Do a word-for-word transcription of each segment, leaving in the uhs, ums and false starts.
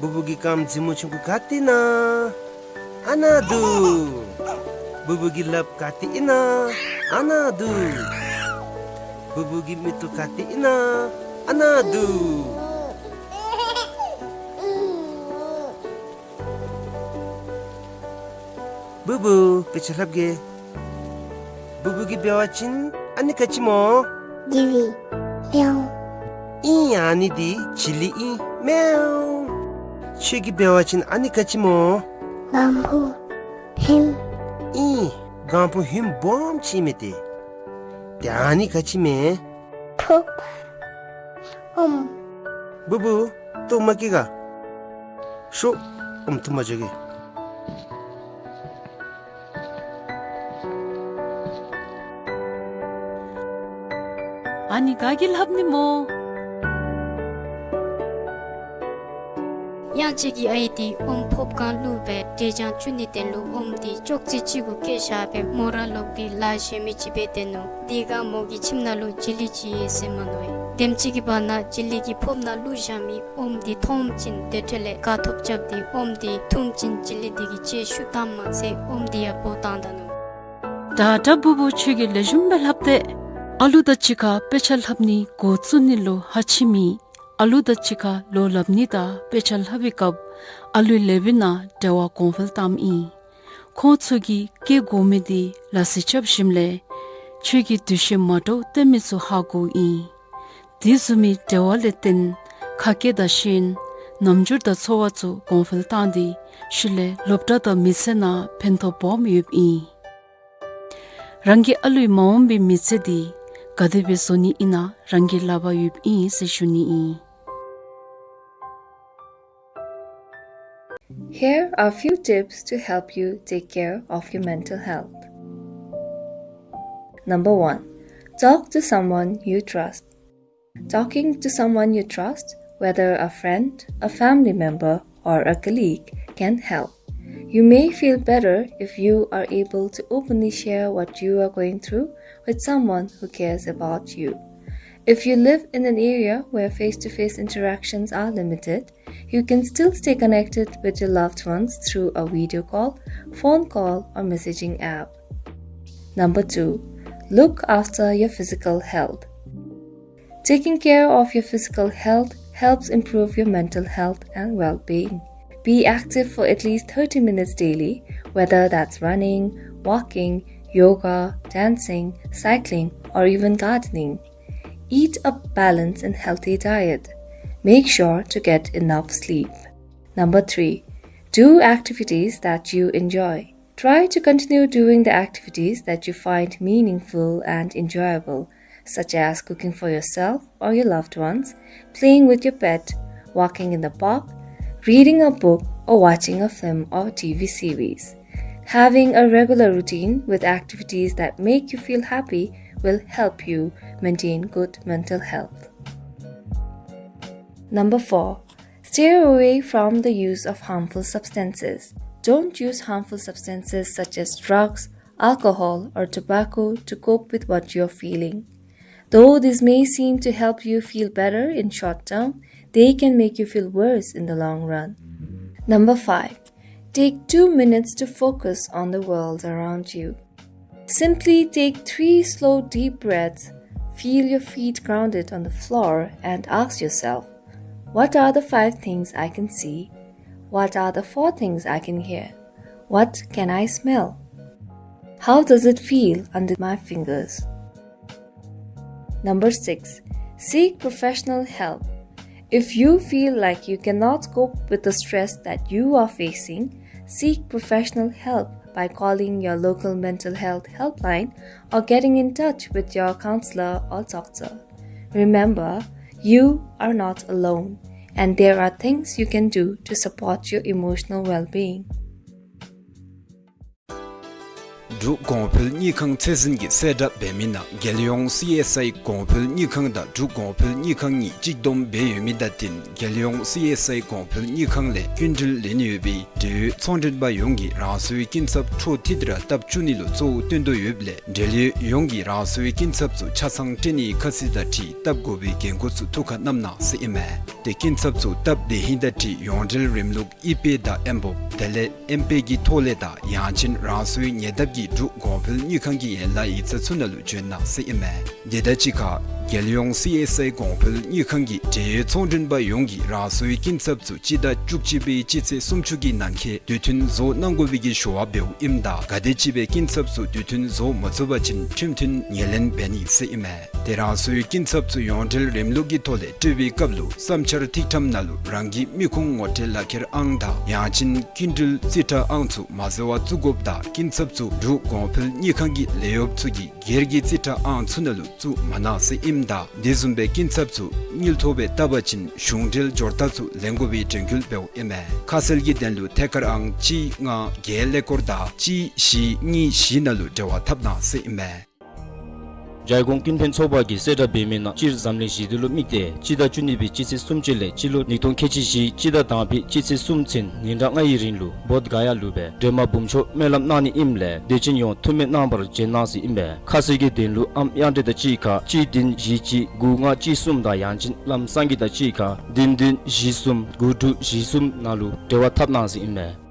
བུ་བུ་གི་རྐངམ་མཛེས་མོ་ཆུང་ཀུ་ག་ཏེ་ཨིན་ན། ཨ་ནཱ་འདུག། བུ་བུ་གི་ལགཔ་ག་ཏེ་ཨིན་ན། ཨ་ནཱ་འདུག། བུ་བུ་གི་མིག་ཏོ་ག་ཏེ་ཨིན་ན། ཨ་ནཱ་འདུག། བུ་བུ་དཔེ་ཆ་ལྷབ་གེ། བུ་བུ་གིས་འབད་བ་ཅིན་ཨ་ནི་ག་ཅི་སྨོ། ཇི་ལི། མེའུ། ཨིན། ཨ་ནི་འདི་ཇི་ལི་ཨིན། མེའུ། ཁྱོད་ཀྱིས་འབད་བ་ཅིན་ཨ་ནི་ག་ཅི་སྨོ། སྒང་ཕུ་ཧིམ། ཨིན། སྒང་ཕུ་ཧིམ་སྦོམ་ཅིག་མས་ཏེ། ཏེ་ཨ་ནི་ག་ཅི་མས། ཕོརཔ། ཨོམ། བུ་བུ་ལྟོ་མ་བཀྱེས་ག། ཤོག། ཨོམ་འཐུ་མ་འགྱོ་གེ། ཨ་ནི་ག་གིས་ལྷབ་ནི་སྨོ། གཡང་ཅིག་གི་ཨའི་འདི་ཨོམ་ཕོརཔ་སྒང་བླུགས་སྦེ་འབྲས་ཆང་བཙུགས་ནི་དོན་ལུ་ཨོམ་འདི་ཅོག་ཙེ་ཅིག་གུ་བཀལ་བཞག་སྦེ་མོ་ར་ལོག་སྟེ་ལཱ་གཞན་མི་ཅིག་འབད་སྡོད་ནུག། དེ་སྒང་མོ་གི་ཁྱིམ་ནང་ལུ་ཇི་ལི་ཅིག་ཡོད་ཟེར་མ་མནོ་བས། དེམ་ཅིག་གི་བར་ན་ཇི་ལི་གིས་ཕོརཔ་ནང་བླུགས་བཞག་མི་ཨོམ་འདི་མཐོངམ་ཅིག་དེ་འཕྲོ་ལས་དགའ་ཏོག་ཏོ་རྐྱབ་སྟེ་ཨོམ་འདི་འཐུངམ་ཅིག་ཇི་ལི་འདི་གི་ལྕེ་ཤུགས་བཏངམ་མ་ཚད་ཨོམ་འདི་ཡང་འབོ་བཏང་ད་ནུག། ད་ད་བུ་བུ་ཁྱོད་ཀྱིས་ལེགས་ཤོམ་སྦེ་ལྷབ་སྟེ། ཨ་ལུ་དང་གཅིག་ཁར་དཔེ་ཆ་ལྷབ་ནི་འགོ་བཙུགས་ནི་ལུ་ཧ་ཅིག་མེད། ཨ་ལུ་དང་གཅིག་ཁར་ལོ་ལྷབ་ནི་དང་དཔེ་ཆ་ལྷབ་པའི་སྐབས་ཨ་ལུའི་ལགཔ་ནང་འབྲེལ་བ་གོང་འཕེལ་བཏངམ་ཨིན། ཁོང་ཚུ་གིས་བཀལ་དགོ་མི་འདི་ལ་སི་རྐྱབ་ཞིནམ་ལས་ཁྱོད་ཀྱིས་འདུ་ཤེས་མ་འདྲཝ་སྟོན་མི་ཚུ་ཧ་གོཝ་ཨིན། དེ་བཟུམ་མའི་འབྲེལ་བ་ལས་བརྟེན་ཁ་སྐད་དང་ཤེས་ཡོན་རྣམ་འགྱུར་དང་ཚོར་བ་ཚུ་གོང་འཕེལ་བཏང་སྟེ་ཤུལ་ལས་སློབ་གྲྭ་དང་མི་ཚེ་ནང་ཕན་ཐོགས་སྦོམ་ཡོདཔ་ཨིན། རང་གི་ཨ་ལུའི་མ་འོངས་པའི་མི་ཚེ་འདི་ག་དེ་སྦེ་བཟོ་ནི་ཨིན་ན་རང་གི་ལག་པར་ཡོདཔ་ཨིན་ཟེར་ཞུ་ནི་ཨིན། Here are few tips to help you take care of your mental health. Number one, talk to someone you trust. Talking to someone you trust, whether a friend, a family member, or a colleague, can help. You may feel better if you are able to openly share what you are going through with someone who cares about you. If you live in an area where face-to-face interactions are limited, you can still stay connected with your loved ones through a video call, phone call, or messaging app. Number two, look after your physical health. Taking care of your physical health helps improve your mental health and well-being. Be active for at least thirty minutes daily, whether that's running, walking, yoga, dancing, cycling, or even gardening. Eat a balanced and healthy diet. Make sure to get enough sleep. Number three, do activities that you enjoy. Try to continue doing the activities that you find meaningful and enjoyable, such as cooking for yourself or your loved ones, playing with your pet, walking in the park, reading a book, or watching a film or T V series. Having a regular routine with activities that make you feel happy will help you maintain good mental health. Number four, stay away from the use of harmful substances. Don't use harmful substances such as drugs, alcohol, or tobacco to cope with what you're feeling. Though these may seem to help you feel better in short term, they can make you feel worse in the long run. Number five, take two minutes to focus on the world around you. Simply take three slow, deep breaths, feel your feet grounded on the floor, and ask yourself, "What are the five things I can see? What are the four things I can hear? What can I smell? How does it feel under my fingers?" Number six, seek professional help. If you feel like you cannot cope with the stress that you are facing, seek professional help by calling your local mental health helpline or getting in touch with your counselor or doctor. Remember, you are not alone, and there are things you can do to support your emotional well-being. འབྲུག་གོང་འཕེལ་དངུལ་ཁང་ཚད་འཛིན་གྱིས་གསལ་བསྒྲགས་འབད་མི་ནང་རྒྱལ་ཡོངས་སི་ཨེསི་ཨའི་གོང་འཕེལ་དངུལ་ཁང་དང་འབྲུག་གོང་འཕེལ་དངུལ་ཁང་གཉིས་གཅིག་བསྡོམས་འབད་ཡོད་མི་དང་བསྟུན་རྒྱལ་ཡོངས་སི་ཨེསི་ཨའི་གོང་འཕེལ་དངུལ་ཁང་ལས་སྐྱིན་འགྲུལ་ལེན་ཡོད་པའི་འབྲེལ་ཡོད་ཚོང་མགྲོན་པ་ཡོངས་ཀྱིས་རང་སོའི་སྐྱིན་ཚབ་འཕྲོ་མཐུད་དེ་ར་སྟབས་བཅུག་ནི་ལུ་གཙོ་བོ་བཏོན་དོ་ཡོདཔ་ལས་འབྲེལ་ཡོད་ཡོངས་ཀྱིས་རང་སོའི་སྐྱིན་ཚབ་ཚུ་ཆ་ཚང་སྤྲོད་ནིའི་ཁ་གསལ་དང་འཁྲིལ་བཏབ་དགོ་པའི་འགན་ཁུར་ཚུ་ཐུགས་ཁར་བསྣམ་གནང་ཟེར་ཨིན་མས། ཏེ་སྐྱིན་ཚབ་ཚུ་བཏབ་སྡོད་ཧིང་དང་འཁྲིལ་ཡོངས་འབྲེལ་རིམ་ལུགས་ཨི་པེ་དང་ཨེམ་བོབ་དེ་ལས་ཨེམ་པེ་གི་ཐོག་ལས་དང་ཡང་ཅིན་རང་སོའི་ཉེ་འདབས་ཀྱི་འབྲུག་གོང་འཕེལ་དངུལ་ཁང་གི་ཡན་ལག་ཡིག་ཚང་ཚུ་ནང་ལུ་བྱོན་གནང་ཟེར་ཨིན་མས། དེ་དང་གཅིག་ཁར་རྒྱལ་ཡོངས་སི་ཨེསི་ཨའི་གོང་འཕེལ་དངུལ་ཁང་གི་འབྲེལ་ཡོད་ཚོང་མགྲོན་པ་ཡོངས་ཀྱིས་རང་སོའི་སྐྱིན་ཚབ་ཚུ་སྤྱི་ཟླ་བཅུ་གཅིག་པའི་སྤྱི་ཚེས་སུམ་ཅུ་གི་ནང་འཁོད་དུས་མཐུན་བཟོ་གནང་དགོ་པའི་གི་ཞུ་བ་འབདཝ་ཨིནམ་ད་ག་དེམ་ཅིག་སྦེ་སྐྱིན་ཚབ་ཚུ་དུས་མཐུན་བཟོ་མ་ཚུགས་པ་ཅིན་ཁྲིམས་མཐུན་ངོས་ལེན་འབད་ནི་ཟེར་ཨིན་མས། ཏེ་རང་སོའི་སྐྱིན་ཚབ་ཚུ་ཡོངས་འབྲེལ་རིམ་ལུགས་ཀྱི་ཐོག་ལས་སྤྲོད་པའི་སྐབས་ལུ་བསམ་འཆར་ཐིག་ཐམ་ནང་ལུ་རང་གི་མི་ཁུངས་ངོ་སྤྲོད་ལག་ཁྱེར་ཨང་དང་ཡང་ཅིན་སྐྱིན་འགྲུལ་རྩིས་ཁྲ་ཨང་ཚུ་མ་འཛོལ་བར་བཙུགས་དགོཔ་དང་སྐྱིན་ཚབ་ཚུ་འབྲུག་གོང་འཕེལ་དངུལ་ཁང་གི་ལས་གཡོགཔ་ཚུ་གི་སྒེར་གྱི་རྩིས་ཁྲ་ཨང་ཚུ་ནང་ལུ་བཙུགས་མ་གནང་ཟེར་ཨིནམ་ད་དེ་བཟུམ་སྦེ་སྐྱིན་ཚབ་ཚུ་དངུལ་ཐོག་སྦེ་བཏབ་པ་ཅིན་གཞུང་འབྲེལ་སྦྱོར་རྟགས་ཚུ་ལེན་དགོ་པའི་དྲན་སྐུལ་འབདཝ་ཨིན་མས། ཁ་གསལ་གྱི་དོན་ལུ་ཐད་ཀར་ཨང་གཅིག་ལྔ་བརྒྱད་ཀླད་ཀོར་དང་གཅིག་བཞི་གཉིས་བཞི་ནང་ལུ་འབྲེལ་བ་འཐབ་གནང་ཟེར་ཨིན་མས། རྒྱལ་ཁོངས་ཀུན་ཕན་ཚོགས་པ་གིས་གསལ་བསྒྲགས་འབད་མི་ནང་སྤྱིར་འཛམ་གླིང་ཞི་བདེ་ལོ་དམིགས་ཏེ་སྤྱི་ཟླ་བཅུ་གཉིས་པའི་སྤྱི་ཚེས་སུམ་ཅུ་ལས་སྤྱི་ལོ་ཉིས་སྟོང་ཁལ་གཅིག་བཞི་སྤྱི་ཟླ་དང་པའི་སྤྱི་ཚེས་གསུམ་ཚུན་ཉིན་གྲངས་ལྔའི་རིང་ལུ་བོདྷ་ག་ཡ་ལུ་སྦེ་སྒྲོལ་མ་འབུམ་མཆོག་སྨོན་ལམ་གནང་ནི་ཨིནམ་ལས་དད་ཅན་ཡོངས་འཐུས་མི་རྣམ་པར་བྱོན་གནང་ཟེར་ཨིན་པས། ཁ་གསལ་གྱི་དོན་ལུ་ཨམ་དབྱངས་སྒྲོན་དང་གཅིག་ཁར་གཅིག་བདུན་བཞི་གཅིག་དགུ་ལྔ་གཅིག་གསུམ་དང་ཡང་ཅིན་ལམ་སང་གི་དང་གཅིག་ཁར་བདུན་བདུན་བཞི་གསུམ་དགུ་དྲུག་བཞི་གསུམ་ནང་ལུ་འབྲེལ་བ་འཐབ་གནང་ཟེར་ཨིན་མས།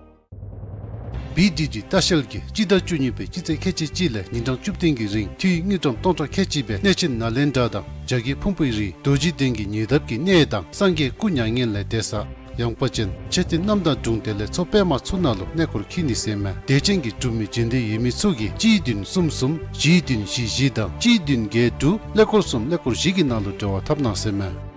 བི་ཌི་ཌི་ལྟ་བཤལ་གྱིས་སྤྱི་ཟླ་བཅུ་གཉིས་པའི་སྤྱི་ཚེས་ཁལ་གཅིག་གཅིག་ལས་ཉིན་གྲངས་བཅུ་བདུན་གྱི་རིང་འཐུས་དངུལ་ཀྲམ་སྟོང་ཕྲག་ཁལ་གཅིག་སྦེ་གནས་ཆེན་ནཱ་ལེནྡྲ་དང་བྱ་རྒོད་ཕུང་པོའི་རི་རྡོ་རྗེ་གདན་གྱི་ཉེ་འདབས་ཀྱི་གནས་དང་སངས་རྒྱས་སྐུ་མྱ་ངན་ལས་འདས་ས་ཡངས་པ་ཅན་མཆོད་རྟེན་རྣམ་དག་སྒྲུང་དེ་ལས་མཚོ་པདྨ་ཚུ་ནང་ལུ་གནས་སྐོར་འཁྱིད་ནི་ཟེར་མས། དད་ཅན་གྱི་འབྲུག་མི་བྱོན་འདོད་ཡོད་མི་ཚུ་གིས་གཅིག་བདུན་གསུམ་གསུམ་བཞི་བདུན་བཞི་བཞི་དང་གཅིག་བདུན་བརྒྱད་དྲུག་ཀླད་ཀོར་གསུམ་ཀླད་ཀོར་བཞི་གི་ནང་ལུ་འབྲེལ་བ་འཐབ་གནང་ཟེར་མས།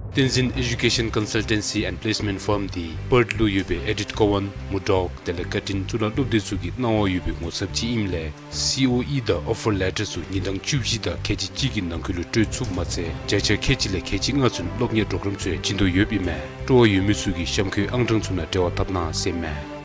བསྟན་འཛིན་Education Consultancy and Placement Firm འདི་པརཐ་ལུ་ཡོད་པའི་ཨེ་ཌིཐ་ཀོ་ཝཱན་མུར་ཌོག་དེ་ལས་ཀར་ཊིན་གཙུག་ལག་སློབ་སྡེ་ཚུ་གི་གནང་བ་ཡོད་པའི་ངོ་ཚབ་ཅིག་ཨིནམ་ལས་སི་ཨོ་ཨི་དང་ཨོ་ཕར་ལེ་ཊར་ཚུ་ཉིན་གྲངས་བཅུ་བཞི་དང་ཁལ་གཅིག་གཅིག་གི་ནང་འཁོད་ལུ་སྤྲོད་ཚུགསཔ་མ་ཚད་བརྒྱ་ཆ་ཁལ་གཅིག་ལས་ཁལ་གཅིག་ལྔ་ཚུན་སློབ་གཉེར་པོརོ་གརམ་ཚུ་ཡང་བྱིན་དོ་ཡོདཔ་ཨིན་མས། སྤྲོ་བ་ཡོད་མི་ཚུ་གིས་གཤམ་འཁོད་ཨང་གྲངས་ཚུ་ནང་འབྲེལ་བ་འཐབ་གནང་ཟེར་མས།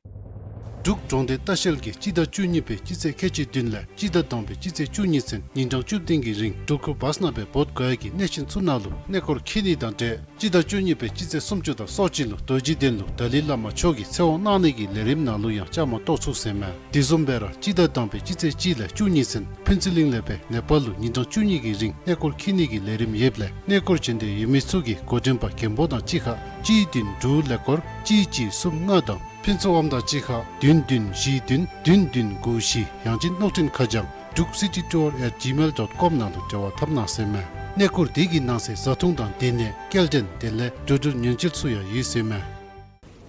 འབྲུག་གྲོང་སྡེ་ལྟ་བཤལ་གྱིས་སྤྱི་ཟླ་བཅུ་གཉིས་པའི་སྤྱི་ཚེས་ཁལ་གཅིག་བདུན་ལས་སྤྱི་ཟླ་དང་པའི་སྤྱི་ཚེས་བཅུ་གཉིས་ཚུན་ཉིན་གྲངས་བཅུ་བདུན་གྱི་རིང་འགྲུལ་འཁོར་བཱསི་ནང་སྦེ་བོདྷ་ག་ཡ་གི་གནས་ཆེན་ཚུ་ནང་ལུ་གནས་སྐོར་འཁྱིད་ནི་དང་འབྲེལ་སྤྱི་ཟླ་བཅུ་གཉིས་པའི་སྤྱི་ཚེས་སུམ་ཅུ་དང་སོ་གཅིག་ལུ་རྡོ་རྗེ་གདན་ལུ་དཱ་ལའི་བླ་མ་མཆོག་གི་ཚེ་དབང་གནང་ནི་གི་ལས་རིམ་ནང་ལུ་ཡང་བཅའ་མར་གཏོགས་ཚུགས་ཟེར་མས། དེ་བཟུམ་སྦེ་ར་སྤྱི་ཟླ་དང་པའི་སྤྱི་ཚེས་གཅིག་ལས་བཅུ་གཉིས་ཚུན་ཕུན་ཚོགས་གླིང་ལས་སྦེ་ནེ་པཱལ་ལུ་ཉིན་གྲངས་བཅུ་གཉིས་ཀྱི་རིང་གནས་སྐོར་འཁྱིད་ནི་གི་ལས་རིམ་ཡོདཔ་ལས་གནས་སྐོར་བྱོན་འདོད་ཡོད་མི་ཚུ་གིས་འགོ་འདྲེན་པ་མགོན་པོ་དང་གཅིག་ཁར་གཅིག་བདུན་དྲུག་ཀླད་ཀོར་གཅིག་གཅིག་གསུམ་ལྔ་དང་ཕུན་ཚོགས་དབང་དང་གཅིག་ཁར་བདུན་བདུན་བཞི་བདུན་བདུན་བདུན་དགུ་བཞི་ཡང་ཅིན་གློག་འཕྲིན་ཁ་བྱང་druk city tour at gmail dot com ནང་ལུ་འབྲེལ་བ་འཐབ་གནང་ཟེར་མས། གནས་སྐོར་དེ་གི་ནང་གསེས་བཟའ་འཐུང་དང་སྡོད་གནས་སྐྱེལ་འདྲེན་དེ་ལས་འགྲོ་འགྲུལ་ཉེན་བཅོལ་ཚུ་ཡང་ཡོད་ཟེར་མས།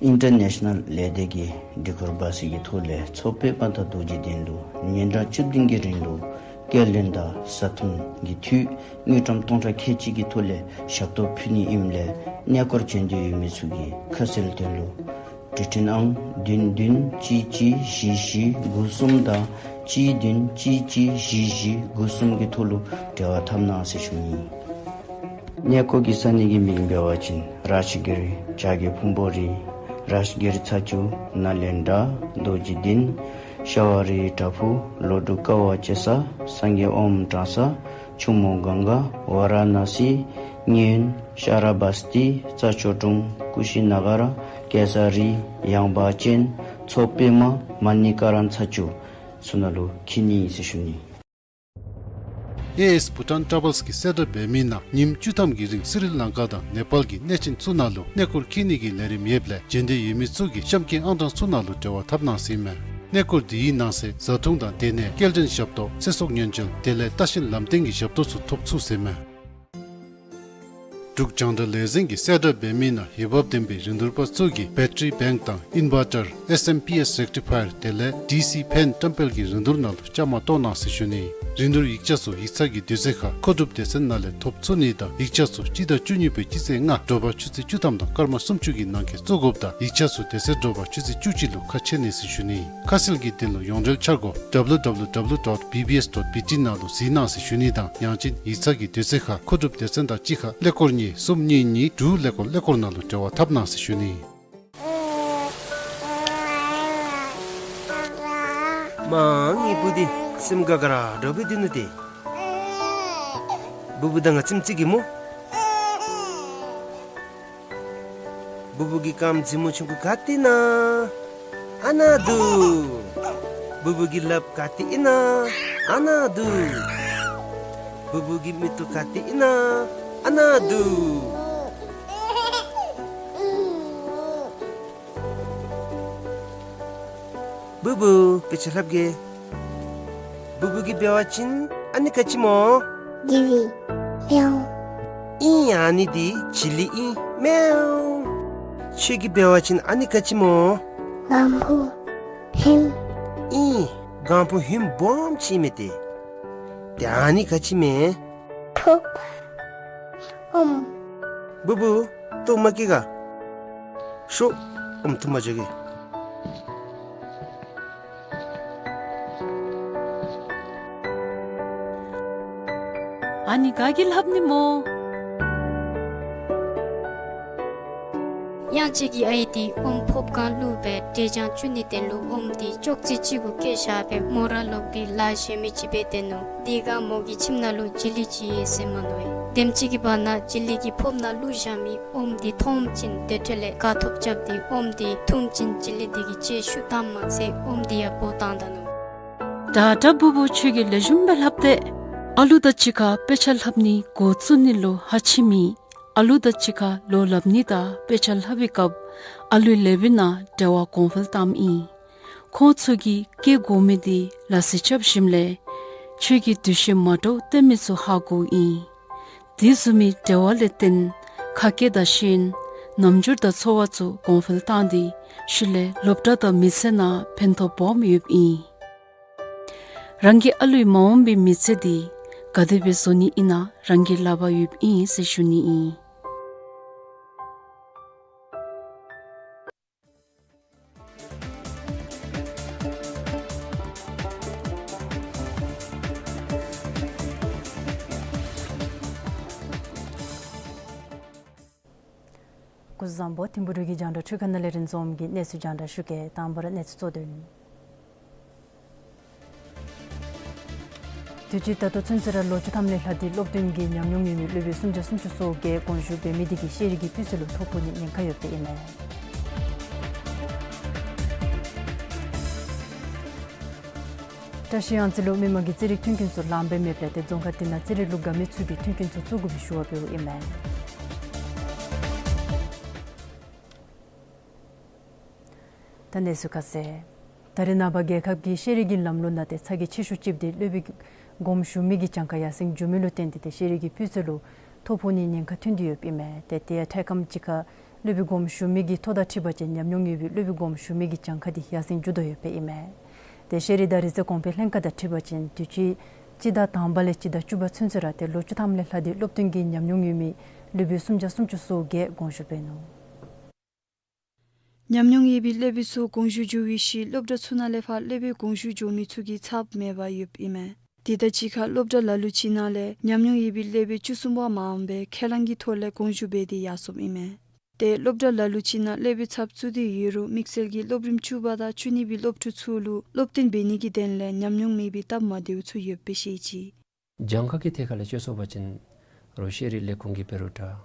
ཨིན་ཊར་ནེ་ཤ་ནཱལ་ལས་སྡེ་གིས་འགྲུལ་འཁོར་བཱསི་གི་ཐོག་ལས་མཚོ་པདྨ་དང་རྡོ་རྗེ་གདན་ལུ་ཉིན་གྲངས་བཅུ་བདུན་གྱི་རིང་ལུ་སྐྱེལ་འདྲེན་དང་བཟའ་འཐུང་གི་འཐུས་དངུལ་ཀྲམ་སྟོང་ཕྲག་ཁལ་གཅིག་གི་ཐོག་ལས་ཞབས་ཏོག་ཕུལ་ནི་ཨིནམ་ལས་གནས་སྐོར་བྱོན་འདོད་ཡོད་མི་ཚུ་གིས་ཁ་གསལ་དོན་ལུ་འབྲུག་འཕྲིན་ཨང་བདུན་བདུན་གཅིག་གཅིག་བཞི་བཞི་དགུ་གསུམ་དང་གཅིག་བདུན་གཅིག་གཅིག་བཞི་བཞི་དགུ་གསུམ་གྱི་ཐོག་ལུ་འབྲེལ་བ་འཐབ་གནང་ཟེར་ཞུ་ནི། གནས་སྐོར་གྱི་ས་གནས་ཀྱི་མིང་འབད་བ་ཅིན་རཱཇ་གིར་བྱ་རྒོད་ཕུང་པོ་རི་རཱཇ་གིར་ཚ་ཆུ་ནཱ་ལེནྡྲ་རྡོ་རྗེ་གདན་ཤྭ་བ་རི་བྲག་ཕུག་ལོ་དྲུག་ཀ་བ་བཅད་ས་སངས་རྒྱས་ཨོམ་བཀྲམ་ས་ཆུ་མོ་གངྒཱ་ཝཱ་ར་ཎ་སི་མཉན་ཤཱ་ར་བ་སྟི་རྩྭ་མཆོག་གྲོང་ཀུ་ཤི་ན་ག་ར་ཀེ་ས་རི་ཡངས་པ་ཅན་མཚོ་པདྨ་མ་ཎི་ཀ་ར་ཚ་ཆུ་ཚུ་ནང་ལུ་འཁྱིད་ནི་ཟེར་ཞུ་ནི། ཨེ་ཨེས་བྷུ་ཊཱན་ཊ་བཱལསི་གིས་གསལ་བསྒྲགས་འབད་མི་ནང་ཉིནམ་བཅུ་ཐམ་གྱི་རིང་སི་རི་ལང་ཀ་དང་ནེ་པཱལ་གྱི་གནས་ཆེན་ཚུ་ནང་ལུ་གནས་སྐོར་འཁྱིད་ནི་གི་ལས་རིམ་ཡོདཔ་ལས་བྱོན་འདོད་ཡོད་མི་ཚུ་གིས་གཤམ་འཁོད་ཨང་གྲངས་ཚུ་ནང་ལུ་འབྲེལ་བ་འཐབ་གནང་ཟེར་མས། གནས་སྐོར་དེའི་ནང་གསེས་བཟའ་འཐུང་དང་སྡོད་གནས་སྐྱེལ་འདྲེན་ཞབས་ཏོག་ཚེ་སྲོག་ཉེན་བཅོལ་དེ་ལས་ལྟ་བཤལ་ལམ་སྟོན་གྱི་ཞབས་ཏོག་ཚུ་ཐོབ་ཚུགས་ཟེར་མས། འབྲུག་རྒྱང་བསྒྲགས་ལས་འཛིན་གྱིས་གསལ་བསྒྲགས་འབད་མི་ནང་འོས་འབབ་ལྡན་པའི་རིན་བསྡུར་པ་ཚུ་གིས་བེ་ཊ་རི་བེངཀ་དང་ཨིན་བར་ཊར་ཨེསི་ཨེམ་པི་ཨེསི་རེག་ཊི་ཕ་ཡར་དེ་ལས་ཌི་སི་ཕེན་བཀྲམ་སྤེལ་གྱི་རིན་བསྡུར་ནང་ལུ་བཅའ་མར་གཏོགས་གནང་ཟེར་ཞུ་ནི། རིན་བསྡུར་ཡིག་ཆ་ཚུ་ཡིག་ཚང་གི་དུས་ཚོད་ཁར་མཁོ་སྒྲུབ་སྡེ་ཚན་ནང་ལས་ཐོབ་ཚུགས་ནི་དང་ཡིག་ཆ་ཚུ་སྤྱི་ཟླ་བཅུ་གཉིས་པའི་སྤྱི་ཚེས་ལྔ་དྲོ་པ་ཆུ་ཚོད་བཅུ་ཐམ་དང་སྐར་མ་སུམ་ཅུ་གི་ནང་འཁོད་བཙུགས་དགོཔ་དང་ཡིག་ཆ་ཚུ་དེ་ཚེ་དྲོ་པ་ཆུ་ཚོད་བཅུ་གཅིག་ལུ་ཁ་ཕྱེ་ནི་ཟེར་ཞུ་ནི། ཁ་གསལ་གྱི་དོན་ལུ་ཡོངས་འབྲེལ་འཆར་སྒོ་ཌབ་ལུ་ཌབ་ལུ་ཌབ་ལུ་ཌོཊ་བི་བི་ཨེསི་ཌོཊ་བི་ཊི་ནང་ལུ་གཟིགས་གནང་ཟེར་ཞུ་ནི་དང་ཡང་ཅིན་ཡིག་ཚང་གི་དུས་ཚོད་ཁར་མཁོ་སྒྲུབ་སྡེ་ཚན་དང་གཅིག་ཁར་ཀླད་ཀོར་གཉིས་གསུམ་གཉིས་གཉིས་དྲུག་ཀླད་ཀོར་ཀླད་ཀོར་ནང་ལུ་འབྲེལ་བ་འཐབ་གནང་ཟེར་ཞུ་ནི། མ་ངེའི་བུ་འདི་སེམས་དགའ་དགའ་ར་འདྲཝ་སྦེ་སྡོད་ནུག་ཏེ། བུ་བུ་དང་ང་ཙམ་ཅིག་གིས་སྨོ། བུ་བུ་གི་རྐངམ་རྩེ་མོ་ཆུང་ཀུ་ག་ཏེ་ཨིན་ན། ཨ་ནཱ་འདུག། བུ་བུ་གི་ལགཔ་ག་ཏེ་ཨིན་ན། ཨ་ནཱ་འདུག། བུ་བུ་གི་མིག་ཏོ་ག་ཏེ་ཨིན་ན། ཨ་ནཱ་འདུག། བུ་བུ་དཔེ་ཆ་ལྷབ་གེ། བུ་བུ་གིས་འབད་བ་ཅིན་ཨ་ནི་ག་ཅི་སྨོ། ཏི་བི། མེའུ། ཨིན། ཨ་ནི་འདི་བྱི་ལི་ཨིན། མེའུ། ཁྱོད་ཀྱིས་འབད་བ་ཅིན་ཨ་ནི་ག་ཅི་སྨོ། གང་བུ་ཧིམ། ཨིན། གང་བུ་ཧིམ་སྦོམ་ཅིག་ཨིན་མས་ཏེ། ཏེ་ཨ་ནི་ག་ཅི་མས། ཕོརཔ། ཨོམ། བུ་བུ། ལྟོཝ་མ་བཀྱེས་ག། ཤོག། ཨོམ་འཐུ་མ་འགྱོ་གེ། ཨ་ནི་ག་གིས་ལྷབ་ནི་སྨོ། གཡང་སྐྱིད་ཀྱི་ཨའི་འདི་ཨོམ་ཕོརཔ་སྒང་བླུགས་སྦེ་འབྲས་ལྗང་བཙུགས་ནིའི་དོན་ལུ་ཨོམ་འདི་ཅོག་ཙེ་གཅིག་གུ་བཀལ་བཞག་སྦེ་མོ་ར་ལོག་སྟེ་ལཱ་གཞན་མི་ཅིག་འབད་སྡོད་ནུག། དེ་སྒང་མོ་གི་ཁྱིམ་ནང་ལུ་བྱི་ལི་ཅིག་ཡོད་ཟེར་མནོ་ནུག། དེམ་ཅིག་གི་བར་ན་བྱི་ལི་གིས་ཕོརཔ་ནང་བླུགས་བཞག་མི་ཨོམ་འདི་མཐོངམ་ཅིག་དེ་འཕྲོ་ལས་དགའ་ཐོབ་རྐྱབ་སྟེ་ཨོམ་འདི་འཐུངམ་ཅིག་བྱི་ལི་འདི་གིས་ལྕེ་ཤུགས་བཏངམ་མ་ཚད་ཨོམ་འདི་ཡང་འབོ་བཏང་ད་ནུག། དྲག་དྲག་བུ་བུ། ཁྱོད་ཀྱིས་ལེགས་ཤོམ་སྦེ་ལྷབ་སྟེ། ཨ་ལུ་དང་གཅིག་ཁར་དཔེ་ཆ་ལྷབ་ནི་འགོ་བཙུགས་ནི་ལུ་ཧ་ཅིག་མེད། ཨ་ལུ་དང་གཅིག་ཁར་ལོ་ལྷབ་ནི་དང་དཔེ་ཆ་ལྷབ་པའི་སྐབས་ཨ་ལུའི་ལགཔ་ནང་འབྲེལ་བ་གོང་འཕེལ་བཏངམ་ཨིན། ཁོང་ཚུ་གིས་བཀལ་དགོ་མི་འདི་ལག་སི་རྐྱབ་ཞིནམ་ལས་ཁྱོད་ཀྱིས་འདུ་ཤེས་མ་འདྲཝ་སྟོན་མི་ཚུ་ཧ་གོཝ་ཨིན། དེ་བཟུམ་མའི་འབྲེལ་བ་ལས་བརྟེན་ཁ་སྐད་དང་ཤེས་ཡོན་རྣམ་འགྱུར་དང་ཚོར་བ་ཚུ་གོང་འཕེལ་བཏང་སྟེ་ཤུལ་ལས་སློབ་གྲྭ་དང་མི་ཚེ་ནང་ཕན་ཐོགས་སྦོམ་ཡོདཔ་ཨིན། རང་གི་ཨ་ལུའི་མ་འོངས་པའི་མི་ཚེ་འདི་ག་དེ་སྦེ་བཟོ་ནི་ཨིན་ན་རང་གི་ལག་པར་ཡོདཔ་ཨིན་ཟེར་ཞུ་ནི་ཨིན། སྐུ་གཟུགས་བཟང་པོ། ཐིམ་ཕུག་འབྲུག་གི་རྒྱང་བསྒྲགས་འཕྲུལ་ཁང་ནང་ལས་རིན་འཛོམས་ཀྱིས་གནས་ཚུལ་རྒྱང་བསྒྲགས་ཞུ་གེ། དང་པ་ར་གནས་ཚུལ་གཙོ་དོན། དུས་ཅི་ད་ལྟོ་ཚུན་ཚོད་ར་ལོ་བཅུ་ཐམ་ལས་ལྷག་སྟེ་སློབ་སྟོན་གྱི་ཉམས་མྱོང་ཡོད་མི་སློབ་དཔོན་སུམ་བརྒྱ་སུམ་ཅུ་སོ་བརྒྱད་དགོངས་ཞུ་འབད་མི་དེ་གིས་ཤེས་རིག་གི་སྤུས་ཚད་ལུ་ཐོ་ཕོག་ནིའི་ཉེན་ཁ་ཡོདཔ་ཨིན་མས། བཀྲ་ཤིས་གཡང་རྩེ་ལུ་མི་མང་གིས་རྩེད་རིགས་མཐུན་རྐྱེན་ཚུ་ལངམ་སྦེ་མེདཔ་ལས་ཏེ་རྫོང་ཁག་དེ་ནང་རྩེད་རིགས་ལུ་དགའ་མི་ཚུ་གིས་མཐུན་རྐྱེན་ཚུ་བཙུགས་དགོ་པའི་ཞུ་བ་འབདཝ་ཨིན་མས། ད་གནས་ཚུལ་ཁ་གསལ། ད་རེས་ནངས་པ་རྒྱལ་ཁབ་ཀྱི་ཤེས་རིག་གི་ལམ་ལུགས་ནང་ཏེ་ཚ་གྱང་ཆེ་ཤོས་ཅིག་འདི་སློབ་དཔོན་དགོངས་ཞུ་མི་གི་གྱངས་ཁ་ཡར་སེང་འགྱོ་མི་ལུ་བརྟེན་ཏེ་ཏེ་ཤེས་རིག་གི་སྤུས་ཚད་ལུ་ཐོ་ཕོག་ནིའི་ཉེན་ཁ་ཐོན་ཏེ་ཡོདཔ་ཨིན་མས། ཏེ་དེ་ཡང་འཕྲལ་ཁམས་ཅིག་ཁར་སློབ་དཔོན་དགོངས་ཞུ་མི་གི་ཐོ་དང་འཁྲིལ་བ་ཅིན་ཉམས་མྱོང་ཡོད་པའི་སློབ་དཔོན་དགོངས་ཞུ་མི་གི་གྱངས་ཁ་འདི་ཡར་སེང་འགྱོ་དོ་ཡོདཔ་ཨིན་མས། ཏེ་ཤེས་རིག་དང་རིག་རྩལ་གོང་འཕེལ་ལྷན་ཁག་དང་འཁྲིལ་བ་ཅིན་དུས་ཅི་སྤྱི་ཟླ་དང་པ་ལས་སྤྱི་ཟླ་བཅུ་པ་ཚུན་ཚོད་ར་ཏེ་ལོ་བཅུ་ཐམ་ལས་ལྷག་སྟེ་སློབ་སྟོན་གྱི་ཉམས་མྱོང་ཡོད་མི་སློབ་དཔོན་སུམ་བརྒྱ་སུམ་ཅུ་སོ་བརྒྱད་དགོངས་ཞུ་འབད་ནུག། ཉམས་མྱོང་ཡོད་པའི་སློབ་དཔོན་ཚུ་དགོངས་ཞུ་འགྱོ་བའི་ཤུལ་སློབ་གྲྭ་ཚུ་ནང་ལས་ཕར་སློབ་དཔོན་དགོངས་ཞུ་འགྱོ་མི་ཚུ་གི་ཚབ་མེད་པར་ཡོདཔ་ཨིན་མས། དེ་དང་གཅིག་ཁར་སློབ་གྲྭ་ལ་ལུ་ཅིག་ནང་ལས་ཉམས་མྱོང་ཡོད་པའི་སློབ་དཔོན་བཅུ་གསུམ་པ་མ་འོངམ་སྦེ་ཁས་བླངས་ཀྱི་ཐོག་ལས་དགོངས་ཞུ་འབད་དེ་ཡར་སོངམ་ཨིན་མས། ཏེ་སློབ་གྲྭ་ལ་ལུ་ཅིག་ནང་སློབ་དཔོན་ཚབ་བཙུགས་ཏེ་ཡོད་རུང་དམིགས་བསལ་གྱིས་སློབ་རིམ་བཅུ་པ་དང་བཅུ་གཉིས་པའི་སློབ་ཕྲུག་ཚུ་ལུ་སློབ་སྟོན་འབད་ནི་གི་དོན་ལས་ཉམས་མྱོང་མེད་པའི་སྟབས་མ་བདེཝ་ཚུ་ཡོདཔ་སྦེ་བཤད་ཅི། གྱངས་ཁ་གི་ཐད་ཁར་ལས་དཔྱད་སོང་པ་ཅིན་རོགས་ཤེས་རིག་ལས་ཁུངས་ཀྱིས་འབད་རུང་འདྲ།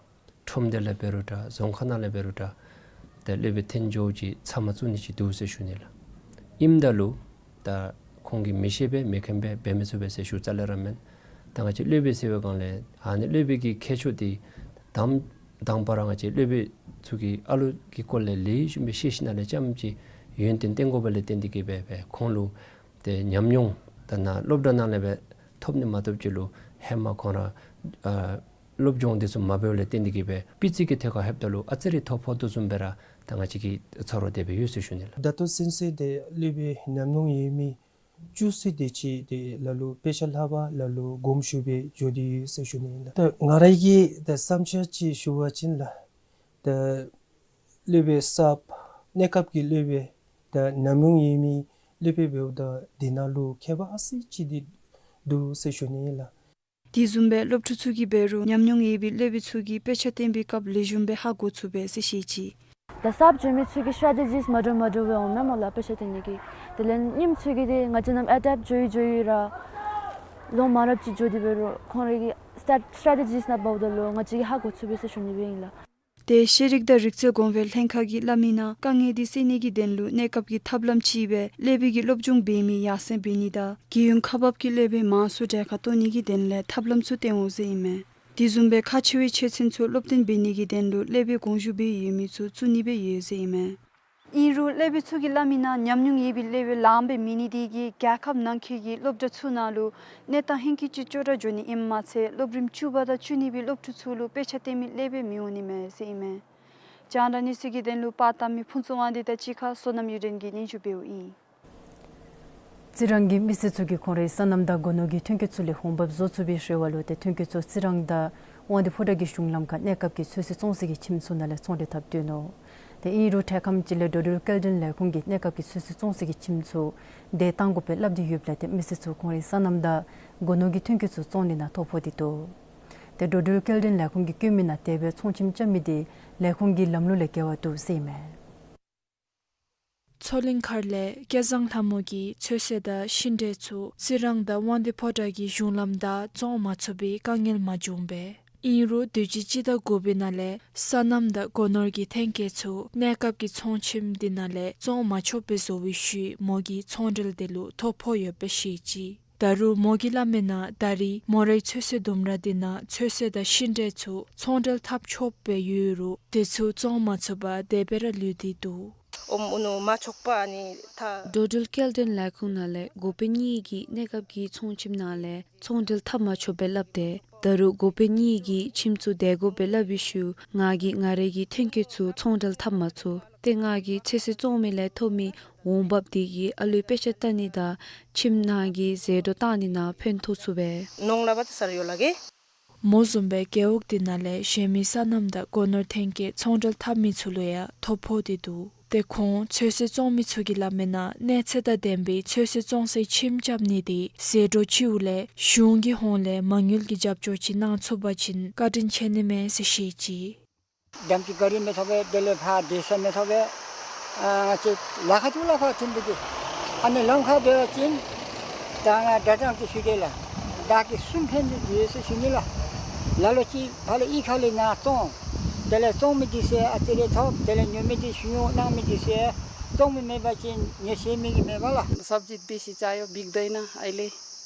ཁྲོམ་སྡེ་ལས་འབད་རུང་འདྲ། རྫོང་ཁག་ནང་ལས་འབད་རུང་འདྲ། ཏེ་སློབ་དཔོན་འཐོན་འགྱོཝ་ཅིག་ཚབ་མ་བཙུགས་ནི་ཅིག་འདུག་ཟེར་ཞུ་ནི་ལགས། ཨིནམ་ད་ལུ་ད་ཁོང་གིས་མི་ཤེས་པས་མི་མཁྱེན་པས་འབད་མི་ཚུགས་པས་ཟེར་ཞུ་རྩ་ལས་ར་མེན། ད་ང་བཅས་སློབ་དཔོན་ཟེར་བའི་སྒང་ལས་ཨ་ནི་སློབ་དཔོན་གྱི་ཁྱད་ཆོས་འདི་དང་དང་པ་ར་ང་བཅས་སློབ་དཔོན་ཚུ་གིས་ཨ་ལུ་གི་སྐོར་ལས་ལེགས་ཤོམ་སྦེ་ཤེས་ཞིནམ་ལས་རྐྱངམ་ཅིག་ཡོན་ཏན་བསྟན་དགོཔ་ལས་བརྟེན་ཏེ་གིས་འབད་འབད་ཁོང་ལུ་ཏེ་ཉམས་མྱོང་ད་ནཱ་སློབ་གྲྭ་ནང་ལས་སྦེ་ཐོབ་ནི་མ་གཏོགས་ཅིག་ལུ་ཧེ་མ་ཁོང་ར་ཨ་སློབ་སྦྱོང་འདི་ཚུ་མ་འབདཝ་ལས་བརྟེན་ཏེ་གིས་འབད་སྤུས་ཚད་ཀྱི་ཐད་ཁར་ལྷོདཔ་ད་ལུ་ཨ་ཙི་རེ་ཐོ་ཕོག་དོ་བཟུམ་སྦེ་ར་ད་ང་བཅས་ཀྱི་ཚོར་བ་དེ་སྦེ་ཡོད་ཟེར་ཞུ་ནི་ལགས། ད་ལྟོ་ཚུན་ཚོད་ཏེ་སློབ་དཔོན་ཉམས་མྱོང་ཡོད་མི་བཅུ་ཙམ་དེ་ཅིག་ཏེ་ལ་ལུ་དཔེ་ཆ་ལྷབ་པར་ལ་ལུ་དགོངས་ཞུ་སྦེ་འགྱོ་སྟེ་ཡོད་ཟེར་ཞུ་ནི་ཨིན་ལགས། ད་ང་ར་གི་ད་བསམ་འཆར་ཅིག་ཞུ་བ་ཅིན་ལགས། ད་སློབ་དཔོན་གསརཔ་གནས་སྐབས་ཀྱི་སློབ་དཔོན་དང་ཉམས་མྱོང་ཡོད་མི་སློབ་དཔོན་འབདཝ་ད་དེ་ནང་ལུ་ཁྱད་པར་ཨ་ཙི་ཅིག་འདི་འདུག་ཟེར་ཞུ་ནི་ཨིན་ལགས། དེ་བཟུམ་སྦེ་སློབ་ཕྲུག་ཚུ་གིས་འབད་རུང་ཉམས་མྱོང་ཡོད་པའི་སློབ་དཔོན་ཚུ་གིས་དཔེ་ཆ་སྟོན་པའི་སྐབས་ལེགས་ཤོམ་སྦེ་ཧ་གོ་ཚུགས་པས་ཟེར་བཤད་ཅི། ད་གསརཔ་འགྱོ་མི་ཚུ་གི་སི་ཊེ་ཊེ་ཇིས་མ་འདྲཝ་མ་འདྲཝ་སྦེ་འོང་མས་སྨོ་ལགས་དཔེ་ཆ་སྟོན་ནི་གི། དེ་ལས་རྙིངམ་ཚུ་གིས་འདི་ང་བཅས་རྣམས་ཨེ་ཌེབཊ་འགྱོ་ཡི་འགྱོ་ཡི་ར་ལོ་མང་རབས་ཅིག་འགྱོ་སྟེ་འབད་རུང་ཁོང་རའི་གི་སི་ཊེ་ཊེ་ཇིས་ནང་འབདཝ་ད་ལུ་ང་བཅས་ཀྱིས་ཧ་གོ་ཚུགས་པས་ཟེར་ཞུ་ནི་སྦེ་ཨིན་ལགས། ཏེ་ཤེས་རིག་དང་རིག་རྩལ་གོང་འཕེལ་ལྷན་ཁག་གིས་སླབ་མི་ནང་དཀའ་ངལ་འདི་སེལ་ནི་གི་དོན་ལུ་གནས་སྐབས་ཀྱི་ཐབས་ལམ་ཅིག་སྦེ་སློབ་དཔོན་གྱིས་སློབ་སྦྱོང་འབད་མི་ཡར་སེང་འབད་ནི་དང་རྒྱལ་ཡོངས་ཁག་འབག་གི་སློབ་དཔོན་མང་སུ་གྲལ་ཁར་གཏོགས་ནི་གི་དོན་ལས་ཐབས་ལམ་ཚུ་སྟོན་འོང་ཟེར་ཨིན་མས། དེ་བཟུམ་སྦེ་ཁག་ཆེ་བའི་ཆོས་ཚན་ཚུ་སློབ་སྟོན་འབད་ནི་གི་དོན་ལུ་སློབ་དཔོན་དགོངས་ཞུ་འབད་ཡོད་མི་ཚུ་བཙུགས་ནི་སྦེ་ཡོད་ཟེར་ཨིན་མས། ཨིན་རུང་སློབ་དཔོན་ཚུ་གིས་སླབ་མི་ནང་ཉམས་མྱོང་ཡོད་པའི་སློབ་དཔོན་ལངམ་སྦེ་མེད་ནི་དེ་གིས་རྒྱལ་ཁབ་ནང་འཁོད་ཀྱི་སློབ་གྲྭ་ཚུ་ནང་ལུ་གནས་སྟངས་ཧེང་སྐལ་ཅིག་སྐྱོ་དྲགས་འགྱོ་ནི་ཨིནམ་མ་ཚད་སློབ་རིམ་བཅུ་པ་དང་བཅུ་གཉིས་པའི་སློབ་ཕྲུག་ཚུ་ལུ་དཔེ་ཆ་སྟོན་མི་སློབ་དཔོན་མི་འོང་ནི་མས་ཟེར་ཨིན་མས། རྒྱང་བསྒྲགས་གནས་ཚུལ་གྱི་དོན་ལུ་པར་བཏབ་མི་ཕུན་ཚོགས་དབང་འདུས་དང་གཅིག་ཁར་བསོད་ནམས་གཡུ་སྒྲོན་གྱིས་སྙན་ཞུ་འབདཝ་ཨིན། རྩི་རང་གི་མི་སེར་ཚུ་གིས་ཁོང་རའི་སོ་ནམ་དང་སྒོ་ནོར་གྱི་ཐོན་སྐྱེད་ཚུ་ལས་འོང་འབབ་བཟོ་ཚུགས་པའི་རེ་བ་ལུ་ཏེ་ཐོན་སྐྱེད་ཚུ་རྩི་རང་དང་དབང་འདུས་ཕོ་བྲང་གི་གཞུང་ལམ་ཁར་གནས་སྐབས་ཀྱི་ཚོད་བསྲེ་བཙོང་སའི་གི་ཁྱིམ་ཚུ་ནང་ལས་ཚོང་འབྲེལ་འཐབ་སྡོད་ནུག། ཏེ་ཨིན་རུང་འཕྲལ་ཁམས་ཅིག་ལས་འགྲོ་འགྲུལ་སྐྱེལ་འདྲེན་ལས་ཁུངས་ཀྱིས་གནས་སྐབས་ཀྱི་ཚོད་བསྲེ་བཙོང་སའི་གི་ཁྱིམ་ཚུ་བདའ་བཏང་དགོ་པའི་སླབ་སྟེ་ཡོདཔ་ལས་ཏེ་མི་སེར་ཚུ་ཁོང་རའི་སོ་ནམ་དང་སྒོ་ནོར་གྱི་ཐོན་སྐྱེད་ཚུ་བཙོང་ནི་ནང་ཐོ་ཕོག་སྟེ་འདུག། ཏེ་འགྲོ་འགྲུལ་སྐྱེལ་འདྲེན་ལས་ཁུངས་ཀྱིས་བཀོད་མི་ནང་དེ་སྦེ་ཚོང་ཁྱིམ་རྐྱབ་མི་དེ་ལས་ཁུངས་ཀྱི་ལམ་ལུགས་ལས་འགལ་བ་འདུག་ཟེར་ཨིན་མས། མཚོ་གླིང་མཁར་ལས་སྐལ་བཟང་ལྷ་མོ་གིས་ཚོད་བསྲེ་དང་ཤིང་འབྲས་ཚུ་རྩི་རང་དང་དབང་འདུས་ཕོ་བྲང་གི་གཞུང་ལམ་བདའ་བཙོང་མ་ཚུགས་པའི་དཀའ་ངལ་མ་བྱུང་པས། ཨིན་རུང་དུས་ཅི་སྤྱི་ཟླ་དགུ་པའི་ནང་ལས་སོ་ནམ་དང་སྒོ་ནོར་གྱི་ཐོན་སྐྱེད་ཚུ་གནས་སྐབས་ཀྱི་ཚོང་ཁྱིམ་དེ་ནང་ལས་བཙོང་མ་ཆོགཔ་སྦེ་བཟོ་བའི་ཤུལ་མོ་གིས་ཚོང་འབྲེལ་དེ་ལུ་ཐོ་ཕོག་ཡོདཔ་སྦེ་བཤད་ཅི། ད་རུང་མོ་གིས་སླབ་མི་ནང་ད་རེས་མོ་རའི་ཚོད་བསྲེ་ལྡུམ་ར་དེ་ནང་ཚོད་བསྲེ་དང་ཤིང་འབྲས་ཚུ་ཚོང་འབྲེལ་འཐབ་ཆོགཔ་སྦེ་ཡོད་རུང་དེ་ཚུ་བཙོང་མ་ཚུགས་པར་དེ་སྦེ་ར་ལུས་ཏེ་འདུག། ཨོམ་ཨུ་ནུ་མ་ཆོག་པ་ཨ་ནི་ད། འགྲོ་འགྲུལ་སྐྱེལ་འདྲེན་ལས་ཁུངས་ནང་ལས་འགོ་དཔོན་གཉིས་ཀྱིས་གནས་སྐབས་ཀྱི་ཚོང་ཁྱིམ་ནང་ལས་ཚོང་འབྲེལ་འཐབ་མ་ཆོགཔ་སྦེ་སླབ་སྟེ་ད་རུང་འགོ་དཔོན་གཉིས་ཀྱིས་ཁྱིམ་ཚུ་བདའ་དགོཔ་སྦེ་སླབ་པའི་ཤུལ་ང་གིས་ང་རའི་གི་ཐོན་སྐྱེད་ཚུ་ཚོང་འབྲེལ་འཐབ་མ་ཚུགས། ཏེ་ང་གིས་ཚོད་བསྲེ་བཙོང་མི་ལས་ཐོབ་མི་འོང་འབབ་དེ་གིས་ཨ་ལུའི་དཔེ་ཆ་ལྟ་ནི་དང་ཁྱིམ་ནང་གི་ཟད་འགྲོ་བཏང་ནི་ནང་ཕན་ཐོགས་ཚུགས་པས། ནོར་ལས་བར་ཆད་ཡོད་ལགས། མོ་བཟུམ་སྦེ་རྒེད་འོག་དེ་ནང་ལས་གཞན་མི་སོ་ནམ་དང་སྒོ་ནོར་ཐོན་སྐྱེད་ཚོང་འབྲེལ་འཐབ་མི་ཚུ་ལུ་ཡང་ཐོ་ཕོག་སྟེ་འདུག། ཏེ་ཁོང་ཚོད་བསྲེ་བཙོང་མི་ཚུ་གིས་སླབ་མི་ནང་གནས་ཚད་དང་ལྡན་པའི་ཚོད་བསྲེ་བཙོང་སའི་ཁྱིམ་རྐྱབ་ནི་དེ་ཟད་འགྲོ་ལྕི་བ་ལས་གཞུང་གི་ཧོངས་ལས་མ་དངུལ་གྱི་རྒྱབ་སྐྱོར་ཅིག་གནང་ཚུགས་པ་ཅིན་བཀའ་དྲིན་ཆེ་ནི་མས་ཟེར་བཤད་ཅི། འགྲམ་གྱི་ག་རི་མི་ཐོབ་པས། དེ་ལས་ཕར་སྡོད་ས་མི་ཐོབ་པས། ཨ་ང་བཅས་ལཱ་ཁག་ཐུག་ལཱ་ཁག་ཐུག་འདུག་གི། ཨ་ནི་ལམ་ཁར་སྡོད་པ་ཅིན་ད་ང་སྒྲ་གྲགས་ཀྱི་ཞུ་གེ་ལགས། བདག་གིས་གསུམ་ཕན་ཏེ་ཡོད་ཟེར་ཞུ་ནི་ལགས། ལ་ལོ་ཅིག་ཕར་ལས་གཡུས་ཁ་ལས་ནཱ་བཙོང་། དེ་ལས་བཙོང་མི་འདི་ཚུ་ཨ་ཙི་རེ་ཐོབ། དེ་ལས་ཉོ་མི་འདི་ཤུལ་ཡོང་གནང་མི་འདི་ཚུ་བཙོང་མི་མེད་པ་ཅིན་ཉོ་ཤེས་མི་གི་མེད་པ་ལགས། सब्जी बेसी चाहियो, बिक्दैन अहिले।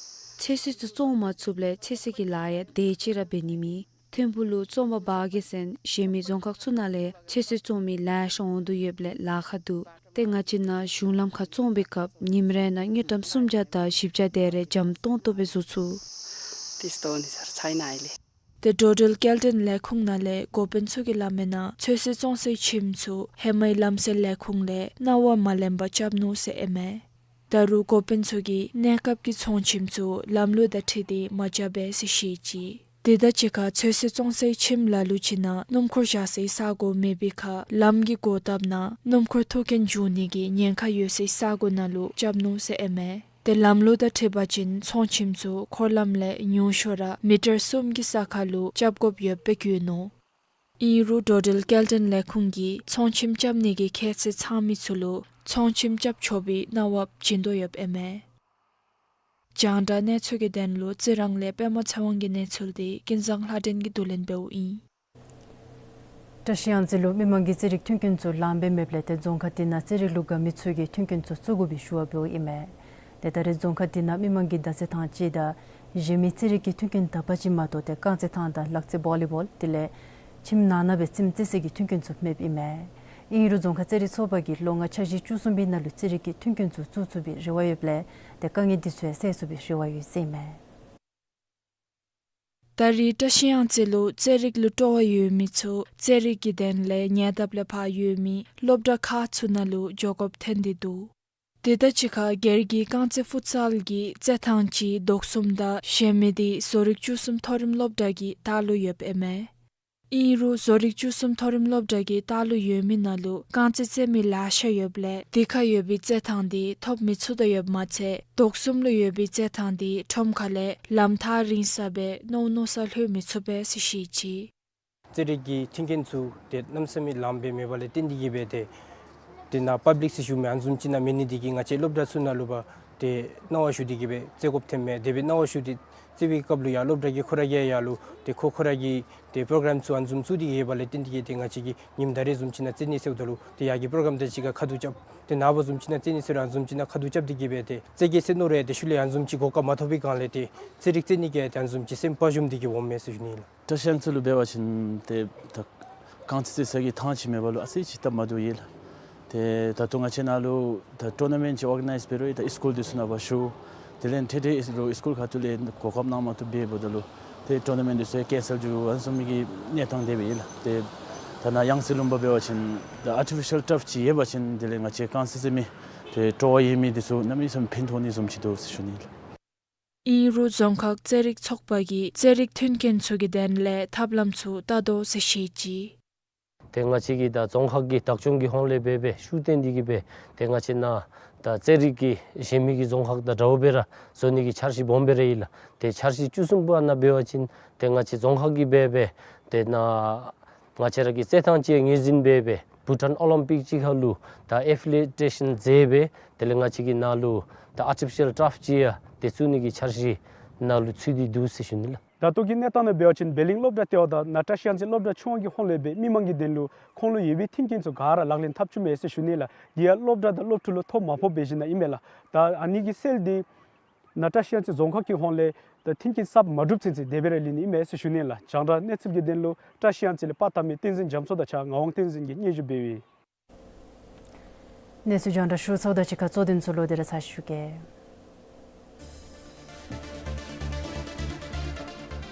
ཚོད་བསྲེ་ཚུ་བཙོང་མ་ཚུགསཔ་ལས་ཚོད་བསྲེ་གི་ལཱ་ཡང་དེ་ཅིག་ར་འབད་ནི་མེད། ཐིམ་ཕུག་ལུ་བཙོང་པ་འབག་གེ་ཟེར་གཞན་མི་རྫོང་ཁག་ཚུ་ནང་ལས་ཚོད་བསྲེ་བཙོང་མི་ལེ་ཤ་འོང་དོ་ཡོདཔ་ལས་ལཱ་ཁག་འདུག། ཏེ་ང་བཅས་ནཱ་གཞུང་ལམ་ཁར་བཙོང་པའི་སྐབས་ཉིནམ་རེ་ནང་དངུལ་ཀྲམ་སུམ་བརྒྱ་དང་བཞི་བརྒྱ་དེ་རེ་འཇམ་ཏོང་ཏོ་སྦེ་བཟོ་ཚུགས། ཏིས་ཏོ་ནི་སར་ཚའི་ན་ཨའི་ལེ། ཏེ་འགྲོ་འགྲུལ་སྐྱེལ་འདྲེན་ལས་ཁུངས་ནང་ལས་འགོ་དཔོན་ཚུ་གིས་སླབ་མི་ནང་ཚོད་བསྲེ་བཙོང་སའི་ཁྱིམ་ཚུ་ཧེ་མའི་ལམ་སེལ་ལས་ཁུངས་ལས་གནང་བ་མ་ལེན་པར་རྐྱབ་ནུག་ཟེར་ཨིན་མས། ད་རུང་འགོ་དཔོན་ཚུ་གིས་གནས་སྐབས་ཀྱི་ཚོང་ཁྱིམ་ཚུ་ལམ་ལུགས་དང་འཁྲིལ་ཏེ་མ་རྐྱབ་པས་ཟེར་བཤད་ཅི། དེ་དང་གཅིག་ཁར་ཚོད་བསྲེ་བཙོང་སའི་ཁྱིམ་ལ་ལུ་ཅིག་ནང་སྣུམ་འཁོར་བཞག་སའི་ས་གོ་མེད་པའི་ཁར་ལམ་གྱི་སྒོ་བཏབ་ནང་སྣུམ་འཁོར་ཐུག་རྐྱེན་འབྱུང་ནི་གི་ཉེན་ཁ་ཡོད་སའི་ས་གོ་ནང་ལུ་རྐྱབ་ནུག་ཟེར་ཨིན་མས། ཏེ་ལམ་ལུགས་དང་འཁྲིལ་བ་ཅིན་ཚོང་ཁྱིམ་ཚུ་འཁོར་ལམ་ལས་ཉུང་ཤོས་ར་མི་ཊར་གསུམ་གྱི་ས་ཁར་ལུ་རྐྱབ་དགོཔ་ཡོདཔ་སྦེ་བཀོད་ནུག། ཨིན་རུང་འགྲོ་འགྲུལ་སྐྱེལ་འདྲེན་ལས་ཁུངས་ཀྱིས་ཚོང་ཁྱིམ་རྐྱབ་ནི་གི་ཁྱད་ཚད་ཚང་མི་ཚུ་ལུ་ཚོང་ཁྱིམ་རྐྱབ་ཆོག་པའི་གནང་བ་བྱིན་དོ་ཡོདཔ་ཨིན་མས། རྒྱང་བསྒྲགས་གནས་ཚུལ་གྱི་དོན་ལུ་རྩི་རང་ལས་པདྨ་ཚེ་དབང་གི་གནས་ཚུལ་དེ་ཀུན་བཟང་ལྷ་སྒྲོན་གྱིས་བསྡུ་ལེན་འབདཝ་ཨིན། བཀྲ་ཤིས་གཡང་རྩེ་ལུ་མི་མང་གིས་རྩེད་རིགས་མཐུན་རྐྱེན་ཚུ་ལངམ་སྦེ་མེདཔ་ལས་ཏེ་རྫོང་ཁག་དེ་ནང་རྩེད་རིགས་ལུ་དགའ་མི་ཚུ་གིས་མཐུན་རྐྱེན་ཚུ་བཙུགས་དགོ་པའི་ཞུ་བ་འབདཝ་ཨིན་མས། ཏེ་ད་རེས་རྫོང་ཁག་དེ་ནང་མི་མང་གིས་མདའ་རྩེད་ཐང་གཅིག་དང་གཞན་མི་རྩེད་རིགས་ཀྱི་མཐུན་རྐྱེན་དག་པ་ཅིག་མ་གཏོགས་ཏེ་རྐང་རྩེད་ཐང་དང་ལག་རྩེད་བོ་ལི་བོལ་དེ་ལས་ཁྱིམ་ནང་ན་སྦེ་རྩེདམོ་རྩེ་སའི་གི་མཐུན་རྐྱེན་ཚུ་མེདཔ་ཨིན་མས། ཨིན་རུང་རྫོང་ཁག་རྩེད་རིགས་ཚོགས་པ་གིས་ལོ་ལྔ་འཆར་གཞི་བཅུ་གསུམ་པའི་ནང་ལུ་རྩེད་རིགས་ཀྱི་མཐུན་རྐྱེན་ཚུ་བཙུགས་ཚུགས་པའི་རེ་བ་ཡོདཔ་ལས་ཏེ་དཀའ་ངལ་འདི་ཚུ་ཡང་སེལ་ཚུགས་པའི་རེ་བ་ཡོད་ཟེར་ཨིན་མས། ད་རེས་བཀྲ་ཤིས་གཡང་རྩེ་ལུ་རྩེད་རིགས་ལུ་སྤྲོ་བ་ཡོད་མི་ཚུ་རྩེད་རིགས་ཀྱི་དོན་ལས་ཉེ་འདབས་ལས་ཕར་ཡོད་མི་སློབ་གྲྭ་ཁག་ཚུ་ནང་ལུ་འགྱོ་དགོཔ་ཐོན་ཏེ་འདུག། དེ་དང་གཅིག་ཁར་སྒེར་གྱི་རྐང་རྩེད་ཕུཊ་སལ་གྱི་རྩེད་ཐང་ཅིག་དོགས་ཟོན་དང་གཞན་མི་དེ་བཟོ་རིག་བཅུ་གསུམ་མཐོ་རིམ་སློབ་གྲྭ་གི་ལྟག་ལུ་ཡོདཔ་ཨིན་མས། ཨིན་རུང་བཟོ་རིག་བཅུ་གསུམ་མཐོ་རིམ་སློབ་གྲྭ་གི་ལྟག་ལུ་ཡོད་མི་ནང་ལུ་རྐང་རྩེད་རྩེད་མི་ལེ་ཤ་ཡོདཔ་ལས་དེ་ཁར་ཡོད་པའི་རྩེད་ཐང་དེ་ཐོབ་མི་ཚུགས་དོ་ཡོདཔ་མ་ཚད་དོགས་ཟོན་ལུ་ཡོད་པའི་རྩེད་ཐང་དེ་ཁྲོམ་ཁ་ལས་ལམ་ཐག་རིང་ས་སྦེ་མནོ་མནོ་སར་ལྷོད་མི་ཚུགས་པས་ཟེར་བཤད་ཅི། རྩེད་རིགས་ཀྱི་མཐུན་རྐྱེན་ཚུ་ཏེ་གནམ་མེད་ས་མེད་ལངམ་སྦེ་མེདཔ་ལས་བརྟེན་ཏེ་གིས་སྦེ་ཏེ་ཏེ་ནཱ་པབ་ལིཀ་ཟེར་ཞུ་མི་ཨ་ནི་བཟུམ་ཅིག་ནང་མེད་ནི་དེ་གིས་ང་བཅས་སློབ་གྲྭ་ཚུ་ནང་ལུ་འབད་ཏེ་གནང་བ་ཞུ་སྟེ་གིས་སྦེ་རྩེད་དགོཔ་ཐོནམ་མས། དེ་སྦེ་གནང་བ་ཞུ་སྟེ་རྩེད་པའི་སྐབས་ལུ་ཡང་སློབ་གྲྭ་གི་ཁོ་ར་གིས་ཡར་ལུ་ཏེ་ཁོ་ཁོ་ར་གི་ཏེ་པྲོ་གརམ་ཚུ་ཨ་ནི་བཟུམ་བཙུགས་ཏེ་གིས་ཡོདཔ་ལས་བརྟེན་ཏེ་གིས་ཏེ་ང་བཅས་ཀྱིས་ཉིནམ་ད་རེས་བཟུམ་ཅིག་ནང་རྩེད་ནི་ཟེརཝ་ད་ལུ་ཏེ་ཡར་གྱི་པྲོ་གརམ་དང་གཅིག་ཁར་ཁ་ཐུག་རྐྱབ། ཏེ་ནངས་པ་བཟུམ་ཅིག་ནང་རྩེད་ནི་ཟེར་རུང་ཨ་ནི་བཟུམ་ཅིག་ནང་ཁ་ཐུག་རྐྱབ་སྟེ་གིས་སྦེ་ཏེ་རྩེད་གེ་ཟེར་མནོ་རུང་ཏེ་ཤུལ་ལས་ཨ་ནི་བཟུམ་ཅིག་གོ་སྐབས་མ་ཐོབ་པའི་སྒང་ལས་ཏེ་རྩེད་རིགས་རྩེད་ནི་གི་ཏེ་ཨ་ནི་བཟུམ་ཅིག་སེམས་པ་ཞུམ་སྟེ་གིས་འོངམ་མས་ཟེར་ཞུ་ནི་ལགས། བཀྲིས་གཡང་རྩེ་ལུ་འབད་བ་ཅིན་ཏེ་ད་རྐང་རྩེད་རྩེད་ས་གི་ཐང་ཅིག་མེདཔ་ལུ་ཨ་ཙི་ཅིག་སྟབས་མ་བདེཝ་ཡོད་ལགས། ཏེ་ད་ལྟོ་ང་བཅས་ནཱ་ལུ་ད་ཊོར་ན་མེནཊ་ཅིག་ཨོར་ག་ནའིཛ་འབད་རུང་ད་སི་ཀུལ་འདི་ཚུ་ནང་འབག་ཞུ། དེ་ལས་ཐེངས་ཐེངས་ལུ་སི་ཀུལ་ཁ་ཐུག་ལས་གོ་སྐབས་གནང་མ་བཏུབ་པའི་འབདཝ་ད་ལུ་ཏེ་ཊོར་ན་མེནཊ་འདི་ཚུ་ཡང་ཀེན་སེལ་འགྱོ་ཨ་ནི་བཟུམ་མའི་གི་གནས་སྟངས་དེ་སྦེ་ཡོད་ལགས། ཏེ་ད་ནཱ་གཡང་རྩེ་ལུ་འབད་བ་ཅིན་ད་ཨར་ཊི་ཕི་ཤལ་ཊརཕ་ཅིག་ཡོད་པ་ཅིན་དེ་ལས་ང་བཅས་རྐང་རྩེད་རྩེད་མི་ཏེ་སྤྲོ་བ་ཡོད་མི་འདི་ཚུ་གནམ་མེད་ས་མེད་ཕན་ཐོགས་ནི་བཟུམ་ཅིག་འདུག་ཟེར་ཞུ་ནི་ལགས། ཨིན་རུང་རྫོང་ཁག་རྩེད་རིགས་ཚོགས་པ་གིས་རྩེད་རིགས་མཐུན་རྐྱེན་ཚུ་གི་དོན་ལས་ཐབས་ལམ་ཚུ་བལྟ་དོ་ཟེར་བཤད་ཅི། ཏེ་ང་བཅས་ཀྱི་ད་རྫོང་ཁག་གི་བདག་སྐྱོང་གི་ཧོངས་ལས་འབད་སྦེ་ཤུགས་བཏོན་ཏེ་གིས་སྦེ་ཏེ་ང་བཅས་ནཱ་ད་རྩེད་རིགས་ཀྱི་གཞན་མི་གི་རྫོང་ཁག་དང་འདྲཝ་སྦེ་ར་བཟོ་ནི་གི་འཆར་གཞི་སྦོམ་སྦེ་ར་ཡོད་ལགས། ཏེ་འཆར་གཞི་བཅུ་གསུམ་པ་ནང་འབད་བ་ཅིན་ཏེ་ང་བཅས་རྫོང་ཁག་གིས་འབད་སྦེ་ཏེ་ནཱ་ང་བཅས་ར་གི་རྩེད་ཐང་ཅིག་ངོས་འཛིན་འབད་སྦེ་བྷུ་ཊཱན་ཨོ་ལིམ་པིཀ་ཅིག་ཁར་ལུ་ད་ཨེ་ཕི་ལི་ཊེ་ཤཱན་མཛད་སྦེ་དེ་ལས་ང་བཅས་ཀྱིས་ནཱ་ལུ་ད་ཨར་ཊི་ཕི་ཤལ་ཊརཕ་ཅིག་ཡང་ཏེ་བཙུགས་ནི་གི་འཆར་གཞི་ནང་ལུ་ཚུད་དེ་འདུག་ཟེར་ཞུ་ནི་ལགས། ད་ལྟོ་གི་གནས་སྟངས་ནང་འབད་བ་ཅིན་བེ་གླིང་སློབ་གྲྭ་ལྟེ་བ་དང་ནཱ་བཀྲིས་གཡང་རྩེ་སློབ་གྲྭ་ཆུང་བ་གི་ཧོངས་ལས་སྦེ་མི་མང་གི་དོན་ལུ་ཁོང་ལུ་ཡོད་པའི་མཐུན་རྐྱེན་ཚུ་ག་ར་ལག་ལེན་འཐབ་བཅུག་མས་ཟེར་ཞུ་ནི་ལགས། དེ་ཡང་སློབ་གྲྭ་དང་སློབ་ཕྲུག་ལུ་ཐོ་མ་ཕོག་པའི་ཞིནམ་ལས་ཨིན་མས་ལགས། ད་ཨ་ནི་གི་སེལ་འདི་ནཱ་བཀྲིས་གཡང་རྩེ་རྫོང་ཁག་གི་ཧོངས་ལས་ད་མཐུན་རྐྱེན་གསརཔ་མ་གྲུབ་ཚུན་ཚོད་དེ་སྦེ་ར་ལུས་ནི་ཨིན་མས་ཟེར་ཞུ་ནི་ལགས། རྒྱང་བསྒྲགས་གནས་ཚུལ་གྱི་དོན་ལུ་བཀྲིས་གཡང་རྩེ་ལས་པར་བཏབ་མི་བསྟན་འཛིན་རྒྱ་མཚོ་དང་གཅིག་ཁར་ངག་དབང་བསྟན་འཛིན་གྱིས་སྙན་ཞུ་འབདཝ་ཨིན། གནས་ཚུལ་རྒྱང་བསྒྲགས་ཞུ་ཚརཝ་དང་གཅིག་ཁར་གཙོ་དོན་ཚུ་ལོག་སྟེ་ར་ཚར་ཞུ་གེ།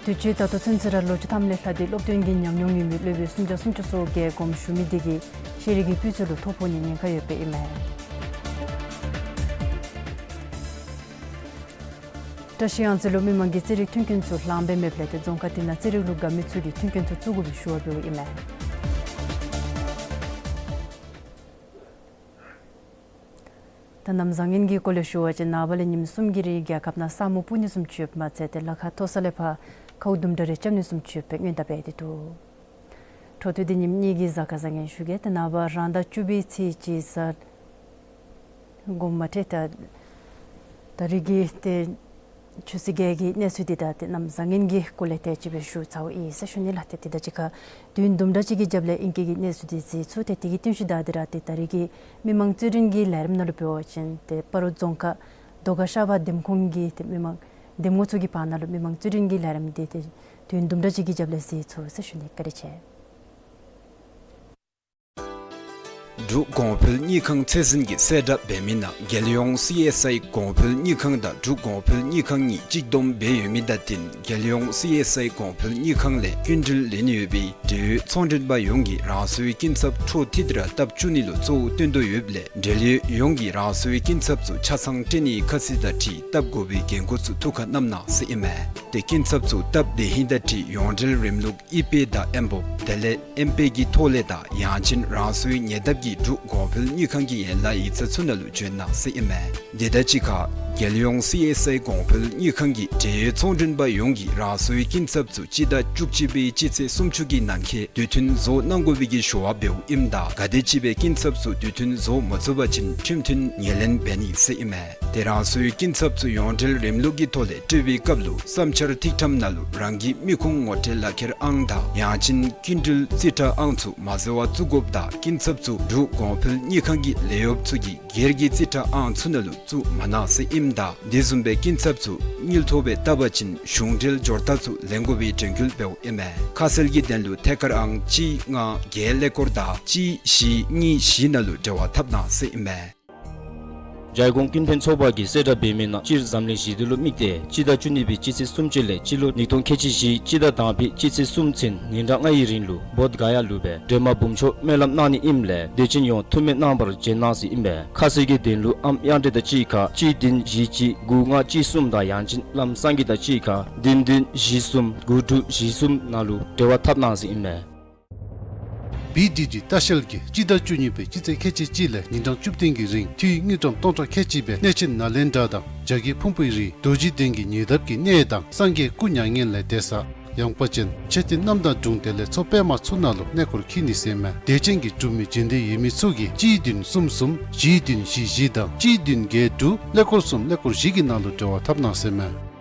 དུས་ཅི་ད་ལྟོ་ཚུན་ཚོད་ར་ལོ་བཅུ་ཐམ་ལས་ལྷག་སྟེ་སློབ་སྟོན་གྱི་ཉམས་མྱོང་ཡོད་མི་སློབ་དཔོན་སུམ་བརྒྱ་སུམ་ཅུ་སོ་བརྒྱད་དགོངསམ་ཞུ་མི་དེ་གིས་ཤེས་རིག་གི་སྤུས་ཚད་ལུ་ཐོ་ཕོག་ནིའི་ཉེན་ཁ་ཡོདཔ་ཨིན་མས། བཀྲིས་གཡང་རྩེ་ལུ་མི་མང་གི་རྩེད་རིགས་མཐུན་རྐྱེན་ཚུ་ལངམ་སྦེ་མེདཔ་ལས་ཏེ་རྫོང་ཁག་དེ་ནང་རྩེད་རིགས་ལུ་དགའ་མི་ཚུ་གིས་མཐུན་རྐྱེན་ཚུ་བཙུགས་དགོ་པའི་ཞུ་བ་འབདཝ་ཨིན་མས། ད་གནམ་བཟང་ངན་གྱི་སྐོར་ལས་ཞུ་བ་ཅིན་ནངས་པ་ལས་ཉིནམ་གསུམ་གྱི་རིང་རྒྱལ་ཁབ་ནང་ས་སྨུག་སྤུབ་ནི་བཟུམ་ཅིག་ཡོདཔ་མ་ཚད་ཏེ་ལ་ཁ་མཐོ་ས་ལས་ཕར་ཁཝ་དུམ་གྲ་རེ་རྐྱབ་ནི་བཟུམ་ཅིག་ཡོདཔ་སྦེ་སྔོན་བརྡ་འབད་དེ་འདུག། འཕྲོ་མཐུད་དེ་ཉིནམ་གཉིས་ཀྱི་གཟའ་སྐར་བཟང་ངན་ཞུ་གེ། ཏེ་ནངས་པ་རང་ཟླ་བཅུ་པའི་ཚེས་གཅིག་གཟའ་འགོ་མ་ཁྲེ་ད་ད་རིས་ཀྱི་ཏེ་ཆུ་ཚོད་བརྒྱད་ཀྱི་གནས་ཚུལ་འདི་དང་ཏེ་གནམ་བཟང་ངན་གྱི་སྐོར་ལས་ཏེ་ཅིག་སྦེ་ཞུ་ཚརཝ་ཨིན་ཟེར་ཞུ་ནི་ལགས། ཏེ་དེ་དང་གཅིག་ཁར་དུས་ཡུན་དུམ་གྲ་ཅིག་གི་རྒྱབ་ལས་ཨིང་སྐད་ཀྱི་གནས་ཚུལ་འདི་གཟིགས་ཚུགས། ཏེ་དེ་གི་རྟིང་ཤུལ་བདའ་སྟེ་ར་ཏེ་ད་རིས་ཀྱི་མི་མང་རྩོད་འགྲན་གྱི་ལས་རིམ་ནང་ལུ་འབད་བ་ཅིན་ཏེ་སྤ་རོ་རྫོང་ཁག་རྡོ་དཀར་ཤར་པ་འདེམས་ཁོངས་ཀྱི་ཏེ་མི་མང་འདེམས་ངོ་ཚུ་གི་བར་ན་ལུ་མི་མང་རྩོད་འགྲན་གྱི་ལས་རིམ་འདི་ཏེ་དུས་ཡུན་དུམ་གྲ་ཅིག་གི་རྒྱབ་ལས་གཟིགས་ཚུགས་ཟེར་ཞུ་ནི། བཀའ་དྲིན་ཆེ། འབྲུག་གོང་འཕེལ་དངུལ་ཁང་ཚད་འཛིན་གྱིས་གསལ་བསྒྲགས་འབད་མི་ནང་རྒྱལ་ཡོངས་སི་ཨེསི་ཨའི་གོང་འཕེལ་དངུལ་ཁང་དང་འབྲུག་གོང་འཕེལ་དངུལ་ཁང་གཉིས་གཅིག་བསྡོམས་འབད་ཡོད་མི་དང་བསྟུན་རྒྱལ་ཡོངས་སི་ཨེསི་ཨའི་གོང་འཕེལ་དངུལ་ཁང་ལས་སྐྱིན་འགྲུལ་ལེན་ནི་ཡོད་པའི་འབྲེལ་ཡོད་ཚོང་མགྲོན་པ་ཡོངས་ཀྱིས་རང་སོའི་སྐྱིན་ཚབ་འཕྲོ་མཐུད་དེ་ར་བཏབ་བཅུག་ནི་ལུ་གཙོ་བོ་བཏོན་དོ་ཡོདཔ་ལས་འབྲེལ་ཡོད་ཡོངས་ཀྱིས་རང་སོའི་སྐྱིན་ཚབ་ཚུ་ཆ་ཚང་སྤྲོད་ནིའི་ཁ་གསལ་དང་འཁྲིལ་བཏབ་དགོ་པའི་འགན་ཁུར་ཚུ་ཐུགས་ཁར་བསྣམ་གནང་ཟེར་ཨིན་མས། ཏེ་སྐྱིན་ཚབ་ཚུ་བཏབ་སྡོད་ཧིང་དང་འཁྲིལ་ཡོངས་འབྲེལ་རིམ་ལུགས་ཨི་པེ་དང་ཨེམ་བོབ་དེ་ལས་ཨེམ་པེ་གི་ཐོག་ལས་དང་ཡང་ཅིན་རང་སོའི་ཉེ་འདབས་ཀྱི་འབྲུག་གོང་འཕེལ་དངུལ་ཁང་གི་ཡན་ལག་ཡིག་ཚང་ཚུ་ནང་ལུ་བྱོན་གནང་ཟེར་ཨིན་མས། དེ་དང་གཅིག་ཁར་རྒྱལ་ཡོངས་སི་ཨེསི་ཨའི་གོང་འཕེལ་དངུལ་ཁང་གི་འབྲེལ་ཡོད་ཚོང་མགྲོན་པ་ཡོངས་ཀྱིས་རང་སོའི་སྐྱིན་ཚབ་ཚུ་སྤྱི་ཟླ་བཅུ་གཅིག་པའི་སྤྱི་ཚེས་སུམ་ཅུ་གི་ནང་འཁོད་དུས་མཐུན་བཟོ་གནང་དགོ་པའི་གི་ཞུ་བ་འབདཝ་ཨིནམ་ད་ག་དེམ་ཅིག་སྦེ་སྐྱིན་ཚབ་ཚུ་དུས་མཐུན་བཟོ་མ་ཚུགས་པ་ཅིན་ཁྲིམས་མཐུན་ངོས་ལེན་འབད་ནི་ཟེར་ཨིན་མས། ཏེ་རང་སོའི་སྐྱིན་ཚབ་ཚུ་ཡོངས་འབྲེལ་རིམ་ལུགས་ཀྱི་ཐོག་ལས་སྤྲོད་པའི་སྐབས་ལུ་བསམ་འཆར་ཐིག་ཐམ་ནང་ལུ་རང་གི་མི་ཁུངས་ངོ་སྤྲོད་ལག་ཁྱེར་ཨང་དང་ཡང་ཅིན་སྐྱིན་འགྲུལ་རྩིས་ཁྲ་ཨང་ཚུ་མ་བཟོ་བར་བཙུགས་དགོཔ་དང་སྐྱིན་ཚབ་ཚུ་འབྲུག་གོང་འཕེལ་དངུལ་ཁང་གི་ལས་གཡོགཔ་ཚུ་གི་སྒེར་གྱི་རྩིས་ཁྲ་ཨང་ཚུ་ནང་ལུ་བཙུགས་མ་གནང་ཟེར་ཨིནམ་ད་དེ་བཟུམ་སྦེ་སྐྱིན་ཚབ་ཚུ་དངུལ་ཐོག་སྦེ་བཏབ་པ་ཅིན་གཞུང་འབྲེལ་སྦྱོར་རྟགས་ཚུ་ལེན་དགོ་པའི་དྲན་སྐུལ་འབདཝ་ཨིན་མས། ཁ་གསལ་གྱི་དོན་ལུ་ཐད་ཀར་ཨང་གཅིག་ལྔ་བརྒྱད་ཀླད་ཀོར་དང་གཅིག་བཞི་གཉིས་བཞི་ནང་ལུ་འབྲེལ་བ་འཐབ་གནང་ཟེར་ཨིན་མས། རྒྱལ་ཡོངས་སྐྱིན་ཕན་ཚོགས་པ་གིས་གསལ་བསྒྲགས་འབད་མི་ནང་སྤྱིར་འཛམ་གླིང་ཞི་བདེ་ལུ་དམིགས་ཏེ་སྤྱི་ཟླ་བཅུ་གཉིས་པའི་སྤྱི་ཚེས་སུམ་ཅུ་ལས་སྤྱི་ལོ་ཉིས་སྟོང་ཁལ་གཅིག་བཞི་སྤྱི་ཟླ་དང་པའི་སྤྱི་ཚེས་གསུམ་ཚུན་ཉིན་གྲངས་ལྔའི་རིང་ལུ་བོདྷ་ག་ཡ་ལུ་སྦེ་སྒྲོལ་མ་འབུམ་མཆོག་སྨོན་ལམ་གནང་ནི་ཨིནམ་ལས་དད་ཅན་ཡོངས་འཐུས་མི་གནང་བར་བྱོན་གནང་ཟེར་ཨིན་པས། ཁ་གསལ་གྱི་དོན་ལུ་ཨམ་གཡང་འབྲེལ་དང་གཅིག་ཁར་གཅིག་བདུན་བཞི་གཅིག་དགུ་ལྔ་གཅིག་གསུམ་དང་ཡང་ཅིན་ལམ་སང་གི་དང་གཅིག་ཁར་བདུན་བདུན་བཞི་གསུམ་དགུ་དྲུག་བཞི་གསུམ་ནང་ལུ་འབྲེལ་བ་འཐབ་གནང་ཟེར་ཨིན་མས། བི་ཌི་ཌི་ལྟ་བཤལ་གྱིས་སྤྱི་ཟླ་བཅུ་གཉིས་པའི་སྤྱི་ཚེས་ཁལ་གཅིག་གཅིག་ལས་ཉིན་གྲངས་བཅུ་བདུན་གྱི་རིང་འཐུས་དངུལ་ཀྲམ་སྟོང་ཕྲག་ཁལ་གཅིག་སྦེ་གནས་ཆེན་ནཱ་ལེནྡྲ་དང་རྒྱ་བརྒྱུད་ཕུང་པོའི་རི་རྡོ་རྗེ་གདན་གྱི་ཉེ་འདབས་ཀྱི་གནས་དང་སངས་རྒྱས་སྐུ་མྱ་ངན་ལས་འདས་ས་ ཡངས་པ་ཅན་ཆེ་འབྲིང་གནམ་དང་སྒྲུང་དེ་ལས་མཚོ་པདྨ་ཚུ་ནང་ལུ་གནས་སྐོར་འཁྱིད་ནི་ཟེར་མས། དད་ཅན་གྱི་འབྲུག་མི་བྱོན་འདོད་ཡོད་མི་ཚུ་གིས་གཅིག་བདུན་གསུམ་གསུམ་བཞི་བདུན་བཞི་བཞི་དང་གཅིག་བདུན་བརྒྱད་དྲུག་ཀླད་ཀོར་གསུམ་ཀླད་ཀོར་བཞི་གི་ནང་ལུ་འབྲེལ་བ་འཐབ་གནང་ཟེར་མས།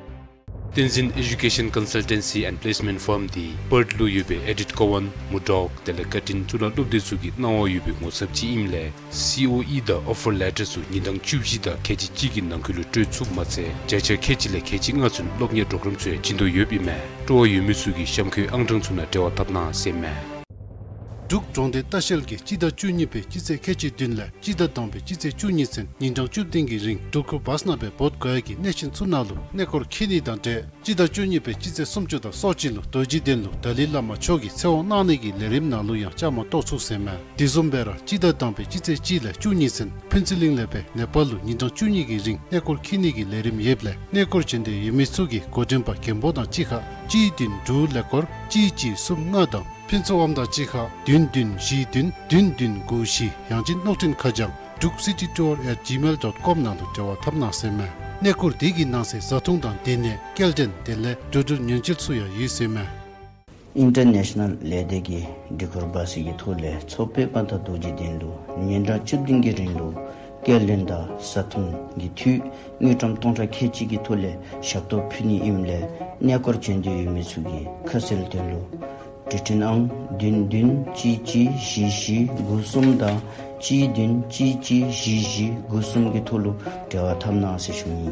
བསྟན་འཛིན་Education Consultancy and Placement Firm འདི་པརཐ་ལུ་ཡོད་པའི་ཨེ་ཌིཐ་ཀོ་ཝཱན་མུར་ཌོག་དེ་ལས་ཀར་ཊིན་གཙུག་ལག་སློབ་སྡེ་ཚུ་གི་གནང་བ་ཡོད་པའི་ངོ་ཚབ་ཅིག་ཨིནམ་ལས་སི་ཨོ་ཨི་དང་ཨོ་ཕར་ལེ་ཊར་ཚུ་ཉིན་གྲངས་བཅུ་བཞི་དང་ཁལ་གཅིག་གཅིག་གི་ནང་འཁོད་ལུ་སྤྲོད་ཚུགསཔ་མ་ཚད་བརྒྱ་ཆ་ཁལ་གཅིག་ལས་ཁལ་གཅིག་ལྔ་ཚུན་སློབ་གཉེར་གྲོགས་རམ་ཚུ་ཡང་བྱིན་དོ་ཡོདཔ་ཨིན་མས། སྤྲོ་བ་ཡོད་མི་ཚུ་གིས་གཤམ་འཁོད་ཨང་གྲངས་ཚུ་ནང་འབྲེལ་བ་འཐབ་གནང་ཟེར་མས། འབྲུག་གྲོང་སྡེ་ལྟ་བཤལ་གྱིས་སྤྱི་ཟླ་བཅུ་གཉིས་པའི་སྤྱི་ཚེས་ཁལ་གཅིག་བདུན་ལས་སྤྱི་ཟླ་དང་པའི་སྤྱི་ཚེས་བཅུ་གཉིས་ཚུན་ཉིན་གྲངས་བཅུ་བདུན་གྱི་རིང་འབྲུག་ཁུལ་བ་སྣ་སྦེ་བོདྷ་ག་ཡ་གི་གནས་ཆེན་ཚུ་ནང་ལུ་གནས་སྐོར་འཁྱིད་ནི་དང་འབྲེལ་སྤྱི་ཟླ་བཅུ་གཉིས་པའི་སྤྱི་ཚེས་སུམ་ཅུ་དང་སོ་གཅིག་ལུ་རྡོ་རྗེ་གདན་ལུ་ཏཱ་ལའི་བླ་མ་མཆོག་གི་ཚེ་དབང་གནང་ནི་གི་ལས་རིམ་ནང་ལུ་ཡང་བཅའ་མར་གཏོགས་ཚུགས་ཟེར་མས། དེ་བཟུམ་སྦེ་ར་སྤྱི་ཟླ་དང་པའི་སྤྱི་ཚེས་གཅིག་ལས་བཅུ་གཉིས་ཚུན་ཕུན་ཚོགས་གླིང་ལས་སྦེ་ནེ་པཱལ་ལུ་ཉིན་གྲངས་བཅུ་གཉིས་ཀྱི་རིང་གནས་སྐོར་འཁྱིད་ནི་གི་ལས་རིམ་ཡོདཔ་ལས་གནས་སྐོར་བྱོན་འདོད་ཡོད་མི་ཚུ་གིས་འགོ་འདྲེན་པ་རྒན་པོ་དང་གཅིག་ཁར་གཅིག་བདུན་དྲུག་ཀླད་ཀོར་གཅིག་གཅིག་གསུམ་ལྔ་དང་ཕུན་ཚོགས་དབང་དང་གཅིག་ཁར་བདུན་བདུན་བཞི་བདུན་བདུན་བདུན་དགུ་བཞི། ཡང་ཅིན་གློག་འཕྲིན་ཁ་བྱང་druk city tour at gmail dot com ནང་ལུ་འབྲེལ་བ་འཐབ་གནང་ཟེར་མས། གནས་སྐོར་དེ་གི་ནང་གསེས་བཟའ་འཐུང་དང་སྡོད་གནས་སྐྱེལ་འདྲེན་དེ་ལས་འགྲོ་འགྲུལ་ཉེན་བཅོལ་ཚུ་ཡང་ཡོད་ཟེར་མས། ཨིན་ཊར་ནེ་ཤ་ནཱལ་ལས་སྡེ་གིས་སྒྲིག་བཀོད་འབད་ས་གི་ཐོག་ལས་མཚོ་པདྨ་དང་རྡོ་རྗེ་གདན་ལུ་ཉིན་གྲངས་བཅུ་བདུན་གྱི་རིང་ལུ་སྐྱེལ་འདྲེན་དང་བཟའ་འཐུང་གི་འཐུས་དངུལ་ཀྲམ་སྟོང་ཕྲག་ཁལ་གཅིག་གི་ཐོག་ལས་ཞབས་ཏོག་ཕུལ་ནི་ཨིནམ་ལས་གནས་སྐོར་བྱོན་འདོད་ཡོད་མི་ཚུ་གིས་ཁ་གསལ་དོན་ལུ་འབྲེལ་འཕྲིན་ཨང་བདུན་བདུན་གཅིག་གཅིག་བཞི་བཞི་དགུ་གསུམ་དང་གཅིག་བདུན་གཅིག་གཅིག་བཞི་བཞི་དགུ་གསུམ་གྱི་ཐོག་ལུ་འབྲེལ་བ་འཐབ་གནང་ཟེར་ཞུ་ནི།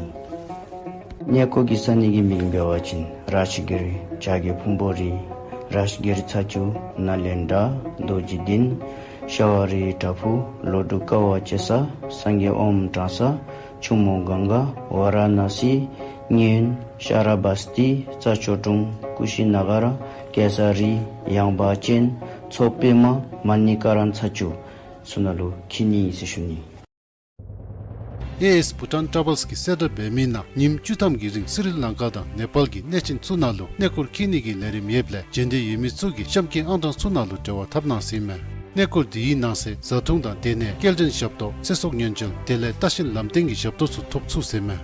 གནས་སྐོར་གྱི་ས་གནས་ཀྱི་མིང་འབད་བ་ཅིན་རཱཇ་གིར་བྱ་རྒོད་ཕུང་པོ་རི་རཱཇ་གིར་ཚ་ཆུ་ནཱ་ལེནྡྲ་རྡོ་རྗེ་གདན་ཤ་བ་རི་བྲག་ཕུག་ལོ་དྲུག་དཀའ་བ་སྤྱད་ས་སངས་རྒྱས་ཨོམ་དྲང་ས་ཆུ་མོ་གངྒཱ་ཝཱ་ར་ཎ་སི་མཉན་ཤ་ར་བ་སྟི་རྩྭ་མཆོག་གྲོང་ཀུ་ཤི་ན་ག་ར་གེ་སར་རི་ཡངས་པ་ཅན་མཚོ་པདྨ་མ་ཎི་ཀ་ར་ཚ་ཆུ་ཚུ་ནང་ལུ་འཁྱིད་ནི་ཨིན་ཟེར་ཞུ་ནི། ཨེ་ཨེས་བྷུ་ཊཱན་ཊ་རེ་བཱལསི་གིས་གསལ་བསྒྲགས་འབད་མི་ནང་ཉིནམ་བཅུ་ཐམ་གྱི་རིང་སི་རི་ལང་ཀ་དང་ནེ་པཱལ་གྱི་གནས་ཆེན་ཚུ་ནང་ལུ་གནས་སྐོར་འཁྱིད་ནི་གི་ལས་རིམ་ཡོདཔ་ལས་བྱོན་འདོད་ཡོད་མི་ཚུ་གིས་གཤམ་འཁོད་ཨང་གྲངས་ཚུ་ནང་ལུ་འབྲེལ་བ་འཐབ་གནང་ཟེར་མས། གནས་སྐོར་དེའི་ནང་གསེས་བཟའ་འཐུང་དང་སྡོད་གནས་སྐྱེལ་འདྲེན་ཞབས་ཏོག་ཚེ་སྲོག་ཉེན་བཅོལ་དེ་ལས་ལྟ་བཤལ་ལམ་སྟོན་གྱི་ཞབས་ཏོག་ཚུ་ཐོབ་ཚུགས་ཟེར་མས།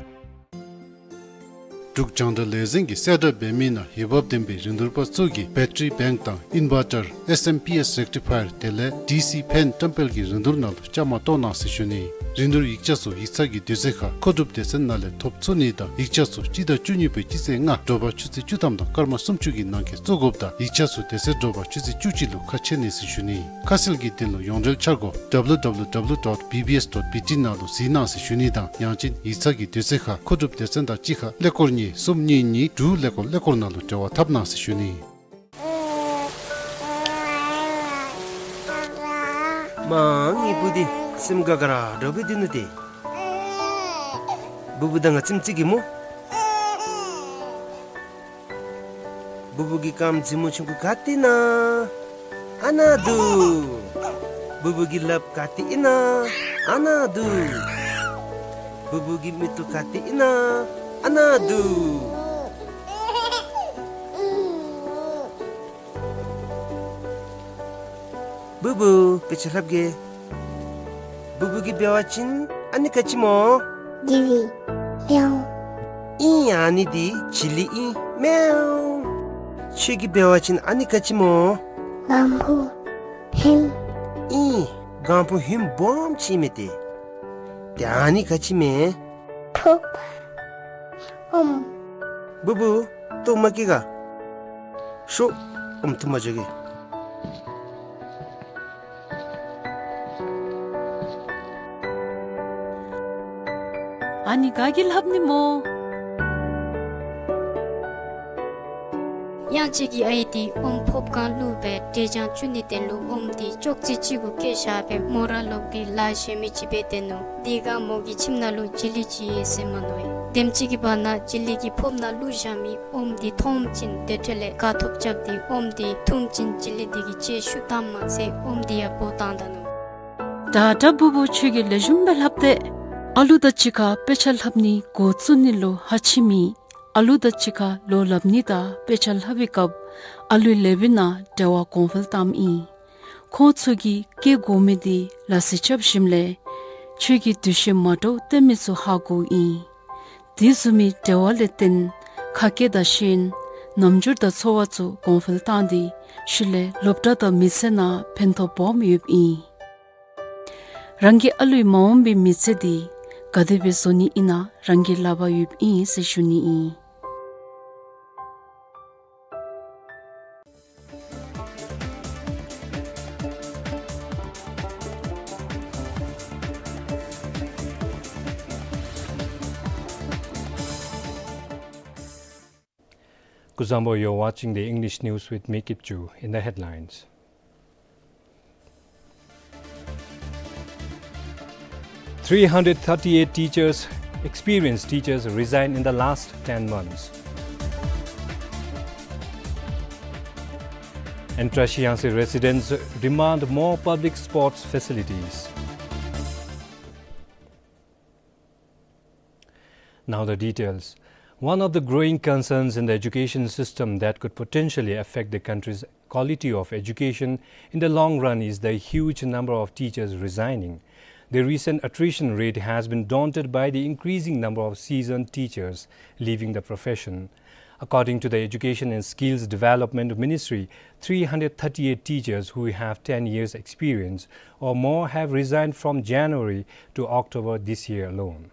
འབྲུག་རྒྱང་བསྒྲགས་ལས་འཛིན་གྱིས་གསལ་བསྒྲགས་འབད་མི་ནང་འོས་འབབ་ལྡན་པའི་རིན་བསྡུར་པ་ཚུ་གིས་བེ་ཊ་རི་བེངཀ་དང་ཨིན་ཝར་ཊར་ཨེསི་ཨེམ་པི་ཨེསི་རེག་ཊི་ཕ་ཡར་དེ་ལས་ཌི་སི་ཕེན་བཀྲམ་སྤེལ་གྱི་རིན་བསྡུར་ནང་ལུ་བཅའ་མར་གཏོགས་གནང་ཟེར་ཞུ་ནི། རིན་བསྡུར་ཡིག་ཆ་ཚུ་ཡིག་ཚང་གི་དུས་ཚོད་ཁར་མཁོ་སྒྲུབ་སྡེ་ཚན་ནང་ལས་ཐོབ་ཚུགས་ནི་དང་ཡིག་ཆ་ཚུ་སྤྱི་ཟླ་བཅུ་གཉིས་པའི་སྤྱི་ཚེས་ལྔ་དྲོ་པ་ཆུ་ཚོད་བཅུ་ཐམ་དང་སྐར་མ་སུམ་ཅུ་གི་ནང་འཁོད་བཙུགས་དགོཔ་དང་ཡིག་ཆ་ཚུ་དེ་ཚེ་དྲོ་པ་ཆུ་ཚོད་བཅུ་གཅིག་ལུ་ཁ་ཕྱེ་ནི་ཟེར་ཞུ་ནི། ཁ་གསལ་གྱི་དོན་ལུ་ཡོངས་འབྲེལ་འཆར་སྒོ་W W W dot B B S dot B T ནང་ལུ་གཟིགས་གནང་ཟེར་ཞུ་ནི་དང་ཡང་ཅིན་ཡིག་ཚང་གི་དུས་ཚོད་ཁར་མཁོ་སྒྲུབ་སྡེ་ཚན་དང་གཅིག་ཁར་ཀླད་ཀོར་གཉིས་གསུམ་གཉིས་གཉིས་དྲུག་ཀླད་ཀོར་ཀླད་ཀོར་ནང་ལུ་འབྲེལ་བ་འཐབ་གནང་ཟེར་ཞུ་ནི། མ་ངེའི་བུ་འདི་སེམས་དགའ་དགའ་ར་འདྲཝ་སྦེ་སྡོད་ནུག་ཏེ། བུ་བུ་དང་ང་ཙམ་ཅིག་གིས་སྨོ། བུ་བུ་གི་རྐངམ་མཛེས་མོ་ཆུང་ཀུ་ག་ཏེ་ཨིན་ན། ཨ་ནཱ་འདུག། བུ་བུ་གི་ལགཔ་ག་ཏེ་ཨིན་ན། ཨ་ནཱ་འདུག། བུ་བུ་གི་མིག་ཏོ་ག་ཏེ་ཨིན་ན། ཨ་ནཱ་འདུག། བུ་བུ་དཔེ་ཆ་ལྷབ་གེ། བུ་བུ་གིས་འབད་བ་ཅིན་ཨ་ནི་ག་ཅི་སྨོ། བྱི་ལི། མེའོ། ཨིན། ཨ་ནི་འདི་བྱི་ལི་ཨིན། མེའོ། ཁྱོད་ཀྱིས་འབད་བ་ཅིན་ཨ་ནི་ག་ཅི་སྨོ། ལམ་བུ། ཧིམ། ཨིན། ལམ་བུ་ཧིམ་སྦོམ་ཅིག་མས་ཏེ། ཏེ་ཨ་ནི་ག་ཅི་མས། ཕོརཔ། ཨོམ། བུ་བུ་ལྟོཝ་མ་བཀྱེས་ག། ཤོག། ཨོམ་འཐུ་མ་འགྱོ་གེ། ཨ་ནི་ག་གིས་ལྷབ་ནི་སྨོ། གཡང་སྐྱིད་ཀྱི་ཨའི་འདི་ཨོམ་ཕོརཔ་སྒང་བླུགས་སྦེ་འབྲས་ལྗང་བཙུགས་ནི་དོན་ལུ་ཨོམ་འདི་ཅོག་ཙེ་གཅིག་གུ་བཀལ་བཞག་སྦེ་མོ་ར་ལོག་སྟེ་ལཱ་གཞན་མི་ཅིག་འབད་དེ་ནུག། དེ་སྒང་མོ་གི་ཁྱིམ་ནང་ལུ་བྱི་ལི་ཅིག་ཡོད་ཟེར་མ་ནུག། དེམ་ཅིག་གི་བར་ན་བྱི་ལི་གིས་ཕོརཔ་ནང་བླུགས་བཞག་མི་ཨོམ་འདི་མཐོངམ་ཅིག་དེ་འཕྲོ་ལས་དགའ་ཐོབ་རྐྱབ་སྟེ་ཨོམ་འདི་འཐུངམ་ཅིག་བྱི་ལི་འདི་གིས་ལྕེ་ཤུགས་བཏངམ་མ་ཚད་ཨོམ་འདི་ཡང་སྦོ་བཏང་ད་ནུག། ད་ད་བུ་བུ་ཁྱོད་ཀྱིས་ལེགས་ཤོམ་སྦེ་ལྷབ་སྟེ། ཨ་ལུ་དང་གཅིག་ཁར་དཔེ་ཆ་ལྷབ་ནི་འགོ་བཙུགས་ནི་ལུ་ཧ་ཆི་མེད། ཨ་ལུ་དང་གཅིག་ཁར་ལོ་ལྷབ་ནི་དང་དཔེ་ཆ་ལྷབ་པའི་སྐབས་ཨ་ལུའི་ལགཔ་ནང་འབྲེལ་བ་གོང་འཕེལ་བཏངམ་ཨིན། ཁོང་ཚུ་གིས་བཀལ་དགོ་མི་འདི་ལག་རྩལ་རྐྱབ་ཞིནམ་ལས་ཁྱོད་ཀྱིས་འདུ་ཤེས་མ་འདྲཝ་བསྟེན་མི་ཚུ་ཧ་གོཝ་ཨིན། དེ་བཟུམ་མའི་འབྲེལ་བ་ལས་བརྟེན་ཁ་སྐད་དང་ཤེས་ཡོན་ རྣམ་འགྱུར་དང་ཚོར་བ་ཚུ་གོང་འཕེལ་བཏང་སྟེ་ཤུལ་ལས་སློབ་གྲྭ་དང་མི་ཚེ་ནང་ཕན་ཐོགས་སྦོམ་ཡོདཔ་ཨིན། རང་གི་ཨ་ལུའི་མ་འོངས་པའི་མི་ཚེ་འདི་ག་དེ་སྦེ་བཟོ་ནི་ཨིན་ན་རང་གི་ལག་པར་ཡོདཔ་ཨིན་ཟེར་ཞུ་ནི་ཨིན། Kuzuzangpo, you're watching the English news with me, Kipchu. In the headlines, three hundred thirty-eight teachers, experienced teachers, resign in the last ten months. And Trashiyangsi residents demand more public sports facilities. Now the details. One of the growing concerns in the education system that could potentially affect the country's quality of education in the long run is the huge number of teachers resigning. The recent attrition rate has been daunted by the increasing number of seasoned teachers leaving the profession. According to the Education and Skills Development Ministry, three hundred thirty-eight teachers who have ten years experience or more have resigned from January to October this year alone.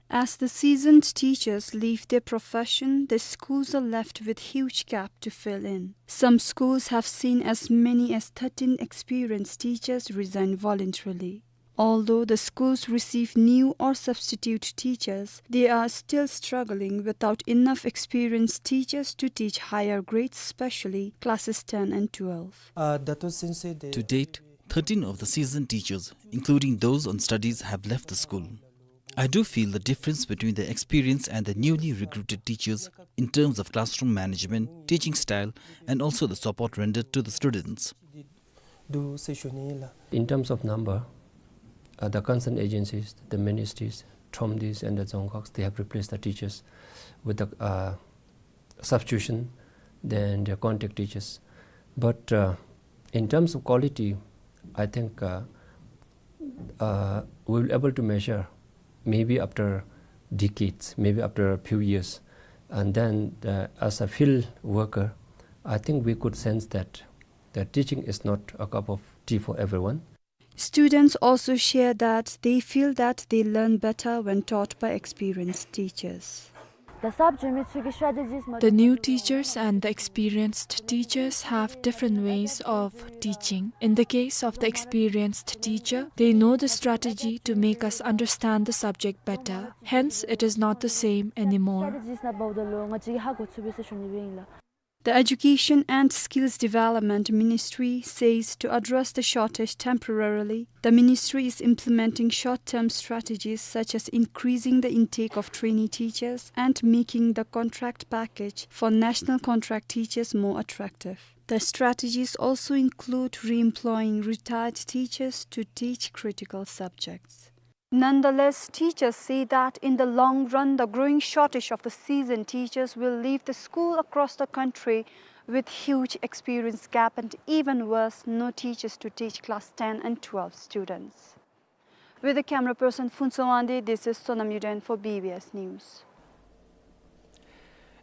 As the seasoned teachers leave their profession, the schools are left with huge gap to fill in. Some schools have seen as many as thirteen experienced teachers resign voluntarily. Although the schools receive new or substitute teachers, they are still struggling without enough experienced teachers to teach higher grades, especially classes ten and twelve. To date, thirteen of the seasoned teachers, including those on studies, have left the school. I do feel the difference between the experienced and the newly recruited teachers in terms of classroom management, teaching style, and also the support rendered to the students. In terms of number, uh, the concerned agencies, the ministries, TROMDIS and the Dzongkhags, they have replaced the teachers with the, uh, substitution, then the contact teachers. But, uh, in terms of quality, I think, uh, uh, we will able to measure maybe after decades, maybe after a few years. And then, uh, as a field worker, I think we could sense that, that teaching is not a cup of tea for everyone. Students also share that they feel that they learn better when taught by experienced teachers. The new teachers and the experienced teachers have different ways of teaching. In the case of the experienced teacher, they know the strategy to make us understand the subject better. Hence, it is not the same anymore. The Education and Skills Development Ministry says to address the shortage temporarily, the ministry is implementing short-term strategies such as increasing the intake of trainee teachers and making the contract package for national contract teachers more attractive. The strategies also include re-employing retired teachers to teach critical subjects. Nonetheless, teachers say that in the long run, the growing shortage of the seasoned teachers will leave the school across the country with huge experience gap and, even worse, no teachers to teach class ten and twelve students. With the camera person Phuntsho Wangdi, this is Sonam Yuden for B B S News.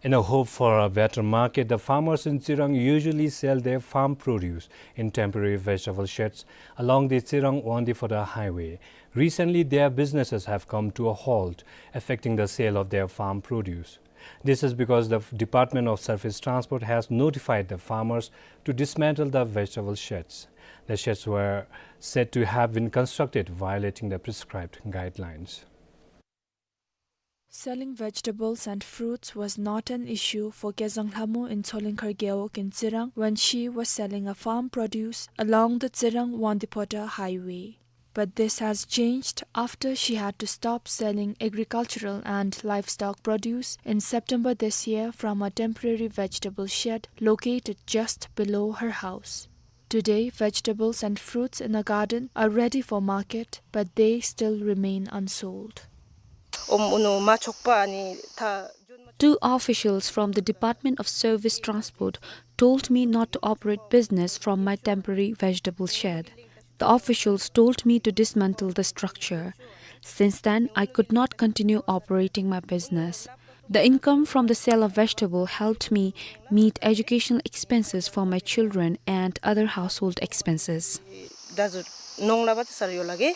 In a hope for a better market, the farmers in Tsirang usually sell their farm produce in temporary vegetable sheds along the Tsirang-Wangdue-Phodrang highway. Recently, their businesses have come to a halt, affecting the sale of their farm produce. This is because the Department of Surface Transport has notified the farmers to dismantle the vegetable sheds. The sheds were said to have been constructed violating the prescribed guidelines. Selling vegetables and fruits was not an issue for Kezang Lhamo in Tsolingkhar Gewog in Tsirang when she was selling a farm produce along the Tsirang-Wangdue-Phodrang highway. But this has changed after she had to stop selling agricultural and livestock produce in September this year from a temporary vegetable shed located just below her house. Today, vegetables and fruits in the garden are ready for market, but they still remain unsold. Two officials from the Department of Surface Transport told me not to operate business from my temporary vegetable shed. The officials told me to dismantle the structure. Since then, I could not continue operating my business. The income from the sale of vegetable helped me meet educational expenses for my children and other household expenses. दाजु नोंलाबा त सर यो लागे।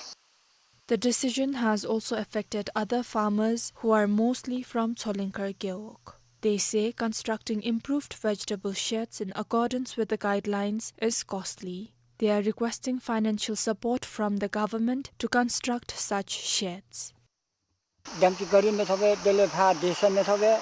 The decision has also affected other farmers who are mostly from Tsolengkhar Gewog. They say constructing improved vegetable sheds in accordance with the guidelines is costly. They are requesting financial support from the government to construct such sheds. Dam ची गाडी मेथबे, बेले भा देश मेथबे।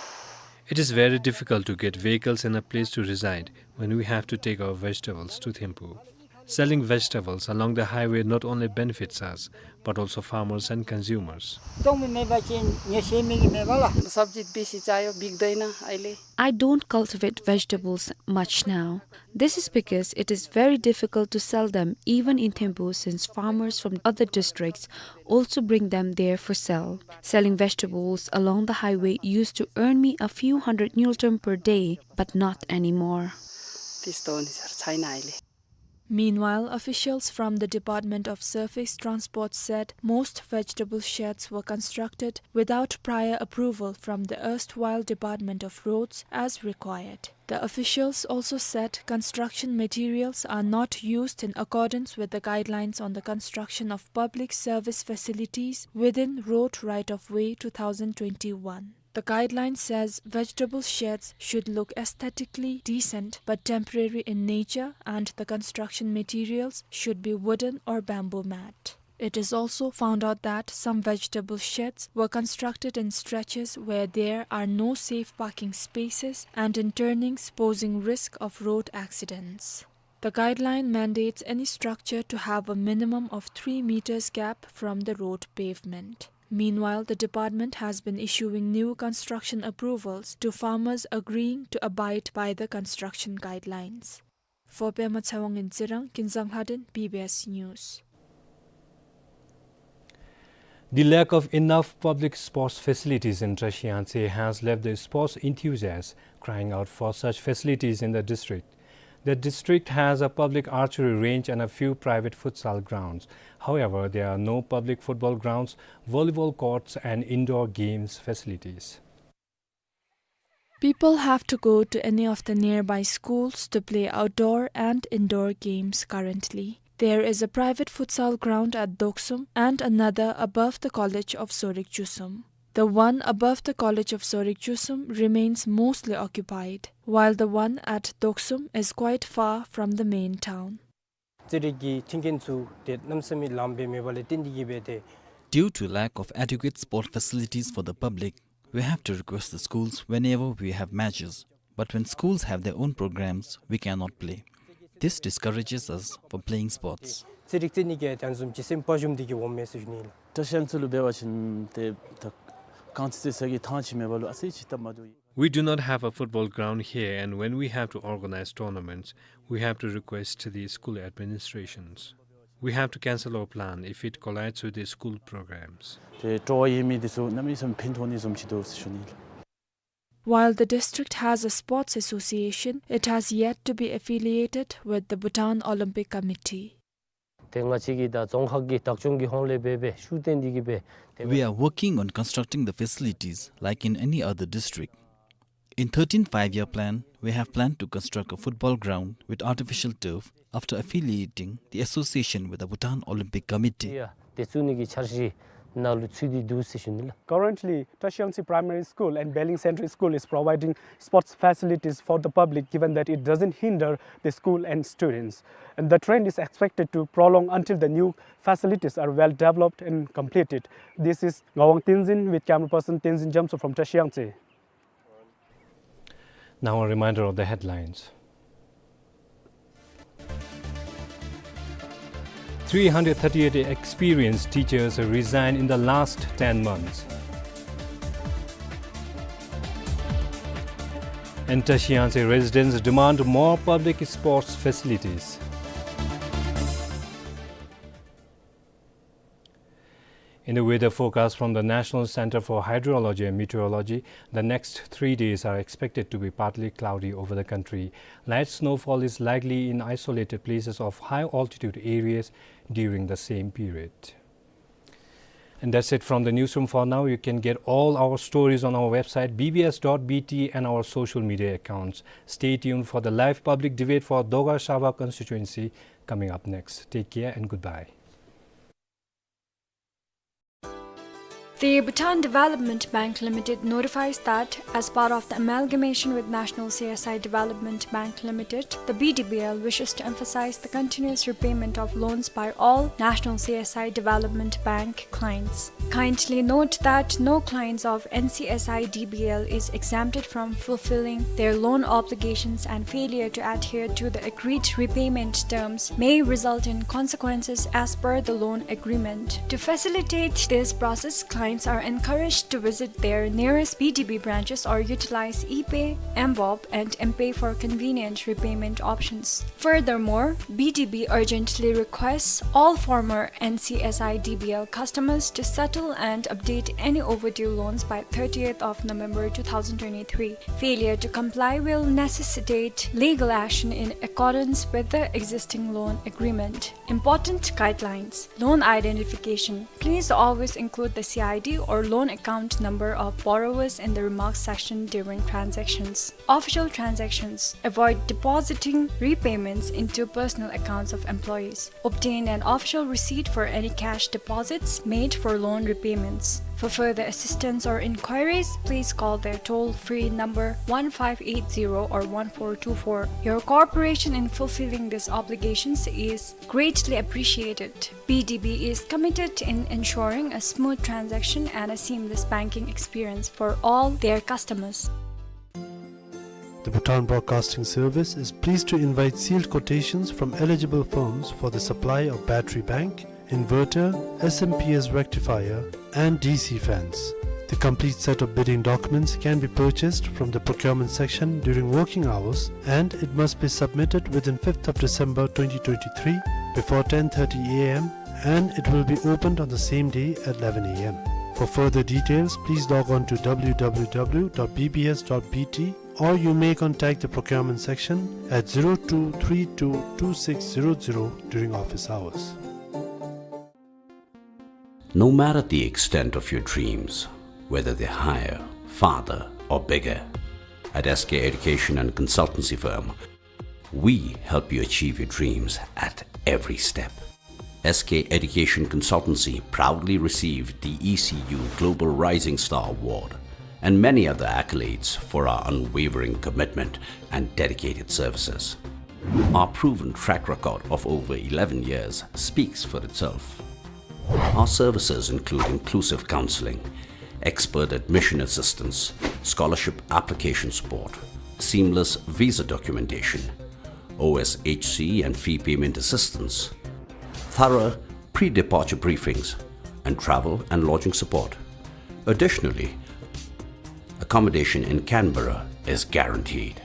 It is very difficult to get vehicles and a place to reside when we have to take our vegetables to Thimphu. Selling vegetables along the highway not only benefits us, but also farmers and consumers. तोंग में मेबा चिन, न्ये से में मेबा ला। सब्जी बेसी चाहियो, बिक्दैन अहिले। I don't cultivate vegetables much now. This is because it is very difficult to sell them even in Thimphu, since farmers from other districts also bring them there for sale. Selling vegetables along the highway used to earn me a few hundred ngultrum per day, but not anymore. त्यस्तो हो नि सर, छैन अहिले। Meanwhile, officials from the Department of Surface Transport said most vegetable sheds were constructed without prior approval from the erstwhile Department of Roads as required. The officials also said construction materials are not used in accordance with the guidelines on the construction of public service facilities within Road Right of Way two thousand twenty-one. The guideline says vegetable sheds should look aesthetically decent but temporary in nature, and the construction materials should be wooden or bamboo mat. It is also found out that some vegetable sheds were constructed in stretches where there are no safe parking spaces and in turnings, posing risk of road accidents. The guideline mandates any structure to have a minimum of three meters gap from the road pavement. Meanwhile, the department has been issuing new construction approvals to farmers agreeing to abide by the construction guidelines. For Pema Tshewang in Tsirang, Kinzang Lhaden, B B S News. The lack of enough public sports facilities in Trashiyangtse has left the sports enthusiasts crying out for such facilities in the district. The district has a public archery range and a few private futsal grounds. However, there are no public football grounds, volleyball courts, and indoor games facilities. People have to go to any of the nearby schools to play outdoor and indoor games currently. There is a private futsal ground at Doksum and another above the College of Sorik Chusum. The one above the College of Sorik Chusum remains mostly occupied, while the one at Doksum is quite far from the main town. ཅི་རིགས་ཀྱི་མཐུན་རྐྱེན་ཚུ་ཏེ་གནམ་མེད་ས་མེད་ལངམ་སྦེ་མེདཔ་ལས་བརྟེན་ཏེ་གིས་སྦེ་ཏེ། Due to lack of adequate sport facilities for the public, we have to request the schools whenever we have matches. But when schools have their own programs, we cannot play. This discourages us from playing sports. ཅི་རིགས་ཅིག་ནི་གིས་ད་བཟུམ་ཅིག་སེམས་པ་ཞུམ་སྟེ་གིས་འོངམ་མས་ཟེར་ཞུ་ནི་ལགས། བཀྲ་ཤིས་གཡང་རྩེ་ལུ་འབད་བ་ཅིན་ཏེ་ད་རྐང་རྩེད་རྩེད་ས་གི་ཐང་ཅིག་མེདཔ་ལུ་ཨ་ཙི་ཅིག་སྟབས་མ་བདེཝ་ཨིན། We do not have a football ground here, and when we have to organize tournaments, we have to request the school administrations. We have to cancel our plan if it collides with the school programs. ཏེ་སྤྲོ་བ་ཡོད་མི་འདི་ཚུ་གནམ་མེད་ས་མེད་ཕན་ཐོགས་ནི་བཟུམ་ཅིག་འདུག་ཟེར་ཞུ་ནི་ལགས། While the district has a sports association, it has yet to be affiliated with the Bhutan Olympic Committee. ཏེ་ང་བཅས་ཀྱི་ད་རྫོང་ཁག་གི་བདག་སྐྱོང་གི་ཧོངས་ལས་འབད་སྦེ་ཤུགས་བཏོན་ཏེ་གིས་སྦེ། We are working on constructing the facilities like in any other district. In thirteen five-year plan, we have planned to construct a football ground with artificial turf after affiliating the association with the Bhutan Olympic Committee. ཡ་ཏེ་བཙུགས་ནི་གི་འཆར་གཞི་ནང་ལུ་ཚུད་དེ་འདུག་ཟེར་ཞུ་ནི་ལགས། Currently, Trashiyangtse Primary School and Beling Central School is providing sports facilities for the public, given that it doesn't hinder the school and students. And the trend is expected to prolong until the new facilities are well developed and completed. This is Ngawang Tenzin with camera person Tenzin Jamso from Trashiyangtse. Now a reminder of the headlines. Three hundred thirty-eight experienced teachers resign in the last ten months. And Trashiyangtse residents demand more public sports facilities. In the weather forecast from the National Center for Hydrology and Meteorology, the next three days are expected to be partly cloudy over the country. Light snowfall is likely in isolated places of high altitude areas during the same period. And that's it from the newsroom for now. You can get all our stories on our website, B B S dot B T, and our social media accounts. Stay tuned for the live public debate for Dogar Shabwa constituency coming up next. Take care and goodbye. The Bhutan Development Bank Limited notifies that, as part of the amalgamation with National C S I Development Bank Limited, the B D B L wishes to emphasize the continuous repayment of loans by all National C S I Development Bank clients. Kindly note that no clients of N C S I D B L is exempted from fulfilling their loan obligations, and failure to adhere to the agreed repayment terms may result in consequences as per the loan agreement. To facilitate this process, clients are encouraged to visit their nearest B D B branches or utilize ePay, mVob, and mPay for convenient repayment options. Furthermore, B D B urgently requests all former N C S I D B L customers to settle and update any overdue loans by thirtieth of November two thousand twenty-three. Failure to comply will necessitate legal action in accordance with the existing loan agreement. Important guidelines. Loan identification. Please always include the C I D or loan account number of borrowers in the remarks section during transactions. Official transactions. Avoid depositing repayments into personal accounts of employees. Obtain an official receipt for any cash deposits made for loan repayments. For further assistance or inquiries, please call their toll-free number one five eight zero or one four two four. Your cooperation in fulfilling these obligations is greatly appreciated. B D B is committed in ensuring a smooth transaction and a seamless banking experience for all their customers. The Bhutan Broadcasting Service is pleased to invite sealed quotations from eligible firms for the supply of battery bank, inverter, S M P S rectifier, and D C fans. The complete set of bidding documents can be purchased from the procurement section during working hours, and it must be submitted within fifth of December twenty twenty-three before ten thirty A M, and it will be opened on the same day at eleven A M. For further details, please log on to W W W dot B B S dot B T, or you may contact the procurement section at zero two three two two six zero zero during office hours. No matter the extent of your dreams, whether they're higher, farther, or bigger, at S K Education and Consultancy Firm, we help you achieve your dreams at every step. S K Education Consultancy proudly received the E C U Global Rising Star Award and many other accolades for our unwavering commitment and dedicated services. Our proven track record of over eleven years speaks for itself. Our services include inclusive counseling, expert admission assistance, scholarship application support, seamless visa documentation, O S H C and fee payment assistance, thorough pre-departure briefings, and travel and lodging support. Additionally, accommodation in Canberra is guaranteed.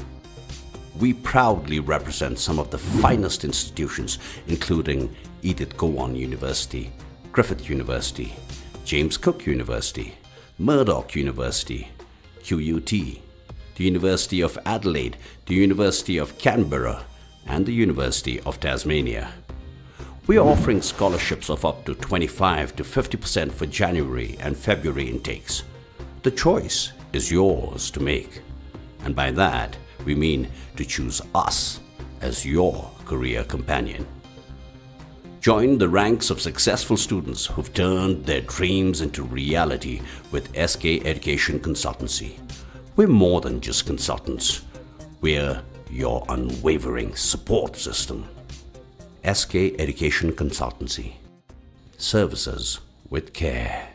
We proudly represent some of the finest institutions, including Edith Cowan University, Griffith University, James Cook University, Murdoch University, Q U T, the University of Adelaide, the University of Canberra, and the University of Tasmania. We are offering scholarships of up to twenty-five to fifty percent for January and February intakes. The choice is yours to make. And by that, we mean to choose us as your career companion. Join the ranks of successful students who've turned their dreams into reality with S K Education Consultancy. We're more than just consultants. We're your unwavering support system. S K Education Consultancy. Services with care.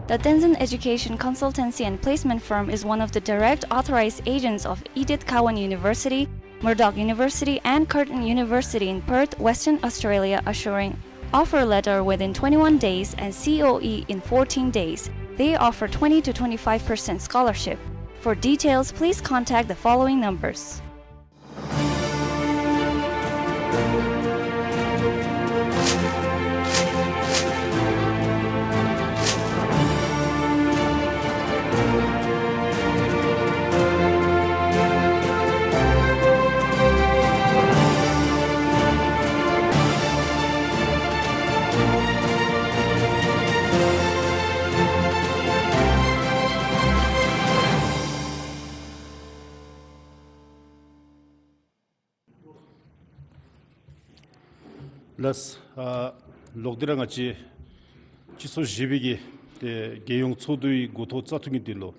The Tenzin Education Consultancy and Placement Firm is one of the direct authorized agents of Edith Cowan University, Murdoch University, and Curtin University in Perth, Western Australia, assuring offer letter within twenty-one days and C O E in fourteen days. They offer twenty to twenty-five percent scholarship. For details, please contact the following numbers. ལགས། ཨ་ལོག་སྟེ་ར་ང་བཅས་སྤྱི་ཚོགས་བཞི་པའི་གི་ཏེ་རྒྱལ་ཡོངས་ཚོགས་འདུའི་འགོ་ཐོག་བཙག་འཐུ་གི་དོན་ལུ་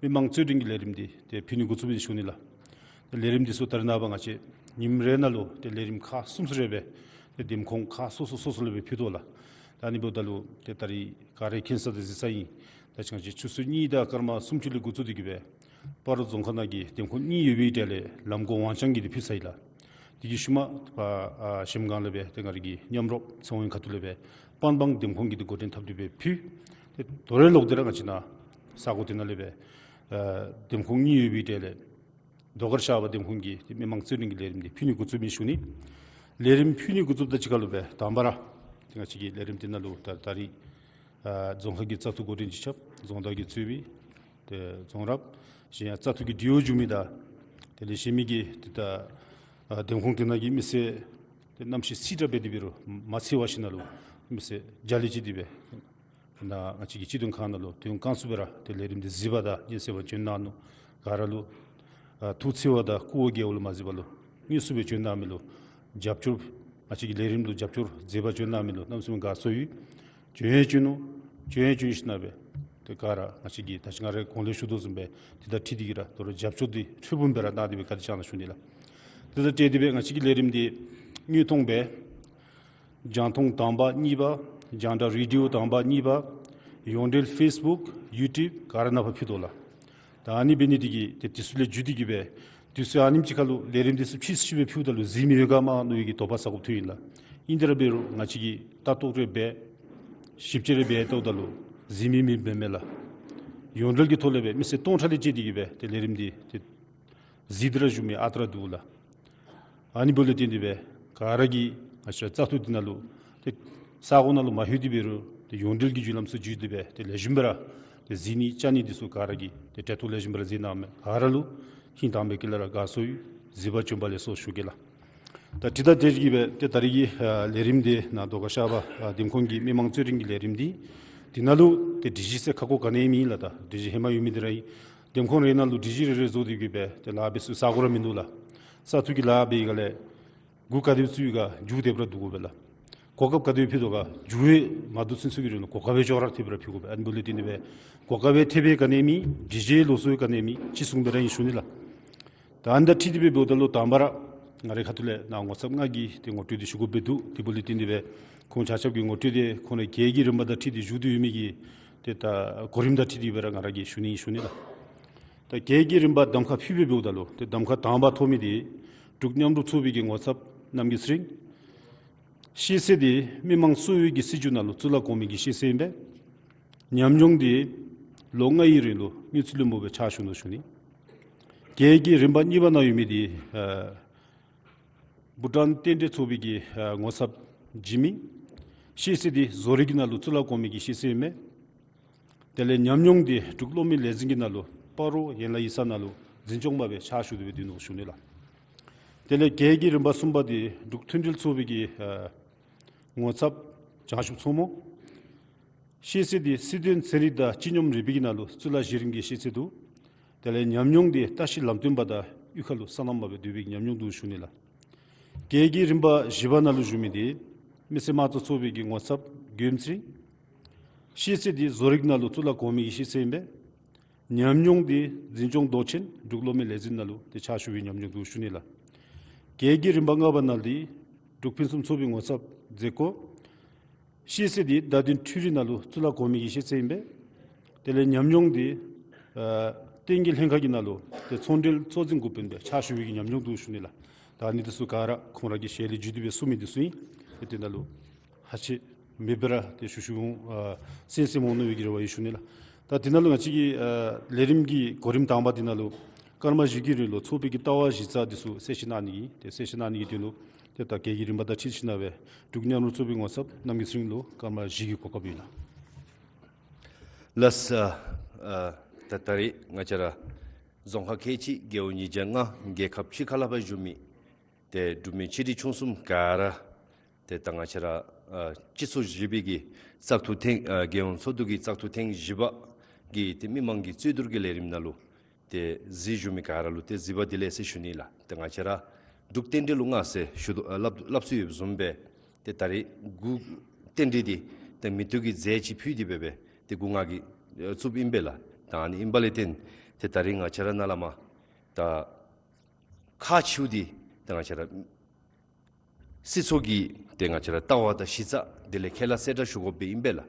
མི་མང་རྩོད་འགྲན་གྱི་ལས་རིམ་འདི་ཏེ་ཕུལ་ནི་འགོ་བཙུགས་པའི་ཞུ་ནི་ལགས། ཏེ་ལས་རིམ་འདི་ཚུ་ད་རེས་ནངས་པ་ང་བཅས་ཉིནམ་རེ་ནང་ལུ་ཏེ་ལས་རིམ་ཁག་གསུམ་གསུམ་རེ་སྦེ་ཏེ་འདེམས་ཁོངས་ཁག་སོ་སོ་སོ་སོ་ལུ་སྦེ་ཕུལ་དོ་ལགས། ད་ཨ་ནི་འབདཝ་ད་ལུ་ཏེ་ད་རིས་ག་ར་མཁྱེན་ས་དང་གཟིགས་ས་ཨིན། ད་ཅི་ང་བཅས་ཆུ་ཚོད་གཉིས་དང་སྐར་མ་སུམ་ཅུ་ལས་འགོ་བཙུགས་ཏེ་གི་སྦེ་སྤ་རོ་རྫོང་ཁག་ནང་གི་འདེམས་ཁོངས་གཉིས་ཡོད་པའི་གྲས་ལས་ལམ་གོང་ཝང་ཅང་གིས་འདི་ཕུལ་ཚར་ཡི་ལགས། དེ་གི་ཤུལ་མ་ཕར་ཨ་གཞལམ་སྒང་ལས་སྦེ་ཏེ་ང་རའི་གི་མཉམ་རོགས་ཚེ་དབང་ཁ་ཐུག་ལས་སྦེ་པན་སྦང་འདེམས་ཁོངས་ཀྱི་འདི་འགོ་འདྲེན་འཐབ་སྟེ་སྦེ་ཕུལ། ཏེ་དོ་རུང་ལོག་སྟེ་ར་ང་བཅས་ནཱ་ས་གོ་དེ་ནང་ལས་སྦེ་ཨ་འདེམས་ཁོངས་གཉིས་ཡོད་པའི་གྲས་ལས་རྡོ་དཀར་ཤར་པ་འདེམས་ཁོངས་ཀྱི་ཏེ་མི་མང་རྩོད་འགྲན་གྱི་ལས་རིམ་འདི་ཕུལ་ནི་འགོ་བཙུགས་མི་ཞུ་ནི། ལས་རིམ་ཕུལ་ནི་འགོ་བཙུགསཔ་དང་གཅིག་ཁར་ལུ་སྦེ་དང་པ་ར་ཏེ་ང་བཅས་ཀྱི་ལས་རིམ་དེ་ནང་ལུ་ད་ད་རིས་ཨ་རྫོང་ཁག་གི་བཙག་འཐུ་འགོ་འདྲེན་ཅིག་རྐྱབ། རྫོང་བདག་གིས་གཙོས་པའི་ཏེ་རྫོང་རབ་གཞན་ཡང་བཙག་འཐུ་གི་འབྲེལ་ཡོད་འབྱུང་མི་དང་དེ་ལས་གཞན་མི་གི་ཏེ་ད་ཨ་འདེམས་ཁོངས་དེ་ནང་གི་མི་སེར་ཏེ་གནམ་གཤིས་བསིལ་དྲགས་འབད་དེ་འབད་རུང་མ་འཚེར་བར་ཞིནམ་ལས་མི་སེར་རྒྱ་ལས་ཅིག་དེ་སྦེ་ནཱ་ང་བཅས་ཀྱི་སྤྱི་དོན་ཁང་ནང་ལུ་དོན་ཁང་ཚུ་སྦེ་ར་ཏེ་ལས་རིམ་འདི་གཟིགས་པ་དང་སྙན་གསན་པར་བྱོན་གནང་ནུག། ག་ར་ལུ་ཨ་ཐུགས་འཚེར་བ་དང་སྐུ་ངོ་རྒྱལ་པོ་ལུ་མ་གཟིགས་པར་ལུ་དངོས་སུ་སྦེ་བྱོན་གནང་མི་ལུ་རྒྱབ་སྐྱོར་ང་བཅས་ཀྱི་ལས་རིམ་ལུ་རྒྱབ་སྐྱོར་མཛད་པར་བྱོན་གནང་མི་ལུ་གནམ་མེད་ས་མེད་དགའ་ཚོར་ཡོད། བྱོན་ཡང་བྱོན་ནུག། བྱོན་ཡང་བྱོན་ཞིནམ་ལས་ཏེ་ག་ར་ང་བཅས་ཀྱི་ད་ཅི་ང་ར་གོང་ལས་ཞུ་དོ་བཟུམ་སྦེ་དེ་དང་འཁྲིལ་ཏེ་གི་ར་དོ་རུང་རྒྱབ་སྐྱོར་འདི་ཧྲིལ་བུམ་སྦེ་ར་གནང་སྟེ་སྦེ་བཀའ་དྲིན་བསྐྱང་གནང་ཞུ་ནི་ལགས། དེ་དང་འཁྲིལ་ཏེ་སྦེ་ང་བཅས་ཀྱི་ལས་རིམ་འདི་དངོས་མཐོང་སྦེ་རྒྱང་མཐོང་དང་པ་གཉིས་པ་རྒྱང་བསྒྲགས་རེ་ཌིའོ་དང་པ་གཉིས་པ་ཡོངས་འབྲེལ་ཕེསི་བུཀ་ཡུ་ཊུབ་ག་ར་ནང་ཕར་ཕུལ་དོ་ལགས། ད་ཨ་ནི་འབད་ནི་དེ་གིས་ཏེ་དེ་ཚུ་ལས་བརྒྱུད་དེ་གི་སྦེ་དུས་ཚོད་ཨ་ནེམ་ཅིག་ཁར་ལུ་ལས་རིམ་དེ་ཚུ་ཕྱིས་ཕྱིས་སྦེ་ཕུལཝ་ད་ལུ་གཟིགས་མི་ཡོད་ག་མནོ་བའི་གི་དོགས་པ་ཟ་དགོཔ་ཐོན་ཡི་ལགས། ཨིན་དེ་ར་འབད་རུང་ང་བཅས་ཀྱིས་ལྟ་རྟོག་རེ་འབད་ཞིབ་དཔྱད་རེ་འབད་ལྟཝ་ད་ལུ་གཟིགས་མི་མེད་མས་ལགས། ཡོངས་འབྲེལ་གྱི་ཐོག་ལས་སྦེ་མི་སེར་སྟོང་ཕྲག་ལས་བཅད་དེ་གི་སྦེ་ཏེ་ལས་རིམ་འདི་ཏེ་གཟིགས་ཏེ་ར་བཞུགས་མི་ཨ་རྟག་ར་འདུག་ལགས། ཨ་ནི་འབདཝ་ལས་བརྟེན་ཏེ་སྦེ་ག་ར་གིས་ང་བཅས་བཙག་འཐུ་འདི་ནང་ལུ་ཏེ་ས་གོ་ནང་ལུ་མ་ལྷོད་དེ་འབད་རུང་ཏེ་ཡོངས་འབྲེལ་གྱི་བརྒྱུད་ལམ་ཚུ་བརྒྱུད་དེ་སྦེ་ཏེ་ལེགས་ཤོམ་སྦེ་ར་ཏེ་གཟིགས་ནི་བཅར་ནི་འདི་ཚུ་ག་ར་གིས་ཏེ་གྲལ་གཏོགས་ལེགས་ཤོམ་སྦེ་ར་མཛད་གནང་མས། ག་ར་ལུ་ཧིང་དྭངས་པའི་དཀྱིལ་ལས་ར་དགའ་ཚོར་ཡོད། གཟིགས་པར་བྱོན་པ་ལེགས་སོ་ཞུ་གེ་ལགས། ད་དེ་དང་འཁྲིལ་ཏེ་གི་སྦེ་ཏེ་ད་རིས་ཀྱི་ཨ་ལས་རིམ་འདི་ནཱ་རྡོ་དཀར་ཤར་པ་ཨ་འདེམས་ཁོངས་ཀྱི་མི་མང་རྩོད་འགྲན་གྱི་ལས་རིམ་འདི་དེ་ནང་ལུ་ཏེ་སྒྲིག་གཞི་ཟེར་ཁག་ཁག་ག་ནི་ཡང་མེད་ལགས། ད་སྒྲིག་གཞི་ཧེ་མ་ཡོད་མི་འདི་ར་ཨིན། འདེམས་ཁོངས་རེ་ནང་ལུ་སྒྲིག་གཞི་རེ་རེ་བཟོ་སྟེ་གི་སྦེ་ཏེ་ལཱ་འབད་ས་ས་གོ་ར་མིན་འདུག་ལགས། བཙག་འཐུ་གི་ལཱ་འབད་བའི་སྒང་ལས་འགོ་ག་དེ་བཙུགས་ཡི་ག་མཇུག་དེ་སྦེ་ར་བསྡུ་དགོ་པས་ལགས། གོ་སྐབས་ག་དེ་སྦེ་ཕུལ་དོ་ག་མཇུག་ཡང་མ་བསྡུ་ཚུན་ཚོད་ཀྱི་རིང་ལུ་གོ་སྐབས་ཡང་ཅོག་ར་འཐདཔ་སྦེ་ར་ཕུལ་དགོ་པས། ཨ་ནི་འབདཝ་ལས་བརྟེན་ཏེ་སྦེ་གོ་སྐབས་ཡང་འཐདཔ་ཡང་ག་ནི་ཡང་མེད། སྒྲིག་གཞི་ལོགས་སུ་ཡང་ག་ནི་ཡང་མེད། ཅིག་གསུངས་སྦེ་ར་ཨིན་ཞུ་ནི་ལགས། ད་ཨ་ནི་དང་འཁྲིལ་ཏེ་སྦེ་འབདཝ་ད་ལུ་དང་པ་ར་ང་རའི་ཁ་ཐུག་ལས་ནཱ་ངོ་ཚབ་ང་གིས་ཏེ་ངོ་སྤྲོད་འདི་ཞུ་དགོཔ་སྦེ་འདུག། དེ་འབདཝ་ལས་བརྟེན་ཏེ་སྦེ་ཁོང་ཆ་ཁྱབ་ཀྱི་ངོ་སྤྲོད་འདི་ཁོང་ར་རྒྱལ་ཁའི་རིམ་པ་དང་འཁྲིལ་ཏེ་ཞུ་སྟེ་ཡོད་མི་གི་ཏེ་ད་གོ་རིམ་དང་འཁྲིལ་ཏེ་སྦེ་ར་ང་ར་གིས་ཞུ་ནི་ཨིན་ཞུ་ནི་ལགས། ད་རྒྱལ་ཁའི་རིམ་པ་གདམ་ཁ་ཕུལ་སྦེ་འབདཝ་ད་ལུ་ཏེ་གདམ་ཁ་དང་པ་ཐོབ་མི་འདི་འབྲུག་མཉམ་རུབ་ཚོགས་པའི་གི་ངོ་ཚབ་རྣམ་རྒྱལ་ཚེ་རིང་། ཤེས་ཚད་འདི་མི་མང་གསོ་བའི་གི་སྲིད་བྱུས་ནང་ལུ་གཙུག་ལག་གོང་མའི་གི་ཤེས་ཚད་ཨིན་པས། ཉམས་མྱོང་འདི་ལོ་ལྔའི་རིང་ལུ་དངུལ་རྩིས་བློན་པོ་སྦེ་ཕྱག་ཞུ་ནུག་ཞུ་ནི། རྒྱལ་ཁའི་རིམ་པ་གཉིས་པ་ནང་ཡོད་མི་འདི་ཨ་བྷུ་ཊཱན་རྟེན་འབྲེལ་ཚོགས་པའི་གི་ཨ་ངོ་ཚབ་འཇིགས་མེད། ཤེས་ཚད་འདི་བཟོ་རིག་གི་ནང་ལུ་གཙུག་ལག་གོང་མའི་གི་ཤེས་ཚད་ཨིན་པས། དེ་ལས་ཉམས་མྱོང་འདི་འབྲུག་གློག་མེ་ལས་འཛིན་གྱི་ནང་ལུ་སྤ་རོ་ཡན་ལག་ཡིག་ཚང་ནང་ལུ་འཛིན་སྐྱོང་པ་སྦེ་ཕྱག་ཞུ་སྟེ་སྦེ་སྡོད་ནུག་ཞུ་ནི་ལགས། དེ་ལས་རྒྱལ་ཁའི་རིམ་པ་གསུམ་པ་འདི་འབྲུག་མཐུན་འབྲེལ་ཚོགས་པའི་གི་ཨ་ངོ་ཚབ་བྱང་ཆུབ་མཚོ་མོ། ཤེས་ཚད་འདི་སྲིད་དོན་ཚན་རིག་དང་སྤྱི་སྙོམས་རིག་པའི་གི་ནང་ལུ་གཙུག་ལག་གཞི་རིམ་གྱི་ཤེས་ཚད་འདུག། དེ་ལས་ཉམས་མྱོང་འདི་བཀྲ་ཤིས་ལམ་སྟོན་པ་དང་གཡུས་ཁ་ལུ་སོ་ནམ་པ་སྦེ་སྡོད་པའི་གི་ཉམས་མྱོང་འདུག་ཞུ་ནི་ལགས། རྒྱལ་ཁའི་རིམ་པ་བཞི་པ་ནང་ལུ་བཞུགས་མི་འདི་མི་སེར་དམངས་གཙོ་ཚོགས་པའི་གི་ངོ་ཚབ་རྒོདམ་ཚེ་རིང་། ཤེས་ཚད་འདི་བཟོ་རིག་ནང་ལུ་གཙུག་ལག་གོང་མའི་གི་ཤེས་ཚད་ཨིན་པས། ཉམས་མྱོང་འདི་འཛིན་སྐྱོང་མདོ་ཆེན་འབྲུག་གློག་མེ་ལས་འཛིན་ནང་ལུ་ཏེ་ཕྱག་ཞུ་བའི་ཉམས་མྱོང་འདུག་ཞུ་ནི་ལགས། རྒྱལ་ཁའི་རིམ་པ་ལྔ་པ་ནང་འདི་འབྲུག་ཕུན་སུམ་ཚོགས་པའི་ངོ་ཚབ་མཛད་སྒོ། ཤེས་ཚད་འདི་བརྡ་དོན་འཕྲུལ་རིག་ནང་ལུ་གཙུག་ལག་གོང་མའི་གི་ཤེས་ཚད་ཨིན་པས། དེ་ལས་ཉམས་མྱོང་འདི་ཨ་བསྟན་རྒྱས་ལྷན་ཁག་གི་ནང་ལུ་ཏེ་ཚོང་འབྲེལ་གཙོ་འཛིན་འགོ་དཔོན་སྦེ་ཕྱག་ཞུ་བའི་གི་ཉམས་མྱོང་འདུག་ཞུ་ནི་ལགས། ད་ཨ་ནི་འདི་ཚུ་ག་ར་ཁོང་ར་གི་ཞལ་ལས་བརྒྱུད་དེ་སྦེ་གསུངས་མི་འདི་ཚུ་ཨིན། ཏེ་དེ་ནང་ལུ་ཧ་ཅང་མེད་པར་ཏེ་ཞུ་ཞུཝ་འོང་ཨ་གསན་གསནམ་འོང་མནོ་བའི་གི་རེ་བ་ཡོད་ཞུ་ནི་ལགས། ད་དེ་ནང་ལུ་ང་བཅས་ཀྱི་ཨ་ལས་རིམ་གྱི་གོ་རིམ་དང་པ་དེ་ནང་ལུ་སྐར་མ་བཞི་གི་རིང་ལུ་ཚོགས་པའི་གི་ལྟ་བ་གཞི་རྩ་འདི་ཚུ་གསལ་བཤད་གནང་ནི་ཨིན། ཏེ་གསལ་བཤད་གནང་ནི་གི་དོན་ལུ་ཏེ་ད་རྒྱལ་ཁའི་རིམ་པ་དང་འཁྲིལ་ཞིནམ་ལས་འབྲུག་མཉམ་རུབ་ཚོགས་པའི་ངོ་ཚབ་རྣམ་རྒྱལ་ཚེ་རིང་ལུ་སྐར་མ་བཞི་གི་གོ་སྐབས་ཡོད་ལགས། ལགས། ཨ་ཨ་ད་ད་རིས་ང་བཅས་ར་རྫོང་ཁག་ཁལ་གཅིག་རྒེད་འོག་ཉིས་བརྒྱ་ལྔ་རྒྱལ་ཁབ་ཕྱི་ཁ་ལས་ཕར་བཞུགས་མི་ཏེ་འབྲུག་མི་ཆེ་འབྲིང་ཆུང་གསུམ་ག་ར་ཏེ་ད་ང་བཅས་ར་ཨ་སྤྱི་ཚོགས་བཞི་པའི་གི་བཙག་འཐུ་ཐེངས་ཨ་རྒྱལ་ཡོངས་ཚོགས་འདུ་གི་བཙག་འཐུ་ཐེངས་བཞི་པ་གི་ཏེ་མི་མང་གི་རྩོད་བསྡུར་གྱི་ལས་རིམ་ནང་ལུ་ཏེ་གཟིགས་བཞུགས་མི་ག་ར་ལུ་ཏེ་གཟིགས་པ་བདེ་ལེགས་ཟེར་ཞུ་ནི་ལགས། ཏེ་ང་བཅས་ར་འབྲུག་རྟེན་འབྲེལ་ལུ་མངའ་ཟེར་ཞུ་དོ་ཨ་སླབ་སླབ་སྲོལ་ཡོདཔ་བཟུམ་སྦེ་ ཏེ་ད་རིས་འགོ་རྟེན་འབྲེལ་འདི་ཏེ་མེ་ཏོག་གི་རྫས་ཅིག་ཕུལ་ཏེ་འབད་སྦེ་ཏེ་འགོ་ང་གིས་ཨེ་བཙུགསཔ་ཨིན་པས་ལགས། ད་ཨ་ནི་ཨིན་པ་ལས་བརྟེན་ཏེ་ད་རིས་ང་བཅས་ར་ནཱ་ལས་མར་ད་ཁག་ཆེཝ་འདི་ཏེ་ང་བཅས་ར་སྲིད་ཚོགས་ཀྱི་ཏེ་ང་བཅས་ར་ལྟ་བ་དང་གཞི་རྩ་དེ་ལས་ཁས་བླངས་གསལ་བསྒྲགས་ཞུ་དགོཔ་སྦེ་ཨིན་པས་ལགས།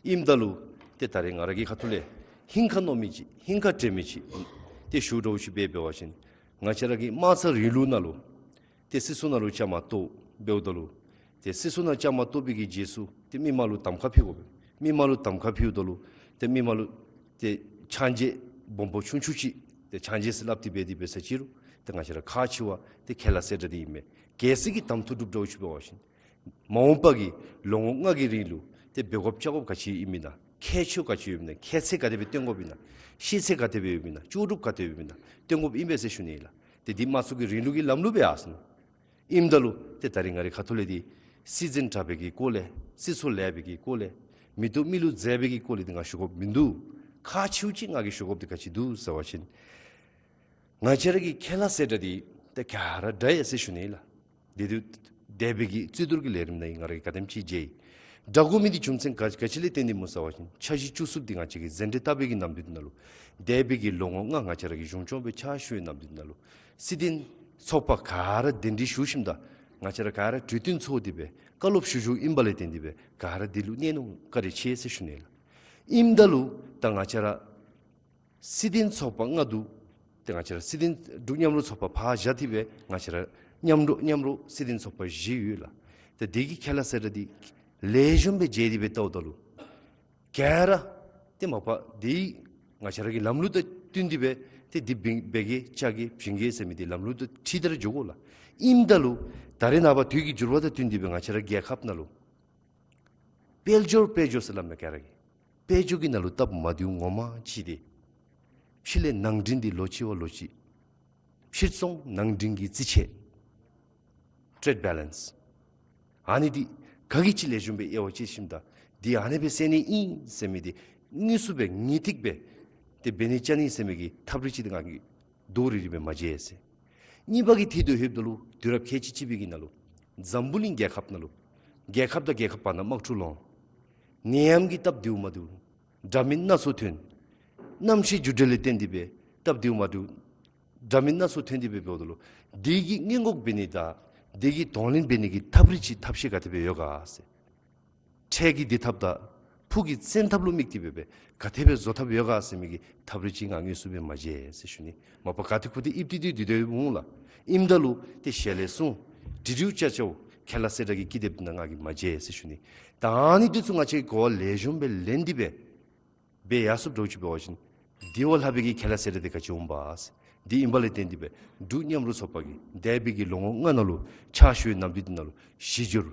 ཨིནམ་ད་ལུ་ཏེ་ད་རིས་ང་ར་གི་ཁ་ཐུག་ལས་ཧིང་ཁ་མནོ་མི་ཅིག་ཧིང་ཁ་དྲན་མི་ཅིག་ཏེ་ཞུ་དོ་ཅིག་འབད་འབད་བ་ཅིན་ང་བཅས་ར་གི་དམག་རྩལ་རིང་ལུགས་ནང་ལུ་ཏེ་སྲིད་ཚོགས་ནང་ལུ་བཅའ་མར་གཏོགས་འབདཝ་ད་ལུ་ཏེ་སྲིད་ཚོགས་ནང་བཅའ་མར་གཏོགས་པའི་གི་རྗེས་སུ་ཏེ་མི་མང་ལུ་གདམ་ཁ་ཕུལ་དགོ་པས། མི་མང་ལུ་གདམ་ཁ་ཕུལཝ་ད་ལུ་ཏེ་མི་མང་ལུ་ཏེ་ཕྱག་མཇལ་སྦོམ་པོ་ཆུང་ཆུང་ཅིག་ཏེ་ཕྱག་མཇལ་ཟེར་སླབ་སྟེ་འབད་དེ་འབད་ས་ཅིག་རུང་ཏེ་ང་བཅས་ར་ཁག་ཆེ་བ་ཏེ་ཁས་བླངས་གསལ་བསྒྲགས་འདི་ཨིན་མས། གལ་སྲིད་ཀྱི་གདམ་འཐུ་གྲུབ་འགྱོ་ཅིག་འབད་བ་ཅིན་མ་འོངས་པ་གི་ལོ་ངོ་ལྔ་གི་རིང་ལུ་ཏེ་འབད་དགོཔ་བཅའ་དགོཔ་ག་ཅི་ཨིན་མི་ན་ཁྱད་ཆོས་ག་ཅི་ཡོདཔ་ཨིན་ན་ཁྱད་ཚད་ག་དེ་སྦེ་སྟོན་དགོཔ་ཨིན་ན་ཤེས་ཚད་ག་དེ་སྦེ་ཡོདཔ་ཨིན་ན་ལྕོགས་གྲུབ་ག་དེ་སྦེ་ཡོདཔ་ཨིན་ན་སྟོན་དགོཔ་ཨིན་པས་ཟེར་ཞུ་ནི་ཨིན་ལགས། ཏེ་འདི་དམག་འཁྲུག་གི་རིང་ལུགས་ཀྱི་ལམ་ལུགས་སྦེ་ཨ་ཟེར་ཨིནམ་ད་ལུ་ཏེ་ད་རིས་ང་རའི་ཁ་ཐུག་ལས་འདི་སྲིད་འཛིན་དྲག་པའི་གི་སྐོར་ལས་སྲིད་ཚོགས་ལེགས་པའི་གི་སྐོར་ལས་མེ་ཏོག་མི་ལུ་མཛེས་པའི་གི་སྐོར་ལས་འདི་ང་ཞུ་དགོཔ་མིན་འདུག། ཁག་ཆེཝ་ཅིག་ང་གིས་ཞུ་དགོཔ་འདི་ག་ཅི་འདུག་ཟེར་བ་ཅིན་ང་བཅས་ར་གི་ཁས་བླངས་གསལ་བསྒྲགས་འདི་ཏེ་ག་ར་འདྲ་ཡི་ཟེར་ཞུ་ནི་ལགས། འདི་འདི་འདས་པའི་གི་རྩོད་བསྡུར་གྱི་ལས་རིམ་ནང་ང་ར་གིས་ག་དེམ་ཅིག་མཇལ་ཡི། འདྲ་དགོ་མི་འདི་རྒྱུ་མཚན་ག་ག་ཅི་ལས་བརྟེན་ཏེ་སྨོ་ཟེར་བ་ཅིན་འཆར་གཞི་བཅུ་གསུམ་འདི་ང་བཅས་ཀྱིས་མཛད་འཕྲིན་བསྟར་བའི་གི་ནམ་དུས་འདི་ནང་ལུ་འདས་པའི་གི་ལོ་ངོ་ལྔ་ང་བཅས་ར་གི་གཞུང་སྐྱོང་སྦེ་ཕྱག་ཞུ་བའི་ནམ་དུས་འདི་ནང་ལུ་སྲིད་དོན་ཚོགས་པ་ག་ར་གདན་འདྲེན་ཞུ་ཞིནམ་ད་ང་བཅས་ར་ག་ར་གྲོས་བསྟུན་ཚོགས་ཏེ་སྦེ་བཀའ་སློབ་ཞུ་ཞུཝ་ཨིན་པ་ལས་བརྟེན་ཏེ་སྦེ་ག་ར་འདི་ལུ་གནས་ནུག། བཀའ་དྲིན་ཆེ་ཟེར་ཞུ་ནི་ལགས། ཨིནམ་ད་ལུ་ད་ང་བཅས་ར་སྲིད་དོན་ཚོགས་པ་ལྔ་འདུག། ཏེ་ང་བཅས་ར་སྲིད་དོན་འབྲུག་མཉམ་རུབ་ཚོགས་པ་ཕར་བཞག་སྟེ་སྦེ་ང་བཅས་ར་མཉམ་རུབ་མཉམ་རུབ་སྲིད་དོན་ཚོགས་པ་བཞི་ཡོད་ལགས། ཏེ་དེ་གི་ཁས་བླངས་གསལ་བསྒྲགས་འདི་ལེགས་ཤོམ་སྦེ་མཇལ་ཏེ་སྦེ་བལྟཝ་ད་ལུ་ག་ར་ཏེ་མ་པ་འདི་ང་བཅས་ར་གི་ལམ་ལུགས་དང་བསྟུན་ཏེ་སྦེ་ཏེ་འདི་འབད་འབད་གེ་བཅའ་གེ་བྱིན་གེ་ཟེར་མི་འདི་ལམ་ལུགས་དང་འཁྲིལ་ཏེ་ར་འགྱོ་དགོ་ལགས། ཨིནམ་ད་ལུ་ད་རེས་ནངས་པ་དུས་ཀྱི་འགྱུར་བ་དང་བསྟུན་ཏེ་སྦེ་ང་བཅས་ར་རྒྱལ་ཁབ་ནང་ལུ་དཔལ་འབྱོར་དཔལ་འབྱོར་ཟེར་སླབ་མས་ག་ར་གིས། དཔལ་འབྱོར་གྱི་ནང་ལུ་སྟབས་མ་བདེཝ་ངོ་མ་ཅིག་འདི་ཕྱི་ལས་ནང་འདྲེན་འདི་ལོག་ཅི་བ་ལོག་ཅི། ཕྱིར་ཚོང་ནང་འདྲེན་གྱི་རྩིས་ཆད། Trade balance། ཨ་ནི་འདི་ག་གིས་ཅིག་ལེགས་ཤོམ་སྦེ་དབྱེ་བ་དཔྱད་ཞིནམ་ད་འདི་ཨ་ནི་སྦེ་སེལ་ནི་ཨིན་ཟེར་མི་འདི་དངོས་སུ་སྦེ་ངེས་ཏིག་སྦེ་ཏེ་འབད་ནི་བཅའ་ནི་ཟེར་མི་གི་ཐབས་རིག་ཅིག་འདི་ང་གིས་རྡོག་རིལ་རི་སྦེ་མ་མཇལ་ཡི་ཟེར། གཉིས་པ་གི་ཐད་དུ་ལྷོདཔ་ད་ལུ་དུས་རབས་ཁལ་གཅིག་གཅིག་པའི་གི་ནང་ལུ་འཛམ་བུ་གླིང་རྒྱལ་ཁབ་ནང་ལུ་རྒྱལ་ཁབ་དང་རྒྱལ་ཁབ་བར་ན་དམག་འཁྲུག་སློང་། ནད་ཡམས་ཀྱི་སྟབས་བདེཝ་མ་བདེཝ་འདྲ་མིན་སྣ་ཚོགས་ཐོན། གནམ་གཤིས་འགྱུར་འགྲོས་ལས་བརྟེན་ཏེ་སྦེ་སྟབས་བདེཝ་མ་བདེཝ་འདྲ་མིན་སྣ་ཚོགས་ཐོན་ཏེ་སྦེ་འབདཝ་ད་ལུ་འདི་གི་སྔོན་འགོག་འབད་ནི་དང་འདི་གི་གདོང་ལེན་འབད་ནི་གི་ཐབས་རིག་ཅིག་ཐབས་ཤེས་ག་དེ་སྦེ་ཡོད་ག་ཟེར། འཕྲལ་གྱི་བདེ་ཐབས་དང་ཕུགས་ཀྱི་བཙན་ཐབས་ལུ་དམིགས་ཏེ་སྦེ་སྦེ་ག་དེ་སྦེ་བཟོ་ཐབས་ཡོད་ག་ཟེར་མི་གི་ཐབས་རིག་ཅིག་ང་དངོས་སུ་སྦེ་མ་མཇལ་ཟེར་ཞུ་ནི། མ་པ་ག་ཏེ་ཁུ་ཏེ་ཨིབ་ཏི་ཏི་འདི་དེ་འོང་ལགས། ཨིནམ་ད་ལུ་ཏེ་ཞལ་ལས་གསུངས་དྲི་དྲིཝ་ཅ་ཅོ་ཁས་བླངས་གསལ་བསྒྲགས་ཀྱི་ཀི་དེབ་ནང་ང་གིས་མ་མཇལ་ཟེར་ཞུ་ནི། ད་ཨ་ནི་འདི་ཚུ་ང་བཅས་གོ་བ་ལེགས་ཤོམ་སྦེ་ལེན་ཏེ་སྦེ་འབད་ཡར་སོངམ་འདྲཝ་ཅིག་འབད་བ་ཅིན་འདི་བ་ལྷག་པའི་གི་ཁས་བླངས་གསལ་བསྒྲགས་འདི་ག་ཅི་འོང་པས་ཟེར། འདི་ཨིན་པ་ལས་བརྟེན་ཏེ་སྦེ་འབྲུག་མཉམ་རུབ་ཚོགས་པ་གིས་འདས་པའི་གི་ལོ་ངོ་ལྔ་ནང་ལུ་ཕྱག་ཞུ་བའི་ནམ་དུས་འདི་ནང་ལུ་གཞི་འགྱུར་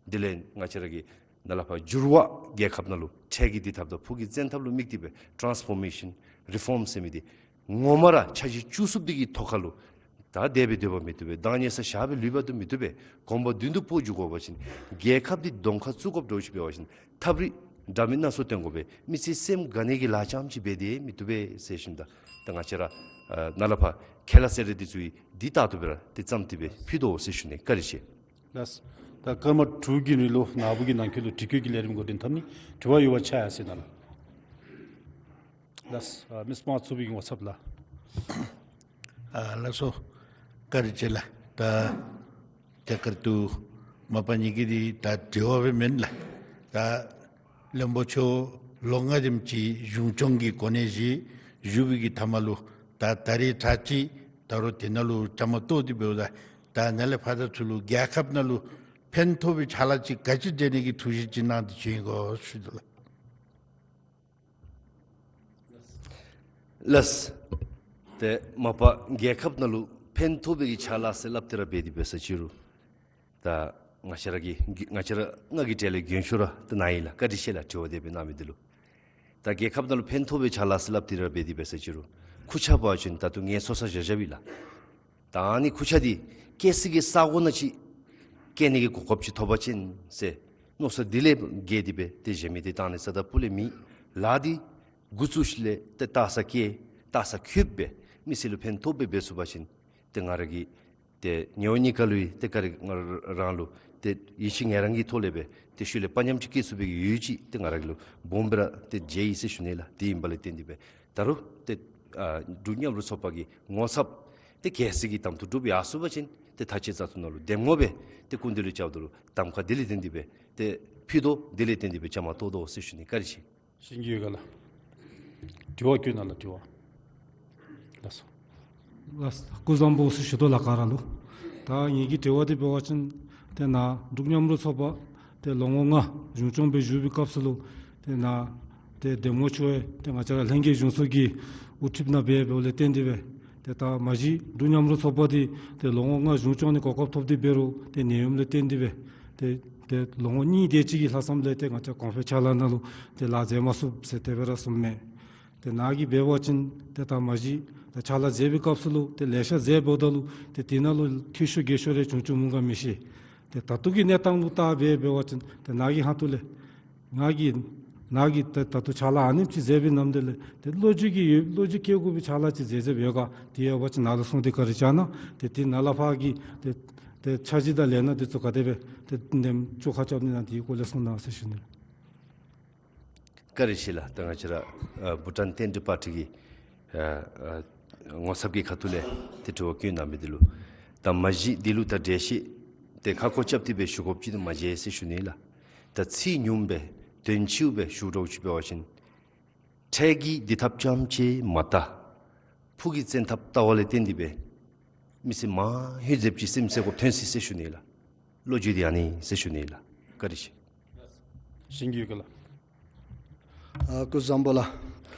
དེ་ལས་ང་བཅས་ར་གི་ནཱ་ལས་ཕར་འགྱུར་བ་རྒྱལ་ཁབ་ནང་ལུ་འཕྲལ་གྱི་བདེ་ཐབས་དང་ཕུགས་ཀྱི་བཙན་ཐབས་ལུ་དམིགས་ཏེ་སྦེ་ཊཱནསི་ཕོར་མེ་ཤཱན་རི་ཕོརམ་ཟེར་མི་འདི་ངོ་མ་ར་འཆར་གཞི་བཅུ་གསུམ་འདི་གི་ཐོག་ཁ་ལུ་ད་འདས་པའི་འདོད་པ་མི་བཏུབ་པས། གདངས་ཉེ་སར་བཞག་སྦེ་ལུས་པ་དུ་མི་བཏུབ་པས། གོམ་པ་མདུན་དུ་སྤོ་འགྱོ་དགོ་པ་ཅིན་རྒྱལ་ཁབ་འདི་གདོང་ཁར་བཙུགས་དགོཔ་འདྲཝ་ཅིག་འབད་བ་ཅིན་ཐབས་རིག་འདྲ་མིན་སྣ་ཚོགས་སྟོན་དགོ་པས། མི་ཚེ་སེམས་དགའ་ནི་གི་ལཱ་རྐྱངམ་ཅིག་འབད་དེ་མི་བཏུབ་པས་ཟེར་ཞིནམ་ད་ད་ང་བཅས་ར་ཨ་ནཱ་ལས་ཕར་ཁས་བླངས་གསལ་བསྒྲགས་འདི་ཚུ་འདི་ལྟར་དུ་སྦེ་ར་འདི་བརྩམས་ཏེ་སྦེ་ཕུལ་དོ་ཟེར་ཞུ་ནི། བཀའ་དྲིན་ཆེ། ལགས། ད་སྐར་མ་དྲུག་གི་རིང་ལུ་ནཱ་བུ་གི་ནང་འཁོད་ལུ་དྲི་བཀོད་ཀྱི་ལས་རིམ་འགོ་འདྲེན་འཐབ་ནི། དྲི་བ་ཡོད་པ་ཆ་ཡང་ཟེར་ན་ལགས། ལགས། ཨ་མིས་དམངས་གཙོ་པའི་ངོ་ཚབ་ལགས། ཨ་ལགས་སོ། བཀའ་དྲིན་ཆེ་ལགས། ད་ཐད་ཀར་དུ་མ་པ་ངེ་གི་འདི་ད་དྲི་བ་སྦེ་མེན་ལགས། ད་བློན་པོ་མཆོག་ལོ་ལྔ་དེམ་ཅིག་གཞུང་སྐྱོང་གི་གོ་གནས་བཞེས་བཞུགས་པའི་གི་མཐའ་མ་ལུ་ད་ད་རེས་ད་ཅི་ད་རུང་དེ་ནང་ལུ་བཅའ་མར་གཏོགས་ཏེ་འབདཝ་ད་ད་ནཱ་ལས་ཕར་ད་ཚུ་ལུ་རྒྱལ་ཁབ་ནང་ལུ་ཕན་ཐོགས་པའི་ཕྱག་ལཱ་ཅིག་ག་ཅི་འབད་ནི་གི་ཐུགས་བཞེད་ཅིག་གནང་སྟེ་བྱོན་དགོ་ཞུ་དོ་ལགས། ལགས། ཏེ་མ་པ་རྒྱལ་ཁབ་ནང་ལུ་ཕན་ཐོགས་པའི་གི་ཕྱག་ལཱ་ཟེར་སླབ་སྟེ་ར་འབད་དེ་འབད་ས་ཅིག་རུང་ད་ང་བཅས་ར་གི་ང་བཅས་ར་ང་གི་གྲལ་ལས་རྒན་ཤོས་ར་ད་ནཱ་ཨིན་ལགས། བཀའ་དྲིན་ཆེ་ལགས། དྲི་བ་དེ་སྦེ་གནང་མི་འདི་ལུ། ད་རྒྱལ་ཁབ་ནང་ལུ་ཕན་ཐོགས་པའི་ཕྱག་ལཱ་ཟེར་སླབ་སྟེ་ར་འབད་དེ་འབད་ས་ཅིག་རུང་ཁུར་ཆ་འབད་བ་ཅིན་ད་ལྟོ་ངལ་འཚོ་ས་བཞག་བཞགཔ་ཨིན་ལགས། ད་ཨ་ནི་ཁུར་ཆ་འདི་བསྐྱལ་སའི་གི་ས་གོ་ནང་ཅིག་བསྐྱལ་ནི་གི་གོ་སྐབས་ཅིག་ཐོབ་པ་ཅིན་ཟེར་མནོ་བསམ་འདི་ལས་བརྒལ་ཏེ་སྦེ་ཏེ་གཞན་མི་འདི་གཏང་ནི་རྩ་དང་སྤུ་ལས་མེད། ལཱ་འདི་འགོ་བཙུགས་ཞིནམ་ལས་ཏེ་ལྟ་ས་བསྐྱལ་ལྟ་ས་བཀོལ་སྦེ་མི་སེར་ལུ་ཕན་ཐོགས་སྦེ་འབད་ཚུགས་པ་ཅིན་ཏེ་ང་ར་གི་ ཏེ་ཉེ་བ་གཉིས་ཀ་ལུ་ཡང་ཏེ་ག་ར་ང་རང་ལུ་ཏེ་ཡིད་ཆེས་ངེས་རང་གི་ཐོག་ལས་སྦེ་ཏེ་ཤུལ་ལས་དཔའ་ཉམས་ཅིག་སྐྱེ་ཚུགས་པའི་གི་ཡོད་ཅིག་ཏེ་ང་ར་གི་ལུ་སྦོམ་སྦེ་ར་ཏེ་མཇལ་ཡི་ཟེར་ཞུ་ནི་ལགས། དེ་ཨིན་པ་ལས་བརྟེན་ཏེ་སྦེ་ད་རུང་ཏེ་ཨ་འབྲུག་མཉམ་རུབ་ཚོགས་པ་གི་ངོ་ཚབ་ཏེ་གལ་སྲིད་ཀྱི་དམ་དུ་གྲུབ་ཡར་སོང་པ་ཅིན་ཏེ་ཐག་བཅད་བཙག་འཐུ་ནང་ལུ་འདེམས་ངོ་སྦེ་ཏེ་སྐུ་མདུན་ལུ་བཅརཝ་ད་ལུ་གདམ་ཁ་དེ་ལས་བརྟེན་ཏེ་སྦེ་ཏེ་ཕུལ་དོ། དེ་ལས་བརྟེན་ཏེ་སྦེ་བཅའ་མར་གཏོགས་དོ་ཟེར་ཞུ་ནི། བཀའ་དྲིན་ཆེ། ཞུ་ནི་ཡོད་ག་ལགས། དྲི་བ་བཀོད་གནང་ལགས། དྲི་བ། ལགས་སོ། ལགས་སོ། སྐུ་གཟུགས་བཟང་པོ་ཟེར་ཞུ་དོ་ལགས་ག་ར་ལུ། ད་ངེ་གི་དྲི་བ་འདི་འབད་བ་ཅིན་ཏེ་ནཱ་འབྲུག་མཉམ་རུབ་ཚོགས་པ་ཏེ་ལོ་ངོ་ལྔ་གཞུང་སྐྱོང་སྦེ་བཞུགས་པའི་སྐབས་སུ་ལུ་ཏེ་ནཱ་ཏེ་འདེམས་ངོ་ཚུ་ཡང་ཏེ་ང་བཅས་ར་ལྷན་རྒྱས་གཞུང་ཚོགས་ཀྱི་དབུ་ཁྲིདཔ་ནང་འབད་འབདཝ་ལས་བརྟེན་ཏེ་སྦེ་ཏེ་ད་མ་གཞི་འབྲུག་མཉམ་རུབ་ཚོགས་པ་འདི་ཏེ་ལོ་ངོ་ལྔ་གཞུང་སྐྱོང་ནི་གོ་སྐབས་ཐོབ་སྟེ་འབད་རུང་ཏེ་ནད་ཡམས་ལས་བརྟེན་ཏེ་སྦེ་ཏེ་ཏེ་ལོ་ངོ་གཉིས་དེ་ཅིག་གི་ལྷག་བསམ་ལས་ཏེ་ང་བཅས་གོང་འཕེལ་ཕྱག་ལཱ་ནང་ལུ་ཏེ་ལཱ་མཛད་མ་ཚུགས་ཟེར་དེ་སྦེ་ར་གསུངམ་མས། ཏེ་ནཱ་གིས་འབད་བ་ཅིན་ཏེ་ད་མ་གཞི་ད་ཕྱག་ལཱ་མཛད་པའི་སྐབས་སུ་ལུ་ཏེ་ལེ་ཤ་མཛད་འབདཝ་ད་ལུ་ཏེ་དེ་ནང་ལུ་འཐུས་ཤོར་འགལ་ཤོར་རེ་བྱུང་བྱུངམ་འོང་ག་མི་ཤེས། ཏེ་ད་ལྟོ་གི་གནས་སྟངས་ལུ་བལྟ་སྦེ་འབད་བ་ཅིན་ཏེ་ནཱ་གི་ཧོངས་ལས་ང་གིས་ནཱ་གིས་ད་ད་ལྟོ་ཕྱག་ལཱ་ཨ་ནེམ་ཅིག་མཛད་པའི་ནམ་དེ་ལས་ཏེ་བློ་འགྱོད་ཀྱི་ཡོད་བློ་འགྱོད་སྐྱེ་དགོ་པའི་ཕྱག་ལཱ་ཅིག་མཛད་མཛདཔ་ཡོད་ག། དེ་ཡོད་པ་ཅིན་ནཱ་ལུ་གསུངས་ཏེ་བཀའ་དྲིན་བསྐྱང་གནང་། ཏེ་དེ་ནཱ་ལས་ཕར་གྱི་ཏེ་ཏེ་འཆར་གཞི་དང་ལས་སྣ་འདི་ཚུ་ག་དེ་སྦེ་ཏེ་འདེམས་བཅུག་ཁ་རྐྱབ་ནི་ན་དེའི་སྐོར་ལས་གསུངས་གནང་ཟེར་ཞུ་ནི། བཀའ་དྲིན་ཆེ་ལགས། ད་ང་བཅས་ར་ཨ་བྷུ་ཊཱན་བསྟན་འགྲོའི་པར་ཊི་གི་ཨ་ཨ་ངོ་ཚབ་ཀྱི་ཁ་ཐུག་ལས་ཏེ་དྲི་བ་བཀོད་གནང་མི་འདི་ལུ་ད་མ་གཞི་འདི་ལུ་ད་འགྲེལ་བཤད་ཏེ་ཁ་སྐོང་རྐྱབ་སྟེ་སྦེ་ཞུ་དགོཔ་ཅིག་ཏུ་མ་མཇལ་ཟེར་ཞུ་ནི་ལགས། ད་ཚིག་ཉུངམ་སྦེ་དོན་ཆེཝ་སྦེ་ཞུ་དགོཔ་ཅིག་འབད་བ་ཅིན་འཕྲལ་གྱི་འདི་ཐབས་ཙམ་ཅིག་མ་ད་ཕུགས་ཀྱི་བཙན་ཐབས་ལྟ་བ་ལས་བརྟེན་ཏེ་སྦེ་མི་སེར་མང་ཤོས་ཟེརཝ་ཅིག་སེམས་སེ་གོ་ཐོན་སྲིད་ཟེར་ཞུ་ནི་ལགས། བློ་འགྱོད་འདི་ཨ་ནི་ཟེར་ཞུ་ནི་ལགས། བཀའ་དྲིན་ཆེ། ཞུ་ནི་ཡོད་ག་ལགས། ཨ་སྐུ་གཟུགས་བཟང་པོ་ལགས།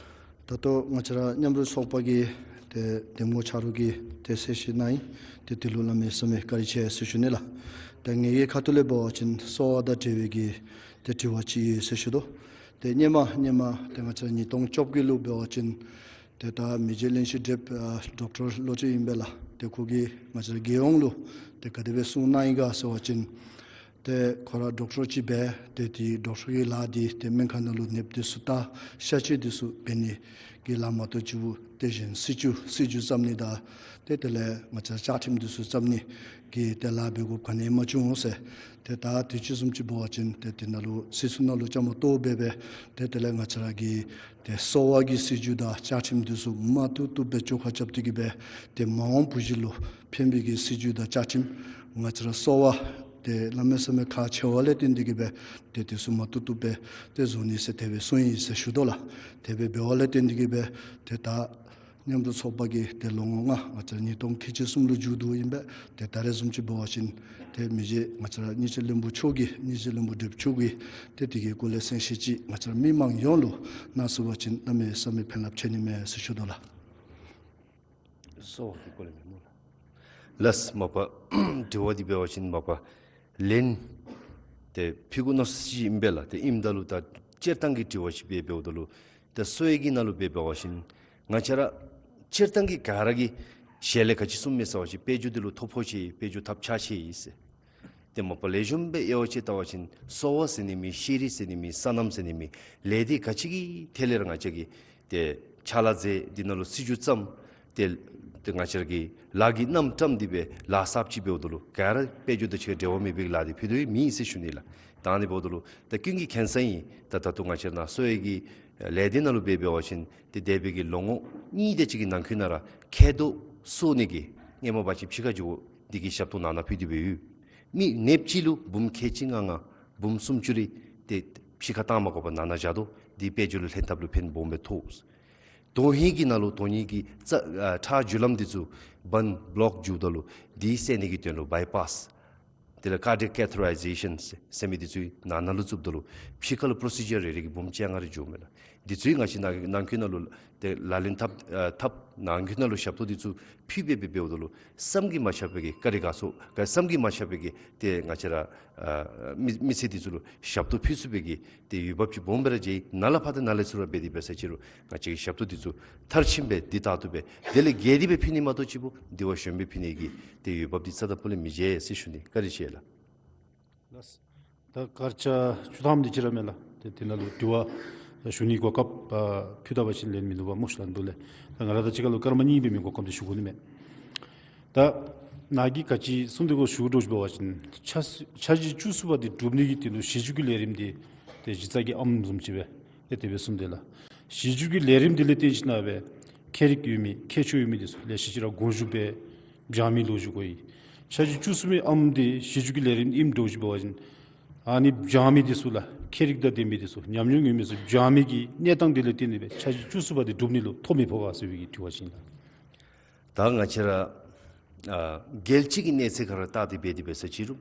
ད་ལྟོ་ང་བཅས་ར་མཉམ་རུབ་ཚོགས་པ་གི་ཏེ་འདེམས་ངོ་ཆ་རོགས་ཀྱིས་ཏེ་གསལ་བཤད་གནང་ཡི། ཏེ་དེ་ལུ་གནམ་མེད་ས་མེད་བཀའ་དྲིན་ཆེ་ཟེར་ཞུ་ནི་ལགས། ད་ངེ་གི་ཁ་ཐུག་ལས་འབད་བ་ཅིན་གསོ་བ་དང་འབྲེལ་བའི་གི་ཏེ་དྲི་བ་ཅིག་ཡོད་ཟེར་ཞུ་དོ། ཏེ་སྔོན་མ་སྔོན་མ་ཏེ་ང་བཅས་ཉིས་སྟོང་བཅོ་བརྒྱད་ལུ་འབད་བ་ཅིན་ཏེ་ད་མི་རྗེ་བློན་ཆེན་བགྲེསཔ་ཨ་ཌོག་ཊར་བློ་གྲོས་ཨིན་པས་ལགས། ཏེ་ཁོ་གིས་ང་བཅས་རྒྱལ་ཡོངས་ལུ་ཏེ་ག་དེ་སྦེ་གསུངས་གནང་ཡི་ག་ཟེར་བ་ཅིན་ཏེ་ཁོ་ར་ཌོག་ཊར་ཅིག་འབད་ཏེ་དེའི་ཌོག་ཊར་གྱི་ལཱ་འདི་ཏེ་སྨན་ཁང་ནང་ལུ་ནདཔ་འདི་ཚུ་བལྟ་གཤག་བཅོས་འདི་ཚུ་འབད་ནི་གི་ལཱ་མ་གཏོགས་ཅིག་ཏེ་གཞན་སྲིད་བྱུས་སྲིད་བྱུས་བརྩམ་ནི་དང་ཏེ་དེ་ལས་ང་བཅས་བཅའ་ཁྲིམས་འདི་ཚུ་བརྩམ་ནི་གི་ཏེ་ལཱ་འབད་དགོཔ་ག་ནི་ཡང་མ་བྱུང་ཟེར། ཏེ་ད་དུས་ཅི་བཟུམ་ཅིག་འབད་བ་ཅིན་ཏེ་དེ་ནང་ལུ་སྲིད་ཚོགས་ནང་ལུ་བཅའ་མར་གཏོགས་འབད་འབད་ཏེ་དེ་ལས་ང་བཅས་ར་གི་ཏེ་གསོ་བ་གི་སྲིད་བྱུས་དང་བཅའ་ཁྲིམས་འདི་ཚུ་མ་བཏུབ་བཏུབ་སྦེ་བཅོ་ཁ་རྐྱབ་སྟེ་གི་སྦེ་ཏེ་མ་འོངས་བུ་གཞི་ལུ་ཕན་པའི་གི་སྲིད་བྱུས་དང་བཅའ་ཁྲིམས་ང་བཅས་ར་གསོ་བ་ཏེ་གནམ་མེད་ས་མེད་ཁག་ཆེ་བ་ལས་བརྟེན་ཏེ་གི་སྦེ་ཏེ་འདི་ཚུ་མ་བཏུབ་བཏུབ་སྦེ་ཏེ་བཟོ་ནི་ཟེར་དེ་སྦེ་གསུངས་ཡི་ཟེར་ཞུ་དོ་ལགས། དེ་སྦེ་འབདཝ་ལས་བརྟེན་ཏེ་གི་སྦེ་ཏེ་ད་མཉམ་རུབ་ཚོགས་པ་གིས་ཏེ་ལོ་ངོ་ལྔ་ང་བཅས་ཉིས་སྟོང་ཁལ་གཅིག་གསུམ་ལུ་མཇུག་བསྡུཝ་ཨིན་པས། ཏེ་ད་རེས་བཟུམ་ཅིག་འབད་བ་ཅིན་ཏེ་མི་རྗེ་ང་བཅས་ར་དབྱིག་གཅོད་བློན་པོ་མཆོག་གིས་དབྱིག་གཅོད་བློན་པོ་བགྲེསཔ་མཆོག་གིས་ཏེ་དེ་གི་སྐོར་ལས་གསལ་བཤད་ཅིག་ང་བཅས་ར་མི་མང་ཡོངས་ལུ་གནང་ཚུགས་པ་ཅིན་གནམ་མེད་ས་མེད་ཕན་རླབས་ཆེ་ནི་མས་ཟེར་ཞུ་དོ་ལགས། གསོ་བ་གི་སྐོར་ལས་མེན་སྨོ་ལགས། ལགས་མ་པ་དྲི་བ་འདི་འབད་བ་ཅིན་མ་པ་ལན་ཏེ་ཕུལ་དགོ་མནོ་ས་ཅིག་ཨིན་པས་ལགས། ཏེ་ཨིནམ་ད་ལུ་ད་སྤྱིར་བཏང་གི་དྲི་བ་ཅིག་སྦེ་འབདཝ་ད་ལུ་ཏེ་གསོ་བའི་གི་ནང་ལུ་སྦེ་འབད་བ་ཅིན་ང་བཅས་ར་སྤྱིར་བཏང་གི་ག་ར་གིས་ཞལ་ལས་ག་ཅི་གསུངམ་མས་ཟེར་བ་ཅིན་དཔལ་འབྱོར་འདི་ལུ་ཐོ་ཕོག་ཅི་དཔལ་འབྱོར་ཐབས་ཆག་ཅི་ཟེར། ཏེ་མ་པ་ལེགས་ཤོམ་སྦེ་དབྱེ་བ་ཕྱེ་བལྟ་བ་ཅིན་གསོ་བ་ཟེར་ནི་མེད། ཤེས་རིག་ཟེར་ནི་མེད། སོ་ནམ་ཟེར་ནི་མེད། ལས་སྡེ་ག་ཅི་གི་ཐད་ལས་ར་ང་བཅས་ཀྱིས་ཏེ་ཕྱག་ལཱ་མཛད། འདི་ནང་ལུ་སྲིད་བྱུས་བརྩམས། ཏེ་ཏེ་ང་བཅས་ར་གིས་ལཱ་གི་རྣམ་བཀྲམ་སྟེ་སྦེ་ལཱ་གསརཔ་ཅིག་འབདཝ་ད་ལུ་ག་ར་དཔལ་འབྱོར་དང་གཅིག་ཁར་འབྲེལ་བ་མེད་པའི་ལཱ་འདི་ཕུལ་དོ་མེད་ཟེར་ཞུ་ནི་ལགས། ད་ཨ་ནི་འབདཝ་ད་ལུ་ད་ཀུན་གྱིས་མཁྱེན་གསལ་ཨིན། ད་ད་ལྟོ་ང་བཅས་ར་ནཱ་གསོ་བའི་གི་ལས་སྡེ་ནང་ལུ་སྦེ་འབད་བ་ཅིན་ཏེ་འདས་པའི་གི་ལོ་ངོ་གཉིས་དེ་ཅིག་གི་ནང་འཁོད་ནང་ར་མཁལ་རྡོག་གསོ་ནི་གི་སྔོན་མ་འབད་བ་ཅིན་ཕྱི་ཁར་འགྱོ་དགོ། འདི་གི་ཞབས་ཏོག་ནང་ན་ཕུལ་ཏེ་སྦེ་ཡོད། མི་ནདཔ་ཅིག་ལུ་འབུམ་ཁལ་གཅིག་ལྔ་ལྔ་འབུམ་སུམ་ཅུ་རེ་ཏེ་ཕྱི་ཁར་བཏང་མ་དགོ་པར་ནང་ན་བཞག་དོ། འདི་དཔལ་འབྱོར་ལུ་ལྷན་ཐབས་ལུ་ཕན་སྦོམ་སྦེ་ཐོགས། དོན་ཧིང་གི་ནང་ལུ་དོན་ཧིང་གི་རྩ་ཨ་ཁྲག་རྒྱུ་ལམ་འདི་ཚུ་བཱན་བློཀ་འགྱོཝ་ད་ལུ་འདི་སེལ་ནི་གི་དོན་ལུ་བའི་པཱས་དེ་ལས་ཀར་ཌི་ཡེཀ་ཀེ་ཐེ་ཊར་ཡེ་ཟེ་ཤཱན་ཟེར་མི་འདི་ཚུ་ནང་ན་ལུ་བཙུགསཔ་ད་ལུ་ཕྱི་ཁ་ལུ་པོརོ་སི་ཇར་རེ་རེ་གིས་འབུམ་བཅོ་ལྔ་རེ་འགྱོཝ་མས་ལགས། འདི་ཚུ་ང་བཅས་ནང་ནང་འཁོད་ནང་ལུ་ཏེ་ལག་ལེན་འཐབ་ཨ་འཐབ་ནང་འཁོད་ནང་ལུ་ཞབས་ཏོག་འདི་ཚུ་ཕུལ་སྦེ་སྦེ་འབདཝ་ད་ལུ་བསམ་གྱིས་མ་ཁྱབ་པའི་གི་བཀའ་དྲིན་དགའ་ཚོར་ག་བསམ་གྱིས་མ་ཁྱབ་པའི་གི་ཏེ་ང་བཅས་ར་ཨ་མི་མི་སེར་འདི་ཚུ་ལུ་ཞབས་ཏོག་ཕུལ་ཚུགས་པའི་གི་ཏེ་འོས་འབབ་ཅིག་སྦོམ་སྦེ་ར་མཇལ་ཡི། ནཱ་ལས་ཕར་ཏེ་ནཱ་ལས་ཚུར་ར་འབད་དེ་འབད་ས་ཅིག་རུང་ང་བཅས་ཀྱི་ཞབས་ཏོག་འདི་ཚུ་མཐར་ཕྱིནམ་སྦེ་འདི་ལྟར་དུ་སྦེ་དེ་ལས་རྒྱས་ཏེ་སྦེ་ཕུལ་ནི་མ་གཏོགས་ཅིག་པོ་འདི་བ་གཞོནམ་སྦེ་ཕུལ་ནི་གི་ཏེ་འོས་འབབ་འདི་རྩ་དང་སྤུ་ལས་མི་མཇལ་ཟེར་ཞུ་ནི། བཀའ་དྲིན་ཆེ་ལགས། ལགས། ད་སྐར་ཆ་བཅུ་ཐམ་དེ་ཅིག་ར་མས་ལགས། ཏེ་དེ་ནང་ལུ་དྲི་བ་ཞུ་ནི་གོ་སྐབས་ཨ་ཕུལ་ད་པ་ཅིན་ལན་མི་ནུས་པ་སྨོ་ཤིག་ལགས་འདུག་ལགས། ད་ང་ར་དང་གཅིག་ཁར་ལུ་སྐར་མ་གཉིས་འབད་མི་གོ་སྐབས་འདི་ཞུ་དགོ་ནི་མས། ད་ ནཱ་གིས་ག་ཅི་གསུངས་ཏེ་གོ་ཞུ་དོ་ཅིག་འབད་བ་ཅིན་འཆར་འཆར་གཞི་བཅུ་གསུམ་པ་འདི་འགྲུབ་ནི་གི་དོན་ལུ་གཞི་བཅུ་གི་ལས་རིམ་འདི་ཏེ་གཞི་རྩ་གི་ཨམ་བཟུམ་ཅིག་སྦེ་ཏེ་དེ་སྦེ་གསུངས་ཏེ་ལགས། གཞི་བཅུ་གི་ལས་རིམ་འདི་ལས་བརྟེན་ཞིན་ན་སྦེ་ཁྱད་རིག་ཡོད་མི་ཁྱད་ཆོས་ཡོད་མི་འདི་ཚུ་ལེ་ཤ་ཅིག་ར་དགོངས་ཞུ་འབད་སྦྱང་མི་ལོ་རྒྱུས་གོ་ཡི། འཆར་གཞི་བཅུ་གསུམ་པའི་ཨམ་འདི་གཞི་བཅུ་གི་ལས་རིམ་ཨིནམ་འདྲཝ་ཅིག་འབད་བ་ཅིན་ཨ་ནི་སྦྱང་མི་འདི་ཚུ་ལགས་ཁྱད་རིག་དང་ལྡན་མི་འདི་ཚུ་ཉམས་མྱོང་ཡོད་མི་ཚུ་སྦྱང་མི་གི་གནས་སྟངས་འདི་ལས་བརྟེན་ཏེ་སྦེ་འཆར་གཞི་བཅུ་གསུམ་པ་འདི་འགྲུབ་ནི་ལུ་ཐོ་མི་ཕོག་ག་ཟེར་བའི་གི་དྲི་བ་ཅིག་ཨིན་ལགས། ད་ང་བཅས་ར་ཨ་རྒྱལ་སྤྱི་གི་གནས་ཚད་ཁར་བལྟ་སྟེ་འབད་དེ་འབད་ས་ཅིག་རུང་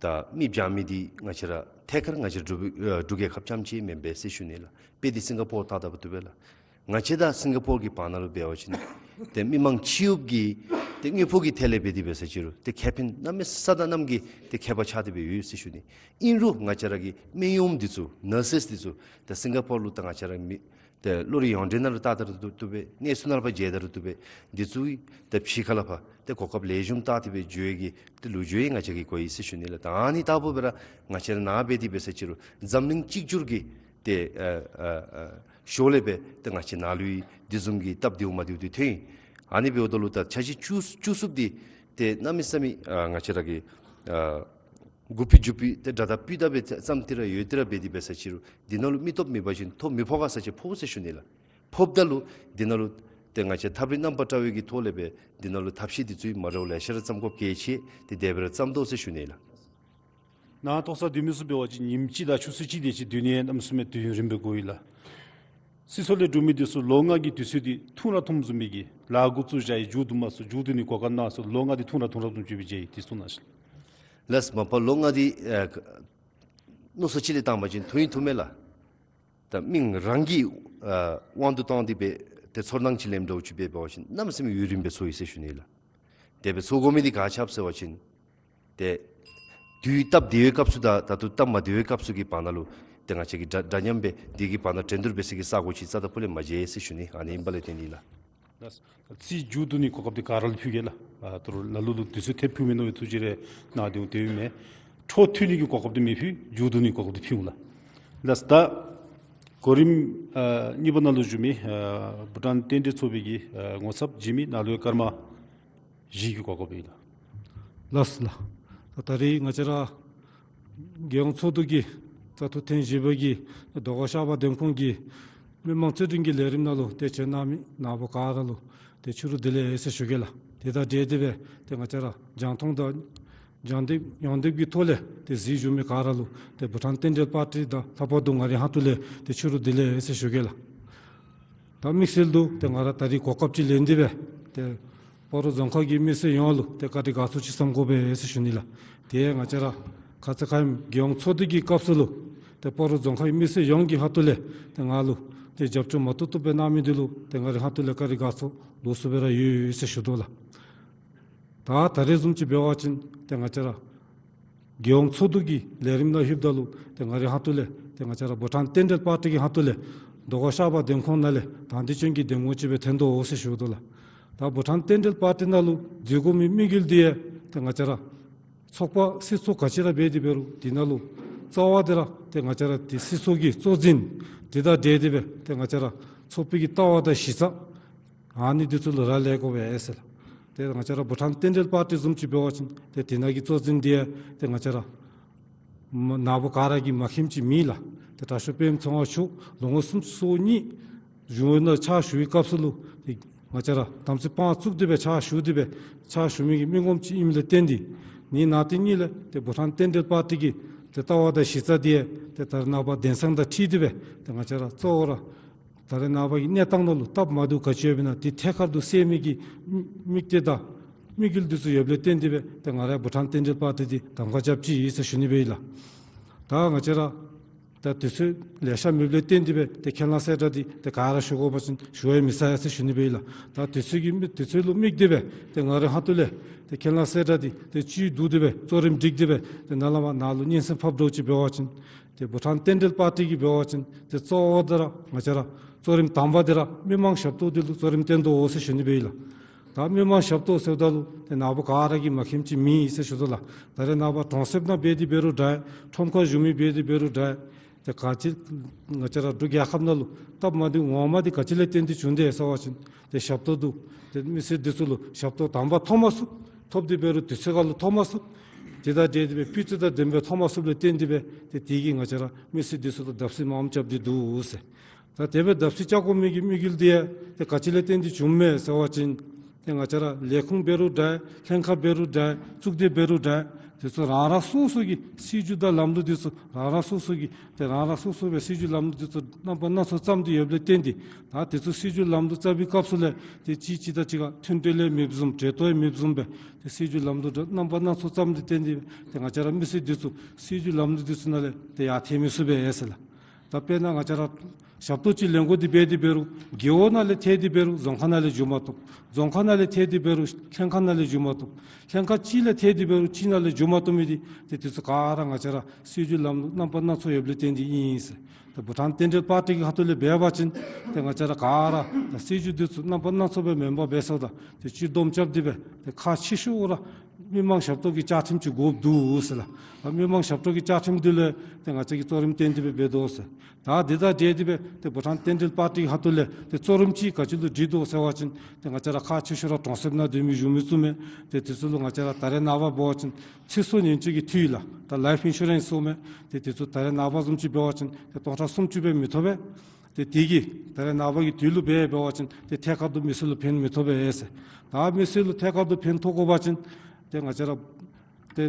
ད་མི་སྦྱང་མི་འདི་ང་བཅས་ར་ཐད་ཀར་ང་བཅས་ར་འབྲུག་ཨ་འབྲུག་རྒྱལ་ཁབ་རྐྱངམ་ཅིག་མེན་པས་ཟེར་ཞུ་ནི་ལགས། དཔེ་འདི་སིང་ག་པོར་བལྟ་བལྟཝ་ད་ལུ་ལྟོས་པས་ལགས། ང་བཅས་དང་སིང་ག་པོར་གྱི་བར་ན་ལུ་འབད་བ་ཅིན་ཏེ་མི་མང་ཕྱི་རྒྱུ་གི་ཏེ་དངོས་པོ་གི་ཐད་ལས་འབད་དེ་འབད་ས་ཅིག་རུང་ཏེ་ཁེ་ཕན་གནམ་མེད་ས་མེད་གནམ་གྱི་ཏེ་ཁྱད་པར་ཆགས་ཏེ་སྦེ་ཡོད་ཟེར་ཞུ་ནི། ཨིན་རུང་ང་བཅས་ར་གི་སྨན་གཡོགམ་འདི་ཚུ་ནར་སེསི་འདི་ཚུ་ད་སིང་ག་པོར་ལུ་ད་ང་བཅས་ར་མི་ཏེ་གློ་རིག་ཡོངས་འབྲེལ་ནང་ལུ་བལྟ་ད་རུང་བཏུབ་བཏུབ་པས། གནས་ཚུལ་ནང་ལུ་ཕར་མཇལ་ད་རུང་བཏུབ་པས། འདི་ཚུ་ད་ཕྱི་ཁ་ལས་ཕར་ཏེ་གོ་སྐབས་ལེགས་ཤོམ་བལྟ་སྟེ་སྦེ་འགྱོ་ཡི་གི་ཏེ་ལོ་རྒྱུས་ཡང་ང་བཅས་ཀྱིས་གོ་ཡི་ཟེར་ཞུ་ནི་ལགས། ད་ཨ་ནི་ལྟ་བུ་སྦེ་ར་ང་བཅས་ར་ནཱ་འབད་དེ་འབད་ས་ཅིག་རུང་འཛམ་གླིང་གཅིག་གྱུར་གྱི་ཏེ་ཨ་ཨ་ཨ་ཞོར་ལས་སྦེ་ཏེ་ང་བཅས་ནཱ་ལུ་འདི་བཟུམ་གྱི་སྟབས་བདེཝ་མ་བདེཝ་འདི་ཐོན་ཡི། ཨ་ནི་འབདཝ་ད་ལུ་ད་འཆར་གཞི་བཅུ་བཅུ་གསུམ་འདི་ཏེ་གནམ་མེད་ས་མེད་ཨ་ང་བཅས་ར་གི་ཨ་འགོ་དཔེ་མཇུག་དཔེ་ཏེ་དྲ་ཐག་པུས་ཏ་སྦེ་བརྩམས་ཏེ་ར་ཡོད་དེ་ར་འབད་དེ་འབད་ས་ཅིག་རུང་འདི་ནང་ལུ་མི་སྟོབས་མེད་པ་ཅིན་ཐོ་མི་ཕོག་ག་ཟེར་ཅིག་ཕོག་ཟེར་ཞུ་ནི་ལགས། ཕོགཔ་ད་ལུ་འདི་ནང་ལུ་ཏེ་ང་བཅས་ཐབས་རིག་རྣམ་པ་བཀྲ་བའི་གི་ཐོག་ལས་སྦེ་འདི་ནང་ལུ་ཐབས་ཤེས་འདི་ཚུ་མ་འདྲཝ་ལེ་ཤ་ར་བརྩམ་དགོཔ་གལ་ཆེ། ཏེ་དེ་སྦེ་ར་བརྩམ་དོ་ཟེར་ཞུ་ནི་ལགས། ནཱ་ཏོག་ས་སྡོད་མི་ཚུ་འབད་བ་ཅིན་ཉིནམ་གཅིག་དང་ཆུ་ཚོད་གཅིག་དེ་ཅིག་སྡོད་ནི་ཡང་གནམ་མེད་ས་མེད་དུས་ཡུན་རིངམོ་སྦེ་འགོར་ཡི་ལགས། སྲིད་ཚོགས་ལས་གྲུབ་མི་འདི་ཚུ་ལོ་ལྔ་གི་དུས་ཚོད་འདི་ཐུང་ར་ཐུངམ་བཟུམ་མའི་གི་ལཱ་འགོ་བཙུགས་བཞག་ཡི། མཇུག་བསྡུ་མ་ཚུགས། མཇུག་བསྡུ་ནི་གོ་སྐབས་གནང་ཚུགས། ལོ་ལྔ་འདི་ཐུང་ར་ཐུང་ར་བཟུམ་ཅིག་སྦེ་མཇལ་ཡི། འདི་གསུང་གནང་ཞིག། ལགས་མ་པ་ལོ་ལྔ་འདི་ཨ་མནོ་བསམ་ཅིག་ལས་བཏང་པ་ཅིན་ཐུང་ཡང་ཐུང་མས་ལགས། ད་མི་རང་གི་ཨ་དབང་དུ་བཏང་སྟེ་སྦེ་ཏེ་ཚོར་སྣང་ཅིག་ལེན་འདྲཝ་ཅིག་འབད་བ་ཅིན་གནམ་མེད་ས་མེད་ཡུན་རིངམོ་སྦེ་འཚོ་ཡི་ཟེར་ཞུ་ནི་ལགས། དེ་སྦེ་འཚོ་དགོ་མི་འདི་ག་ཅི་སྦེ་ཟེར་བ་ཅིན་ཏེ་དུས་སྟབས་བདེ་བའི་སྐབས་སུ་དང་ད་ལྟོ་སྟབས་མ་བདེ་བའི་སྐབས་སུ་གི་བར་ན་ལུ་ཏེ་ང་བཅས་ཀྱིས་འདྲ་འདྲ་མཉམ་སྦེ་འདི་གི་བར་ན་འགྲན་བསྡུར་འབད་ས་གི་ས་གོ་ཅིག་རྩ་དང་ཕུ་ལས་མ་མཇལ་ཟེར་ཞུ་ནི། ཨ་ནི་ཨིན་པ་ལས་བརྟེན་ཨིན་ལགས། ལགས། ཚིག་མཇུག་བསྡུ་ནི་གོ་སྐབས་འདི་ག་ར་ལུ་ཕུལ་གེ་ལགས། ཨ་ད་རུང་ལ་ལུ་ལུ་དུས་ཚོད་ཐེབས་ཕུལ་མི་མནོ་བའི་ཐུགས་རྗེ་རེ་གནང་སྟེ་འོང་དེ་ཨིན་མས། འཕྲོ་མཐུད་ནི་གི་གོ་སྐབས་འདི་མི་ཕུལ། མཇུག་བསྡུ་ནི་གི་གོ་སྐབས་འདི་ཕུལ་འོང་ལགས། ལགས། ད་གོ་རིམ་ཨ་གཉིས་པ་ནང་ལུ་བཞུགས་མི་ཨ་བྷུ་ཊཱན་རྟེན་འབྲེལ་ཚོགས་པའི་གི་ཨ་ངོ་ཚབ་བྱིན་མི་ནཱ་ལུ་ཡང་སྐར་མ་བཞི་གི་གོ་སྐབས་ཨིན་ལགས། ལགས་ལགས། ད་ད་རེས་ང་བཅས་ར་རྒྱལ་ཡོངས་ཚོགས་འདུ་གི་བཙག་འཐུ་ཐེངས་བཞི་པ་གི་ཟླ་གོང་གཤགས་པ་འདེམས་ཁོངས་ཀྱི་མི་མང་རྩོད་འགྲན་གྱི་ལས་རིམ་ནང་ལུ་ཏེ་བྱོན་གནང་མི་ནཱ་བུ་ག་ར་ལུ་ཏེ་ཕྱི་རུ་བདེ་ལེགས་ཟེར་ཞུ་གེ་ལགས། དེ་དང་འབྲེལ་ཏེ་སྦེ་ཏེ་ང་བཅས་ར་རྒྱང་མཐོང་དང་རྒྱང་རྡེབ་ཡོངས་འདེབས་ཀྱི་ཐོག་ལས་ཏེ་གཟིགས་བཞུགས་མི་ག་ར་ལུ་ཏེ་བྷུ་ཊཱན་རྟེན་འབྲེལ་པར་ཊི་དང་ལྷག་པར་དུ་ང་རའི་ཁ་ཐུག་ལས་ཏེ་ཕྱི་རུ་བདེ་ལེགས་ཟེར་ཞུ་གེ་ལགས། ད་དམིགས་བསལ་དུ་ཏེ་ང་ར་ད་རེས་གོ་སྐབས་ཅིག་ལེན་ཏེ་སྦེ་ཏེ་སྤ་རོ་རྫོང་ཁག་གི་མི་སེར་ཡོངས་ལུ་ཏེ་བཀའ་དྲིན་དགའ་ཚོར་ཅིག་བསམ་དགོ་པས་ཟེར་ཞུ་ནི་ལགས། ཏེ་ང་བཅས་ར་ཁ་ཙ་ཁ་ཉིནམ་རྒྱལ་ཡོངས་ཚོགས་འདུ་གི་སྐབས་སུ་ལུ་ཏེ་སྤ་རོ་རྫོང་ཁག་གི་མི་སེར་ཡོངས་ཀྱི་ཁ་ཐུག་ལས་ཏེ་ང་ལུ་ཏེ་རྒྱབ་སྐྱོར་མ་ཐུབ་ཐུབ་སྦེ་གནང་མི་འདི་ལུ་ཏེ་ང་རའི་ཁ་ཐུག་ལས་བཀའ་དྲིན་དགའ་ཚོར་ལོགས་སུ་སྦེ་ར་ཡོད་ཡོད་ཟེར་ཞུ་དོ་ལགས། ད་ད་རེས་བཟུམ་ཅིག་འབད་བ་ཅིན་ཏེ་ང་བཅས་ར་རྒྱལ་ཡོངས་ཚོགས་འདུ་གི་ལས་རིམ་ནང་ལྷོདཔ་ད་ལུ་ཏེ་ང་རའི་ཁ་ཐུག་ལས་ཏེ་ང་བཅས་ར་བྷུ་ཊཱན་རྟེན་འབྲེལ་པར་ཊི་གི་ཁ་ཐུག་ལས་ཟླ་གོང་གཤགས་པ་འདེམས་ཁོངས་ནང་ལས་དང་འདོད་ཅན་གྱི་འདེམས་ངོ་ཅིག་སྦེ་ཐོན་དོ་ཟེར་ཞུ་དོ་ལགས། ད་བྷུ་ཊཱན་རྟེན་འབྲེལ་པར་ཊི་ནང་ལུ་འཛུལ་དགོ་མི་དམིགས་ཡུལ་འདི་ཡང་ཏེ་ང་བཅས་ར་ཚོགས་པ་སྲིད་ཚོགས་ག་ཅི་ར་འབད་དེ་འབད་རུང་འདི་ནང་ལུ་རྩ་བ་འདི་ར་ཏེ་ང་བཅས་ར་ཏེ་སྲིད་ཚོགས་ཀྱི་གཙོ་འཛིན་འདི་དང་འབྲེལ་ཏེ་སྦེ་ཏེ་ང་བཅས་ར་ཚོགས་པའི་གི་ལྟ་བ་དང་གཞི་རྩ་ཨ་ནི་འདི་ཚུ་ལུ་རག་ལས་དགོ་པས་ཟེར་ལགས། ཏེ་ང་བཅས་ར་བྷུ་ཊཱན་རྟེན་འབྲེལ་པར་ཊི་བཟུམ་ཅིག་འབད་བ་ཅིན་ཏེ་འདི་ནང་གི་གཙོ་འཛིན་འདི་ཡང་ཏེ་ང་བཅས་ར་མ་ནཱ་བུ་ག་ར་གིས་མ་མཁྱེནམ་ཅིག་མེད་ལགས། ཏེ་དྲག་ཤོས་པདྨ་ཚེ་དབང་མཆོག་ལོ་ངོ་སུམ་ཅུ་སོ་གཉིས་གཞུང་གཡོག་ནང་ཕྱག་ཞུ་བའི་སྐབས་སུ་ལུ་ཏེ་ང་བཅས་ར་དམ་ཚིག་དཔང་བཙུགས་ཏེ་སྦེ་ཕྱག་ཞུ་སྟེ་སྦེ་ཕྱག་ཞུ་མི་གི་མི་ངོམ་ཅིག་ཨིནམ་ལས་བརྟེན་ཏེ་ནི་ནང་དེ་ཉིད་ལས་ཏེ་བྷུ་ཊཱན་རྟེན་འབྲེལ་པར་ཊི་གི་ཏེ་ལྟ་བ་དང་གཞི་རྩ་འདི་ཡང་ཏེ་ད་རེས་ནངས་པ་དེང་སང་དང་འཁྲིལ་ཏེ་སྦེ་ཏེ་ང་བཅས་ར་གཙོ་བོ་ར་ད་རེས་ནངས་པ་གི་གནས་སྟངས་ནང་ལུ་སྟབས་མ་བདེཝ་ག་ཅི་ཡོདཔ་ཨིན་ན་འདི་ཐད་ཀར་དུ་སེལ་མི་གི་དམིགས་གཏད་དང་དམིགས་ཡུལ་འདི་ཚུ་ཡོདཔ་ལས་བརྟེན་ཏེ་སྦེ་ཏེ་ང་ར་བྷུ་ཊཱན་རྟེན་འབྲེལ་པར་ཊི་འདི་གདམ་ཁ་རྐྱབ་ཅི་ཨིན་ཟེར་ཞུ་ནི་སྦེ་ཨིན་ལགས། ད་ང་བཅས་ར་ད་དུས་ཚོད་ལེ་ཤ་མེདཔ་ལས་བརྟེན་ཏེ་སྦེ་ཏེ་ཁས་བླངས་གསལ་བསྒྲགས་འདི་ཏེ་ག་ར་ཞུ་དགོ་པ་ཅིན་ཞུ་ཡང་མི་ཚར་ཡ་ཟེར་ཞུ་ནི་སྦེ་ཨིན་ལགས། ད་དུས་ཚོད་ཀྱི་དམིགས་དུས་ཚོད་ལུ་དམིགས་ཏེ་སྦེ་ཏེ་ང་རའི་ཁ་ཐུག་ལས་ཏེ་ཁས་བླངས་གསལ་བསྒྲགས་འདི་ཏེ་བཅུད་བསྡུ་སྟེ་སྦེ་གཙོ་རིམ་སྒྲིག་སྟེ་སྦེ་ཏེ་ནཱ་ལས་མར་ནཱ་ལུ་སྙན་སེང་ཕབ་འདྲཝ་ཅིག་འབད་བ་ཅིན་ཏེ་བྷུ་ཊཱན་རྟེན་འབྲེལ་པར་ཊི་གིས་འབད་བ་ཅིན་ཏེ་གཙོ་བོ་འདི་ར་ང་བཅས་ར་གཙོ་རིམ་དང་པ་འདི་ར་མི་མང་ཞབས་ཏོག་འདི་ལུ་གཙོ་རིམ་བསྟན་དོ་ཟེར་ཞུ་ནི་སྦེ་ཨིན་ལགས། ད་མི་མང་ཞབས་ཏོག་ཟེརཝ་ད་ལུ་ཏེ་ནཱ་བུ་ག་ར་གིས་མ་མཁྱེནམ་ཅིག་མེད་ཟེར་ཞུ་དོ་ལགས། ད་རེས་ནངས་པ་གྲོང་གསེབ་ནང་འབད་དེ་འབད་རུང་འདྲ་ཁྲོམ་ཁར་བཞུགས་མི་འབད་དེ་འབད་རུང་འདྲ་ཏེ་ག་ཅི་ང་བཅས་ར་འབྲུག་རྒྱལ་ཁབ་ནང་ལུ་སྟབས་མ་བདེཝ་ངོ་མ་འདི་ག་ཅི་ལས་བརྟེན་ཏེ་བྱུང་དེས་ཟེར་བ་ཅིན་ཏེ་ཞབས་ཏོག་འདུག། ཏེ་མི་སེར་འདི་ཚུ་ལུ་ཞབས་ཏོག་དང་པ་ཐོབ་མ་ཚུགས། ཐོབ་སྟེ་འབད་རུང་དུས་ཚོད་ཁར་ལུ་ཐོབ་མ་ཚུགས། དེ་དང་འབྲེལ་ཏེ་སྦེ་སྤུས་ཚད་དང་ལྡནམ་སྦེ་ཐོབ་མ་ཚུགསཔ་ལས་བརྟེན་ཏེ་སྦེ་ཏེ་དེ་གིས་ང་བཅས་ར་མི་སེར་འདི་ཚུ་ལུ་བརྡབ་གསིག་མངམ་རྐྱབ་སྟེ་འདུག་ཟེར། ད་དེ་སྦེ་བརྡབ་གསིག་རྐྱབ་དགོ་མི་གི་དམིགས་ཡུལ་འདི་ཡང་ཏེ་ག་ཅི་ལས་བརྟེན་ཏེ་བྱུངམ་མས་ཟེར་བ་ཅིན་ཏེ་ང་བཅས་ར་ལས་ཁུངས་འབད་རུང་འདྲ་ལྷན་ཁག་འབད་རུང་འདྲ་གཙུག་སྡེ་འབད་རུང་འདྲ་དེ་ཚུ་རང་རང་སོ་སོ་གི་སྲིད་བྱུས་དང་ལམ་ལུགས་དེ་ཚུ་རང་རང་སོ་སོ་གི་ཏེ་རང་རང་སོ་སོ་སྦེ་སྲིད་བྱུས་ལམ་ལུགས་དེ་ཚུ་རྣམ་པ་སྣ་ཚོགས་བརྩམས་ཏེ་ཡོདཔ་ལས་བརྟེན་ཏེ་ད་དེ་ཚུ་སྲིད་བྱུས་ལམ་ལུགས་བརྩམས་པའི་སྐབས་སུ་ལས་ཏེ་གཅིག་གཅིག་དང་གཅིག་ཁར་མཐུན་འབྲེལ་ཡང་མེདཔ་བཟུམ་འབྲེལ་གཏོགས་ཡང་མེདཔ་བཟུམ་སྦེ་ཏེ་སྲིད་བྱུས་ལམ་ལུགས་རྣམ་པ་སྣ་ཚོགས་བརྩམས་ཏེ་བརྟེན་ཏེ་ཏེ་ང་བཅས་ར་མི་སེར་འདི་ཚུ་སྲིད་བྱུས་ལམ་ལུགས་འདི་ཚུ་ནང་ལས་ཏེ་ཡར་ཐལ་མི་ཚུགས་པས་ཟེར་ལགས། ད་དཔེར་ན་ང་བཅས་ར་ཞབས་ཏོག་ཅིག་ལེན་དགོ་དེ་འབད་དེ་འབད་རུང་རྒེད་འོག་ནང་ལས་ཐལ་དེ་འབད་རུང་རྫོང་ཁག་ནང་ལས་འགྱོ་མ་བཏུབ། རྫོང་ཁག་ནང་ལས་ཐལ་དེ་འབད་རུང་ལྷན་ཁག་ནང་ལས་འགྱོ་མ་བཏུབ། ལྷན་ཁག་ཅིག་ལས་ཐལ་དེ་འབད་རུང་ཅིག་ནང་ལས་འགྱོ་མ་བཏུབ་མི་འདི་ཏེ་དེ་ཚུ་ག་ར་ང་བཅས་ར་སྲིད་བྱུས་ལམ་ལུགས་རྣམ་པ་སྣ་ཚོགས་ཡོདཔ་ལས་བརྟེན་ཏེ་ཨིན་ཟེར། ཏེ་བྷུ་ཊཱན་རྟེན་འབྲེལ་པར་ཊི་གི་ཁ་ཐུག་ལས་འབད་བ་ཅིན་ཏེ་ང་བཅས་ར་ག་ར་ཏེ་སྲིད་བྱུས་འདི་ཚུ་རྣམ་པ་སྣ་ཚོགས་སྦེ་མེན་པར་འབད་ཚུགས། ད་ཏེ་སྤྱི་བསྡོམས་རྐྱབ་སྟེ་སྦེ་ཏེ་ཁག་ཆེ་ཤོས་ར་མི་མང་ཞབས་ཏོག་གི་བཅའ་ཁྲིམས་ཅིག་དགོཔ་འདུག་ཟེར་ལགས། ད་མི་མང་ཞབས་ཏོག་གི་བཅའ་ཁྲིམས་འདི་ལས་ཏེ་ང་བཅས་ཀྱིས་གཙོ་རིམ་བཏོན་ཏེ་སྦེ་འབད་དོ་ཟེར། ད་འདི་དང་འབྲེལ་ཏེ་སྦེ་ཏེ་བྷུ་ཊཱན་རྟེན་འབྲེལ་པར་ཊི་གི་ཁ་ཐུག་ལས་ཏེ་གཙོ་རིམ་ཅིག་ག་ཅི་ལུ་སྒྲིག་དོ་ཟེར་བ་ཅིན་ཏེ་ང་བཅས་ར་ཁག་ཆེ་ཤོས་ར་གྲོང་གསེབ་ནང་སྡོད་མི་གཞུང་མི་བཙུགས་མས། ཏེ་དེ་ཚུ་ལུ་ང་བཅས་ར་ད་རེས་ནངས་པ་འབད་བ་ཅིན་ཚེ་སྲོག་ཉེན་བཅོལ་གྱི་འཐུས་ལགས། ད་ལའིཕ་ཨིན་ཤུ་རེནསི་ཟེར་མི་ཏེ་དེ་ཚུ་ད་རེས་ནངས་པ་བཟུམ་ཅིག་འབད་བ་ཅིན་ཏེ་སྟོང་ཕྲག་སུམ་ཅུ་སྦེ་མི་ཐོབ་པས། ཏེ་དེ་གིས་ད་རེས་ནངས་པ་གི་དུས་ལུ་འབད་འབད་བ་ཅིན་ཏེ་ཐད་ཀར་དུ་མི་སེར་ལུ་ཕན་མི་ཐོགས་པས་ཟེར། ད་མི་སེར་ལུ་ཐད་ཀར་དུ་ཕན་ཐོགས་དགོ་པ་ཅིན་ཏེ་ང་བཅས་ར་ཏེ་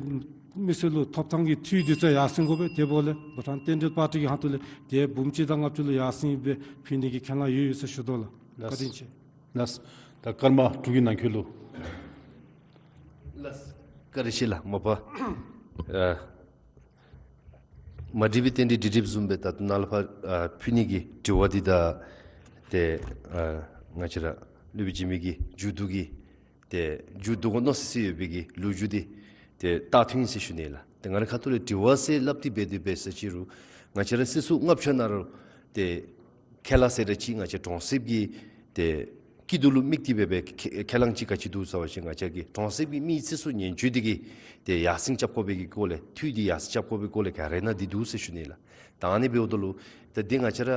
མི་སེར་ལུ་ཐོབ་ཐང་གི་འཐུས་འདི་ཚུ་ཡར་སེང་དགོ་པས། དེ་འབདཝ་ལས་བྷུ་ཊཱན་རྟེན་འབྲེལ་པར་ཊི་གི་ཁ་ཐུག་ལས་ཏེ་འབུམ་གཅིག་དང་ལྔ་བཅུ་ལུ་ཡར་སེང་སྦེ་ཕུལ་ནི་གི་ཁས་བླངས་ཡོད་ཡོད་ཟེར་ཞུ་དོ་ལགས། ལགས། བཀའ་དྲིན་ཆེ། ལགས། ད་སྐར་མ་དྲུག་གི་ནང་འཁོད་ལུ། ལགས། བཀའ་དྲིན་ཆེ་ལགས་མ་པ། ཨ་མ་འགྲིག་པའི་རྟེན་འབྲེལ་འགྲིག་འགྲིགཔ་བཟུམ་སྦེ་ད་ལྟོ་ནཱ་ལས་ཕར་ཨ་ཕུལ་ནི་གི་དྲི་བ་འདི་དང་ཏེ་ཨ་ང་བཅས་ར་སློབ་དཔོན་འཇིགས་མེད་ཀྱི་མཇུག་བསྡུ་གི་ཏེ་མཇུག་བསྡུ་དགོ་མནོ་སི་སི་ཡོད་པའི་གི་ལོ་རྒྱུས་འདི་ཏེ་རྟགས་མཐུན་ཟེར་ཞུ་ནི་ལགས། ཏེ་ང་རའི་ཁ་ཐུག་ལས་དྲི་བ་ཟེར་སླབ་སྟེ་འབད་དེ་འབད་ཟེར་ཅི་རུང་ང་བཅས་ར་སྲིད་ཚོགས་ལྔ་པ་ཆ་ནང་རུང་ཏེ་ཁས་བླངས་ཟེར་ར་ཅིག་ང་བཅས་གྲོང་གསེབ་ཀྱི་ཏེ་སྐྱིད་སྡུག་ལུ་དམིགས་ཏེ་འབད་བའི་ཁས་ཁས་བླངས་ཅིག་ག་ཅི་འདུག་ཟེར་བ་ཅིན་ང་བཅས་ཀྱི་གྲོང་གསེབ་ཀྱི་མི་སེར་ཚུ་ཉེན་བཅོལ་འདི་གི་ཏེ་ཡར་སེང་རྐྱབ་དགོ་པའི་གི་སྐོར་ལས་འཐུས་འདི་ཡར་སེང་རྐྱབ་དགོ་པའི་སྐོར་ལས་ག་ར་ནང་འདི་འདུག་ཟེར་ཞུ་ནི་ལགས། ད་ཨ་ནི་འབདཝ་ད་ལུ་ད་འདི་ང་བཅས་ར་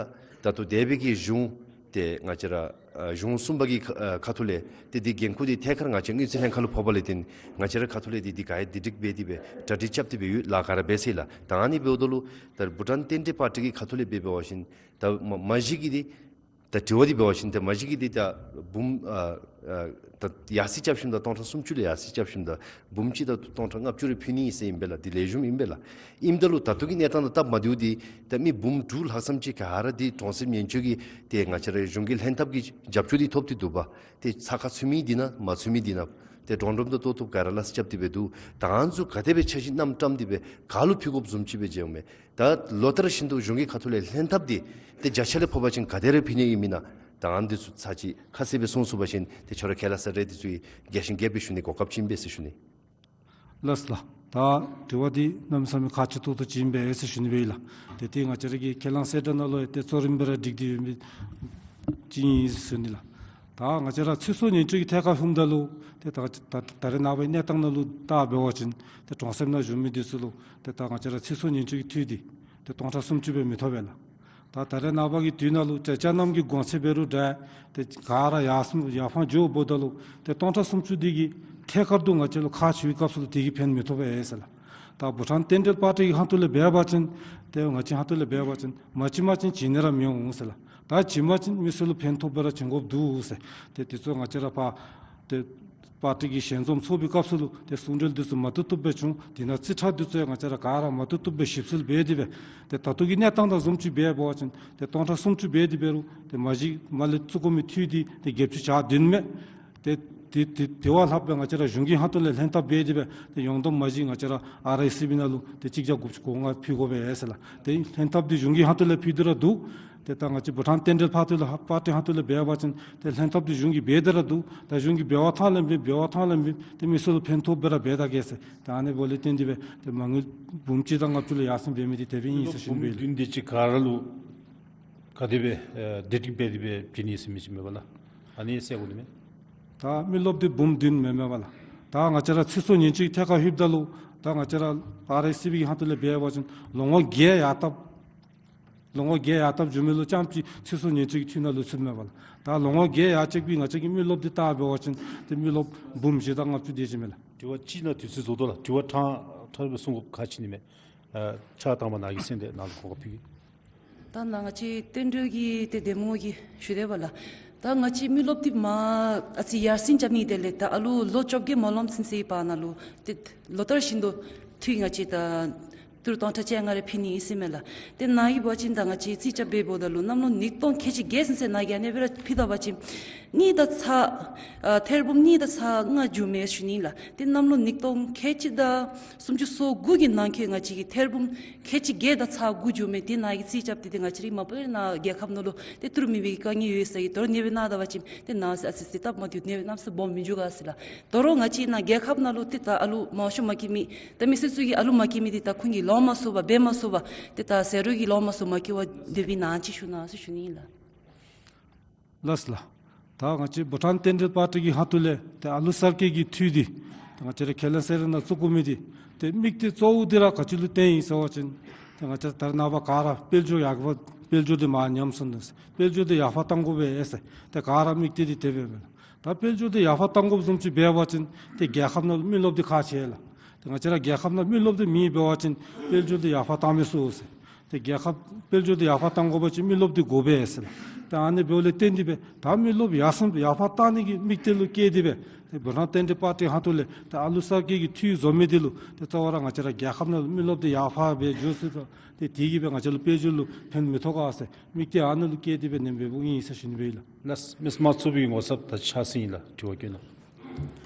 ད་ལྟོ་འདས་པའི་གི་གཞུང་ཏེ་ང་བཅས་ར་ཨ་གཞུང་གསུམ་པ་གི་ཁ་ཨ་ཁ་ཐུག་ལས་ཏེ་འདི་འགན་ཁུར་འདི་ཐད་ཀར་ང་བཅས་དངུལ་རྩིས་ལྷན་ཁག་ལུ་ཕོགཔ་ལས་བརྟེན་ང་བཅས་ར་ཁ་ཐུག་ལས་འདི་འདི་ག་ཡ་འདི་འགྲིག་འབད་དེ་འབད་གྲ་སྒྲིག་རྐྱབ་སྟེ་འབད་ཡོད་ལགས། ག་ར་འབད་ཚར་ཡི་ལགས། ད་ཨ་ནི་འབདཝ་ད་ལུ་ད་བྷུ་ཊཱན་རྟེན་འབྲེལ་པར་ཊི་གི་ཁ་ཐུག་ལས་འབད་འབད་བ་ཅིན་ད་མ་མ་གཞི་གི་འདི་ད་དྲི་བ་འདི་འབད་བ་ཅིན་ད་མ་གཞི་གི་འདི་ད་འབུམ་ཨ་ཨ་ད་ཡར་སེང་རྐྱབ་ཞིནམ་ད་སྟོང་ཕྲག་སུམ་ཅུ་ལས་ཡར་སེང་རྐྱབ་ཞིནམ་ད་འབུམ་གཅིག་དང་སྟོང་ཕྲག་ལྔ་བཅུ་རེ་ཕུལ་ནི་ཨིན་ཟེར་ཨིན་པས་ལགས། འདི་ལེགས་ཤོམ་ཨིན་པས་ལགས། ཨིནམ་ད་ལུ་ད་ལྟོ་གི་གནས་སྟངས་དང་སྟབས་མ་བདེཝ་འདི་ད་མི་འབུམ་དྲུག་ལྷག་ཙམ་ཅིག་ག་ར་འདི་གྲོང་གསེབ་ཉེན་བཅོལ་གྱི་ཏེ་ང་བཅས་ར་གཞུང་གི་ལྷན་ཐབས་ཀྱི་རྒྱབ་སྐྱོར་འདི་ཐོབ་སྟེ་འདུག་པ། ཏེ་ས་ཁར་ཚུད་མི་འདི་ནང་མ་ཚུད་མི་འདི་ནང་ཏེ་གྲོང་སྒྲོམ་དང་ལྟོ་ཐུབ་ག་ར་ལ་རྐྱབ་སྟེ་འབད་འདུག། ད་ཨ་ནི་ཚུ་ག་དེ་སྦེ་འཆར་གཞི་བསྣམས་བཀྲམ་སྟེ་འབད་ག་ལུ་ཕུལ་དགོཔ་བཟུམ་ཅིག་སྦེ་མཇལཝ་མས། ད་ལོ་ལྟར་བཞིན་དུ་གཞུང་གི་ཁ་ཐུག་ལས་ལྷན་ཐབས་འདི་ཏེ་བརྒྱ་ཆ་ལས་ཕོག་པ་ཅིན་ག་དེ་རེ་ཕུལ་ནི་ཨིན་མེན་ན། ད་ཨ་ནི་འདི་ཚུ་ཚར་གཅིག་ཁ་གསལ་སྦེ་གསུང་ཚུགས་པ་ཅིན་ཏེ་ཁྱོད་ར་ཁས་བླངས་ཟེར་རེ་འདི་ཚུ་རྒྱས་ཤིང་རྒྱསཔ་སྦེ་ཞུ་ནི་གོ་སྐབས་ཅིག་ཨིན་པས་ཟེར་ཞུ་ནི། ལགས་ལགས། ད་དྲི་བ་འདི་གནམ་མེད་ས་མེད་ཁག་ཆེ་ཏོག་ཏོ་ཅིག་ཨིན་པས་ཟེར་ཞུ་ནི་སྦེ་ཨིན་ལགས། ཏེ་ཏེ་ང་བཅས་ར་གི་ཁས་བླངས་གསལ་བསྒྲགས་ནང་ལུ་ཡང་ཏེ་གཙོ་རིམ་སྦེ་ར་སྒྲིག་སྟེ་ཡོད་མི་ཅིག་ཨིན་ཟེར་ཞུ་ནི་ལགས། ད་ང་བཅས་ར་ཚེ་སྲོག་ཉེན་བཅོལ་གྱི་ཐད་ཁར་ལྷོདཔ་ད་ལུ་ཏེ་ད་ད་ད་རེས་ནངས་པའི་གནས་སྟངས་ནང་ལུ་བལྟ་འབད་བ་ཅིན་ཏེ་གྲོང་གསེབ་ནང་བཞུགས་མི་འདི་ཚུ་ལུ་ཏེ་ད་ང་བཅས་ར་ཚེ་སྲོག་ཉེན་བཅོལ་གྱི་འཐུས་འདི་ཏེ་སྟོང་ཕྲག་སུམ་ཅུ་སྦེ་མི་ཐོབ་པས་ལགས། ད་ད་རེས་ནངས་པ་གི་དུས་ནང་ལུ་ཏེ་ཅ་རྣམ་གྱི་གོང་ཚད་འབད་རུང་འདྲ་ཏེ་ག་ར་ཡར་སེང་ཡར་འཕར་འགྱོཝ་ད་ལུ་ཏེ་སྟོང་ཕྲག་སུམ་ཅུ་འདི་གིས་ཐད་ཀར་དུ་ང་བཅས་ལུ་ཁག་ཆེ་བའི་སྐབས་སུ་ལུ་དེ་གིས་ཕན་མི་ཐོགས་པས་ཟེར་ལགས། ད་བྷུ་ཊཱན་རྟེན་འབྲེལ་པར་ཊི་གི་ཁ་ཐུག་ལས་འབད་བ་ཅིན་ཏེ་ང་བཅས་ཁ་ཐུག་ལས་འབད་བ་ཅིན་མ་བྱིན་མ་བྱིན་བྱིན་ནི་ར་མི་འོང་ཟེར་ལགས། ད་བྱིན་པ་ཅིན་མི་སེར་ལུ་ཕན་ཐོགས་པ་ར་བྱིན་དགོཔ་འདུག་ཟེར། ཏེ་དེ་ཚུ་ང་བཅས་ར་ཕར་ཏེ་པར་ཊི་གི་ཞལ་འཛོམས་ཚོགས་པའི་སྐབས་སུ་ལུ་ཏེ་གསུང་གྲོས་འདི་ཚུ་མ་བཏུབ་བཏུབ་སྦེ་བྱུང་། དེ་ནང་རྩིས་ཁྲ་འདི་ཚུ་ཡང་ང་བཅས་ར་ག་ར་མ་བཏུབ་བཏུབ་སྦེ་ཞིབ་འཚོལ་འབད་དེ་སྦེ་ཏེ་ད་ལྟོ་གི་གནས་སྟངས་དང་བཟུམ་ཅིག་འབད་བ་ཅིན་ཏེ་སྟོང་ཕྲག་སུམ་ཅུ་འབད་དེ་འབད་རུང་ཏེ་མ་གཞི་མར་ལས་བཙུགས་དགོ་མི་འཐུས་འདི་ཏེ་བརྒྱད་ཅུ་གྱ་བདུན་མས། ཏེ་ཏེ་ཏེ་དེ་བ་ལྷགཔ་སྦེ་ང་བཅས་ར་གཞུང་གི་ཁ་ཐུག་ལས་ལྷན་ཐབས་འབད་དེ་སྦེ་ཏེ་ཡོངས་བསྡོམས་མ་གཞི་ང་བཅས་ར་ཨར་ཨའི་སི་བི་ནང་ལུ་ཏེ་གཅིག་བརྒྱ་དགུ་བཅུ་གོ་ལྔ་ཕུལ་དགོ་པས་ཟེར་ལགས། ཏེ་ལྷན་ཐབས་འདི་གཞུང་གི་ཁ་ཐུག་ལས་ཕུལ་ཏེ་ར་འདུག། ཏེ་ད་ང་བཅས་བྷུ་ཊཱན་རྟེན་འབྲེལ་པར་ཊི་ལུ་ཧ་པར་ཊི་ཁ་ཐུག་ལས་འབད་བ་ཅིན་ཏེ་ལྷན་ཐབས་འདི་གཞུང་གིས་འབད་དེ་ར་འདུག། ད་གཞུང་གིས་འབད་བ་ཐངས་ལེན་འབད་འབད་བ་ཐངས་ལེན་འབད་ཏེ་མི་སེར་ལུ་ཕན་ཐོགས་པ་ར་འབད་ད་གེ་ཟེར། ད་ཨ་ནི་འབདཝ་ལས་བརྟེན་ཏེ་སྦེ་ཏེ་མ་དངུལ་འབུམ་གཅིག་དང་ལྔ་བཅུ་ལུ་ཡར་སེང་འབད་མི་འདི་དེ་སྦེ་ཨིན་ཟེར་ཞུ་ནི་སྦེ་ཨིན་ལགས། འབུམ་བདུན་དེ་ཅིག་ག་ར་ལུ་ག་དེ་སྦེ་ཨེ་བདེ་སྒྲིག་འབད་དེ་སྦེ་བྱིན་ནི་ཟེར་མི་ཅིག་མེད་པ་ལགས། ཨ་ནི་གསལ་དགོ་ནི་མས། ད་མི་རློབས་འདི་འབུམ་བདུན་མེན་མས་པ་ལགས། ད་ང་བཅས་ར་ཚེ་སྲོག་ཉེན་བཅོལ་གྱི་ཐད་ཁར་ལྷོདཔ་ད་ལུ་ད་ང་བཅས་ར་ཨར་ཨའི་སི་བི་གི་ཁ་ཐུག་ལས་འབད་བ་ཅིན་ལོ་ངོ་བརྒྱད་ཡར་བཏབ། ལོ་ངོ་བརྒྱད་ཡར་བཏབ་འགྱོ་མི་ལུ་རྐྱངམ་ཅིག་ཚེ་སྲོག་ཉེན་བཅོལ་གྱི་འཐུས་ནང་ལུ་ཚུད་མས་པ་ལགས། ད་ལོ་ངོ་བརྒྱད་ཡར་བཅད་པའི་ང་བཅས་ཀྱི་མི་རློབས་འདི་བལྟ་འབད་བ་ཅིན་ཏེ་མི་རློབས་འབུམ་བཞི་དང་ལྔ་བཅུ་དེ་ཅིག་མས་ལགས། དྲི་བ་གཅིག་ནང་དུས་ཚོད་རྫོགས་དོ་ལགས། དྲི་བ་ཕྲང་ཕྲང་སྦེ་གསུང་དགོཔ་ག་ཅི་ནི་མས། ཨ་ཕྱག་བཏང་པ་ནཱ་གིས་གསན་ཏེ་ནཱ་ལུ་གོ་སྐབས་ཕུལ་གེ། ད་ནཱ་ང་བཅས་བསྟན་འགྲོའི་གི་ཏེ་འདེམས་ངོ་གིས་ཞུ་དེས་པ་ལགས། ད་ང་བཅས་མི་རློབས་འདི་མ་ཨ་ཙི་ཡར་སེང་རྐྱབ་ནི་དེ་ལས་ད་ཨ་ལུ་ལོ་བཅོ་བརྒྱད་མ་ལོནམ་ཚུན་ཚོད་བར་ན་ལུ་ཏེ་ལོ་ལྟར་བཞིན་དུ་འཐུས་ང་བཅས་ད་ཏི་རུ་སྟོང་ཕྲག་བཅོ་ལྔ་རེ་ཕུལ་ནི་ཨིན་ཟེར་མས་ལགས། ཏེ་ནཱ་གིས་འབད་བ་ཅིན་ད་ང་བཅས་རྩིས་རྐྱབ་འབདཝ་ད་ལུ་གནམ་ལོ་ཉིས་སྟོང་ཁལ་གཅིག་བརྒྱད་ཚུན་ཚོད་ནཱ་གིས་ཨ་ནེ་སྦེ་ར་ཕུལ་ད་པ་ཅིན་གཉིས་དང་ཚག་ཨ་ཐེར་འབུམ་གཉིས་དང་ཚག་ལྔ་འགྱོཝ་མས་ཞུ་ནི་ལགས། ཏེ་གནམ་ལོ་ཉིས་སྟོང་ཁལ་གཅིག་དང་སུམ་ཅུ་སོ་དགུ་གི་ནང་འཁོད་ང་བཅས་ཀྱིས་ཐེར་འབུམ་ཁལ་གཅིག་བརྒྱད་དང་ཚག་དགུ་འགྱོཝ་མས། ཏེ་ནཱ་གིས་རྩིས་རྐྱབ་སྟེ་ཏེ་ང་བཅས་ར་མ་པ་ལས་ནཱ་རྒྱལ་ཁབ་ནང་ལུ་ཏེ་ཏི་རུ་མེད་པའི་དཀའ་ངལ་ཡོད་ས་གི་དོ་རུང་ཨ་ནེ་སྦེ་གནང་ད་པ་ཅིན་ཏེ་ནཱ་ཟེར་ཨ་ཙི་ཙི་སྟབས་མ་བདེཝ་ཨ་ནེ་སྦེ་གནམ་མེད་ས་མེད་སྦོམ་མི་འགྱོ་ག་ཟེར་ལགས། དོ་རུང་ང་བཅས་ནཱ་རྒྱལ་ཁབ་ནང་ལུ་ཏེ་ད་ཨ་ལུ་མང་ཤོས་མ་སྐྱེས་མི་ད་མི་སེར་ཚུ་གིས་ཨ་ལུ་མ་སྐྱེས་མི་འདི་ད་ཁོང་གིས་ལོང་མ་ཚུགས་པར་འབད་མ་ཚུགས་པར་ཏེ་ད་ཟད་འགྲོ་གིས་ལོང་མ་ཚུགས་མ་སྐྱེས་པར་སྡོད་པའི་ནང་ཅིག་ཞུ་གནང་ཟེར་ཞུ་ནི་ཨིན་ལགས། ལགས་ལགས། ད་ང་བཅས་བྷུ་ཊཱན་བསྟན་འགྲོའི་པར་ཊི་གི་ཁ་ཐུག་ལས་ཏེ་ཨ་ལུ་གསར་སྐྱེས་ཀྱི་འཐུས་འདི་ཏེ་ང་བཅས་ར་ཁས་ལེན་ཟེར་ནང་བཙུགས་དགོ་མི་འདི་ཏེ་དམིགས་གཏད་གཙོ་བོ་འདི་ར་ག་ཅི་ལུ་བརྟེན་ཡི་ཟེར་བ་ཅིན་ཏེ་ང་བཅས་ར་ད་རེས་ནངས་པ་ག་ར་དཔལ་འབྱོར་ཡར་རྒྱས་པ་དཔལ་འབྱོར་འདི་མར་ཉམས་སོང་ནུག། དཔལ་འབྱོར་འདི་ཡར་འཕར་གཏང་དགོ་པས་ཟེར་ཏེ་ག་ར་དམིགས་གཏད་འདི་དེ་སྦེ་མས་ལགས། ད་དཔལ་འབྱོར་འདི་ཡར་འཕར་གཏང་དགོཔ་བཟུམ་ཅིག་འབད་བ་ཅིན་ཏེ་རྒྱལ་ཁབ་ནང་ལུ་མི་རློབས་འདི་ཁག་ཆེ་ལགས། ཏེ་ང་བཅས་ར་རྒྱལ་ཁབ་ནང་མི་རློབས་འདི་མེད་པ་འབད་བ་ཅིན་དཔལ་འབྱོར་འདི་ཡར་འཕར་གཏང་མི་ཚུགས་ཟེར། ཏེ་རྒྱལ་ཁབ་དཔལ་འབྱོར་འདི་ཡར་འཕར་གཏང་དགོ་པ་ཅིན་མི་རློབས་འདི་དགོ་པས་ཟེར་ལགས། ཏེ་ཨ་ནི་འབདཝ་ལས་བརྟེན་ཏེ་སྦེ་ད་མི་རློབས་ཡར་སོང་ཡར་འཕར་གཏང་ནི་གི་དམིགས་གཏད་ལུ་བསྐྱེད་དེ་སྦེ་ཏེ་བྷུ་ཊཱན་བསྟན་འགྲོའི་པར་ཊི་ཁ་ཐུག་ལས་ཏེ་ཨ་ལུ་གསར་སྐྱེས་ཀྱི་འཐུས་བཟོ་མི་འདི་ལུ་ཏེ་གཙོ་བོ་ར་ང་བཅས་ར་རྒྱལ་ཁབ་ནང་ལུ་མི་རློབས་འདི་ཡར་འཕར་སྦེ་འགྱོ་ཚུགས་ད་ཏེ་དེ་གིས་སྦེ་ང་བཅས་ལུ་དཔལ་འབྱོར་ལུ་ཕན་མི་ཐོགས་ག་ཟེར་དམིགས་གཏད་ཨ་ནི་ལུ་བསྐྱེད་དེ་སྦེ་ཨ་ནེ་སྦེ་འབདཝ་ཨིན་ཟེར་ཞུ་ནི་སྦེ་ཨིན་ལགས། ལགས། མི་སེར་དམངས་གཙོའི་ངོ་ཚབ་ད་ཕྱག་སེང་ཨིན་ལགས། དྲི་བ་བཀོད་གནང་།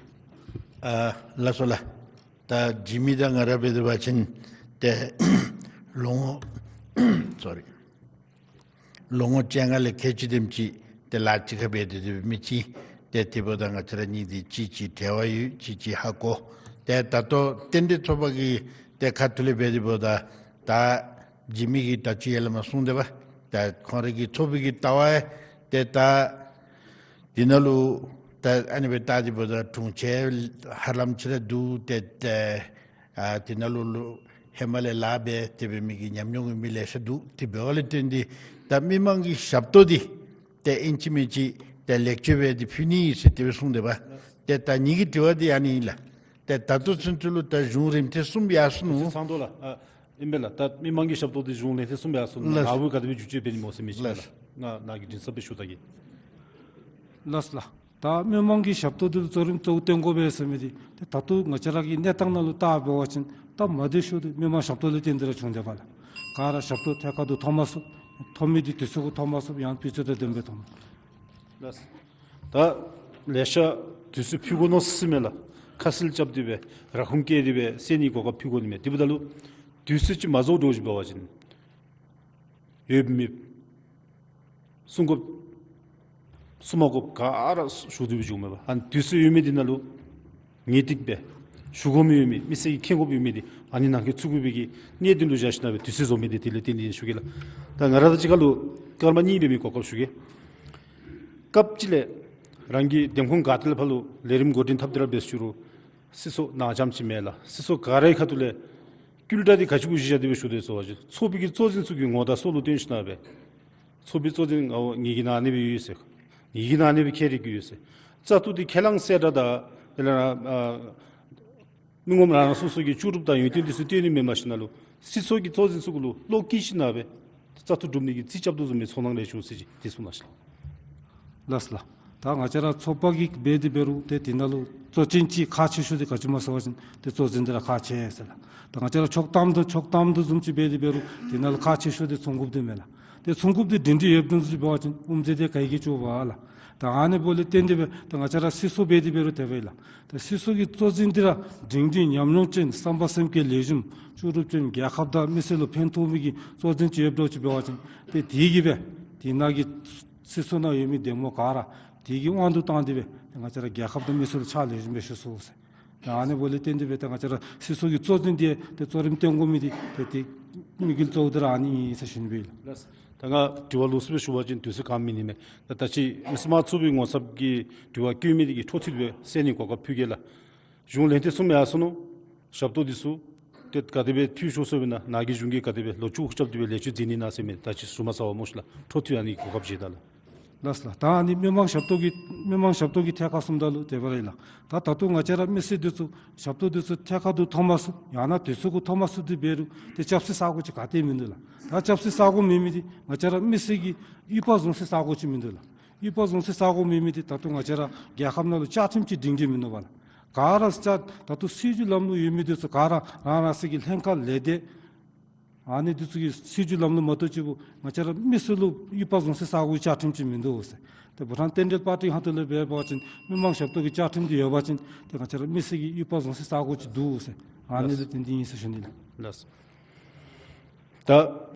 ཨ་ལགས་སོ་ལགས། ད་འཇིགས་མེད་དང་ང་ར་འབད་དེ་འབད་བ་ཅིན་ཏེ་ལོ་ངོ་སོ་རི་ལོ་ངོ་བཅོ་ལྔ་ལས་ཁལ་གཅིག་དེམ་ཅིག་ཏེ་ལཱ་གཅིག་ཁར་འབད་དེ་འདི་མི་ཅིག་ཏེ་དེ་འབདཝ་ད་ང་བཅས་ར་གཉིས་འདི་གཅིག་གཅིག་འབྲེལ་བ་ཡོད། གཅིག་གཅིག་ཧ་གོ། ཏེ་ད་ལྟོ་རྟེན་འབྲེལ་ཚོགས་པ་གི་ཏེ་ཁ་ཐུག་ལས་འབད་དེ་འབདཝ་ད་ད་འཇིགས་མེད་ཀྱིས་ད་ཅི་ཡར་ལས་མར་གསུངས་ཏེ་འབདཝ་ད་ཁོང་རའི་གི་ཚོགས་པའི་གི་ལྟ་བ་ཡང་ཏེ་ད་འདི་ནང་ལུ་ད་ཨ་ནི་སྦེ་བལྟ་སྟེ་འབདཝ་ད་དྲུང་ཆེ་ཧ་ལམ་ཅིག་ར་འདུག། ཏེ་ཏེ་ཨ་འདི་ནང་ལུ་ལུ་ཧེ་མ་ལས་ལཱ་འབད་དེ་འབད་མི་གི་ཉམས་མྱོང་གི་མི་ལེ་ཤ་འདུག། དེ་འབདཝ་ལས་བརྟེན་ཏེ་ད་མི་མང་གི་ཞབས་ཏོག་འདི་ཏེ་ཨིན་ཅི་མིན་ཅི་ཏེ་ལེགས་བཅོས་འབད་དེ་ཕུལ་ནི་ཨིན་ཟེར་དེ་སྦེ་གསུངས་ཏེ་འབདཝ། ཏེ་ད་ངེ་གི་དྲི་བ་འདི་ཨ་ནི་ཨིན་ལགས། ཏེ་ད་ལྟོ་ཚུན་ཚོད་ལུ་ད་གཞུང་རིམ་ཐེངས་གསུམ་ཡར་སོང་ནུག། ཚང་དོ་ལགས། ཨ་ཨིན་པས་ལགས། ད་མི་མང་གི་ཞབས་ཏོག་འདི་གཞུང་ལས་ཐེངས་གསུམ་ཡར་སོང་ནུག། ལགས། ནཱ་བུ་ག་དེ་སྦེ་བསྒྱུར་བཅོས་འབད་ནི་སྨོ་ཟེར་མི་ཅིག་ལགས། ལགས། ང་ནཱ་གིས་དྲིན་གསབ་སྦེ་ཞུ་ད་གེ། ལགས་ལགས། ད་མི་མང་གི་ཞབས་ཏོག་འདི་ལུ་གཙོ་རིམ་གཙོ་བོ་བཏོན་དགོ་པས་ཟེར་མི་འདི་ཏེ་ད་ལྟོ་ང་བཅས་ར་གི་གནས་སྟངས་ནང་ལུ་བལྟ་འབད་བ་ཅིན་ད་མ་བདེ་ཤོས་འདི་མི་མང་ཞབས་ཏོག་ལས་བརྟེན་ཏེ་ར་བྱུང་སྟེ་འབདཝ་ལགས། ག་ར་ཞབས་ཏོག་ཐད་ཀར་དུ་ཐོབ་མ་ཚུགས། ཐོབ་མི་འདི་དུས་ཚོད་གུ་ཐོབ་མ་ཚུགས། ཡང་དུས་ཚོད་དང་ལྡནམ་སྦེ་ཐོབ་མ་ཚུགས། ལགས། ད་ལེ་ཤ་དུས་ཚོད་ཕུལ་དགོ་མནོ་ཟེར་མས་ལགས། ཁ་གསལ་རྐྱབ་སྟེ་སྦེ་ར་ཁུངས་བཀལ་ཏེ་སྦེ་གསན་ནི་གོ་སྐབས་ཕུལ་དགོ་ནི་མས། དེ་འབདཝ་ད་ལུ་དུས་ཚོད་ཅིག་མ་རྫོགས་འགྱོ་ཅིག་འབད་བ་ཅིན་ཡོདཔ་མེདཔ་གསུང་དགོཔ་གསུང་མ་དགོཔ་ག་ར་ཞུ་སྟེ་སྦེ་བཞུགས་མས་པ། ཨ་ནི་དུས་ཚོད་ཡོད་མི་འདི་ནང་ལུ་ངེས་ཏིག་སྦེ་ཞུ་དགོ་མི་ཡོད་མི་མི་སེར་གྱིས་མཁྱེན་དགོཔ་ཡོད་མི་འདི་ཨ་ནི་ནང་འཁོད་ཚུད་དགོ་པའི་གི་གནད་དོན་ལུ་བཞག་ཞིན་ན་སྦེ་དུས་ཚོད་བཟོ་མི་འདི་དེ་ལས་བརྟེན་ཏེ་ཨིན་ཞུ་གེ་ལགས། ད་ང་ར་དང་གཅིག་ཁར་ལུ་སྐར་མ་གཉིས་འབད་མི་གོ་སྐབས་ཞུ་གེ། སྐབས་ཅིག་ལས་རང་གི་འདེམས་ཁོངས་ག་ཏེ་ལས་ཕར་ལུ་ལས་རིམ་འགོ་འདྲེན་འཐབ་སྟེ་ར་འབད་ཞུ་རུང་སྲིད་ཚོགས་ནང་རྐྱངམ་ཅིག་མེན་ལགས། སྲིད་ཚོགས་ག་རའི་ཁ་ཐུག་ལས་བསྐུལ་བསྒྲགས་འདི་ག་ཅི་གུ་གཞི་བཞག་སྟེ་སྦེ་ཞུ་དོ་ཟེར་བ་ཅིན་ཚོགས་པའི་གི་གཙོ་འཛིན་ཚུ་གི་ངོ་རྟགས་སོ་ལུ་སྟོན་ཞིན་ན་སྦེ་ཚོགས་པའི་གཙོ་འཛིན་ཨོ་ངེ་གི་ནང་ཨ་ནི་སྦེ་ཡོད་ཟེར། ངེ་གི་ནང་ཨ་ནི་སྦེ་ཁྱད་རིག་གི་ཡོད་ཟེར། བཙག་འཐུ་འདི་ཁས་བླངས་གསལ་བསྒྲགས་དང་དེ་ལས་ཨ་མི་ངོམ་རང་རང་སོ་སོ་གི་བཅུ་དྲུག་དང་ཡོན་ཏན་འདི་ཚུ་སྟོན་ནི་མེན་པར་ཞིན་ན་ལུ་སྲིད་ཚོགས་ཀྱི་གཙོ་འཛིན་ཚུ་གུ་ལུ་བློ་སྐྱེད་ཞིན་ན་སྦེ་བཙག་འཐུ་གྲུབ་ནི་གི་རྩིས་རྐྱབ་དོ་བཟུམ་མའི་ཚོར་སྣང་ལེགས་ཤོམ་ཟེར་ཅིག་དེ་གསུང་གནང་ཤིག་ལགས། ལགས་ལགས། ད་ང་བཅས་ར་ཚོགས་པ་གིས་འབད་དེ་འབད་རུང་ཏེ་དེ་ནང་ལུ་གཙོ་ཅན་ཅིག་ཁག་ཆེ་ཤོས་འདི་ག་ཅི་སྨོ་ཟེར་བ་ཅིན་ཏེ་གཙོ་འཛིན་འདི་ར་ཁག་ཆེ་ཟེར་ལགས། ད་ང་བཅས་ར་ཆོག་ཐམ་དང་ཆོག་ཐམ་དང་བཟུམ་ཅིག་འབད་དེ་འབད་རུང་དེ་ནང་ལུ་ཁག་ཆེ་ཤོས་འདི་ཚོགས་འགོཔ་འདི་མས་ལགས། ཏེ་ཚོགས་འགོཔ་འདི་སྒྲིང་སྒྲི་ཡོདཔ་འདྲཝ་ཅིག་འབད་བ་ཅིན་དབུ་མཛད་འདི་ག་གིས་བཅོ་བ་ལགས། ད་ཨ་ནི་འབདཝ་ལས་བརྟེན་ཏེ་སྦེ་ད་ང་བཅས་ར་སྲིད་ཚོགས་འབད་དེ་འབད་རུང་དེ་སྦེ་ལགས། ད་སྲིད་ཚོགས་ཀྱི་གཙོ་འཛིན་འདི་ར་སྒྲིང་སྒྲི་ཉམས་མྱོང་ཅན་བསམ་པ་སེམས་བསྐྱེད་ལེགས་ཤོམ་བཅུ་དྲུག་ཅན་རྒྱལ་ཁབ་དང་མི་སེར་ལུ་ཕན་ཐོགས་མི་གི་གཙོ་འཛིན་ཅིག་ཡོདཔ་འདྲཝ་ཅིག་འབད་བ་ཅིན་ཏེ་དེ་གིས་སྦེ་དེ་ནང་གི་སྲིད་ཚོགས་ནང་ཡོད་མི་འདེམས་ངོ་ག་ར་དེ་གི་དབང་དུ་བཏང་སྟེ་སྦེ་ང་བཅས་ར་རྒྱལ་ཁབ་དང་མི་སེར་ལུ་ཕྱག་ལེགས་ཤོམ་སྦེ་ཞུ་ཚུགས་ཟེར། ད་ཨ་ནི་འབདཝ་ལས་བརྟེན་ཏེ་སྦེ་ད་ང་བཅས་ར་སྲིད་ཚོགས་ཀྱི་གཙོ་འཛིན་འདི་ཏེ་གཙོ་རིམ་བཏོན་དགོ་མི་འདི་ཏེ་ཏེ་དམིགས་ཡུལ་གཙོ་བོ་འདི་ར་ཨ་ནི་ཨིན་ཟེར་ཞུ་ནི་སྦེ་ཨིན་ལགས། ལགས། ད་ང་དྲི་བ་ལོགས་སུ་སྦེ་ཞུ་བ་ཅིན་དུས་ཚོད་གང་མིན་ནི་མས། ད་ད་ཅི་མི་སེར་དམངས་གཙོའི་ངོ་ཚབ་ཀྱིས་དྲི་བ་བཀོད་མི་འདི་གིས་འཕྲོ་མཐུད་སྦེ་གསན་ནི་གོ་སྐབས་ཕུལ་གེ་ལགས། གཞུང་ལས་ཐེངས་གསུམ་ཡར་སོང་ནུག། ཞབས་ཏོག་འདི་ཚུ་ཏེ་ག་དེ་སྦེ་འཐུས་ཤོར་སོང་པས་ན་ནཱ་གིས་གཞུང་གིས་ག་དེ་སྦེ་ལོག་བཅོས་རྐྱབ་སྟེ་སྦེ་ལེགས་བཅོས་མཛད་ནི་ན་ཟེར་མི་ད་ཅི་ཞུ་མ་ཚརཝ་སྨོ་ཤིག་ལགས། འཕྲོ་མཐུད་ཨ་ནི་གོ་སྐབས་བཞེས་ད་ལགས། ལགས་ལགས། ད་ཨ་ནི་མི་མང་ཞབས་ཏོག་གི་མི་མང་ཞབས་ཏོག་གི་ཐད་ཁར་སོངམ་ད་ལུ་དེ་སྦེ་ར་ཨིན་ལགས། ད་ད་ལྟོ་ང་བཅས་ར་མི་སེར་འདི་ཚུ་ཞབས་ཏོག་འདི་ཚུ་ཐད་ཀར་དུ་ཐོབ་མ་ཚུགས། ཡང་ན་དུས་ཚོད་གུ་ཐོབ་མ་ཚུགས། དེ་འབད་རུང་ཏེ་སྐྱབས་སའི་ས་གོ་ཅིག་ག་ཏེ་མིན་འདུག་ལགས། ད་སྐྱབས་སའི་ས་གོ་མེད་མི་འདི་ང་བཅས་ར་མི་སེར་གྱི་ཡུལ་པ་བཟུང་སའི་ས་གོ་ཅིག་མིན་འདུག་ལགས། ཡུལ་པ་བཟུང་སའི་ས་གོ་མེད་མི་འདི་ད་ལྟོ་ང་བཅས་ར་རྒྱལ་ཁབ་ནང་ལུ་བཅའ་ཁྲིམས་ཅིག་སྒྲིང་སྒྲི་མིན་འདུག་པ་ལགས། ག་ར་བཅའ་ད་ལྟོ་སྲིད་བྱུས་ལམ་ལུགས་ཡོད་མི་འདི་ཚུ་ག་ར་རང་རང་སོའི་གི་ལྷན་ཁག་ལས་སྡེ་ཨ་ནི་འདི་ཚུ་གི་སྲིད་བྱུས་ལམ་ལུགས་མ་གཏོགས་ཅིག་པོ་ང་བཅས་ར་མི་སེར་ལུ་ཡུལ་པ་བཟུང་སའི་ས་གོ་བཅའ་ཁྲིམས་ཅིག་མིན་འདུག་ཟེར། ཏེ་བྷུ་ཊཱན་རྟེན་འབྲེལ་པར་ཊི་ཧོངས་ཏོ་ལས་འབད་བ་ཅིན་མི་མང་ཞབས་ཏོག་གི་བཅའ་ཁྲིམས་འདི་ཡོད་པ་ཅིན་ཏེ་ང་བཅས་ར་མི་སེར་གྱི་ཡུལ་པ་བཟུང་སའི་ས་གོ་ཅིག་འདུག་ཟེར། ཨ་ནི་ལས་བརྟེན་ཏེ་ཨིན་ཟེར་ཞུ་ནི་ལགས། ལགས། ད་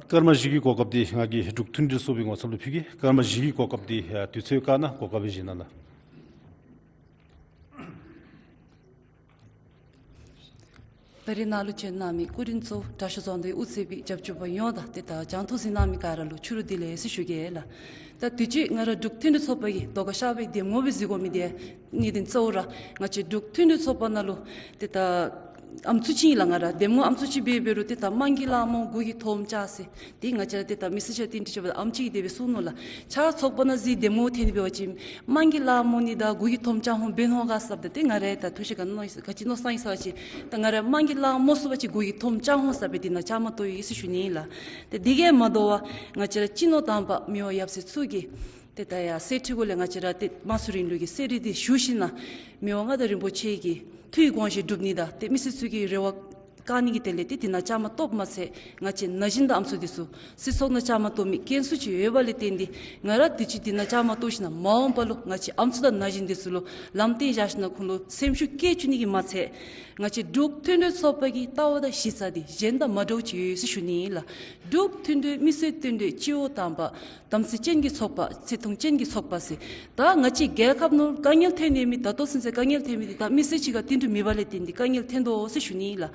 སྐར་མ་བཞི་གི་གོ་སྐབས་འདི་ང་གིས་འབྲུག་མཐུན་སྒྲིལ་ཚོགས་པའི་ངོ་ཚབ་ལུ་ཕུལ་གེ། སྐར་མ་བཞི་གི་གོ་སྐབས་འདི་ཨ་དུས་ཚོད་བཀག་ན་གོ་སྐབས་སྦེ་བཞེས་གནང་ལགས། ད་རིས་ནཱ་ལུ་བྱོན་གནང་མི་སྐུ་མགྲོན་གཙོ་བོ་དྲག་ཤོས་རྫོང་སྡེ་དབུ་རྩེ་བའི་རྒྱབ་སྐྱོར་པ་ཡོངས་དང་ཏེ་ད་གྱང་ཐོག་གཟིགས་གནང་མི་ག་ར་ལུ་ཕྱི་རུ་བདེ་ལེགས་ཟེར་ཞུ་གེ་ལགས། ད་དུས་ཅི་ང་ར་འབྲུག་མཐུན་སྒྲིལ་ཚོགས་པ་གི་ཟློས་གར་ཤར་པའི་འདེམས་ངོ་སྦེ་གཟིགས་དགོ་མི་འདི་གནད་དོན་གཙོ་བོ་ར་ང་བཅས་འབྲུག་མཐུན་སྒྲིལ་ཚོགས་པ་ནང་ལུ་ཏེ་ད་ཨམ་སྲུ་ཅིག་ཨིན་ལགས། ང་ར་འདེམས་ངོ་ཨམ་སྲུ་ཅིག་འབད་འབད་རུང་ཏེ་ད་དམངས་ཀྱི་ལྷ་མོ་མགུ་གི་ཐོམ་ཅག་ཟེར་ཏེ་ང་བཅས་ར་ཏེ་ད་མི་སེར་ཆ་བསྟུན་ཏེ་ཆ་བ་ཨམ་ཅིག་གིས་དེ་སྦེ་གསུངས་ནུག་ལགས། ཆ་ཚོགས་པ་ནང་གཟིགས་འདེམས་ངོ་འཐེན་འབད་བ་ཅིན་དམངས་ཀྱི་ལྷ་མོ་ནི་ད་མགུ་གི་ཐོམ་ཅག་ཧོང་འབད་ནུག་ག་ཟེརཝ་ད་ཏེ་ང་ར་ད་ཐུགས་ཤི་ག་ནི་ག་ཅི་མནོ་བསམ་ཨིན་ཟེར་བ་ཅིན་ད་ང་ར་དམངས་ཀྱི་ལྷ་མོ་ཟེར་བ་ཅིན་མགུ་གི་ཐོམ་ཅག་ཧོང་ཟེར་སྦེ་འདི་ནང་བཅའ་མར་གཏོགས་ཡི་ཟེར་ཞུ་ནི་ལགས། ཏེ་འདི་གིས་མ་དོ་བར་ང་བཅས་ར་སྤྱི་ནོར་དམ་པ་མི་དབང་ཡབ་སྲས་ཚུ་གིས་ཏེ་ད་ཡར་གསེར་ཁྲི་གུ་ལས་ང་བཅས་ར་ཏེ་དམངས་གཙོའི་རིང་ལུགས་ཀྱི་གསེར་ཁྲི་འདི་ཞུ་ཞིནམ་ལས་མི་དབང་མངའ་བདག་རིན་པོ་ཆེ་གི་ཐུགས་དགོངས་བཞེད་སྒྲུབ་ནི་དང་ཏེ་མི་སེར་ཚུ་གི་རེ་བ་བསྐང་ནི་གི་དོན་ལས་ཏེ་འདི་ནང་བཅའ་མར་གཏོགསཔ་མ་ཚད་ང་བཅས་ན་གཞོན་དང་ཨམ་སྲུ་འདི་ཚུ་སྲིད་ཚོགས་ནང་བཅའ་མར་གཏོགས་མི་དཀོན་སུ་ཅིག་ཡོད་པ་ལས་བརྟེན་ཏེ་ང་ར་དུས་ཅི་འདི་ནང་བཅའ་མར་གཏོགས་ཞིནམ་ལས་མ་འོངས་པ་ལུ་ང་བཅས་ཨམ་སྲུ་དང་ན་གཞོན་འདི་ཚུ་ལུ་ལམ་སྟོན་བཞག་ཞིནམ་ལས་ཁོང་ལུ་སེམས་ཤུགས་བསྐྱེད་བཅུག་ནི་གིས་མ་ཚད་ང་བཅས་འབྲུག་མཐུན་སྒྲིལ་ཚོགས་པ་གི་ལྟ་བ་དང་གཞི་རྩ་འདི་གཞན་དང་མ་འདྲཝ་ཅིག་ཡོད་ཟེར་ཞུ་ནི་ལགས། འབྲུག་མཐུན་སྒྲིལ་མི་སེར་བསྟུན་གྲོས་སྤྱི་བོ་དམ་པ་དམ་ཚིག་ཅན་གྱི་ཚོགས་པ་ཚད་མཐོང་ཅན་གྱི་ཚོགས་པ་ཟེར། ད་ང་བཅས་རྒྱལ་ཁབ་ནང་དཀའ་ངལ་འཐོན་ཡོད་མི་ད་ལྟོ་ཚུན་ཚོད་དཀའ་ངལ་འཐོན་མི་འདི་ད་མི་སེར་གཅིག་ཁར་བསྟུན་གྲོས་མེད་པ་ལས་བརྟེན་ཏེ་དཀའ་ངལ་འཐོན་དོ་ཟེར་ཞུ་ནི་ལགས།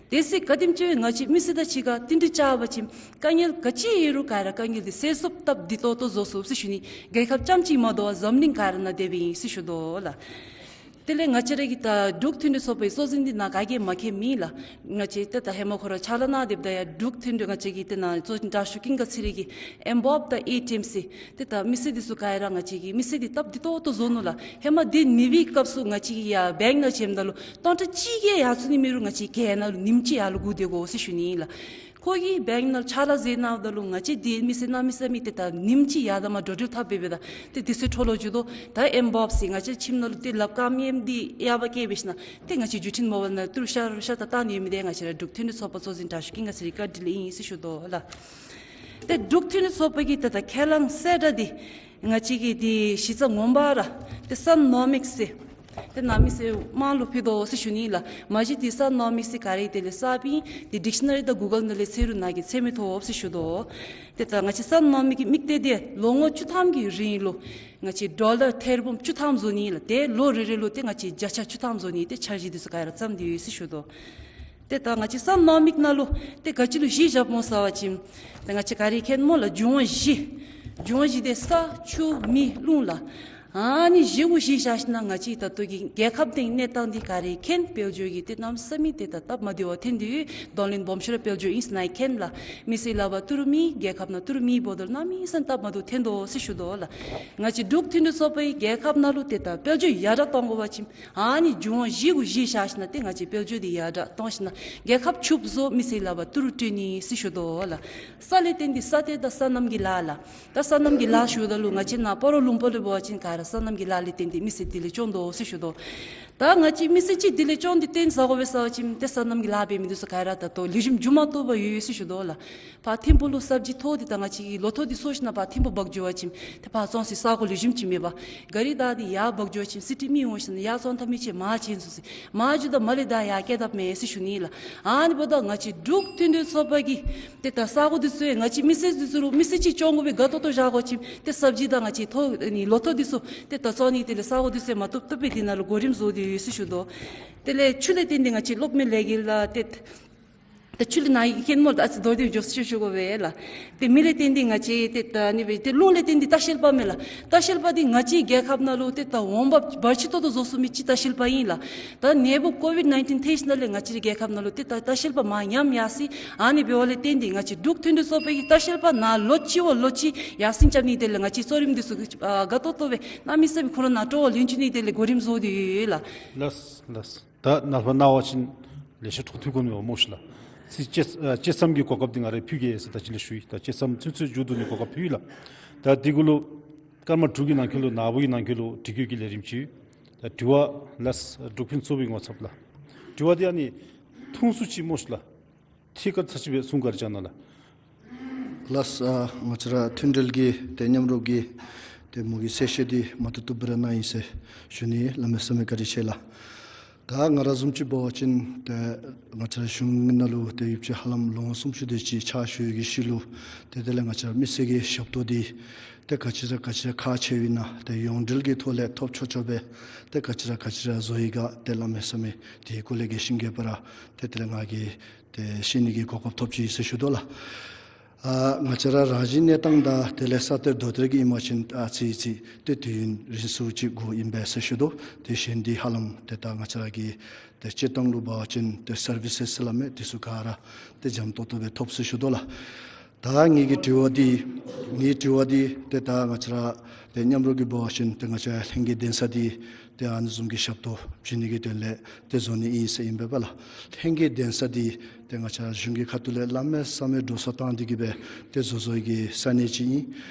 དེ་ཚེ་ག་དེམ་ཅིག་ང་བཅས་མི་སེར་དང་གཅིག་ཁར་བསྟུན་གྲོས་བཅའ་བ་ཅིན་དཀའ་ངལ་ག་ཅི་ཡོད་རུང་ག་ར་དཀའ་ངལ་འདི་སེལ་ཚུགསཔ་སྟབས་བདེ་ཏོག་ཏོ་བཟོ་ཚུགས་ཟེར་ཞུ་ནི། རྒྱལ་ཁབ་རྐྱངམ་གཅིག་མ་དོ་བར་འཛམ་གླིང་ག་ར་ནང་དེ་སྦེ་ཨིན་ཟེར་ཞུ་དོ་ལགས། དེ་ལས་ང་བཅས་ར་གི་ད་འབྲུག་མཐུན་སྒྲིལ་ཚོགས་པའི་གཙོ་འཛིན་འདི་ནཱ་ག་གིས་མ་མཁྱེན་མེད་ལགས། ང་བཅས་ཏེ་ད་ཧེ་མ་ཁོ་ར་ཕྱག་ལཱ་གནང་སྡོདཔ་ད་ཡང་འབྲུག་མཐུན་སྒྲིལ་ང་བཅས་ཀྱི་ཏེ་ནཱ་གཙོ་འཛིན་དྲག་ཤོས་ཀུན་དགའ་ཚེ་རིང་གི་ཨེམ་བོབ་དང་ཨེ་ཊི་ཨེམ་སི་ཏེ་ད་མི་སེར་འདི་ཚུ་ག་ར་ང་བཅས་ཀྱི་མི་སེར་འདི་སྟབས་བདེ་ཏོག་ཏོ་བཟོ་ནུག་ལགས། ཧེ་མ་དེ་ནི་བའི་སྐབས་སུ་ང་བཅས་ཀྱིས་ཡར་བེངཀ་ནང་བྱོནམ་ད་ལུ་སྟོང་ཕྲག་གཅིག་གིས་ཡར་ཚུད་ནི་མེད་རུང་ང་བཅས་ཀྱིས་གྱལ་ནང་ལུ་ཉིནམ་གཅིག་ཡར་ལུ་སྒུག་སྡོད་དགོ་ཟེར་ཞུ་ནི་ལགས། ཁོ་གིས་བེངཀ་ནང་ཕྱག་ལཱ་མཛད་གནངམ་ད་ལུ་ང་བཅས་འདི་མི་སེར་གནམ་མེད་ས་མེད་ཏེ་ད་ཉིནམ་གཅིག་ཡར་དང་མར་འགྲོ་འགྲུལ་འཐབ་སྦེ་སྦེ་ད་ཏེ་དུས་ཚོད་འཕྲོ་བརླག་འགྱོ་དོ། ད་ཨེམ་བོབ་ཟེར་ང་བཅས་ཁྱིམ་ནང་ལུ་ཏེ་ལགཔ་རྐངམ་གཉིས་འདི་གཡས་པ་བཀལ་སྦེ་ཞིནམ་ལས་ཏེ་ང་བཅས་བརྒྱུད་འཕྲིན་མོ་བཱའིལ་ནང་ཏི་རུ་ཤར་ཤར་ད་བཏང་ནི་ཡོད་མི་འདི་ང་བཅས་ར་འབྲུག་མཐུན་སྒྲིལ་ཚོགས་པ་གཙོ་འཛིན་དྲག་ཤོས་ཀུན་དགའ་ཚེ་རིང་བཀའ་དྲིན་ལས་ཨིན་ཟེར་ཞུ་དོ་ལགས། ཏེ་འབྲུག་མཐུན་སྒྲིལ་ཚོགས་པ་གི་ཏེ་ད་ཁས་བླངས་གསལ་བསྒྲགས་འདི་ང་བཅས་ཀྱིས་ཏེ་གཞི་རྩ་ངོ་མ་ར་ཏེ་སན་ནོ་མིག་ཟེར་ཏེ་ནཱ་མི་སེར་དམངས་ལུ་ཕུལ་དོ་ཟེར་ཞུ་ནི་ལགས། མ་གཞི་ཏེ་སན་ནོ་མིག་ཟེར་ག་ར་གིས་དེ་ལས་གསརཔ་ཨིན། ཏེ་ཌིག་ཤ་ན་རི་དང་གུ་གཱལ་ནང་ལས་འཚོལ་རུང་ནཱ་གིས་འཚོལ་མི་ཐོབ་ཟེར་ཞུ་དོ། ཏེ་ད་ང་བཅས་སན་ནོ་མིག་གི་དམིགས་གཏད་འདི་ལོ་ངོ་བཅུ་ཐམ་གྱི་རིང་ལུ་ང་བཅས་ཌོ་ལར་ཐེར་འབུམ་བཅུ་ཐམ་བཟོ་ནི་ལགས། ཏེ་ལོ་རེ་རེ་ལུ་ཏེ་ང་བཅས་བརྒྱ་ཆ་བཅུ་ཐམ་བཟོ་ནི་ཏེ་འཆར་གཞི་འདི་ཚུ་ག་ར་བརྩམས་ཏེ་ཡོད་ཟེར་ཞུ་དོ། ཏེ་ད་ང་བཅས་སན་ནོ་མིག་ནང་ལུ་ཏེ་ག་ཅི་ལུ་གཞི་བཞགཔ་སྨོ་ཟེར་བ་ཅིན་ཏེ་ང་བཅས་ག་ར་མཁྱེན་སྨོ་ལགས། འབྱུང་བ་བཞི། འབྱུང་བ་བཞི་འདི་ས་ཆུ་མེ་རླུང་ལགས། ཨ་ནི་བཞི་གུ་གཞི་བཞག་ཞིནམ་ལས་ང་བཅས་ད་ལྟོ་གི་རྒྱལ་ཁབ་འདི་གནས་སྟངས་འདི་ག་ར་མཁྱེན། དཔལ་འབྱོར་གྱི་ཏེ་གནམ་མེད་ས་མེད་ཏེ་ད་སྟབས་མ་བདེཝ་ཐོན་ཏེ་ཡོད། གདོང་ལེན་སྦོམ་ཤོས་ར་དཔལ་འབྱོར་ཨིན་ཟེར་ནཱ་མཁྱེན་ལགས། མི་སེར་ལག་པར་ཏི་རུ་མེད། རྒྱལ་ཁབ་ནང་ཏི་རུ་མེད་འབདཝ་ད་ལུ་གནམ་མེད་ས་མེད་སྟབས་མ་བདེཝ་ཐོན་དོ་ཟེར་ཞུ་དོ་ལགས། ང་བཅས་འབྲུག་མཐུན་སྒྲིལ་ཚོགས་པའི་རྒྱལ་ཁབ་ནང་ལུ་ཏེ་ད་དཔལ་འབྱོར་ཡར་དྲག་གཏང་དགོ་པ་ཅིན་ཨ་ནི་འབྱུང་བ་བཞི་གུ་གཞི་བཞག་ཞིནམ་ལས་ཏེ་ང་བཅས་དཔལ་འབྱོར་འདི་ཡར་དྲག་གཏང་ཞིནམ་ལས་རྒྱལ་ཁབ་ཕྱུགཔོ་བཟོ། མི་སེར་ལག་པར་ཏི་རུ་སྤྲོད་ནི་ཟེར་ཞུ་དོ་ལགས། ས་ལས་བརྟེན་ཏེ་ས་སྟོང་དང་སོ་ནམ་གྱི་ལཱ་ལགས། ད་སོ་ནམ་གྱི་ལཱ་ཞུཝ་ད་ལུ་ང་བཅས་ནཱ་སྤ་རོ་ལུང་པ་ལུ་འབད་བ་ཅིན་ག་ར་སོ་ནམ་གྱི་ལཱ་ལས་བརྟེན་ཏེ་མི་སེར་དེ་ལས་སྐྱོང་དོ་ཟེར་ཞུ་དོ། ད་ང་བཅས་མི་སེར་ཅིག་དེ་ལས་སྐྱོང་སྟེ་བརྟེན་ཟ་དགོ་པས་ཟེར་བ་ཅིན་ཏེ་སོ་ནམ་གྱི་ལཱ་འབད་མི་འདི་ཚུ་ག་ར་ད་ལྟོ་ལེགས་ཤོམ་འགྱོ་མ་བཏུབ་པར་ཡོད་ཡོད་ཟེར་ཞུ་དོ་ལགས། ཕར་ཐིམ་ཕུག་ལུ་སབ་ཇི་ཐོག་སྟེ་ད་ང་བཅས་ཀྱིས་ལོ་ཐོག་འདི་སོང་ཞིནམ་ལས་ཕར་ཐིམ་ཕུག་འབག་འགྱོ་བ་ཅིན་ཏེ་ཕར་བཙོང་སའི་ས་གོ་ལེགས་ཤོམ་ཅིག་མེད་པས། ག་རི་དང་འདི་ཡར་འབག་འགྱོ་བ་ཅིན་སི་ཊི་མི་འོང་ཞིནམ་ལས་ཡར་བཙོང་ཐབས་མེད་ཅིག་མར་བྱོན་སོང་ཟེར། མར་འགྱོཝ་ད་མར་ལས་ད་ཡར་སྐྱེལ་ཐབས་མེད་ཟེར་ཞུ་ནི་ལགས། ཨ་ནི་འབདཝ་ད་ང་བཅས་འབྲུག་མཐུན་སྒྲིལ་ཚོགས་པ་གིས་ཏེ་ད་ས་གོ་འདི་ཚུ་ང་བཅས་མི་སེར་འདི་ཚུ་ལུ་མི་སེར་ཅིག་སྐྱོང་དགོ་པའི་དགའ་ཏོག་ཏོ་བཞག་དགོ་པ་ཅིན་ཏེ་སབ་ཇི་དང་ང་བཅས་ཐོག་ནི་ལོ་ཐོག་འདི་ཚུ་ཏེ་ད་བཙོང་ནི་དེ་ལས་ས་གོ་འདི་ཚུ་མ་བཏུབ་བཏུབ་སྦེ་འདི་ནང་ལུ་གོ་རིམ་བཟོ་སྟེ་ཡོད་ཟེར་ཞུ་དོ། དེ་ལས་ཆུ་ལས་བརྟེན་ཏེ་ང་བཅས་གློག་མེ་ལས་འགུལ་ལགས་ཏེ་ ད་ཆུ་ལས་ནཱ་གི་རྐྱེན་མོ་ལགས། ཨ་ཙི་རྡོ་རྡེབ་འགྱོ་ཤོག་ཤོག་གོ་སྦེ་ལགས། ཏེ་མེ་ལས་བརྟེན་ཏེ་ང་བཅས་ཏེ་ད་ཨ་ནི་སྦེ་ཏེ་རླུང་ལས་བརྟེན་ཏེ་ལྟ་བཤལ་པ་མས་ལགས། ལྟ་བཤལ་པ་འདི་ང་བཅས་རྒྱལ་ཁབ་ནང་ལུ་ཏེ་ད་འོང་འབབ་བར་ཆད་ཏོག་ཏོ་བཟོ་ཚུགས་མི་ཅིག་ལྟ་བཤལ་པ་ཨིན་ལགས། ད་ནད་འབུ་ཀོ་ཝིཌ་ནའིན་ཊིན་ཐལ་ཞིནམ་ལས་ང་བཅས་རའི་རྒྱལ་ཁབ་ནང་ལུ་ཏེ་ད་ལྟ་བཤལ་པ་མར་ཉམས་ཡར་སོ་ཡི། ཨ་ནི་འབདཝ་ལས་བརྟེན་ཏེ་ང་བཅས་འབྲུག་མཐུན་སྒྲིལ་ཚོགས་པའི་གི་ལྟ་བཤལ་པ་ནཱ་ལོ་གཅིག་བ་ལོ་གཅིག་ཡར་སེང་རྐྱབ་ནིའི་དོན་ལས་ང་བཅས་གཙོ་རིམ་འདི་ཚུ་ཨ་དགའ་ཏོག་ཏོ་སྦེ་གནམ་མེད་ས་མེད་ཁོང་ར་ནཱ་སྤྲོ་བ་ལེན་བཅུག་ནིའི་དོན་ལས་གོ་རིམ་བཟོ་སྟེ་ཡོད་ལགས། ལགས་ལགས། ད་ནཱ་ལུ་ཕར་གནང་བ་ཅིན་ལེ་ཤ་འཕྲོ་མཐུད་དགོ་ནི་སྨོ་ཤིག་ལགས། ཅིག་གཅིག་ཨ་གཅིག་ཙམ་གྱི་གོ་སྐབས་འདི་ང་ར་ཕུལ་གེ་ཟེར་ད་ཅི་ལས་ཞུ་ཡི། ད་གཅིག་ཙམ་ཚུན་ཚོད་མཇུག་བསྡུ་ནི་གོ་སྐབས་ཕུལ་ཡི་ལགས། ད་འདི་གུ་ལུ་སྐར་མ་དྲུག་གི་ནང་འཁོད་ལུ་ནཱ་བུ་གི་ནང་འཁོད་ལུ་དྲི་བཀོད་ཀྱི་ལས་རིམ་ཅིག་ཡོད། ད་དྲི་བ་ལགས། འབྲུག་མཐུན་ཚོགས་པའི་ངོ་ཚབ་ལགས། དྲི་བ་འདི་ཨ་ནི་ཐུང་སུ་ཅིག་སྨོ་ཤིག་ལགས། ཐད་ཀར་ཚར་གཅིག་སྦེ་གསུང་བཀའ་དྲིན་བསྐྱང་གནང་ལགས། ལགས། ཨ་ང་བཅས་ར་མཐུན་སྒྲིལ་གྱི་ཏེ་མཉམ་རོགས་ཀྱི་ཏེ་མོ་གི་གསལ་བཤད་འདི་མ་བཏུབ་བཏུབ་སྦེ་ར་གནང་ཡི་ཟེར་ཞུ་ནི། བླ་མེད་ཟབ་མོ་བཀའ་དྲིན་ཆེ་ལགས། ད་ང་ར་བཟུམ་ཅིག་འབད་བ་ཅིན་ཏེ་ང་བཅས་ར་གཞུང་ནང་ལུ་ཏེ་ཡོདཔ་ཅིག་ཧ་ལམ་ལོ་ངོ་གསུམ་ཅུ་དེ་ཅིག་ཕྱག་ཞུ་ཡི་གི་ཤུལ་ལུ་ཏེ་དེ་ལས་ང་བཅས་ར་མི་སེར་གྱི་ཞབས་ཏོག་འདི་ཏེ་ག་ཅི་ར་ག་ཅི་ར་ཁག་ཆེ་བའི་ནང་ཏེ་ཡོངས་འབྲེལ་གྱི་ཐོག་ལས་ཐོབ་ཆོག་ཆོག་སྦེ་ཏེ་ག་ཅི་ར་ག་ཅི་ར་བཟོ་ཡི་ག་ཏེ་བླ་མེད་ཟབ་མོ་དེའི་སྐོར་ལས་རྒྱས་ཤིང་རྒྱས་པ་ར་ཏེ་དེ་ལས་ང་གིས་ཏེ་ཤེས་ནི་གི་གོ་སྐབས་ཐོབ་ཅི་ཟེར་ཞུ་དོ་ལགས། ཨ་ང་བཅས་ར་རང་བཞིན་གནས་སྟངས་དང་དེ་ལས་ས་གཏེར་རྡོ་གཏེར་གྱི་ཨིན་པ་ཅིན་ཨ་ཙི་ཙི་ཏེ་དུས་ཡུན་རིང་སུ་ཅིག་འགོརཝ་ཨིན་པས་ཟེར་ཞུ་དོ། ཏེ་གཞན་འདི་ཧ་ལམ་ཏེ་ད་ང་བཅས་ར་གི་ཏེ་སྤྱིར་བཏང་ལུ་འབད་བ་ཅིན་ཏེ་སར་བི་སེས་ཟེར་སླབ་མི་འདི་ཚུ་ག་ར་ཏེ་འཇམ་ཏོག་ཏོ་སྦེ་ཐོབ་ཟེར་ཞུ་དོ་ལགས། ད་ངེ་གི་དྲི་བ་འདི་ངེ་གི་དྲི་བ་འདི་ཏེ་ད་ང་བཅས་ར་ཏེ་མཉམ་རོགས་ཀྱི་འབད་བ་ཅིན་ཏེ་ང་བཅས་ལྷན་རྒྱས་གདན་ས་འདི་ཏེ་ཨ་ནི་བཟུམ་གྱི་ཞབས་ཏོག་བྱིན་ནི་གི་དོན་ལས་ཏེ་བཟོ་ནི་ཨིན་ཟེར་ཨིན་པས་པ་ལགས། ལྷན་རྒྱས་གདན་ས་འདི་ཏེ་ང་བཅས་གཞུང་གི་ཁ་ཐུག་ལས་བླ་མེད་ཟབ་མོ་འགྲོ་སོང་བཏང་སྟེ་གི་སྦེ་ཏེ་བཟོ་བཟོཝ་གི་ས་གནས་ཅིག་ཨིན།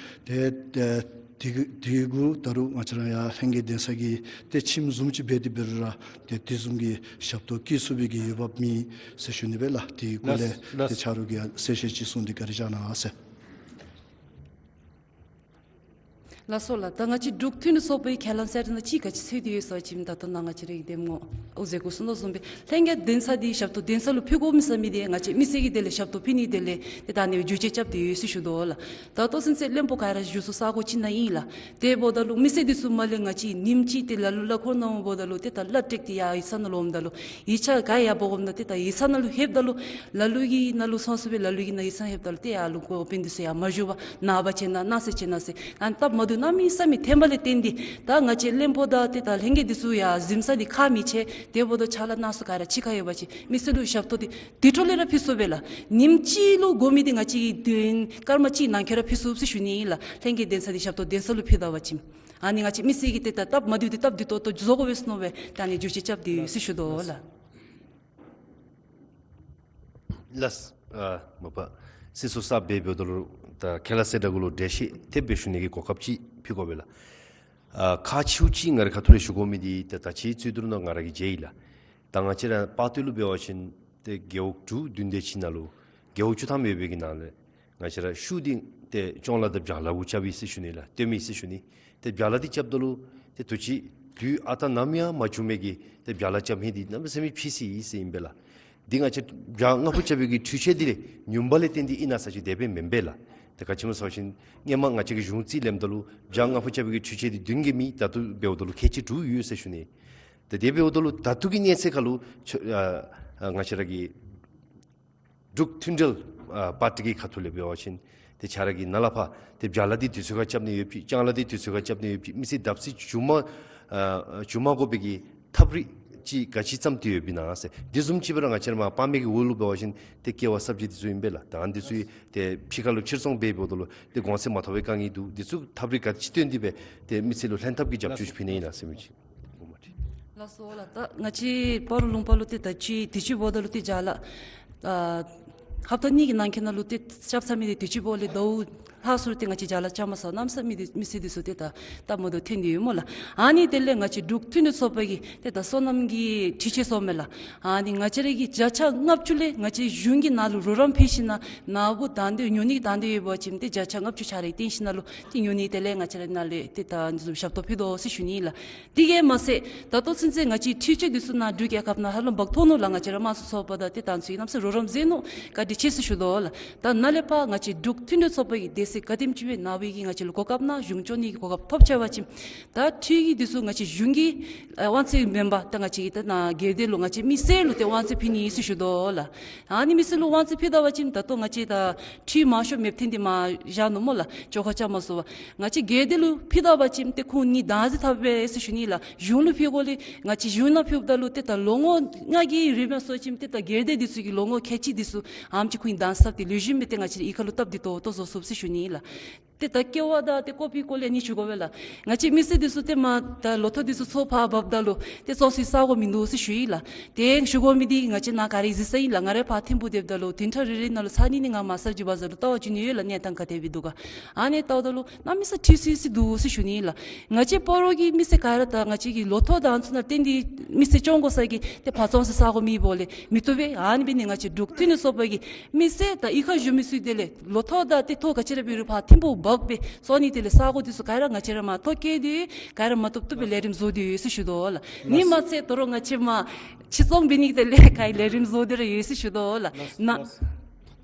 ཏེ་ཏེ་དེ་གུ་དེ་གུ་ད་རུང་ང་བཅས་ར་ཡང་ལྷན་རྒྱས་གདན་ས་གི་ཏེ་ཁྱིམ་བཟུམ་ཅིག་འབད་དེ་འབད་རུང་ར་ཏེ་དེ་བཟུམ་གྱི་ཞབས་ཏོག་བསྐྱི་ཚུགས་པའི་གི་འོས་འབབ་མེད་ཟེར་ཞུ་ནི་སྦེ་ལགས། དེའི་སྐོར་ལས་ལགས་ལགས། ཏེ་ཆ་རོགས་ཀྱིས་གསལ་བཤད་ཅིག་གསུངས་ཏེ་བཀའ་དྲིན་བསྐྱང་གནང་ཟེར། ལགས་སོ་ལགས། ད་ང་བཅས་འབྲུག་མཐུན་སྒྲིལ་ཚོགས་པའི་ཁས་བླངས་གསལ་བསྒྲགས་ནང་ཅིག་ག་ཅི་ཚུད་དེ་ཡོད་ཟེར་བ་ཅིན་ད་ལྟོ་ནཱ་ང་བཅས་རའི་གི་གདམ་ངོ་ཨོ་ཟེར་གོ་གསུངས་དོ་བཟུམ་སྦེ་ལྷན་རྒྱས་གདན་ས་འདི་ཞབས་ཏོག་གདན་ས་ལུ་ཕུལ་དགོ་མི་ཟེར་མི་འདི་ང་བཅས་མི་སེར་གྱི་དོན་ལས་ཞབས་ཏོག་ཕུལ་ནིའི་དོན་ལས་ཏེ་ད་ཨ་ནི་སྦེ་བསྒྱུར་བཅོས་རྐྱབ་སྟེ་ཡོད་ཟེར་ཞུ་དོ་ལགས། ད་ལྟོ་ཚུན་ཚོད་བློན་པོ་ག་ར་བཞུགས་ས་ས་གོ་ཅིག་ནང་ཨིན་ལགས། དེ་འབདཝ་ད་ལུ་མི་སེར་འདི་ཚུ་མར་ལས་ང་བཅས་ཉིནམ་གཅིག་ཏེ་ལ་ལུ་ལ་འཁོར་ནང་འབདཝ་ད་ལུ་ཏེ་ད་གླ་སྤྲོད་དེ་ཡར་ཡིག་ཚང་ནང་ལུ་འོངམ་ད་ལུ་ཡིག་ཆ་ག་ཡར་འབག་འོངམ་ད་ཏེ་ད་ཡིག་ཚང་ནང་ལུ་ལྷོདཔ་ད་ལུ་ལ་ལུ་གི་ནང་ལུ་སོང་སོང་སྦེ་ལ་ལུ་གི་ནང་ཡིག་ཚང་ལྷོདཔ་ད་ལུ་ཏེ་ཡར་ལུ་འགོ་དཔོན་འདི་ཚུ་ཡར་མ་བཞུགས་པར་ནངས་པ་བྱོན་གནང་གནངས་ཚེ་བྱོན་གནང་ཟེར་ཨ་ནི་སྟབས་མ་བདེཝ་གནམ་མེད་ས་མེད་ཐོན་པ་ལས་བརྟེན་ཏེ་ད་ང་བཅས་བློན་པོ་དང་ཏེ་ད་ལྷན་རྒྱས་འདི་ཚུ་ཡང་གཟིམ་ས་འདི་ཁག་མི་ཆེ། དེ་འབདཝ་ད་ཕྱག་ལཱ་གནང་ས་ག་ར་ཕྱི་ཁར་ཡོད་པ་ཅིན་མི་སེར་ལུ་ཞབས་ཏོག་འདི་དེ་འཕྲོ་ལས་ར་ཕུལ་ཚུགས་པས་ལགས། ཉིནམ་གཅིག་ལུ་དགོ་མི་འདི་ང་བཅས་ཀྱིས་དུས་ཡུན་སྐར་མ་གཅིག་ནང་འཁོད་ར་ཕུལ་ཚུགས་ཟེར་ཞུ་ནི་ཨིན་ལགས། ལྷན་རྒྱས་གདན་ས་འདི་ཞབས་ཏོག་གདན་ས་ལུ་ཕུལ་ད་པ་ཅིན་ཨ་ནི་ང་བཅས་མི་སེར་གྱི་ཏེ་ད་སྟབས་མ་བདེཝ་འདི་སྟབས་བདེ་ཏོག་ཏོ་བཟོ་དགོ་པས་ཟེར་མནོ་སྦེ་ད་ཨ་ནི་བསྒྱུར་བཅོས་རྐྱབ་སྟེ་ཡོད་ཟེར་ཞུ་དོ་ལགས། ལགས། ཨ་མ་པ་སྲིད་ཚོགས་གསརཔ་འབདཝ་ད་ལུ་ད་ཁས་བླངས་གསལ་བསྒྲགས་གུ་ལུ་འགྲེལ་བཤད་ཐེབས་སྦེ་ཞུ་ནི་གི་གོ་སྐབས་ཅིག་ཕུལ་དགོ་པས་ལགས། ཨ་ཁག་ཆེཝ་ཅིག་ང་རའི་ཁ་ཐུག་ལས་ཞུ་དགོ་མི་འདི་ད་ད་ཅི་རྩོད་བསྡུར་ནང་ང་ར་གིས་མཇལ་ཡི་ལགས། ད་ང་བཅས་ར་དཔའ་བརྟུལ་ལུ་འབད་བ་ཅིན་ཏེ་རྒེད་འོག་དྲུག་བདུན་དེ་ཅིག་ནང་ལུ་རྒེད་འོག་བཅུ་ཐམ་ཡོད་པའི་གི་ནང་ལས་ང་བཅས་ར་ཤུགས་འདི་ཏེ་སྐྱོང་ལཱ་དང་བྱང་ལཱ་གུ་རྐྱབ་ཡི་ཟེར་ཞུ་ནི་ལགས། སྟོན་མི་ཟེར་ཞུ་ནི། ཏེ་བྱང་ལཱ་འདི་རྐྱབ་ད་ལུ་ཏེ་དུས་ཅི་ལུས་ཨ་རྟག་ནམ་ཡང་མ་བྱུང་མི་གི་ཏེ་བྱང་ལཱ་རྐྱབ་མི་འདི་གནམ་མེད་ས་མེད་ཕྱིས་སོ་ཡི་ཟེར་ཨིན་པས་ལགས། འདི་ང་བཅས་བྱང་ལྔ་པོ་རྐྱབ་པའི་གི་འཕྲུལ་ཆས་འདི་ལས་ཉུངམ་ལས་བརྟེན་ཏེ་ཨིན་ན་ཟེར་ཅི། དེ་སྦེ་མེན་པས་ལགས། ཏེ་ག་ཅི་སྨོ་ཟེར་བ་ཅིན་སྔོན་མ་ང་བཅས་ཀྱིས་གཞུང་རྩིས་ལེནམ་ད་ལུ་བྱང་ལྔ་པོ་རྐྱབ་པའི་གི་འཕྲུལ་ཆས་འདི་བདུན་གྱིས་མེད། ད་ལྟོ་འབདཝ་ད་ལུ་ཁལ་གཅིག་དྲུག་ཡོད་ཟེར་ཞུ་ནི། ཏེ་དེ་འབདཝ་ད་ལུ་ད་ལྟོ་གི་གནས་ཚད་ཁར་ལུ་ཆོས་ཨ་ཨ་ང་བཅས་ར་གི་འབྲུག་མཐུན་སྒྲིལ་ཨ་པར་ཊི་གི་ཁ་ཐུག་ལས་འབད་བ་ཅིན་ཏེ་ཁྱོད་ར་གི་ནཱ་ལས་ཕར་ཏེ་བྱང་ལཱ་འདི་དུས་ཚོད་ཁར་རྐྱབ་ནི་ཡོད་པ་ཅིན་བྱང་ལཱ་འདི་དུས་ཚོད་ཁར་རྐྱབ་ནི་ཡོད་པ་ཅིན་མི་སེར་བརྡབ་གསིག་བྱུང་མ་ཨ་བྱུང་མ་དགོ་པའི་གི་ཐབས་རིག་ཅིག་ག་ཅི་བརྩམས་ཏེ་ཡོདཔ་ཨིན་ན་ཟེར། དེ་བཟུམ་ཅིག་སྦེ་ར་ང་བཅས་ར་མར་དཔའ་མེད་ཀྱི་འོག་ལུ་འབད་བ་ཅིན་ཏེ་ཀེ་བ་གསརཔ་ཅིག་འདི་ཚུ་ཨིན་པས་ལགས། ད་ཨ་ནི་འདི་ཚུ་ཏེ་ཕྱི་ཁ་ལུ་ཕྱིར་ཚོང་འབད་འབདཝ་ད་ལུ་ཏེ་གོང་ཚད་མ་ཐོབ་པའི་དཀའ་ངལ་འདུག། འདི་ཚུ་ཐབས་རིག་ག་ཅི་བཏོན་ཏེ་སྦེ་ཏེ་མི་སེར་ལུ་ལྷན་ཐབས་ཀྱི་རྒྱབ་སྐྱོར་ཅིག་ཕུལ་ནི་ཨིན་ན་ཟེར་མི་ཅིག། ལགས་སོ་ལགས། ད་ང་བཅས་སྤ་རོ་ལུང་པ་ལུ་ཏེ་ད་ཅི་དུས་ཅི་འབདཝ་ད་ལུ་ཏེ་བྱང་ལཱ་ཨ་ཧབ་ཏ་གཉིས་ཀྱི་ནང་འཁོད་ནང་ལུ་ཏེ་རྐྱབ་ཚར་མི་འདི་དུས་ཅི་འབདཝ་ལས་ཟླཝ་ལྷག་སོང་རུང་ཏེ་ང་བཅས་བྱང་ལཱ་རྐྱབ་མ་ཚར་གནམ་མེད་ས་མེད་འདི་མི་སེར་འདི་ཚུ་ཏེ་ད་སྟབས་མ་བདེཝ་ཐོན་ཏེ་ཡོད་སྨོ་ལགས། ཨ་ནི་དེ་ལས་ང་བཅས་འབྲུག་མཐུན་སྒྲིལ་ཚོགས་པ་གིས་ཏེ་ད་སོ་ནམ་གྱི་འཕྲུལ་ཆས་ཟེརཝ་མས་ལགས། ཨ་ནི་ང་བཅས་ར་གི་བརྒྱ་ཆ་ལྔ་བཅུ་ལས་ང་བཅས་གཞུང་གི་ནང་ལུ་རོགས་རམ་ཕུལ་ཞིནམ་ལས་ནཱ་བུ་དང་འདོད་ཉོ་ནི་གི་དང་འདོད་ཡོད་པ་ཅིན་ཏེ་བརྒྱ་ཆ་ལྔ་བཅུ་ཆ་རེ་བཏོན་ཞིནམ་ལས་ཏེ་ཉོ་ནི་དེ་ལས་ང་བཅས་ར་ནཱ་ལས་ཏེ་ད་འདི་ཚུ་ཞབས་ཏོག་ཕུལ་དོ་ཟེར་ཞུ་ནི་ལགས། དེ་གིས་མ་ཚད་ད་ལྟོ་ཚུན་ཚོད་ང་བཅས་འཕྲུལ་ཆས་འདི་ཚུ་ནཱ་འབྲུག་རྒྱལ་ཁབ་ནང་ཧ་ལམ་འབག་ཐོན་ནུག་ལགས། ང་བཅས་ར་དམངས་གཙོའི་ཚོགས་པ་དང་ཏེ་ད་ཚུ་གནམ་མེད་ས་མེད་རོགས་རམ་མཛད་ནུག། བཀའ་དྲིན་ཆེ་ཟེར་ཞུ་དོ་ལགས། ད་ནཱ་ལས་ཕར་ང་བཅས་འབྲུག་མཐུན་སྒྲིལ་ཚོགས་པ་གི་སྡེ་ཚན་ ག་དེམ་ཅིག་སྦེ་ནཱ་བུ་གིས་ང་བཅས་ལུ་གོ་སྐབས་གནང་གཞུང་སྐྱོང་ནི་གི་གོ་སྐབས་ཐོབ་ཆི་བ་ཅིན་ད་འཕྲུལ་གྱི་འདི་ཚུ་ང་བཅས་གཞུང་གི་ཨ་དབང་ཚད་མེན་པར་ད་ང་བཅས་ཀྱི་ད་ནཱ་སྒེར་སྡེ་ལུ་ང་བཅས་མི་སེར་ལུ་ཏེ་དབང་ཚད་ཕུལ་ནི་ཨིན་ཟེར་ཞུ་དོ་ལགས། ཨ་ནི་མི་སེར་ལུ་དབང་ཚད་ཕུལ་ད་པ་ཅིན་ད་ལྟོ་ང་བཅས་ད་འཕྲུལ་མང་ཤོས་མེདཔ་ཐོན་ཏེ་མར་བཞག་ནུག་སྨོ་ལགས། ཅོག་ཁ་རྐྱབ་མ་ཚུགས་པར། ང་བཅས་སྒེར་སྡེ་ལུ་ཕུལ་ད་པ་ཅིན་ཏེ་ཁོང་གཉིས་བདག་འཛིན་འཐབ་པས་ཟེར་ཞུ་ནི་ལགས། གཞུང་ལུ་ཕུལ་དགོ་ལས་ང་བཅས་གཞུང་ནང་ཕུལཝ་ད་ལུ་ཏེ་ད་ལོ་ངོ་ལྔ་གི་རིང་མ་སོང་ཅིན་ཏེ་ད་སྒེར་སྡེ་འདི་ཚུ་གི་ལོ་ངོ་ཁལ་གཅིག་འདི་ཚུ་ཨེམ་ཅིག་ཁོང་གཉིས་བདག་འཛིན་འཐབ་སྟེ་ལེགས་ཤོམ་སྦེ་ཏེ་ང་བཅས་གཡུས་ཁ་ལུ་སྟབས་བདེ་ཏོག་ཏོ་བཟོ་ཚུགས་ཟེར་ཞུ་ནི་ལགས། ཏེ་ད་ཀེ་བ་དང་ཏེ་ཀོ་པི་ཀོ་ལི་ཨ་ནི་ཞུ་དགོ་པས་ལགས། ང་བཅས་མི་སེར་འདི་ཚུ་ཏེ་མར་ད་ལོ་ཐོག་འདི་ཚུ་ཚོ་ཕར་འབགཔ་ད་ལུ་ཏེ་བཙོང་སའི་ས་གོ་མིན་འདུག་ཟེར་ཞུ་ཡི་ལགས། ཏེ་ཞུ་དགོ་མི་འདི་ང་བཅས་ནཱ་ག་ར་གཟིགས་ས་ཨིན་ལགས། ང་ར་ཕར་ཐིམ་ཕུག་སྡོདཔ་ད་ལུ་བདུན་ཕྲག་རེ་རེ་ནང་ལུ་ཚར་གཉིས་གཉིས་ང་མར་གསར་འགྱུར་བ་ཟེར་ལུ་ལྟ་བར་འགྱོ་ནི་ཡོད་ལགས། གནས་སྟངས་ག་དེ་སྦེ་འདུག་ག། ཨ་ནི་ལྟཝ་ད་ལུ་གནམ་མེད་ས་མེད་འཕྲུལ་སི་སི་འདུག་ཟེར་ཞུ་ནི་ལགས། ང་བཅས་སྤ་རོ་གི་མི་སེར་ག་ར་ད་ང་བཅས་ཀྱི་ལོ་ཐོག་དང་ཚུ་ནང་བརྟེན་ཏེ་མི་སེར་སྐྱོང་དགོ་ས་གི་ཏེ་ཕར་བཙོང་སའི་ས་གོ་མེདཔ་ལས་མི་བཏུབ་པས། ཨ་ནི་འབད་ནི་ང་བཅས་འབྲུག་མཐུན་སྒྲིལ་ཚོགས་པ་གི་མི་སེར་དང་གཡུས་ཁར་བཞུགས་མི་ཚུ་དེ་ལས་ལོ་ཐོག་དང་ཏེ་ཐོག་ག་ཅི་ར་འབད་རུང་ཕར་ཐིམ་ཕུག་འབག་སྦེ་བཙོང་ནི་དེ་ལས་ས་གོ་འདི་ཚུ་ག་ར་ང་བཅས་ར་མར་ཐོ་བཀོད་དེ་ག་ར་མ་བཏུབ་བཏུབ་སྦེ་ལས་རིམ་བཟོ་སྟེ་ཡོད་ཟེར་ཞུ་དོ་ལགས། ཨ་ནི་མ་ཚད་དོ་རུང་ང་བཅས་མར་ཕྱིར་ཚོང་འབད་ནི་དེ་ལས་ག་ར་ལས་རིམ་བཟོ་སྟེ་ར་ཡོད་ཟེར་ཞུ་དོ་ལགས། ལགས་སོ། ན། ལགས་སོ།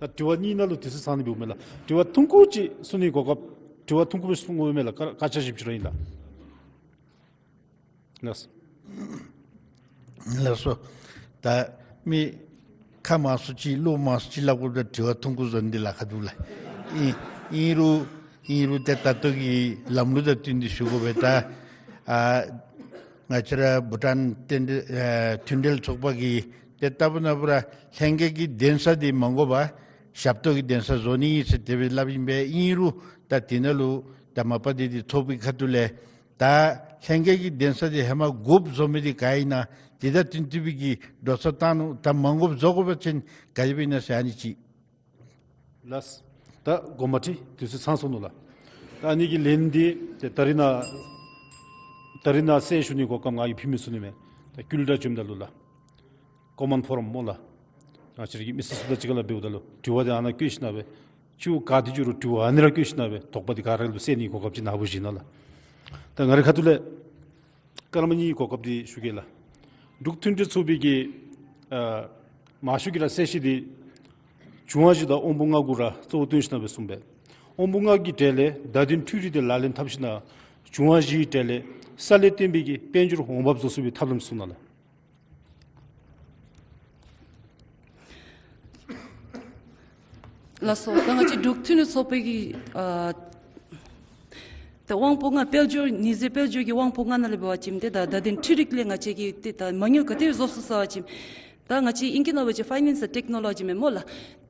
ད་དྲི་བ་གཉིས་ནང་ལུ་དུས་ཚོད་ཚང་ནི་འབདཝ་མས་ལགས། དྲི་བ་ཐུང་ཀུ་ཅིག་གསུང་ནི་གོ་སྐབས། དྲི་བ་ཐུང་ཀུ་སྦེ་གསུང་དགོ་མས་ལགས། སྐར་སྐར་ཆ་བཞི་བཅུ་ར་ཨིན་ལགས། ལགས་སོ། ལགས་སོ། ད་མི་ཁ་མང་སུ་ཅིག་བློ་མང་སུ་ཅིག་སླབ་དགོཔ་ད་དྲི་བ་ཐུང་ཀུ་བཟོ་ནི་འདི་ལཱ་ཁག་འདུག་ལགས། ཨིན་ཨིན་རུང་ཨིན་རུང་ཏེ་ད་ལྟོ་གི་ལམ་ལུགས་དང་བསྟུན་ཏེ་ཞུ་དགོ་པས། ད་ཨ་ང་བཅས་ར་བྷུ་ཊཱན་རྟེན་འབྲེལ་ཨ་མཐུན་འབྲེལ་ཚོགས་པ་གིས་ཏེ་ལྟ་བུ་ན་བུ་ར་ལྷན་རྒྱས་ཀྱི་གདན་ས་འདི་མ་དགོ་པར་ཞབས་ཏོག་གི་གདན་ས་བཟོ་ནི་ཨིན་ཟེར་དེ་སྦེ་སླབ་ཨིན་པས། ཨིན་རུང་ད་དེ་ནང་ལུ་ད་མ་པ་འདི་འདི་ཚོགས་པའི་ཁ་ཐུག་ལས་ད་ལྷན་རྒྱས་ཀྱི་གདན་ས་འདི་ཧེ་མ་དགུ་བཟོ་མི་འདི་ག་ཨིན་ན། དེ་དང་བསྟུན་ཏེ་སྦེ་གི་འགྲོ་སོང་བཏང་ནུག། ད་མ་དགུ་བཟོ་དགོ་པ་ཅིན་ག་དེ་སྦེ་ཨིན་ན་ཟེར་ཨ་ནི་ཅིག། ལགས། ད་དགོངསམ་མ་ཁྲེལ། དུས་ཚོད་ཚང་སོ་ནུག་ལགས། ད་ཨ་ནི་གི་ལན་འདི་ཏེ་ད་རིས་ནཱ་ད་རིས་ནཱ་གསལ་ཞུ་ནི་གོ་སྐབས་ང་གིས་ཕུལ་མི་ཚུགས་ནི་མས། ད་བརྒྱུད་ལམ་བྱོནམ་ད་ལུ་ལགས། ཀོ་མཱན་ཕོ་རམ་སྨོ་ལགས། ང་བཅས་ར་གི་མི་སེར་ཚུ་དང་གཅིག་ཁར་ལུ་འབདཝ་ད་ལུ་དྲི་བ་འདི་ཨ་ནཱ་བཀོད་ཞིནམ་ལས་ཅིག་ག་ཏེ་འགྱོ་རུང་དྲི་བ་ཨ་ནི་ར་བཀོད་ཞིནམ་ལས་དོགས་པ་འདི་ག་ར་ལུ་སེལ་ནི་གོ་སྐབས་ཅིག་ནཱ་བུ་བཞེས་གནང་ལགས། ད་ང་རའི་ཁ་ཐུག་ལས་སྐར་མ་གཉིས་གོ་སྐབས་འདི་ཞུ་གེ་ལགས། འབྲུག་མཐུན་འབྲེལ་ཚོགས་པའི་གི་ཨ་མང་ཤོས་ཀྱི་ར་གསལ་བཤད་འདི་འབྱུང་བ་བཞི་དང་དབང་པོ་ལྔ་གུ་ར་གཙོ་བོ་བཏོན་ཞིནམ་ལས་གསུངས་པས། དབང་པོ་ལྔ་གི་གྲས་ལས་བརྡ་དོན་འཕྲུལ་རིག་འདི་ལག་ལེན་འཐབ་ཞིནམ་ལས་འབྱུང་བ་བཞིའི་གྲས་ལས་ས་ལས་བརྟེན་པའི་གི་དཔལ་འབྱོར་འོང་འབབ་བཟོ་ཚུགས་པའི་ཐབས་ལམ་གསུངས་གནང་ལགས། ལགས་སོ། ད་ང་བཅས་འབྲུག་མཐུན་འབྲེལ་ཚོགས་པའི་གི་ཨ་ད་དབང་པོ་ལྔ་དཔལ་འབྱོར་ཉི་ཟེར་དཔལ་འབྱོར་གྱི་དབང་པོ་ལྔ་ནང་ལས་འབད་བ་ཅིན་ཏེ་ད་བརྡ་དོན་འཕྲུལ་རིག་ལས་ང་བཅས་ཀྱིས་ཏེ་ད་མ་དངུལ་ག་དེ་བཟོ་ཚུགས་ཟེར་བ་ཅིན་ད་ང་བཅས་ཨིང་སྐད་ནང་འབད་བ་ཅིན་ཕའི་ནེནསི་ཊེཀ་ནོ་ལོ་ཇི་མས་སྨོ་ལགས།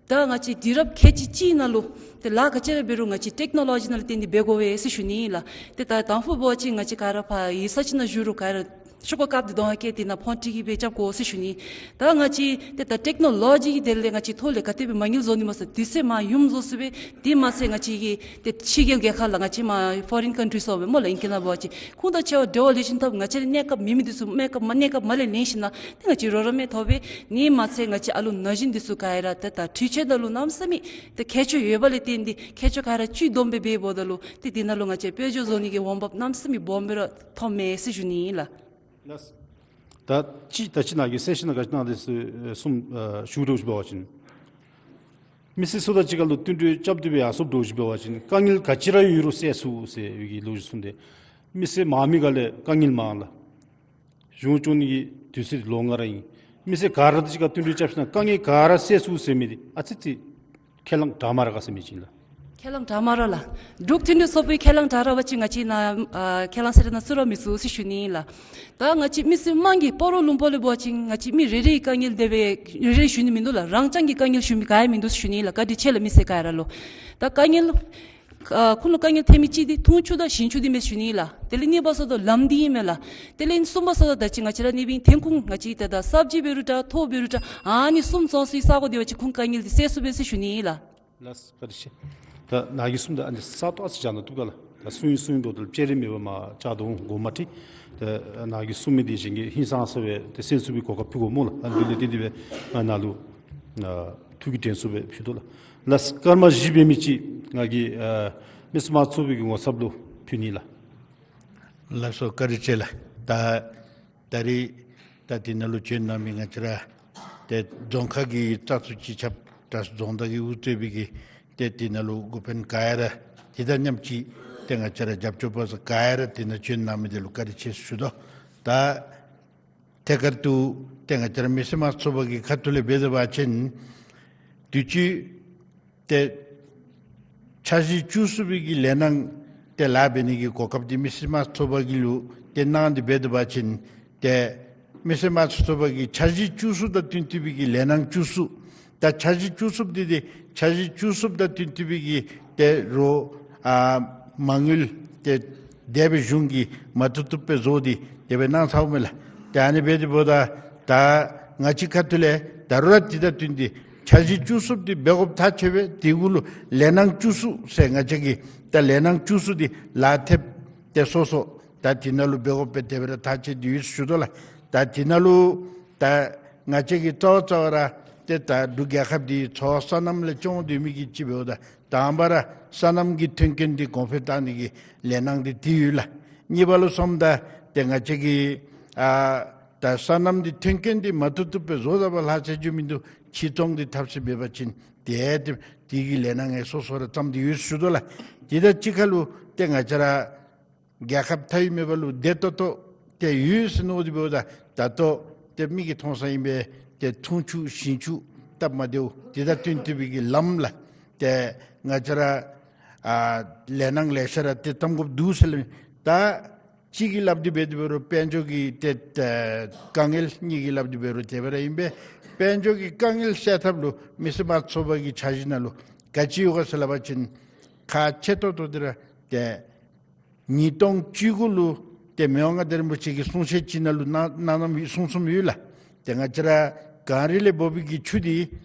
ད་ང་བཅས་དུས་རབས་ཁལ་གཅིག་གཅིག་ནང་ལུ་ཏེ་ལཱ་ག་ཅི་ར་འབད་རུང་ང་བཅས་ཊེཀ་ནོ་ལོ་ཇི་ནང་ལུ་བརྟེན་ཏེ་འབད་དགོ་པས་ཟེར་ཞུ་ནི་ལགས། ཏེ་ད་དང་ཕུ་འབད་བ་ཅིན་ང་བཅས་ག་ར་ཕར་གཡུས་ས་ཅིག་ནང་བཞུགས་རུང་ག་ར་ཤོག་ཀ་བཀབ་སྟེ་གདོང་ཁར་བཀལ་ཏེ་ནཱ་ཕོན་ཊི་གིས་སྦེ་རྐྱབ་དགོ་ཟེར་ཞུ་ནི། ད་ང་བཅས་ཏེ་ད་ཊེཀ་ནོ་ལོ་ཇི་གི་དེ་ལས་ང་བཅས་ཐོག་ལས་ག་དེ་སྦེ་མ་དངུལ་བཟོ་ནི་མས་ཟེར་དུས་ཚོད་མར་ཡུམ་བཟོ་ཚུགས་པས། དེ་མ་ཚད་ང་བཅས་ཀྱི་ཏེ་ཕྱི་རྒྱལ་རྒྱལ་ཁབ་ལགས། ང་བཅས་མར་ཕོ་རིན་ཀན་ཊི་རིསི་འབད་སྨོ་ལགས། ཨིང་སྐད་ནང་འབད་བ་ཅིན་ཁོང་དང་ཕྱད་པ་འབྲེལ་བ་ལེགས་ཤོམ་འཐབ། ང་བཅས་ར་གནས་སྐབས་མེད་མི་འདི་ཚུ་གནས་སྐབས་མ་གནས་སྐབས་མར་ལས་ལེན་ཞིནམ་ལས་ཏེ་ང་བཅས་རོགས་རམ་ཡང་ཐོབ་པས། དེ་མ་ཚད་ང་བཅས་ཨ་ལུ་ན་གཞོན་འདི་ཚུ་ག་ར་ཏེ་ད་འཕྲུལ་ཆས་ནང་ལུ་གནམ་མེད་ས་མེད་ཏེ་མཁས་མཆོག་ཡོད་པ་ལས་བརྟེན་ཏེ་མཁས་མཆོག་ག་ར་བཅུད་བསྡོམས་སྦེ་འབདཝ་ད་ལུ་ཏེ་དེ་ནང་ལུ་ང་བཅས་དཔལ་འབྱོར་བཟོ་ནི་གི་འོང་འབབ་གནམ་མེད་ས་མེད་སྦོམ་སྦེ་ར་ཐོབ་མས་ཟེར་ཞུ་ནི་ཨིན་ལགས། ལགས། ད་ཅི་ད་ཅི་ནཱ་གིས་གསལ་བཤད་ནང་ག་ཅི་གནང་དེ་ཚུ་གསུམ་ཨ་ཞུ་དོ་ཅིག་འབད་བ་ཅིན་མི་སེར་ཚུ་དང་གཅིག་ཁར་ལུ་བསྟུན་གྲོས་རྐྱབ་སྟེ་སྦེ་ཡར་སོངམ་འདྲཝ་ཅིག་འབད་བ་ཅིན་དཀའ་ངལ་ག་ཅི་ར་ཡོད་རུང་སེལ་ཚུགས་ཟེར་བའི་གི་ལོ་རྒྱུས་གསུངས་ཏེ། མི་སེར་མང་མི་ག་ལས་དཀའ་ངལ་མང་ལགས། གཞུང་སྐྱོང་ནི་གི་དུས་ཚོད་ལོ་ལྔ་ར་ཨིན། མི་སེར་ག་ར་དང་གཅིག་ཁར་བསྟུན་གྲོས་རྐྱབ་ཞིནམ་ལས་དཀའ་ངལ་ག་ར་སེལ་ཚུགས་ཟེར་མི་འདི་ཨ་ཙི་ཅིག་ཁས་བླངས་དྲག་མས་ར་ག་ཟེར་མི་ཅིག་ལགས། ཁས་བླངས་དྲག་མས་ར་ལགས། འབྲུག་མཐུན་འབྲེལ་ཚོགས་པའི་ཁས་བླངས་དྲག་ར་བ་ཅིན་ང་བཅས་ནཱ་ཨ་ཁས་བླངས་ཟེར་ན་ཚུར་ར་མི་ཚུགས་ཟེར་ཞུ་ནི་ཨིན་ལགས། ད་ང་བཅས་མི་སེར་དམངས་ཀྱི་སྤ་རོ་ལུང་པ་ལུ་འབད་བ་ཅིན་ང་བཅས་མི་རེ་རེའི་དཀའ་ངལ་དེ་སྦེ་རེ་རེ་ཞུ་ནི་མིན་འདུག་ལགས། རང་རྐྱང་གི་དཀའ་ངལ་ཞུ་མི་ག་ཡང་མིན་འདུག་ཟེར་ཞུ་ནི་ཨིན་ལགས། བཀའ་དྲིན་ཆེ་ལགས་མི་སེར་ག་ར་ལུ། ད་དཀའ་ངལ་ཨ་ཁོང་ལུ་དཀའ་ངལ་ཐོན་མི་ཅིག་འདི་འཐུང་ཆུ་དང་ཞིང་ཆུ་འདི་མས་ཞུ་ནི་ཨིན་ལགས། དེ་ལས་གཉིས་པ་ཟེརཝ་ད་ལམ་འདི་ཨིན་མས་ལགས། དེ་ལས་གསུམ་པ་ཟེརཝ་ད་ད་ཅི་ང་བཅས་ར་ཨ་ནི་སྦེ་ཐོན་ཁུངས་ང་བཅས་ཏེ་ད་སབ་ཇི་འབད་རུང་འདྲ་ཐོག་འབད་རུང་འདྲ་ཨ་ནི་གསུམ་བཙོང་སའི་ས་གོ་དེ་བ་ཅིན་ཁོང་དཀའ་ངལ་འདི་སེལ་ཚུགས་པས་ཟེར་ཞུ་ནི་ཨིན་ལགས། ལགས་བཀའ་དྲིན་ཆེ། ད་ནཱ་གིས་གསུངམ་ད་ཨ་ནི་ས་སྟོང་ཨ་ཙི་བཞག་ན་བཏུབ་ག་ལགས། ད་གསུང་ཡི་གསུང་ཡི་འབདཝ་ད་ལུ་བཅའ་རིམ་མེད་པར་མར་བཅར་དོ་འོང་། དགོངསམ་མ་ཁྲེལ། ད་ནཱ་གིས་གསུང་མི་འདི་གཞན་གྱིས་ཧིང་སངས་ས་སྦེ་ཏེ་གསན་ཚུགས་པའི་གོ་སྐབས་ཕུལ་དགོ་སྨོ་ལགས། ཨ་ནི་འདི་ལས་བརྟེན་ཏེ་སྦེ་ང་ནཱ་ལུ་ཨ་ཐུགས་ཀྱི་དྲན་གསོ་སྦེ་ཕུལ་དོ་ལགས། ལགས་སྐར་མ་བཞི་འབད་མི་ཅིག་ང་གིས་ཨ་མི་སེར་དམངས་གཙོའི་གི་ངོ་ཚབ་ལུ་ཕུལ་ནི་ལགས། ལགས་སོ་བཀའ་དྲིན་ཆེ་ལགས། ད་ད་རིས་ད་འདི་ནང་ལུ་བྱོན་གནང་མི་ང་བཅས་ར་ཏེ་རྫོང་ཁག་གི་བཙག་འཐུ་སྤྱི་ཁྱབ་དྲག་ཤོས་རྫོང་བདག་གིས་དབུ་གཙོས་པའི་གི་ ཏེ་དེ་ནང་ལུ་འགོ་དཔོན་ག་ཡ་ར་དེ་དང་མཉམ་ཅིག་ཏེ་ང་བཅས་ར་རྒྱབ་སྐྱོར་པ་ཚུ་ག་ཡ་ར་དེ་ནང་བྱོན་གནང་མི་དེ་ལུ་བཀའ་དྲིན་ཆེ་ཞུ་དོ། ད་ཐད་ཀར་དུ་ཏེ་ང་བཅས་ར་མི་སེར་དམངས་གཙོ་ཚོགས་པ་གི་ཁ་ཐུག་ལས་འབད་དེ་འབད་བ་ཅིན་དུས་ཅི་ཏེ་འཆར་གཞི་བཅུ་གསུམ་པའི་གི་ལས་སྣང་ཏེ་ལཱ་འབད་ནི་གི་གོ་སྐབས་འདི་མི་སེར་དམངས་གཙོ་ཚོགས་པ་གི་ལུ་ཏེ་གནང་སྟེ་འབད་དེ་འབད་བ་ཅིན་ཏེ་མི་སེར་དམངས་གཙོ་ཚོགས་པ་གི་འཆར་གཞི་བཅུ་གསུམ་དང་བསྟུན་ཏེ་སྦེ་གི་ལས་སྣང་བཅུ་གསུམ། ད་འཆར་གཞི་བཅུ་གསུམ་འདི་ཏེ་འཆར་གཞི་བཅུ་གསུམ་དང་བསྟུན་ཏེ་སྦེ་གི་ཏེ་རོགས་ཨ་མ་དངུལ་ཏེ་འདས་པའི་གཞུང་གིས་མ་བཏུབ་བཏུབ་སྦེ་བཟོ་སྟེ་དེ་སྦེ་གནང་ཚརཝ་མས་ལགས། ཏེ་ཨ་ནི་འབད་དེ་འབདཝ་ད་ད་ང་བཅས་ཁ་ཐུག་ལས་ད་རུང་ར་དེ་དང་བསྟུན་ཏེ་འཆར་གཞི་བཅུ་གསུམ་འདི་འབད་དགོཔ་ཐག་ཆོད་པས། དེ་གུ་ལུ་ལས་སྣང་བཅུ་གསུམ་ཟེར་ང་བཅས་ཀྱིས་ད་ལས་སྣང་བཅུ་གསུམ་འདི་ལག་ཐེབས་ཏེ་སོ་སོ་ད་དེ་ནང་ལུ་འབད་དགོཔ་སྦེ་དེ་སྦེ་ར་ཐག་བཅད་དེ་ཡོད་ཞུ་དོ་ལགས། ད་དེ་ནང་ལུ་ད་ང་བཅས་ཀྱི་གཙོ་བོ་གཙོ་བོ་ར་ཏེ་ད་འབྲུག་རྒྱལ་ཁབ་འདི་ཚོ་སོ་སོ་ནང་ལས་སྐྱོང་སྡོད་མི་གི་ཅིག་འབདཝ་ད་དང་པ་ར་སོ་སོ་ནང་གི་མཐུན་རྐྱེན་འདི་གོང་འཕེལ་བཏང་ནི་གི་ལས་སྣང་འདི་དེ་ཡོད་ལགས། གཉིས་པ་ལུ་སོངམ་ད་ཏེ་ང་བཅས་ཀྱི་ཨ་ད་སོ་སོ་ནང་འདི་མཐུན་རྐྱེན་འདི་མ་བཏུབ་བཏུབ་སྦེ་བཟོ་ད་པ་ལྷག་ཆད་འགྱོ་མི་འདུག། ཕྱིར་ཚོང་འདི་ཐབས་ཤེས་འབད་བ་ཅིན་ཏེ་ཏེ་དེ་གི་ལས་སྣང་ཡང་སོ་སོ་ར་བརྩམས་ཏེ་ཡོད་ཞུ་དོ་ལགས། དེ་དང་གཅིག་ཁར་ལུ་ཏེ་ང་བཅས་ར་རྒྱལ་ཁབ་མཐའ་དབུས་མེད་པ་ལུ་བདེ་ཏོག་ཏོ་ཏེ་ཡོད་ཟེར་མནོ་སྟེ་འབདཝ་ད་ད་ལྟོ་ཏེ་མིག་གིས་མཐོང་ས་ཨིན་པས། ཏེ་འཐུང་ཆུ་ཞིང་ཆུ་སྟབས་མ་བདེཝ་དེ་དང་བསྟུན་ཏེ་སྦེ་གི་ལམ་ལགས། ཏེ་ང་བཅས་ར་ཨ་ལས་སྣང་ལེ་ཤ་ར་ཏེ་བརྩམ་དགོཔ་འདུག་ཟེར་ལགས། ད་གཅིག་གིས་སླབ་སྟེ་འབད་དེ་འབད་རུང་དཔལ་འབྱོར་གྱི་ཏེ་ཨ་དཀའ་ངལ། གཉིས་ཀྱིས་སླབ་སྟེ་འབད་རུང་དེ་སྦེ་ར་ཨིན་པས། དཔལ་འབྱོར་གྱི་དཀའ་ངལ་སེལ་ཐབས་ལུ་མི་སེར་དམངས་གཙོ་ཚོགས་པ་གི་འཆར་གཞི་ནང་ལུ་ག་ཅི་ཡོད་ག་ཟེར་སླབ་པ་ཅིན་ཁག་ཆེ་ཏོག་ཏོ་འདི་ར་ཏེ་ཉིས་སྟོང་བཅུ་དགུ་ལུ་ཏེ་མི་དབང་མངའ་བདག་རིན་པོ་ཆེ་གི་གསུང་བཤད་ཅིག་ནང་ལུ་གནང་གནངམ་གསུངས་གསུངསམ་ཡོད་ལགས། ཏེ་ང་བཅས་ར་གངས་རི་ལས་འབབ་པའི་གི་ཆུ་འདི་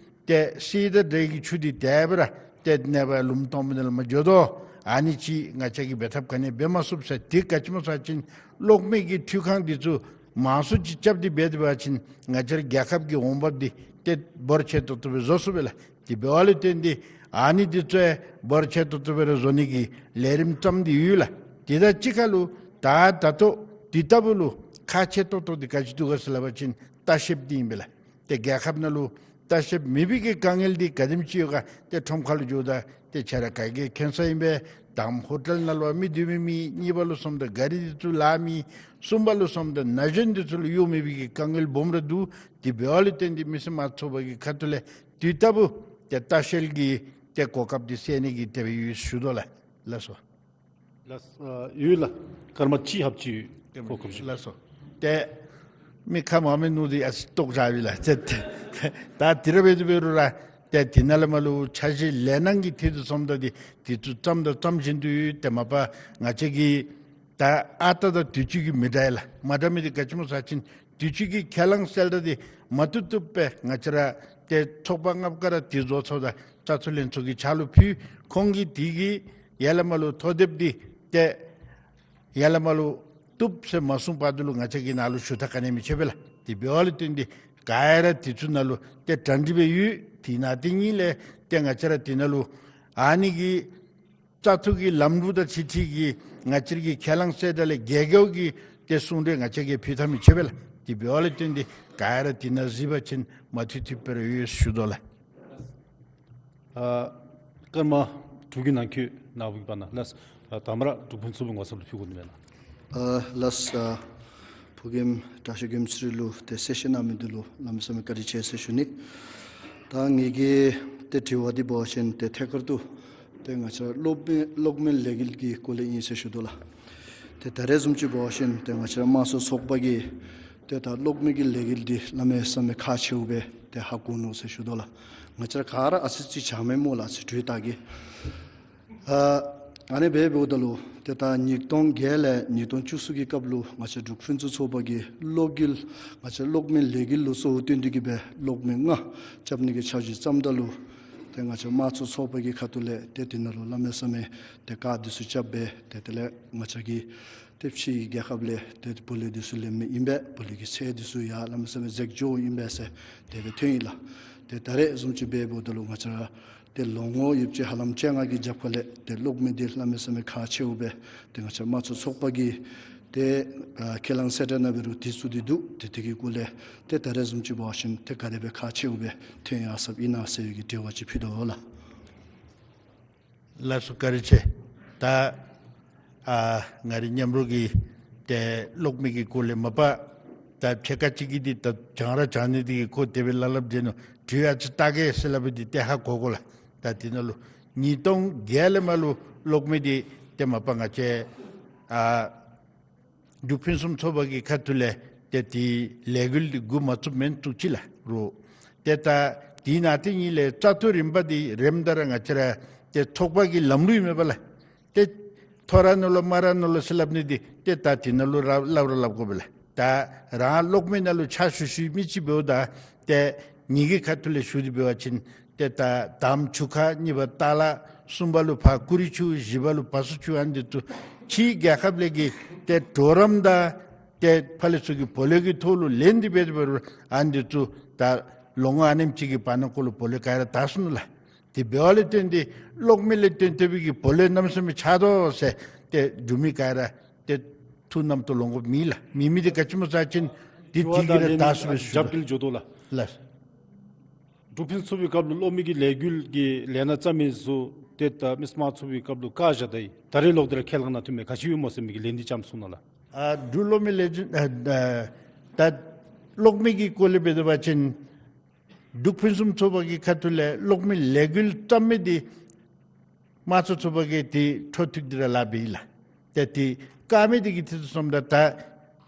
ཏེ་བསིལ་དང་འདྲེས་ཀྱི་ཆུ་འདི་དེ་སྦེ་ར་ཏེ་གནས་པ་ལུངམ་སྟོངམ་ནང་ལུ་མ་འགྱོ་དོ། ཨ་ནི་ཅིག་ང་བཅས་ཀྱིས་འབད་ཐབས་ག་ནི་འབད་མ་ཚུགས་ཟེར། དེ་ག་ཅི་སྨོ་ཟེར་བ་ཅིན་གློག་མེ་གི་འཕྲུལ་ཁང་འདི་ཚུ་མང་སུ་ཅིག་རྐྱབ་སྟེ་འབད་དེ་འབད་བ་ཅིན་ང་བཅས་ར་རྒྱལ་ཁབ་ཀྱི་འོང་འབབ་འདི་ཏེ་འབོར་ཆེ་ཏོག་ཏོ་སྦེ་བཟོ་ཚུགས་པས་ལགས། དེ་འབདཝ་ལས་བརྟེན་ཏེ་ཨ་ནི་འདི་ཚུ་ཡང་འབོར་ཆེ་ཏོག་ཏོ་སྦེ་ར་བཟོ་ནི་གི་ལས་རིམ་བརྩམས་ཏེ་ཡོད་ལགས། དེ་དང་གཅིག་ཁར་ལུ་ད་ད་ལྟོ་དེ་ལྟ་བུ་ལུ་ཁག་ཆེ་ཏོག་ཏོ་འདི་ག་ཅི་འདུག་ག་ཟེར་སླབ་པ་ཅིན་ལྟ་བཤལཔ་འདི་ཨིན་པས་ལགས། ཏེ་རྒྱལ་ཁབ་ནང་ལུ་ལྟ་བཤལཔ་མེད་པའི་གི་དཀའ་ངལ་འདི་ག་དེམ་ཅིག་ཡོད་ག། ཏེ་ཁྲོམ་ཁ་ལུ་འགྱོཝ་ད་ཏེ་ཁྱེད་ར་ག་གིས་མཁྱེན་ས་ཨིན་པས། དང་པ་ཧོ་ཊེལ་ནང་ལུ་མི་སྡོད་མི་མེད། གཉིས་པ་ལུ་སོངམ་ད་ག་རི་འདི་ཚུ་ལཱ་མེད། གསུམ་པ་ལུ་སོངམ་ད་ན་གཞོན་འདི་ཚུ་ལུ་གཡོག་མེད་པའི་གི་དཀའ་ངལ་སྦོམ་ར་འདུག། དེ་འབདཝ་ལས་བརྟེན་ཏེ་མི་སེར་དམངས་གཙོ་ཚོགས་པ་གི་ཁ་ཐུག་ལས་དེ་ལྟ་བུ་ཏེ་ལྟ་བཤལ་གྱི་ཏེ་གོ་སྐབས་འདི་སེལ་ནི་གི་དེ་སྦེ་ཡོད་ཞུ་དོ་ལགས། ལགས་སོ། ལགས་སོ། ཡོད་ལགས། སྐར་མ་གཅིག་ལྷགཔ་ཅིག་གོ་སྐབས་ཞུ། ལགས་སོ། ཏེ་མི་ཁ་མ་མི་ནུ་འདི་ཨ་ཙི་ལྟོགས་བཞག་པས་ལགས། ཏེ་ཏེ་ད་དེ་ར་འབད་དེ་འབད་རུང་ར་ཏེ་དེ་ནང་ལས་མར་ལུ་འཆར་གཞི་ལས་སྣང་གི་ཐད་དུ་སོངམ་ད་འདི་དེ་ཚུ་བརྩམས་དང་བརྩམ་བཞིན་དུ་ཡོད། ཏེ་མ་པ་ང་བཅས་ཀྱི་ད་ཨ་རྟག་དང་དུས་ཚོད་ཀྱིས་མི་འདྲ་ཡི་ལགས། མ་འདྲ་མི་འདི་ག་ཅི་སྨོ་ཟེར་བ་ཅིན་དུས་ཚོད་ཀྱི་ཁས་བླངས་གསལ་བསྒྲགས་འདི་མ་བཏུབ་བཏུབ་སྦེ་ང་བཅས་ར་ཏེ་ཚོགས་པ་ལྔ་པ་ཀ་ར་དེ་བཟོ་ཚརཝ་ད་བཙག་འཐུ་ལྷན་ཚོགས་ཀྱི་ཕྱག་ལུ་ཕུལ། ཁོང་གིས་དེ་གི་ཡར་ལས་མར་ལུ་ཐོ་དེབ་འདི་ཏེ་ཡར་ལས་མར་ལུ་བཏུབ་ཟེར་མ་གསུངས་བར་དུ་ལུ་ང་བཅས་ཀྱིས་ནཱ་ལུ་ཞུ་དག་ག་ནི་མི་ཆོད་པས་ལགས། དེ་འབདཝ་ལས་བརྟེན་ཏེ་ག་ར་དེ་ཚུ་ནང་ལུ་ཏེ་གྲ་སྒྲིག་སྦེ་ཡོད། དེ་ནང་དེ་གཉིས་ལས་ཏེ་ང་བཅས་ར་དེ་ནང་ལུ་ཨ་ནི་གི་བཙག་འཐུ་གི་ལམ་ལུགས་དང་འཁྲིལ་འཁྲིལ་གྱི་ང་བཅས་ཀྱི་ཁས་བླངས་གསལ་བསྒྲགས་ལས་བརྒལ་བརྒལཝ་གི་ཏེ་གསུང་གྲོས་ང་བཅས་ཀྱིས་ཕུལ་ཐབས་མི་ཆོད་པས་ལགས། དེ་འབདཝ་ལས་བརྟེན་ཏེ་ག་ར་དེ་ནང་གཟིགས་པ་ཅིན་མ་འཐུས་འཐུསཔ་སྦེ་ར་ཡོད་ཞུ་དོ་ལགས། ཨ་སྐར་མ་དྲུག་གི་ནང་འཁོད་ནཱ་བུ་གི་བར་ན་ལགས། ཨ་དང་པ་ར་འབྲུག་ཕུན་ཚོགས་པའི་ངོ་ཚབ་ལུ་ཕུལ་དགོ་ནི་མས་ལགས། ཨ་ལགས། ཨ་ཕོ་རྒནམ་དྲག་ཤོས་རྒནམ་ཚེ་རིང་ལུ་ཏེ་གསལ་བཤད་གནང་མི་འདི་ལུ་གནམ་མེད་ས་མེད་བཀའ་དྲིན་ཆེ་ཟེར་ཞུ་ནི། ད་ངེ་གི་ཏེ་དྲི་བ་འདི་འབད་བ་ཅིན་ཏེ་ཐད་ཀར་དུ་ཏེ་ང་བཅས་གློག་མེ་གློག་མེ་ལས་འགུལ་གྱི་སྐོར་ལས་ཨིན་ཟེར་ཞུ་དོ་ལགས། ཏེ་ད་རེས་བཟུམ་ཅིག་འབད་བ་ཅིན་ཏེ་ང་བཅས་དམངས་གཙོ་ཚོགས་པ་གིས་ཏེ་ད་གློག་མེ་གི་ལས་འགུལ་འདི་གནམ་མེད་ས་མེད་ཁག་ཆེཝ་སྦེ་ཏེ་ཧ་གོ་ནུག་ཟེར་ཞུ་དོ་ལགས། ང་བཅས་ར་ག་ར་ཨ་ཙི་ཅིག་བྱང་མི་སྨོ་ལགས། ཨ་ཙི་དྲོད་ད་གི་ཨ་ཨ་ནི་སྦེ་འབདཝ་ད་ལུ་ཏེ་ད་ཉིས་སྟོང་བརྒྱད་ལས་ཉིས་སྟོང་བཅུ་གསུམ་གྱི་སྐབས་ལུ་ང་བཅས་འབྲུག་ཕུན་ཚོགས་ཚོགས་པ་གིས་གློག་འགུལ་ང་བཅས་གློག་མེ་ལས་འགུལ་ལུ་གཙོ་བོ་བཏོན་ཏེ་གི་སྦེ་གློག་མེ་ལྔ་རྐྱབ་ནི་གི་འཆར་གཞི་བརྩམ་ད་ལུ་ཏེ་ང་བཅས་དམངས་གཙོ་ཚོགས་པ་གི་ཁ་ཐུག་ལས་ཏེ་དེ་ནང་ལུ་གནམ་མེད་ས་མེད་ཏེ་བཀག་འདི་ཚུ་རྐྱབ་སྦེ་ཏེ་དེ་ལས་ང་བཅས་ཀྱིས་ཏེ་ཕྱི་རྒྱལ་ཁབ་ལས་ཏེ་བུ་ལོན་འདི་ཚུ་ལེན་མི་ཨིན་པས། བུ་ལོན་གྱི་ཚད་འདི་ཚུ་ཡང་གནམ་མེད་ས་མེད་འཛེགས་འགྱོ་ཨིན་པས་ཟེར་དེ་སྦེ་ཐོན་ཡི་ལགས། ཏེ་ད་རེས་བཟུམ་ཅིག་འབདཝ་ད་ལུ་ང་བཅས་ར་ཏེ་ལོ་ངོ་ཡོདཔ་ཅིག་ཧ་ལམ་བཅོ་ལྔ་གི་རྒྱབ་ཁ་ལས་ཏེ་གློག་མེ་འདི་གནམ་མེད་ས་མེད་ཁག་ཆེཝ་སྦེ་ཏེ་ང་བཅས་དམངས་གཙོ་ཚོགས་པ་གིས་ཏེ་ཨ་ཁས་བླངས་གསལ་བསྒྲགས་ནང་འབད་རུང་དེ་ཚུ་འདི་འདུག། ཏེ་དེ་གི་སྐོར་ལས་ཏེ་ད་རེས་བཟུམ་ཅིག་འབད་བ་ཅིན་ཏེ་ག་དེ་སྦེ་ཁག་ཆེཝ་སྦེ་ཐོན་ཡར་སོཔ་ཨིན་ན་ཟེར་བའི་གི་དྲི་བ་ཅིག་ཕུལ་དོ་ལགས། ལགས་སོ། བཀའ་དྲིན་ཆེ། ད་ཨ་ང་རའི་མཉམ་རོགས་ཀྱིས་ཏེ་གློག་མེ་གི་སྐོར་ལས་མ་པ་ད་ཕྱེད་ཀ་ཅིག་གིས་འདི་ད་བྱང་ར་བྱང་ནི་འདི་གི་ཁོ་དེ་སྦེ་སླབ་སླབ་སྟེ་ནུག། དུས་ཨ་ཙི་བལྟ་གེ་ཟེར་སླབ་སྦེ་འདི་ཏེ་ཧ་གོ་གོ་ལགས། ད་འདི་ནང་ལུ་ཉིས་སྟོང་བརྒྱད་ལས་མར་ལུ་གློག་མེ་འདི་ཏེ་མ་པ་ང་བཅས་ཨ་འབྲུག་ཕུན་སུམ་ཚོགས་པ་གི་ཁ་ཐུག་ལས་ཏེ་དེའི་ལས་འགུལ་འདི་འགོ་མ་བཙུགསཔ་མེན་བཙུགས་ཅི་ལགས་རོགས། ཏེ་ད་དེ་ནང་ཏེ་ཉིད་ལས་བཙག་འཐུ་རིམ་པ་འདི་རནམ་ད་ར་ང་བཅས་ར་ཏེ་ཚོགས་པ་གི་ལམ་ལུགས་ཨིན་མས་པ་ལགས། ཏེ་ཐོ་ར་ནང་ལུ་མ་ར་ནང་ལུ་ཟེར་སླབ་ནི་འདི་ཏེ་ད་དེ་ནང་ལུ་ར་སླབ་ར་སླབ་དགོ་པས་ལགས། ད་རང་གློག་མེ་ནང་ལུ་ཕྱག་ཞུ་ཞུ་མི་ཅིག་འབདཝ་ད་ཏེ་ངེ་གི་ཁ་ཐུག་ལས་ཞུ་སྟེ་འབད་བ་ཅིན་ཏེ་ད་དང་པ་ཆུ་ཁ། གཉིས་པ་ཏ་ལ། གསུམ་པ་ལུ་ཕར་ཀུ་རི་ཆུ། བཞི་པ་ལུ་བ་སུ་ཆུ། ཨ་ནི་འདི་ཚུ་ཕྱིའི་རྒྱལ་ཁབ་ལས་ཀྱི་ཏེ་གྲོགས་རམ་དང་ཏེ་ཕར་ལས་ཚུ་གི་བུ་ལོན་གྱི་ཐོག་ལུ་ལེན་ཏེ་འབད་དེ་འབད་རུང་ཨ་ནི་འདི་ཚུ་ད་ལོ་ངོ་ཨ་ནེམ་ཅིག་གི་བར་ན་ཁོ་ལུ་བུ་ལོན་ག་ར་དར་སོ་ནུག་ལགས། དེ་འབདཝ་ལས་བརྟེན་ཏེ་གློག་མེ་ལས་བརྟེན་ཏེ་སྦེ་གི་བུ་ལོན་གནམ་མེད་ས་མེད་ཆགས་དོ་ཟེར་ཏེ་འབྲུག་མི་ག་ར་ཏེ་ཐུགས་རྣམ་རྟོག་ལོང་དགོཔ་མེད་ལགས། མེད་མི་འདི་ག་ཅི་སྨོ་ཟེར་བ་ཅིན་འདི་དེ་གིས་ར་དར་སོ་སྦེ་ཞུ་རྒྱབ་འགལ་འགྱོ་དོ་ལགས། ལགས། འབྲུག་ཕུན་སུམ་ཚོགས་པའི་སྐབས་ལུ་གློག་མེ་གི་ལས་འགུལ་གྱི་ལས་སྣ་རྩ་མེད་བཟོ་སྟེ་ད་མི་སེར་དམངས་གཙོའི་སྐབས་ལུ་བཀག་བཞག་ད་ཡི། ད་རེས་ལོག་སྟེ་ར་ཁས་བླངས་གནང་བཏུབ་མས། ག་ཅི་ཡོད་སྨོ་ཟེར་མི་གི་ལན་འདི་ཙམ་གསུང་གནང་ལགས། ཨ་འབྲུག་གློག་མེ་ལས་འགུལ་ཨ་ཨ་ད་གློག་མེ་གི་སྐོར་ལས་འབད་དེ་འབད་བ་ཅིན་འབྲུག་ཕུན་སུམ་ཚོགས་པ་གི་ཁ་ཐུག་ལས་གློག་མེ་ལས་འགུལ་བརྩམ་མི་འདི་དམངས་གཙོ་ཚོགས་པ་གིས་དེ་འཕྲོ་མཐུད་དེ་ར་ལཱ་འབད་ཡི་ལགས། ཏེ་དེ་བཀག་མི་འདི་གི་ཐད་དུ་སོངམ་ད་ད་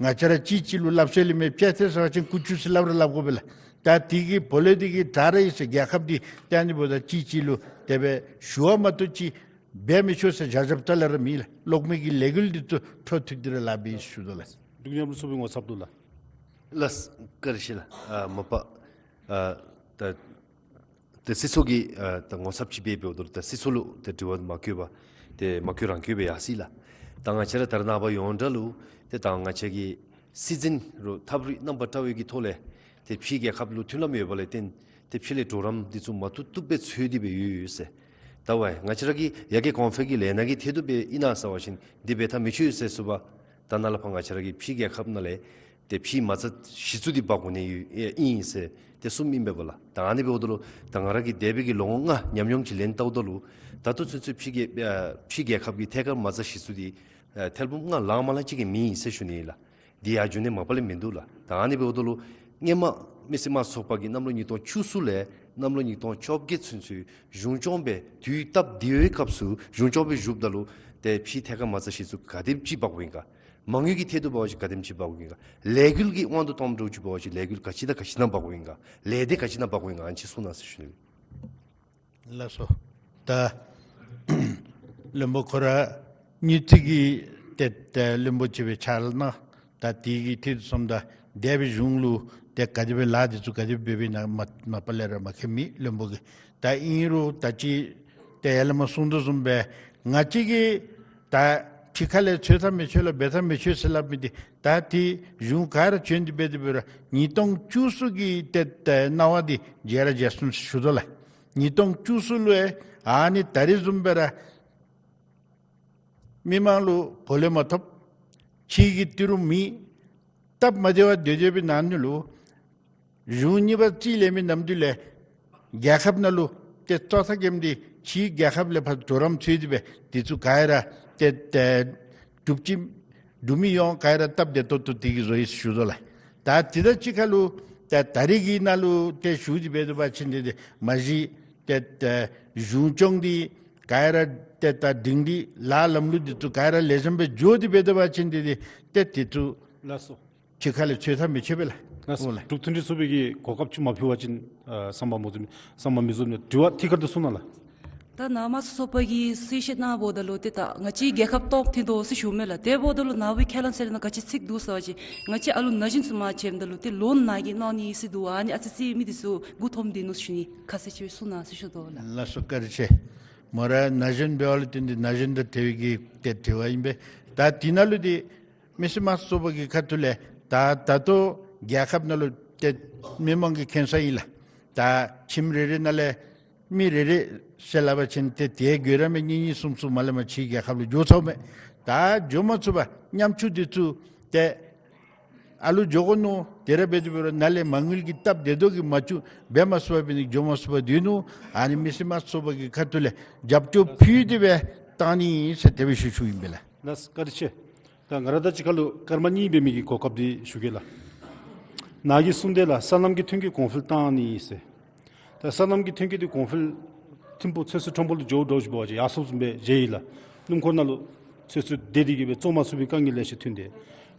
ང་བཅས་ར་གཅིག་གཅིག་ལུ་སླབ་སྲོལ་ཨིན་མས། ཕྱེད་ཐེངས་ཟེར་བ་ཅིན་ཀུ་ཅུ་ཟེར་སླབ་ར་སླབ་དགོ་པས་ལགས། ད་དེ་གི་བུ་ལོན་འདི་གིས་དྲག་ར་ཡི་ཟེར་རྒྱལ་ཁབ་འདི་ཏེ་ཨ་ནི་འབདཝ་ད་གཅིག་གཅིག་ལུ་དེ་སྦེ་ཞུ་བ་མ་གཏོགས་ཅིག་འབད་མི་ཆོག་ཟེར་བཞག་བཞགཔ་རྩ་ལས་ར་མེད་ལགས། གློག་མེ་གི་ལས་འགུལ་འདི་ཚུ་འཕྲོ་མཐུད་དེ་ར་ལཱ་འབད་ཡི་ཞུ་དོ་ལགས། འབྲུག་མཉམ་རུབ་ཚོགས་པའི་ངོ་ཚབ་ལུ་ལགས། ལགས། བཀའ་དྲིན་ཆེ་ལགས། ཨ་མ་པ་ཨ་ད་ཏེ་སྲིད་ཚོགས་ཀྱི་ཨ་ད་ངོ་ཚབ་ཅིག་འབད་འབདཝ་ད་ལུ་ད་སྲིད་ཚོགས་ལུ་ཏེ་དྲི་བ་མ་བཀོད་པར་ཏེ་མ་བཀོད་རང་བཀོད་སྦེ་ཡར་སོ་ཡི་ལགས། ད་ང་བཅས་ར་ད་རེས་ནངས་པ་ཡོངས་གྲགས་ལུ་ཏེ་ད་ང་བཅས་ཀྱི་སྲིད་འཛིན་རུང་ཐབས་རིག་རྣམ་པ་བཀྲ་བའི་གི་ཐོག་ལས་ཏེ་ཕྱིའི་རྒྱལ་ཁབ་ལུ་མཐུན་ལམ་ཡོད་པ་ལས་བརྟེན་ཏེ་ཕྱི་ལས་གྲོགས་རམ་འདི་ཚུ་མ་བཏུབ་བཏུབ་སྦེ་འཚོལ་ཏེ་སྦེ་ཡོད་ཡོད་ཟེར། ད་ཝའི་ང་བཅས་ར་གི་ཡར་རྒྱས་གོང་འཕེལ་གྱི་ལས་སྣ་གི་ཐད་དུ་སྦེ་ཨིན་ན་ཟེར་བ་ཅིན་འདི་འབད་ཐབས་མི་ཆོག་ཟེར་ཞུ་བ། ད་ནཱ་ལས་ཕར་ང་བཅས་ར་གི་ཕྱིའི་རྒྱལ་ཁབ་ནང་ལས་ཏེ་ཕྱིའི་མ་རྩ་གཞི་བཙུགས་འདི་འབག་འོང་ནི་ཡོད་ཨིན་ཟེར་ཏེ་གསུངམ་ཨིན་པས་ལགས། ད་ཨ་ནི་འབདཝ་ད་ལུ་ད་ང་ར་གིས་འདས་པའི་གི་ལོ་ངོ་ལྔ་ཉམས་མྱོང་ཅིག་ལེན་བལྟཝ་ད་ལུ་ད་ལྟོ་ཚུན་ཚོད་ཕྱིའི་རྒྱལ་ཨ་ཕྱིའི་རྒྱལ་ཁབ་ཀྱི་ཐད་ཀར་མ་རྩ་གཞི་བཙུགས་འདི་ཨ་ཐེར་འབུམ་ལྔ་ལང་མ་ལང་ཅིག་གིས་མེད་ཨིན་ཟེར་ཞུ་ནི་ཨིན་ལགས། འདི་ཡར་འགྱོ་ནི་མ་པ་ལས་མིན་འདུག་ལགས། ད་ཨ་ནི་འབདཝ་ད་ལུ་སྔོན་མ་མི་སེར་དམངས་གཙོ་ཚོགས་པ་གིས་གནམ་ལོ་ཉིས་སྟོང་བཅུ་གསུམ་ལས་གནམ་ལོ་ཉིས་སྟོང་བཅོ་བརྒྱད་ཚུན་ཚོད་གཞུང་སྐྱོང་སྦེ་དུས་སྟབས་བདེ་བའི་སྐབས་སུ་གཞུང་སྐྱོང་སྦེ་བཞུགསཔ་ད་ལུ་ཏེ་ཕྱིའི་ཐད་ཀར་མ་རྩ་གཞི་བཙུགས་ག་དེམ་ཅིག་འབག་འོང་ཡི་ག། མ་དངུལ་གྱི་ཐད་དུ་འབད་བ་ཅིན་ག་དེམ་ཅིག་འབག་འོང་ཡི་ག། ལས་འགུལ་གྱི་དབང་དུ་བཏང་འགྱོ་ཅིག་འབད་བ་ཅིན་ལས་འགུལ་ག་ཅི་དང་ག་ཅི་ནང་འབག་འོང་ཡི་ག། ལས་སྡེ་ག་ཅི་ནང་འབག་འོང་ཡི་ག། ཨ་ནི་ཅིག་གསུང་གནང་ཟེར་ཞུ་ནི། ལགས་སོ། ད་བློན་པོ་ཁོ་ར་དངུལ་རྩིས་ཀྱི་ཏེ་ཏེ་བློན་པོ་ཅིག་སྦེ་ཕྱག་ལཱ་གནང་། ད་དེ་གི་ཐད་དུ་སོངམ་ད་འདས་པའི་གཞུང་ལུ་ཏེ་ག་དེ་སྦེ་ལཱ་འདི་ཚུ་ག་དེ་སྦེ་འབད་འབདཝ་ཨིན་ན་མ་མ་པ་ལས་ར་མ་མཁྱེན་མེད་བློན་པོ་གིས། ད་ཨིན་རུང་ད་ཅི་ཏེ་ཡར་ལས་མར་གསུངས་དོ་བཟུམ་སྦེ་ང་བཅས་ཀྱིས་ད་ཕྱི་ཁ་ལས་འཚོལ་ཐབས་མི་ཆོག་ལགས། འབད་ཐབས་མི་ཆོག་ཟེར་སླབ་མི་འདི་ད་ཏེ་གཞུང་ག་ར་བྱོན་ཏེ་འབད་དེ་འབད་རུང་ཉིས་སྟོང་བཅུ་གསུམ་གྱི་ཏེ་ཏེ་སྣང་བ་འདི་བརྗེད་ར་བརྗེད་སོང་ཟེར་ཞུ་དོ་ལགས། ཉིས་སྟོང་བཅུ་གསུམ་ལུ་ཨ་ནི་ད་རེས་བཟུམ་སྦེ་ར་མི་མང་ལུ་བུ་ལོན་མ་ཐོབ། ཕྱི་གི་ཏི་རུ་མེད། སྟབས་མ་བདེ་བར་སྡོད་སྡོད་པའི་ནང་ལུ་གཞུང་གཉིས་པ་རྩིས་ལེན་མི་ནམ་དུས་ལས་རྒྱལ་ཁབ་ནང་ལུ་ཏེ་བཙོག་ཐག་འཁེལ་ཏེ་ཕྱིའི་རྒྱལ་ཁབ་ལས་ཕར་གྲོགས་རམ་འཚོལ་ཏེ་སྦེ་འདི་ཚུ་ག་ར་ཏེ་ཏེ་འབྲུག་ཅིག་འབྲུག་མི་ཡོངས་ག་ར་སྟབས་བདེ་ཏོག་ཏོ་དེ་གིས་བཟོ་ཡི་ཞུ་དོ་ལགས། ད་དེ་དང་གཅིག་ཁར་ལུ་ད་ད་རེས་ཀྱི་ནང་ལུ་ཏེ་ཞུ་སྟེ་འབད་དེ་འབད་བ་ཅིན་ཏེ་ཏེ་མ་གཞི་ཏེ་ཏེ་གཞུང་སྐྱོང་འདི་ག་ར་ཏེ་ད་སྒྲིང་སྒྲི་ལཱ་ལམ་ལུགས་འདི་ཚུ་ག་ར་ལེགས་ཤོམ་སྦེ་འགྱོ་སྟེ་འབད་དེ་འབད་བ་ཅིན་ཏེ་ཏེ་ཏེ་དེ་ཚུ་ལགས་སོ། ཕྱི་ཁ་ལས་འཚོལ་ཐབས་མི་ཆོག་པས་ལགས། ལགས་སོ། འོ་ལགས། འབྲུག་མཐུན་སྒྲིལ་ཚོགས་པའི་གི་གོ་སྐབས་ཅིག་མ་ཕུལ་བ་ཅིན་ཨ་བསམ་པ་མ་བཟོད་མི་བསམ་པ་མི་བཟོད་མི་དྲི་བ་ཐད་ཀར་དུ་གསུང་གནང་ལགས། ད་ནཱ་དམངས་གཙོ་ཚོགས་པ་གིས་གསལ་བཤད་གནང་བ་ད་ལུ་ཏེ་ད་ང་བཅས་རྒྱལ་ཁབ་སྟོབས་ཐོན་དོ་ཟེར་ཞུཝ་མས་ལགས། དེ་འབདཝ་ད་ལུ་ནཱ་བུ་ཁས་བླངས་ཟེར་ན་ག་ཅི་ཚིག་འདུག་ཟེར་བ་ཅིན་ང་བཅས་ཨ་ལུ་ན་གཞོན་ཚུ་མར་བྱོནམ་ད་ལུ་ཏེ་ལོན་ནཱ་གིས་གནང་ནི་ཟེར་འདུག། ཨ་ནི་ཨ་ཙི་ཙི་མི་འདི་ཚུ་མགུ་འཐོམ་སྟེ་ནུག་ཟེར་ཞུ་ནི། ཁ་གསལ་ཅིག་གསུང་གནང་ཟེར་ཞུ་དོ་ལགས། ལགས་སོ། བཀའ་དྲིན་ཆེ། མོ་ར་ན་གཞོན་འབདཝ་ལས་བརྟེན་ཏེ་ན་གཞོན་དང་འབྲེལ་བའི་གི་ཏེ་དྲི་བ་ཨིན་པས། ད་དེ་ནང་ལུ་འདི་མི་སེར་དམངས་གཙོ་ཚོགས་པ་གི་ཁ་ཐུག་ལས་ད་ད་ལྟོ་རྒྱལ་ཁབ་ནང་ལུ་ཏེ་མི་མང་གིས་མཁྱེན་ས་ཨིན་ལགས། ད་ཁྱིམ་རེ་རེ་ནང་ལས་མི་རེ་རེ་ཟེར་སླབ་པ་ཅིན་ཏེ་དེ་གོ་ར་མི་གཉིས་གཉིས་གསུམ་གསུམ་མ་ལས་མར་ཕྱིའི་རྒྱལ་ཁབ་ལུ་འགྱོ་ཚརཝ་མས། ད་འགྱོ་མ་ཚུགས་པར་ཉམ་ཆུང་འདི་ཚུ་ཏེ་ ཨ་ལུ་འགྱོ་དགོ་མནོ། དེ་ར་འབད་དེ་འབད་རུང་ནཱ་ལས་མ་དངུལ་གྱི་སྟབས་བདེ་ཏོག་གིས་མ་བཙུགས་འབད་མ་ཚུགས་པར་འབད་ནི་འགྱོ་མ་ཚུགས་པར་སྡོད་ནུག། ཨ་ནི་མི་སེར་དམངས་གཙོ་ཚོགས་པ་གི་ཁ་ཐུག་ལས་རྒྱབ་སྐྱོར་ཕུལ་ཏེ་སྦེ་བཏང་ནི་ཟེར་དེ་སྦེ་ཞུ་ཞུཝ་ཨིན་པས་ལགས། ལགས་སོ། བཀའ་དྲིན་ཆེ། ད་ང་ར་དང་གཅིག་ཁར་ལུ་སྐར་མ་གཉིས་འབད་མི་གི་གོ་སྐབས་འདི་ཞུ་གེ་ལགས། ནཱ་གིས་གསུངས་དེས་ལགས། སོ་ནམ་གྱི་ཐོན་སྐྱེད་གོང་འཕེལ་བཏང་ནི་ཟེར། ད་སོ་ནམ་གྱི་ཐོན་སྐྱེད་འདི་གོང་འཕེལ་ཐིམ་ཕུག་ཚོད་བསྲེ་ཁྲོམ་སྐོར་ལུ་འགྱོཝ་འདྲཝ་ཅིག་འབད་བ་ཅིན་ཡར་སོངམ་སྦེ་མཇལ་ཡི་ལགས། སྣུམ་འཁོར་ནང་ལུ་ཚོད་བསྲེ་སྡེ་འདི་གིས་སྦེ་བཙོང་མ་ཚུགས་པའི་དཀའ་ངལ་ལེ་ཤ་ཐོན་དེས།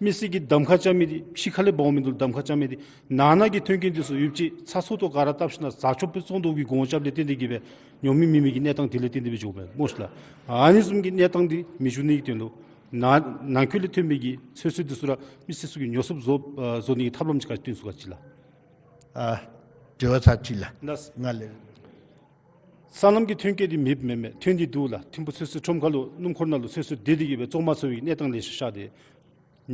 མི་སེར་གྱིས་གདམ་ཁ་རྐྱབ་མི་འདི་ཕྱི་ཁ་ལས་འབདཝ་མིན་འདུག། གདམ་ཁ་རྐྱབ་མི་འདི་ནང་ན་གི་ཐོན་སྐྱེད་འདི་ཚུ་ཡོདཔ་ཅིག་ཚ་སོ་ཏོ་ག་ར་བཏབ་ཞིན་ན་བཟའ་ཆོགཔ་སྦེ་བཙོང་དོ་གི་གོང་རྐྱབ་ལས་བརྟེན་ཏེ་གིས་སྦེ་ཉོ་མི་མེད་མི་གི་གནས་སྟངས་དེ་ལས་བརྟེན་ཏེ་སྦེ་འགྱོཝ་མས་སྨོ་ཤི་ལགས། ཨ་ནི་བཟུམ་གྱི་གནས་སྟངས་འདི་མི་འབྱུང་ནི་གི་དོན་ལུ་ནང་ནང་འཁོད་ལས་ཐོན་མི་གི་ཚོད་བསྲེ་འདི་ཚུ་ར་མི་སེར་ཚུ་གིས་ཉོ་ཚུགསཔ་བཟོ་ཨ་བཟོ་ནི་གི་ཐབས་ལམ་ཅིག་ག་ཅི་བཏོན་ཚུགས་ག་ཅི་ལགས། ཨ་དྲི་བ་ཚར་གཅིག་ལགས། ལགས། ང་ལས། སོ་ནམ་གྱི་ཐོན་སྐྱེད་འདི་མེདཔ་མེན་མས། ཐོན་ཏེ་འདུག་ལགས། ཐིམ་ཕུག་ཚོད་བསྲེ་ཁྲོམ་ཁ་ལུ་སྣུམ་འཁོར་ནང་ལུ་ཚོད་བསྲེ་སྡེ་འདི་གིས་སྦེ་བཙོང་མ་ཚུགས་པའི་གནས་སྟངས་ལེ་ཤ་ཤར་དེས།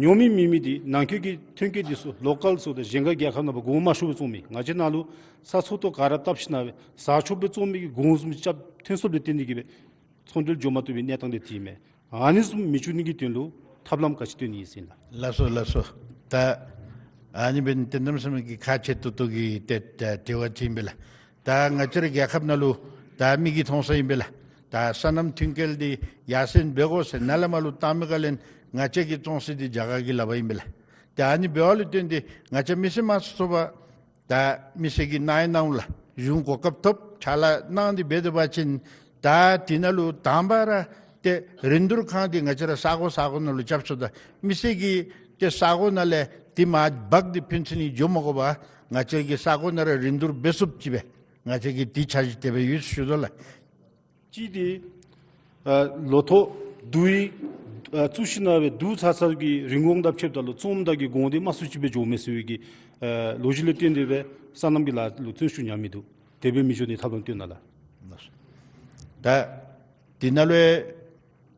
ཉོ་མི་མེད་མི་འདི་ནང་འཁོད་ཀྱི་ཐོན་སྐྱེད་འདི་ཚུ་ལོ་ཀཱལ་ཚུ་དང་གཞན་ག་རྒྱལ་ཁབ་ནང་འབད་གོང་མ་ཤོར་སྦེ་བཙོང་མི། ང་བཅས་ནང་ལུ་ཚ་སོ་ཏོ་ག་ར་བཏབ་ཞིན་ན་སྦེ་བཟའ་ཆོགཔ་སྦེ་བཙོང་མི་གི་གོང་བཟུམ་རྐྱབ་ཐོན་སོཔ་ལས་བརྟེན་ཏེ་གིས་སྦེ་ཚོང་འབྲེལ་འགྱོ་མ་བཏུབ་པའི་གནས་སྟངས་འདི་ཐོན་མས། ཨ་ནི་བཟུམ་མི་འབྱུང་ནི་གི་དོན་ལུ་ཐབས་ལམ་ག་ཅི་བཏོན་ནི་ཨིན་ཟེར་ལགས། ལགས་སོ་ལགས་སོ། ད་ཨ་ནི་འབདན་ཏེ་གནམ་མེད་ས་མེད་ཀྱི་ཁག་ཆེ་ཏོག་ཏོ་གི་ཏེ་ད་དྲི་བ་ཅིག་ཨིན་པས་ལགས། ད་ང་བཅས་ར་རྒྱལ་ཁབ་ནང་ལུ་ད་མིག་གིས་མཐོང་ས་ཨིན་པས་ལགས། ད་སོ་ནམ་ཐོན་སྐྱེད་འདི་ཡར་སེང་འབད་དགོ་ཟེར་ནཱ་ལས་མར་ལུ་བཏང་མི་ག་ལས་ང་བཅས་ཀྱིས་བཙོང་ས་འདི་རྒྱ་གར་གྱི་ལག་པར་ཨིན་པས་ལགས། ད་ཨ་ནི་འབདཝ་ལུ་བརྟེན་ཏེ་ང་བཅས་མི་སེར་དམངས་གཙོ་ཚོགས་པ་ད་མི་སེར་གྱིས་གནང་ཡང་གནངམ་ལགས། གཞུང་གོ་སྐབས་ཐོབ་ཕྱག་ལཱ་གནང་སྟེ་འབད་དེ་འབད་བ་ཅིན་ད་དེ་ནང་ལུ་དང་པ་ར་ཏེ་རིན་བསྡུར་ཁང་འདི་ང་བཅས་ར་ས་གོ་ས་གོ་ནང་ལུ་རྐྱབ་ཚུགས་ད་མི་སེར་གྱིས་ཏེ་ས་གོ་ནང་ལས་དེ་མར་འབག་སྟེ་ཕུན་ཚོགས་གླིང་འགྱོ་མ་དགོ་པར་ང་བཅས་ཀྱི་ས་གོ་ནང་ར་རིན་བསྡུར་འབད་ཚུགསཔ་ཅིག་སྦེ་ང་བཅས་ཀྱིས་དེ་འཆར་གཞི་དེ་སྦེ་ཡོད་ཞུ་དོ་ལགས། གཅིག་འདི་ཨ་ལོ་ཐོག་བསྡུ་ཡི་ཨ་བཙུགས་ཞིན་ན་སྦེ་བསྡུ་ཚར་ཚར་གྱི་རིན་གོང་དང་ཕྱདཔ་ད་ལུ་བཙོངམ་ད་གི་གོང་འདི་དམའ་སུ་ཅིག་སྦེ་འགྱོཝ་མས་ཟེར་བའི་གི་ཨ་ལོ་རྒྱུས་ལས་བརྟེན་ཏེ་སྦེ་སོ་ནམ་གྱི་ལཱ་ལུ་བརྩོན་ཤུགས་ཉམས་མི་འདུག། དེ་སྦེ་མི་འགྱོ་ནི་ཐབས་ལམ་བཏོན་གནང་ལགས། ད་དེ་ནང་ལུ་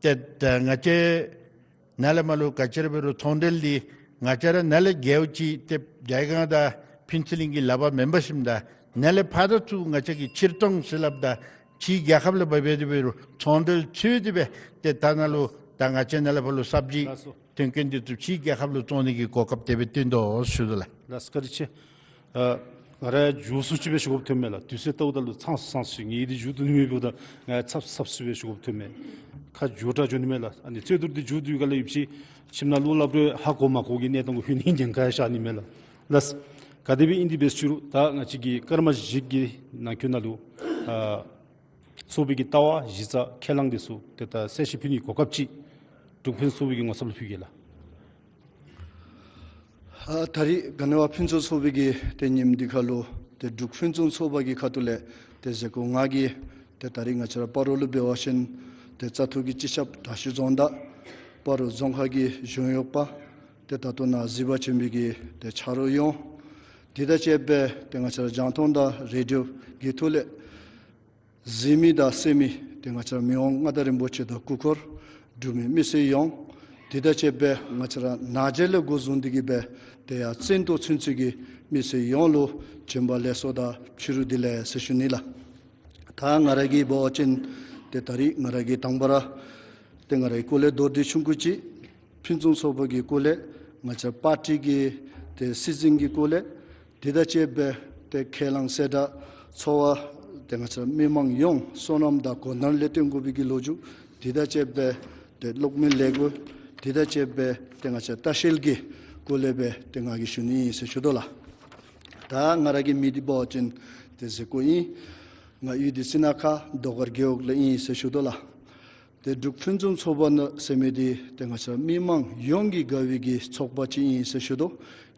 ཏེ་ད་ང་བཅས་ནཱ་ལས་མར་ལུ་ག་ཅི་ར་འབད་རུང་ཚོང་འབྲེལ་འདི་ང་བཅས་ར་ནཱ་ལས་རྒྱལཝ་ཅིག་ཏེ་རྒྱལ་ཁང་དང་ཕུན་ཚོགས་གླིང་གི་ལག་པར་མེན་པར་ཞིནམ་ད་ནཱ་ལས་ཕར་དང་ཚུར་ང་བཅས་ཀྱིས་ཕྱིར་གཏོང་ཟེར་སླབ་ད་ཕྱིའི་རྒྱལ་ཁབ་ལས་འབད་འབད་དེ་འབད་རུང་ཚོང་འབྲེལ་འཚོལ་ཏེ་སྦེ་ཏེ་ད་ནཱ་ལུ་ད་ང་བཅས་ནཱ་ལས་ཕར་ལུ་སབ་ཇི་ལགས་སོ། ཐོན་སྐྱེད་འདི་ཚུ་ཕྱིའི་རྒྱལ་ཁབ་ལུ་བཙོང་ནི་གི་གོ་སྐབས་དེ་སྦེ་བཏོན་དོ་ཞུ་དོ་ལགས། ལགས་སོ་བཀའ་དྲིན་ཆེ། ཨ་ང་ར་མགྱོགས་སུ་ཅིག་སྦེ་ཞུ་དགོཔ་ཐོནམ་མས་ལགས། དུས་ཚོད་བལྟཝ་ད་ལུ་ཚང་སུ་ཚང་སུ་ཅིག་ངེའི་འདི་མཇུག་བསྡུ་ནི་མེདཔ་ད་ང་ཚབ་ཚབ་སུ་སྦེ་ཞུ་དགོཔ་ཐོནམ་མས། ཁ་མགྱོགས་དྲགས་འགྱོ་ནི་མས་ལགས། ཨ་ནི་རྩོད་བསྡུར་འདི་མཇུག་བསྡུ་ག་ལས་ཡུདཔ་ཅིག་ཁྱིམ་ནང་ལུ་སླབ་རུང་ཧ་གོ་མ་གོ་གི་གནས་སྟངས་གུ་ལྷོད་ནི་ཉེན་ཁ་ཤར་ནི་མས་ལགས། ལགས་སོ། ག་དེ་སྦེ་ཨིན་དེ་སྦེ་ཞུ་རུང་ད་ང་བཅས་ཀྱི་སྐར་མ་བཞི་གི་ནང་འཁོད་ནང་ལུ་ཨ་ཚོགས་པའི་གི་ལྟ་བ་གཞི་རྩ་ཁས་བླངས་འདི་ཚུ་ཏེ་ད་གསལ་བཤད་ཕུལ་ནི་གོ་སྐབས་ཅིག་འབྲུག་ཕུན་ཚོགས་པའི་གི་ངོ་ཚབ་ལུ་ཕུལ་གེ་ལགས། ཨ་ད་རིས་ག་ནི་བ་ཕུན་ཚོགས་ཚོགས་པའི་གི་ཏེ་ཉིནམ་འདི་ཁར་ལུ་ཏེ་འབྲུག་ཕུན་ཚོགས་ཚོགས་པ་གི་ཁ་ཐུག་ལས་ཏེ་གཟིགས་སྐོར་ང་གིས་ཏེ་ད་རིས་ང་བཅས་ར་སྤ་རོ་ལུ་འབད་བ་ཅིན་ཏེ་བཙག་འཐུ་གི་སྤྱི་ཁྱབ་དྲག་ཤོས་རྫོང་བདག་སྤ་རོ་རྫོང་ཁག་གི་གཞུང་གཡོགཔ་ཏེ་ད་ལྟོ་ནཱ་གཟིགས་པར་བྱོན་པའི་གི་ཏེ་ཆ་རོགས་ཡོངས། དེ་དང་བཅས་པའི་ཏེ་ང་བཅས་ར་རྒྱང་མཐོང་དང་རེ་ཌི་ཡོ་གི་ཐོག་ལས་གཟིགས་མི་དང་གསན་མི་ཏེ་ང་བཅས་ར་མི་དབང་མངའ་བདག་རིན་པོ་ཆེ་དང་སྐུ་འཁོར་འབྲུག་མི་མི་སེར་ཡོངས། དེ་དང་བཅས་པའི་ང་བཅས་ར་ནཱ་གཞལ་ལས་འགོ་བཟུང་སྟེ་གིས་སྦེ་ཏེ་ཡར་བཙན་ཏོ་ཚུན་ཚོད་ཀྱི་མི་སེར་ཡོངས་ལུ་བྱོན་པ་ལེགས་སོ་དང་ཕྱི་རུ་བདེ་ལེགས་ཟེར་ཞུ་ནི་ལགས། ད་ང་ར་གིས་འབད་བ་ཅིན་ཏེ་ད་རིས་ང་ར་གིས་དང་པ་ར་ཏེ་ང་རའི་སྐོར་ལས་མདོར་བསྡུས་ཆུང་ཀུ་ཅིག་ཕུན་ཚོགས་ཚོགས་པ་གི་སྐོར་ལས་ང་བཅས་པར་ཊི་གི་ཏེ་སྲིད་འཛིན་གྱི་སྐོར་ལས་དེ་དང་བཅས་པའི་ཏེ་ཁས་བླངས་གསལ་བསྒྲགས་ཚོགས་པ་ཏེ་ང་བཅས་མི་མང་ཡོངས་སོ་ནམ་དང་གོ་ནོར་ལས་བརྟེན་དགོ་པའི་གི་ལོ་རྒྱུས་དེ་དང་བཅས་པའི་ཏེ་གློག་མེ་ལས་སྒོ་དེ་དང་བཅས་པའི་ཏེ་ང་བཅས་ལྟ་བཤལ་གྱི་སྐོར་ལས་སྦེ་ཏེ་ང་གིས་ཞུ་ནི་ཨིན་ཟེར་ཞུ་དོ་ལགས། ད་ང་ར་གི་མིང་འདི་འབད་བ་ཅིན་ཏེ་གཟིགས་སྐོར་ཨིན། ང་ཡུལ་འདི་རྩི་ནག་ཁ་རྡོ་དཀར་རྒེད་འོག་ལས་ཨིན་ཟེར་ཞུ་དོ་ལགས། ཏེ་འབྲུག་ཕུན་སུམ་ཚོགས་པ་ནང་ཟེར་མི་འདི་ཏེ་ང་བཅས་མི་མང་ཡོངས་ཀྱིས་དགའ་བའི་གི་ཚོགས་པ་ཅིག་ཨིན་ཟེར་ཞུ་དོ།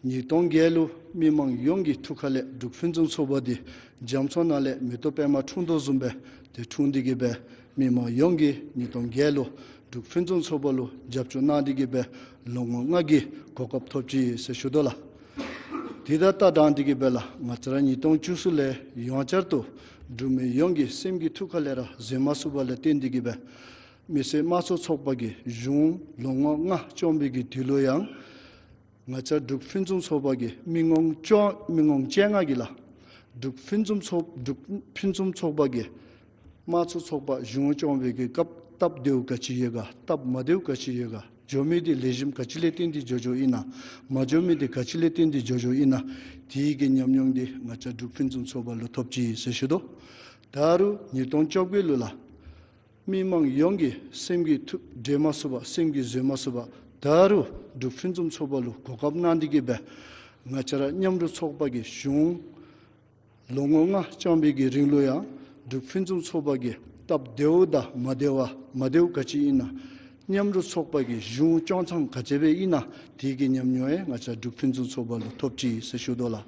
ཉིས་སྟོང་བརྒྱད་ལུ་མི་མང་ཡོངས་ཀྱི་ཐུགས་ཁ་ལས་འབྲུག་ཕུན་སུམ་ཚོགས་པ་འདི་རྒྱ་མཚོ་ནང་ལས་མེ་ཏོག་པདྨ་འཁྲུངས་དོ་བཟུམ་སྦེ་ཏེ་འཁྲུངས་ཏེ་གིས་སྦེ་མི་མང་ཡོངས་ཀྱིས་ཉིས་སྟོང་བརྒྱད་ལུ་འབྲུག་ཕུན་སུམ་ཚོགས་པ་ལུ་རྒྱབ་སྐྱོར་གནང་སྟེ་གིས་སྦེ་ལོ་ངོ་ལྔ་གི་གོ་སྐབས་ཐོབ་ཅི་ཟེར་ཞུ་དོ་ལགས། དེ་དང་ལྟ་སྟངས་འདི་གིས་སྦེ་ལགས་ང་བཅས་ར་ཉིས་སྟོང་བཅུ་གསུམ་ལས་ཡང་བསྐྱར་དུ་འབྲུག་མི་ཡོངས་ཀྱི་སེམས་ཀྱི་ཐུགས་ཁ་ལས་ར་བཟོད་མ་ཚུགས་པ་ལས་བརྟེན་ཏེ་གིས་སྦེ་མི་སེར་དམངས་གཙོ་ཚོགས་པ་གི་གཞུང་ལོ་ངོ་ལྔ་བསྐྱངས་པའི་གི་དུས་ལུ་ཡང་ང་བཅས་འབྲུག་ཕུན་སུམ་ཚོགས་པ་གི་མི་ངོམ་བཅོ་མི་ངོམ་བཅོ་ལྔ་གིས་ལགས་འབྲུག་ཕུན་སུམ་ཚོགས་འབྲུག་ཕུན་སུམ་ཚོགས་པ་གི་དམངས་གཙོ་ཚོགས་པ་གཞུང་སྐྱོང་བའི་གི་སྐབས་སྟབས་བདེཝ་ག་ཅི་ཡོད་ག་སྟབས་མ་བདེཝ་ག་ཅི་ཡོད་ག་ འགྱོ་མི་འདི་ལེགས་ཤོམ་ག་ཅི་ལས་བརྟེན་ཏེ་འགྱོ་འགྱོཝ་ཨིན་ན། མ་འགྱོ་མི་འདི་ག་ཅི་ལས་བརྟེན་ཏེ་འགྱོ་འགྱོཝ་ཨིན་ན། དེ་གི་ཉམས་མྱོང་འདི་ང་བཅས་འབྲུག་ཕུན་སུམ་ཚོགས་པ་ལུ་ཐོབ་ཅི་ཟེར་ཞུ་དོ། ད་རུང་ཉིས་སྟོང་བཅོ་བརྒྱད་ལུ་ལགས། མི་མང་ཡོངས་ཀྱི་སེམས་ཀྱི་ཐུགས་འདྲེན་མ་ཚུགས་པར་སེམས་ཀྱིས་བཟོད་མ་ཚུགས་པར་ད་རུང་འབྲུག་ཕུན་སུམ་ཚོགས་པ་ལུ་གོ་སྐབས་གནང་སྟེ་གི་སྦེ་ང་བཅས་ར་མཉམ་རུབ་ཚོགས་པ་གི་གཞུང་ལོ་ངོ་ལྔ་བསྐྱངས་པའི་གི་རིང་ལུ་ཡང་འབྲུག་ཕུན་སུམ་ཚོགས་པ་གི་སྟབས་བདེཝ་དང་མ་བདེཝ་མ་བདེཝ་ག་ཅི་ཨིན་ན། མཉམ་རུབ་ཚོགས་པ་གི་གཞུང་སྐྱོང་ཐངས་ག་དེ་སྦེ་ཨིན་ན། དེ་གི་ཉམས་མྱོང་ཡང་ང་བཅས་འབྲུག་ཕུན་སུམ་ཚོགས་པ་ལུ་ཐོབ་ཅི་ཟེར་ཞུ་དོ་ལགས།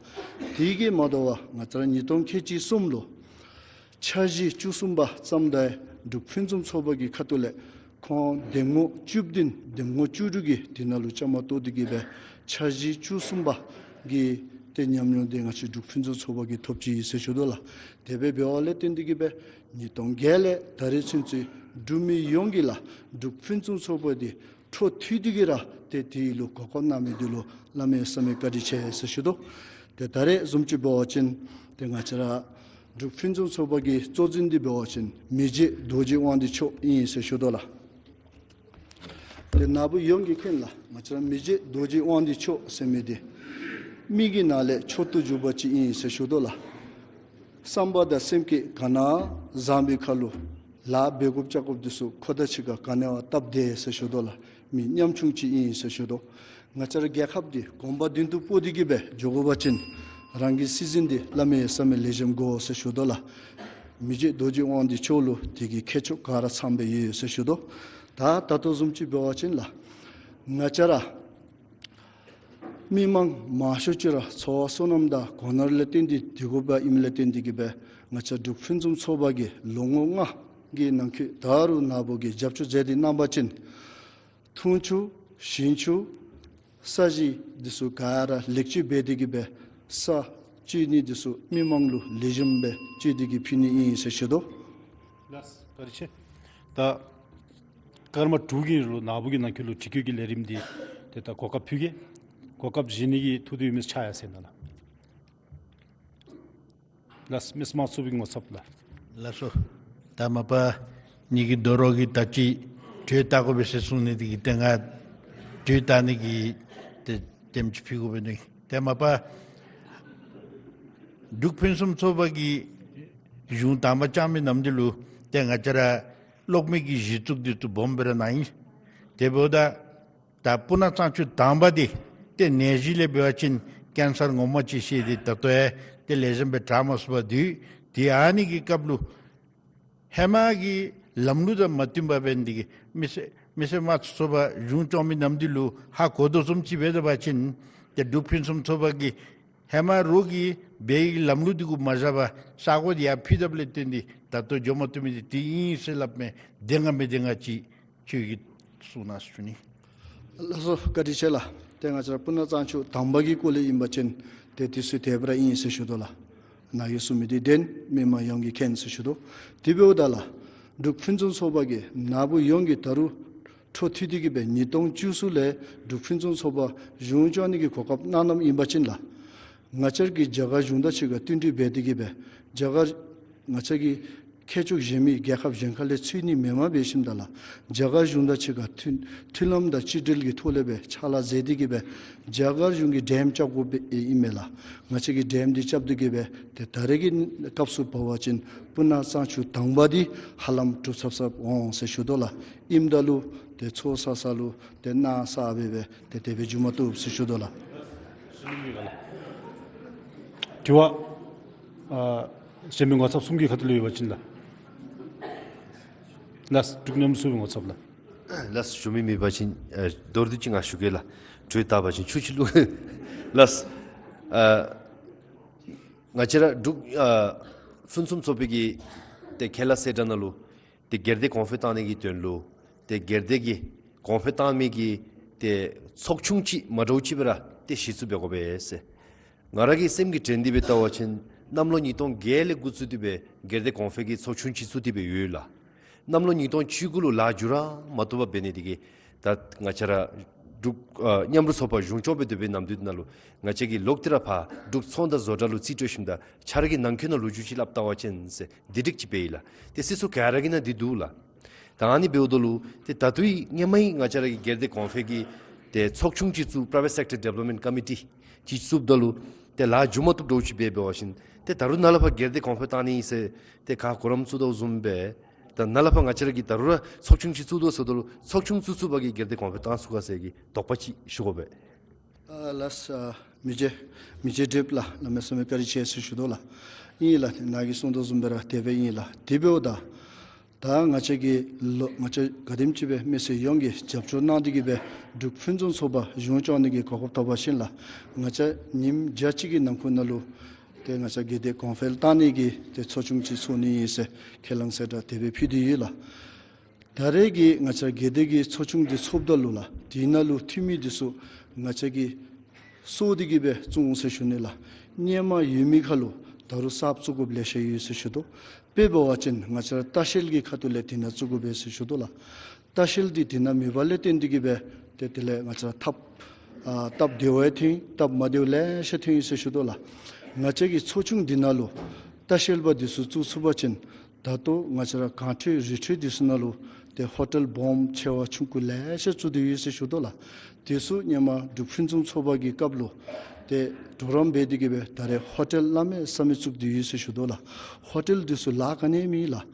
དེ་གིས་མ་དོ་བར་ང་བཅས་ར་ཉིས་སྟོང་ཁལ་གཅིག་གསུམ་ལུ་འཆར་གཞི་བཅུ་གསུམ་པ་བརྩམས་ད་འབྲུག་ཕུན་སུམ་ཚོགས་པ་གི་ཁ་ཐུག་ལས་ཁོང་འདེམས་ངོ་བཅུ་བདུན་འདེམས་ངོ་བཅུ་དྲུག་གི་དེ་ནང་ལུ་བཅའ་མར་གཏོགས་ཏེ་གི་སྦེ་འཆར་གཞི་བཅུ་གསུམ་པ་གི་ཏེ་ཉམས་མྱོང་འདི་ང་བཅས་འབྲུག་ཕུན་སུམ་ཚོགས་པ་གིས་ཐོབ་ཅི་ཟེར་ཞུ་དོ་ལགས། དེ་སྦེ་འབདཝ་ལས་བརྟེན་ཏེ་གི་སྦེ་ཉིས་སྟོང་བརྒྱད་ལས་ད་རེས་ཚུན་ཚོད་འབྲུག་མི་ཡོངས་ཀྱིས་ལགས་འབྲུག་ཕུན་སུམ་ཚོགས་པ་འདི་འཕྲོ་མཐུད་དེ་གི་ར་ཏེ་དེ་ལུ་གོ་སྐབས་གནང་མི་འདི་ལུ་བླ་མེད་བསམ་ཡས་བཀའ་དྲིན་ཆེ་ཟེར་ཞུ་དོ། ཏེ་ད་རེས་བཟུམ་ཅིག་འབད་བ་ཅིན་ཏེ་ང་བཅས་ར་འབྲུག་ཕུན་སུམ་ཚོགས་པ་གི་གཙོ་འཛིན་འདི་འབད་བ་ཅིན་མི་རྗེ་རྡོ་རྗེ་དབང་འདུས་མཆོག་ཨིན་ཟེར་ཞུ་དོ་ལགས། ཏེ་ནཱ་བུ་ཡོངས་ཀྱིས་མཁྱེན་ལགས། ང་བཅས་ར་མི་རྗེ་རྡོ་རྗེ་དབང་འདུས་མཆོག་ཟེར་མི་འདི་མི་གི་ནང་ལས་མཆོག་ཏུ་གྱུར་པ་ཅིག་ཨིན་ཟེར་ཞུ་དོ་ལགས། བསམ་པ་དང་སེམས་བསྐྱེད་ག་ནི་བཟང་པའི་ཁར་ལུ་ལཱ་འབད་དགོཔ་རྐྱབ་དགོཔ་འདི་ཚུ་ཁོ་དང་གཅིག་ཁར་ག་ནི་བ་སྟབས་བདེ་ཟེར་ཞུ་དོ་ལགས། མི་ཉམ་ཆུང་ཅིག་ཨིན་ཟེར་ཞུ་དོ། ང་བཅས་ར་རྒྱལ་ཁབ་འདི་གོམ་པ་མདུན་དུ་སྤོ་སྟེ་གི་སྦེ་འགྱོ་དགོ་པ་ཅིན་རང་གི་སྲིད་འཛིན་འདི་བླ་མེད་བསམ་ཡས་ལེགས་ཤོམ་དགོ་ཟེར་ཞུ་དོ་ལགས། མི་རྗེ་རྡོ་རྗེ་དབང་འདུས་མཆོག་ལུ་དེ་གི་ཁྱད་ཆོས་ག་ར་ཚང་སྦེ་ཡོད་ཟེར་ཞུ་དོ། ད་ད་ལྟོ་བཟུམ་ཅིག་འབད་བ་ཅིན་ལགས། ང་བཅས་ར་མི་མང་མང་ཤོས་ཅིག་ར་འཚོ་བ་སོ་ནམ་དང་གོ་ནོར་ལས་བརྟེན་ཏེ་སྡོད་དགོཔ་ཨིནམ་ལས་བརྟེན་ཏེ་གི་སྦེ་ང་བཅས་འབྲུག་ཕུན་སུམ་ཚོགས་པ་གིས་ལོ་ངོ་ལྔ་གི་ནང་འཁོད་ད་རུང་ནཱ་བུ་གིས་རྒྱབ་སྐྱོར་མཛད་དེ་གནང་པ་ཅིན་འཐུང་ཆུ་ཞིང་ཆུ་ས་གཞི་འདི་ཚུ་ག་ར་ལེགས་བཅོས་འབད་དེ་གི་སྦེ་ས་བཅུད་ནི་འདི་ཚུ་མི་མང་ལུ་ལེགས་ཤོམ་སྦེ་བཅོས་ཏེ་གི་ཕུལ་ནི་ཨིན་ཟེར་ཞུ་དོ། ལགས་བཀའ་དྲིན་ཆེ། ད་སྐར་མ་དྲུག་གི་རིང་ལུ་ནཱ་བུ་གི་ནང་འཁོད་ལུ་དྲི་བཀོད་ཀྱི་ལས་རིམ་འདི་ཏེ་ད་གོ་སྐབས་ཕུལ་གེ། གོ་སྐབས་བཞེས་ནི་གི་ཐུགས་འདོད་ཡོད་མི་ཚུ་ཕྱག་ཡར་སེང་གནང་ལགས། ལགས་མི་དམངས་ཚོགས་པའི་ངོ་ཚབ་ལགས། ལགས་སོ། ད་མ་པ་ངེ་གི་དོ་རུང་གིས་ད་ཅི་གྲོས་བཏབ་དགོ་པས་ཟེར་གསུངས་ནི་དེ་གིས་ཏེ་ང་གྲོས་བཏབ་ནི་གི་ཏེ་དེམ་ཅིག་ཕུལ་དགོ་པས་ནི། ཏེ་མ་པ་འབྲུག་ཕུན་སུམ་ཚོགས་པ་གིས་གཞུང་དང་པ་བསྐྱངས་མི་ནམ་དེ་ལུ་ཏེ་ང་བཅས་ར་གློག་མེ་གི་གཞི་བཙུགས་འདི་ཚུ་སྦོམ་སྦེ་ར་གནང་ཡི། དེ་འབདཝ་ད་ད་སྤུ་ན་གཙང་ཆུ་དང་པ་འདི་ཏེ་ནད་གཞི་ལས་འབད་བ་ཅིན་ཀེན་སར་ངོ་མ་ཅིག་བཤལ་ཏེ་ད་ལྟོ་ཡང་ཏེ་ལེགས་ཤོམ་སྦེ་དྲག་མ་ཚུགས་པར་སྡོད། དེ་ཨ་ནི་གི་སྐབས་ལུ་ཧེ་མ་གི་ལམ་ལུགས་དང་མ་བསྟུན་པར་འབད་ནི་དེ་གིས་མི་སེར་མི་སེར་དམངས་གཙོ་ཚོགས་པ་གཞུང་སྐྱོང་མི་ནམ་དེ་ལུ་ཧ་གོ་དོ་བཟུམ་ཅིག་འབད་ད་པ་ཅིན་ཏེ་འབྲུག་ཕུན་སུམ་ཚོགས་པ་གིས་ཧེ་མ་རོགས་ཀྱིས་འབད་བའི་ལམ་ལུགས་དེ་གུ་མ་བཞག་པར་ས་གོ་དེ་ཡར་ཕུད་དཔ་ལས་བརྟེན་ཏེ་ད་ལྟོ་འགྱོ་མ་བཏུབ་མི་དེ་དེ་ཨིན་ཟེར་སླབ་མི་བདེན་ག་མི་བདེན་ག་ཅིག་ཁྱོད་ཀྱིས་གསུང་གནང་ཟེར་ཞུ་ནི། ལགས་སོ་བཀའ་དྲིན་ཆེ་ལགས། ཏེ་ང་བཅས་ར་སྤུ་ན་གཙང་ཆུ་དང་པ་གི་སྐོར་ལས་ཨིན་པ་ཅིན་ཏེ་དེ་ཚུ་དེ་སྦེ་ར་ཨིན་ཟེར་ཞུ་དོ་ལགས། ནཱ་གིས་གསུངས་མི་དེ་བདེན། མི་མང་ཡོངས་ཀྱིས་མཁྱེན་ཟེར་ཞུ་དོ། དེ་འབདཝ་ད་ལགས་འབྲུག་ཕུན་སུམ་ཚོགས་པ་གིས་ནཱ་བུ་ཡོངས་ཀྱིས་ད་རུང་འཕྲོ་མཐུད་དེ་གི་སྦེ་ཉིས་སྟོང་བཅུ་གསུམ་ལས་འབྲུག་ཕུན་སུམ་ཚོགས་པ་གཞུང་སྐྱོང་ནི་གི་གོ་སྐབས་གནང་གནངམ་ཨིན་པ་ཅིན་ལགས། ང་བཅས་ཀྱིས་རྒྱ་གར་གཞུང་དང་གཅིག་ཁར་མཐུན་སྒྲིག་འབད་དེ་གི་སྦེ་རྒྱ་གར་ང་བཅས་ཀྱི་ཁྱད་ཆོས་གཞན་མི་རྒྱལ་ཁབ་གཞན་ཁ་ལས་ཚུད་ནི་མེནམ་འབད་ཞིནམ་ད་ལགས་རྒྱ་གར་གཞུང་དང་གཅིག་ཁར་མཐུན་མཐུན་ལམ་དང་གཅིག་སྒྲིལ་གྱི་ཐོག་ལས་སྦེ་ཕྱག་ལཱ་མཛད་དེ་གི་སྦེ་རྒྱ་གར་གཞུང་གིས་ཌེམ་རྐྱབ་དགོཔ་ཨིན་མས་ལགས། ང་བཅས་ཀྱིས་ཌེམ་འདི་རྐྱབ་སྟེ་གི་སྦེ་ཏེ་ད་རེས་ཀྱི་སྐབས་སུ་བབ་པ་ཅིན་སྤུ་ན་གཙང་ཆུ་དང་པ་འདི་ཧ་ལམ་གྲུབ་ཚར་ཚརཝ་འོང་ཟེར་ཞུ་དོ་ལགས། ཨིནམ་ད་ལུ་ཏེ་ཚོགས་ས་ས་ལུ་ཏེ་ནཱ་ས་སྦེ་སྦེ་ཏེ་དེ་སྦེ་འགྱོ་མ་བཏུབ་ཟེར་ཞུ་དོ་ལགས། དྲི་བ་ཨ་གཞན་མི་ངོ་ཚབ་གསུམ་གྱི་ཁ་ཐུག་ལས་ཡོད་པ་ཅིན་ལགས། ལགས་འབྲུག་མཉམ་འབྲེལ་ཚོགས་པའི་ངོ་ཚབ་ལགས། ལགས་ཞུ་མི་མེད་པ་ཅིན་ཨ་མདོར་བསྡུས་ཅིག་ང་ཞུ་གེ་ལགས། གྲོས་བཏབ་པ་ཅིན་ཆུ་ཆུ་བླུག། ལགས་ཨ་ང་བཅས་ར་འབྲུག་ཨ་ཕུན་སུམ་ཚོགས་པའི་གི་ཏེ་ཁས་བླངས་གསལ་བསྒྲགས་ནང་ལུ་ཏེ་སྒེར་སྡེ་གོང་འཕེལ་བཏང་ནི་གི་དོན་ལུ་ཏེ་སྒེར་སྡེ་གི་གོང་འཕེལ་བཏང་མི་གི་ཏེ་ཚོགས་ཆུང་ཅིག་མ་འདྲཝ་ཅིག་སྦེ་ར་ཏེ་གཞི་བཙུགས་འབད་དགོ་པས་ཟེར། ང་ར་གི་སེམས་ཀྱི་དྲན་འདི་སྦེ་བལྟ་བ་ཅིན་གནམ་ལོ་ཉིས་སྟོང་བརྒྱད་ལས་འགོ་བཙུགས་ཏེ་སྦེ་སྒེར་སྡེ་གོང་འཕེལ་གྱི་ཚོགས་ཆུང་ཅིག་བཙུགས་ཏེ་སྦེ་ཡོད་ལགས། གནམ་ལོ་ཉིས་སྟོང་བཅུ་དགུ་ལུ་ལཱ་མཇུག་ར་མ་བསྡུ་བར་འབད་ནི་དེ་གིས་ད་ང་བཅས་ར་འབྲུག་ཨ་མཉམ་རུབ་ཚོགས་པ་གཞུང་སྐྱོང་སྦེ་སྡོད་པའི་ནམ་དུས་ནང་ལུ་ང་བཅས་ཀྱིས་ལོག་སྟེ་ར་ཕར་འབྲུག་ཚོང་དང་བཟོ་གྲྭ་ལུ་རྩིས་སྤྲོད་ཞིནམ་ད་ཆ་ར་གི་ནང་འཁོད་ནང་ལོ་རྒྱུས་ཅིག་སླབ་བལྟ་བ་ཅིན་ཟེར་འདི་སྒྲིག་ཅིག་འབད་ཡི་ལགས། ཏེ་སྲིད་ཚོགས་ག་ར་གི་ནང་འདི་འདུག་ལགས། ད་ཨ་ནི་འབདཝ་ད་ལུ་ཏེ་ད་ལྟོ་ཨིན་སྔོན་མ་ཨིན་ང་བཅས་ར་གི་སྒེར་སྡེ་གོང་འཕེལ་གྱི་ཏེ་ཚོགས་ཆུང་ཅིག་བཙུགས། Private Sector Development Committee ཅིག་བཙུགསཔ་ད་ལུ་ཏེ་ལཱ་མཇུག་མ་བསྡུཝ་འདྲཝ་ཅིག་འབད་འབད་བ་ཅིན་ཏེ་ད་རུང་ནཱ་ལས་ཕར་སྒེར་སྡེ་གོང་འཕེལ་བཏང་ནི་ཨིན་ཟེར་ཏེ་ག་གོ་རིམ་བཙུགས་དོ་བཟུམ་སྦེ་ད་ནཱ་ལས་ཕར་ང་བཅས་ར་གིས་ད་རུང་ར་ཚོགས་ཆུང་ཅིག་བཙུགས་དོ་ཟེརཝ་ད་ལུ་ཚོགས་ཆུང་བཙུགས་བཙུགས་པ་གིས་སྒེར་སྡེ་གོང་འཕེལ་བཏང་ཚུགས་ག་ཟེར་གྱི་དོགས་པ་ཅིག་ཞུ་དགོ་པས། ཨ་ལགས། ཨ་མི་རྗེ་མི་རྗེ་བགྲེསཔ་ལགས་གནམ་མེད་ས་མེད་བཀའ་དྲིན་ཆེ་ཟེར་ཞུ་དོ་ལགས། ཨིན་ལགས། ནཱ་གིས་གསུངས་དོ་བཟུམ་སྦེ་ར་དེ་སྦེ་ཨིན་ལགས། དེ་འབདཝ་ད་ད་ང་བཅས་ཀྱི་ལོ་ང་བཅས་ག་དེམ་ཅིག་སྦེ་མི་སེར་ཡོངས་ཀྱིས་རྒྱབ་སྐྱོར་གནང་སྟེ་གིས་སྦེ་འབྲུག་ཕུན་སུམ་ཚོགས་པ་གཞུང་སྐྱོང་ནི་གི་གོ་སྐབས་ཐོབ་པ་ཅིན་ལགས། ང་བཅས་ཉིནམ་བརྒྱ་གཅིག་གི་ནང་འཁོད་ནང་ལུ་ཏེ་ང་བཅས་སྒེར་སྡེ་གོང་འཕེལ་བཏང་ནི་གི་ཏེ་ཚོགས་ཆུང་ཅིག་ཚོགས་ནི་ཨིན་ཟེར་ཁས་བླངས་གསལ་བསྒྲགས་དེ་སྦེ་ཕུལ་ཏེ་ཡོད་ལགས། ད་རེས་ཀྱི་ང་བཅས་སྒེར་སྡེ་གི་ཚོགས་ཆུང་འདི་ཚོགསཔ་ད་ལུ་ལགས། དེ་ནང་ལུ་འཐུས་མི་འདི་ཚུ་ང་བཅས་ཀྱིས་སོར་ཏེ་གིས་སྦེ་བཙུགས་འོང་ཟེར་ཞུ་ནི་ལགས། སྔོན་མ་ཡོད་མི་ཁར་ལུ་ད་རུང་གསརཔ་བཙུགས་དགོཔ་ལེ་ཤ་ཡོད་ཟེར་ཞུ་དོ། དཔེ་འབད་བ་ཅིན་ང་བཅས་ར་ལྟ་བཤལ་གྱི་ཁ་ཐུག་ལས་དེ་ནང་བཙུགས་དགོ་པས་ཟེར་ཞུ་དོ་ལགས། ལྟ་བཤལ་འདི་དེ་ནང་མེད་པ་ལས་བརྟེན་ཏེ་གིས་སྦེ་ཏེ་དེ་ལས་ང་བཅས་ར་སྟབས་ཨ་སྟབས་བདེཝ་ཡང་ཐོན་སྟབས་མ་བདེཝ་ལེ་ཤ་ཐོན་ཡི་ཟེར་ཞུ་དོ་ལགས། ང་བཅས་ཀྱི་ཚོགས་ཆུང་འདི་ནང་ལུ་ལྟ་བཤལ་པ་འདི་ཚུ་བཙུགས་ཚུགས་པ་ཅིན་ད་ལྟོ་ང་བཅས་ར་གངས་ཁྲོད་རི་ཁྲོད་འདི་ཚུ་ནང་ལུ་ཏེ་ཧོ་ཊེལ་སྦོམ་ཆེ་བ་ཆུང་ཀུ་ལེ་ཤ་བཙུགས་ཏེ་ཡོད་ཟེར་ཞུ་དོ་ལགས། དེ་ཚུ་སྔོན་མ་འབྲུག་ཕུན་སུམ་ཚོགས་པ་གི་སྐབས་ལུ་ཏེ་གྲོགས་རམ་འབད་དེ་གིས་སྦེ་ད་རེས་ཧོ་ཊེལ་གནམ་མེད་ས་མེད་བཙུགས་ཏེ་ཡོད་ཟེར་ཞུ་དོ་ལགས། ཧོ་ཊེལ་འདི་ཚུ་ལཱ་ག་ནི་མེད་ལགས།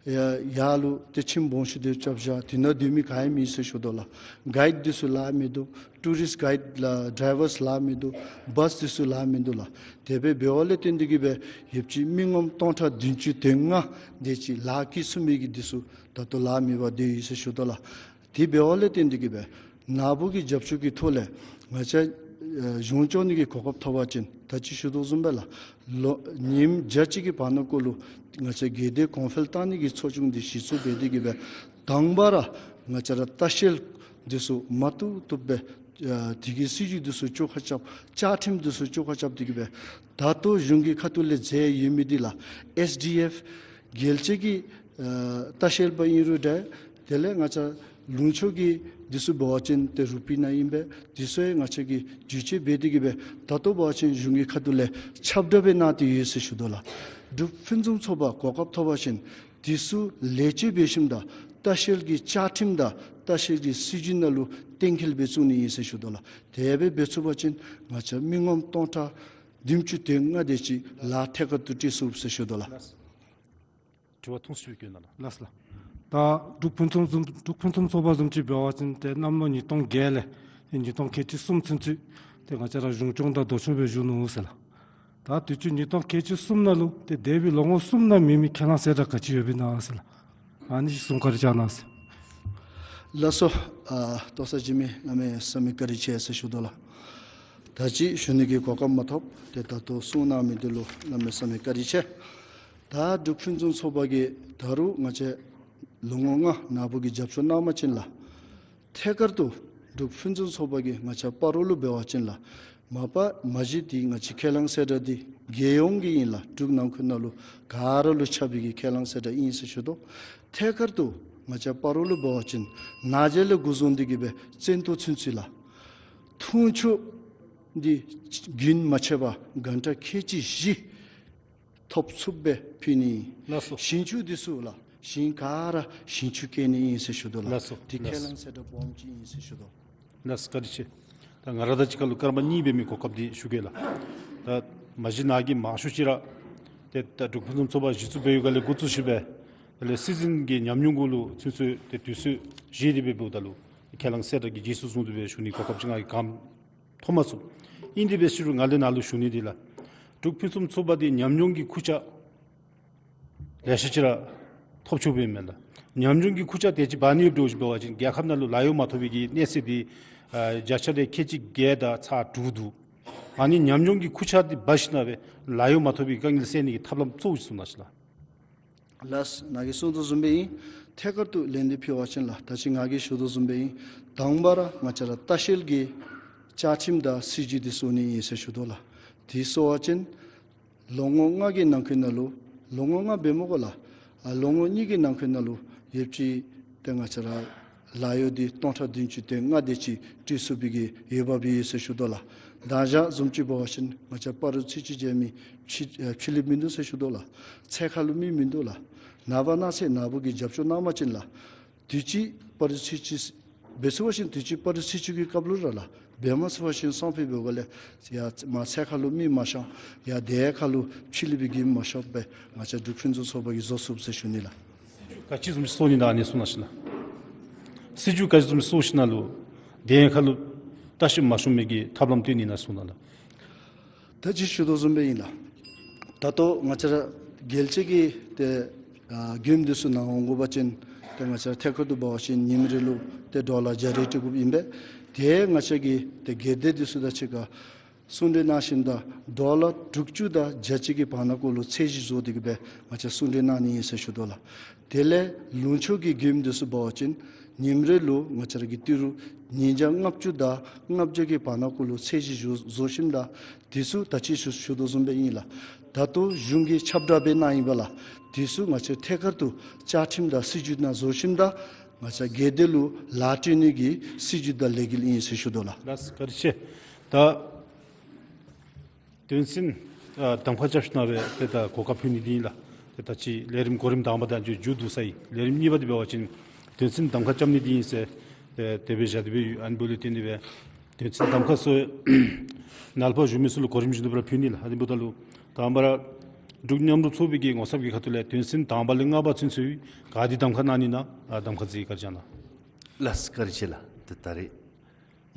ཡ་ཡར་ལུ་ཏེ་ཁྱིམ་སྦོམ་ཆུང་འདི་རྐྱབ་བཞག། དེ་ནང་སྡོད་མི་ག་ཡང་མེད་ཟེར་ཞུ་དོ་ལགས། གའིཌ་འདི་ཚུ་ལཱ་མི་འདུག། ཊུ་རིསཊ་གའིཌ་ལགས་ཌའི་ཝརསི་ལཱ་མི་འདུག། བཱསི་འདི་ཚུ་ལཱ་མི་འདུག་ལགས། དེ་སྦེ་འབདཝ་ལས་བརྟེན་ཏེ་གིས་སྦེ་ཡོདཔ་ཅིག་མི་ངོམ་སྟོང་ཕྲག་བདུན་ཅུ་དོན་ལྔ་དེ་ཅིག་ལཱ་བཀོལ་ཚུགས་མི་གི་འདི་ཚུ་ད་ལྟོ་ལཱ་མེད་པར་སྡོད་ཡི་ཟེར་ཞུ་དོ་ལགས། དེ་འབདཝ་ལས་བརྟེན་ཏེ་གིས་སྦེ་ནཱ་བུ་གི་རྒྱབ་སྐྱོར་གྱི་ཐོག་ལས་ང་བཅས་ཨེ་གཞུང་སྐྱོང་ནི་གི་གོ་སྐབས་ཐོབ་པ་ཅིན་ད་ཅི་ཞུ་དོ་བཟུམ་སྦེ་ལགས། ལོ་ཉིནམ་བརྒྱ་གཅིག་གི་བར་ན་གུ་ལུ་ང་བཅས་སྒེར་སྡེ་གོང་འཕེལ་བཏང་ནི་གི་ཚོགས་ཆུང་འདི་གཞི་བཙུགས་འབད་དེ་གིས་སྦེ་དང་པ་ར་ང་བཅས་ར་ལྟ་བཤལ་འདི་ཚུ་མ་བཏུབ་བཏུབ་སྦེ་ཨ་དེ་གི་སྲིད་བྱུས་འདི་ཚུ་བཅོ་ཁ་རྐྱབ། བཅའ་ཁྲིམས་འདི་ཚུ་བཅོ་ཁ་རྐྱབ་སྟེ་གིས་སྦེ་ད་ལྟོ་གཞུང་གི་ཁ་ཐུག་ལས་མཛད་ཡོད་མི་འདི་ལགས། ཨེསི་ཌི་ཨེཕ་རྒྱལ་སྤྱི་གི་ཨ་ལྟ་བཤལ་པ་ཨིན་རུང་འདྲ། དེ་ལས་ང་བཅས་ལུང་ཕྱོགས་ཀྱི་འདི་ཚུ་འབད་བ་ཅིན་ཏེ་རུ་པི་ནང་ཨིན་པས། འདི་ཚུ་ཡང་ང་བཅས་ཀྱིས་བསྒྱུར་བཅོས་འབད་དེ་གིས་སྦེ་ད་ལྟོ་འབད་བ་ཅིན་གཞུང་གི་ཁ་ཐུག་ལས་ཁྱབ་བསྒྲགས་འབད་གནང་སྟེ་ཡོད་ཟེར་ཞུ་དོ་ལགས། འབྲུག་ཕུན་སུམ་ཚོགས་པ་གོ་སྐབས་ཐོབ་པ་ཅིན་འདི་ཚུ་ལེགས་བཅོས་འབད་ཞིནམ་ད་ལྟ་བཤལ་གྱི་བཅའ་ཁྲིམས་དང་ལྟ་བཤལ་གྱི་སྲིད་བྱུས་ནང་ལུ་གཏན་འཁེལ་སྦེ་བཙུགས་ནི་ཨིན་ཟེར་ཞུ་དོ་ལགས། དེ་སྦེ་འབད་ཚུགས་པ་ཅིན་ང་བཅས་མི་ངོམ་སྟོང་ཕྲག་བདུན་ཅུ་དོན་ལྔ་དེ་ཅིག་ལཱ་ཐད་ཀར་དུ་སྤྲོད་ཚུགས་ཟེར་ཞུ་དོ་ལགས། དྲི་བ་ཐུང་སུ་ཅིག་བཀོད་གནང་ལགས། ལགས་སོ་ལགས། ད་འབྲུག་ཕུན་སུམ་ཚོགས་འབྲུག་ཕུན་སུམ་ཚོགས་པ་བཟུམ་ཅིག་འབད་བ་ཅིན་ཏེ་གནམ་ལོ་ཉིས་སྟོང་བརྒྱད་ལས་ཏེ་ཉིས་སྟོང་ཁལ་གཅིག་གསུམ་ཚུན་ཚོད་ཏེ་ང་བཅས་ར་གཞུང་སྐྱོང་དང་ལྡོག་ཕྱོགས་སྦེ་བཞུགས་ནུག་ཟེར་ལགས། ད་དུས་ཅི་ཉིས་སྟོང་ཁལ་གཅིག་གསུམ་ནང་ལུ་ཏེ་འདས་པའི་ལོ་ངོ་གསུམ་ནང་མེད་མི་ཁས་བླངས་གསལ་བསྒྲགས་ག་ཅི་ཡོདཔ་ཨིན་ན་ཟེར་ལགས། ཨ་ནི་གསུང་བཀའ་དྲིན་བསྐྱང་གནང་ཟེར། ལགས་སོ། ཨ་ལྟོ་ཚང་བྱིན་མི་གནམ་མེད་ས་མེད་བཀའ་དྲིན་ཆེ་ཟེར་ཞུ་དོ་ལགས། ད་ཅི་ཞུ་ནི་གི་གོ་སྐབས་མ་ཐོབ། ཏེ་ད་ལྟོ་གསུང་གནང་མི་འདི་ལུ་གནམ་མེད་ས་མེད་བཀའ་དྲིན་ཆེ། ད་འབྲུག་ཕུན་སུམ་ཚོགས་པ་གིས་ད་རུང་ང་བཅས་ལོ་ངོ་ལྔ་ནཱ་བུ་གིས་རྒྱབ་སྐྱོར་གནང་པ་ཅིན་ལགས། ཐད་ཀར་དུ་འབྲུག་ཕུན་སུམ་ཚོགས་པ་གིས་ང་བཅས་སྤ་རོ་ལུ་འབད་བ་ཅིན་ལགས། མ་པ་མ་གཞི་འདི་ང་བཅས་ཁས་བླངས་གསལ་བསྒྲགས་འདི་རྒྱལ་ཡོངས་ཀྱི་ཨིན་ལགས། འབྲུག་ནང་འཁོད་ནང་ལུ་ག་ར་ལུ་ཁྱབ་པའི་གི་ཁས་བླངས་གསལ་བསྒྲགས་ཨིན་ཟེར་ཞུ་དོ། ཐད་ཀར་དུ་ང་བཅས་སྤ་རོ་ལུ་འབད་བ་ཅིན་ནཱ་གཞལ་ལས་འགོ་བཟུང་སྟེ་གིས་སྦེ་བཙན་ཏོ་ཚུན་ཚོད་ལགས། འཐུང་ཆུ་འདི་རྒྱུན་མ་ཆད་པར་གྷན་ཊ་ཁལ་གཅིག་བཞི་ཐོབ་ཚུགསཔ་སྦེ་ཕུལ་ནི། ལགས་སོ། ཞིང་ཆུ་འདི་ཚུ་ལགས། ཞིང་ག་ར་ཞིང་ཆུ་བཀལ་ནི་ཨིན་ཟེར་ཞུ་དོ་ལགས། ལགས་སོ། འདི་ཁས་བླངས་གསལ་བསྒྲགས་སྦོམ་ཅིག་ཨིན་ཟེར་ཞུ་དོ། ལགས་སོ། བཀའ་དྲིན་ཆེ། ད་ང་ར་དང་གཅིག་ཁར་ལུ་སྐར་མ་གཉིས་འབད་མི་གོ་སྐབས་འདི་ཞུ་གེ་ལགས། ད་མ་གཞི་ནཱ་གིས་མང་ཤོས་ཅིག་ར་ཏེ་ད་འབྲུག་ཕུན་སུམ་ཚོགས་པ་གཞི་བཙུགས་འབད་ཡོད་ག་ལས་འགོ་བཙུགས་ཞིནམ་སྦེ་དེ་ལས་སྲིད་འཛིན་གྱི་ཉམས་མྱོང་གུ་ལུ་ཚུན་ཚོད་ཏེ་དུས་ཚོད་བཞེས་ཏེ་སྦེ་འབདཝ་ད་ལུ་ཁས་བླངས་གསལ་བསྒྲགས་ཀྱི་རྗེས་སུ་བཟུང་སྟེ་སྦེ་ཞུ་ནི་གོ་སྐབས་ཅིག་ང་གིས་ག་ཐོབ་མ་ཚུགས། ཨིན་དེ་འབད་ཟེར་རུང་ང་ལས་ནཱ་ལུ་ཞུ་ནི་འདི་ལགས། འབྲུག་ཕུན་སུམ་ཚོགས་པ་འདི་ཉམས་མྱོང་གི་ཁུར་ཆ་ལེ་ཤ་ཅིག་ར་ཐོབ་ཆོགཔ་ཨིན་མས་ལགས། ཉམས་མྱོང་གི་ཁུར་ཆ་དེ་ཅིག་འབག་ནི་ཡོདཔ་འདྲཝ་ཅིག་འབད་བ་ཅིན་རྒྱལ་ཁབ་ནང་ལུ་ལཱ་གཡོག་མ་ཐོབ་པའི་གི་གནས་ཚད་འདི་ཨ་བརྒྱ་ཆ་ལས་ཁལ་གཅིག་བརྒྱད་དང་ཚག་དྲུག་འདུག། ཨ་ནི་ཉམས་མྱོང་གི་ཁུར་ཆ་འདི་འབག་ཞིནམ་སྦེ་ལཱ་གཡོག་མ་ཐོབ་པའི་དཀའ་ངལ་སེལ་ནི་གི་ཐབས་ལམ་གཙོ་བོ་ཅིག་གསུང་གནང་ཤིག་ལགས། ལགས། ནཱ་གིས་གསུངས་དོ་བཟུམ་སྦེ་ཨིན། ཐད་ཀར་དུ་ལན་འདི་ཕུལ་བ་ཅིན་ལགས། ད་ཅི་ང་གིས་ཞུ་དོ་བཟུམ་སྦེ་ཨིན། དང་པ་ར་ང་བཅས་ར་ལྟ་བཤལ་གྱི་བཅའ་ཁྲིམས་དང་སྲིད་བྱུས་འདི་བཟོ་ནི་ཨིན་ཟེར་ཞུ་དོ་ལགས། དེ་བཟོ་བ་ཅིན་ལོ་ངོ་ལྔ་གི་ནང་འཁོད་ནང་ལུ་ལོ་ངོ་ལྔ་འབད་མི་གུ་ལགས། ཨ་ལོ་ངོ་གཉིས་ཀྱི་ནང་འཁོད་ནང་ལུ་ཡོདཔ་ཅིག་ཏེ་ང་བཅས་ར་ལཱ་གཡོག་འདི་སྟོང་ཕྲག་བདུན་ཅུ་དོན་ལྔ་དེ་ཅིག་སྤྲོད་ཚུགས་པའི་གི་འོས་འབབ་ཡོད་ཟེར་ཞུ་དོ་ལགས། མདང་ཞག་བཟུམ་ཅིག་འབད་བ་ཅིན་ང་བཅས་སྤ་རོ་ཚུན་ཚོད་མཇལ་མི་ཕྱི་ཨ་ཕྱི་གླིངཔ་མིན་འདུག་ཟེར་ཞུ་དོ་ལགས། ཚལ་ཁ་ལུ་མི་མིན་འདུག་ལགས། ནངས་པ་གནངས་ཚེ་ནཱ་བུ་གིས་རྒྱབ་སྐྱོར་གནང་པ་ཅིན་ལགས། དུས་ཅི་པར་ཚིག་ཅི་འབད་ཚུགས་པ་ཅིན་དུས་ཅི་པར་ཚིག་ཅི་གི་སྐབས་ལུ་ར་ལགས། འབད་མ་ཚུགས་པ་ཅིན་སང་ཕོད་འབདཝ་ལས་ཡར་མར་ཚལ་ཁ་ལུ་མི་མ་ཤོང་། ཡར་དེ་ཁ་ལུ་ཕྱི་གླིང་པའི་གི་མི་མ་ཤོང་པས། ང་བཅས་འབྲུག་ཕུན་སུམ་ཚོགས་པ་གིས་བཟོ་ཚུགས་ཟེར་ཞུ་ནི་ལགས། ག་ཅི་བཟུམ་ཅིག་བཟོ་ནི་ད་ཨ་ནི་གསུང་གནང་ཤིག་ལགས། སྲིད་བྱུས་ག་ཅི་བཟུམ་ཅིག་བཟོ་ཞིནམ་ལས་དེ་ཁ་ལུ་ལྟ་ཞིབ་མ་ཤོང་མི་གི་ཐབས་ལམ་སྟོན་ནི་ཨིན་ན་གསུང་གནང་ལགས། ད་ཅི་ཞུ་དོ་བཟུམ་སྦེ་ཨིན་ལགས། ད་ལྟོ་ང་བཅས་ར་རྒྱལ་སྤྱི་གི་ཏེ་ཨ་མགྱོནམ་འདི་ཚུ་ནང་འོང་དགོ་པ་ཅིན་ཏེ་ང་བཅས་ར་ཐད་ཀར་དུ་འབད་བ་ཅིན་ཉིནམ་རེ་ལུ་ཏེ་ཌོ་ལར་བརྒྱ་རེ་སྤྲོད་དགོཔ་ཨིན་པས། ཏེ་ང་བཅས་ཀྱི་ཏེ་སྒེར་སྡེ་འདི་ཚུ་དང་གཅིག་ཁར་གསུང་གྲོས་གནང་ཞིནམ་ད་ཌོ་ལར་དྲུག་ཅུ་དང་བརྒྱ་གཅིག་གི་བར་ན་གུ་ལུ་ཚད་གཞི་བཟོ་སྟེ་གི་སྦེ་ང་བཅས་གསུང་གྲོས་གནང་ནི་ཨིན་ཟེར་ཞུ་དོ་ལགས། དེ་ལས་ལུང་ཕྱོགས་ཀྱི་མགྱོནམ་འདི་ཚུ་འབད་བ་ཅིན་ཉིནམ་རེ་ལུ་ང་བཅས་ར་གི་ཏི་རུ་ཉིས་བརྒྱ་ལྔ་བཅུ་དང་ལྔ་བརྒྱ་གི་བར་ན་གུ་ལུ་ཚད་གཞི་བཟོ་བཟོ་ཞིནམ་ད་འདི་ཚུ་ད་ཅི་ཞུ་ཞུ་དོ་བཟུམ་སྦེ་ཨིན་ལགས། ད་ལྟོ་གཞུང་གིས་ཁྱབ་བསྒྲགས་འབད་གནང་ཡི་པ་ལགས། འདི་ཚུ་ང་བཅས་ཐད་ཀར་དུ་བཅའ་ཁྲིམས་དང་སྲིད་བྱུས་ནང་བཟོ་ཞིནམ་ད་ང་བཅས་སྒེར་སྡེ་ལུ་ལཱ་སྤྲོད་ནི་གི་སྲིད་བྱུས་དང་ལས་འགུལ་ཨིན་ཟེར་ཞུ་དོ་ལགས། ལགས་སོ། བཀའ་དྲིན་ཆེ། ད་དོན་ཚན་ཨ་གདམ་ཁ་རྐྱབ་ཞིནམ་ལས་ཏེ་ད་གོ་སྐབས་ཕུལ་ནི་འདི་ཨིན་ལགས། ཏེ་ད་ཅི་ལས་རིམ་གོ་རིམ་དང་པ་ད་མཇུག་མཇུག་བསྡུ་ས་ཨིན། ལས་རིམ་གཉིས་པ་འདི་འབད་བ་ཅིན་དོན་ཚན་གདམ་ཁ་རྐྱབ་ནི་འདི་ཨིན་ཟེར་ཏེ་དེ་སྦེ་བཞག་སྟེ་སྦེ་ཡོད། ཨ་ནི་འབདཝ་ལས་བརྟེན་ཏེ་སྦེ་དོན་ཚན་གདམ་ཁ་ཚུ་ནཱ་ལས་ཕར་བཞུགས་མི་ཚུ་ལུ་གོ་རིམ་བཞིན་དུ་སྦེ་ར་ཕུལ་ནི་ལགས། ཨ་ནི་འབདཝ་ད་ལུ་དང་པ་ར་འབྲུག་མཉམ་རུབ་ཚོགས་པའི་གི་ངོ་ཚབ་ཀྱི་ཁ་ཐུག་ལས་དོན་ཚན་དང་པ་ལས་ལྔ་པ་ཚུན་ཚོད་ག་དེ་གདམ་ཁ་གནང་ནི་ཨིན་ན་ཨ་གདམ་ཁ་ཅིག་བཀའ་དྲིན་ཆེ་ལགས། ལགས་སོ། བཀའ་དྲིན་ཆེ་ལགས། ཏེ་ད་རེས་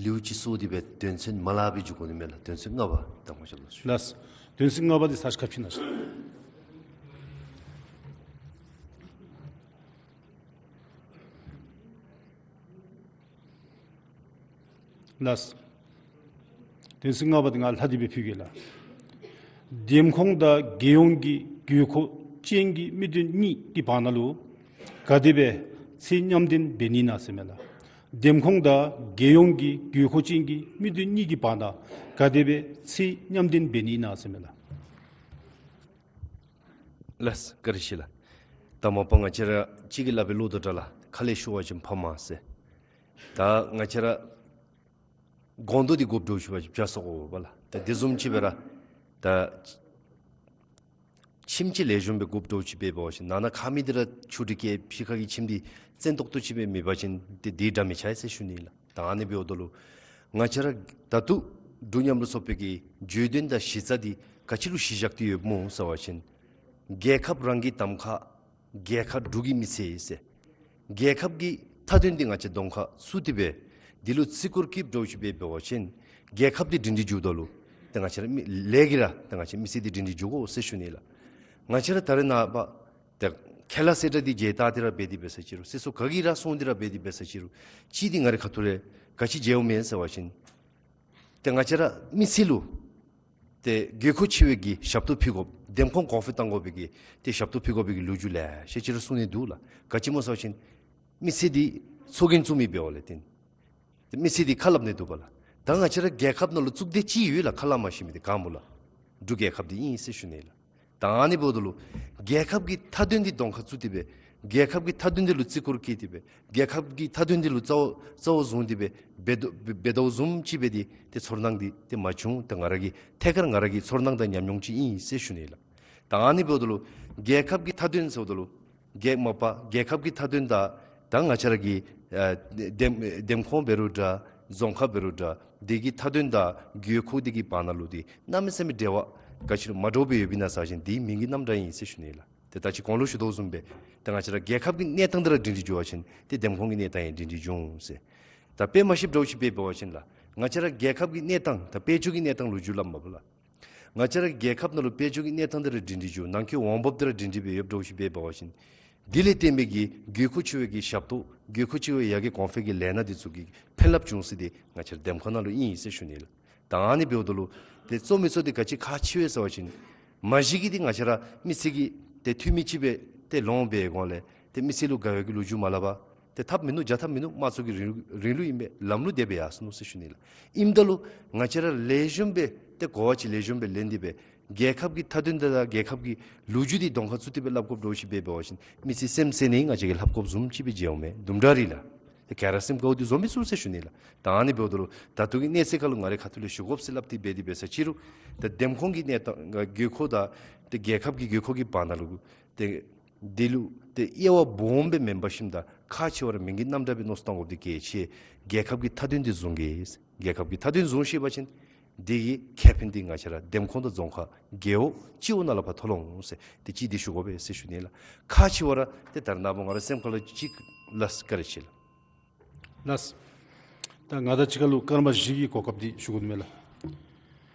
ལེའུ་ཅིག་སོང་སྟེ་སྦེ་དོན་ཚན་མ་ལྷག་པའི་མཇུག་གུ་ནི་མས་ལགས། དོན་ཚན་ལྔ་པ་གདམ་ཁ་རྐྱབ་ལོ་ཞུ། ལགས་སོ། དོན་ཚན་ལྔ་པ་འདི་ཚར་ཅིག་ཁ་ཕྱེ་གནང་ཤིག། ལགས་སོ། དོན་ཚན་ལྔ་པ་འདི་ང་ལྷག་སྟེ་སྦེ་ཕུལ་གེ་ལགས། འདེམས་ཁོངས་དང་རྒྱལ་ཡོངས་ཀྱི་དགོས་མཁོ་ཅན་གྱི་མི་དོན་གཉིས་ཀྱི་བར་ན་ལུ་ག་དེ་སྦེ་ཚད་མཉམ་ལྡན་འབད་ནི་ཨིན་ན་ཟེར་མས་ལགས། འདེམས་ཁོངས་དང་རྒྱལ་ཡོངས་ཀྱི་དགོས་མཁོ་ཅན་གྱི་མི་དོན་གཉིས་ཀྱི་བར་ན་ག་དེ་སྦེ་ཚད་མཉམ་ལྡན་འབད་ནི་ཨིན་ན་ཟེར་མས་ལགས། ལགས་སོ། བཀའ་དྲིན་ཆེ་ལགས། ད་མ་པ་ང་བཅས་ར་གཅིག་གིས་སླབ་པའི་བློ་དང་འདྲ་ལགས། ཁ་ལས་ཤོར་བ་ཅིན་ཕམ་ཟེར། ད་ང་བཅས་ར་སྒོང་རྡོག་འདི་དགོཔ་འདྲཝ་ཅིག་འབད་བ་ཅིན་བྱ་སོ་གོ་བ་ལགས། ད་དེ་བཟུམ་ཅིག་སྦེ་ར་ད་ཁྱིམ་ཅིག་ལེགས་ཤོམ་སྦེ་དགོཔ་འདྲཝ་ཅིག་འབད་བ་ཅིན་ནང་ན་ཁ་མིག་འདི་ར་ཆུ་དྲི་བཀལ། ཕྱི་ཁ་གི་ཁྱིམ་འདི་བཙན་ཏོག་ཏོ་ཅིག་སྦེ་མེད་པ་ཅིན་ཏེ་འདི་འདྲ་མི་ཆགས་ཟེར་ཞུ་ནི་ལགས། ད་ཨ་ནི་འབདཝ་ད་ལུ་ང་བཅས་ར་ད་ལྟོ་འབྲུག་མཉམ་རུབ་ཚོགས་པའི་གི་བརྗོད་དོན་དང་གཞི་རྩ་འདི་ག་ཅི་ལུ་གཞི་བཞག་སྟེ་ཡོདཔ་སྨོ་ཟེར་བ་ཅིན་རྒྱལ་ཁབ་རང་གི་གདམ་ཁ། རྒྱལ་ཁབ་འབྲུག་གི་མི་ཚེ་ཟེར། རྒྱལ་ཁབ་ཀྱི་མཐའ་དོན་འདི་ང་བཅས་གདོང་ཁར་བཙུགས་ཏེ་སྦེ་འདི་ལུ་བརྩི་བཀུར་བསྐྱེདཔ་འདྲཝ་ཅིག་འབད་བ་ཅིན་རྒྱལ་ཁབ་འདི་སྒྲིང་སྒྲི་འགྱོཝ་ད་ལུ་ཏེ་ང་བཅས་ར་མི་ལས་ཀྱིས་ར་ཏེ་ང་བཅས་མི་ཚེ་འདི་སྒྲིང་སྒྲི་འགྱོ་དགོ་ཟེར་ཞུ་ནི་ལགས། ང་བཅས་ར་ད་རེས་ནངས་པ་ཏེ་ཁ་ལས་ཟེར་ད་འདི་མཇལ་ད་འདི་ར་འབད་དེ་འབད་ས་ཅིག་རུང་སོ་སོ་ག་གིས་ར་སོང་སྟེ་ར་འབད་དེ་འབད་ས་ཅིག་རུང་གཅིག་འདི་ང་རའི་ཁ་ཐུག་ལས་ག་ཅི་མཇལཝ་མས་ཟེར་བ་ཅིན་ཏེ་ང་བཅས་ར་མི་ཚེ་ལུ་ཏེ་དགོས་མཁོ་ཆེ་བའི་གི་ཞབས་ཏོག་ཕུལ་དགོཔ། འདེམས་ཁོངས་གོང་འཕེལ་གཏང་དགོ་པའི་གི་ཏེ་ཞབས་ཏོག་ཕུལ་དགོ་པའི་གི་ལོ་རྒྱུས་ལེ་ཤ་ཅིག་ར་གསུང་ནི་འདུག་ལགས། ག་ཅི་སྨོ་ཟེར་བ་ཅིན་མི་ཚེ་འདི་ཚོགས་རྒྱན་བཙུགས་མི་འབདཝ་ལས་བརྟེན་ཏེ་མི་ཚེ་འདི་ཁ་སླབ་ནི་འདུག་པ་ལགས། ད་ང་བཅས་ར་རྒྱལ་ཁབ་ནང་ལུ་གཙུག་སྡེ་གཅིག་ཡོད་ལགས། ཁ་སླབ་མ་ཤེས་མི་འདི་ག་སྨོ་ལགས། འབྲུག་རྒྱལ་ཁབ་འདི་ཨིན་ཟེར་ཞུ་ནི་ལགས། ད་ཨ་ནི་འབདཝ་ད་ལུ་རྒྱལ་ཁབ་ཀྱི་མཐའ་དོན་འདི་གདོང་ཁར་བཙུགས་ཏེ་སྦེ་རྒྱལ་ཁབ་ཀྱི་མཐའ་དོན་འདི་ལུ་བརྩི་བཀུར་བསྐྱེད་དེ་སྦེ་རྒྱལ་ཁབ་ཀྱི་མཐའ་དོན་འདི་ལུ་རྩ་བ་རྩ་བ་བཟུང་སྟེ་སྦེ་འབད་དོ་འབད་དོ་བཟུམ་ཅིག་འབད་དེ་ཏེ་ཚོར་སྣང་འདི་ཏེ་མ་བྱུང་། ཏེ་ང་ར་གི་ཐད་ཀར་ང་ར་གི་ཚོར་སྣང་དང་ཉམས་མྱོང་ཅིག་ཨིན་ཟེར་ཞུ་ནི་ལགས། ད་ཨ་ནི་འབདཝ་ད་ལུ་རྒྱལ་ཁབ་ཀྱི་མཐའ་དོན་ཟེརཝ་ད་ལུ་རྒྱལ་མ་པ་རྒྱལ་ཁབ་ཀྱི་མཐའ་དོན་དང་ད་ང་བཅས་ར་གི་ཨ་འདེམས་འདེམས་ཁོངས་འབད་རུང་འདྲ་རྫོང་ཁག་འབད་རུང་འདྲ་དེ་གི་མཐའ་དོན་དང་དགོས་མཁོ་དེ་གི་བར་ན་ལུ་འདི་གནམ་མེད་ས་མེད་འབྲེལ་བ་ག་ཅི་རུང་མ་འདྲཝ་སྦེ་ཡོདཔ་ཨིན་ན་ཟེར་བ་ཅིན་འདི་མིང་གི་རྣམ་གྲངས་ཨིན་ཟེར་ཞུ་ནི་ལགས། ཏེ་ད་ཅི་གོང་ལུ་ཞུ་དོ་བཟུམ་སྦེ་ཏེ་ང་བཅས་ར་རྒྱལ་ཁབ་ཀྱི་གནས་སྟངས་འདི་ར་སྒྲིང་སྒྲི་འགྱོ་བ་ཅིན་ཏེ་འདེམས་ཁོངས་ཀྱི་གནས་སྟངས་ཡང་སྒྲིང་སྒྲི་འགྱོ་འོང་ཟེར། ད་དཔེ་མ་ཤེསཔ་འདྲཝ་ཅིག་འབད་བ་ཅིན་ལགས་ང་བཅས་ར་རྒྱལ་ཁབ་ཀྱི་གནས་སྟངས་ད་དཔལ་འབྱོར་གྱི་གནས་སྟངས་ལུ་འགྱོ་སླབ་མས་པ་ལགས། ང་བཅས་ར་རྒྱལ་ཁབ་ནང་ལུ་དཔལ་འབྱོར་གྱི་གནས་སྟངས་འདི་ར་སྒྲིང་སྒྲི་འགྱོ་ནང་འཁོད་འོང་འབབ་འདི་ར་སྒྲིང་སྒྲི་སྦེ་ཡོདཔ་འདྲཝ་ཅིག་འབད་བ་ཅིན་དེ་ལས་བརྟེན་པའི་གི་དགོས་མཁོ་ཆེ་བའི་གི་ཞབས་ཏོག་དགོས་མཁོ་ཆེ་བའི་ཡར་རྒྱས་གོང་འཕེལ་གྱི་ལས་སྣ་འདི་ཚུ་གི་ཕན་རླབས་འབྱུང་ས་འདི་ང་བཅས་ར་འདེམས་ཁོངས་ནང་ལུ་ཨིན་ཟེར་ཞུ་ནི་ལགས། ད་ཨ་ནི་འབདཝ་ད་ལུ་ཏེ་གཙོ་མི་གཙོ་འདི་ག་ཅི་ཁག་ཆེ་བས་ཟེར་བ་ཅིན་མ་གཞི་གི་འདི་ང་བཅས་ར་མི་ཚེ་གི་ཏེ་འཐུས་མི་ཅིག་སྦེ་ཏེ་ལོངས་སྦེ་གོང་ལས་ཏེ་མི་ཚེ་ལུ་དགའ་བའི་གི་ལོ་རྒྱུས་མ་སླབ་པར་ཏེ་ཐབས་མིན་ནུག་བྱ་ཐབས་མིན་ནུག་དམངས་གཙོ་གི་རིང་རིང་ལུགས་ཨིན་པས། ལམ་ལུགས་དེ་སྦེ་ཡར་སོང་ནུག་ཟེར་ཞུ་ནི་ལགས། ཨིནམ་ད་ལུ་ང་བཅས་ར་ལེགས་ཤོམ་སྦེ་ཏེ་གོ་བ་ཅིག་ལེགས་ཤོམ་སྦེ་ལེན་ཏེ་སྦེ་རྒྱལ་ཁབ་ཀྱི་མཐའ་དོན་དང་རྒྱལ་ཁབ་ཀྱི་ལོ་རྒྱུས་འདི་གདོང་ཁར་བཙུགས་ཏེ་སྦེ་སླབ་དགོཔ་འདྲཝ་ཅིག་འབད་བ་ཅིན་མི་ཚེ་སེམས་ཟེར་ནི་ང་བཅས་ཀྱིས་ལྷབ་དགོཔ་བཟུམ་ཅིག་སྦེ་མཇལཝ་མས། དུམ་གྲ་རེ་ལགས། ཏེ་ག་ར་སེམས་དགའཝ་འདི་བཟོ་མི་ཚུགས་ཟེར་ཞུ་ནི་ལགས། ད་ཨ་ནི་འབདཝ་ད་ལུ་ད་ལྟོ་གི་གནས་ཚད་ཁར་ལུ་ང་རའི་ཁ་ཐུག་ལས་ཞུ་དགོཔ་ཟེར་སླབ་སྟེ་འབད་དེ་འབད་ས་ཅིག་རུང་ཏེ་འདེམས་ཁོངས་ཀྱི་གནས་སྟངས་དགོས་མཁོ་དང་ཏེ་རྒྱལ་ཁབ་ཀྱི་དགོས་མཁོ་གི་བར་ན་ལུ་ཏེ་འདི་ལུ་ཏེ་དབྱེ་བ་སྦོམ་སྦེ་མེན་པར་ཞིནམ་ད་ ཁག་ཆེ་བ་ར་མིང་གི་རྣམ་གྲངས་སྦེ་མནོ་བསམ་བཏང་དགོཔ་འདི་གལ་ཆེ། རྒྱལ་ཁབ་ཀྱི་མཐའ་དོན་འདི་བཟུང་གེ། རྒྱལ་ཁབ་ཀྱི་མཐའ་དོན་བཟུང་ཤེས་པ་ཅིན་དེ་གི་ཁེ་ཕན་འདི་ང་བཅས་ར་འདེམས་ཁོངས་དང་རྫོང་ཁག་རྒེད་འོག་སྤྱི་འོག་ནང་ལུ་ཕར་ཐོབ་ལོང་ཟེར་ཏེ་ཅིག་འདི་ཞུ་དགོ་པས་ཟེར་ཞུ་ནི་ལགས། ཁག་ཆེ་བ་ར་ཏེ་ད་རེས་ནངས་པ་ང་རའི་སེམས་ཁ་ལུ་ཅིག་ལགས། བཀའ་དྲིན་ཆེ་ལགས། ལགས། ད་ང་དང་གཅིག་ཁར་ལུ་སྐར་མ་བཞི་གི་གོ་སྐབས་འདི་ཞུ་དགོ་མས་ལགས།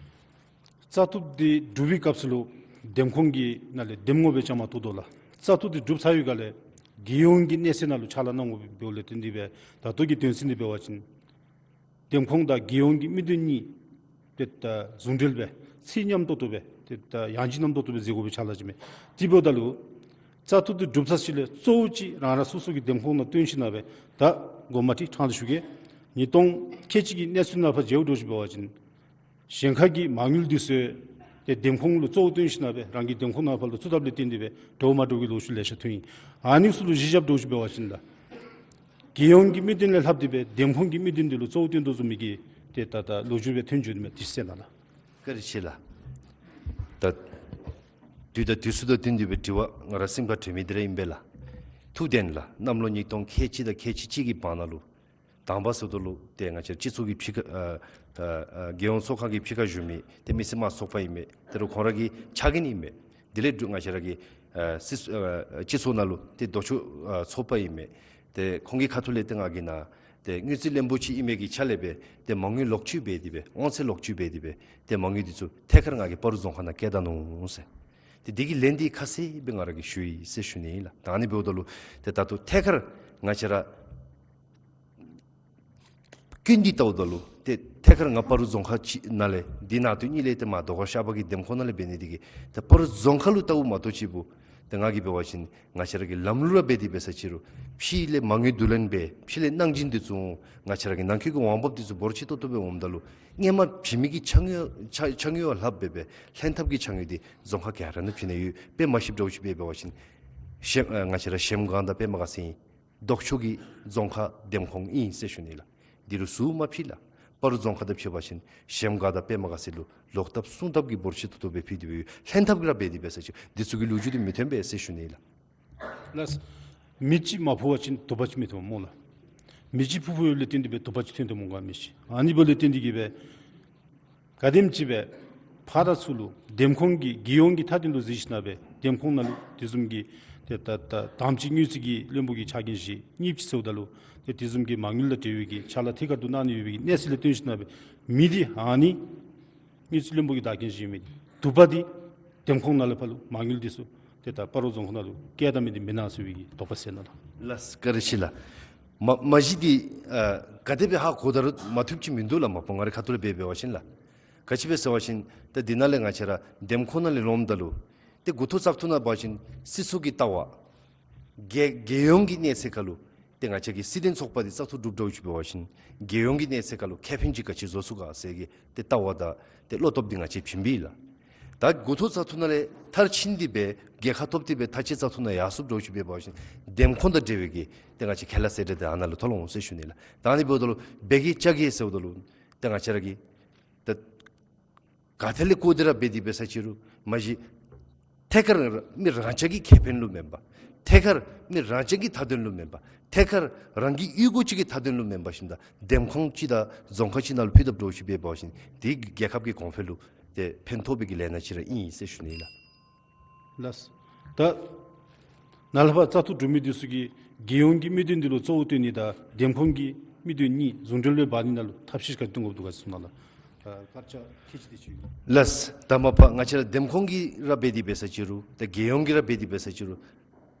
བཙག་འཐུ་འདི་གྲུབ་པའི་སྐབས་སུ་ལུ་འདེམས་ཁོངས་ཀྱི་ནང་ལས་འདེམས་ངོ་སྦེ་བཅའ་མར་གཏོགས་དོ་ལགས། བཙག་འཐུ་འདི་གྲུབ་ཚར་བའི་སྒང་ལས་རྒྱལ་ཡོངས་ཀྱི་གནས་ཚད་ནང་ལུ་ཕྱག་ལཱ་གནང་དགོཔ་འབདཝ་ལས་བརྟེན་ཏེ་སྦེ་ད་ལྟོ་གི་དོན་ཚན་འདི་འབད་བ་ཅིན་འདེམས་ཁོངས་དང་རྒྱལ་ཡོངས་ཀྱི་དམིགས་དོན་གཉིས་ཏེ་ད་ཟུང་འབྲེལ་སྦེ་ཚད་མཉམ་ཏོག་ཏོ་སྦེ་ཏེ་ད་ཡང་ཅིན་མཉམ་ཏོག་ཏོ་སྦེ་མཛད་དགོ་པའི་ཕྱག་ལཱ་ཅིག་མས། དེ་འབདཝ་ད་ལུ་བཙག་འཐུ་འདི་གྲུབ་ཚར་ཞིནམ་ལས་གཙོ་བོ་ཅིག་རང་རང་སོ་སོ་གི་འདེམས་ཁོངས་ནང་བཏོན་ཞིནམ་ལས་སྦེ་ད་འགོ་མ་ཁྲིད་ཕྲང་སྟེ་ཞུ་གེ། ཉིས་སྟོང་ཁལ་གཅིག་གི་གནས་ཚུལ་ནང་ཕར་མཇལཝ་འདྲཝ་ཅིག་འབད་བ་ཅིན་གཞན་ཁ་གི་མ་དངུལ་འདི་ཚུ་ཏེ་འདེམས་ཁོངས་ལུ་གཙོ་བོ་བཏོན་ཞིནམ་ལས་སྦེ་རང་གི་འདེམས་ཁོངས་ནང་ཕར་ལུ་བཙུགས་དཔ་ལས་བརྟེན་ཏེ་སྦེ་འདྲཝ་མ་འདྲཝ་གི་ལོ་རྒྱུས་ལེ་ཤ་ཐོན་ཡི། ཨ་ནི་ཚུ་ལུ་གཞི་བཞགཔ་འདྲཝ་ཅིག་འབད་བ་ཅིན་ད་རྒྱལ་ཡོངས་ཀྱི་དམིགས་དོན་ལས་ལྷག་སྟེ་སྦེ་འདེམས་ཁོངས་ཀྱི་དམིགས་དོན་འདི་ལུ་གཙོ་བོ་བཏོན་དོ་བཟུམ་མའི་གི་ཏེ་ད་ད་ལོ་རྒྱུས་སྦེ་ཐོན་འགྱོཝ་མས། དེ་གསན་གནང་ལགས། བཀའ་དྲིན་ཆེ་ལགས། ད་དུས་དང་དུས་སུ་དང་བསྟུན་ཏེ་སྦེ་དྲི་བ་ང་རའི་སེམས་ཁར་དྲན་མི་འདི་ར་ཨིན་པས་ལགས། ཐུགས་བདེན་ལགས། གནམ་ལོ་ཉིས་སྟོང་ཁལ་གཅིག་དང་ཁལ་གཅིག་གཅིག་གི་བར་ན་ལུ་དང་པ་ཟེརཝ་ད་ལུ་ཏེ་ང་བཅས་སྤྱི་ཚོགས་ཀྱི་ཕྱི་ཁ་ཨ་ཨ་ཨ་རྒྱལ་ཡོངས་ཚོགས་ཁང་གི་ཕྱི་ཁར་བཞུགས་མི་ཏེ་མི་སེར་དམངས་ཚོགས་པ་ཨིན་མས། ཏེ་རུང་ཁོང་ར་གི་ཕྱག་འགན་ཨིན་མས། དེ་ལས་ང་བཅས་ར་གི་ཨ་སྲིད་ཨ་སྤྱི་ཚོགས་ནང་ལུ་ཏེ་ལྡོག་ཕྱོགས་ཨ་ཚོགས་པ་ཨིན་མས། ཏེ་ཁོང་གི་ཁ་ཐུག་ལས་ཏེ་ང་གིས་ནཱ་ཏེ་དངུལ་རྩིས་བློན་པོ་ཅིག་ཨིན་མི་གི་ཆ་ལས་སྦེ་ཏེ་མ་དངུལ་ལོག་སྤྱོད་འབད་དེ་སྦེ་དབང་ཚད་ལོག་སྤྱོད་འབད་དེ་སྦེ་ཏེ་མ་དངུལ་འདི་ཚུ་ཐད་ཀར་ང་གིས་སྤ་རོ་རྫོང་ཁག་ནང་བསྐྱལ་ད་ནུག་ཟེར། ཏེ་འདི་གི་ལན་འདི་ཁ་གསལ་སྦེ་ང་ར་གིས་ཞུ་ཡི་ཟེར་ཞུ་ནི་ཨིན་ལགས། ད་ཨ་ནི་འབདཝ་ད་ལུ་ཏེ་ད་ལྟོ་ཐད་ཀར་ང་བཅས་ར་སྐྱོན་འདི་བལྟཝ་ད་ལུ་ཏེ་ཐད་ཀར་ང་སྤ་རོ་རྫོང་ཁག་ཅིག་ནང་ལས་འདི་ནང་དོན་གཉིས་ལས་ཏེ་མར་རྡོ་ཁ་ཤར་པ་གི་འདེམས་ཁོངས་ནང་ལས་འབད་ནི་འདི་གིས་ཏེ་སྤ་རོ་རྫོང་ཁག་ལུ་བལྟཝ་མ་གཏོགས་ཅིག་འབདཝ་ཏེ་ང་གིས་འབད་བ་ཅིན་ང་བཅས་ར་གི་ལམ་ལུགས་ར་འབད་དེ་འབད་ས་ཅིག་རུང་ཕྱི་ལས་མ་དངུལ་བསྡུ་ལེན་འབད་ཕྱི་ལས་གནང་སྦྱིན་འདི་ཚུ་ང་བཅས་ར་གི་ནང་འཁོད་ཀྱི་འོང་འབབ་འདི་ཚུ་འབོར་ཆེ་ཏོག་ཏོ་སྦེ་འོངམ་ད་ལུ་སྔོན་མ་བྱིན་མི་གི་ཕྱག་དངུལ་ཕྱག་ཕྱག་དངུལ་བ་ལྷགཔ་སྦེ་སྦེ་ལྷན་ཐབས་ཀྱི་ཕྱག་དངུལ་འདི་རྫོང་ཁག་ག་ར་ནང་བྱིན་ནི་ཡོད། དཔེ་མ་ཤེསཔ་འདྲཝ་ཅིག་སྦེ་འབད་བ་ཅིན་གཞལམ་ཨ་ང་བཅས་ར་གཞལམ་སྒང་དང་པདྨ་དགའ་ཚལ་ཨིན། ལྡོག་ཕྱོགས་ཀྱི་རྫོང་ཁག་འདེམས་ཁོངས་ཨིན་ཟེར་ཞུ་ནི་ལགས། འདི་རུ་ཟུར་མ་ཕྱེ་ལགས། སྤ་རོ་རྫོང་ཁག་དང་ཕྱད་པ་ཅིན་གཞལམ་སྒང་དང་པདྨ་དགའ་ཚལ་ལུ་ལོག་ཐབས་སུན་ཐབས་ཀྱི་འབོར་ཆེ་ཏོག་ཏོ་སྦེ་ཕུལ་ཏེ་སྦེ་ལྷན་ཐབས་ཀྱིས་ར་འབད་དེ་འབད་ས་ཅིག་འདི་ཚུ་གི་ལོ་རྒྱུས་འདི་མི་ཐོན་པས་ཟེར་ཞུ་ནི་ལགས། ལགས། མེ་ཅིག་མ་ཕུ་བ་ཅིན་དུ་པ་ཅིག་མི་ཐོན་སྨོ་ལགས། མེ་ཅིག་ཕུ་ཕུ་ཡོདཔ་ལས་བརྟེན་ཏེ་སྦེ་དུ་པ་ཅིག་ཐོན་དོ་སྨོ་ག་མི་ཤེས། ཨ་ནི་འབདཝ་ལས་བརྟེན་ཏེ་གིས་སྦེ་ག་དེམ་ཅིག་སྦེ་ཕར་ཚུར་ལུ་འདེམས་ཁོངས་ཀྱི་རྒྱལ་ཡོངས་ཀྱི་མཐའ་དོན་ལུ་གཟིགས་ཞིནམ་ལས་སྦེ་འདེམས་ཁོངས་ནང་ལུ་དེ་བཟུམ་གྱི་ཏེ་ད་ད་དང་པ་ཅིག་དངུལ་རྩིས་ཀྱི་བློན་པོ་གི་ཕྱག་འགན་བཞེས། གཉིས་པ་ཅིག་ཟེརཝ་ད་ལུ་ཏེ་དེ་བཟུམ་གྱི་མ་དངུལ་དང་འབྲེལ་བའི་གི་ཕྱག་ལཱ་ཐད་ཀར་དུ་གནང་ནི་ཡོད་པའི་གི་གནས་ཚད་ལས་བརྟེན་ཞིནམ་ལས་སྦེ་མེ་འདི་ཨ་ནི་དངུལ་རྩིས་བློན་པོ་གིས་བདའ་འཁན་བཞེས་མི་འདི་དུ་པ་འདི་འདེམས་ཁོངས་ནང་ལས་ཕར་ལུ་མ་དངུལ་འདི་ཚུ་ཏེ་ད་སྤ་རོ་རྫོང་ཁག་ནང་ལུ་བསྐྱལ་བཏང་མི་འདི་མེན་ན་ཟེར་བའི་གི་དོགས་པ་སེལ་གནང་ལགས། ལགས་བཀའ་དྲིན་ཆེ་ལགས། མ་མ་གཞི་འདི་ཨ་ག་དེ་སྦེ་ཧ་གོ་ད་རུང་མ་བཏུབ་ཅིག་མིན་འདུག་ལགས། མ་པ་ང་རའི་ཁ་ཐུག་ལས་འབད་འབད་བ་ཅིན་ལགས། ག་ཅི་སྦེ་ཟེར་བ་ཅིན་ད་འདི་ནང་ལས་ང་བཅས་ར་འདེམས་ཁོངས་ནང་ལས་ལོངམ་ད་ལུ་ཏེ་འགོ་ཐོག་བཙག་འཐུ་ནང་འབད་བ་ཅིན་སྲིད་ཚོགས་ཀྱི་ལྟ་བ་རྒྱལ་རྒྱལ་ཡོངས་ཀྱི་གནས་ཚད་ཁར་ལུ་ཏེ་ང་བཅས་ཀྱི་སྲིད་དོན་ཚོགས་པ་འདི་བཙག་འཐུ་གྲུབ་འདྲཝ་ཅིག་འབད་བ་ཅིན་རྒྱལ་ཡོངས་ཀྱི་གནས་ཚད་ཁར་ལུ་ཁེ་ཕན་ཅིག་ག་ཅི་བཟོ་ཚུགས་ག་ཟེར་གྱི་ཏེ་ལྟ་བ་དང་ཏེ་བློ་སྟོབས་འདི་ང་བཅས་བྱིན་པས་ལགས། ད་འགོ་ཐོག་བཙག་འཐུ་ནང་ལས་མཐར་ཕྱིན་ཏེ་སྦེ་རྒྱལ་ཁ་ཐོབ་སྟེ་སྦེ་མཐར་ཕྱིན་བཙག་འཐུ་ནང་ཡར་སོངམ་འདྲཝ་ཅིག་འབད་བ་ཅིན་འདེམས་ཁོངས་དང་འབྲེལ་བའི་གི་ཏེ་ང་བཅས་ཁས་བླངས་གསལ་བསྒྲགས་འདི་ཨ་ནཱ་ལུ་ཐོབ་ལོང་ཟེར་ཞུ་ནི་ལགས། ད་ཨ་ནི་འབདཝ་ད་ལུ་འབད་གེ་བཅའ་གེ་ཟེརཝ་ད་ལུ་ཏེ་ང་བཅས་ར་གིས་ད་ག་ཏེ་ལས་བཀོད་དེ་ར་འབད་དེ་འབད་ས་ཅིག་རུང་མ་གཞི་ཐད་ཀར་མི་རང་ཅག་གི་ཁེ་ཕན་ལུ་མེན་པར་ཐད་ཀར་མི་རང་ཅག་གི་མཐའ་དོན་ལུ་མེན་པར་ཐད་ཀར་རང་གི་གཡུས་སྒོ་ཅིག་གི་མཐའ་དོན་ལུ་མེན་པར་ཞིནམ་ད་འདེམས་ཁོངས་ཅིག་དང་རྫོང་ཁག་ཅིག་ནང་ལུ་ཕུལ་དཔ་འདྲཝ་ཅིག་འབད་འབད་བ་ཅིན་དེ་རྒྱལ་ཁབ་ཀྱི་གོང་འཕེལ་ལུ་ཏེ་ཕན་ཐོགས་པའི་གི་ལས་སྣ་ཅིག་ར་ཨིན་ཟེར་ཞུ་ནི་ལགས། ལགས། ད་ནཱ་ལས་ཕར་བཙག་འཐུ་གྲུབ་མི་འདི་ཚུ་གིས་རྒྱལ་ཡོངས་ཀྱི་དམིགས་དོན་འདི་ལུ་གཙོ་བོ་བཏོན་ནི་དང་འདེམས་ཁོངས་ཀྱི་དམིགས་དོན་གཉིས་ཟུང་འབྲེལ་སྦེ་འབད་ནི་ནང་ལུ་ཐབས་ཤེས་ག་དེ་བཏོན་དགོཔ་འདུག་ག་གསུངས་གནང་ལགས། ཨ་སྐར་ཆ་ཁལ་གཅིག་དེ་ཅིག་ཡོད། ལགས། ད་མ་པ་ང་བཅས་ར་འདེམས་ཁོངས་ཀྱི་ར་འབད་དེ་འབད་ས་ཅིག་རུང་ད་རྒྱལ་ཡོངས་ཀྱི་ར་འབད་དེ་འབད་ས་ཅིག་རུང་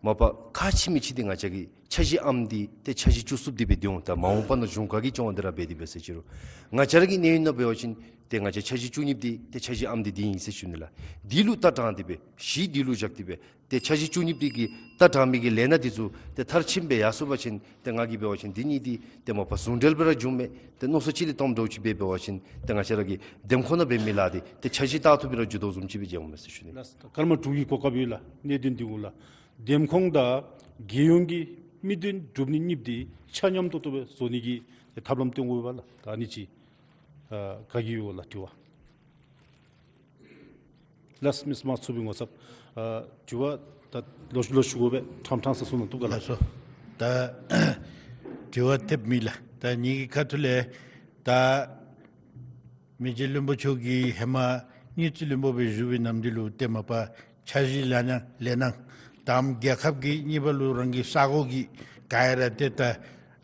མ་པ་ཁག་ཆེ་མི་ཅིག་འདི་ང་བཅས་ཀྱི་འཆར་གཞི་ཨམ་འདི་ཏེ་འཆར་གཞི་བཅུ་གསུམ་འདི་སྦེ་སྡོད་འོང་། ད་མ་འོངས་པ་ནང་གཞུང་ཁ་གི་སྐྱོང་བ་འདི་ར་འབད་དེ་འབད་ས་ཅིག་རུང་ང་བཅས་ར་གི་གནས་ཡུན་ནང་འབད་བ་ཅིན་ཏེ་ང་བཅས་འཆར་གཞི་བཅུ་གཉིས་འདི་ཏེ་འཆར་གཞི་ཨམ་འདི་འདི་ཨིན་ཟེར་ཞུ་ནི་ལགས། འདི་ལུ་ལྟ་དྲངས་ཏེ་སྦེ་གཞི་འདི་ལུ་བཞག་སྟེ་སྦེ་ཏེ་འཆར་གཞི་བཅུ་གཉིས་འདི་གི་ལྟ་དྲངས་མི་གི་ལས་སྣ་འདི་ཚུ་ཏེ་མཐར་ཕྱིན་སྦེ་ཡར་སོང་པ་ཅིན་ཏེ་ང་གིས་འབད་བ་ཅིན་འདི་གཉིས་འདི་ཏེ་མ་པ་ཟུང་འབྲེལ་སྦེ་ར་འགྱོཝ་མས། ཏེ་མནོ་བསམ་ཅིག་ལས་བཏངམ་འདྲཝ་ཅིག་སྦེ་འབད་བ་ཅིན་ཏེ་ང་བཅས་ར་གི་འདེམས་ཁོངས་ནང་འབད་མི་ལཱ་འདི་ཏེ་འཆར་གཞི་ལྟར་དུ་སྦེ་ར་འགྱོ་དོ་བཟུམ་ཅིག་སྦེ་མཇལཝ་མས་ཟེར་ཞུ་ནི། ལགས། སྐར་མ་དྲུག་གི་གོ་སྐབས་ཡོད་ལགས། གནད་དོན་འདི་འོང་ལགས། འདེམས་ཁོངས་དང་རྒྱལ་ཡོངས་ཀྱི་དམིགས་དོན་སྒྲུབ་ནི་གཉིས་འདི་ཆ་མཉམ་ཏོག་ཏོ་སྦེ་བཟོ་ནི་གི་ཐབས་ལམ་སྟོན་དགོ་པས་ལགས། ད་ཨ་ནི་ཅིག་ཨ་ག་གི་ཡོད་ལགས་དྲི་བ། ལགས་མི་སེར་དམངས་གཙོའི་ངོ་ཚབ། ཨ་དྲི་བ་ད་ལོག་ལོག་ཞུ་དགོ་པས། ཕྲང་ཕྲང་ས་གསུང་གནང་བཏུབ་ག་ལགས། ལགས་སོ། ད་དྲི་བ་ཐེབས་མི་ལགས། ད་ངེ་གི་ཁ་ཐུག་ལས་ད་མི་རྗེ་བློན་པོ་མཆོག་གིས་ཧེ་མ་དངུལ་རྩིས་བློན་པོ་སྦེ་བཞུགས་པའི་ནམ་དུས་ལུ་ཏེ་མ་པ་འཆར་གཞི་ལས་སྣ་ལས་སྣ་དང་རྒྱལ་ཁབ་ཀྱི་གཉིས་པ་ལུ་རང་གི་ས་གོ་གི་ག་ཡ་ར་ཏེ་ད་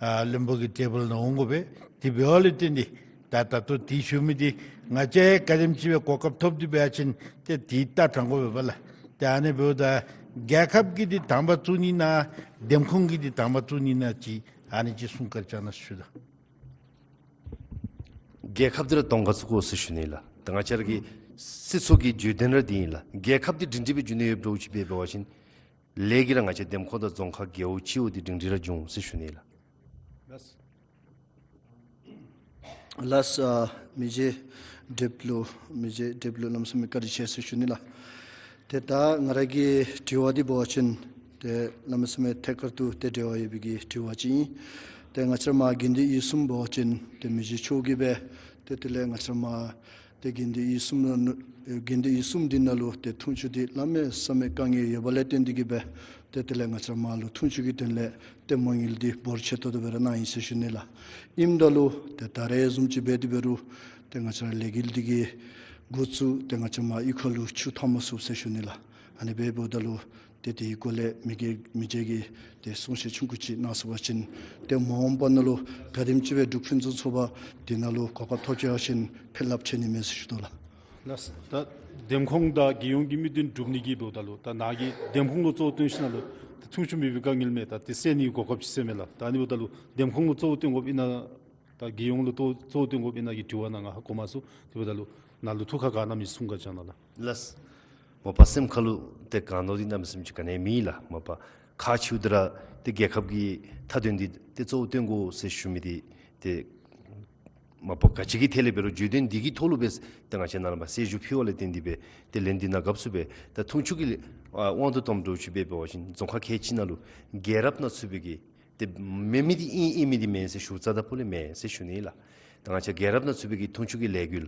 ཨ་བློན་པོ་གི་ཊེ་བཱལ་ནང་འོང་དགོ་པས། དེ་འབདཝ་ལས་བརྟེན་ཏེ་ད་ད་ལྟོ་དེ་ཞུ་མི་འདི་ང་བཅས་ག་དེམ་ཅིག་སྦེ་གོ་སྐབས་ཐོབ་སྟེ་འབད་བ་ཅིན་ཏེ་དེ་ལྟ་དྲང་དགོ་པས་ལགས། ཏེ་ཨ་ནི་འབདཝ་ད་རྒྱལ་ཁབ་ཀྱིས་འདི་དང་པ་བཙུགས་ནི་ན་འདེམས་ཁོངས་ཀྱིས་འདི་དང་པ་བཙུགས་ནི་ན་ཅིག་ཨ་ནི་ཅིག་གསུང་བཀའ་བཅག་གནང་ཞུ་དོ། རྒྱལ་ཁབ་འདི་ར་གདོང་ཁར་བཙུགས་དགོ་ཟེར་ཞུ་ནི་ལགས། ད་ང་བཅས་ར་གི་སྲིད་ཚོགས་ཀྱི་བརྗོད་དོན་ར་འདི་ཨིན་ལགས། རྒྱལ་ཁབ་འདི་སྒྲིང་སྒྲི་སྦེ་འགྱོ་ནི་ཡོདཔ་འདྲཝ་ཅིག་འབད་བ་ཅིན་ལས་ཀྱི་ར་ང་བཅས་འདེམས་ཁོངས་དང་རྫོང་ཁག་རྒེད་འོག་སྤྱི་འོག་འདི་སྒྲིང་སྒྲི་ར་འབྱུང་ཟེར་ཞུ་ནི་ལགས། ལགས། ལགས། ཨ་མི་རྗེ་བགྲེསཔ་ལུ་མི་རྗེ་བགྲེསཔ་ལུ་གནམ་མེད་ས་མེད་བཀའ་དྲིན་ཆེ་ཟེར་ཞུ་ནི་ལགས། ཏེ་ད་ང་ར་གི་དྲི་བ་འདི་འབད་བ་ཅིན་ཏེ་གནམ་མེད་ས་མེད་ཐད་ཀར་དུ་ཏེ་འབྲེལ་བ་ཡོད་པའི་གི་དྲི་བ་ཅིག་ཨིན། ཏེ་ང་བཅས་ར་མ་དགེ་འདུན་ཡིག་གསུམ་འབད་བ་ཅིན་ཏེ་མི་རྗེ་མཆོག་གིས་སྦེ་ཏེ་དེ་ལས་ང་བཅས་ར་མ་ཏེ་དགེ་འདུན་ཡིག་གསུམ་ནང་དགེ་འདུན་ཡིག་གསུམ་འདི་ནང་ལུ་ཏེ་འཐུང་ཆུ་འདི་གནམ་མེད་ས་མེད་དཀའ་ངལ་ཡོད་པ་ལས་བརྟེན་ཏེ་གིས་སྦེ་ཏེ་དེ་ལས་ང་བཅས་ར་མ་ལུ་འཐུང་ཆུ་གི་དོན་ལས་ཏེ་མ་དངུལ་འདི་འབོར་ཆེ་ཏོག་ཏོ་སྦེ་ར་གནང་ཡི་ཟེར་ཞུ་ནི་ལགས། ཨིནམ་ད་ལུ་ཏེ་ད་རེས་བཟུམ་ཅིག་འབད་དེ་འབད་རུང་ཏེ་ང་བཅས་ར་ལས་འགུལ་འདི་གི་འགོ་བཙུགས་ཏེ་ང་བཅས་ར་མ་གཡུས་ཁ་ལུ་ཆུ་ཐོན་མ་ཚུགས་ཟེར་ཞུ་ནི་ལགས། ཨ་ནི་སྦེ་འབདཝ་ད་ལུ་ཏེ་དེའི་སྐོར་ལས་མི་རྒས་མི་རྗེ་གིས་ཏེ་གསུང་བཤད་ཆུང་ཀུ་ཅིག་གནང་ཚུགས་པ་ཅིན་ཏེ་མ་འོངས་པ་ནང་ལུ་ག་དེམ་ཅིག་སྦེ་འབྲུག་ཕུན་སུམ་ཚོགས་པ་འདི་ནང་ལུ་གོ་སྐབས་ཐོབ་ཆི་བ་ཅིན་ཕན་རླབས་ཆེ་ནི་མས་ཟེར་ཞུ་དོ་ལགས། ལགས། ད་འདེམས་ཁོངས་དང་རྒྱལ་ཡོངས་ཀྱི་དམིགས་དོན་སྒྲུབ་ནི་གི་འབདཝ་ད་ལུ་ད་ནཱ་གིས་འདེམས་ཁོངས་ལུ་གཙོ་བོ་བཏོན་ཞིནམ་ལས་ད་འཐུང་ཆུ་མེད་པའི་དཀའ་ངལ་མས། ད་དེ་སེལ་ནི་གི་གོ་སྐབས་ཅིག་ཟེར་མས་ལགས། ད་ཨ་ནི་འབདཝ་ད་ལུ་འདེམས་ཁོངས་ལུ་གཙོ་བོ་བཏོན་དགོཔ་ཨིན་ན་ད་རྒྱལ་ཡོངས་ལུ་གཙོ་གཙོ་བོ་བཏོན་དགོཔ་ཨིན་ན་གི་དྲི་བ་ནཱ་ང་ཧ་གོ་མ་ཚུགས། དེ་འབདཝ་ད་ལུ་ནཱ་ལུ་ཐུགས་ཁར་ག་གནང་མི་གསུང་བཀའ་བཅག་གནང་ལགས། ལགས། མ་པ་སེམས་ཁ་ལུ་ཏེ་གང་ནོར་འདི་གནམ་མེད་ས་མེད་ཅིག་ག་ནི་མེད་ལགས། མ་པ་ཁག་ཆེཝ་འདི་ར་ཏེ་རྒྱལ་ཁབ་ཀྱི་མཐའ་དོན་འདི་ཏེ་གཙོ་བོ་བཏོན་དགོ་ཟེར་ཞུ་མི་འདི་ཏེ་མ་པ་ག་ཅི་གི་ཐད་ལས་འབད་རུང་བརྗོད་དོན་འདི་གི་ཐོག་ལུ་སྦེ་ཏེ་ང་བཅས་ནཱ་ལས་ཕར་གསལ་ཞུ་ཕུལ་བ་ལས་བརྟེན་ཏེ་སྦེ་ཏེ་ལན་འདི་ནཱ་དགའ་བསུ་སྦེ་ད་འཐུང་ཆུ་གི་ཨ་དབང་དུ་བཏངམ་འདྲཝ་ཅིག་འབད་བ་ཅིན་རྫོང་ཁག་ཁལ་གཅིག་ནང་ལུ་རྒྱལ་རབས་ནང་ཚུད་པའི་གི་ཏེ་མེད་མི་འདི་ཨིན་ཨིན་མི་འདི་མེན་ཟེར་ཞུ་རྩ་དང་པོ་ལས་མེན་ཟེར་ཞུ་ནི་ལགས། ད་ང་བཅས་རྒྱལ་རབས་ནང་ཚུད་པའི་གི་འཐུང་ཆུ་གི་ལས་འགུལ་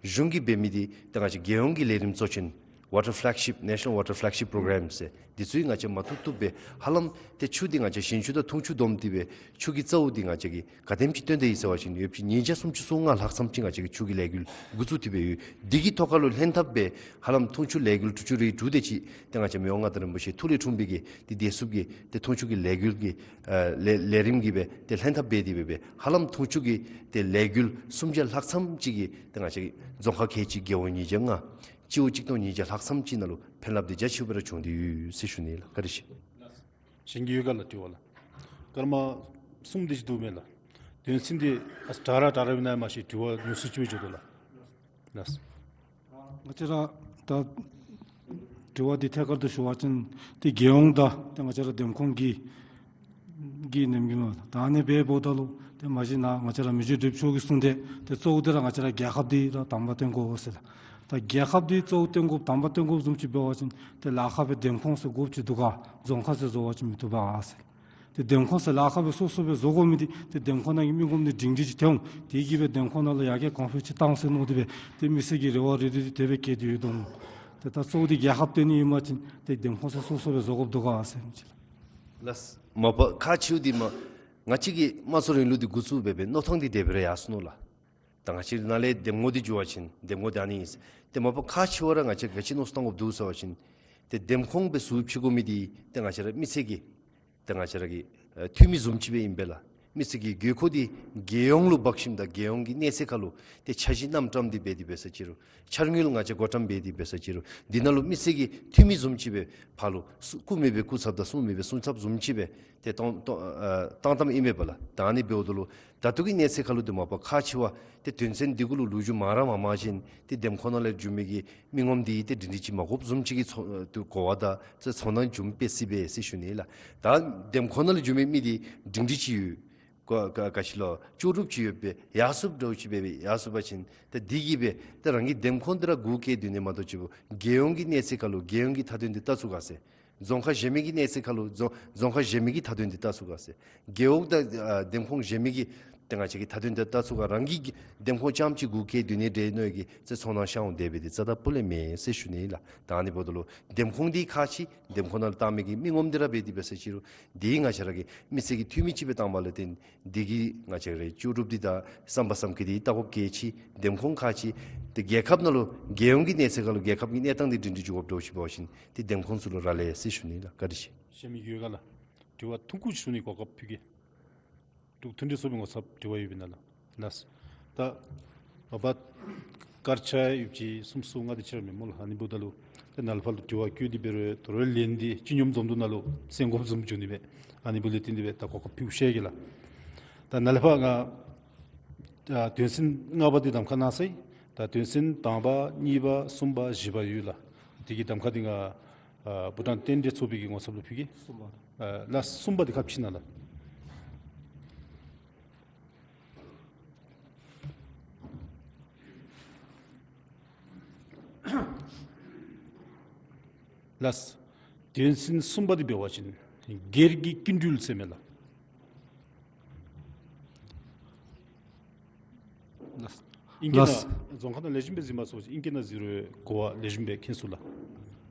གཞུང་གིས་འབད་མི་འདི་ད་ང་བཅས་རྒྱལ་ཡོངས་ཀྱི་ལས་རིམ་གཙོ་ཆེན་Water Flagship, National Water Flagship Program ཟེར་འདི་ཚུ་ང་བཅས་མ་བཏུབ་བཏུབ་སྦེ་ཧ་ལམ་ཏེ་ཆུ་འདི་ང་བཅས་ཞིང་ཆུ་དང་འཐུང་ཆུ་བསྡོམས་ཏེ་སྦེ་ཆུ་གི་རྩ་བོ་འདི་ང་བཅས་ཀྱིས་ག་དེམ་ཅིག་བཏོན་ཏེ་ཡོད་ཟེར་བ་ཅིན་ཡོདཔ་ཅིག་ཉིས་བརྒྱ་སུམ་ཅུ་སོ་ལྔ་ལྷག་ཙམ་ཅིག་ང་བཅས་ཀྱིས་ཆུ་གི་ལས་འགུལ་འགོ་བཙུགས་ཏེ་སྦེ་ཡོད། འདི་གི་ཐོག་ཁར་ལུ་ལྷན་ཐབས་སྦེ་ཧ་ལམ་འཐུང་ཆུ་ལས་འགུལ་དྲུག་ཅུ་རེ་དྲུག་དེ་ཅིག་ཏེ་ང་བཅས་མི་དབང་མངའ་བདག་རིན་པོ་ཆེ་ཐུགས་ལས་འཁྲུངས་པའི་གི་ཏེ་བདེ་སྲུངཔ་གི་ཏེ་འཐུང་ཆུ་གི་ལས་འགུལ་གྱི་ཨ་ལས་ལས་རིམ་གྱིས་སྦེ་ཏེ་ལྷན་ཐབས་འབད་དེ་སྦེ་སྦེ་ཧ་ལམ་འཐུང་ཆུ་གི་ཏེ་ལས་འགུལ་སུམ་བརྒྱ་ལྷག་ཙམ་ཅིག་གིས་ཏེ་ང་བཅས་ཀྱི་རྫོང་ཁག་ཁལ་གཅིག་རྒེད་འོག་ཉིས་བརྒྱ་ལྔ་སྤྱི་འོག་གཅིག་སྟོང་ཉིས་བརྒྱ་ལྷག་ཙམ་ཅིག་ནང་ལུ་ཕན་རླབས་འདི་རྒྱ་ཆེཝ་སྦེ་ར་བྱུང་སྟེ་ཡོད་ཟེར་ཞུ་ནི་ལགས། བཀའ་དྲིན་ཆེ། གཞན་གྱི་ཡོད་ག་ལགས་དྲི་བ་ལགས། སྐར་མ་གསུམ་དེ་ཅིག་འདུག་མས་ལགས། དོན་ཚན་འདི་ཨ་དྲག་ར་དྲག་ར་ཨིན་ན་མ་ཤེས། དྲི་བ་ཉུང་སུ་ཅིག་སྦེ་འགྱོ་དོ་ལགས། ལགས། ང་བཅས་ར་ད་དྲི་བ་འདི་ཐད་ཀར་དུ་ཞུ་བ་ཅིན་ཏེ་རྒྱལ་ཡོངས་དང་ཏེ་ང་བཅས་ར་འདེམས་ཁོངས་ཀྱི་གི་ནེམ་གི་མ་ད་ཨ་ནི་སྦེ་འབདཝ་ད་ལུ་ཏེ་མ་གཞི་ནཱ་ང་བཅས་ར་མི་རྗེ་བགྲེསཔ་མཆོག་གིས་གསུངས་ཏེ་ཏེ་གཙོ་བོ་འདི་ར་ང་བཅས་ར་རྒྱལ་ཁབ་འདི་ར་དང་པ་བཏོན་དགོ་ཟེར། ད་རྒྱལ་ཁབ་འདི་གཙོ་བོ་བཏོན་དགོཔ་དང་པ་བཏོན་དགོཔ་བཟུམ་ཅིག་འབད་བ་ཅིན་ཏེ་ལཱ་ཁག་སྦེ་འདེམས་ཁོངས་ཟེར་དགོཔ་ཅིག་འདུག་ག། རྫོང་ཁག་ཟེར་བཟོ་བ་ཅིན་མི་བཏུབ་པས་ཟེར། ཏེ་འདེམས་ཁོངས་ཟེར་ལཱ་ཁག་སྦེ་སོ་སོ་སྦེ་བཟོ་དགོ་མི་འདི་ཏེ་འདེམས་ཁོངས་ནང་གི་མི་ངོམ་འདི་སྒྲིང་སྒྲི་ཅིག་ཐོན་འོང་། དེ་གིས་སྦེ་འདེམས་ཁོངས་ནང་ལུ་ཡར་རྒྱས་གོང་འཕེལ་ཅིག་བཏང་ཟེར་མནོ་སྟེ་སྦེ་ཏེ་མི་སེར་གྱི་རེ་བ་རེ་འདོད་འདི་དེ་སྦེ་བསྐྱེད་དེ་ཡོད་དོ་མས། ཏེ་ད་གཙོ་བོ་འདི་རྒྱལ་ཁབ་བཏོན་ནི་ཨིན་པ་ཅིན་ཏེ་འདེམས་ཁོངས་ཟེར་སོ་སོ་སྦེ་བཟོ་དགོཔ་འདུག་ག་ཟེར་མི་ཅིག་ལགས། ལགས། མ་པ་ཁག་ཆེཝ་འདི་མ་ང་བཅས་ཀྱིས་དམངས་གཙོའི་རིང་ལུགས་འདི་འགོ་བཙུགས་འབད་བའི་མནོ་ཐངས་འདི་དེ་སྦེ་ར་ཡར་སོང་ནུག་ལགས། ད་ང་བཅས་ནཱ་ལས་འདེམས་ངོ་འདི་འགྱོ་བ་ཅིན་འདེམས་ངོ་འདི་ཨ་ནི་ཨིན་ཟེར། ཏེ་མ་པ་ཁག་ཆེ་བ་ར་ང་བཅས་ག་ཅི་མནོ་བསམ་བཏང་དགོཔ་འདུག་ཟེར་བ་ཅིན་ཏེ་འདེམས་ཁོངས་སྦེ་ཟུར་ཕྱེ་དགོ་མི་འདི་ཏེ་ང་བཅས་ར་མི་སེར་གྱི་ཏེ་ང་བཅས་ར་གི་ཨ་འཐུས་མི་བཟུམ་ཅིག་སྦེ་ཨིན་པས་ལགས། མི་སེར་གྱི་དགོས་མཁོ་འདི་རྒྱལ་ཡོངས་ལུ་འབག་ཞིནམ་ད་རྒྱལ་ཡོངས་ཀྱི་གནས་ཚད་ཁར་ལུ་ཏེ་འཆར་གཞི་རྣམ་བཀྲམ་འདི་འབད་དེ་འབད་ས་ཅིག་རུང་འཆར་དངུལ་ང་བཅས་བགོ་བཀྲམ་འབད་དེ་འབད་ས་ཅིག་རུང་འདི་ནང་ལུ་མི་སེར་གྱི་འཐུས་མི་བཟུམ་ཅིག་སྦེ་ཕར་ལུ་སྐུ་མེད་པའི་སྐུ་ཚབ་དང་གསུང་མེད་པའི་གསུང་ཚབ་བཟུམ་ཅིག་སྦེ་ཏེ་གཏང་གཏང་ཨ་གཏང་གཏངམ་ཨིན་པས་ལགས། ད་ཨ་ནི་འབདཝ་ད་ལུ་ད་ལྟོ་གི་གནས་ཚད་ཁར་ལུ་ཏེ་མ་པ་ཁག་ཆེ་བ་ཏེ་དོན་ཚན་འདི་གུ་ལུ་ལོ་རྒྱུས་མང་ར་མང་མང་ཅིག་ཏེ་འདེམས་ཁོངས་ནང་ལས་འགྱོ་མི་གི་མི་ངོམ་འདི་ཏེ་སྒྲིང་སྒྲི་ཅིག་མ་དགོཔ་བཟུམ་ཅིག་གི་ཚོར་ཨ་ཏེ་གོ་བ་དང་ཚོར་སྣང་བྱུང་པས་སྲིད་པས་ཟེར་ཞུ་ནི་ལགས། ད་འདེམས་ཁོངས་ནང་ལས་འགྱོ་མི་མི་འདི་སྒྲིང་སྒྲི་ཅིག་ཡོད། ག་ག་ག་ཅི་ལོ་ལྕོགས་གྲུབ་ཅིག་ཡོད་པའི་ཡར་སོངམ་འདྲཝ་ཅིག་འབད་བའི་ཡར་སོང་པ་ཅིན་ད་འདི་གིས་སྦེ་ད་རང་གི་འདེམས་ཁོངས་འདི་ར་གུ་བཀལ་སྡོད་ནི་མ་གཏོགས་ཅིག་རྒྱལ་ཡོངས་ཀྱི་གནས་ཚད་ཁར་ལུ་རྒྱལ་ཡོངས་ཀྱི་མཐའ་དོན་འདི་ལྟ་ཚུགས་ག་ཟེར། རྫོང་ཁག་གཞན་མི་གི་གནས་ཚད་ཁར་ལུ་རྫོང་རྫོང་ཁག་གཞན་མི་གི་མཐའ་དོན་འདི་ལྟ་ཚུགས་ག་ཟེར། རྒེད་འོག་དང་ཨ་འདེམས་ཁོངས་གཞན་མི་གི་ ཏེ་ང་བཅས་ཀྱིས་མཐའ་དོན་དེ་ལྟ་ཚུགས་ག་རང་གི་འདེམས་ཁོངས་རྐྱངམ་ཅིག་གུ་སྐྱེལ་སྡོད་ནི་འདྲས་མནོ་ཡི་གི་ཚེ་ཚོར་སྣང་ཤར་འོང་དེ་སྦེ་དེ་རྩ་དང་སྤུ་ལས་མེད་ཟེར་ཞུ་ནི་ལགས། ད་ཨ་ནི་འབདཝ་ད་ལུ་འདེམས་ཁོངས་འདི་ཁག་ཆེ། འདེམས་ཁོངས་ནང་ལུ་བཏང་མི་གི་མི་ངོམ་འདི་ར་འབད་དེ་འབད་ཟེར་ཅི་རུང་འདི་ང་བཅས་ར་གི་མི་སེར་གྱི་འཐུས་མི་ཅིག་སྦེ་བཏང་བ་ལས་བརྟེན་འདི་གིས་ང་བཅས་ར་ལྕོགས་གྲུབ་འདི་དང་བསམ་པ་བསམ་འཁོར་འདི་བལྟ་དགོཔ་གལ་ཆེ། འདེམས་ཁོངས་ཁག་ཆེ། ཏེ་རྒྱལ་ཁབ་ནང་ལུ་རྒྱལ་ཡོངས་ཀྱི་གནས་ཚད་ཁར་ལུ་རྒྱལ་ཁབ་ཀྱི་གནས་སྟངས་འདི་སྒྲིང་སྒྲི་འགྱོ་དགོཔ་འདྲཝ་ཅིག་འབད་བ་ཅིན་ཏེ་འདེམས་ཁོངས་ཚུ་ལུ་རག་ལས་ཟེར་ཞུ་ནི་ལགས། བཀའ་དྲིན་ཆེ། གཞན་མི་ཡོད་ག་ལགས། དྲི་བ་ཐུང་ཀུ་ཞུ་ནི་གོ་སྐབས་ཕུལ་གེ། འབྲུག་མཐུན་སྒྲིལ་ཚོགས་པའི་ངོ་ཚབ་དྲི་བ་ཡོད་པས་ན་ལགས། ལགས། ད་མ་པ་སྐར་ཆ་ཡོདཔ་ཅིག་གསུམ་གསུམ་ལྔ་དེ་ཅིག་ར་མེན་སྨོ་ལགས། ཨ་ནི་འབདཝ་ད་ལུ་ཏེ་ནཱ་ལས་ཕར་ལུ་དྲི་བ་བཀོད་དེ་འབད་རུང་དོ་རུང་ལན་འདི་སྤྱི་སྙོམས་འཛོམས་འདུ་ནང་ལུ་གསན་དགོཔ་བཟུམ་འགྱོ་ནི་སྦེ། ཨ་ནི་འབདཝ་ལས་བརྟེན་ཏེ་སྦེ་ད་གོ་སྐབས་ཕུལ་ཤེས་གེ་ལགས། ད་ནཱ་ལས་ཕར་ང་ད་དོན་ཚན་ལྔ་པ་འདི་གདམ་ཁ་གནང་ས་ཨིན། ད་དོན་ཚན་དང་པ་གཉིས་པ་གསུམ་པ་བཞི་པ་ཡོད་ལགས། དེ་གི་གདམ་ཁ་འདི་ང་ཨ་བྷུ་ཊཱན་རྟེན་འབྲེལ་ཚོགས་པའི་གི་ངོ་ཚབ་ལུ་ཕུལ་གེ། གསུམ་པ། ཨ་ལགས། གསུམ་པ་འདི་ཁ་ཕྱེ་གནང་ལགས། ལགས། དོན་ཚན་གསུམ་པ་འདི་འབད་བ་ཅིན་སྒེར་གྱི་སྐྱིན་འགྲུལ་ཟེར་མས་ལགས། ལགས། ཨིང་སྐད་ནང་ལགས། རྫོང་ཁ་ནང་ལེགས་ཤོམ་སྦེ་གཟིགས་མ་ཚུགས་པ་ཅིན་ཨིང་སྐད་ནང་གཟིགས་རུང་གོ་བ་ལེགས་ཤོམ་སྦེ་མཁྱེན་ཚུགས་ལགས།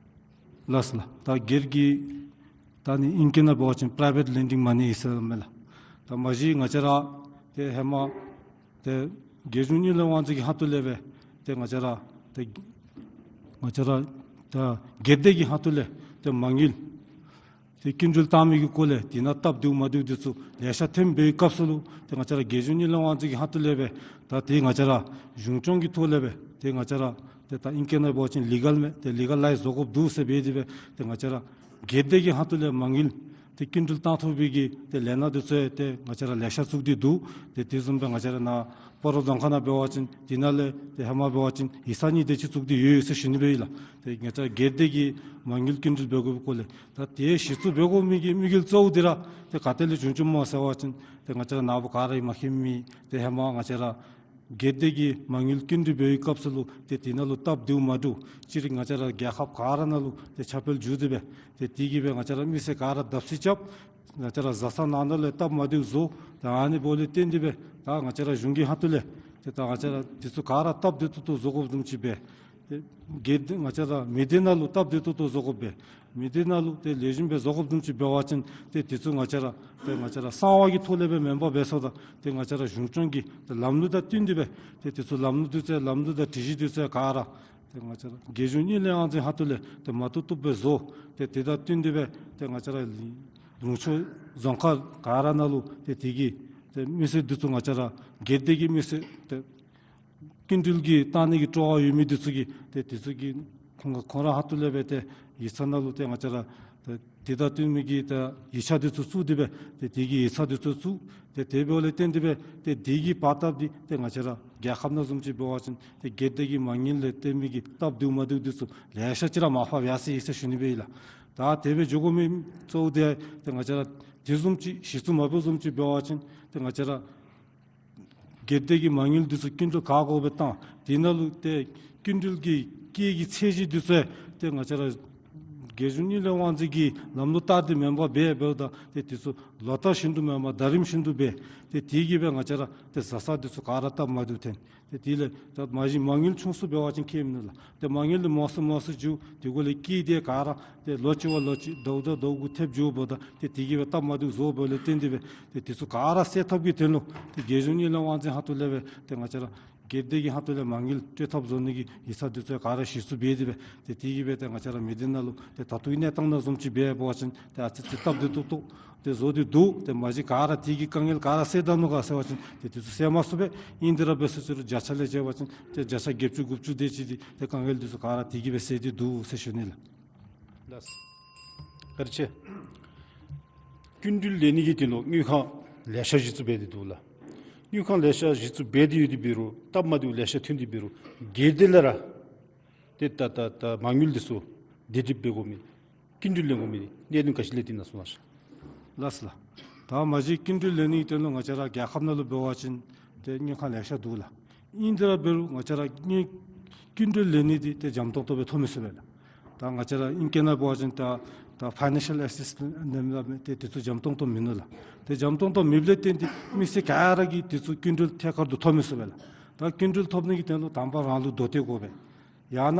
ལགས་ལགས། ད་སྒེར་གྱི་ད་ནི་ཨིང་སྐད་ནང་འབད་བ་ཅིན་པ་རའི་བེཊ་ལེན་ཌིང་མ་ནི་ཟེར་མས་ལགས། ད་མ་གཞི་ང་བཅས་ར་ཏེ་ཧེ་མ་ཏེ་རྒྱལ་གཞུང་དངུལ་ལས་དབང་འཛིན་གྱི་ཁ་ཐུག་ལས་སྦེ་ཏེ་ང་བཅས་ར་ཏེ་ང་བཅས་ར་ད་སྒེར་སྡེ་གི་ཁ་ཐུག་ལས་ཏེ་མ་དངུལ་ཏེ་སྐྱིན་འགྲུལ་བཏང་མི་གི་སྐོར་ལས་དེ་ནང་སྟབས་བདེཝ་མ་བདེཝ་འདི་ཚུ་ལེ་ཤ་ཐོནམ་སྦེ་སྐབས་སུ་ལུ་ཏེ་ང་བཅས་ར་རྒྱལ་གཞུང་དངུལ་ལས་དབང་འཛིན་གྱི་ཁ་ཐུག་ལས་སྦེ་ད་ཏེ་ང་བཅས་ར་གཞུང་སྐྱོང་གི་ཐོག་ལས་སྦེ་ཏེ་ང་བཅས་ར་ཏེ་ད་ཨིང་སྐད་ནང་འབད་བ་ཅིན་ལི་གཱལ་མས། ཏེ་ལི་གཱ་ལའིཛ་བཟོ་དགོཔ་འདུག་ཟེར་འབད་དེ་སྦེ་ཏེ་ང་བཅས་ར་སྒེར་སྡེ་གི་ཁ་ཐུག་ལས་མ་དངུལ་ཏེ་སྐྱིན་འགྲུལ་བཏང་ཐོབ་པའི་གི་ཏེ་ལས་སྣ་འདི་ཚུ་ཡང་ཏེ་ང་བཅས་ར་ལེ་ཤ་བཙུགས་ཏེ་འདུག། ཏེ་དེ་བཟུམ་སྦེ་ང་བཅས་ར་ནཱ་སྤ་རོ་རྫོང་ཁག་ནང་འབད་བ་ཅིན་དེ་ནང་ལས་ཏེ་ཧེ་མ་འབད་བ་ཅིན་ཡིག་ཚང་གཉིས་དེ་ཅིག་བཙུགས་ཏེ་ཡོད་ཡོད་ཟེར་ཞུ་ནི་སྦེ་ཨིན་ལགས། ཏེ་ང་བཅས་ར་སྒེར་སྡེ་གི་མ་དངུལ་སྐྱིན་འགྲུལ་འབད་དགོ་པའི་སྐོར་ལས། ད་ཏེ་གཞི་བཙུགས་འབད་དགོ་མི་གི་དམིགས་ཡུལ་གཙོ་བོ་འདི་ར་ཏེ་ག་ཏེ་ལས་བྱུང་བྱུངམ་སྨོ་ཟེར་བ་ཅིན་ཏེ་ང་བཅས་ར་ནཱ་བུ་ག་ར་ཨིནམ་མཁྱེན་མི་ཏེ་ཧེ་མ་ང་བཅས་ར་སྒེར་སྡེ་གི་མ་དངུལ་སྐྱིན་འགྲུལ་འབད་བའི་སྐབས་སུ་ལུ་ཏེ་དེ་ནང་ལུ་སྟབས་བདེཝ་མ་བདེཝ་ཅིག་ར་ང་བཅས་ར་རྒྱལ་ཁབ་ག་ར་ནང་ལུ་ཏེ་ཁྱབ་སྤེལ་འགྱོ་སྟེ་སྦེ་ཏེ་དེ་གིས་སྦེ་ང་བཅས་ར་མི་སེར་ག་ར་བརྡབ་གསིག་རྐྱབ། ང་བཅས་ར་བཟའ་ཚང་ནང་ན་ལས་སྟབས་མ་བདེཝ་བཟོ། ཏེ་ཨ་ནི་འབདཝ་ལས་བརྟེན་ཏེ་སྦེ་ད་ང་བཅས་ར་གཞུང་གི་ཁ་ཐུག་ལས་ཏེ་ད་ང་བཅས་ར་དེ་ཚུ་ག་ར་སྟབས་བདེ་ཏོག་ཏོ་བཟོ་དགོཔ་བཟུམ་ཅིག་སྦེ། ཏེ་སྒེར་སྡེ་ང་བཅས་ར་མི་སྡེ་ནང་ལུ་སྟབས་བདེ་ཏོག་ཏོ་བཟོ་དགོཔ་སྦེ། མི་སྡེ་ནང་ལུ་ཏེ་ལེགས་ཤོམ་སྦེ་བཟོ་དགོཔ་བཟུམ་ཅིག་འབད་བ་ཅིན་ཏེ་དེ་ཚུ་ང་བཅས་ར་ཏེ་ང་བཅས་ར་གསང་བ་གི་ཐོག་ལས་སྦེ་མེན་པར་འབད་སོང་ད་ཏེ་ང་བཅས་ར་གཞུང་སྐྱོང་གི་ཏེ་ལམ་ལུགས་དང་བསྟུན་ཏེ་སྦེ་ཏེ་དེ་ཚུ་ལམ་ལུགས་འདི་ཚུ་ལམ་ལུགས་དང་སྒྲིག་གཞི་འདི་ཚུ་ག་ར་ཏེ་ང་བཅས་ར་རྒྱལ་གཞུང་དངུལ་ལས་དབང་འཛིན་ཁ་ཐུག་ལས་ཏེ་མ་བཏུབ་བཏུབ་སྦེ་བཟོ། ཏེ་དེ་དང་བསྟུན་ཏེ་སྦེ་ཏེ་ང་བཅས་ར་ལུང་ཕྱོགས་རྫོང་ཁག་ག་ར་ནང་ལུ་ཏེ་དེ་གི་ཏེ་མི་སེར་འདི་ཚུ་ང་བཅས་ར་སྒེར་སྡེ་གི་མི་སེར་ཏེ་སྐྱིན་འགྲུལ་གྱི་བཏང་ནི་གི་སྤྲོ་བ་ཡོད་མི་འདི་ཚུ་གིས་ཏེ་དེ་ཚུ་གི་ཁོང་ཁོང་ར་ཧ་ཏུ་ལས་སྦེ་ཏེ་ཡིག་ཚང་ནང་ལུ་ཏེ་ང་བཅས་ར་ཏེ་དེ་དང་བསྟུན་མི་གི་ཏེ་ཡིག་ཆ་འདི་ཚུ་བཙུགས་ཏེ་སྦེ་ཏེ་དེ་གི་ཡིག་ཚང་འདི་ཚུ་བཙུགས། ཏེ་དེ་འབདཝ་ལས་བརྟེན་ཏེ་སྦེ་ཏེ་དེ་གི་བར་སྟབས་འདི་ཏེ་ང་བཅས་ར་རྒྱལ་ཁབ་ནང་བཟུམ་ཅིག་འབད་བ་ཅིན་ཏེ་སྒེར་སྡེ་གི་མ་དངུལ་ལས་བརྟེན་མི་གི་སྟབས་བདེཝ་མ་བདེཝ་འདི་ཚུ་ལེ་ཤ་ཅིག་ར་མར་ཕབ་ཡར་སོ་ཡི་ཟེར་ཞུ་ནི་སྦེ་ཨིན་ལགས། ད་དེ་སྦེ་འགྱོ་དགོ་མི་གཙོ་བོ་འདི་ཏེ་ང་བཅས་ར་དེ་བཟུམ་ཅིག་གཞི་བཙུགས་མ་འབད་བཟུམ་ཅིག་འབད་བ་ཅིན་ཏེ་ང་བཅས་ར་སྒེར་སྡེ་གི་མ་དངུལ་འདི་ཚུ་སྐྱིན་འགྲུལ་ག་དགོ་སྦེ་བཏང་། དེ་ནང་ལུ་ཏེ་སྐྱིན་འགྲུལ་གྱི་སྐྱེད་ཀྱི་ཚད་གཞི་འདི་ཚུ་ཏེ་ང་བཅས་ར་རྒྱལ་གཞུང་དངུལ་ལས་དབང་འཛིན་གྱི་ལམ་ལུགས་ལྟར་ཏེ་མེན་པར་འབད་འབདཝ་ད་ཏེ་དེ་ཚུ་ལོ་ལྟར་བཞིན་དུ་མེན་པར་ཟླ་རིམ་བཞིན་དུ་འབད། ཏེ་དེ་གིས་སྦེ་ང་བཅས་ར་ཏེ་བཟའ་ཚང་འདི་ཚུ་ག་ར་སྟབས་མ་བདེཝ་ཐོན། ཏེ་དེ་ལས་ད་མ་གཞི་མ་དངུལ་ཆུང་སུ་འབད་བ་ཅིན་ཁྱད་མིན་ནུག་ལགས། ཏེ་མ་དངུལ་འདི་མང་སུ་མང་སུ་འགྱོ། དེ་གུ་ལས་སྐྱེད་དེ་ག་ར་ཏེ་ལོ་གཅིག་བ་ལོ་གཅིག་ཟླཝ་དང་ཟླཝ་གུ་ཐེབས་འགྱོཝ་ད་ཏེ་དེ་གིས་སྦེ་སྟབས་མ་བདེཝ་བཟོ་བ་ལས་བརྟེན་ཏེ་སྦེ་ཏེ་དེ་ཚུ་ག་ར་སེལ་ཐབས་ཀྱི་དོན་ལུ་ཏེ་རྒྱལ་གཞུང་དངུལ་ལས་དབང་འཛིན་ཁ་ཐུག་ལས་སྦེ་ཏེ་ང་བཅས་ར་སྒེར་སྡེ་གི་ཁ་ཐུག་ལས་མ་དངུལ་སྤྲོད་ཐབས་བཟོ་ནི་གི་ཡིག་ཚང་འདི་ཚུ་ག་ར་གཞི་བཙུགས་འབད་དེ་སྦེ་ཏེ་དེ་གིས་སྦེ་ཏེ་ང་བཅས་ར་མི་སྡེ་ནང་ལུ་ཏེ་ད་ལྟོའི་གནས་སྟངས་ནང་བཟུམ་ཅིག་འབད་བ་ཅིན་ཏེ་ཨ་ཙི་ཙི་སྟབས་བདེ་ཏོག་ཏོ་ཏེ་བཟོ་སྟེ་འདུག། ཏེ་མ་གཞི་ག་ར་དེ་གི་དཀའ་ངལ་ག་ར་སེལ་ད་ནུག་ག་ཟེར་བ་ཅིན་ཏེ་དེ་ཚུ་སེལ་མ་ཚུགས་པས། ཨིན་དེ་ར་འབད་ཟེར་ཅི་རུང་བརྒྱ་ཆ་ལས་འབད་བ་ཅིན་ཏེ་བརྒྱ་ཆ་བརྒྱད་ཅུ་དགུ་བཅུ་དེ་ཅིག་འདི་ཏེ་དཀའ་ངལ་འདི་ཚུ་ག་ར་དེ་གིས་སྦེ་སེལ་ཏེ་འདུག་ཟེར་ཞུ་ནི་ལགས། ལགས། བཀའ་དྲིན་ཆེ། སྐྱིན་འགྲུལ་ལེན་ནི་གི་དོན་ལུ་དངུལ་ཁང་ལེ་ཤ་གཞི་བཙུགས་འབད་དེ་འདུག་ལགས། དངུལ་ཁང་ལེ་ཤ་གཞི་བཙུགས་འབད་དེ་ཡོད་དེ་འབད་རུང་སྟབས་མ་བདེཝ་ལེ་ཤ་ཐོན་ཏེ་འབད་རུང་སྒེར་སྡེ་ལས་ར་ཏེ་ད་ད་ད་མ་དངུལ་འདི་ཚུ་བདེ་སྒྲིག་འབད་དགོ་མི་སྐྱིན་འགྲུལ་ལེན་དགོ་མི་གནད་དོན་ག་ཅི་ལས་བརྟེན་ན་གསུང་གནང་ཤིག། ལགས་སོ་ལགས། ད་མ་གཞི་སྐྱིན་འགྲུལ་ལེན་ནི་གི་དོན་ལུ་ང་བཅས་ར་རྒྱལ་ཁབ་ནང་ལུ་འབད་བ་ཅིན་ཏེ་དངུལ་ཁང་ལེ་ཤ་འདུག་ལགས། ཨིན་དེ་ར་འབད་རུང་ང་བཅས་ར་དངུལ་སྐྱིན་འགྲུལ་ལེན་ནི་འདི་ཏེ་འཇམ་ཏོང་ཏོ་སྦེ་ཐོབ་མི་ཚུགས་པས་ལགས། ད་ང་བཅས་ར་ཨིང་སྐད་ནང་འབད་བ་ཅིན་ད་ ཕའི་ནན་ཤལ་ཨེ་སིསི་ཊེནཊ་ནང་ལས་ཏེ་དེ་ཚུ་འཇམ་ཏོང་ཏོ་མིན་ནུག་ལགས། ཏེ་འཇམ་ཏོང་ཏོ་མེདཔ་ལས་བརྟེན་ཏེ་མི་སེར་ག་ར་གིས་དེ་ཚུ་སྐྱིན་འགྲུལ་ཐད་ཀར་དུ་ཐོབ་མི་ཚུགས་པས་ལགས། ད་སྐྱིན་འགྲུལ་ཐོབ་ནི་གི་དོན་ལུ་དང་པ་རང་ལུ་རྡོ་ཏེ་དགོ་པས། ཡང་ན་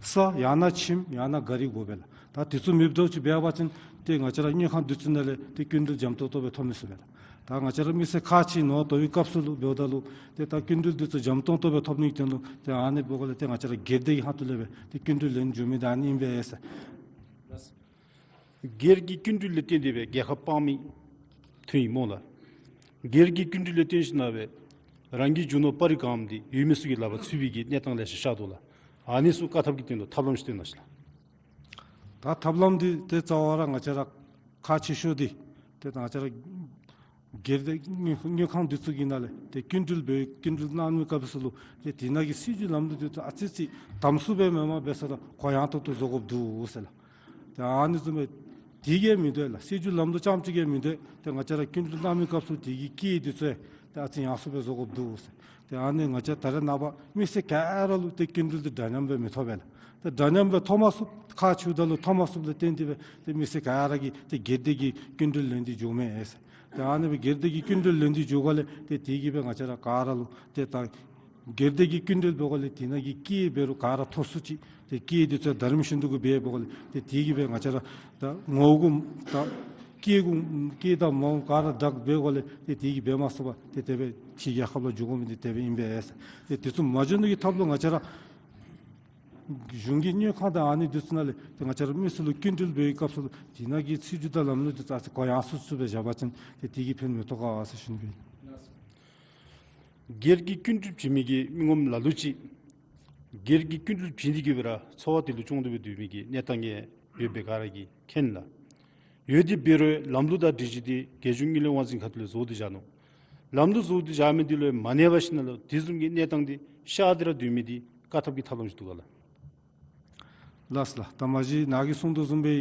ས་ཡང་ན་ཁྱིམ་ཡང་ན་ག་རི་དགོ་པས་ལགས། ད་དེ་ཚུ་མེདཔ་འདྲཝ་ཅིག་འབད་བ་ཅིན་ཏེ་ང་བཅས་ར་དངུལ་ཁང་འདི་ཚུ་ནང་ལས་ཏེ་སྐྱིན་འགྲུལ་འཇམ་ཏོང་ཏོ་སྦེ་ཐོབ་མི་ཚུགས་པས་ལགས། ད་ང་བཅས་ར་མི་སེར་ཁག་ཆེ་ནོ་དོ་བའི་སྐབས་སུ་ལུ་འབདཝ་ད་ལུ་ཏེ་ད་སྐྱིན་འགྲུལ་འདི་ཚུ་འཇམ་ཏོང་ཏོ་སྦེ་ཐོབ་ནི་གི་དོན་ལུ་ཏེ་ཨ་ནི་འབདཝ་ལས་ཏེ་ང་བཅས་ར་སྒེར་སྡེ་གི་ཁ་ཐུག་ལས་སྦེ་ཏེ་སྐྱིན་འགྲུལ་ལེན་འགྱོ་མི་འདི་ཨ་ནི་ཨིན་པས་ཟེར། སྒེར་གྱི་སྐྱིན་འགྲུལ་ལས་བརྟེན་ཏེ་སྦེ་རྒྱལ་ཁབ་སྤང་མི་ཐོན་ཡི་སྨོ་ལགས། སྒེར་གྱི་སྐྱིན་འགྲུལ་ལས་བརྟེན་ཞིན་ན་སྦེ་རང་གི་རྒྱུ་ནོར་སྤར་རི་གང་འདི་ཡོད་མི་ཚུ་གི་ལག་པར་ཚུད་པའི་གི་གནས་སྟངས་ལེ་ཤ་ཤར་དོ་ལགས། ཨ་ནི་ཚུ་བཀག་ཐབས་ཀྱི་དོན་ལུ་ཐབས་ལམ་ཅིག་སྟོན་གནང་ཤིག་ལགས། ད་ཐབས་ལམ་འདི་ཏེ་རྩ་བ་ར་ང་བཅས་ར་ཁག་ཆེ་ཤོས་འདི་ཏེ་ང་བཅས་ར་སྒེར་སྡེ་དངུལ་དངུལ་ཁང་འདི་ཚུ་གི་ནང་ལས་ཏེ་སྐྱིན་འགྲུལ་འབད་སྐྱིན་འགྲུལ་གནང་མི་སྐབས་སུ་ལུ་ཏེ་དེ་ནང་གི་སྲིད་བྱུས་ལམ་ལུགས་འདི་ཚུ་ཨ་ཙི་ཅིག་དམ་སུ་སྦེ་མེན་པར་འབད་ས་ར་གུ་ཡངས་ཏོག་ཏོ་བཟོ་དགོཔ་འདུག་ཟེར་ལགས། ཏེ་ཨ་ནི་བཟུམ་སྦེ་དེ་གིས་མི་དོ་ལགས། སྲིད་བྱུས་ལམ་ལུགས་རྐྱངམ་ཅིག་གིས་མི་དོ། ཏེ་ང་བཅས་ར་སྐྱིན་འགྲུལ་གནང་མི་སྐབས་སུ་དེ་གི་སྐྱེད་འདི་ཚུ་ཏེ་ཨ་ཙི་ཡངས་སུ་སྦེ་བཟོ་དགོཔ་འདུག་ཟེར། ཏེ་ཨ་ནི་ང་བཅས་ད་རེས་ནངས་པ་མི་སེར་ག་ར་ལུ་ཏེ་སྐྱིན་འགྲུལ་འདི་འདྲ་མཉམ་སྦེ་མི་ཐོབ་པས་ལགས། ཏེ་འདྲ་མཉམ་སྦེ་ཐོབ་མ་ཚུགས། ཁག་ཆེཝ་ད་ལུ་ཐོབ་མ་ཚུགསཔ་ལས་བརྟེན་ཏེ་སྦེ་ཏེ་མི་སེར་ག་ར་གིས་ཏེ་སྒེར་སྡེ་གི་སྐྱིན་འགྲུལ་ལེན་ཏེ་འགྱོཝ་མས་ཟེར། ཏེ་ཨ་ནི་སྦེ་སྒེར་སྡེ་གི་སྐྱིན་འགྲུལ་ལེན་ཏེ་འགྱོ་དགོཔ་ལས་ཏེ་དེ་གིས་སྦེ་ང་བཅས་ར་ག་ར་ལུ་ཏེ་ད་སྒེར་སྡེ་གི་སྐྱིན་འགྲུལ་འབད་དགོཔ་ལས་དེ་ནང་གི་སྐྱེད་འབད་རུང་ག་ར་ཐོབ་ཚུགས་ཅི། ཏེ་སྐྱེད་འདི་ཚུ་ད་རིམ་བཞིན་དུ་གི་འབད་དགོཔ་ལས་ཏེ་དེ་གིས་སྦེ་ང་བཅས་ར་ད་ངོ་རྒོལ་ད་སྐྱེད་རྒོལ་སྐྱེད་དང་མ་འོངས་ག་ར་དྲག་འབད་དགོཔ་ལས་ཏེ་དེ་གིས་འབད་མ་ཚུགས་པར་ཏེ་དེ་སྦེ་ཕྱི་རྒྱལ་ཁབ་ལུ་འགྱོ་དགོ་མི་འདི་དེ་སྦེ་ཨིན་པས་ཟེར། ཏེ་དེ་ཚུ་མ་འགྱོ་ནི་གི་ཐབས་ལུ་ང་བཅས་ར་གཞུང་གི་དངུལ་ཁང་དང་ཨ་ནི་འདི་ཚུ་ནང་ལས་ཏེ་ང་བཅས་ར་མི་སེར་ལུ་སྐྱིན་འགྲུལ་འབད་བའི་སྐབས་སུ་ལུ་དེ་ནང་གི་སྲིད་བྱུས་དང་ལམ་ལུགས་འདི་ཚུ་ཨ་ཙི་གུ་ཡངས་སུ་སུ་སྦེ་བཞག་པ་ཅིན་ཏེ་དེ་གིས་ཕན་མི་ཐོགས་ག་ཟེར་ཞུ་ནི་སྦེ་ཨིན། སྒེར་གྱི་སྐྱིན་འགྲུལ་བྱིན་མི་གི་མི་ངོམ་ལ་ལུ་ཅིག་སྒེར་གྱི་སྐྱིན་འགྲུལ་བྱིན་ཏེ་གི་སྦེ་ར་འཚོ་བ་དེ་ལུ་སྐྱོང་སྟེ་སྦེ་སྡོད་མི་གི་གནས་སྟངས་ཡོད་པའི་ག་ར་གིས་མཁྱེན་ལགས། ཡོད་དེ་འབད་རུང་ལམ་ལུགས་དང་སྒྲིག་གཞི་འདི་རྒྱལ་གཞུང་དངུལ་ལས་དབང་འཛིན་ཁ་ཐུག་ལས་བཟོ་སྟེ་བཞག་ནུག། ལམ་ལུགས་བཟོ་སྟེ་བཞག་མི་འདི་ལུ་མ་གནས་པར་ཞིན་ན་ལུ་དེ་བཟུམ་གྱི་གནས་སྟངས་འདི་ཤར་ཏེ་ར་སྡོད་མི་འདི་བཀག་ཐབས་ཀྱི་ཐབས་ལམ་ཅིག་འདུག་ག་ལགས། ལགས་ལགས། ད་མ་གཞི་ནཱ་གིས་གསུངས་དོ་བཟུམ་སྦེ་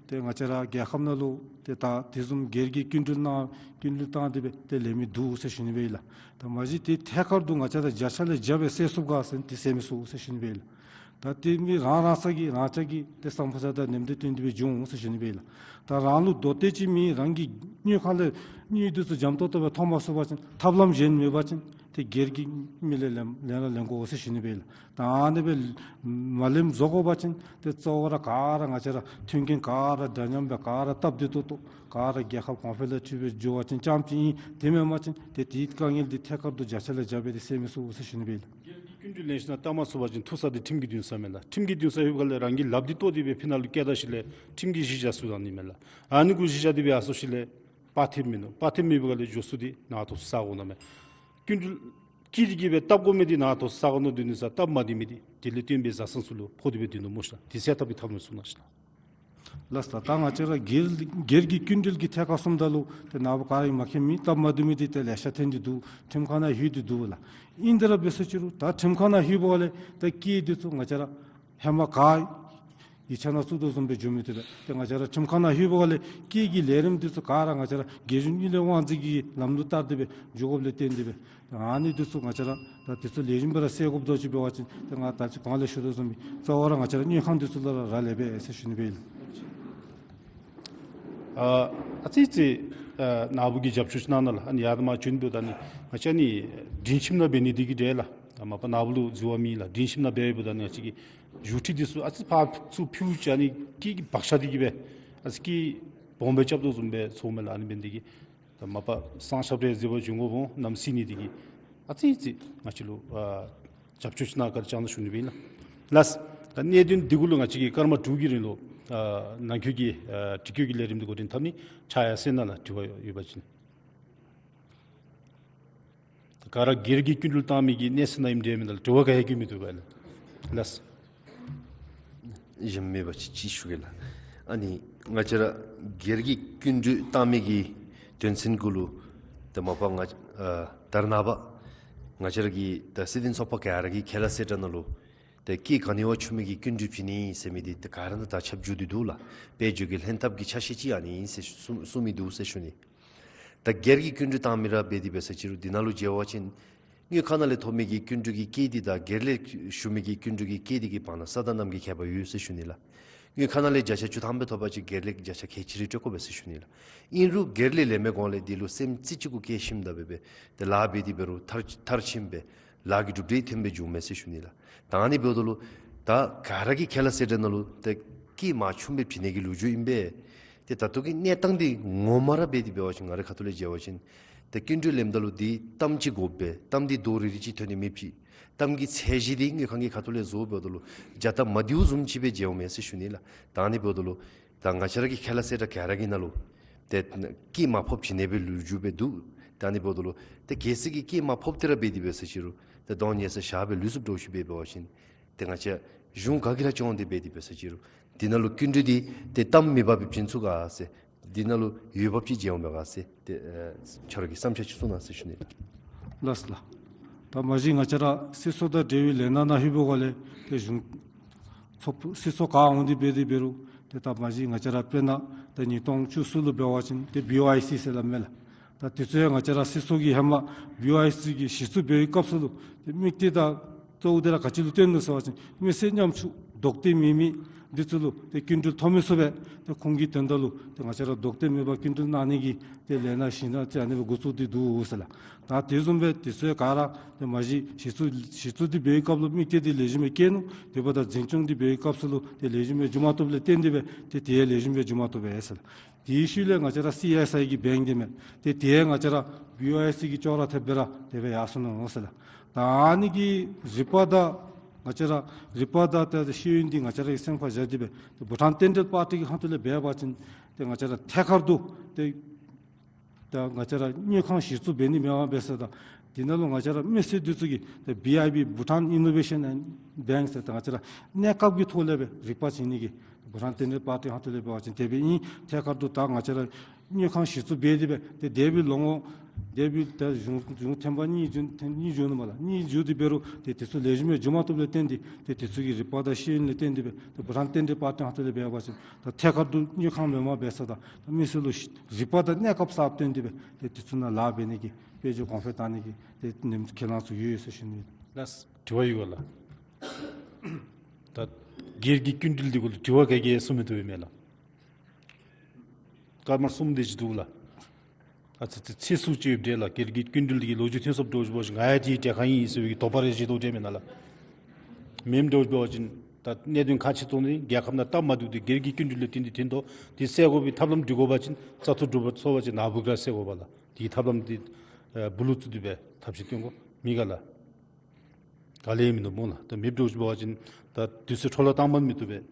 ཏེ་ང་བཅས་ར་རྒྱལ་ཁབ་ནང་ལུ་ཏེ་ད་དེ་བཟུམ་སྒེར་གྱི་སྐྱིན་འགྲུལ་གནང་སྐྱིན་འགྲུལ་བཏང་སྟེ་སྦེ་ཏེ་ལེན་མི་འདུག་ཟེར་ཞུ་ནི་སྦེ་ཨིན་ལགས། ད་མ་གཞི་ཏེ་ཐད་ཀར་དུ་ང་བཅས་ར་བརྒྱ་ཆ་ལས་བརྒྱ་སྦེ་སེལ་ཚུགས་ག་ཟེར་ན་ཏེ་སེལ་མི་ཚུགས་ཟེར་ཞུ་ནི་སྦེ་ཨིན་ལགས། ད་ཏེ་མི་རང་རང་ས་གིས་རང་ཅག་གིས་ཏེ་བསམ་ཕོད་ས་དང་ནེམ་ཏེ་བཏོན་ཏེ་སྦེ་འབྱུང་འོང་ཟེར་ཞུ་ནི་སྦེ་ཨིན་ལགས། ད་རང་ལུ་རྡོ་ཏེ་ཅིག་མེད། རང་གི་དངུལ་ཁང་ལས་དངུལ་འདི་ཚུ་འཇམ་ཏོང་ཏོ་སྦེ་ཐོབ་མ་ཚུགས་པ་ཅིན་ཐབས་ལམ་གཞན་མེད་པ་ཅིན་ཏེ་སྒེར་གྱི་མི་ལས་ལེན་ལེན་ར་ལེན་དགོ་ཟེར་ཞུ་ནི་སྦེ་ཨིན་ལགས། ད་ཨ་ནི་སྦེ་མ་ལེནམ་བཟོ་དགོ་པ་ཅིན་ཏེ་གཙོ་བོ་ར་ག་ར་ང་བཅས་ར་མཐུན་རྐྱེན་ག་ར་འདྲ་མཉམ་སྦེ་ག་ར་སྟབས་བདེ་ཏོག་ཏོ་ག་ར་རྒྱལ་ཁབ་གོང་འཕེལ་ལུ་ཁྲིད་པའི་འགྱོ་བ་ཅིན་རྐྱངམ་ཅིག་ཨིན། དེ་མེན་པ་ཅིན་ཏེ་དེའི་དཀའ་ངལ་འདི་ཐད་ཀར་དུ་བརྒྱ་ཆ་ལས་བརྒྱ་སྦེ་ཏེ་སེལ་མི་ཚུགས་ཟེར་ཞུ་ནི་སྦེ་ཨིན་ལགས། སྐྱིན་འགྲུལ་ལེན་ཞིན་ན་བཏང་མ་ཚུགས་པ་ཅིན་ཐུག་ས་འདི་ཁྲིམས་ཀྱི་འདུན་ས་མས་ལགས། ཁྲིམས་ཀྱི་འདུན་ས་ཡོད་པའི་སྒང་ལས་རང་གི་ལགཔ་འདི་བཏོག་སྟེ་སྦེ་ཕི་ནང་ལུ་བསྐྱལ་ད་ཞིནམ་ལས་ཁྲིམས་ཀྱི་གཞི་བཞག་ཚུ་བཏང་ནི་མས་ལགས། ཨ་ནི་གུ་གཞི་བཞག་སྟེ་སྦེ་ཡར་སོང་ཞིནམ་ལས་དཔའ་ཐེབས་མིན་འདུག། དཔའ་ཐེབས་མེད་པའི་སྒང་ལས་མགྱོགས་སུ་འདི་ནཱ་ཐོབ་ས་གོ་ནི་མས། སྐྱིན་འགྲུལ་སྐྱིད་དེ་གི་སྦེ་བཏབ་དགོ་མི་འདི་ནཱ་ཐོབ་ས་གོ་ནི་འདི་ནི་ས་སྟབས་མ་བདེ་མི་འདི་དེ་ལས་བརྟེན་སྦེ་བཟའ་ཚང་ཚུ་ལུ་ཕོག་སྟེ་སྦེ་སྡོད་ནུག་སྨོ་ཤ་ལགས། དེ་སེལ་ཐབས་ཀྱི་ཐབས་ལམ་གསུང་གནང་ཤིག་ལགས། ལགས་སོ། ད་ང་བཅས་ར་སྒེར་སྒེར་གྱི་སྐྱིན་འགྲུལ་གྱི་ཐད་ཁར་སོངམ་ད་ལུ་ཏེ་ནཱ་བུ་ག་ར་གིས་མ་མཁྱེན་མི་སྟབས་མ་བདེ་མི་འདི་ཏེ་ལེ་ཤ་ཐོན་ཏེ་འདུག། ཁྲིམས་ཁང་ནང་ལྷོད་དེ་འདུག་ལགས། ཨིན་ཏེ་ར་འབད་སོང་ཅི་རུང་ད་ཁྲིམས་ཁང་ནང་ལྷོད་པའི་སྒང་ལས་ད་སྐྱིན་འདི་ཚུ་ང་བཅས་ར་ཧེ་མ་ག་ཡིག་ཆ་ནང་བཙུགས་དོ་བཟུམ་སྦེ་འགྱོ་མི་བཏུབ་པས། ཏེ་ང་བཅས་ར་ཁྲིམས་ཁང་ནང་ལྷོད་པའི་སྒང་ལས་སྐྱིན་གྱི་ལས་རིམ་འདི་ཚུ་ག་ར་ང་བཅས་ར་རྒྱལ་གཞུང་དངུལ་ལས་དབང་འཛིན་གྱི་ལམ་ལུགས་ལྟར་ཏེ་སྦེ་འགྱོ་དགོཔ་ལས་བརྟེན་ཏེ་སྦེ་ཨ་ནི་འདི་ཚུ་ང་བཅས་ར་ད་དེ་ཚུ་ལེགས་ཤོམ་སྦེ་ར་སེལ་དགོཔ་འདྲཝ་ཅིག་འབད་བ་ཅིན་ཏེ་ང་ད་ཅི་གོང་ལས་ཞུ་དོ་བཟུམ་སྦེ་གཙོ་བོ་ར་ང་བཅས་ར་དངུལ་ཁང་འདི་ཚུ་ལུ་ར་རག་ལས་པས་ཟེར་ཞུ་ནི་སྦེ་ཨིན་ལགས། ཨ་ཨ་ཙི་ཙི་ཨ་ནཱ་བུ་གིས་རྒྱབ་སྐྱོར་ཅིག་གནང་གནང་ལགས། ཨ་ནི་ཡར་ད་མར་བྱོན་འབདཝ་ད་ནི་ང་བཅས་ནི་དྲིན་ཆེནམ་ནང་འབད་ནི་འདི་གིས་འདྲས་ལགས། ཨ་མ་པ་ནཱ་བུ་ལུ་འཛོལ་བ་མེད་ལགས། དྲིན་ཆེནམ་ནང་འབད་འབདཝ་ད་ནི་ང་བཅས་ཀྱི་བཞུགས་ཁྲི་འདི་ཚུ་ཨ་ཙི་ཕར་ཚུར་འཕུལ་བྱ་ནི་སྐྱིན་གྱི་བག་ཆགས་འདི་གིས་སྦེ་ཨ་ཙི་སྐྱིན་སྦོམ་སྦེ་རྐྱབ་དོ་བཟུམ་སྦེ་ཚོརཝ་མས་ལགས། ཨ་ནི་འབད་ནི་འདི་གིས་ད་མ་པ་སང་ཞབས་རེ་ཟེར་བ་འབྱུང་དགོ་འོང་ནམ་སྲིད་ནི་འདི་གིས་ཨ་ཙི་ཙི་ང་བཅས་ལུ་ཨ་རྒྱབ་སྐྱོར་ཅིག་གནང་བཀའ་དྲིན་བསྐྱང་གནང་ཞུ་ནི་སྦེ་ཨིན་ལགས། ལགས། ད་གནད་དོན་འདི་གུ་ལུ་ང་བཅས་ཀྱིས་སྐར་མ་དྲུག་གི་རིང་ལུ་ཨ་ནང་འཁོད་ཀྱི་ཨ་དྲི་བཀོད་ཀྱི་ལས་རིམ་འདི་འགོ་འདྲེན་འཐབ་ནི། ཕྱག་ཡར་གསལ་གནང་ལགས། དྲི་བ་ཡོད་པ་ཅིན། ག་ར་སྒེར་གྱི་སྐྱིན་འགྲུལ་བཏང་མི་གི་གནས་ཚད་ནང་ཨིནམ་འདྲས་མེན་ན་ལགས། དྲི་བ་ག་ཡང་བཀོད་མི་བཏུབ་པས་ལགས། ལགས། གཞན་མེད་པ་ཅིན་ཅིག་ཞུ་གེ་ལགས། ཨ་ནི་ང་བཅས་ར་སྒེར་གྱི་སྐྱིན་འགྲུལ་བཏང་མི་གི་དོན་ཚན་གུ་ལུ་ད་མ་པ་ང་ཨ་ད་རེས་ནངས་པ་ང་བཅས་ར་གི་ད་སྲིད་དོན་ཚོགས་པ་ག་ར་གི་ཁ་ལས་གསལ་བསྒྲགས་ནང་ལུ་ད་སྐྱིན་ག་ནི་བ་ཆུང་མི་གི་སྐྱིན་འགྲུལ་བྱིན་ནི་ཟེར་མི་འདི་ད་ག་ར་ནང་ད་ཁྱབ་འགྱོ་སྟེ་འདུག་ལགས། དཔལ་འབྱོར་གྱི་ལྷན་ཐབས་ཀྱི་ཆ་ཤས་ཅིག་ཨ་ནི་ཨིན་ཟེར་གསུང་གསུང་མི་འདུག་ཟེར་ཞུ་ནི། ད་སྒེར་གྱི་སྐྱིན་འགྲུལ་བཏང་མི་ར་འབད་དེ་འབད་ས་ཅིག་རུང་འདི་ནང་ལུ་མཇལ་བ་ཅིན་དངུལ་ཁང་ནང་ལས་ཐོབ་མི་གི་སྐྱིན་འགྲུལ་གྱི་སྐྱིན་འདི་དང་སྒེར་ལས་ཞུ་མི་གི་སྐྱིན་འགྲུལ་གྱི་སྐྱིན་འདི་གི་བར་ན་ས་དང་གནམ་གྱི་ཁྱད་པར་ཡོད་ཟེར་ཞུ་ནི་ལགས། དངུལ་ཁང་ནང་ལས་བརྒྱ་ཆ་བཅུ་ཐམ་སྦེ་ཐོབ་པ་ཅིན་སྒེར་ལས་བརྒྱ་ཆ་ཁལ་གཅིག་རེ་སྤྲོད་དགོ་པས་ཟེར་ཞུ་ནི་ལགས། ཨིན་རུང་སྒེར་ལས་ལེན་མི་གོང་ལས་འདི་ལུ་སེམས་རྩེ་གཅིག་གུ་བཀལ་ཞིནམ་ད་འབད་སྦེ་ཏེ་ལཱ་འབད་དེ་འབད་རུང་མཐར་མཐར་ཕྱིན་སྦེ་ལཱ་གི་གྲུབ་འབྲས་ཐོན་སྦེ་འགྱོཝ་མས་ཟེར་ཞུ་ནི་ལགས། ད་ཨ་ནི་འབདཝ་ད་ལུ་ད་ག་ར་གི་ཁ་ལས་ཟེར་ཏེ་ནང་ལུ་ཏེ་སྐྱེས་མ་ཆུང་སྦེ་བྱིན་ནི་གི་ལོ་རྒྱུས་ཨིན་པས། ཏེ་ད་ལྟོ་གི་གནས་སྟངས་འདི་ངོ་མ་ར་འབད་དེ་འབད་བ་ཅིན་ང་རའི་ཁ་ཐུག་ལས་འབད་བ་ཅིན་ཏེ་སྐྱིན་འགྲུལ་ལེནམ་ད་ལུ་འདི་གཏམ་ཅིག་དགོ་པས། གཏམ་འདི་རྡོག་རིལ་རི་ཅིག་ཐོན་ནི་མེདཔ་ཅིག། གཏམ་གྱི་ཚད་གཞི་འདི་དངུལ་ཁང་གི་ཁ་ཐུག་ལས་བཟོ་འབདཝ་ད་ལུ་བྱ་སྟབས་མ་བདེཝ་བཟུམ་ཅིག་སྦེ་མཇལཝ་མས་ཟེར་ཞུ་ནི་ལགས། ད་ཨ་ནི་འབདཝ་ད་ལུ་ད་ང་བཅས་ར་གི་ཁ་ལས་ཟེར་ད་ག་ར་གི་ནང་ལུ་ཏེ་སྐྱེས་མ་ཕོགཔ་བྱིན་ནི་སྦེ་ལོ་རྒྱུས་སྦེ་འདུག། ད་ཨ་ནི་འབདཝ་ད་ལུ་ཏེ་གལ་སྲིད་ཀྱི་སྐྱེས་མ་ཕོགཔ་དེ་ར་འབད་དེ་འབད་ཟེར་ཅི་རུང་ཏེ་གདོང་ཉེ་སར་བཞག་སྦེ་ལུས་སུ་འགྱོ་ཞིནམ་སྦེ་འབད་བ་ཅིན་ཏེ་ང་བཅས་གཞུང་ག་གིས་ར་སྐྱོང་སྟེ་འབད་དེ་འབད་ཟེར་ཅི་རུང་འདི་ནང་ལུ་སྐྱིན་འགྲུལ་འདི་ཏེ་གཏམ་མེད་པར་སྦེ་བྱིན་ཚུགས་ག་ཟེར། འདི་ནང་ལུ་འོས་འབབ་ཅིག་མཇལཝ་མས་ག་ཟེར་ཏེ་ཨེ་ཁྱོད་ར་གི་བསམ་འཆར་ཅིག་གསུང་གནང་ཟེར་ཞུ་ནི་ལགས། ལགས་ལགས། ད་མ་གཞི་ང་བཅས་ར་སྲིད་ཚོགས་དང་འབྲེལ་བའི་ལས་སྣ་ནང་ལྷོད་པའི་སྒང་ལས་ཏེ་གཞུང་ཚོགས་སྲིད་ཚོགས་ག་འོང་སྟེ་འབད་དེ་འབད་རུང་ཏེ་ད་མ་གཞི་ང་བཅས་ར་དཔེར་ན་ད་ཉིས་སྟོང་བཅུ་གསུམ་ལུ་འབད་བ་ཅིན་ཏེ་བི་ཨོ་ཨའི་སི་ཟེར་སླབ་མས་ལགས། ད་དེ་ཚུ་ཡང་ང་བཅས་ར་སྲིད་ཚོགས་ཀྱིས་ཧེ་མ་བི་ཨོ་ཨའི་སི་གི་གཞི་བཙུགས་འབད་བའི་སྐབས་སུ་ལུ་ཏེ་དམིགས་གཏད་དང་གཙོ་བོ་དེ་ར་ག་ཅི་ལུ་བརྟེན་ནུག་ཟེར་བ་ཅིན་མི་སེར་ཉམ་ཆུང་ལྡོག་ཏེ་མེད་མི་འདི་ཚུ་ལུ་ཏེ་སྐྱིན་འགྲུལ་ཐོབ་མི་ཚུགས་པས། ཏེ་ཁོང་གི་དོན་དག་ལུ་ཏེ་ང་བཅས་ར་ལྡོག་ཏེ་མེད་པར་སྐྱིན་འགྲུལ་གནང་ནི་གི་ཏེ་ལས་སྣ་གཞི་སྣ་ཅིག་ཨ་ནི་སྦེ་འགོ་བཙུགས་ཏེ་འདུག་ཟེར་ལགས། ད་དེ་བཟུམ་སྦེ་དེ་ཚུ་ཡང་ག་ར་ཏེ་མ་གཞི་གཞི་བཙུགས་གཞི་བཙུགས་ཏེ་འབད་བའི་སྐབས་ལུ་དམིགས་གཏད་འདི་ལེགས་ཤོམ་སྦེ་བསྐྱེད་ནུག། དེ་འབདཝ་ད་འཛིན་སྐྱོང་འདི་འབད་བའི་སྐབས་སུ་ལུ་ཏེ་ལེགས་ཤོམ་སྦེ་འགྱོ་མ་བཏུབ་ལས་བརྟེན་ཏེ་སྦེ་ཏེ་དེ་ཡང་ལེགས་ཤོམ་སྦེ་འགྱོ་མ་བཏུབ་པས་ཟེར་ལགས། དེའི་ཤུལ་ལས་ང་བཅས་ར་སི་ཨེསི་ཨའི་གི་བེངཀ་འདི་མས། ཏེ་དེ་ཡང་ང་བཅས་ར་བི་ཨོ་ཨའི་སི་གི་ཅོག་ར་འཐདཔ་སྦེ་ར་དེ་སྦེ་ཡར་སོང་ནུག་ཟེར་ལགས། ད་ཨ་ནི་གི་རིག་པ་དང་ང་བཅས་ར་རིག་པ་དང་ཏེ་ཤེས་ཡོན་འདི་ང་བཅས་ར་གིས་སེམས་ཁར་བཞག་སྟེ་སྦེ་ཏེ་བྷུ་ཊཱན་བསྟན་འགྲོའི་པར་ཊི་གི་ཁ་ཐུག་ལས་འབད་བ་ཅིན་ཏེ་ང་བཅས་ར་ཐད་ཀར་དུ་ཏེ་ད་ང་བཅས་ར་དངུལ་ཁང་གཞི་བཙུགས་འབད་ནི་མེད་པར་འབད་ཟེར་ད་འདི་ནང་ལུ་ང་བཅས་ར་མི་སེར་འདི་ཚུ་གིས་ཏེ་བི་ཨའི་པི་Bhutan Innovation and Bank ཟེར་ད་ང་བཅས་ར་གནས་སྐབས་ཀྱི་ཐོག་ལས་སྦེ་རིག་པ་བྱིན་ནི་གི་བྷུ་ཊཱན་བསྟན་འགྲོའི་པར་ཊི་ཁ་ཐུག་ལས་འབད་བ་ཅིན་དེ་སྦེ་ཨིན། ཐད་ཀར་དུ་ད་ང་བཅས་ར་དངུལ་ཁང་གཞི་བཙུགས་འབད་དེ་སྦེ་ཏེ་འདས་པའི་ལོ་ངོ་འདས་པའི་ད་གཞུང་གཞུང་ཐེངས་པ་གཉིས་བྱོན་ཐེངས་གཉིས་བྱོན་ནུག་མས་ལགས། གཉིས་བྱོན་ཏེ་འབད་རུང་ཏེ་དེ་ཚུ་ལེགས་ཤོམ་སྦེ་འགྱོ་མ་བཏུབ་ལས་བརྟེན་ཏེ་ཏེ་དེ་ཚུ་གི་རིག་པ་དང་ཤེས་ཡོན་ལས་བརྟེན་ཏེ་སྦེ་ཏེ་བྷུ་ཊཱན་བསྟན་འགྲོའི་པར་ཊི་ཁ་ཐུག་ལས་འབད་བ་ཅིན་ད་ཐད་ཀར་དུ་དངུལ་ཁང་མེནམ་འབད་ཟེར་ད་ད་མི་སེར་ལུ་རིག་པ་དང་གནས་སྐབས་གསརཔ་བཏོན་ཏེ་སྦེ་ཏེ་དེ་ཚུ་ནང་ལཱ་འབད་ནི་གི་དཔལ་འབྱོར་གོང་འཕེལ་བཏང་ནི་གི་ཏེ་ནེམ་ཁས་བླངས་ཚུ་ཡོད་ཡོད་ཟེར་ཞུ་ནི། ལགས། དྲི་བ་ཡོད་ག་ལགས། ད་སྒེར་གྱི་སྐྱིན་འགྲུལ་འདི་གུ་ལུ་དྲི་བ་ག་གིས་གསུང་མི་བཏུབ་པས་མས་ལགས། སྐར་མ་གསུམ་དེ་ཅིག་འདུག་ལགས། ཨ་ཙི་ཙི་ཚེ་སྲོག་ཅིག་ཡོདཔ་འདྲས་ལགས། སྒེར་གྱི་སྐྱིན་འགྲུལ་འདི་གི་ལོ་རྒྱུས་ཐོན་སོངམ་འདྲཝ་ཅིག་འབད་བ་ཅིན་ང་ཡང་དེའི་གྲལ་ཁར་ཨིན་ཟེར་བའི་གི་དོགས་པ་རེ་བཞེས་དོ་འདྲས་མེན་ན་ལགས། མེནམ་འདྲཝ་ཅིག་འབད་བ་ཅིན་ད་གནད་དོན་ཁག་ཆེ་ཏོག་ཏོ་ནི་རྒྱལ་ཁབ་ནང་སྟབས་མ་བདེཝ་འདི་སྒེར་གྱི་སྐྱིན་འགྲུལ་ལས་བརྟེན་ཏེ་ཐོན་དོ། དེ་སེལ་དགོ་པའི་ཐབས་ལམ་སྒྲིག་དགོ་པ་ཅིན་བཙག་འཐུ་གྲུབ་པ་ཚོར་བ་ཅིན་ནཱ་བུ་ག་ར་སེལ་དགོ་པས་ལགས། དེའི་ཐབས་ལམ་འདི་ཨེ་སྦུག་ལུ་བཙུགས་ཏེ་སྦེ་ཐབས་ཤེས་སྟོན་དགོ་མེད་ག་ལགས། ག་ལས་མིན་འདུག་སྨོ་ལགས། ད་མེདཔ་འདྲཝ་ཅིག་འབད་བ་ཅིན་ད་དུས་ཚོད་འཕྲོ་བརླག་བཏང་མ་མི་བཏུབ་པས།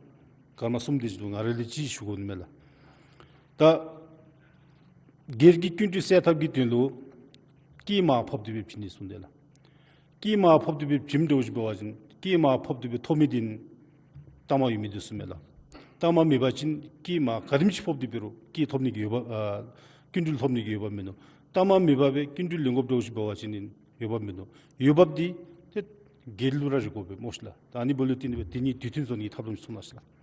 སྐར་མ་གསུམ་དེ་ཅིག་འདུག། ང་ར་ལས་ཅིག་ཞུ་དགོ་ནི་མས་ལགས། ད་སྒེར་གྱི་སྐྱིན་འགྲུལ་སེལ་ཐབས་ཀྱི་དོན་ལུ་སྐྱེས་མ་ཕབ་སྟེ་སྦེ་བྱིན་ནི་གསུངས་ཏེ་ལགས། སྐྱེས་མ་ཕབ་སྟེ་སྦེ་བྱིནམ་འདྲཝ་ཅིག་འབད་བ་ཅིན་སྐྱེས་མ་ཕབ་སྟེ་སྦེ་ཐོབ་མི་འདི་ནི་གཏའ་མ་ཡོད་མི་འདི་ཚུ་མས་ལགས། གཏའ་མ་མེད་པ་ཅིན་སྐྱེས་མ་ག་དེམ་ཅིག་ཕབ་སྟེ་འབད་རུང་སྐྱིན་ཐོབ་ནི་གི་འོས་འབབ་ཨ་སྐྱིན་འགྲུལ་ཐོབ་ནི་གི་འོས་འབབ་མིན་ནུག། གཏའ་མ་མེད་པར་སྦེ་སྐྱིན་འགྲུལ་ལེན་དགོཔ་འདྲཝ་ཅིག་འབད་བ་ཅིན་ནི་འོས་འབབ་མིན་ནུག། འོས་འབབ་འདི་ཏེ་སྒེར་ལུ་ར་རེ་དགོ་པས་སྨོ་ཤིག་ལགས། ད་ཨ་ནི་འབདཝ་ལས་བརྟེན་ཏེ་སྦེ་དེ་གཉིས་དུས་མཐུན་བཟོ་ནི་གི་ཐབས་ལམ་གསུང་གནང་ཤིག་ལགས།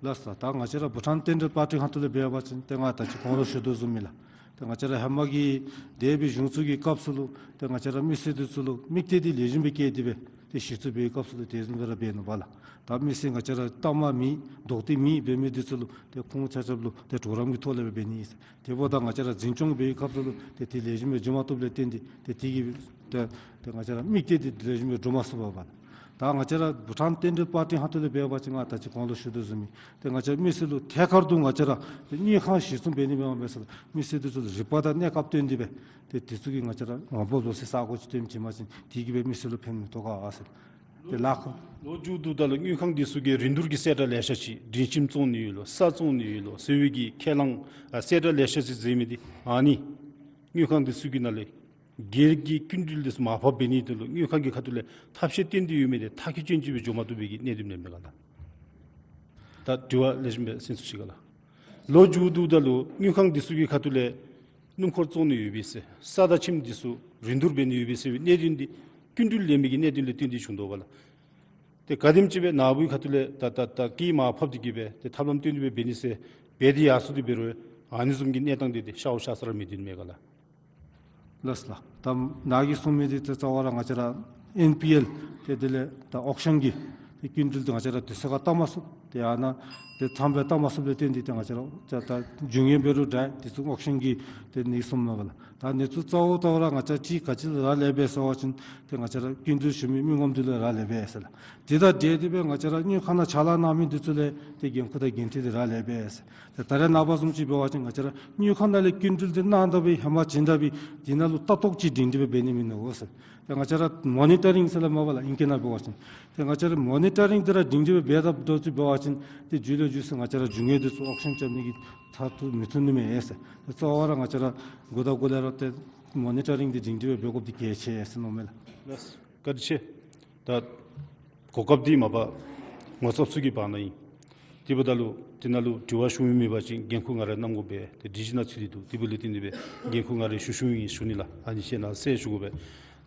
ལགས་སོ། ད་ང་བཅས་ར་བྷུ་ཊཱན་བསྟན་འགྲོའི་པར་ཊི་ཁ་ཐུག་ལས་འབད་བ་ཅིན་ཏེ་ང་ད་ཅི་གོང་ལུ་ཞུ་དོ་བཟུམ་ཨིན་ལགས། ཏེ་ང་བཅས་ར་ཧེ་མ་གི་འདས་པའི་གཞུང་བཙུགས་ཀྱི་སྐབས་སུ་ལུ་ཏེ་ང་བཅས་ར་མི་སེར་འདི་ཚུ་ལུ་དམིགས་གཏད་འདི་ལེགས་ཤོམ་སྦེ་བསྐྱེད་དེ་སྦེ་ཏེ་གཞི་བཙུགས་འབད་བའི་སྐབས་སུ་ལུ་དེ་བཟུམ་སྦེ་ར་འབད་ནུག་པ་ལགས། ད་མི་སེར་ང་བཅས་ར་གཏའ་མ་མེད་ལྡོག་སྟེ་མེད་འབད་མི་འདི་ཚུ་ལུ་ཏེ་ཁོང་ཆ་ཁྱབ་ལུ་ཏེ་གྲོགས་རམ་གྱི་ཐོག་ལས་སྦེ་འབད་ནི་ཨིན་ཟེར། དེ་འབདཝ་ད་ང་བཅས་ར་འཛིན་སྐྱོང་འབད་བའི་སྐབས་སུ་ལུ་ཏེ་དེ་ལེགས་ཤོམ་སྦེ་འགྱོ་མ་བཏུབ་ལས་བརྟེན་ཏེ་ཏེ་དེ་གིས་ཏེ་ཏེ་ང་བཅས་ར་དམིགས་གཏད་འདི་ལེགས་ཤོམ་སྦེ་འགྲུབ་མ་ཚུགས་པས་པ་ལགས། ད་ང་བཅས་ར་བྷུ་ཊཱན་བསྟན་འགྲོའི་པར་ཊི་ཁ་ཐུག་ལས་འབད་བ་ཅིན་ང་ད་ཅི་གོང་ལུ་ཞུ་དོ་བཟུམ་སྦེ་ཏེ་ང་བཅས་མི་སེར་ལུ་ཐད་ཀར་དུ་ང་བཅས་ར་ཏེ་དངུལ་ཁང་གཞི་བཙུགས་འབད་ནི་མེན་པར་སྦེ་མི་སེར་འདི་ཚུ་ལུ་རིག་པ་དང་གནས་སྐབས་སྟོན་ཏེ་སྦེ་ཏེ་དེ་ཚུ་གིས་ང་བཅས་ར་འོང་འབབ་ལོག་སའི་ས་གོ་ཅིག་སྟོན་བྱིན་པ་ཅིན་དེ་གིས་སྦེ་མི་སེར་ལུ་ཕན་མི་ཐོགས་ག་ཟེར། ཏེ་ལཱ་ཁག་ལོ་མཇུག་བསྡུཝ་ད་ལུ་དངུལ་ཁང་འདི་ཚུ་གིས་རིན་བསྡུར་གྱི་གསལ་བསྒྲགས་ལེ་ཤ་ཅིག་སྒྲིང་ཁྱིམ་བཙོང་ནི་ཡོད་ལོ་ས་བཙོང་ནི་ཡོད་ལོ་ཟེར་བའི་གི་ཁས་བླངས་ཨ་གསལ་བསྒྲགས་ལེ་ཤ་ཅིག་མཛད་མི་འདི་ཨ་ནི་དངུལ་ཁང་འདི་ཚུ་གི་ནང་ལས་སྒེར་གྱི་སྐྱིན་འགྲུལ་འདི་ཚུ་མར་ཕབ་འབད་ནིའི་དོན་ལུ་དངུལ་ཁང་གི་ཁ་ཐུག་ལས་ཐབས་ཤེས་བཏོན་ཏེ་ཡོད་མི་འདི་ཐག་གིས་བཅད་ཅིག་སྦེ་འགྱོ་མ་བཏུབ་པའི་གི་གནད་དོན་མེན་མས་ག་ལགས། ད་དྲི་བ་ལེགས་ཤོམ་སྦེ་གསན་ཚུགས་ཤིག་ག་ལགས། ལོ་མཇུག་བསྡུཝ་ད་ལུ་དངུལ་ཁང་འདི་ཚུ་གི་ཁ་ཐུག་ལས་སྣུམ་འཁོར་བཙོང་ནི་ཡོད་པས་ཟེར་ས་དང་ཁྱིམ་འདི་ཚུ་རིན་བསྡུར་འབད་ནི་ཡོད་པས་ཟེར་བའི་གནད་དོན་འདི་སྐྱིན་འགྲུལ་ལེན་མི་གི་གནད་དོན་ལས་བརྟེན་ཏེ་བྱུང་དོ་ག་ལགས། ཏེ་ག་དེམ་ཅིག་སྦེ་ནཱ་བུའི་ཁ་ཐུག་ལས་ད་ད་ད་སྐྱེས་མར་ཕབ་སྟེ་གི་སྦེ་ཏེ་ཐབས་ལམ་སྟོན་ཏེ་སྦེ་འབད་ནི་ཟེར་འབད་དེ་ཡར་སོང་སྟེ་འབད་རུང་ཨ་ནི་བཟུམ་གྱི་གནས་སྟངས་འདི་ཏེ་ཤརཝ་ཤར་ས་ར་མི་འདུག་མས་ག་ལགས། ལགས་ལགས། ད་ནཱ་གིས་གསུང་མི་འདི་ཏེ་རྩ་བ་ར་ང་བཅས་ར་ཨེན་པི་ཨེལ་ཏེ་དེ་ལས་ད་ཨོག་ཤཱན་གྱི་ཏེ་སྐྱིན་འགྲུལ་འདི་ང་བཅས་ར་དུས་ཚོད་ཁར་བཏབ་མ་ཚུགས། ཏེ་ཨ་ནཱ་ཏེ་ཚངས་པས་བལྟ་མ་ཚུགསཔ་ལས་བརྟེན་ཏེ་ཏེ་ང་བཅས་ར་ད་ད་འབྱུང་ཡོན་འབད་རུང་འདྲ་དེ་ཚུ་ཨོག་སིཇན་གྱི་ཏེ་ནི་སོངམ་མས་པ་ལགས། ད་ཨ་ནི་ཚུ་གཙོ་བོ་གཙོ་བོ་ར་ང་བཅས་ཅིག་ག་ཅི་ལས་རག་ལས་པས་ཟེར་བ་ཅིན་ཏེ་ང་བཅས་ར་སྐྱིན་འགྲུལ་ཞུ་མི་མི་ངོམ་འདི་ལས་རག་ལས་པས་ཟེར་ལགས། དེ་དང་འབྲེལ་ཏེ་སྦེ་ང་བཅས་ར་དངུལ་ཁང་ནང་ཕྱག་ལཱ་གནང་མི་འདི་ཚུ་ལས་ཏེ་འགན་ཁུར་དང་འགན་འཁྲི་འདི་རག་ལས་པས་ཟེར། ཏེ་ད་རེས་ནངས་པ་བཟུམ་ཅིག་འབད་བ་ཅིན་ང་བཅས་ར་དངུལ་ཁང་ནང་ལས་སྐྱིན་འགྲུལ་འདི་གནང་ད་སྦེ་ཧེ་མ་བྱིན་ད་སྦེ་དེ་ནང་ལུ་ལྟ་རྟོག་ཅིག་སྒྲིང་སྒྲི་སྦེ་འབད་ནི་མིན་ནུག་ཟེར། ཏེ་ང་བཅས་ར་མོ་ནི་ཊ་རིང་ཟེར་སླབ་མས་པ་ལགས་ཨིང་སྐད་ནང་འབད་བ་ཅིན། ཏེ་ང་བཅས་ར་མོ་ནི་ཊ་རིང་འདི་ར་སྒྲིང་སྒྲི་སྦེ་འབད་ད་འགྱོ་ཚུགས་འབད་བ་ཅིན་ཏེ་མཇུག་ལས་མཇུག་སུ་ང་བཅས་ར་འབྱུང་ཡོན་འདི་ཚུ་ཨོག་སིཇན་རྐྱབ་ནི་གི་ཚར་དུ་མི་ཚུད་ནི་མས་ཟེར། ཏེ་གཙོ་བོ་ར་ང་བཅས་ར་འགོ་དང་འགོ་ལས་ར་ཏེ་མོ་ནི་ཊ་རིང་འདི་སྒྲིང་སྒྲི་སྦེ་འབད་དགོཔ་འདི་གལ་ཆེ་ཟེར་མནོཝ་མས་ལགས། ལགས། བཀའ་དྲིན་ཆེ། ད་གོ་སྐབས་འདི་མ་པ་ངོ་ཚབ་ཚུ་གི་བར་ན་ཨིན། དེ་འབདཝ་ད་ལུ་དེ་ནང་ལུ་དྲི་བ་ཞུ་མི་མེད་པ་ཅིན་འགན་ཁུར་ང་ར་བསྣམ་དགོ་པས། ཏེ་སྒྲིག་གཞི་ནང་ཚུད་དེ་འདུག། དེ་འབདཝ་ལས་བརྟེན་ཏེ་སྦེ་འགན་ཁུར་ང་ར་ཞུ་ཞུཝ་ཨིན་ཞུ་ནི་ལགས། ཨ་ནི་ཅིག་ནཱ་གསལ་ཞུ་དགོ་པས།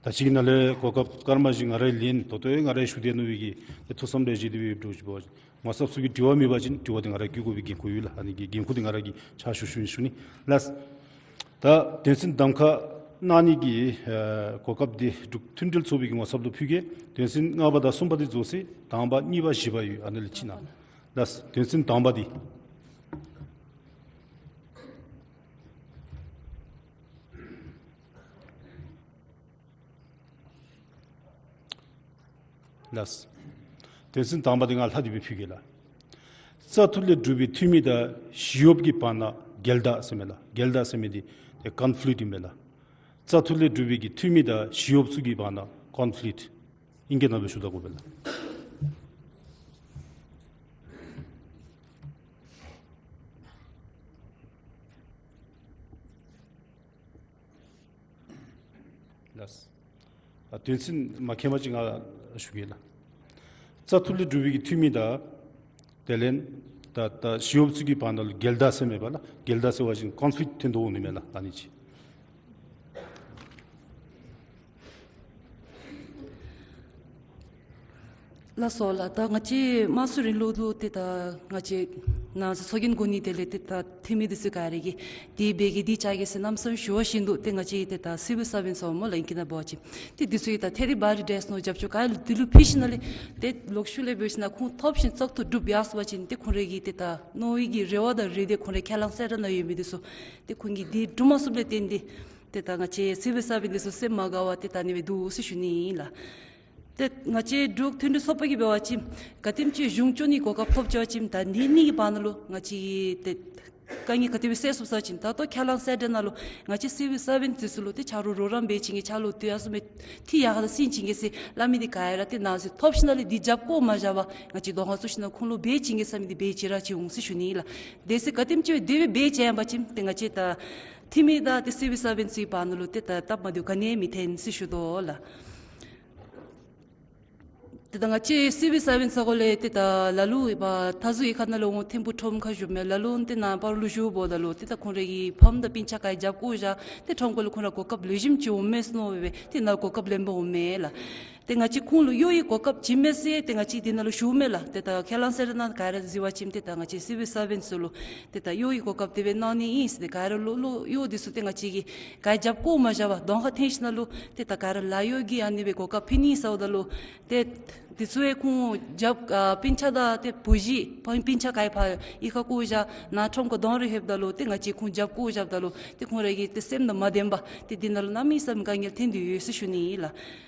ད་ཅི་ནཱ་ལས་གོ་སྐབས་སྐར་མ་བཞི་ང་ར་ལེན་ད་ལྟོ་ཡང་ང་ར་ཞུ་སྡོད་ནི་འབད་གི་ཏེ་ཐུགས་བསམ་རེ་བཞེས་ཏེ་སྦེ་འབད་དོ་ཅིག་འབད་བ་ཅིན་ངོ་ཚབ་ཚུ་གི་དྲི་བ་མེད་པ་ཅིན་དྲི་བ་འདི་ང་ར་བཀོད་དགོ་པའི་འགན་ཁུར་ཡོད་ལགས། ཨ་ནི་གི་འགན་ཁུར་འདི་ང་ར་གིས་ཕྱག་ཞུ་ཞུ་ཞུ་ནི་ལགས། ད་དོན་ཚན་གདམ་ཁ་གནང་ནི་གི་ཨ་གོ་སྐབས་འདི་འབྲུག་མཐུན་འབྲེལ་ཚོགས་པའི་གི་ངོ་ཚབ་ལུ་ཕུལ་གེ། དོན་ཚན་ལྔ་པ་དང་གསུམ་པ་འདི་རྫོགས་ཚེ་དང་པ་གཉིས་པ་བཞི་པ་ཡོད། ཨ་ནི་ལས་ཅིག་ནཱ་ལགས། དོན་ཚན་དང་པ་འདི། ལགས། དོན་ཚན་དང་པ་འདི་ང་ལྷག་སྟེ་སྦེ་ཕུལ་གེ་ལགས། བཙག་འཐུ་ལས་གྲུབ་པའི་འཐུས་མི་དང་ཞི་གཡོགཔ་གི་བར་ན་འགལ་ཟླ་ཟེར་མས་ལགས། འགལ་ཟླ་ཟེར་མི་འདི་ཏེ་ཀོན་ཕི་ལིཀཊ་ཨིན་མས་ལགས། བཙག་འཐུ་ལས་གྲུབ་པའི་གི་འཐུས་མི་དང་ཞི་གཡོགཔ་ཚུ་གི་བར་ན་ཀོན་ཕི་ལིཀཊ་ཨིང་སྐད་ནང་སྦེ་ཞུ་ད་དགོ་པས་ལགས། ལགས། ཨ་དོན་ཚན་མ་མཁྱེན་པ་ཅིན་ང་ཞུ་གེ་ལགས། བཙག་འཐུ་ལས་གྲུབ་པའི་གི་འཐུས་མི་དང་དེ་ལས་ད་ད་ཞི་གཡོགཔ་ཚུ་གི་བར་ན་ལུ་འགལ་ཟླ་ཟེར་མས་པ་ལགས། འགལ་ཟླ་ཟེར་བ་ཅིན་ཀོན་ཕི་ལིཀཊ་ཐོན་དོ་འོང་ནི་མས་ལགས། ཨ་ནི་ཅིག། ལགས་སོ་ལགས། ད་ང་བཅས་དམངས་གཙོའི་རིང་ལུགས་ལུ་ཏེ་ད་ང་བཅས་ནང་སྲིད་ཚོགས་རྒྱན་དགོ་ནི་དེ་ལས་ཏེ་ད་འཐུས་མི་འདི་ཚུ་ག་ར་གིས་དེ་འབད་གེ་དེ་བཅའ་གེ་ཟེར་གནམ་མེད་ས་མེད་ཞུ་བ་བཞིན་དུ་ཏེ་ང་བཅས་ཏེ་ད་སི་བིལ་སར་བེནཊ་ཚུ་སྨོ་ལགས་ཨིང་སྐད་ནང་འབད་བ་ཅིན་ཏེ་འདི་ཚུ་གིས་ད་ཐད་རི་བ་རི་འདྲས་མནོ་རྒྱབ་སྐྱོར་ག་ར་ལུ་དེ་ལུ་ཕུལ་ཞིནམ་ལས་ཏེ་ལོག་ཤུལ་ལས་འབད་ཞིནམ་ལས་ཁོང་ཐོབ་ཞིནམ་བཙག་འཐུ་གྲུབ་ཡར་སོང་པ་ཅིན་ཏེ་ཁོང་རའི་གི་ཏེ་ད་མནོ་བའི་གི་རེ་བ་དང་རེ་འདོད་ཁོང་རའི་ཁས་བླངས་གསལ་བསྒྲགས་ནང་ཡོད་མི་འདི་ཚུ་ཏེ་ཁོང་གིས་དེ་གྲུབ་མ་ཚུགསཔ་ལས་བརྟེན་ཏེ་ཏེ་ད་ང་བཅས་སི་བིལ་སར་བེནཊ་འདི་ཚུ་སེམས་མ་དགའ་བར་ཏེ་ད་ཨ་ནི་སྦེ་འདུག་ཟེར་ཞུ་ནི་ཨིན་ལགས། ཏེ་ང་བཅས་འབྲུག་མཐུན་སྒྲིལ་ཚོགས་པ་གིས་འབད་བ་ཅིན་ག་དེམ་ཅིག་གཞུང་སྐྱོང་ནི་གོ་སྐབས་ཐོབ་ཚར་བ་ཅིན་ད་ནི་ནི་གི་བར་ན་ལུ་ང་བཅས་ཏེ་དཀའ་ངལ་ག་དེ་སྦེ་སེལ་ཚུགས་ཚར་བ་ཅིན་ད་ལྟོ་ཁས་བླངས་གསལ་བསྒྲགས་ནང་ལུ་ང་བཅས་སི་བིལ་སར་བེནཊ་འདི་ཚུ་ལུ་ཏེ་ཆ་རོགས་རོགས་རམ་འབད་བྱིན་གེ། ཆ་ལུ་ཏེ་ཡ་སོ་མེ་ཐི་ཡ་ག་ད་སིན་བྱིན་གེ་ཟེར་སླབ་མི་འདི་ག་ར་ཏེ་ནང་སྲིད་ཐོབ་ཞིནམ་ལས་འདི་རྒྱབ་སྐྱོར་མ་བཞག་པར་ང་བཅས་གདོང་ཁར་བཙུགས་ཞིནམ་ལས་ཁོང་ལུ་འབད་བྱིན་གེ་ཟེར་མི་འདི་འབད་བྱིན་ར་བྱིན་འོང་ཟེར་ཞུ་ནི་ཨིན་ལགས། དེ་ཚུ་ག་དེམ་ཅིག་སྦེ་དེ་སྦེ་འབད་བྱིན་པ་ཅིན་ཏེ་ང་བཅས་ད་འཐུས་མི་དང་ཏེ་སི་བིལ་སར་བེནཊ་ཚུ་གི་བར་ན་ལུ་ཏེ་ད་སྟབས་མ་བདེཝ་ག་ནི་ཡང་མི་ཐོན་ཟེར་ཞུ་དོ་ལགས། ཏེ་ད་ང་བཅས་སི་བིལ་སར་བེནཊ་ཟེར་དགོ་ལས་ཏེ་ད་ལ་ལུ་ཨེ་ད་ད་རྫོང་ཡི་ཁ་ནང་ལུ་འོང་ཐིམ་ཕུག་ཁྲོམ་ཁར་བཞུགས་མས། ལ་ལུ་ཏེ་ནངས་པ་ལུ་བཞུགས་འབདཝ་ད་ལུ་ཏེ་ད་ཁོང་རའི་གི་ཕམ་དང་སྤུན་ཆ་ག་ར་རྒྱབ་སྐྱོར་བཞག་ཏེ་ཁྲོམ་ཁར་ལུ་ཁོང་ར་གོ་སྐབས་ལེགས་ཤོམ་ཅིག་འོང་མས་ཟེར་མནོ་སྦེ་ཏེ་ནཱ་གོ་སྐབས་ལེན་པར་འོང་མས་ལགས། ཏེ་ང་བཅས་ཁོང་ལུ་གཡོག་གི་གོ་སྐབས་བྱིན་མས་ཟེར་ཏེ་ང་བཅས་དེ་ནང་ལུ་ཞུཝ་མས་ལགས། ཏེ་ད་ཁས་བླངས་གསལ་བསྒྲགས་ནང་ག་ར་གཟིགས་པ་ཅིན་ཏེ་ད་ང་བཅས་སི་བིལ་སར་བེནཊ་ཚུ་ལུ་ཏེ་ད་གཡོག་གི་གོ་སྐབས་དེ་སྦེ་གནང་ནི་ཨིན་ཟེར་ཏེ་ག་ར་ལུ་ལུ་གཡོག་འདི་ཚུ་ཏེ་ང་བཅས་ཀྱིས་ག་ར་རྒྱབ་སྐྱོར་མ་བཞག་པར་གདོང་ཁར་འཐོན་ཞིནམ་ལས་ཏེ་ད་ག་ར་ལཱ་གཡོག་གི་ཨ་ནི་སྦེ་གོ་སྐབས་ཕུལ་ནི་ཟེརཝ་ད་ལུ་ཏེ་འདི་ཚུ་ཡང་ཁོང་རྒྱབ་ཨ་སྤུན་ཆ་དང་ཏེ་བུ་གཞི་སྤུན་སྤུན་ཆ་ག་ར་ཕར་གཡུས་ཁར་བཀོ་བཞག་ནཱ་ཁྲོམ་ཁར་གདོང་ར་ལྷོདཔ་ད་ལུ་ཏེ་ང་བཅས་ཁོང་རྒྱབ་སྐྱོར་བཞགཔ་ད་ལུ་ཏེ་ཁོང་རའི་གི་ཏེ་སེམས་དང་མ་ལྡནམ་ཏེ་འདི་ནང་ལུ་གནམ་མེད་ས་མེད་དཀའ་ངལ་ཐོན་ཏེ་ཡོད་ཟེར་ཞུ་ནི་ཨིན་ལགས།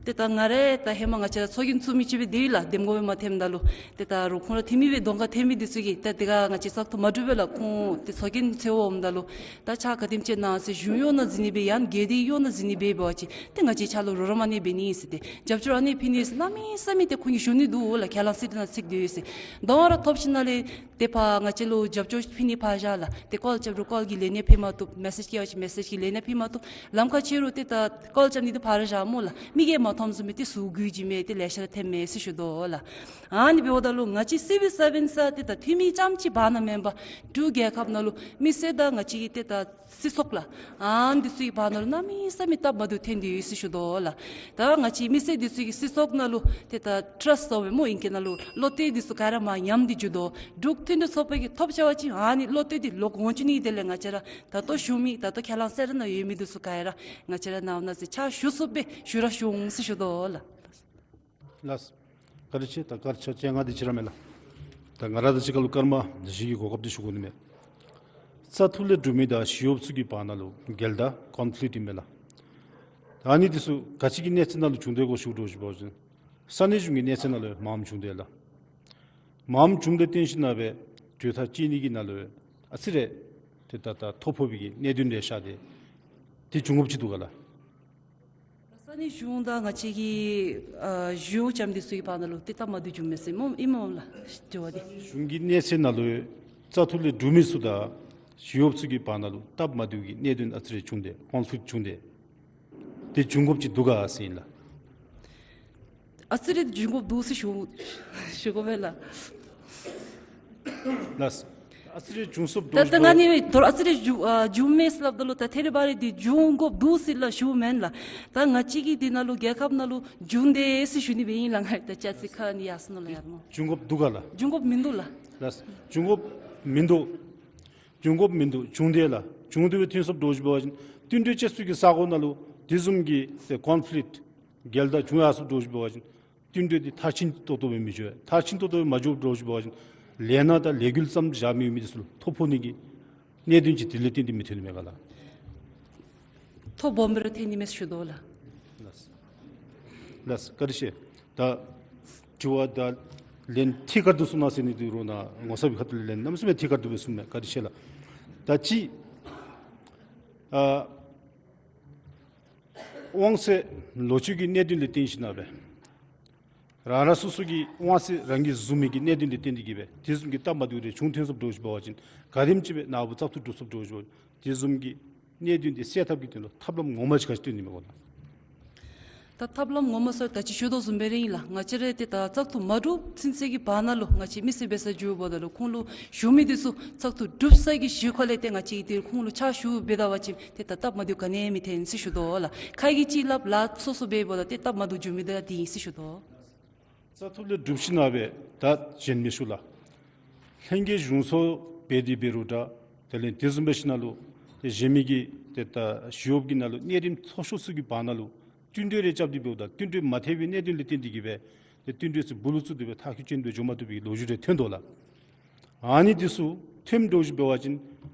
ཏེ་ད་ང་ར་ད་ཧེ་མ་ང་བཅས་ར་ཚོགས་རྒྱན་བཙུགས་མི་ཅིག་སྦེ་སྡོད་ཡི་ལགས། འདེམས་ངོ་སྦེ་མ་ཐོནམ་ད་ལུ་ཏེ་ད་རུང་ཁོང་ར་འཐུས་མི་སྦེ་གདོང་ཁར་འཐོན་མི་འདི་ཚུ་གིས་ད་དེ་ཁར་ང་བཅས་བཙག་འཐུ་མ་གྲུབ་པས་ལགས། ཁོང་ཏེ་ཚོགས་རྒྱན་འཚོལ་བར་འོངམ་ད་ལུ་ད་ཕྱག་ག་དེམ་ཅིག་གནང་ཟེར་གཞུང་གཡོག་ནང་འཛུལ་ནི་སྦེ་ཡང་སྒེར་སྡེ་གཡོག་ནང་འཛུལ་ནི་སྦེ་འབད་བ་ཅིན་ཏེ་ང་བཅས་ཕྱག་ལུ་རོགས་རམ་ཨ་ནི་འབད་ནི་ཨིན་ཟེར་ཏེ་རྒྱབ་སྐྱོར་ཨ་ནི་ཕུལ་ནི་ཨིན་ཟེར་གནམ་མེད་ས་མེད་ཏེ་ཁོང་གིས་ཞུ་ནི་འདུག་ལགས། ཁས་བླངས་གསལ་བསྒྲགས་ནང་ཚུད་དེ་ཡོད་ཟེར། གདོང་ར་ཐོབ་ཞིནམ་ལས་ཏེ་ཕར་ང་བཅས་ལུ་རྒྱབ་སྐྱོར་ཕུལ་ནི་ཕར་བཞག་ལགས། ཏེ་ཀོལ་རྐྱབ་རུང་ཀོལ་གྱི་ལན་ཡང་ཕུལ་མ་བཏུབ། མེ་སེཇ་བསྐྱལ་བ་ཅིན་མེ་སེཇ་གི་ལན་ཡང་ཕུལ་མ་བཏུབ། ལམ་ཁར་ཕྱད་རུང་ཏེ་ད་ཀོལ་རྐྱབ་ནི་འདི་ཕར་བཞག་སྨོ་ལགས། མི་གིས་མ་མཐོངམ་བཟུམ་སྦེ་ཏེ་ཟུར་འགུལ་བྱིན་མི་ཏེ་ལེ་ཤ་ར་ཐོན་མས་ཟེར་ཞུ་དོ་ལགས། ཨ་ནི་འབདཝ་ད་ལུ་ང་བཅས་སི་བིལ་སར་བེནཊ་ཟེར་ཏེ་ད་འཐུས་མི་རྐྱངམ་ཅིག་བར་ན་མེན་པར་འབྲུག་རྒྱལ་ཁབ་ནང་ལུ་མི་སེར་དང་ང་བཅས་ཀྱི་ཏེ་ད་སྲིད་ཚོགས་ལགས། ཨ་ནི་འདི་ཚུ་གི་བར་ན་ལུ་གནམ་མེད་ས་མེད་སྟབས་མ་བདེཝ་ཐོན་ཏེ་ཡོད་ཟེར་ཞུ་དོ་ལགས། ད་ང་བཅས་མི་སེར་འདི་ཚུ་གིས་སྲིད་ཚོགས་ནང་ལུ་ཏེ་ད་ཊ་རསཊ་ཟེར་བ་སྨོ་ཨིང་སྐད་ནང་ལུ་བློ་གཏད་འདི་ཚུ་ག་ར་མར་ཉམས་ཏེ་འགྱོ་དོ། འབྲུག་མཐུན་སྒྲིལ་ཚོགས་པ་གིས་ཐོབ་ཚར་བ་ཅིན་ཨ་ནི་བློ་གཏད་འདི་ལོག་འོང་བཅུག་ནི་དེ་ལས་ང་བཅས་ར་ད་ལྟོ་ཞུ་མི་ད་ལྟོ་ཁས་བླངས་གསལ་བསྒྲགས་ནང་ཡོད་མི་འདི་ཚུ་ག་ར་ང་བཅས་ར་ནང་ན་ཟེར་ཕྱག་ཞུ་ཚུགསཔ་སྦེ་ཞུ་ར་ཞུ་འོང་ཟེར་ཞུ་དོ་ལགས། ལགས། བཀའ་དྲིན་ཆེ། ད་སྐར་ཆ་བཅོ་ལྔ་འདི་ཅིག་ར་མས་ལགས། ང་ར་དང་གཅིག་ཁར་ལུ་སྐར་མ་བཞི་གི་གོ་སྐབས་འདི་ཞུ་དགོ་ནི་མས། བཙག་འཐུ་ལས་གྲུབ་མི་དང་ཞི་གཡོགཔ་ཚུ་གི་བར་ན་ལུ་འགལ་ཟླ་ཀོན་ཕི་ལིཀཊ་ཨིན་མས་ལགས། ད་ཨ་ནི་འདི་ཚུ་ག་ཅི་གི་གནས་ཚད་ནང་ལུ་བྱུང་སྟེ་གོ་ཞུ་དོ་ཞུ་བ་ཅིན་ས་གནས་གཞུང་གི་གནས་ཚད་ནང་ལུ་མངམ་བྱུང་སྟེ་ལགས། མངམ་བྱུངམ་ལས་བརྟེན་ཞིན་ན་སྦེ་གྲོས་ཐག་བཅད་ནི་གི་ནང་ལུ་ཨ་ཙི་རེ་ཏེ་ད་ད་ཐོ་ཕོག་པའི་གི་གནད་དོན་རེ་ཤར་ཏེ་དེ་བྱུང་དགོཔ་ཅིག་འདུག་ག་ལགས། ས་གནས་གཞུང་དང་ང་བཅས་ཀྱི་ཨ་ཞི་གཡོག་རྐྱབ་མི་འདི་ཚུ་གི་བར་ན་ལུ་ཏེ་སྟབས་མ་བདེཝ་བྱུངམ་མས་ཟེར་སྨོ་ཨིན་མས་ལགས་དྲི་བ་འདི། གཞུང་གི་གནས་ཚད་ནང་ལུ་བཙག་འཐུ་ལས་གྲུབ་མི་ཚུ་དང་ཞི་གཡོགཔ་ཚུ་གི་བར་ན་ལུ་སྟབས་མ་བདེཝ་གི་གནད་དོན་ཨ་ཙི་རེ་བྱུང་སྟེ་ཀོན་ཕི་ལིཀཊ་བྱུང་སྟེ་དེ་བྱུང་དགོཔ་ཅིག་འདུག་ག་ཟེར་ཨིན་ལགས། ཨ་ཙི་རེ་བྱུང་དགོཔ་འདུག་ཟེར་ཞུ་ཞུ་དགོ་པས་ལགས། ལགས། ཨ་ཙི་རེ་བྱུང་སོཔ་ད་འདྲཝ་ད་ཅིག་ང་འདུག། ནི་དོ་རུང་ཨ་ཙི་རེ་བྱུང་ཨ་བྱུངམ་མས་ཟེར་སླབ་ད་ལུ་ད་ཐད་རི་བ་རི་འདི་བྱུང་དགོཔ་འདུག་ཟེར་ལགས་ཞུཝ་མེན་ལགས། ད་ང་བཅས་ཀྱི་འདི་ནང་ལུ་རྒྱལ་ཁབ་ནང་ལུ་བྱུང་སྟེ་ཟེར་ཞུ་ནི་སྦེ་ཨིན་ལགས། ང་ད་ཅ་ཚིག་ཁ་ནི་ཡར་སོང་ནུག་ལགས་ཡར་སྨོ། བྱུང་དགོཔ་འདུག་ག་ལགས། བྱུང་དགོཔ་མིན་འདུག་ལགས། ལགས། བྱུང་དགོཔ་མིན་འདུག། བྱུང་དགོཔ་མིན་འདུག། བྱུང་སྟེ་ལགས། བྱུང་སྟེ་སྦེ་ཐོན་སོཔ་འདྲཝ་ཅིག་འབད་བ་ཅིན་བསྟུན་གྲོས་བྱེད་ས་གི་ས་གོ་ནང་ལུ་དེ་བཟུམ་གྱི་ཏེ་ཀོན་ཕི་ལིཀཊ་འགལ་ཟླ་བྱུང་ཡར་སོཔ་འདྲཝ་ཅིག་འབད་བ་ཅིན་བསྟུན་གྲོས་འདི་མཐར་ཕྱིན་ཏོག་ཏོ་སྦེ་མི་འགྱོ། མཐར་ཕྱིན་ཏོག་ཏོ་སྦེ་མ་འགྱོཝ་འདྲཝ་ཅིག་འབད་བ་ཅིན་ལས་སྣ་དང་ལས་འགུལ་ཙམ་བཞག་མི་ཡོད་མི་འདི་ཚུ་ལུ་ཐོ་ཕོག་ནི་གི་གནད་དོན་ཅིག་དེ་ལས་བརྟེན་ཏེ་མི་ཐོན་ནི་མས་ག་ལགས། ཐོ་སྦོམ་སྦེ་ར་ཐོན་ནི་མས་ཞུ་དོ་ལགས། ལགས། ལགས། བཀའ་དྲིན་ཆེ། ད་དྲི་བ་ད་ལན་ཐད་ཀར་དུ་གསུང་གནང་ཟེར་ནི་འདི་རུང་ནཱ་ངོ་ཚབ་ཀྱི་ཁ་ཐུག་ལས་ལན་གནམ་མེད་ས་མེད་ཐད་ཀར་དུ་སྦེ་གསུངམ་མས། བཀའ་དྲིན་ཆེ་ལགས། ད་ཅི་ཨ་དབང་ཚད་ལོག་སྤྱོད་ཀྱི་གནད་དོན་ལས་བརྟེན་ཞིན་ན་སྦེ་རང་རང་སོ་སོ་གི་དབང་ཚད་རང་གིས་བཟུང་མི་གི་གནད་དོན་ལས་བརྟེན་ཏེ་གིས་སྦེ་དེ་བཟུམ་གྱི་སྟབས་མ་བདེཝ་རེ་བྱུང་ཐོན་སོཔ་འདྲཝ་ཅིག་འབད་བ་ཅིན་ག་དེམ་ཅིག་སྦེ་ནཱ་བུ་བཙག་འཐུ་གྲུབ་སོཔ་འདྲཝ་ཅིག་འབད་བ་ཅིན་དེ་བཟུམ་གྱི་གནད་དོན་འདི་སེལ་ཐབས་ཀྱི་དོན་ལུ་ཐབས་ལམ་ངོ་མ་ཅིག་ག་ཅི་སྟོན་ནི་མས་གོ་ལགས། ད་ཐབས་ལམ་ངོ་མ་ཟེར་ད་ཅི་ཞུ་དོ་བཟུམ་སྦེ་ར་ཨིན་ལགས། ང་བཅས་ར་ཏེ་ད་བཙག་འཐུ་མ་གྲུབ་ཚུན་ཚོད་ཀྱི་བར་ན་ལུ་ང་བཅས་མི་སེར་འབད་སར་འགྱོཝ་ད་ལུ་ཁོང་ལུ་ཞུ་མི་འདི་ཚུ་བཙག་འཐུ་གྲུབ་ས་གི་གཞི་ཁ་ལས་ཏེ་ང་བཅས་ཀྱིས་ཏེ་ཁོང་ལུ་ཕྱག་ཞུ་འབད་ད་པ་ཅིན་ཏེ་ད་སྟབས་མ་བདེཝ་ག་ནི་ཡང་མི་ཐོན་ཟེར་ཞུ་དོ་ལགས། ཁ་གིས་ཅིག་སླབ་ལཱ་སོ་སོ་འབདཝ་ད་ཏེ་སྟབས་མ་བདེཝ་འགྱོ་མི་འདི་ཡང་འདི་ཨིན་ཟེར་ཞུ་དོ། བཙག་འཐུ་ལས་གྲུབ་ཞིན་ན་སྦེ་ད་གཞན་མི་ཞུ་ལགས། ལྷན་རྒྱས་གཞུང་ཚོགས་འབད་དེ་འབད་རུང་འདྲ། དེ་ལས་དེ་བཟུམ་འབད་ཞིན་ན་ལུ་ཏེ་གཞན་མི་གི་ཏེ་ད་ཞི་གཡོགཔ་གི་ནང་ལུ་གནས་རིམ་མཐོ་ཤོས་ཚུ་གི་བར་ན་ལུ་བསྟུན་གྲོས་རེ་རྐྱབ་སྟེ་འབདཝ་ད་བསྟུན་གྲོས་མ་འཐད་པའི་གནད་དོན་ལས་བརྟེན་ཏེ་གིས་སྦེ་ཏེ་བསྟུན་གྲོས་ཚུ་སྦུག་ལུ་བཙུགས་ཏེ་སྦེ་ཐག་གཅོད་ཅན་སྦེ་འགྱོ་མ་བཏུབ་པའི་ལོ་རྒྱུས་རེ་ཐོན་དོ་ལགས། ཨ་ནི་འདི་ཚུ་ཐོནམ་འདྲཝ་ཅིག་འབད་བ་ཅིན་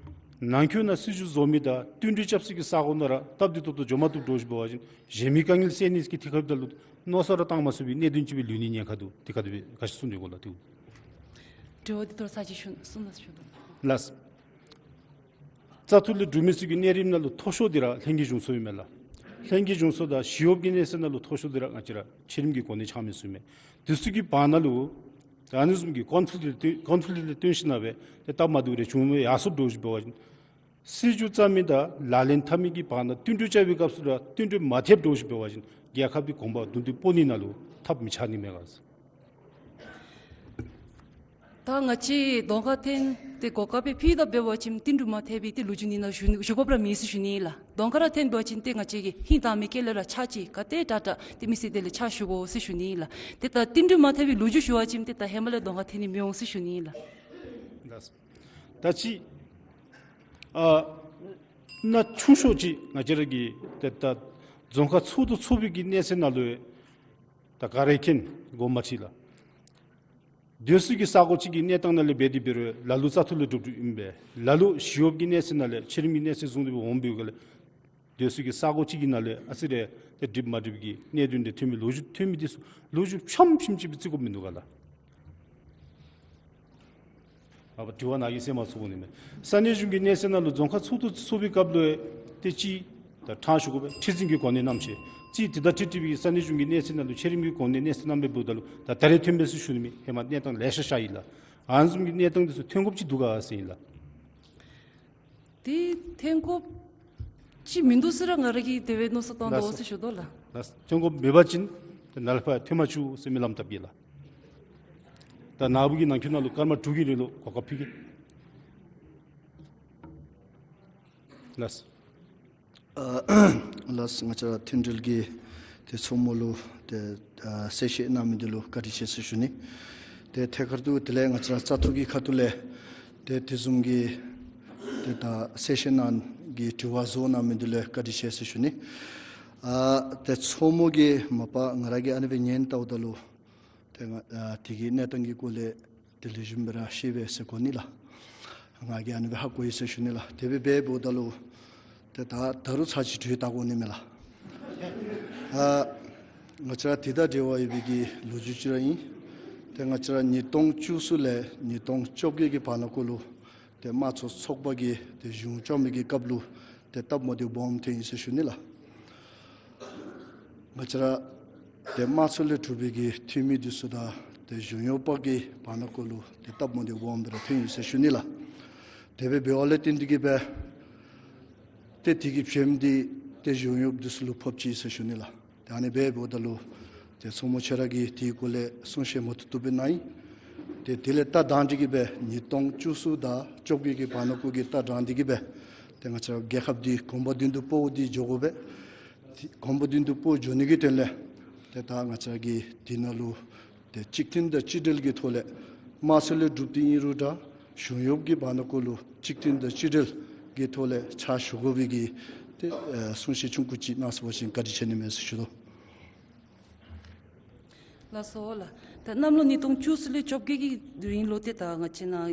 ནང་འཁོད་ནང་སྲིད་བྱུས་བཟོ་མི་དང་བསྟུན་གྲོས་རྐྱབ་ས་གི་ས་གོ་ནང་ར་སྟབས་བདེ་ཏོག་ཏོ་འགྱོ་མ་བཏུབ་འདྲཝ་ཅིག་འབད་བ་ཅིན་གཞན་མི་དཀའ་ངལ་སེལ་ནི་གི་ཐད་ཁར་ད་ལུ་མནོ་བསམ་ར་བཏང་མ་ཚུགས་པའི་གནད་དོན་ཅིག་སྦེ་ལུས་ནི་ཉེན་ཁ་འདུག། དེ་ག་དེ་སྦེ་ག་ཅི་གསུང་ནི་གོ་ལགས། དེ་འདྲཝ་འདི་ཐོག་ས་ཅིག་ཞུ་གསུང་གནང་ཞུ་དོ། ལགས། བཙག་འཐུ་ལས་གྲུབ་མི་ཚུ་གི་གནས་རིམ་ནང་ལུ་མཐོ་ཤོས་འདི་ར་ལྷན་རྒྱས་གཞུང་ཚོགས་ཨིན་མས་ལགས། ལྷན་རྒྱས་གཞུང་ཚོགས་དང་ཞི་གཡོགཔ་གི་གནས་ཚད་ནང་ལུ་མཐོ་ཤོས་འདི་ར་ང་བཅས་ར་ཆེ་རིམ་གྱི་གོ་གནས་འཆང་མི་ཚུ་ཨིན་མས། དེ་ཚུ་གི་བར་ན་ལུ་ད་ཨ་ནི་བཟུམ་གྱི་ཀོན་ཕི་ལིཀཊ་ཀོན་ཕི་ལིཀཊ་ལས་བརྟེན་ཞིན་ན་སྦེ་ཏེ་སྟབས་མ་བདེཝ་རེ་བྱུང་མི་ཡར་སོཔ་འདྲཝ་ཅིག་འབད་བ་ཅིན་སྲིད་བྱུས་བརྩམ་མི་དང་ལག་ལེན་འཐབ་མི་གི་བར་ན་བསྟུན་གྲོས་རྐྱབ་པའི་སྐབས་སུ་ར་བསྟུན་གྲོས་མ་འཐདཔ་འདྲཝ་ཅིག་འབད་བ་ཅིན་རྒྱལ་ཁབ་ཀྱི་གོམ་པ་རྡུང་སྟེ་སྤོ་ནི་ནང་ལུ་ཐབས་མི་ཆག་ནི་མས་ག་ཟེར། ད་ང་བཅས་གདོང་ཁར་འཐོན་ཏེ་གོ་སྐབས་སྦེ་ཕུལ་ད་འབད་བ་ཅིན་བསྟུན་གྲོས་མ་འཐད་པའི་ཏེ་ལོ་རྒྱུས་ནི་ནཱ་ཞུ་ནི་ཞུ་དགོཔ་ར་མེད་ཟེར་ཞུ་ནི་ཨིན་ལགས། གདོང་ཁར་ར་འཐོན་འབད་བ་ཅིན་ཏེ་ང་བཅས་ཀྱིས་ཧིང་དྭངས་མའི་དཀྱིལ་ལས་ར་ཕྱག་ཅིག་ག་ཏེ་དྲག་དྲག་ཏེ་མི་སེར་དེ་ལས་ཕྱག་ཞུ་དགོ་ཟེར་ཞུ་ནི་ཨིན་ལགས། ཏེ་ད་བསྟུན་གྲོས་མ་འཐད་པའི་ལོ་རྒྱུས་ཞུ་བ་ཅིན་ཏེ་ད་ཧེ་མ་ལས་གདོང་ཁར་འཐོན་ནི་མི་འོང་ཟེར་ཞུ་ནི་ཨིན་ལགས། ད་ཅི་ཨ་ན་ཆུང་ཤོས་ཅིག་ང་བཅས་ར་གི་ཏེ་ད་རྫོང་ཁག་ཚུ་དང་ཚུ་པའི་གི་གནས་ཚད་ནང་ལུ་ད་ག་ར་མཁྱེན་དགོ་མ་ཅིག་ལགས། སྡོད་ས་གི་ས་གོ་ཅིག་གི་གནས་སྟངས་ནང་ལས་འབད་དེ་འབད་རུང་ལ་ལུ་བཙག་འཐུ་ལས་གྲུབ་གྲུབ་ཨིན་པས། ལ་ལུ་ཞི་གཡོགཔ་གི་གནས་ཚད་ནང་ལས་ཆེ་རིམ་གྱི་གནས་ཚད་བཟུང་སྟེ་འབད་འོང་པའི་སྒང་ལས་སྡོད་ས་གི་ས་གོ་ཅིག་གི་ནང་ལས་ཨ་ཙི་རེ་ཏེ་འགྲིག་མ་འགྲིག་གི་གནད་དོན་དེ་ཐོན་མི་ལོ་རྒྱུས་ཐོན་མི་དེ་ཚུ་ལོ་རྒྱུས་ཕྱམ་ཕྱིམ་ཅིག་སྦེ་བརྩི་དགོཔ་མིན་འདུག་ག་ལགས། ཨ་པ་དྲི་བ་ནཱ་གིས་སེལ་མ་ཚུགས་གོ་ནི་མས། ས་གནས་གཞུང་གི་གནས་ཚད་ནང་ལུ་རྫོང་ཁག་ཚུ་དང་ཚུ་པའི་སྐབས་ལུ་ཏེ་ཅིག་ད་ཕྲང་ཞུ་དགོ་པས། ཁྲི་འཛིན་གྱི་གོ་གནས་གནངམ་ཅིག་ཅིག་དེ་དང་འཁྲིལ་འཁྲིལ་བའི་ས་གནས་གཞུང་གི་གནས་ཚད་ནང་ལུ་ཆེ་རིམ་གྱི་གོ་གནས་གནས་ཚད་གནངམ་སྦེ་འབདཝ་ད་ལུ་ད་ད་རེས་ཐོན་པས་ཟེར་ཞུ་ནི་མེད། ཧེ་མ་གནས་སྟངས་ལེ་ཤ་ཤར་ཡི་ལགས། ཨ་ནི་བཟུམ་གྱི་གནས་སྟངས་དེ་ཚུ་ཐོན་དགོཔ་ཅིག་འདུག་ག་ཟེར་ཨིན་ལགས། དེ་ཐོན་དགོཔ་ཅིག་མིན་འདུག་ཟེར་ར་ང་ར་གིས་དེ་སྦེ་མནོ་བསམ་བཏང་དོ་ཟེར་ཞུ་དོ་ལགས། ལགས། ཐོན་དགོཔ་མེད་པ་ཅིན་ཏེ་ནཱ་ལས་ཕར་ཐོན་མ་བཅུག་ཟེར་སྨོན་ལམ་བཏབ་ཡི་ལགས། ད་ནཱ་བུ་གི་ནང་འཁོད་ནང་ལུ་སྐར་མ་དྲུག་གི་རིང་ལུ་གོ་སྐབས་ཕུལ་གེ། ལགས། ཨ་ལགས། ང་བཅས་ར་མཐུན་འབྲེལ་གྱི་ཏེ་ཚོགས་མི་ལུ་ཏེ་ཨ་གསལ་བཤད་གནང་མི་འདི་ལུ་བཀའ་དྲིན་ཆེ་ཟེར་ཞུ་ནི། ཏེ་ཐད་ཀར་དུ་དེ་ལས་ང་བཅས་ར་བཙག་འཐུ་གི་ཁ་ཐུག་ལས་ཏེ་དེ་བཟུམ་གྱི་ཏེ་ད་གསལ་བཤད་གནང་གི་དྲི་བ་བཟོ་གནང་མི་འདི་ལུ་བཀའ་དྲིན་ཆེ་ཟེར་ཞུ་ནི། ཨ་ཏེ་ཚོགས་མི་གིས་མ་པ་ང་ར་གིས་ཨ་ནི་སྦེ་ཉན་བལྟཝ་ད་ལུ་ཏེ་ང་ཨ་དེ་གི་གནས་སྟངས་ཀྱི་སྐོར་ལས་ དེ་ལས་གཞུང་སྦེ་ར་ཤེས་པས་ཟེར་གོ་ནི་ལགས། ང་གིས་ཨ་ནི་སྦེ་ཧ་གོ་ཡི་ཟེར་ཞུ་ནི་ལགས། དེ་སྦེ་འབདཝ་ད་ལུ་ཏེ་ད་ད་རུང་ཚར་ཅིག་དྲོད་བཏང་དགོ་ནི་མས་ལགས། ཨ་ང་བཅས་ར་དེ་དང་འབྲེལ་བ་ཡོད་པའི་གི་ལོ་རྒྱུས་ཅིག་ར་ཨིན། ཏེ་ང་བཅས་ར་ཉིས་སྟོང་བཅུ་གསུམ་ལས་ཉིས་སྟོང་བཅོ་བརྒྱད་ཀྱི་བར་ན་གུ་ལུ་ཏེ་དམངས་གཙོ་ཚོགས་པ་གིས་ཏེ་གཞུང་བཅོམ་མི་གི་སྐབས་ལུ་ཏེ་སྟབས་མ་བདེཝ་སྦོམ་ཐོན་ཡི་ཟེར་ཞུ་ནི་ལགས། ང་བཅས་ར་ཏེ་དམངས་གཙོ་ལས་གྲུབ་པའི་གི་འཐུས་མི་འདི་ཚུ་དང་ཏེ་གཞུང་གཡོགཔ་གི་བར་ན་གུ་ལུ་ཏེ་སྟབས་མ་བདེཝ་སྦོམ་སྦེ་ར་ཐོན་ཡི་ཟེར་ཞུ་ནི་ལགས། དེ་སྦེ་འབདཝ་ལས་བརྟེན་ཏེ་གིས་སྦེ་ཏེ་དེ་གི་ཕྱེངམ་འདི་ཏེ་གཞུང་གཡོགཔ་འདི་ཚུ་ལུ་ཕོག་ཅི་ཟེར་ཞུ་ནི་ལགས། ཏེ་ཨ་ནི་སྦེ་འབདཝ་ད་ལུ་ཏེ་ཚོགས་མི་ཁྱོད་ར་གིས་དེའི་སྐོར་ལས་གསུང་བཤད་མ་ཐུབ་ཐུབ་སྦེ་གནང་ཡི། ཏེ་དེ་ལས་ལྟ་སྟངས་འདི་གིས་སྦེ་ཉིས་སྟོང་བཅུ་གསུམ་དང་བཅོ་བརྒྱད་ཀྱི་བར་ན་གུ་གི་ལྟ་སྟངས་འདི་གིས་སྦེ་ཏེ་ང་བཅས་ར་རྒྱལ་ཁབ་འདི་གོང་འཕེལ་དོན་དུ་སྤོ་སྟེ་འགྱོ་དགོ་པས། གོང་འཕེལ་དོན་དུ་སྤོ་འགྱོ་ནི་གི་དོན་ལས་ཏེ་ད་ང་བཅས་ར་གིས་དེ་ནང་ལུ་ཏེ་གཅིག་མཐུན་དང་གཅིག་སྒྲིལ་གྱི་ཐོག་ལས་དམངས་གཙོ་ལས་གྲུབ་སྟེ་ཨིན་རུང་འདྲ་གཞུང་གཡོགཔ་གི་བར་ན་གུ་ལུ་གཅིག་མཐུན་དང་གཅིག་སྒྲིལ་གྱི་ཐོག་ལས་ཕྱག་ཞུ་དགོ་པའི་གི་ཏེ་ཨེ་གསུང་བཤད་ཆུང་ཀུ་ཅིག་གནང་ཟེར་བ་ཅིན་བཀའ་དྲིན་ཆེ་ནི་མས་ཟེར་ཞུ་དོ། ལགས་སོ་ལགས། ད་གནམ་ལོ་ཉིས་སྟོང་བཅུ་གསུམ་ལས་བཅོ་བརྒྱད་ཀྱི་དུས་ཡུན་ལུ་ཏེ་ད་ང་བཅས་ནཱ་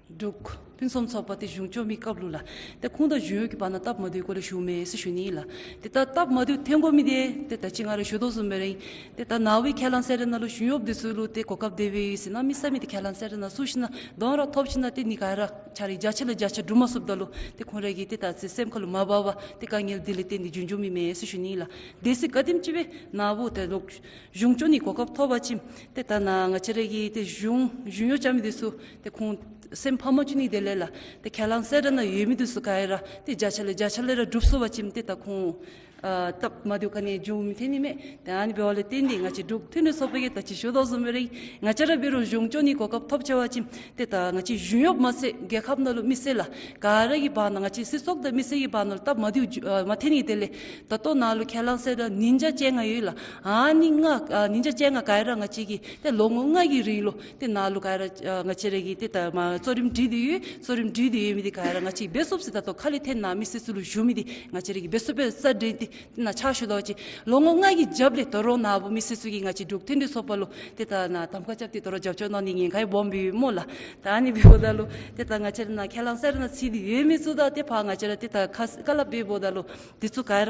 འབྲུག་ཕུན་སུམ་ཚོགས་པ་འདི་གཞུང་བཅོམ་མི་སྐབས་ལུ་ལགས། ཏེ་ཁོང་དང་གཞུང་གཡོགཔ་གི་བར་ན་སྟབས་མ་བདེཝ་སྐོར་ལས་ཞུཝ་མས་ཟེར་ཞུ་ནི་ལགས། ཏེ་ད་སྟབས་མ་བདེཝ་ཐོན་དགོ་མི་འདི་ཏེ་ད་ཅི་ང་ར་ཞུ་དོ་བཟུམ་སྦེ་ར་ཨིན། ཏེ་ད་ནཱ་བུའི་ཁས་བླངས་ཟེར་ར་ནང་ལུ་གཞུང་གཡོགཔ་འདི་ཚུ་ལུ་ཏེ་གོ་སྐབས་དེ་སྦེ་ཡོད་ཟེར་གནམ་མེད་ས་མེད་ཏེ་ཁས་བླངས་ཟེར་ར་ནང་ཚུད་ཞིན་ན་དོན་ར་ཐོབ་ཞིན་ན་ཏེ་ཨ་ནི་ག་ར་ཆ་ར་བརྒྱ་ཆ་ལས་བརྒྱ་ཆ་སྒྲུབ་མ་ཚུགསཔ་ད་ལུ་ཏེ་ཁོང་ར་གིས་ཏེ་ད་ཅི་སེམས་ཁ་ལུ་མ་འབག་པར་ཏེ་དཀའ་ངལ་འདི་ལས་བརྟེན་ཏེ་བྱུང་བྱུངམ་ཨིན་མས་ཟེར་ཞུ་ནི་ལགས། དེ་ཚེ་ག་དེམ་ཅིག་སྦེ་ནཱ་བུ་ཏེ་ལོག་གཞུང་བཅོམ་ནི་གོ་སྐབས་ཐོབ་པ་ཅིན་ཏེ་ད་ནཱ་ང་བཅས་ར་གི་ཏེ་གཞུང་གཞུང་གཡོག་རྐྱབ་མི་འདི་ཚུ་ཏེ་ཁོང་སེམས་ཕམ་མ་བཅུག་ནི་དེ་ལས་ལགས། ཏེ་ཁས་བླངས་ཟེར་ར་ནང་ཡོད་མི་འདི་ཚུ་ག་ར་ཏེ་བརྒྱ་ཆ་ལས་བརྒྱ་ཆ་ལས་ར་སྒྲུབ་ཚུགས་པ་ཅིན་ཏེ་ད་ཁོང་ཨ་སྟབས་མ་བདེཝ་ག་ནི་ཡང་འབྱུང་མི་ཐོན་ནི་མས། ཏེ་ཨ་ནི་འབདཝ་ལས་བརྟེན་ཏེ་ང་བཅས་འབྲུག་མཐུན་སྒྲིལ་ཚོགས་པ་གིས་ད་ཅི་ཞུ་དོ་བཟུམ་སྦེ་ར་ང་བཅས་ར་འབད་རུང་གཞུང་བཅོམ་ནི་གོ་སྐབས་ཐོབ་ཆི་བ་ཅིན་ཏེ་ད་ང་བཅས་གཞུང་གཡོགཔ་མ་ཚད་རྒྱལ་ཁབ་ནང་ལུ་མི་སེར་ལགས་ག་ར་གི་བར་ན་ང་བཅས་སྲིད་ཚོགས་དང་མི་སེར་གྱི་བར་ན་ལུ་སྟབས་མ་བདེཝ་འགྱོ་ཨ་མ་ཐོན་ནི་དེ་ལས་ད་ལྟོ་ནཱ་ལུ་ཁས་བླངས་ཟེར་ར་ཉིས་བརྒྱ་བཅོ་ལྔ་ཡོད་ལགས། ཨ་ནི་ལྔ་ཨ་ཉིས་བརྒྱ་བཅོ་ལྔ་ག་ར་ང་བཅས་ཀྱིས་ཏེ་ལོ་ངོ་ལྔ་གི་རིང་ལུ་ཏེ་ནཱ་ལུ་ག་ར་ཨ་ང་བཅས་ར་གིས་ཏེ་ད་མ་གཙོ་རིམ་སྒྲིག་སྟེ་ཡོད། གཙོ་རིམ་སྒྲིག་སྟེ་ཡོད་མི་འདི་ག་ར་ང་བཅས་འབད་ཚུགས་ཟེར་ད་ལྟོ་ཁ་ལས་འཐེན་ནཱ་མི་སེར་ཚུ་ལུ་ཞུ་མི་འདི་ང་བཅས་ར་གིས་འབད་ཚུགས་པའི་རྩ་འགྲན་ཏེ་ཏེ་ནཱ་ཕྱག་ཞུ་དོ་ཅིག་ལོ་ངོ་ལྔ་གི་རྒྱབ་ལས་ད་རུང་ནཱ་བུ་མི་སེར་ཚུ་གིས་ང་བཅས་འབྲུག་མཐུན་སྒྲིལ་ཚོགས་པ་ལུ་ཏེ་ད་ནཱ་གདམ་ཁ་རྐྱབ་སྟེ་ད་རུང་རྒྱབ་སྐྱོར་གནང་ནི་ཉེན་ཁ་ཡང་སྦོམ་སྦེ་ཡོད་སྨོ་ལགས། ད་ཨ་ནི་འབདཝ་ད་ལུ་ཏེ་ད་ང་བཅས་ར་ནཱ་ཁས་བླངས་ཟེར་ར་ནང་ཚུད་དེ་ཡོད་མི་ཚུ་དང་ཏེ་ཕར་ང་བཅས་ར་ཏེ་ད་ཁ་བཀའ་སློབ་འབདཝ་ད་ལུ་འདི་ཚུ་ག་ར་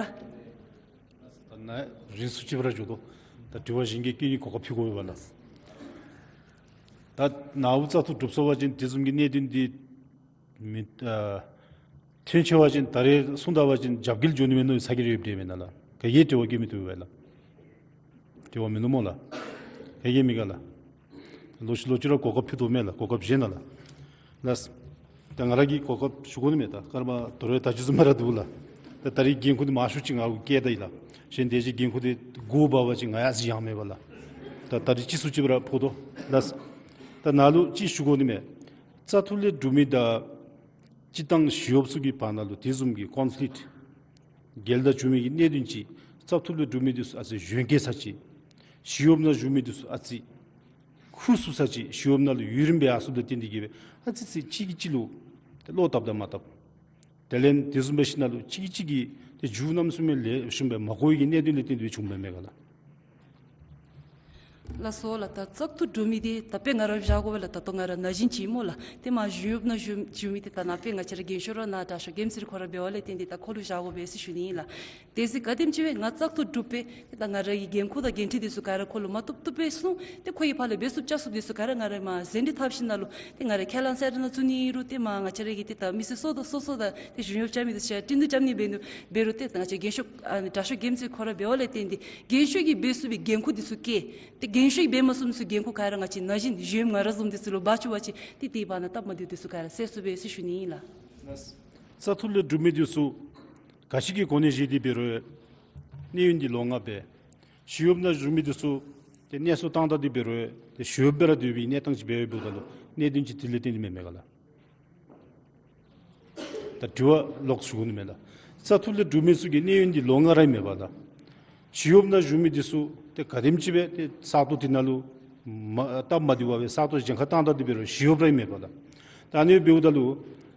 ད་ནཱ་རིང་སུ་ཅིག་སྦེ་ར་འགྱོ་དོ། ད་དྲི་བ་གཞན་གྱི་བཀོད་ནི་གོ་སྐབས་ཕུལ་དགོ་པས་ལགས། ད་ནཱ་བུ་བཙག་འཐུ་གྲུབ་སོང་པ་ཅིན་དེ་བཟུམ་གྱི་གནད་དོན་འདི་མི་ཨ་ཐོན་ཆི་བ་ཅིན་ད་རེས་སོང་ད་པ་ཅིན་རྒྱབ་འགལ་འགྱོ་ནི་མས་མནོ་བའི་ཚ་གྱང་རེ་ཡོདཔ་འདྲས་མེན་ན་ལགས། ག་གིས་དྲི་བ་བཀོད་མི་བཏུབ་པས་ལགས། དྲི་བ་མིན་འདུག་སྨོ་ལགས། ག་གིས་མི་དགའ་ལགས། ལོག་ཤུལ་ལོག་ཅིག་ར་གོ་སྐབས་ཕུལ་དོ་མས་ལགས། གོ་སྐབས་གཞན་ནང་ལགས། ལགས། ད་ང་ར་གིས་གོ་སྐབས་ཞུ་དགོ་ནི་མས། ད་སྐར་མ་དོ་རུང་ད་ཅི་བཟུམ་ར་འདུག་ལགས། ད་ད་རིས་འགན་ཁུར་འདི་མང་ཤོས་ཅིག་ང་བཀལ་ད་ཡི་ལགས། གཞན་དེ་ཅིག་འགན་ཁུར་འདི་དགོ་པ་བ་ཅིག་ང་ཡང་ཅིག་ཡང་མེད་པས་ལགས། ད་ད་རིས་ཅིག་སུ་ཅིག་ར་ཕོག་དོ་ལགས། ད་ནཱ་ལུ་ཅིག་ཞུ་དགོ་ནི་མས། བཙག་འཐུ་ལས་གྲུབ་མི་དང་སྤྱིར་བཏང་ཞི་གཡོགཔ་ཚུ་གི་བར་ན་ལུ་དེ་བཟུམ་གྱི་ཀོན་ཕི་ལིཀཊ་འགལ་ཟླ་བྱུང་མི་གི་གནད་དོན་ཅིག་བཙག་འཐུ་ལས་གྲུབ་མི་འདི་ཚུ་ཨ་ཙི་གཞོན་སྐྱེས་ཚར་ཅིག་ཞི་གཡོགཔ་ནང་བཞུགས་མི་འདི་ཚུ་ཨ་ཙི་ཁུ་སུ་ས་ཅིག་ཞི་གཡོགཔ་ནང་ལུ་ཡུན་རིངམོ་སྦེ་ཡར་སོངམ་ལས་བརྟེན་ཏེ་གིས་སྦེ་ཨ་ཙི་ཅིག་གཅིག་གིས་གཅིག་ལུ་ཏེ་བློ་བཏབ་དང་མ་བཏབ། དེ་ལས་དེ་བཟུམ་སྦེ་ཞིནམ་ལས་གཅིག་གིས་གཅིག་གི་ཏེ་མཇུག་རྣམ་གསུམ་མའི་ལས་བཞིན་སྦེ་མ་གོ་བའི་གི་གནད་དོན་ལས་བརྟེན་ཏེ་སྦེ་བྱུངམ་མས་མེན་ག་ལགས། ལགས་སོ་ལགས། ད་བཙག་འཐུ་གྲུབ་མི་འདི་ད་དཔེ་ང་ར་བཞག་དགོ་པས་ལགས། ད་ལྟོ་ང་ར་ན་གཞོན་ཅིག་སྨོ་ལགས། ཏེ་མ་ཞི་གཡོགཔ་ནང་བཞུགས་བཞུགས་མི་འདི་ད་ནཱ་དཔེ་ང་བཅས་ར་རྒན་ཤོས་ར་ནཱ་དྲག་ཤོས་རྒྱལམོ་ཚེ་རིང་ཁོ་ར་འབདཝ་ལས་བརྟེན་ཏེ་ད་ཁོ་ལུ་བཞག་དགོ་པས་ཟེར་ཞུ་ནི་ཨིན་ལགས། དེ་ཚེ་ག་དེམ་ཅིག་སྦེ་ང་བཙག་འཐུ་གྲུབ་སྦེ་ཏེ་ད་ང་ར་གི་འགན་ཁུར་དང་འགན་འཁྲི་འདི་ཚུ་ག་ར་ཁོ་ལུ་མ་བཏུབ་བཏུབ་སྦེ་སོང་། ཏེ་ཁོ་གིས་ཕར་ལས་འབད་ཚུགསཔ་བཅའ་ཚུགསཔ་འདི་ཚུ་ག་ར་ང་ར་མར་ཟད་འགྲོ་ཐབས་ཞིནམ་ལས་ཏེ་ང་ར་ཁས་བླངས་ཟེར་ར་ནང་བཙུགས་ནི་རུང་ཏེ་མ་ང་བཅས་ར་གི་ཏེ་ད་མི་སེར་སོ་སོ་སོ་སོ་དང་ཏེ་གཞུང་གཡོགཔ་རྐྱབ་མི་འདི་ཚུ་ཡང་བསྟུན་གྲོས་རྐྱབ་ནི་འབད་ནུག། འབད་རུང་ཏེ་ང་བཅས་རྒན་ཤོས་ཨ་ནི་དྲག་ཤོས་རྒྱལམོ་ཚེ་རིང་ཁོ་ར་འབདཝ་ལས་བརྟེན་ཏེ་རྒན་ཤོས་ཀྱིས་འབད་ཚུགས་པའི་འགན་ཁུར་འདི་ཚུ་བཀལ། ཏེ་རྒན་ཤོས་ཀྱིས་འབད་མ་ཚུགས་མི་ཚུ་འགན་ཁུར་ག་ར་ང་བཅས་ན་གཞོན་གཞོནམ་ང་ར་བཟུམ་འདི་ཚུ་ལུ་འབག་བཅུག་པ་ཅིན་ཏེ་དེའི་བར་ན་སྟབས་མ་བདེཝ་འདི་ཚུ་ག་ར་སེལ་ཚུགས་པས་ཟེར་ཞུ་ནི་ཨིན་ལགས། བཙག་འཐུ་ལས་གྲུབ་མི་འདི་ཚུ་ག་ཅི་གི་གོ་གནས་བཞེས་ཏེ་འབད་རུང་གནས་ཡུན་འདི་ལོ་ལྔ་སྦེ། ཞི་གཡོགཔ་ནང་བཞུགས་མི་འདི་ཚུ་ཏེ་གནས་ཚུལ་བཏང་ད་དེ་འབད་རུང་ཏེ་ཞི་གཡོགཔ་སྦེ་ར་སྡོད་པའི་གནས་སྟངས་ཅིག་སྦེ་འབདཝ་ད་ལུ་གནད་དོན་ཅིག་དེ་ལས་བརྟེན་ཏེ་མེན་མེན་ག་ལགས། ད་དྲི་བ་ལོག་ཞུ་དགོ་ནི་མས་ལགས། བཙག་འཐུ་ལས་གྲུབ་མི་ཚུ་གི་གནས་ཡུན་འདི་ལོ་ལྔ་ར་མེན་པ་ལགས། ཞི་གཡོགཔ་ནང་བཞུགས་མི་འདི་ཚུ་ཏེ་ག་དེམ་ཅིག་སྦེ་ཏེ་བཙག་འཐུ་དེ་ནང་ལུ་མ་སྟབས་མ་བདེཝ་སྦེ་བཙག་འཐུ་གཞན་ཁར་བཏང་ད་དེ་འབད་རུང་ཞི་གཡོགཔ་ར་མེན་པ་ལགས། ད་ཨ་ནི་འབདཝ་ད་ལུ་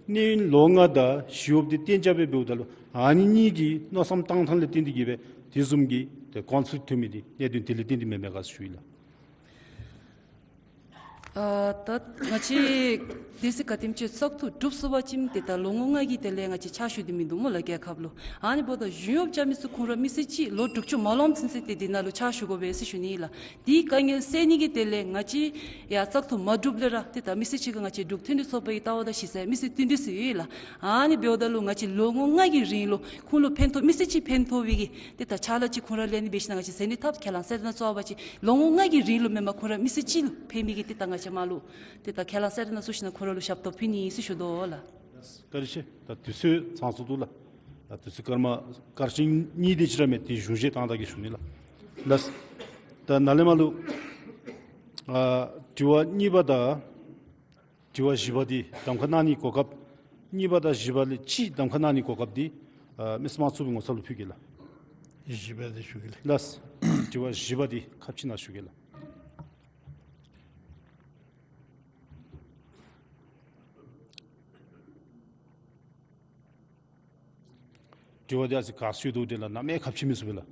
གནས་ཡུན་ལོ་ལྔ་དང་ཞི་གཡོགཔ་འདི་གཏན་འཇགས་སྦེ་འབདཝ་ད་ལུ་ཨ་ནི་གཉིས་ཀྱི་མནོ་བསམ་བཏང་ཐངས་ལས་བརྟེན་ཏེ་གིས་སྦེ་དེ་བཟུམ་གྱི་ཏེ་ཀོན་ཕི་ལིཀཊ་ཐོན་མི་འདི་གནད་དོན་དེ་ལས་བརྟེན་ཏེ་མེན་མེན་ག་ཟེར་ཞུ་ཡི་ལགས། ཨ་ད་ང་བཅས་དེ་ཚེ་ག་དེམ་ཅིག་བཙག་འཐུ་གྲུབ་ཚུགས་པ་ཅིན་ཏེ་ད་ལོ་ངོ་ལྔ་གི་དེ་ལས་ང་བཅས་ཕྱག་ཞུ་དེ་མིན་འདུག་སྨོ་ལགས་རྒྱལ་ཁབ་ལུ། ཨ་ནི་འབདཝ་ད་གཞུང་གཡོགཔ་རྐྱབ་མི་ཚུ་ཁོང་ར་མི་ཚེ་གཅིག་ལོ་དྲུག་ཅུ་མ་ལོངམ་ཚུན་ཚོད་ཏེ་འདི་ནང་ལུ་ཕྱག་ཞུ་དགོ་པས་ཟེར་ཞུ་ནི་ལགས། དེའི་དཀའ་ངལ་སེལ་ནི་གི་དེ་ལས་ང་བཅས་ཡང་བཙག་འཐུ་མ་གྲུབ་ལས་ར་ཏེ་ད་མི་ཚེ་གཅིག་ཁར་ང་བཅས་འབྲུག་མཐུན་སྒྲིལ་ཚོགས་པ་གི་ལྟ་བ་དང་གཞི་རྩའི་མི་སེར་བསྟུན་གྲོས་ཚུ་ཡོད་ལགས། ཨ་ནི་འབདཝ་ད་ལུ་ང་བཅས་ལོ་ངོ་ལྔ་གི་རིང་ལུ་ཁོང་ལུ་ཕན་ཐོགས་མི་ཚེ་གཅིག་ཕན་ཐོགས་པའི་གི་ཏེ་ད་ཕྱག་ལཱ་ཅིག་ཁོང་ར་ལས་ནི་འབད་ཞིན་ན་ང་བཅས་ཟེར་ནི་ཐབས་ཁས་བླངས་ཟེར་ན་རྩ་བ་ཅིག་ལོ་ངོ་ལྔ་གི་རིང་ལུ་མེན་པར་ཁོང་ར་མི་ཚེ་གཅིག་ལུ་ཕན་མི་གི་ཏེ་ད་ང་བཅས་མར་ལུ་ཏེ་ད་ཁས་བླངས་ཟེར་ན་ཚུགས་ཞིན་ན་ཁོང་ར་ལུ་ཞབས་ཏོག་ཕུལ་ནི་ཨིན་ཟེར་ཞུ་དོ་ལགས། བཀའ་དྲིན་ཆེ། ད་དུས་ཚོད་ཚང་སོང་འདུག་ལགས། ད་དུས་ཚོད་སྐར་མ་སྐར་ཆ་གཉིས་དེ་ཅིག་ར་མས། དེ་གཞུང་བཞེས་བཏང་ད་གེ་ཞུ་ནི་ལགས། ལགས། ད་ནཱ་ལས་མར་ལུ་ཨ་དྲི་བ་གཉིས་པ་དང་དྲི་བ་བཞི་པ་འདི་གདམ་ཁ་གནང་ནི་གོ་སྐབས། གཉིས་པ་དང་བཞི་པ་ལས་གཅིག་གདམ་ཁ་གནང་ནི་གོ་སྐབས་འདི་ཨ་མི་སེར་དམངས་གཙོའི་ངོ་ཚབ་ལུ་ཕུལ་གེ་ལགས། བཞི་པ་འདི་ཞུ་གེ་ལགས། ལགས། དྲི་བ་བཞི་པ་འདི་ཁ་ཕྱེ་ནང་ཞུ་གེ་ལགས། དྲི་བ་འདི་ཨ་ཙི་ག་ཞུ་དོ་དེ་ལགས་ནཱ་མེད་ཁ་ཕྱེ་མི་ཚུགས་པས་ལགས།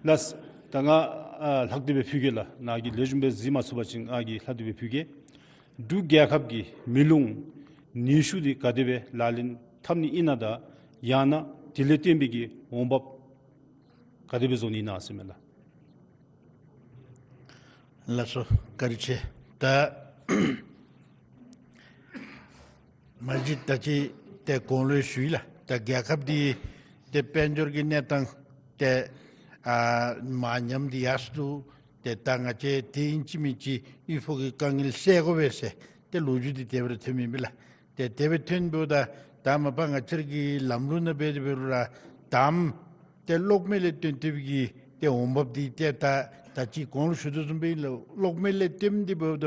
ལགས། ད་ང་ཨ་ལྷག་སྟེ་སྦེ་ཕུལ་གེ་ལགས། ནཱ་གིས་ལེགས་ཤོམ་སྦེ་གཟིགས་མ་ཚུགས་པ་ཅིན་ང་གིས་ལྷག་སྟེ་སྦེ་ཕུལ་གེ། འབྲུག་རྒྱལ་ཁབ་ཀྱི་མེ་རླུང་ནུས་ཤུགས་འདི་ག་དེ་སྦེ་ལག་ལེན་འཐབ་ནི་ཨིན་ན་དང་ཡང་ན་དེ་ལས་བརྟེན་པའི་གི་འོང་འབབ་ག་དེ་སྦེ་བཟོ་ནི་ཨིན་ན་ཟེར་མས་ལགས། ལགས་སོ། བཀའ་དྲིན་ཆེ། ད་མ་གཞི་ད་ཅི་ཏེ་གོང་ལུ་ཞུ་ཡི་ལགས། ད་རྒྱལ་ཁབ་འདི་ཏེ་དཔལ་འབྱོར་གྱི་གནས་སྟངས་ཏེ་ཨ་མར་ཉམས་ཏེ་ཡར་སོང་འདུག། ཏེ་ད་ང་བཅས་ཏེ་ཨིན་ཅི་མིན་ཅི་དབུལ་ཕོངས་ཀྱི་དཀའ་ངལ་སེལ་དགོ་པས་ཟེར་ཏེ་ལོ་རྒྱུས་འདི་དེ་སྦེ་ར་ཐོན་མི་ཨིན་པས་ལགས། ཏེ་དེ་སྦེ་ཐོན་འབདཝ་ད་ད་མ་པ་ང་བཅས་ར་གི་ལམ་ལུགས་ནང་འབད་དེ་འབད་རུང་ར་དང་པ་ཏེ་གློག་མེ་ལས་བཏོན་ཏེ་གི་ཏེ་འོང་འབབ་འདི་ཏེ་ད་ད་ཅི་གོང་ལུ་ཞུ་དོ་བཟུམ་སྦེ་ཨིན་ལགས། གློག་མེ་ལས་བཏོན་ཏེ་འབདཝ་ད་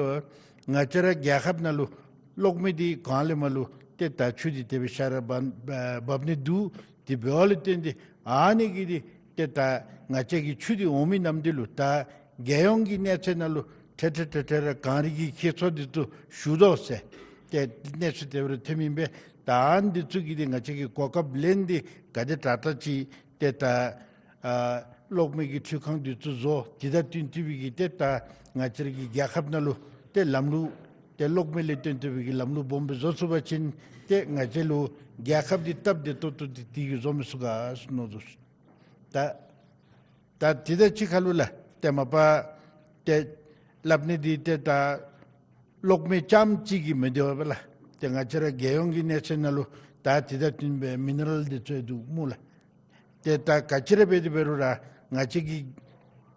ང་བཅས་ར་རྒྱལ་ཁབ་ནང་ལུ་གློག་མེ་འདི་གང་ལས་མར་ལུ་ཏེ་ད་ཆུ་འདི་དེ་སྦེ་ཤར་ར་འབབ་འབབ་ནི་འདུག། དེ་འབདཝ་ལས་བརྟེན་ཏེ་ཨ་ནི་གིས་འདི་ཏེ་ད་ང་བཅས་ཀྱི་ཆུ་འདི་འོང་མི་ནམ་འདི་ལུ་ད་རྒྱལ་ཡོངས་ཀྱི་གནས་ཚད་ནང་ལུ་ཏེ་ཏེ་ཏེ་ཏེ་ར་གངས་རི་གི་ཁྱད་མཚར་འདི་ཚུ་ཞུ་དོ་ཟེར་ཏེ་གནས་ཚུལ་དེ་སྦེ་ར་ཐོན་མི་ཨིན་པས། ད་ཨ་ནི་འདི་ཚུ་གིས་འདི་ང་བཅས་ཀྱི་གོ་སྐབས་ལེན་ཏེ་ག་དེ་དྲག་དྲག་ཅིག་ཏེ་ད་ཨ་གློག་མེ་གི་འཕྲུལ་ཁང་འདི་ཚུ་བཟོ། དེ་དང་བསྟུན་ཏེ་སྦེ་གི་ཏེ་ད་ང་བཅས་ར་གི་རྒྱལ་ཁབ་ནང་ལུ་ཏེ་ལམ་ལུགས་ཏེ་གློག་མེ་ལས་བཏོན་ཏེ་སྦེ་གི་ལམ་ལུགས་སྦོམ་སྦེ་བཟོ་ཚུགས་པ་ཅིན་ཏེ་ང་བཅས་ལུ་རྒྱལ་ཁབ་འདི་སྟབས་བདེ་ཏོག་ཏོ་འདི་དེ་གིས་བཟོ་མི་ཚུགས་ག་ཟེར་མནོ་དོ། ད་ད་དེ་དང་གཅིག་ཁར་ལུ་ལགས་ཏེ་མ་པ་ཏེ་སླབ་ནི་འདི་ཏེ་ད་གློག་མེ་རྐྱངམ་གཅིག་གིས་མི་བདེ་བས་ལགས། ཏེ་ང་བཅས་ར་རྒྱལ་ཡོངས་ཀྱི་གནས་ཚད་ནང་ལུ་ད་དེ་དང་བསྟུན་པའི་མི་ནི་རལ་འདི་ཚུ་འདུག་སྨོ་ལགས། ཏེ་ད་ག་ཅི་ར་འབད་དེ་འབད་རུང་ར་ང་བཅས་ཀྱིས་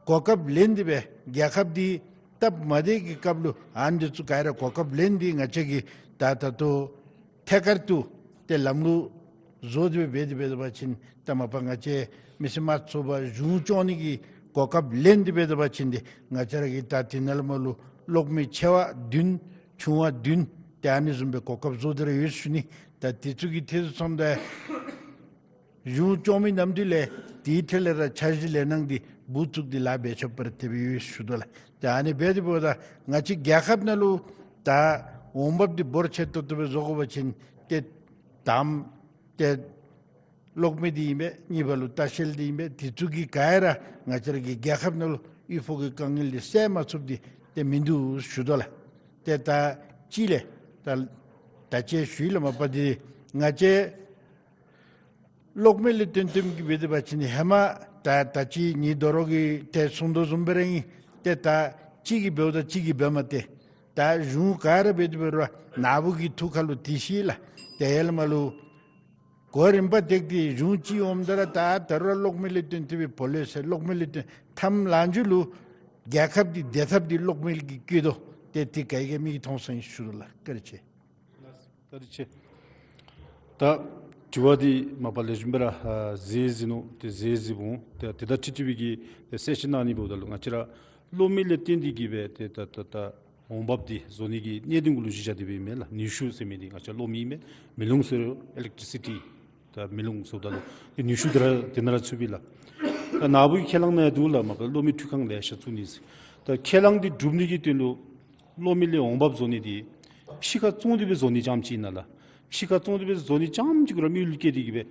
གོ་སྐབས་ལེན་ཏེ་སྦེ་རྒྱལ་ཁབ་འདི་སྟབས་མ་བདེ་གི་སྐབས་ལུ་ཨ་ནི་འདི་ཚུ་ག་ར་གོ་སྐབས་ལེན་ཏེ་ང་བཅས་ཀྱིས་ད་ད་ལྟོ་ཐད་ཀར་དུ་ཏེ་ལམ་ལུགས་བཟོ་སྟེ་སྦེ་འབད་དེ་འབད་བ་ཅིན་ད་མ་པ་ང་བཅས་མི་སེར་དམངས་གཙོ་པ་གཞུང་སྐྱོང་ནི་གི་གོ་སྐབས་ལེན་ཏེ་འབད་བ་ཅིན་ཏེ་ང་བཅས་ར་གིས་ད་དེ་ནང་ལས་མར་ལུ་གློག་མེ་ཆེ་བ་བདུན་ཆུང་བ་བདུན་ཏེ་ཨ་ནི་བཟུམ་སྦེ་གོ་སྐབས་བཟོ་སྟེ་ར་ཡོད་ཟེར་ཞུ་ནི། ད་དེ་ཚུ་གི་ཐད་དུ་སོངམ་ད་གཞུང་སྐྱོང་མི་ནམ་འདི་ལས་དེའི་ཐད་ལས་ར་འཆར་གཞི་ལས་སྣང་འདི་འབུ་བཙུགས་ཏེ་ལཱ་འབད་ཆོགཔ་ར་དེ་སྦེ་ཡོད་ཟེར་ཞུ་དོ་ལགས། ཏེ་ཨ་ནི་འབད་དེ་འབདཝ་ད་ང་བཅས་རྒྱལ་ཁབ་ནང་ལུ་ད་འོང་འབབ་འདི་འབོར་ཆེ་ཏོག་ཏོ་སྦེ་བཟོ་དགོ་པ་ཅིན་ཏེ་དང་པ་ཏེ་གློག་མེ་འདི་ཨིན་པས། གཉིས་པ་ལུ་ལྟ་བཤལ་འདི་ཨིན་པས། དེ་ཚུ་གི་ག་ར་ང་བཅས་ར་གི་རྒྱལ་ཁབ་ནང་ལུ་དབུལ་ཕོངས་ཀྱི་དཀའ་ངལ་འདི་སེལ་མ་ཚུགསཔ་འདི་ཏེ་མིན་འདུག་ཞུ་དོ་ལགས། ཏེ་ད་གཅིག་ལས་ད་ད་ཅི་ཞུ་ཡི་ལགས། མ་པ་འདི་ང་བཅས་གློག་མེ་ལས་བཏོན་བཏོནམ་གིས་འབད་དེ་འབད་བ་ཅིན་ཧེ་མ་ད་ད་ཅི་ངེའི་དོ་རུང་གིས་ཏེ་གསུང་དོ་བཟུམ་སྦེ་ར་ཨིན། ཏེ་ད་གཅིག་གིས་འབདཝ་ད་གཅིག་གིས་འབད་མ་སྟེར། ད་གཞུང་ག་ར་འབད་དེ་འབད་རུང་ནཱ་བུ་གི་ཐུགས་ཁར་ལུ་དེ་ཤེས་ལགས། ཏེ་ཡར་ལས་མར་ལུ་གོ་རིམ་པ་བཏེགས་ཏེ་གཞུང་ཅིག་འོངམ་ད་ར་ད་ད་རུང་ར་གློག་མེ་ལས་བཏོན་ཏེ་སྦེ་བོ་ལེ་ཟེར་གློག་མེ་ལས་བཏོན་ཐམ་ལང་མཇུག་ལུ་རྒྱལ་ཁབ་འདི་བདེ་ཐབས་འདི་གློག་མེ་གིས་བཀོད་དོ། ཏེ་དེ་ག་གིས་མིག་གིས་མཐོང་སོང་ཡི་ཟེར་ཞུ་དོ་ལགས། བཀའ་དྲིན་ཆེ། བཀའ་དྲིན་ཆེ། ད་དྲི་བ་འདི་མ་པ་ལེགས་ཤོམ་སྦེ་ར་ཨ་གཟིགས་གཟིགས་ནུག། ཏེ་གཟིགས་གཟིགསཔ་འོང་། ཏེ་དེ་དང་འཁྲིལ་ཏེ་སྦེ་གི་ཏེ་གསལ་བཤད་གནང་ནི་འབདཝ་ད་ལུ་ང་བཅས་ར་གློག་མེ་ལས་བརྟེན་ཏེ་གི་སྦེ་ཏེ་ད་ད་ད་འོང་འབབ་འདི་བཟོ་ནི་གི་གནད་དོན་གུ་ལུ་གཞི་བཞག་སྟེ་སྦེ་ཨིན་མས་ལགས། ནུས་ཤུགས་ཟེར་མི་འདི་ང་བཅས་གློག་མེ་ཨིན་མས། མེ་རླུང་ཟེར་ཨི་ལེག་ཊི་སི་ཊི། ད་མེ་རླུང་ཟེརཝ་ད་ལུ་ཏེ་ནུས་ཤུགས་འདི་ར་དེ་ནང་ར་ཚུདཔ་ཨིན་ལགས། ད་ནཱ་བུ་གི་ཁས་བླངས་ནང་ཡང་འདུག་ལགས། མ་པ་གློག་མེ་འཕྲུལ་ཁང་ལེ་ཤ་བཙུགས་ནི་ཟེར། ད་ཁས་བླངས་འདི་སྒྲུབ་ནི་གི་དོན་ལུ་གློག་མེ་ལས་འོང་འབབ་བཟོ་ནི་འདི་ཕྱི་ཁར་བཙོང་སྟེ་སྦེ་བཟོ་ནི་རྐྱངམ་ཅིག་ཨིན་ན་ལགས། ཕྱི་ཁར་བཙོང་སྟེ་སྦེ་བཟོ་ནི་རྐྱངམ་ཅིག་གུ་ར་དམིགས་ཡུལ་བསྐྱེད་དེ་གི་སྦེ་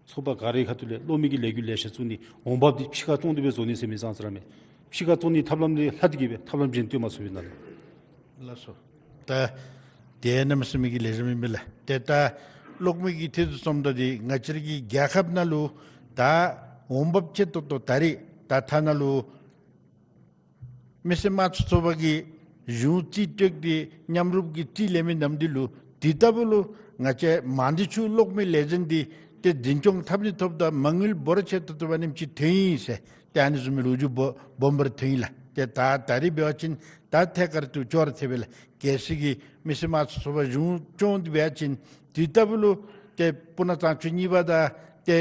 ཚོགས་པ་ག་རའི་ཁ་ཐུག་ལས་གློག་མེ་གི་ལས་འགུལ་ལེ་ཤ་བཙུགས་ནི་འོང་འབབ་འདི་ཕྱི་ཁར་བཙོང་སྟེ་སྦེ་བཟོ་ནི་ཟེར་མི་ཙང་ཙ་ར་མས། ཕྱི་ཁར་བཙོང་ནི་ཐབས་ལམ་འདི་ལྷག་སྟེ་གི་སྦེ་ཐབས་ལམ་གཞན་སྟོན་མ་ཚུགས་པས་ན་ལགས། ལགས་སོ། ད་དེ་གནམ་མེད་ས་མེད་ཀྱི་ལེགས་ཤོམ་ཨིན་པས་ལགས། ཏེ་ད་གློག་མེ་གི་ཐད་དུ་སོངམ་ད་འདི་ང་བཅས་ར་གི་རྒྱལ་ཁབ་ནང་ལུ་ད་འོང་འབབ་ཆེ་ཏོག་ཏོ་ད་རེས་ད་ཐ་ན་ལུ་མི་སེར་དམངས་གཙོ་ཚོགས་པ་གིས་གཞུང་རྩིས་སྤྲོད་དེ་མཉམ་རུབ་ཀྱིས་རྩིས་ལེན་མི་གནངམ་འདི་ལུ་འདི་ལྟ་བུ་ལུ་ང་བཅས་མང་སྡེ་ཆུ་གློག་མེ་ལས་འཛིན་འདི་ཏེ་འཛིན་སྐྱོང་འཐབ་ནི་ཐོབ་ད་མ་དངུལ་འབོར་ཆེ་ཏོག་ཏོ་འབག་ནིམ་ཅིག་ཐོན་ཡི་ཟེར་ཏེ་ཨ་ནི་བཟུམ་མའི་ལོ་རྒྱུས་སྦོ་སྦོམ་སྦེ་ར་ཐོན་ཡི་ལགས། ཏེ་ད་ད་རེས་འབད་བ་ཅིན་ད་ཐད་ཀར་དུ་ཅོག་ར་འཐད་པས་ལགས། གལ་སྲིད་ཀྱི་མི་སེར་དམངས་གཙོ་ཚོགས་པ་གཞུང་སྐྱོང་འདི་འབད་བ་ཅིན་འདི་ལྟ་བུ་ལུ་ཏེ་སྤུ་ན་གཙང་ཆུ་གཉིས་པ་དང་ཏེ་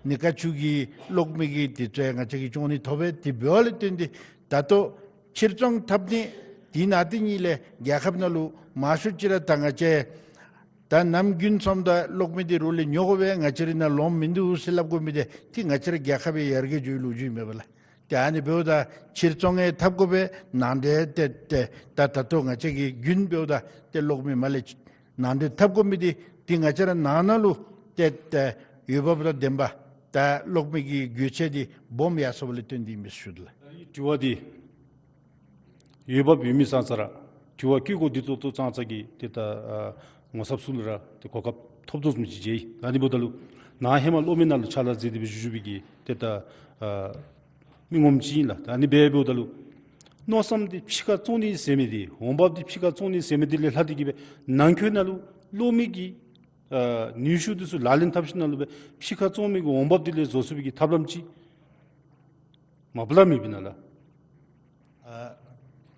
ནི་ཀ་ཆུ་གི་གློག་མེ་གི་འདི་ཚུ་ཡང་ང་བཅས་ཀྱིས་སྐྱོང་ནི་ཐོབ་པས། དེ་འབདཝ་ལས་བརྟེན་ཏེ་ད་ལྟོ་ཕྱིར་ཚོང་འཐབ་ནི་འདི་ནང་དེ་གཉིས་ལས་རྒྱལ་ཁབ་ནང་ལུ་མང་ཤོས་ཅིག་ར་ད་ང་བཅས་ད་གནམ་དགུན་སོངམ་ད་གློག་མེ་འདི་རོགས་ལས་ཉོ་དགོ་པས། ང་བཅས་ར་ནང་ལོང་མིན་འདུག་ཟེར་སླབ་དགོ་མི་འདི་ཏེ་ང་བཅས་ར་རྒྱལ་ཁབ་ཡར་རྒྱས་འགྱོ་བའི་ལོ་རྒྱུས་ཨིན་པས་ལགས། ཏེ་ཨ་ནི་འབདཝ་ད་ཕྱིར་ཚོང་ཡང་འཐབ་དགོ་པས། ནང་འདྲེན་ཏེ་ཏེ་ད་ད་ལྟོ་ང་བཅས་ཀྱིས་དགུན་འབདཝ་ད་ཏེ་གློག་མེ་མར་ལས་ནང་འདྲེན་འཐབ་དགོ་མི་འདི་ཏེ་ང་བཅས་ར་ནང་ན་ལུ་ཏེ་ཏེ་འོས་འབབ་དང་ལྡནམ་ད་གློག་མེ་གི་དགོས་ཆ་འདི་སྦོམ་ཡར་སོངམ་ལས་བརྟེན་ཏེ་ཨིན་མས་ཞུ་དོ་ལགས། དྲི་བ་འདི་འོས་འབབ་ཡོད་མི་ཙང་ཙ་ར་དྲི་བ་བཀོད་དགོཔ་འདི་ཏོག་ཏོ་ཙང་ཙ་གི་ཏེ་ད་ཨ་ངོ་ཚབ་ཚུ་ལུ་ར་ཏེ་གོ་སྐབས་ཐོབ་དོ་བཟུམ་ཅིག་མཇལ་ཡི། ཨ་ནི་འབདཝ་ད་ལུ་ནཱ་ཧེ་མ་གློག་མེ་ནང་ལུ་ཕྱག་ལཱ་མཛད་དེ་སྦེ་བཞུགས་བཞུགས་པའི་གི་ཏེ་ད་ཨ་མི་ངོམ་ཅིག་ཨིན་ལགས། ད་ཨ་ནི་སྦེ་འབདཝ་ད་ལུ་མནོ་བསམ་འདི་ཕྱི་ཁར་བཙོང་ནི་ཟེར་མི་འདི་འོང་འབབ་འདི་ཕྱི་ཁར་བཙོང་ནི་ཟེར་མི་འདི་ལས་ལྷག་སྟེ་གི་སྦེ་ནང་འཁོད་ནང་ལུ་གློག་མེ་གི་ཨ་ནུས་ཤུགས་འདི་ཚུ་ལག་ལེན་འཐབ་ཞིནམ་ལས་སྦེ་ཕྱི་ཁར་བཙོང་མི་གི་འོང་འབབ་འདི་ལས་བཟོ་ཚུགས་པའི་གི་ཐབས་ལམ་ཅིག་མ་པ་ལས་མེད་པས་ན་ལགས། ཨ་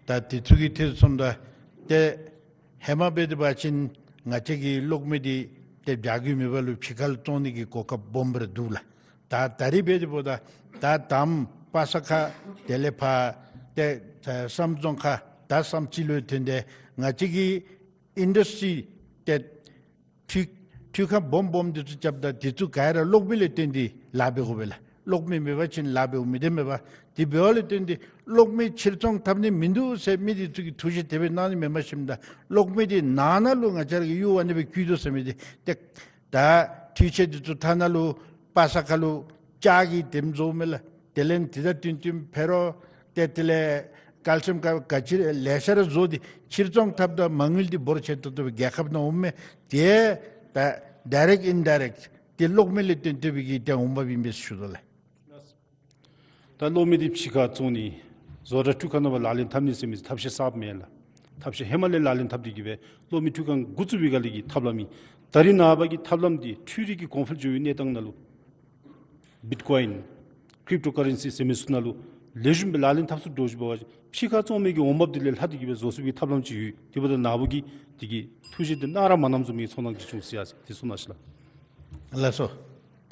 ད་དེ་ཚུ་གི་ཐད་སོངམ་ད་ཏེ་ཧེ་མ་འབད་དེ་འབད་བ་ཅིན་ང་བཅས་ཀྱིས་གློག་མེ་འདི་ཏེ་རྒྱ་སྒོའི་མེ་འབར་ལུ་ཕྱི་ཁར་ལུ་བཙོང་ནི་གི་གོ་སྐབས་སྦོམ་སྦེ་ར་འདུག་ལགས། ད་ད་རེས་འབད་དེ་འབདཝ་ད་ད་དམ་པ་ས་ཁ་དེ་ལས་ཕར་ཏེ་ཨ་བསམ་རྫོང་ཁ་ད་བསམ་རྩེ་ལུ་ཐོན་ཏེ་ང་བཅས་ཀྱིས་ཨིན་ཌསི་ཊི་རི་ཏེ་འཕྲུལ་འཕྲུལ་ཁང་སྦོམ་སྦོམ་འདི་ཚུ་རྐྱབ་ད་འདི་ཚུ་ག་ར་གློག་མེ་ལས་བརྟེན་ཏེ་ལཱ་འབད་དགོ་པས་ལགས། གློག་མེ་མེད་པ་ཅིན་ལཱ་འབདཝ་མེད་དེ་མེད་པ། དེ་འབདཝ་ལས་བརྟེན་ཏེ་གློག་མེ་ཕྱིར་ཚོང་འཐབ་ནི་མིན་འདུག་ཟེར་མི་འདི་ཚུ་གིས་ཐུགས་བཞེད་དེ་སྦེ་གནང་ནི་མེནམ་ཞིནམ་ད་གློག་མེ་འདི་ནང་ན་ལུ་ང་བཅས་ར་གིས་གཡུར་བ་ཨ་ནི་སྦེ་བཀོལ་དོ་ཟེར་མི་འདི་ཏེ་ད་འཕྲུལ་ཆས་འདི་ཚུ་ཐ་ན་ལུ་པ་ས་ཁ་ལུ་ལྕགས་ཀྱི་དེམ་བཟོཝ་མས་ལགས། དེ་ལས་དེ་དང་བསྟུན་བསྟུན་ཕེ་རོ་ཏེ་དེ་ལས་ཀལ་སི་ཡམ་ག་ག་ཅི་ལེ་ཤ་ར་བཟོ་སྟེ་ཕྱིར་ཚོང་འཐབ་ད་མ་དངུལ་འདི་འབོར་ཆེ་ཏོག་ཏོ་སྦེ་རྒྱལ་ཁབ་ནང་འོངམ་མས། ཏེ་ད་ཌའི་རེཀཊ་ཨིན་ཌའི་རེཀཊ་ཏེ་གློག་མེ་ལས་བརྟེན་ཏེ་སྦེ་གི་ཏེ་འོང་འབབ་ཨིན་པས་ཞུ་དོ་ལགས། ད་གློག་མེ་འདི་ཕྱི་ཁར་བཙོང་ནི་བཟོ་གྲྭ་འཕྲུལ་ཁང་ནང་ཕར་ལག་ལེན་འཐབ་ནི་ཟེར་མི་ཐབས་ཤེས་གསརཔ་མེན་ལགས། ཐབས་ཤེས་ཧེ་མ་ལས་ལག་ལེན་འཐབ་སྟེ་གི་སྦེ་གློག་མེ་འཕྲུལ་ཁང་འགོ་བཙུགས་པའི་སྒང་ལས་ཀྱི་ཐབས་ལམ་ཨིན། ད་རེས་ནངས་པ་གི་ཐབས་ལམ་འདི་འཕྲུལ་རིག་གི་གོང་འཕེལ་འགྱོ་བའི་གནས་སྟངས་ནང་ལུ་བིཊ་ཀོ་ཡིན་ཀྲིབ་ཊོ་ཀ་རེན་སི་ཟེར་མི་ཚུ་ནང་ལུ་ལེགས་ཤོམ་སྦེ་ལག་ལེན་འཐབ་ཚུགས་འགྱོ་ཞིནམ་འབད་བ་ཅིན་ཕྱི་ཁར་བཙོང་མི་གི་འོང་འབབ་འདི་ལས་ལྷག་སྟེ་གི་སྦེ་བཟོ་ཚུགས་པའི་ཐབས་ལམ་ཅིག་ཡོད། དེ་འབདཝ་ད་ནཱ་བུ་གིས་དེ་གི་ཐུགས་བཞེད་འདི་གནང་ར་མ་གནངམ་བཟུམ་མའི་ཚོར་སྣང་ཅིག་བྱུང་ཟེར་ཡ་ཟེར་དེ་གསུང་གནང་ཤིག་ལགས། ལགས་སོ། ད་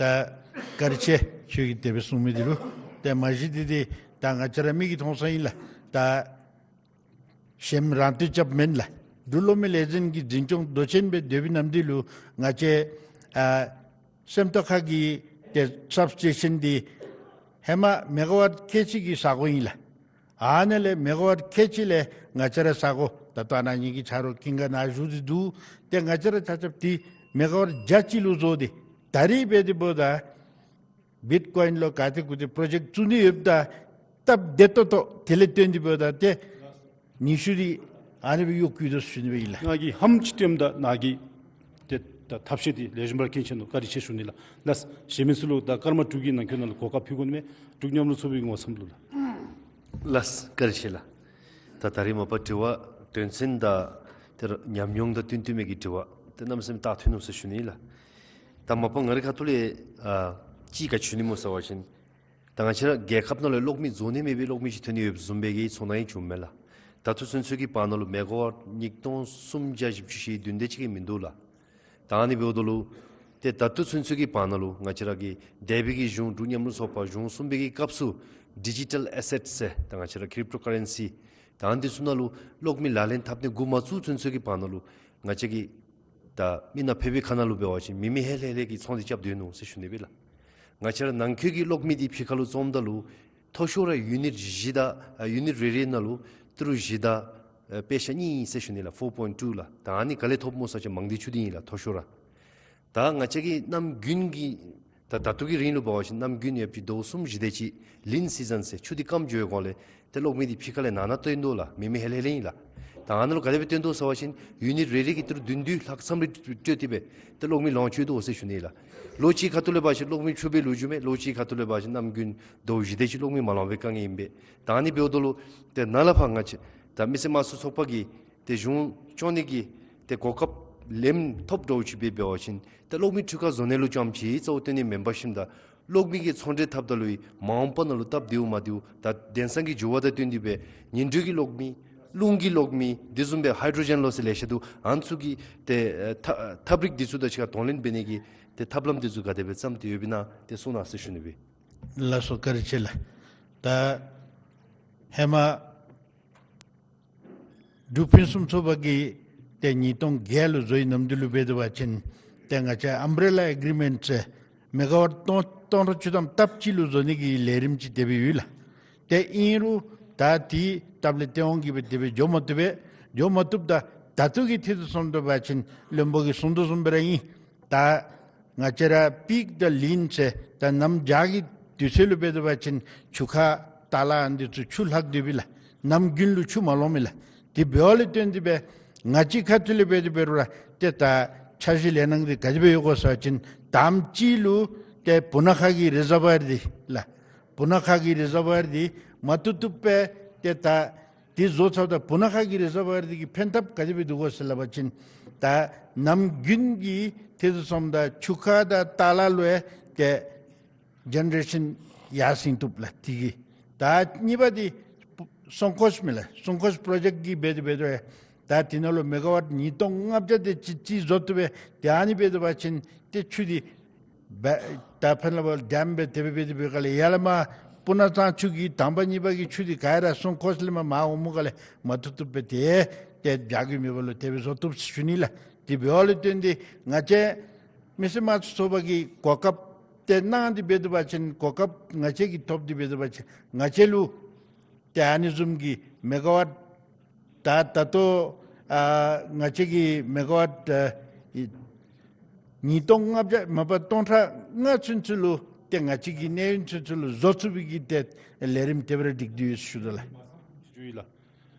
བཀའ་དྲིན་ཆེ་ཁྱོད་ཀྱིས་དེ་སྦེ་གསུངས་མི་འདི་ལུ། ཏེ་མ་གཞི་འདི་འདི་ད་ང་བཅས་ར་མིག་གིས་མཐོང་ས་ཨིན་ལགས། ད་གཞན་རང་བཏོན་རྐྱབ་མེན་ལགས། འབྲུག་གློག་མེ་ལས་འཛིན་གྱི་འཛིན་སྐྱོང་མདོ་ཆེན་སྦེ་སྡོད་པའི་གནམ་དུས་ལུ་ང་བཅས་ཨ་སེམས་རྟོགས་ཁ་གི་ཏེ་སབ་སི་ཊེ་ཤཱན་འདི་ཧེ་མ་མེ་ག་ཝཊ་ཁལ་གཅིག་གི་ས་གོ་ཨིན་ལགས། ཨ་ནཱ་ལས་མེ་ག་ཝཊ་ཁལ་གཅིག་ལས་ང་བཅས་ར་ས་གོ་ད་ལྟོ་ཨ་ནཱ་ངེ་གི་ཆ་རོགས་ཀུན་དགའ་ནཱ་བཞུགས་ཏེ་འདུག། ཏེ་ང་བཅས་ར་ཆ་ཁྱབ་འདི་མེ་ག་ཝཊ་བརྒྱ་གཅིག་ལུ་བཟོ་སྟེ་ད་རེས་འབད་དེ་འབདཝ་ད་བིཊ་ཀོ་ཡིན་ལོ་ག་ཏེ་གུ་ཏེ་པྲོ་ཇེཀཊ་བཙུགས་ནི་ཡོདཔ་ད་སྟབས་བདེ་ཏོག་ཏོ་དེ་ལས་བརྟེན་ཏེ་འབདཝ་ད་ཏེ་ནུས་ཤུགས་འདི་ཨ་ནི་སྦེ་གཡོག་བཀོལ་དོ་ཟེར་ཞུ་ནི་སྦེ་ཨིན་ལགས། ང་གིས་ཧམ་ཅིག་སྟོནམ་ད་ནཱ་གི་ཏེ་ད་ཐབས་ཤེས་འདི་ལེགས་ཤོམ་སྦེ་ར་མཁྱེན་ཆེ་ནུག། བཀའ་དྲིན་ཆེ་ཞུ་ནི་ལགས། ལགས། གཞན་མི་ཚུ་ལུ་ད་སྐར་མ་དྲུག་གི་ནང་འཁོད་ནང་ལུ་གོ་སྐབས་ཕུལ་དགོ་ནི་མས། འབྲུག་མཉམ་རུབ་ཚོགས་པའི་ངོ་ཚབ་ལུ་ལགས། ལགས་བཀའ་དྲིན་ཆེ་ལགས། ད་ད་རེས་མ་པ་དྲི་བ་དོན་ཚན་དང་དེ་ཉམས་མྱོང་དང་བསྟུན་བསྟུན་མི་གི་དྲི་བ་ཏེ་གནམ་མེད་ས་མེད་བཏང་ཐོན་ནུག་ཟེར་ཞུ་ནི་ལགས། ད་མ་པ་ང་རའི་ཁ་ཐུག་ལས་ཨ་ཅིག་ག་ཅི་ཞུ་ནི་སྨོ་ཟེར་བ་ཅིན་ད་ང་བཅས་ར་རྒྱལ་ཁབ་ནང་ལུ་གློག་མེ་བཟོ་ནི་མེད་པའི་གློག་མེ་ཅིག་ཐོན་ནི་ཡོདཔ་བཟུམ་སྦེ་གི་ཚོར་སྣང་ཅིག་བྱུངམ་མས་ལགས། ད་ལྟོ་ཚུན་ཚོད་ཀྱི་བར་ན་ལུ་མེ་ག་ཝཊ་ཉིས་སྟོང་སུམ་བརྒྱ་བཞི་བཅུ་ཞེ་བདུན་དེ་ཅིག་གི་མིན་འདུག་ལགས། ད་ཨ་ནི་འབདཝ་ད་ལུ་ཏེ་ད་ལྟོ་ཚུན་ཚོད་ཀྱི་བར་ན་ལུ་ང་བཅས་ར་གི་འདས་པའི་གི་གཞུང་འབྲུག་མཉམ་རུབ་ཚོགས་པ་གཞུང་གསུམ་པའི་གི་སྐབས་སུ་ཌི་ཇི་ཊལ་ཨེ་སེཊསི་ཟེར་ད་ང་བཅས་ར་ཀྲིབ་ཊོ་ཀ་རེན་སི་ད་ཨ་ནི་ཚུ་ནང་ལུ་གློག་མེ་ལག་ལེན་འཐབ་ནི་འགོ་མ་བཙུགས་ཚུན་ཚོད་ཀྱི་བར་ན་ལུ་ང་བཅས་ཀྱི་ད་མི་ནང་ཕེབས་པའི་ཁ་ནང་ལུ་འབད་བ་ཅིན་མི་མི་ཧེ་ལེ་ལེ་གིས་ཚོང་འདི་རྐྱབ་སྡོད་ནུག་ཟེར་ཞུ་ནི་སྦེ་ལགས། ང་བཅས་ར་ནང་འཁོད་ཀྱི་གློག་མེ་འདི་ཕྱི་ཁར་ལུ་བཙོངམ་ད་ལུ་མཐོ་ཤོས་ར་ཡུ་ནིཊ་བཞི་དང་ཨ་ཡུ་ནིཊ་རེ་རེ་ནང་ལུ་ཏི་རུ་བཞི་དང་ཨ་པེ་ཤ་གཉིས་ཨིན་ཟེར་ཞུ་ནི་ལགས། ཕོར་པོའིནཊ་ཊུ་ལགས། ད་ཨ་ནི་ག་ལས་ཐོབ་སྨོ་ཟེར་བ་ཅིན་མང་སྡེ་ཆུ་འདི་ཨིན་ལགས་མཐོ་ཤོས་ར། ད་ང་བཅས་ཀྱི་གནམ་དགུན་གྱི་ད་ད་ལྟོ་གི་རིང་ལུ་འབད་བ་ཅིན་གནམ་དགུན་ཡོདཔ་ཅིག་ཟླཝ་གསུམ་བཞི་དེ་ཅིག་ལིན་སི་ཛཱན་ཟེར་ཆུ་འདི་སྐམ་འགྱོ་བའི་སྒང་ལས་ཏེ་གློག་མེ་འདི་ཕྱི་ཁ་ལས་ནང་ན་བཏོན་དོ་ལགས། མི་མི་ཧེ་ལེ་ལེ་ཨིན་ལགས། ད་ཨ་ནཱ་ལུ་ག་དེ་སྦེ་བཏོན་དོ་ཟེར་བ་ཅིན་ཡུ་ནིཊ་རེ་རེ་གིས་ཏི་རུ་བདུན་བདུན་ལྷག་ཙམ་རེ་སྤྲོད་དེ་སྦེ་ཏེ་གློག་མེ་ལོངས་སྤྱོད་དོ་ཟེར་ཞུ་ནི་ལགས། ལོ་གཅིག་ཁ་ཐུག་ལས་འབད་བ་ཅིན་གློག་མེ་ཆུ་སྦེ་ལུ་འགྱོཝ་མས། ལོ་གཅིག་ཁ་ཐུག་ལས་འབད་བ་ཅིན་གནམ་དགུན་ཟླཝ་བཞི་དེ་ཅིག་གློག་མེ་མ་ལོངས་པའི་དཀའ་ངལ་ཨིན་པས། ད་ཨ་ནི་འབདཝ་ད་ལུ་ཏེ་ནཱ་ལས་ཕར་ང་བཅས་ད་མི་སེར་དམངས་གཙོའི་ཚོགས་པ་གིས་ཏེ་གཞུང་སྐྱོང་ནི་གི་ཏེ་གོ་སྐབས་ལེན་ཐོབ་འདྲཝ་ཅིག་སྦེ་འབད་བ་ཅིན་ཏེ་གློག་མེ་འཕྲུལ་ཁང་བཟོ་ནི་ལུ་རྐྱངམ་ཅིག་རྩ་བ་བཏོན་ནི་མེན་པར་ཞིནམ་ད་གློག་མེ་གི་ཚོང་འབྲེལ་འཐབ་ད་ལུ་མ་འོངས་པ་ནང་ལུ་སྟབས་བདེཝ་མ་བདེཝ་ད་དེང་སང་གི་འགྱུར་བ་དང་བསྟུན་ཏེ་སྦེ་ཉིན་དྲོད་ཀྱི་གློག་མེ་རླུང་གི་གློག་མེ་དེ་བཟུམ་སྦེ་ཧའི་ཌྲོ་ཇེན་ལོ་ཟེར་ལེ་ཤ་འདུག། ཨ་ནི་ཚུ་གི་ཏེ་ཨེ་ཐ་ཐབས་རིག་དེ་ཚུ་དང་གཅིག་ཁར་གདོང་ལེན་འབད་ནི་གི་ཏེ་ཐབས་ལམ་དེ་ཚུ་ག་དེ་སྦེ་བརྩམས་ཏེ་ཡོདཔ་ཨིན་ན་ཏེ་གསུང་གནང་ཟེར་ཞུ་ནི་སྦེ། ལགས་སོ། བཀའ་དྲིན་ཆེ་ལགས། ད་ཧེ་མ་འབྲུག་ཕུན་སུམ་ཚོགས་པ་གིས་ཏེ་ཉིས་སྟོང་བརྒྱད་ལུ་བཟོ་བའི་ནམ་དུས་ལུ་འབད་དོ་བ་ཅིན་ཏེ་ང་བཅས་ཨམ་བྲེ་ལ་ཨེག་རི་མེནཊ་ཟེར་མེ་ག་ཝཊ་སྟོང་སྟོང་ཕྲག་བཅུ་ཐམ་ལྟབ་གཅིག་ལུ་བཟོ་ནི་གི་ལས་རིམ་ཅིག་དེ་སྦེ་ཡོད་ལགས། ཏེ་ཨིན་རུང་ད་དེ་སྟབས་ལས་ཏེ་འོང་གི་སྦེ་དེ་སྦེ་འགྱོ་མ་བཏུབ་པས། འགྱོ་མ་བཏུབ། ད་ད་ལྟོ་གི་ཐད་དུ་སོང་དོ་བ་ཅིན་བློན་པོ་གིས་གསུང་དོ་བཟུམ་སྦེ་ར་ཨིན། ད་ང་བཅས་ར་པིཀ་དང་ལིན་ཟེར་ད་གནམ་བྱཱར་གྱི་དུས་ཚོད་ལུ་འབད་དོ་བ་ཅིན་ཆུ་ཁ་ཏ་ལ་ཨ་ནི་ཚུ་ཆུ་ལྷག་སྟེ་སྦེ་ལགས། གནམ་དགུན་ལུ་ཆུ་མ་ལོངམ་མས་ལགས། དེ་འབདཝ་ལས་བརྟེན་ཏེ་སྦེ་ང་བཅས་ཁ་ཐུག་ལས་འབད་དེ་འབད་རུང་ར་ཏེ་ད་འཆར་གཞི་ལས་སྣང་དེ་ག་དེ་སྦེ་ཡོད་གོ་ཟེར་བ་ཅིན་དང་པ་ཅིག་ལུ་ཏེ་སྤུ་ན་ཁ་གི་རི་ཛར་བ་ཡར་དེ་ལགས། སྤུ་ན་ཁ་གི་རི་ཛར་བ་ཡར་དེ་མ་བཏུབ་བཏུབ་སྦེ་ཏེ་ད་དེ་བཟོ་ཚརཝ་ད་སྤུ་ན་ཁ་གི་རི་ཛར་བ་ཡར་དེ་གིས་ཕན་ཐབས་ག་དེ་སྦེ་འདུག་གོ་ཟེར་སླབ་པ་ཅིན་ད་གནམ་དགུན་གྱི་ཐད་དུ་སོངམ་ད་ཆུ་ཁ་དང་ཏ་ལ་ལུ་ཡང་ཏེ་ཇེ་ནེ་རེ་ཤཱན་ཡར་སེང་བཏུབ་ལགས་དེ་གིས། ད་གཉིས་པ་དེ་སུང་ཀོཤ་མས་ལགས། སུང་ཀོཤ་པྲོ་ཇེཀཊ་གི་འབད་དེ་འབད་དོ་ཡ། ད་དེ་ནང་ལུ་མེ་ག་ཝཊ་ཉིས་སྟོང་ལྔ་བརྒྱ་དེ་ཅིག་ཅིག་བཟོ་བཏུབ་པས། ཏེ་ཨ་ནི་འབད་དོ་བ་ཅིན་ཏེ་ཆུ་དེ་སྦེ་ད་ཕན་ལ་བ་ཌེམ་སྦེ་དེ་སྦེ་འབད་དེ་འབད་ག་ལས་ཡར་ལས་མར་སྤུ་ན་གཙང་ཆུ་གི་དང་པ་གཉིས་པ་གི་ཆུ་དེ་ག་ར་སུང་ཀོཤ་ལས་མར་མར་འོངམ་ག་ལས་མ་བཏུབ་བཏུབ་སྦེ་ཏེ་ཏེ་བྱཱར་གྱི་མེ་འབར་ལུ་དེ་སྦེ་བཟོ་བཏུབ་ཟེར་ཞུ་ནི་ལགས། དེ་འབདཝ་ལས་བརྟེན་ཏེ་ང་བཅས་མི་སེར་དམངས་གཙོའི་ཚོགས་པ་གིས་གོ་སྐབས་དེ་གནང་སྟེ་འབད་དོ་བ་ཅིན་གོ་སྐབས་ང་བཅས་ཀྱིས་ཐོབ་སྟེ་འབད་དོ་བ་ཅིན་ང་བཅས་ལུ་ཏེ་ཨ་ནི་བཟུམ་གྱི་མེ་ག་ཝཊ་ད་ད་ལྟོ་ཨ་ང་བཅས་ཀྱི་མེ་ག་ཝཊ་ཨ་ཉིས་སྟོང་ལྔ་བརྒྱ་མ་པ་སྟོང་ཕྲག་ལྔ་ཚུན་ཚོད་ལུ་ཏེ་ང་བཅས་ཀྱི་གནས་ཡུན་ཚུན་ཚོད་ལུ་བཟོ་ཚུགས་པའི་གི་ཏེ་ལས་རིམ་དེ་སྦེ་ར་སྒྲིག་སྟེ་ཡོད་ཟེར་ཞུ་དོ་ལགས།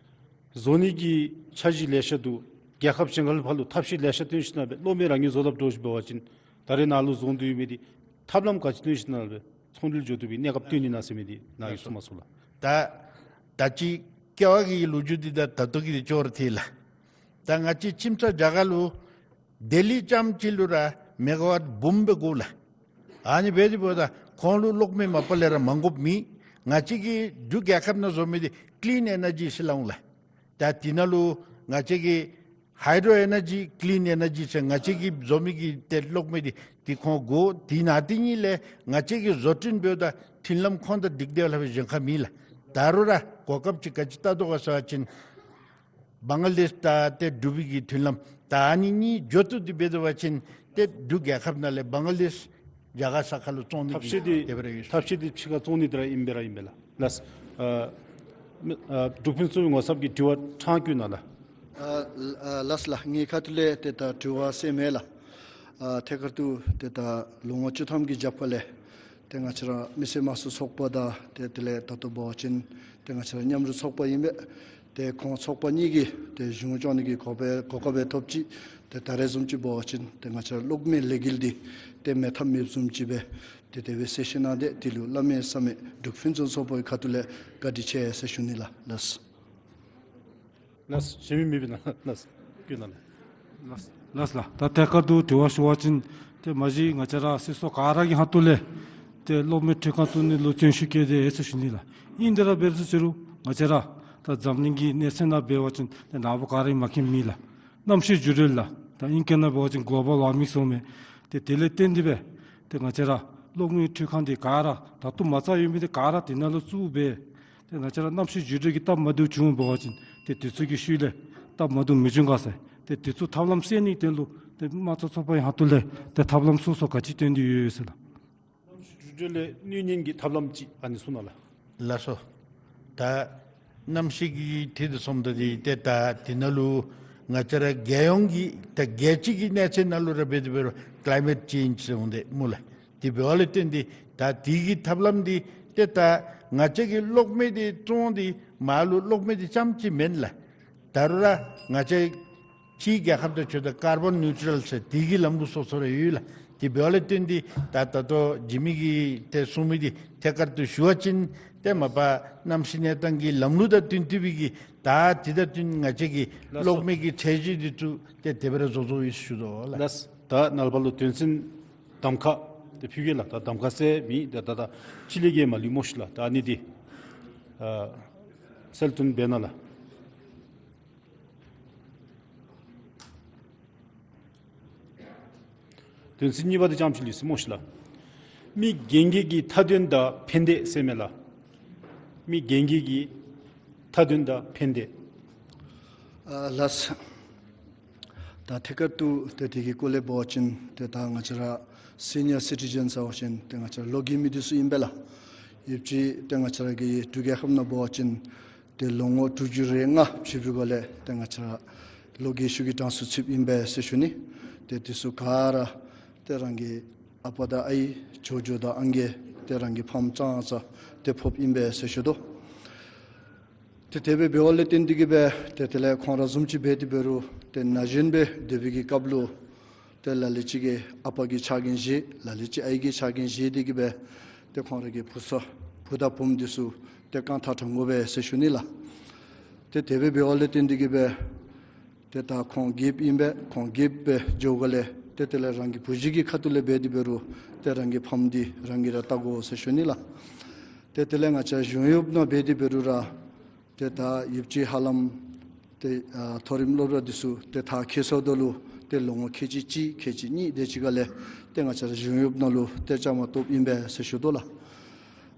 བཟོ་ནི་གི་འཆར་གཞི་ལེ་ཤ་འདུག། རྒྱལ་ཁབ་གཞན་ཁར་ལུ་ཕར་ལུ་ཐབས་ཤེས་ལེ་ཤ་བཏོན་ཞིནམ་ལས་སྦེ་གློག་མེ་རང་གིས་བཟོ་ཐབས་འདྲཝ་ཅིག་འབད་བ་ཅིན་ད་རེས་ནཱ་ལུ་བཟོ་སྟེ་ཡོད་མི་འདི་ཐབས་ལམ་ག་ཅི་བཏོན་ཞིནམ་ལས་སྦེ་ཚོང་འབྲེལ་འགྱོ་བཏུབ་པའི་གནས་སྐབས་བཏོན་ནི་ན་ཟེར་མི་འདི་ནཱ་གིས་གསུངས་མ་ཚུགས་ལགས། ད་ད་ཅི་སྐྱེ་བ་གི་ལོ་རྒྱུས་འདི་དང་ད་ལྟོ་གི་འདི་ཅོག་ར་འཐད་ལགས། ད་ང་བཅས་ཁྱིམ་ཚང་རྒྱ་གར་ལུ་ལྡི་ལི་རྐྱངམ་ཅིག་ལུ་ར་མེ་ག་ཝཊ་འབུམ་སྦེ་དགོ་ལགས། ཨ་ནི་འབད་དེ་འབདཝ་ད་ཁོང་ལུ་གློག་མེ་མ་པ་ལས་ར་མ་དགོཔ་མེད། ང་བཅས་ཀྱི་འབྲུག་རྒྱལ་ཁབ་ནང་བཟོ་མི་འདི་ཀླིན་ཨེ་ནར་ཇི་ཟེར་སླབ་འོང་ལགས། ད་དེ་ནང་ལུ་ང་བཅས་ཀྱི་ཧའི་ཌྲོ་ཨེ་ནར་ཇི་ཀླིན་ཨེ་ནར་ཇི་ཟེར་ང་བཅས་ཀྱིས་བཟོ་མི་གི་ཏེ་གློག་མེ་འདི་དེ་ཁོང་དགོ། དེ་ནང་དེ་གཉིས་ལས་ང་བཅས་ཀྱིས་བཟོ་སྐྲུན་འབདཝ་ད་མཐུན་ལམ་ཁོང་དང་འགྲིག་སྟེ་ལྷག་པའི་གཞན་ཁར་མེད་ལགས། ད་རུང་ར་གོ་སྐབས་ཅིག་ག་ཅི་བལྟ་དོ་ག་ཟེར་བ་ཅིན་བང་ལ་དེཤ་དང་ཏེ་འབྲུག་པའི་གི་མཐུན་ལམ་ད་ཨ་ནི་གཉིས་འགྱོ་བཏུབ་སྟེ་འབད་དོ་བ་ཅིན་ཏེ་འབྲུག་རྒྱལ་ཁབ་ནང་ལས་བང་ལ་དེཤ་རྒྱ་གར་ས་ཁར་ལུ་བཙོང་ནི་ཐབས་ཤེས་འདི་དེ་སྦེ་ར་ཡོད། ཐབས་ཤེས་འདི་ཕྱི་ཁར་བཙོང་ནི་འདི་ར་ཨིན་པས་ར་ཨིན་པས་ལགས། ལགས། ཨ་མི་ཨ་འབྲུག་ཕུན་སུམ་ཚོགས་པའི་ངོ་ཚབ་ཀྱིས་དྲི་བ་ཕྲང་བཀོད་གནང་ལགས། ཨ་ཨ་ལགས་ལགས། ངེའི་ཁ་ཐུག་ལས་ཏེ་ད་དྲི་བ་ཟེར་མེད་ལགས། ཨ་ཐད་ཀར་དུ་ཏེ་ད་ལོ་ངོ་བཅུ་ཐམ་གྱི་རྒྱབ་ཁ་ལས་ཏེ་ང་བཅས་ར་མི་སེར་དམངས་གཙོའི་ཚོགས་པ་དང་ཏེ་དེ་ལས་ད་ལྟོ་འབད་བ་ཅིན་ཏེ་ང་བཅས་ར་མཉམ་རུབ་ཚོགས་པ་ཨིན་པས། ཏེ་ཁོང་ཚོགས་པ་གཉིས་ཀྱིས་ཏེ་གཞུང་སྐྱོང་ནི་གི་གོ་སྐབས་གོ་སྐབས་ཐོབ་ཅི། ཏེ་ད་རེས་བཟུམ་ཅིག་འབད་བ་ཅིན་ཏེ་ང་བཅས་ར་གློག་མེ་ལས་འགུལ་འདི་ཏེ་མེད་ཐབས་མེདཔ་བཟུམ་ཅིག་སྦེ་ཏེ་དེ་སྦེ་ཟེར་ཞུ་གནང་སྟེ་དེ་ལུ་བླ་མེད་ས་མེད་འབྲུག་ཕུན་སུམ་ཚོགས་པའི་ཁ་ཐུག་ལས་བཀའ་དྲིན་ཆེ་ཟེར་ཞུ་ནི་ལགས། ལགས། ལགས། གཞན་མི་མེད་པས་ན་ལགས། བཀོད་གནང་ལགས། ལགས་ལགས་ལགས། ད་ཐད་ཀར་དུ་དྲི་བ་ཞུ་བ་ཅིན་ཏེ་མ་གཞི་ང་བཅས་ར་སྲིད་ཚོགས་ག་ར་གི་ཁ་ཐུག་ལས་ཏེ་གློག་མེ་འཕྲུལ་ཁང་བཙུགས་ནི་ལུ་བརྩོན་ཤུགས་བསྐྱེད་དེ་ཡོད་ཟེར་ཞུ་ནི་ལགས། ཨིན་དེ་ར་འབད་རུང་ཟེར་རུང་ང་བཅས་ར་ད་འཛམ་གླིང་གི་གནས་ཚད་ནང་འབད་བ་ཅིན་ཏེ་ནཱ་བུ་ག་ར་གིས་མཁྱེན་མི་ལགས། གནམ་གཤིས་འགྱུར་རེས་ལགས། ད་ཨིང་སྐད་ནང་འབད་བ་ཅིན་གོ་ལོ་བཱལ་ཝར་མིང་ཟེར་མི་ཏེ་དེ་ལས་བརྟེན་ཏེ་སྦེ་ཏེ་ང་བཅས་ར་གློག་མེ་འཕྲུལ་ཁང་འདི་ག་ར་ད་ལྟོ་མ་རྩ་ཡོད་མི་འདི་ག་ར་དེ་ནང་ལུ་བཙུགས་སྦེ་ཏེ་ང་བཅས་ར་གནམ་གཤིས་འགྱུར་རེས་ཀྱི་སྟབས་མ་བདེཝ་བྱུང་འབད་བ་ཅིན་ཏེ་དུས་ཚོད་ཀྱི་ཤུལ་ལས་སྟབས་མ་བདེཝ་མི་འབྱུང་ག་ཟེར་ཏེ་དུས་ཚོད་ཐབས་ལམ་སེལ་ནིའི་དོན་ལུ་ཏེ་དམངས་གཙོའི་ཚོགས་པའི་ཁ་ཐུག་ལས་ཏེ་ཐབས་ལམ་སོ་སོ་ག་ཅི་བཏོན་ཏེ་ཡོད་ཡོད་ཟེར་ལགས། གནམ་གཤིས་འགྱུར་རེས་ལས་གནོད་ཉེན་གྱི་ཐབས་ལམ་ཅིག་ཨ་ནི་གསུང་གནང་ལགས། ལགས་སོ། ད་གནམ་གཤིས་ཀྱི་ཐད་དུ་སོངམ་ད་འདི་ཏེ་ད་དེ་ནང་ལུ་ང་བཅས་ར་རྒྱལ་ཡོངས་ཀྱི་ད་རྒྱལ་སྤྱི་གི་གནས་ཚད་ནང་ལུ་ར་འབད་དེ་འབད་རུང་ཀ་ལའི་མེཊ་ཅེནཇ་ཟེར་འོང་དེ་སྨོ་ལགས། དེ་འབདཝ་ལས་བརྟེན་ཏེ་ད་དེ་གི་ཐབས་ལམ་འདི་ཏེ་ད་ང་བཅས་ཀྱིས་གློག་མེ་འདི་བཙོང་སྟེ་མར་ལུ་གློག་མེ་འདི་རྐྱངམ་ཅིག་མེན་ལགས། ད་རུང་ར་ང་བཅས་ཕྱིའི་རྒྱལ་ཁབ་དང་ཕྱདཔ་ད་ཀར་བཱོན་ནིའུ་ཊྲལ་ཟེར་དེ་གི་ལམ་ལུགས་སོ་སོ་ར་ཡོད་ལགས། དེ་འབདཝ་ལས་བརྟེན་ཏེ་ད་ད་ལྟོ་འཇིགས་མེད་ཀྱིས་ཏེ་གསུངས་མི་འདི་ཐད་ཀར་དུ་ཞུ་བ་ཅིན་ཏེ་མ་པ་གནམ་གཤིས་གནས་སྟངས་ཀྱི་ལམ་ལུགས་དང་བསྟུན་ཏེ་སྦེ་གི་ད་དེ་དང་བསྟུན་ང་བཅས་ཀྱི་ལགས་སོ། གློག་མེ་གི་ཁྲལ་གཞི་འདི་ཚུ་ཏེ་དེ་སྦེ་ར་བཟོ་བཟོཝ་ཨིན་ཞུ་དོ་ལགས། ལགས། ད་ནཱ་ལས་ཕར་ལུ་དོན་ཚན་གདམ་ཁ་ཏེ་ཕུལ་གེ་ལགས། ད་གདམ་ཁ་ཟེར་མི་ད་ད་ད་ཕྱི་ལས་ཀྱི་མ་ལུས་སྨོ་ཤིག་ལགས། ད་ཨ་ནི་འདི་ཨ་གསལ་སྟོན་འབད་གནང་ལགས། དོན་ཚན་གཉིས་པ་འདི་རྐྱངམ་ཅིག་ལུས་སྨོ་ཤིག་ལགས། མི་རྒན་རྒས་ཀྱི་མཐའ་དོན་དང་ཕན་བདེ་ཟེར་མས་ལགས། མི་རྒན་རྒས་ཀྱི་མཐའ་དོན་དང་ཕན་བདེ། ཨ་ལགས། ད་ཐད་ཀར་དུ་ཏེ་དེ་གི་སྐོར་ལས་འབད་བ་ཅིན་ཏེ་ད་ང་བཅས་ར་སི་ནི་ཡར་སི་ཊི་ཛེན་ཟེར་བ་ཅིན་ཏེ་ང་བཅས་ར་ལོ་རྒས་མི་འདི་ཚུ་ཨིན་པས་ལགས། ཡོདཔ་ཅིག་ཏེ་ང་བཅས་ར་གི་འབྲུག་རྒྱལ་ཁབ་ནང་འབད་བ་ཅིན་ཏེ་ལོ་ངོ་དྲུག་ཅུ་རེ་ལྔ་བཞེས་པའི་སྒང་ལས་ཏེ་ང་བཅས་ར་ལོ་རྒས་ཤོས་ཀྱི་གྲངས་སུ་ཚུདཔ་ཨིན་པས་ཟེར་ཞུ་ནི། ཏེ་འདི་ཚུ་ག་ར་ཏེ་རང་གི་ཨ་པ་དང་ཨའི་ཇོ་ཇོ་དང་ཨང་རྒས་ཏེ་རང་གི་ཕམ་ཙང་ཙ་ཏེ་ཕོགཔ་ཨིན་པས་ཟེར་ཞུ་དོ། ཏེ་དེ་སྦེ་འབདཝ་ལས་བརྟེན་ཏེ་གི་སྦེ་ཏེ་དེ་ལས་ཁོང་ར་བཟུམ་ཅིག་འབད་དེ་འབད་རུང་ཏེ་ན་གཞོན་སྦེ་སྡོད་པའི་གི་སྐབས་ལུ་ཏེ་ལ་ལུ་ཅིག་གིས་ཨ་པ་གི་ཕྱག་འགན་བཞེས། ལ་ལུ་ཅིག་ཨའི་གི་ཕྱག་འགན་བཞེས་ཏེ་གི་སྦེ་ཏེ་ཁོང་ར་གི་བུ་ཚ་བུ་དང་བུམོ་འདི་ཚུ་ཏེ་རྐང་ཐང་དྲང་དགོ་པས་ཟེར་ཞུ་ནི་ལགས། ཏེ་དེ་སྦེ་འབདཝ་ལས་བརྟེན་ཏེ་གི་སྦེ་ཏེ་ད་ཁོང་རྒསཔ་ཨིན་པས། ཁོང་རྒསཔ་སྦེ་འགྱོཝ་ལས་ཏེ་དེ་ལས་རང་གི་བུ་གཞི་གི་ཁ་ཐུག་ལས་འབད་དེ་འབད་རུང་ཏེ་རང་གི་ཕམ་འདི་རང་གིས་ར་བལྟ་དགོ་ཟེར་ཞུ་ནི་ལགས། ཏེ་དེ་ལས་ང་བཅས་གཞུང་གཡོགཔ་ནང་འབད་དེ་འབད་རུང་ར་ཏེ་ད་ཡོདཔ་ཅིག་ཧ་ལམ་ཏེ་ཨ་མཐོ་རིམ་སློབ་གྲྭ་འདི་ཚུ་ཏེ་མཐར་འཁྱོལ་སོངམ་ད་ལུ་ཏེ་ལོ་ངོ་ཁལ་གཅིག་གཅིག་ཁལ་གཅིག་གཉིས་དེ་ཅིག་ཁ་ལས་ཏེ་ང་བཅས་གཞུང་གཡོགཔ་ནང་ལུ་ཏེ་བཅའ་མར་གཏོགསཔ་ཨིན་པས་ཟེར་ཞུ་དོ་ལགས།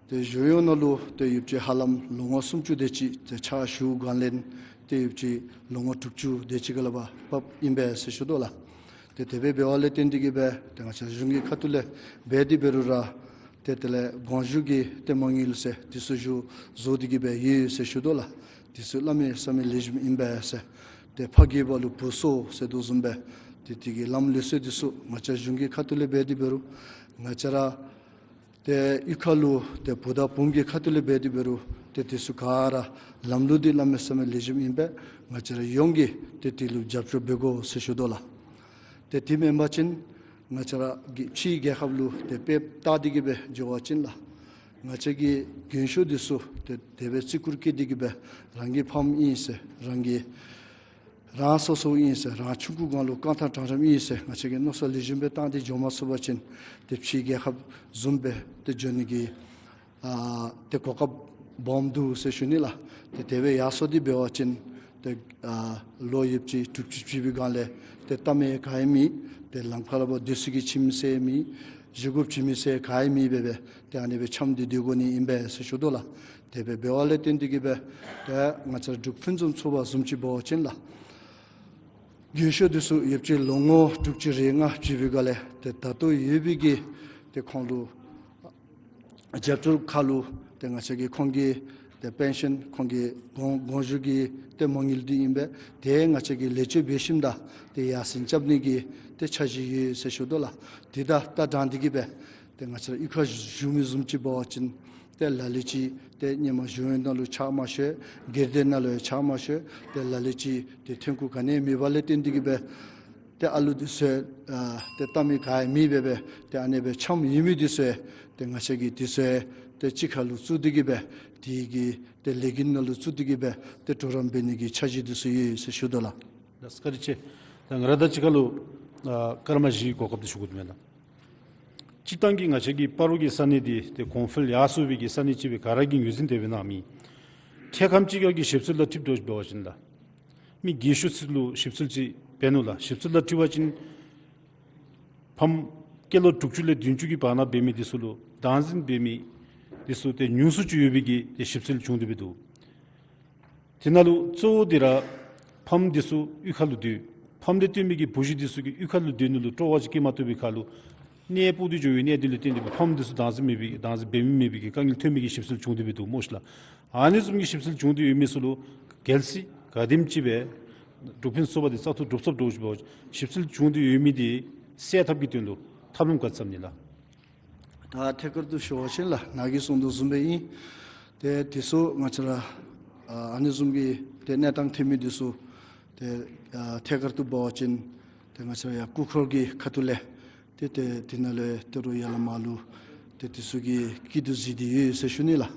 ཏེ་གཞུང་གཡོག་ནང་ལུ་ཏེ་ཡོདཔ་ཅིག་ཧ་ལམ་ལོ་ངོ་སུམ་ཅུ་དེ་ཅིག་ཏེ་ཕྱག་ཞུ་སྒང་ལས་ཏེ་ཡོདཔ་ཅིག་ལོ་ངོ་དྲུག་ཅུ་དེ་ཅིག་ཁ་ལས་ཕར་བབས་ཨིན་པས་ཟེར་ཞུ་དོ་ལགས། ཏེ་དེ་སྦེ་འབདཝ་ལས་བརྟེན་ཏེ་གི་སྦེ་ཏེ་ང་བཅས་གཞུང་གི་ཁ་ཐུག་ལས་འབད་དེ་འབད་རུང་ར་ཏེ་དེ་ལས་གོང་ཞུ་གི་ཏེ་མ་དངུལ་ཟེར་འདི་ཚུ་ཞུ་བཟོ་སྟེ་གི་སྦེ་ཡོད་ཟེར་ཞུ་དོ་ལགས། འདི་ཚུ་གནམ་མེད་ས་མེད་ལེགས་ཤོམ་ཨིན་པས་ཟེར། ཏེ་ཕ་རྒས་པ་ལུ་བུ་གསོ་ཟེར་དོ་བཟུམ་སྦེ་ཏེ་དེ་གི་ལམ་ལུགས་སྲོལ་འདི་ཚུ་ང་བཅས་གཞུང་གི་ཁ་ཐུག་ལས་འབད་དེ་འབད་རུང་ང་བཅས་ར་ཏེ་གཡུས་ཁ་ལུ་ཏེ་བུ་དང་བུམོ་གི་ཁ་ཐུག་ལས་འབད་དེ་འབད་རུང་ཏེ་འདི་ཚུ་ག་ར་ལམ་ལུགས་འདི་གནམ་མེད་ས་མེད་ལེགས་ཤོམ་ཨིན་པས། ང་བཅས་ར་ཡོངས་ཀྱིས་ཏེ་དེ་ལུ་རྒྱབ་སྐྱོར་འབད་དགོ་ཟེར་ཞུ་དོ་ལགས། ཏེ་དེ་མེན་པ་ཅིན་ང་བཅས་ར་གི་ཕྱིའི་རྒྱལ་ཁབ་ལུ་ཏེ་དཔེ་བལྟ་སྟེ་གི་སྦེ་འགྱོ་བ་ཅིན་ལགས། ང་བཅས་ཀྱི་རྒན་ཤོས་འདི་ཚུ་ཏེ་དེ་སྦེ་བརྩི་བཀུར་བསྐྱེད་དེ་གི་སྦེ་རང་གི་ཕམ་ཨིན་ཟེར་རང་གི་རང་སོ་སོ་ཨིན་ཟེར་རང་ཆུང་ཀུའི་སྒང་ལུ་རྐང་ཐང་དྲང་རནམ་ཨིན་ཟེར་ང་བཅས་ཀྱིས་མནོ་བསམ་ལེགས་ཤོམ་སྦེ་བཏང་སྟེ་འགྱོ་མ་ཚུགས་པ་ཅིན་ཏེ་ཕྱིའི་རྒྱལ་ཁབ་བཟུམ་སྦེ་ཏེ་འགྱོ་ནི་གི་ཨ་ཏེ་གོ་སྐབས་སྦོམ་འདུག་ཟེར་ཞུ་ནི་ལགས། ཏེ་དེ་སྦེ་ཡར་སོང་སྟེ་འབད་བ་ཅིན་ཏེ་ཨ་ལོ་ཡོདཔ་ཅིག་དྲུག་ཅུ་བཞེས་པའི་སྒང་ལས་ཏེ་ལྟ་མི་ག་ཡང་མེད། ཏེ་ལམ་ཁ་ལུ་སྡོད་ས་གི་ཁྱིམ་ཟེར་མེད། བཞེས་སྒོ་བྱིན་མི་ཟེར་ག་ཡང་མེདཔ་སྦེ་ཏེ་ཨ་ནི་སྦེ་འཁྱམས་ཏེ་སྡོད་དགོ་ནི་ཨིན་པས་ཟེར་ཞུ་དོ་ལགས། དེ་སྦེ་འབདཝ་ལས་བརྟེན་ཏེ་གི་སྦེ་ཏེ་ང་བཅས་ར་འབྲུག་ཕུན་སུམ་ཚོགས་པ་བཟུམ་ཅིག་འབད་བ་ཅིན་ལགས། རྒན་ཤོས་འདི་ཚུ་ཡོདཔ་ཅིག་ལོ་ངོ་དྲུག་ཅུ་རེ་ལྔ་བཞེས་པའི་སྒང་ལས་ཏེ་ད་ལྟོ་ཡོད་པའི་གི་ཏེ་ཁོང་ལུ་རྒྱབ་སྐྱོར་ཁར་ལུ་ཏེ་ང་བཅས་ཀྱིས་ཁོང་གི་ཏེ་པེན་ཤཱན་ཁོང་གི་གོང་གོང་ཞུ་གི་ཏེ་མ་དངུལ་འདི་ཨིན་པས། ཏེ་ང་བཅས་ཀྱིས་ལེགས་བཅོས་འབད་ཞིནམ་ད་ཏེ་ཡར་སེང་རྐྱབ་ནི་གི་ཏེ་འཆར་གཞི་ཡོད་ཟེར་ཞུ་དོ་ལགས། ཏེ་ད་ད་དྲང་སྟེ་གི་སྦེ་ཏེ་ང་བཅས་ར་གཡུས་ཁར་བཞུགས་མི་བཟུམ་ཅིག་འབད་བ་ཅིན་ཏེ་ལ་ལུ་ཅིག་ཏེ་ཧེ་མ་གཞུང་གཡོག་ནང་ལུ་ཕྱག་མ་ཞུ། སྒེར་སྡེ་ནང་ལུ་ཡང་ཕྱག་མ་ཞུ། ཏེ་ལ་ལུ་ཅིག་ཏེ་ཐོན་ཁུངས་ག་ནི་ཡང་མེད་པ་ལས་བརྟེན་ཏེ་གི་སྦེ་ཏེ་ཨ་ལུ་འདི་ཚུ་ཨ་ཏེ་ལྟ་མི་ག་ཡང་མེདཔ་སྦེ་ཏེ་ཨ་ནི་སྦེ་འཁྱམས་ཡོད་མི་འདི་ཚུ་ཏེ་ང་བཅས་ཀྱིས་འདི་ཚུ་ཏེ་གཅིག་ཁར་ལུ་བཙུགས་ཏེ་གི་སྦེ་དེ་གི་ཏེ་ལས་འགུལ་ནང་ལུ་བཙུགས་ཏེ་གི་སྦེ་ཏེ་གྲོགས་རམ་འབད་ནི་གི་འཆར་གཞི་འདི་ཚུ་ཡོད་ཟེར་ཞུ་དོ་ལགས། ལགས་སོ་བཀའ་དྲིན་ཆེ། ད་ང་ར་དང་གཅིག་ཁར་ལུ་ཨ་སྐར་མ་བཞིའི་གོ་སྐབས་འདི་ཞུ་དགོཔ་འདུག་མེན་ན། སྤྱིར་བཏང་གི་ང་བཅས་ཀྱི་སྤ་རོ་གི་ས་གནས་འདི་ཏེ་གོང་འཕེལ་ཡར་སོང་བའི་གི་ས་གནས་ཅིག་སྦེ་ག་ར་གིས་ངོས་འཛིན་དེ་སྦེ་གནང་མི། འཕྲལ་ཁམས་ཅིག་ཁར་གྱི་ཞིབ་འཚོལ་ལུ་འཁྲིལཝ་ད་ལུ་འབད་བ་ཅིན་ལགས། མི་རྒས་ཤོས་ཚུ་ལུ་ཞིབ་འཚོལ་ཅིག་འབད་ནུག་ལགས། ཞིབ་འཚོལ་ལུ་འཁྲིལ་བ་ཅིན་ཕམ་སྐྱེས་ལོ་དྲུག་ཅུ་ལས་བདུན་ཅུ་གི་བར་ན་འབད་མི་འདི་ཚུ་ལུ་བདག་འཛིན་འབད་མི་འདི་ཚུ་ཏེ་ཉུང་སུ་ཅིག་ཡོད་པའི་གི་ཏེ་ཞིབ་འཚོལ་བྱུང་སྟེ་སྦེ་འདུག། དེ་ནང་ལུ་གཙོ་བོ་འདི་ར་ཕམ་འདི་ཚུ་གཡུས་ཁ་ལུ་སྡོད། ཕམ་ལས་བརྟེན་མི་གི་བུ་གཞི་འདི་ཚུ་གིས་གཡུས་ཁ་ལུ་སྡོད་ནི་ལུ་སྤྲོ་བ་ཅིག་སྐྱེ་མ་བཏུབ་པའི་ཁར་ལུ་གནས་སྤོ་སྟེ་འགྱོ་བའི་གནས་འདི་ལུ་བརྟེན་ཏེ་སྦེ་ཕམ་འདི་ཚུ་བདག་འཛིན་མེད་པའི་བདག་འཛིན་འབད་མི་མེད་པའི་གི་དཀའ་ངལ་ཐོན་མི་གི་ཞིབ་འཚོལ་བྱུང་སྟེ་སྦེ་འདུག་སྨོ་ཤིག་ལགས། ཨ་ནི་བཟུམ་གྱི་ཞིབ་འཚོལ་བྱུང་སྟེ་ཡོད་མི་ཚུ་ལུ་གལ་སྲིད་ག་དེམ་ཅིག་སྦེ་འབྲུག་ཕུན་སུམ་ཚོགས་པ་འདི་བཙག་འཐུ་གྲུབ་ཚར་འགྱོ་ཞིནམ་ལས་ཞིབ་འཚོལ་བྱུང་སྟེ་ཡོད་མི་འདི་སེལ་ཐབས་ཀྱི་དོན་ལུ་ཐབས་ལམ་ག་ཅི་བརྩམ་ནི་ལགས། ད་ཐད་ཀར་དུ་ཞུ་བ་ཅིན་ལགས་ནཱ་གིས་གསུངས་དོ་བཟུམ་སྦེ་ཨིན། ཏེ་འདི་ཚུ་ང་བཅས་ར་ཨ་ཨ་ནི་བཟུམ་གྱི་ཏེ་གནས་སྟངས་ཐོན་མི་འདི་ཚུ་ ཏེ་ཨ་ཐད་ཀར་དུ་འབད་བ་ཅིན་ཏེ་ང་བཅས་ར་ཡར་སྐུ་འཁོར་གྱི་ཁ་ཐུག་ལས་ཏེ་ཏེ་དེ་ནང་ལས་ཏེ་རུང་ཡར་ལས་མར་ལུ་ཏེ་དེ་ཚུ་གི་སྐྱིད་སྡུག་གཟིགས་ཏེ་ཡོད་ཟེར་ཞུ་ནི་ལགས།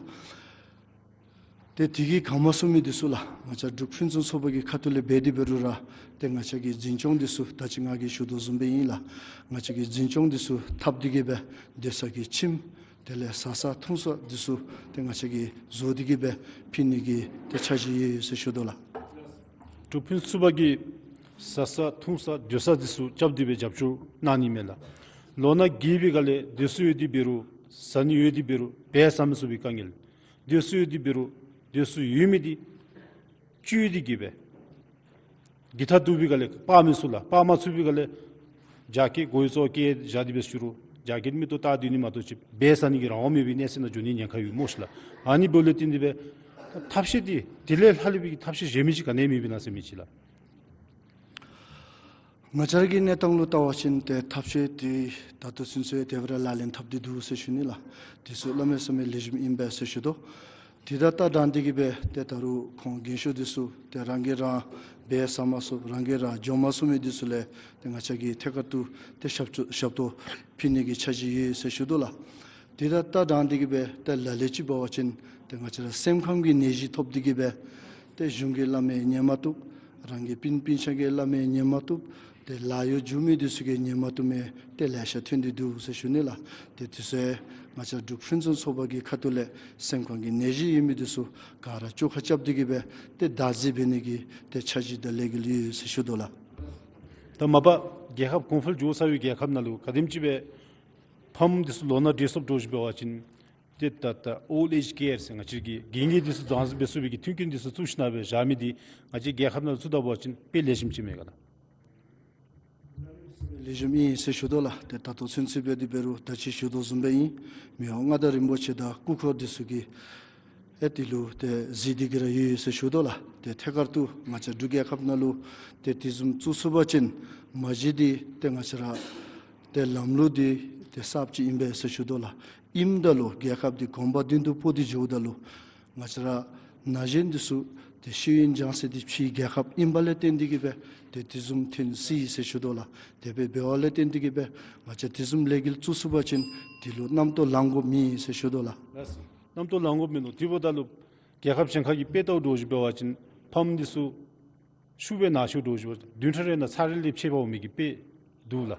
ཏེ་དེ་གིས་གང་མ་ཚུགས་མི་འདི་ཚུ་ལགས་ང་བཅས་འབྲུག་ཕུན་སུམ་ཚོགས་པ་གི་ཁ་ཐུག་ལས་འབད་དེ་འབད་རུང་ར་ཏེ་ང་བཅས་ཀྱི་འཛིན་སྐྱོང་འདི་ཚུ་ད་ཅི་ང་གིས་ཞུ་དོ་བཟུམ་སྦེ་ཨིན་ལགས། ང་བཅས་ཀྱི་འཛིན་སྐྱོང་འདི་ཚུ་འཐབ་སྟེ་གི་སྦེ་སྡོད་ས་གི་ཁྱིམ་དེ་ལས་བཟའ་ས་འཐུང་ས་འདི་ཚུ་ཏེ་ང་བཅས་ཀྱིས་བཟོ་སྟེ་གི་སྦེ་ཕུལ་ནི་གི་ཏེ་འཆར་གཞི་ཡོད་ཟེར་ཞུ་དོ་ལགས། འབྲུག་ཕུན་སུམ་ཚོགས་པ་གིས་བཟའ་ས་འཐུང་ས་སྡོད་ས་འདི་ཚུ་རྐྱབ་སྟེ་སྦེ་རྒྱབ་སྐྱོར་གནང་ནི་མས་ལགས། ལོ་ན་རྒས་པའི་སྒང་ལས་སྡོད་ས་ཡོད་དེ་འབད་རུང་བཟའ་ནི་ཡོད་དེ་འབད་རུང་འབད་ས་མི་ཚུགས་པའི་དཀའ་ངལ། སྡོད་ས་ཡོད་དེ་འབད་རུང་སྡོད་ས་ཡོད་མི་འདི་སྤྱོད་དེ་གི་སྦེ་སྒྲིག་ཐག་བསྡུ་བའི་སྒང་ལས་སྤར་མི་ཚུགས་ལགས། སྤར་མ་ཚུགས་པའི་སྒང་ལས་རྒྱ་སྐྱེད་གོ་ཡི་ཚོ་སྐྱེད་བཞག་སྟེ་སྦེ་ཞུ་རུང་རྒྱ་སྐྱེད་མིག་ཏོ་བལྟ་སྡོད་ནི་མ་གཏོགས་ཅིག་འབད་ས་ནི་གི་རང་དབང་མེད་པའི་གནས་ཚད་ནང་འགྱོ་ནི་ཉེན་ཁ་ཡོད་སྨོ་ཤི་ལགས། ཨ་ནི་འབདཝ་ལས་བརྟེན་ཏེ་སྦེ་ཐབས་ཤེས་འདི་དེ་ལས་ལྷག་ལས་པའི་ཐབས་ཤེས་གཞན་མི་ཅིག་ག་ནི་མེད་པས་ན་ཟེར་མི་ཅིག་ལགས། ང་བཅས་ར་གི་གནས་སྟངས་ལུ་བལྟ་བ་ཅིན་ཏེ་ཐབས་ཤེས་འདི་ད་ལྟོ་ཚུན་ཚོད་དེ་སྦེ་ར་ལག་ལེན་འཐབ་སྟེ་འདུག་ཟེར་ཞུ་ནི་ལགས། དེ་ཚུ་གནམ་མེད་ས་མེད་ལེགས་ཤོམ་ཨིན་པས་ཟེར་ཞུ་དོ། དེ་དང་ལྟ་དྲངས་ཏེ་གི་སྦེ་ཏེ་ད་རུང་ཁོང་རྒན་ཤོས་འདི་ཚུ་ཏེ་རང་གིས་རང་འབད་ཟ་མ་ཚུགས་རང་གིས་རང་འགྱོ་མ་ཚུགས་མི་འདི་ཚུ་ལས་ཏེ་ང་བཅས་ཀྱིས་ཐད་ཀར་དུ་ཏེ་ཞབས་ཏོག་ཞབས་ཏོག་ཕུལ་ནི་གི་འཆར་གཞི་ཡོད་ཟེར་ཞུ་དོ་ལགས། དེ་དང་ལྟ་དྲངས་ཏེ་གི་སྦེ་ཏེ་ལ་ལུ་ཅིག་འབད་བ་ཅིན་ཏེ་ང་བཅས་ར་སེམས་ཁམས་ཀྱི་ནད་གཞི་ཐོབ་སྟེ་གི་སྦེ་ཏེ་གཞུང་གི་བླ་མའི་ཉན་མ་བཏུབ། རང་གི་སྤུན་སྤུན་ཆ་གི་བླ་མའི་ཉན་མ་བཏུབ། ཏེ་ལཱ་གཡོག་འཇུག་མི་འདི་ཚུ་གི་ཉན་མ་བཏུབ་མི་ཏེ་ལེ་ཤ་ཐོན་ཏེ་འདུག་ཟེར་ཞུ་ནི་ལགས། ཏེ་དེ་ཚུ་ང་བཅས་འབྲུག་ཕུན་སུམ་ཚོགས་པ་གི་ཁ་ཐུག་ལས་སེམས་ཁམས་ཀྱི་ནད་གཞི་ཡོད་མི་འདི་ཚུ་ག་ར་བཅོ་ཁ་རྐྱབ་སྟེ་གི་སྦེ་ཏེ་བདག་འཛིན་འབད་ནི་གི་ཏེ་འཆར་གཞི་དང་ལས་འགུལ་ཡོད་ཟེར་ཞུ་དོ་ལགས། ད་མ་པ་རྒྱལ་ཁབ་གོང་འཕེལ་འགྱོ་ཚར་བའི་རྒྱལ་ཁབ་ནང་ལུ་ག་དེམ་ཅིག་སྦེ་ཕམ་འདི་ཚུ་ལོ་ན་བགྲེས་སོངམ་འགྱོ་ཞིནམ་འབད་བ་ཅིན་ཏེ་ད་ད་ཨོལཌ་ཨེཇ་ཀེར་ཟེར་ང་བཅས་ཀྱི་རྒས་གཉེན་འདི་ཚུ་བཟང་སུ་འབད་ཚུགས་པའི་གི་མཐུན་རྐྱེན་འདི་ཚུ་བཙུགས་ཞིནམ་སྦེ་བཞག་མི་འདི་ང་བཅས་རྒྱལ་ཁབ་ནང་ལུ་ཚུད་ད་འབད་བ་ཅིན་དཔེ་ལེགས་ཤོམ་ཅིག་མས་ག་ལགས། ལེགས་ཤོམ་ཨིན་ཟེར་ཞུ་དོ་ལགས། ཏེ་ད་ལྟོ་ཚུན་ཚོད་འབད་དེ་འབད་རུང་ད་ཅི་ཞུ་དོ་བཟུམ་སྦེ་ཨིན། མི་དབང་མངའ་བདག་རིན་པོ་ཆེ་དང་སྐུ་འཁོར་འདི་ཚུ་གིས་ཨེ་དེ་ལུ་ཏེ་གཟིགས་ཏེ་གི་ར་ཡོད་ཟེར་ཞུ་དོ་ལགས། ཏེ་ཐད་ཀར་དུ་ང་བཅས་འབྲུག་རྒྱལ་ཁབ་ནང་ལུ་ཏེ་དེ་བཟུམ་བཙུགས་ཚུགས་པ་ཅིན་མ་གཞི་འདི་ཏེ་ང་བཅས་ར་ཏེ་ལམ་ལུགས་འདི་ཏེ་གསརཔ་ཅིག་ཨིན་པས་ཟེར་ཞུ་དོ་ལགས། ཨིནམ་ད་ལུ་རྒྱལ་ཁབ་འདི་གོམ་པ་མདུན་དུ་སྤོ་སྟེ་འགྱོཝ་ད་ལུ་ང་བཅས་ར་ན་གཞོན་འདི་ཚུ་ཏེ་ཤེས་ཡོན་སྦྱང་ས་འདི་ཕྱིའི་རྒྱལ་ཁབ་ཨིནམ་ལས་བརྟེན་ཏེ་གི་སྦེ་ཏེ་དེ་བཟུམ་ཐོན་སྲིད་ཟེར་ཞུ་དོ་ལགས། དེ་སྦེ་འབདཝ་ལས་བརྟེན་ཏེ་གི་སྦེ་ང་བཅས་དེ་བཟུམ་ལས་འགུལ་བཙུགས་ཚུགས་པ་ཅིན་དེ་ལུ་རྣམ་རྟོག་ལང་དགོཔ་མེད་ཟེར་ཞུ་དོ་ལགས། ལགས་སོ། རྣམ་རྟོག་ལང་དགོཔ་མེད་ནོ། དེ་འབདཝ་ད་ལུ་རྒྱལ་ཁབ་གཞན་ཁ་གི་དཔེ་བལྟཝ་འདྲཝ་ཅིག་འབད་བ་ཅིན་ཕམ་འདི་ཚུ་ཤུགས་སྦེ་ན་ཤོརཝ་འདྲཝ་ཅིག་འབད་བ་ཅིན་བདུན་ཕྲག་རེ་ནང་ཚར་རེ་ལས་ཕྱད་པར་འོང་མི་གི་དཔེ་འདུག་ལགས།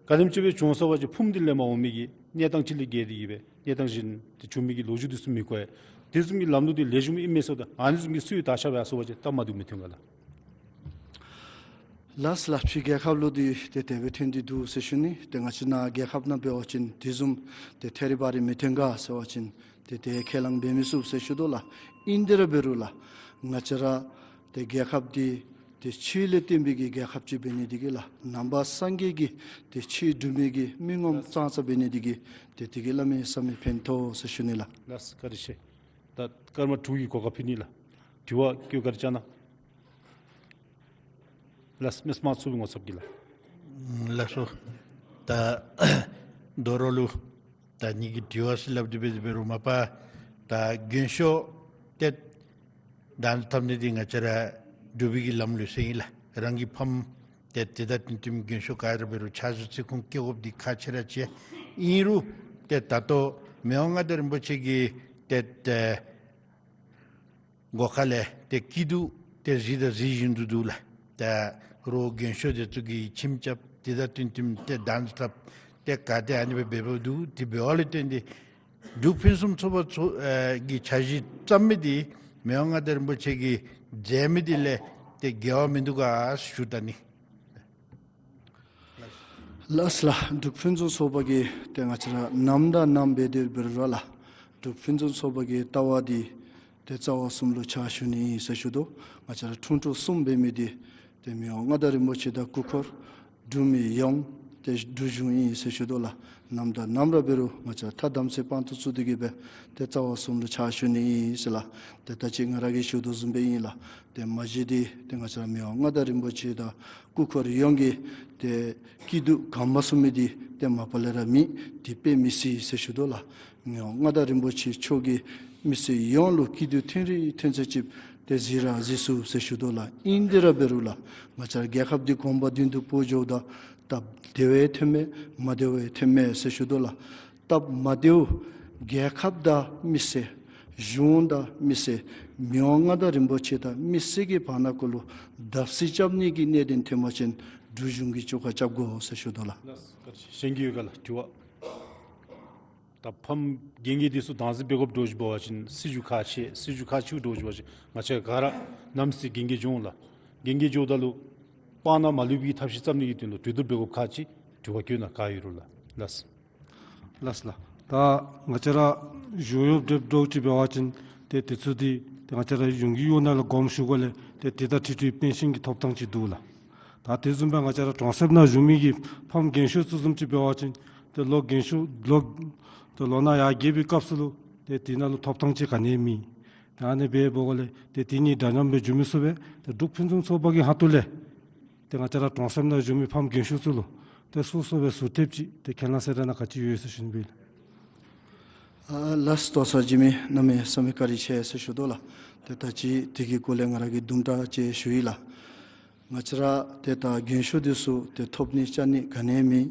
ག་དེམ་ཅིག་སྦེ་བྱུང་སོང་བ་ཅིན་ཕུངམ་འདི་ལས་མར་འོང་མི་གི་གནས་སྟངས་ཅིག་ལས་བརྒལ་ཏེ་གི་སྦེ་གནས་སྟངས་གཞན་དེ་བྱུང་མི་གི་ལོ་རྒྱུས་འདི་ཚུ་མི་གོ་ཡ། དེ་བཟུམ་གྱི་ལམ་ལུགས་འདི་ལེགས་ཤོམ་ཨིན་མས་ཟེརཝ་ད་ཨ་ནི་བཟུམ་གྱི་སུ་ཡང་དར་ཁྱབ་ཡར་སོང་བ་ཅིན་སྟབས་མ་བདེཝ་མི་ཐོན་ག་ལགས། ལགས་ལགས། ཕྱི་རྒྱལ་ཁབ་ལུ་འདི་ཏེ་དེ་སྦེ་ཐོན་ཏེ་འདུག་ཟེར་ཞུ་ནི། ཏེ་ང་བཅས་ནཱ་རྒྱལ་ཁབ་ནང་འབད་བ་ཅིན་དེ་བཟུམ་ཏེ་ཐད་རི་བ་རི་མི་ཐོན་ག་ཟེར་བ་ཅིན་ཏེ་དེ་ཁས་བླངས་འབད་མི་ཚུགས་ཟེར་ཞུ་དོ་ལགས། ཨིན་དེ་ར་འབད་རུང་ལགས་ང་བཅས་ར་ཏེ་རྒྱལ་ཁབ་འདི་ཏེ་ཆོས་ལས་བརྟེན་པའི་གི་རྒྱལ་ཁབ་ཅིག་འབད་ནི་འདི་གིས་ལགས་ནང་པ་སངས་རྒྱས་ཀྱི་ཏེ་ཆོས་སྒྲུབ་མི་གི་མི་ངོམ་ཙང་ཙ་འབད་ནི་འདི་གིས་ཏེ་དེ་གིས་བླ་མའི་བསམ་ཡས་ཕན་ཐོགས་ཟེར་ཞུ་ནི་ལགས། ལགས་བཀའ་དྲིན་ཆེ། ད་སྐར་མ་དྲུག་གི་གོ་སྐབས་ཕུལ་ནི་ལགས། དྲི་བ་བཀོད་ག་ར་བཅར་གནང་། ལགས་མེས་མང་ཚུ་གི་ངོ་ཚབ་ཀྱིས་ལགས། ལགས་སོ། ད་དོ་རུང་ལུ་ད་ངེ་གི་དྲི་བ་ཟེར་སླབ་སྟེ་འབད་དེ་འབད་རུང་མ་པ་ད་རྒན་ཤོས་ཏེ་གདན་འཐབ་ནི་འདི་ང་བཅས་ར་འབྲུག་པའི་གི་ལམ་ལུགས་ཟེར་ཨིན་ལགས། རང་གི་ཕམ་ཏེ་ཏེ་ད་བསྟུན་བསྟུནམ་རྒན་ཤོས་ག་ར་འབད་རུང་ཕྱག་ཞུ་ཚིག་ཁུངས་བཀལ་དགོཔ་འདི་ཁག་ཆེ་ར་ཆེ། ཨིན་རུང་ཏེ་ད་ལྟོ་མི་དབང་མངའ་བདག་རིན་པོ་ཆེ་གི་ཏེ་ཏེ་སྒོ་ཁ་ལས་ཏེ་སྐྱིད་སྡུག་ཏེ་གཟིགས་དང་གཟིགས་བཞིན་དུ་འདུག་ལགས། ད་རུང་རྒན་ཤོས་དེ་ཚུ་གིས་ཁྱིམ་རྐྱབ་ཏེ་ད་བསྟུན་བསྟུནམ་ཏེ་གདན་འཐབ་ཏེ་ག་ཏེ་ཨ་ནི་སྦེ་འབད་འབདཝ་འདུག། དེ་འབདཝ་ལས་བརྟེན་ཏེ་འབྲུག་ཕུན་སུམ་ཚོགས་པ་ཚུ་ཨེ་གི་འཆར་གཞི་བརྩམ་མི་འདི་མི་དབང་མངའ་བདག་རིན་པོ་ཆེ་གིས་མཛད་མི་འདི་ལས་ཏེ་འགལ་བ་མིན་འདུག་ག་ཞུ་ད་ནི། ལགས་ལགས། འབྲུག་ཕུན་སུམ་ཚོགས་པ་གིས་ཏེ་ང་བཅས་ར་ནམ་དང་ནམ་འབད་དེ་འབད་རུང་ར་ལགས་འབྲུག་ཕུན་སུམ་ཚོགས་པ་གི་ལྟ་བ་འདི་ཏེ་རྩ་བ་གསུམ་ལུ་ཕྱག་ཞུ་ནི་ཨིན་ཟེར་ཞུ་དོ། ང་བཅས་ར་ཁྲུང་ཁྲུང་གསུམ་འབད་མི་འདི་ཏེ་མི་དབང་མངའ་བདག་རིན་པོ་ཆེ་དང་སྐུ་འཁོར་འབྲུག་མི་ཡོངས་ཏེ་འབྲུག་གཞུང་ཨིན་ཟེར་ཞུ་དོ་ལགས། ནམ་དང་ནམ་ར་འབད་རུང་ང་བཅས་ར་ཐ་དམ་ཚིག་དཔང་དུ་བཙུགས་ཏེ་གི་སྦེ་ཏེ་རྩ་བ་གསུམ་ལུ་ཕྱག་ཞུ་ནི་ཨིན་ཟེར་ལགས། ཏེ་ད་ཅི་ང་ར་གིས་ཞུ་དོ་བཟུམ་སྦེ་ཨིན་ལགས། ཏེ་མ་གཞི་འདི་ཏེ་ང་བཅས་ར་མི་དབང་མངའ་བདག་རིན་པོ་ཆེ་དང་སྐུ་འཁོར་ཡོངས་ཀྱིས་ཏེ་སྐྱིད་སྡུག་གང་མ་ཚུགས་མི་འདི་ཏེ་མ་པ་ལས་ར་མེད། དེ་དཔེ་མི་སྲིད་ཟེར་ཞུ་དོ་ལགས། མི་དབང་མངའ་བདག་རིན་པོ་ཆེ་མཆོག་གིས་མི་སེར་ཡོངས་ལུ་སྐྱིད་སྡུག་ཐོན་རིགས་ཐོན་ཚད་ཅིག་ ཏེ་གཟིགས་ར་གཟིགས་ཚུགས་ཟེར་ཞུ་དོ་ལགས། ཨིན་དེ་ར་འབད་རུང་ལགས་ང་བཅས་རྒྱལ་ཁབ་འདི་གོང་འཕེལ་དོན་དུ་འགྱོཝ་ད་སྟབས་བདེཝ་ཐོནམ་མས་མ་བདེཝ་ཐོནམ་མས་ཟེར་ཞུ་དོ་ལགས། སྟབས་མ་བདེཝ་རྒྱལ་ཁབ་དང་མི་སེར་གཞུང་དང་མི་སེར་མི་དབང་མངའ་བདག་རིན་པོ་ཆེ་དང་མི་སེར་གྱི་བར་ན་གུ་ལུ་བརྡབ་གསིག་རྐྱབ་ནི་གི་གནད་དོན་ཐོན་པ་ཅིན་འབྲུག་གཞུང་གིས་བཅོ་ཁ་རྐྱབ་དགོ་ཟེར་ཞུ་དོ་ལགས། ལགས་སོ། ག་ཅི་གཞན་གྱི་ཡོད་ག་ལགས་དྲི་བ། ད་ཕམ་རྒན་རྒས་འདི་ཚུ་བདག་འཛིན་འབད་དགོཔ་འདྲཝ་ཅིག་འབད་བ་ཅིན་སྲིད་བྱུས་ཁག་ཆེ་སྲིད་བྱུས་ཁག་ཆེཝ་འདྲཝ་ཅིག་འབད་བ་ཅིན་ང་བཅས་ག་ར་ནམ་སེ་རྒན་རྒས་འགྱོ་འོང་ལགས། རྒན་རྒས་འགྱོཝ་ད་ལུ་སྤང་ན་མ་ལུས་པའི་ཐབས་ཤེས་རྐྱབ་ནི་གི་དོན་ལུ་གྲོས་བསྡུར་འབད་དགོཔ་ཁག་ཅིག་དྲི་བ་བཀོད་གནང་ག་ཡོད་རུང་ལགས། ལགས་སོ། ལགས་སོ་ལགས། ད་ང་བཅས་ར་གཞུང་གཡོགཔ་འདྲཝ་ཅིག་འབད་བ་ཅིན་ཏེ་དེ་ཚུ་འདི་ཏེ་ང་བཅས་ར་གཞུང་གི་གཡོག་ནང་ལུ་དགོངསམ་ཞུ་དགོ་ལས་ཏེ་དེ་དང་འཁྲིལ་ཏེ་པེན་ཤཱན་གྱི་ཐོབ་ཐངས་ཅིག་འདུག་ལགས། ད་དེ་བཟུམ་སྦེ་ང་བཅས་ར་གྲོང་གསེབ་ནང་བཞུགས་མི་གི་ཕམ་རྒན་ཤོས་ཚུ་བཟུམ་ཅིག་འབད་བ་ཅིན་ཏེ་ལོ་རྒན་ཤོས་ལོ་ཏེ་ལོ་ན་ཡར་རྒས་པའི་སྐབས་སུ་ལུ་ཏེ་དེ་ནང་ལུ་ཐོབ་ཐངས་ཅིག་ག་ནི་ཡང་མེད། ད་ཨ་ནི་སྦེ་འབདཝ་ལས་ཏེ་དེ་གཉིས་འདྲ་མཉམ་སྦེ་འགྱོ་མི་ཚུགས་པས། ཏེ་འབྲུག་ཕུན་སུམ་ཚོགས་པ་གི་ཁ་ཐུག་ལས་ཏེ་ང་བཅས་ར་གྲོང་གསེབ་ནང་བཞུགས་མི་ཕམ་རྒན་ཤོས་ཚུ་ལུ་ཏེ་སོ་སོ་སྦེ་ཟུར་ཐེབས་ཅིག་ཏེ་ཁས་བླངས་གསལ་བསྒྲགས་ནང་ག་ཅི་ཡོད་ཟེར་ཞུ་ནི་སྦེ་ལགས། ཨ་ལགས་སོ། ལྟོ་ཚང་འཇིགས་མེད་གནམ་མེད་ས་མེད་བཀའ་དྲིན་ཆེ་ཟེར་ཞུ་དོ་ལགས། ཏེ་ད་ཅི་དེ་གི་སྐོར་ལས་ང་ར་གིས་དུམ་གྲ་ཅིག་ཞུ་ཡི་ལགས། ང་བཅས་ར་ཏེ་ད་རྒན་ཤོས་འདི་ཚུ་ཏེ་ཐོབ་ནི་བཅར་ནི་ག་ནི་ཡང་མེད།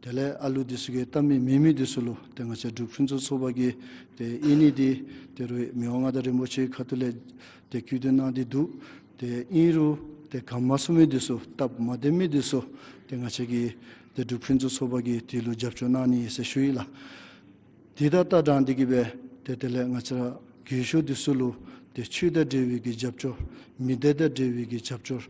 དེ་ལས་ཨ་ལུ་འདི་ཚུ་གིས་བལྟ་མི་མི་མི་འདི་ཚུ་ལུ་ཏེ་ང་བཅས་འབྲུག་ཕུན་སུམ་ཚོགས་པ་གིས་ཏེ་ཨིན་ནི་འདི་ད་རུང་མི་དབང་མངའ་བདག་རིན་པོ་ཆེའི་ཁ་ཐུག་ལས་ཏེ་བཀོད་དེ་གནང་སྟེ་འདུག། ཏེ་ཨིན་རུང་ཏེ་ག་མ་ཚུགས་མི་འདི་ཚུ་སྟབས་མ་བདེ་མི་འདི་ཚུ་ཏེ་ང་བཅས་ཀྱིས་ཏེ་འབྲུག་ཕུན་སུམ་ཚོགས་པ་གིས་དེ་ལུ་རྒྱབ་སྐྱོར་གནང་ནི་ཟེར་ཞུ་ཡི་ལགས། དེ་དང་ལྟ་དྲངས་ཏེ་གི་སྦེ་ཏེ་དེ་ལས་ང་བཅས་ར་རྒན་ཤོས་འདི་ཚུ་ལུ་ཏེ་ཆོས་དང་འབྲེལ་བའི་གི་རྒྱབ་སྐྱོར་མི་སྡེ་དང་འབྲེལ་བའི་གི་རྒྱབ་སྐྱོར་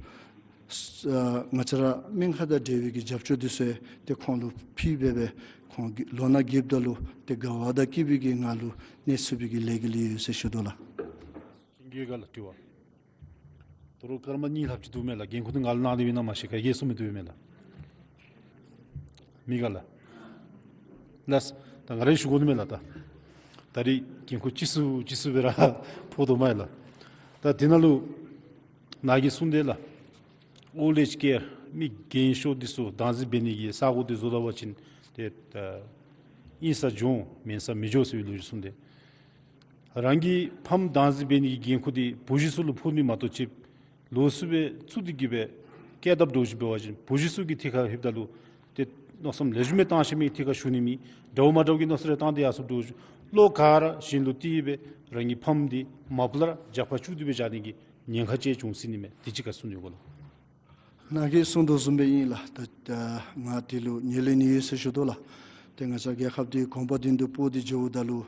ཨ་ང་བཅས་ར་སྨན་ཁང་དང་འབྲེལ་བའི་གི་རྒྱབ་སྐྱོར་འདི་ཚུ་ཏེ་ཁོང་ལུ་ཕུལ་སྦེ་སྦེ་ཁོང་གི་ལོ་ན་རྒསཔ་ད་ལུ་ཏེ་དགའ་བ་དང་སྐྱིད་པའི་གི་ངང་ལུ་གནས་ཚུགས་པའི་གི་ལས་འགུལ་ཡོད་ཟེར་ཞུ་དོ་ལགས། ཞིང་གི་ག་ལ་དྲི་བ། ད་རུང་སྐར་མ་གཉིས་ལྷགཔ་ཅིག་འདུག་མས་ལགས། འགན་ཁུར་འདི་ང་ལུ་གནང་སྟེ་ཡོད་ན་མ་ཤེས། ག་གིས་གསུང་མི་འདུག་མས་ལགས། མེད་ག་ལགས། ལགས། ད་ང་ར་ཞུ་དགོ་ནི་མས་ལགས། ད་ད་རིས་འགན་ཁུར་ཅིག་སུ་ཅིག་སུ་སྦེ་ར་ཕོག་དོ་མས་ལགས། ད་དེ་ནང་ལུ་ནཱ་གིས་གསུངས་དེ་ལགས། ཨོལཌ་ཨེཇ་ཀེར་མི་རྒན་ཤོས་འདི་ཚུ་བདག་འཛིན་འབད་ནི་གི་ས་གོ་འདི་བཟོ་ད་པ་ཅིན་ཏེ་ད་ཨིན་ས་འགྱོ་མེན་ས་མི་འགྱོ་ཟེར་བའི་ལོ་རྒྱུས་གསུངས་དེ། རང་གི་ཕམ་བདག་འཛིན་འབད་ནི་གི་འགན་ཁུར་འདི་བུ་གཞི་ཚུ་ལུ་ཕོག་ནི་མ་གཏོགས་ཅིག་ལོགས་སུ་སྦེ་ཚུར་འདི་གིས་སྦེ་བཀལ་དཔ་འདྲཝ་ཅིག་འབད་བ་ཅིན་བུ་གཞི་ཚུ་གི་ཐད་ཁར་ལྷོདཔ་ད་ལུ་ཏེ་མནོ་བསམ་ལེགས་ཤོམ་སྦེ་བཏང་ཤེས་མི་ཐད་ཁར་ཞུ་ནི་མེད། འདྲཝ་མ་འདྲཝ་གི་མནོ་བསམ་རེ་བཏང་སྟེ་ཡར་སོཔ་འདྲཝ་ཅིག་བློ་ག་ར་གཞན་ལུ་གཏད་སྦེ་རང་གི་ཕམ་འདི་མ་པ་ལས་ར་རྒྱབ་ཁར་བཅུག་སྟེ་སྦེ་བཞག་ནི་གི་ཉེན་ཁ་ཅིག་འབྱུང་སྲིད་ནི་མས། དེ་ཅིག་ག་གསུང་ནི་ཡོད་ག་ལགས། ནཱ་གིས་གསུངས་དོ་བཟུམ་སྦེ་ཨིན་ལགས། ད་ད་ང་དེ་ལུ་ཉན་ལེན་ནི་ཡོད་ཟེར་ཞུ་དོ་ལགས། ཏེ་ང་བཅས་རྒྱལ་ཁབ་འདི་གོང་འཕེལ་དོན་དུ་འགྱོ་སྟེ་འགྱོཝ་ད་ལུ་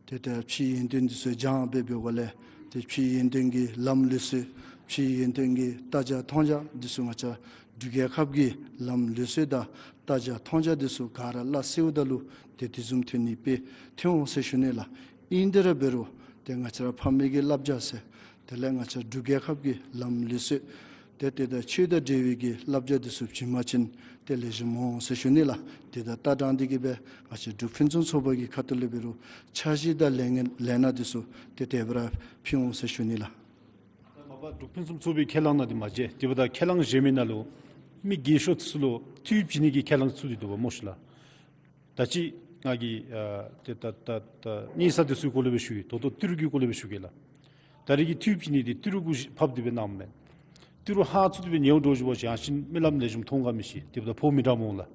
ཏེ་ད་ཕྱིའི་ཡོན་ཏན་འདི་ཚུ་སྦྱང་སྦེ་འབདཝ་ལས་ཏེ་ཕྱིའི་ཡོན་ཏན་གྱི་ལམ་ལུགས་སྲོལ་ཕྱིའི་ཡོན་ཏན་གྱི་ལྟ་བྱ་མཐོང་བྱ་འདི་ཚུ་ང་བཅས་འབྲུག་རྒྱལ་ཁབ་ཀྱི་ལམ་ལུགས་སྲོལ་དང་ལྟ་བྱ་མཐོང་བྱ་འདི་ཚུ་ག་ར་སླ་བསྲེཝ་ད་ལུ་ཏེ་དེ་བཟུམ་ཐོན་ནི་དཔེ་ཐོན་འོང་ཟེར་ཞུ་ནི་ལགས། ཨིན་དེ་ར་འབད་རུང་ཏེ་ང་བཅས་ར་ཕ་མའི་གི་བསླབ་བྱ་ཟེར་དེ་ལས་ང་བཅས་འབྲུག་རྒྱལ་ཁབ་ཀྱི་ལམ་ལུགས་སྲོལ་ཏེ་ཏེ་ད་ཆོས་དང་འབྲེལ་བའི་གི་བསླབ་བྱ་འདི་ཚུ་བྱིན་པ་ཅིན་ཏེ་ལེགས་ཤོམ་འོང་ཟེར་ཞུ་ནི་ལགས། དེ་དང་ལྟ་དྲངས་ཏེ་གི་སྦེ་ང་བཅས་འབྲུག་ཕུན་སུམ་ཚོགས་པ་གི་ཁ་ཐུག་ལས་འབད་རུང་འཆར་གཞི་དང་ལས་ངན་ལས་སྣ་འདི་ཚུ་ཏེ་དེ་སྦེ་ར་ཕུལ་འོང་ཟེར་ཞུ་ནི་ལགས། ད་མ་པ་འབྲུག་ཕུན་སུམ་ཚོགས་པའི་ཁས་བླངས་ནང་འདི་མ་མཇལ། དེ་འབདཝ་ད་ཁས་བླངས་གཞན་མི་ནང་ལུ་མི་རྒན་ཤོས་ཚུ་ལུ་ཐིམ་ཕུག་བྱིན་ནི་གི་ཁས་བླངས་ཚུ་འདི་འདུག་པ་སྨོ་ཤིག་ལགས། ད་ཅི་ང་གིས་ཨ་ཏེ་ད་ད་ད་གཉེར་ས་འདི་ཚུ་གི་སྐོར་ལས་སྦེ་ཞུ་ཡི། ད་ལྟོ་ཏི་རུ་གི་སྐོར་ལས་སྦེ་ཞུ་གེ་ལགས། ད་རེས་ཀྱི་ཐིམ་ཕུག་བྱིན་ནི་འདི་ཏི་རུ་གུ་ཕབ་སྟེ་སྦེ་གནངམ་མས། ཏི་རུ་ཧང་ཚུ་སྟེ་སྦེ་ཉོ་འགྱོ་ཞུ་བ་ཅིན་ཡང་ཅིན་རྨི་ལམ་ལེགས་ཤོམ་མཐོང་ག་མི་ཤེས། དེ་འབདཝ་ད་ཕོག་མི་འདྲཝ་འོང་ལགས།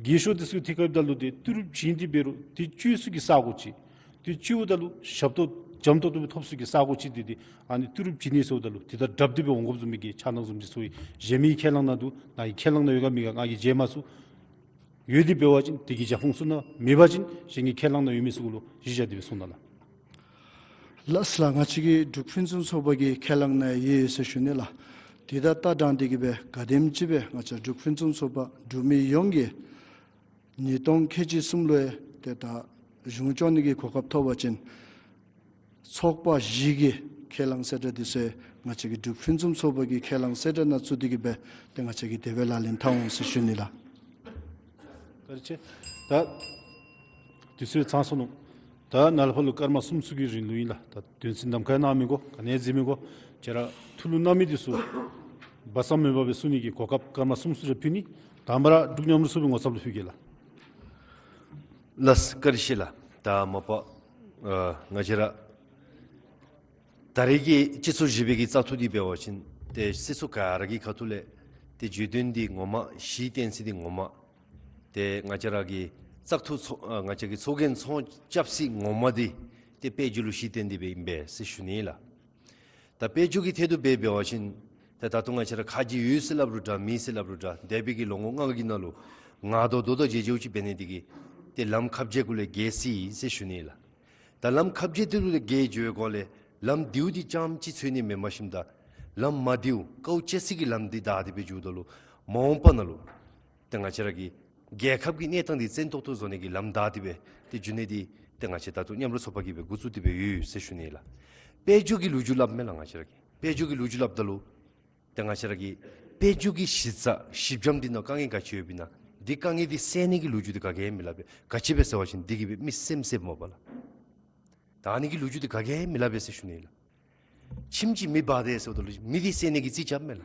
རྒན་ཤོས་འདི་ཚུ་གི་ཐད་ཁར་འབདཝ་ད་ལུ་ཏེ་ཏི་རུ་བྱིན་ཏེ་འབད་རུང་ཏེ་བཅོལ་ས་གི་ས་གོ་ཅིག་ཏེ་བཅོལཝ་ད་ལུ་ཞབས་ཏོག་འཇམ་ཏོག་ཏོ་སྦེ་ཐོབ་ས་གི་ས་གོ་ཅིག་འདི་ཏེ་ཨ་ནི་ཏི་རུ་བྱིན་ནི་ཟེརཝ་ད་ལུ་དེ་དང་སྦྲགས་ཏེ་སྦེ་འོང་དགོཔ་བཟུམ་མའི་གི་འཆར་སྣང་བཟུམ་ཅིག་ཚུ་གཞན་མི་ཁས་བླངས་ནང་འདུག། ནཱ་གི་ཁས་བླངས་ནང་ཡོད་ག་མེད་ག་ང་གིས་མཇལ་མ་ཚུགས། ཡོད་དེ་འབད་བ་ཅིན་དེ་གི་རྒྱབ་ཁུངས་ཚུ་ནང་མེད་པ་ཅིན་གཞན་གྱི་ཁས་བླངས་ནང་ཡོད་མི་ཚུ་གུ་ལུ་གཞི་བཞག་སྟེ་སྦེ་གསུང་གནང་ལགས། ལགས་སོ་ལགས། ང་བཅས་ཀྱི་འབྲུག་ཕུན་སུམ་ཚོགས་པ་གི་ཁས་བླངས་ནང་ཡོད་ཟེར་ཞུ་ནི་ལགས། དེ་དང་ལྟ་དྲངས་ཏེ་གི་སྦེ་ག་དེམ་ཅིག་སྦེ་ང་བཅས་འབྲུག་ཕུན་སུམ་ཚོགས་པ་འབྲུག་མི་ཡོངས་ཀྱིས་ཉིས་སྟོང་ཁལ་གཅིག་གསུམ་ལུ་ཡང་ཏེ་ད་གཞུང་སྐྱོང་ནི་གི་གོ་སྐབས་ཐོབ་པ་ཅིན་ཚོགས་པ་བཞི་གི་ཁས་བླངས་གསལ་བསྒྲགས་འདི་ཚུ་ང་བཅས་ཀྱི་འབྲུག་ཕུན་སུམ་ཚོགས་པ་གི་ཁས་བླངས་གསལ་བསྒྲགས་ནང་བཙུགས་ཏེ་གི་སྦེ་ཏེ་ང་བཅས་ཀྱིས་དེ་སྦེ་ལག་ལེན་འཐབ་འོང་ཟེར་ཞུ་ནི་ལགས། བཀའ་དྲིན་ཆེ། ད་དུས་ཚོད་ཚང་སོ་ནུག། ད་ནཱ་ལས་ཕར་ལུ་སྐར་མ་གསུམ་ཚུ་གི་རིང་ལུ་ཨིན་ལགས། ད་དོན་ཚན་གདམ་ཁ་གནང་མི་དགོ། ག་ནི་ཡང་གཟིགས་མི་དགོ། ཁྱེད་ར་ཐུགས་ལུ་གནང་མི་འདི་ཚུ་སྦ་གསང་མེད་པར་སྦེ་གསུང་ནི་གི་གོ་སྐབས་སྐར་མ་གསུམ་ཚུ་རེ་ཕུལ་ནི། དང་པ་ར་འབྲུག་མཉམ་རུབ་ཚོགས་པའི་ངོ་ཚབ་ལུ་ཕུལ་གེ་ལགས། ལགས་སོ། བཀའ་དྲིན་ཆེ་ལགས། ད་མ་པ་ཨ་ང་བཅས་ར་ ད་རེས་ཀྱི་སྤྱི་ཚོགས་བཞི་པའི་གི་བཙག་འཐུ་འདི་འབད་བ་ཅིན་ཏེ་སྲིད་ཚོགས་ག་ར་གི་ཁ་ཐུག་ལས་ཏེ་བརྗོད་དོན་འདི་ངོ་མ་གཞི་རྟེན་ཚད་འདི་ངོ་མ་ཏེ་ང་བཅས་ར་གི་བཙག་འཐུ་ཚོགས་ཨ་ང་བཅས་ཀྱི་ཚོགས་རྒྱན་ཚོགས་རྐྱབ་ས་ངོ་མ་འདི་ཏེ་དཔལ་འབྱོར་ལུ་གཞི་རྟེན་འདི་སྦེ་ཨིན་པས་ཟེར་ཞུ་ནི་ལགས། ད་དཔལ་འབྱོར་གྱི་ཐད་དུ་འབད་འབད་བ་ཅིན་ཏེ་ད་ལྟོ་ང་བཅས་ར་ཁ་རྗེ་ཡོད་ཟེར་སླབ་རུང་འདྲ་མེད་ཟེར་སླབ་རུང་འདྲ་འདས་པའི་གི་ལོ་ངོ་ལྔ་གི་ནང་ལུ་ང་དོ་དོ་དང་བརྗེ་བརྗེཝ་ཅིག་འབད་ནི་འདི་གིས་ཏེ་ལམ་ཁ་བརྗེ་གུ་ལས་བརྒལ་སོ་ཡི་ཟེར་ཞུ་ནི་ལགས། ད་ལམ་ཁ་བརྗེ་དེ་ལུ་ལས་བརྒལ་འགྱོ་བའི་སྒང་ལས་ལམ་བདེཝ་འདི་རྐྱངམ་ཅིག་འཚོལ་ནི་མེན་པར་ཞིནམ་ད་ལམ་མ་བདེཝ་དཀའཝ་སྤྱད་ས་གི་ལམ་འདི་བདའ་སྟེ་སྦེ་འགྱོཝ་ད་ལུ་མ་འོངས་པ་ནང་ལུ་ཏེ་ང་བཅས་ར་གི་རྒྱལ་ཁབ་ཀྱི་གནས་སྟངས་འདི་བཙན་ཏོག་ཏོ་བཟོ་ནི་གི་ལམ་བདའ་སྟེ་སྦེ་ཏེ་འགྱོ་ནི་འདི་ཏེ་ང་བཅས་ད་ལྟོ་མཉམ་རོགས་ཚོགས་པ་གིས་སྦེ་འགོ་བཙུགས་ཏེ་སྦེ་ཡོད་ཟེར་ཞུ་ནི་ལགས། དཔལ་འབྱོར་གྱི་ལོ་རྒྱུས་སླབ་མས་ལགས། ང་བཅས་ར་གིས་དཔལ་འབྱོར་གྱི་ལོ་རྒྱུས་སླབ་ད་ལུ་ཏེ་ང་བཅས་ར་གི་དཔལ་འབྱོར་གྱི་གཞི་རྩ་གཞི་འགྱམ་འདི་ནང་དཀའ་ངལ་ག་ཅི་ཡོདཔ་ཨིན་ན་འདི་དཀའ་ངལ་འདི་སེལ་ནི་གི་ལོ་རྒྱུས་འདི་ག་གིས་ཡང་མི་སླབ་པས། ག་ཅི་སྦེ་ཟེར་བ་ཅིན་འདི་གིས་སྦེ་མི་སེམས་སེལཝ་མས་པ་ལགས། ད་ཨ་ནི་གི་ལོ་རྒྱུས་འདི་ག་གིས་ཡང་མི་སླབ་པས་ཟེར་ཞུ་ནི་ལགས། ཁྱིམ་གཅིག་མེ་འབར་དེས་ཟེརཝ་ད་ལུ་མེ་འདི་སེལ་ནི་གི་རྩིས་རྐྱབ་མས་ལགས།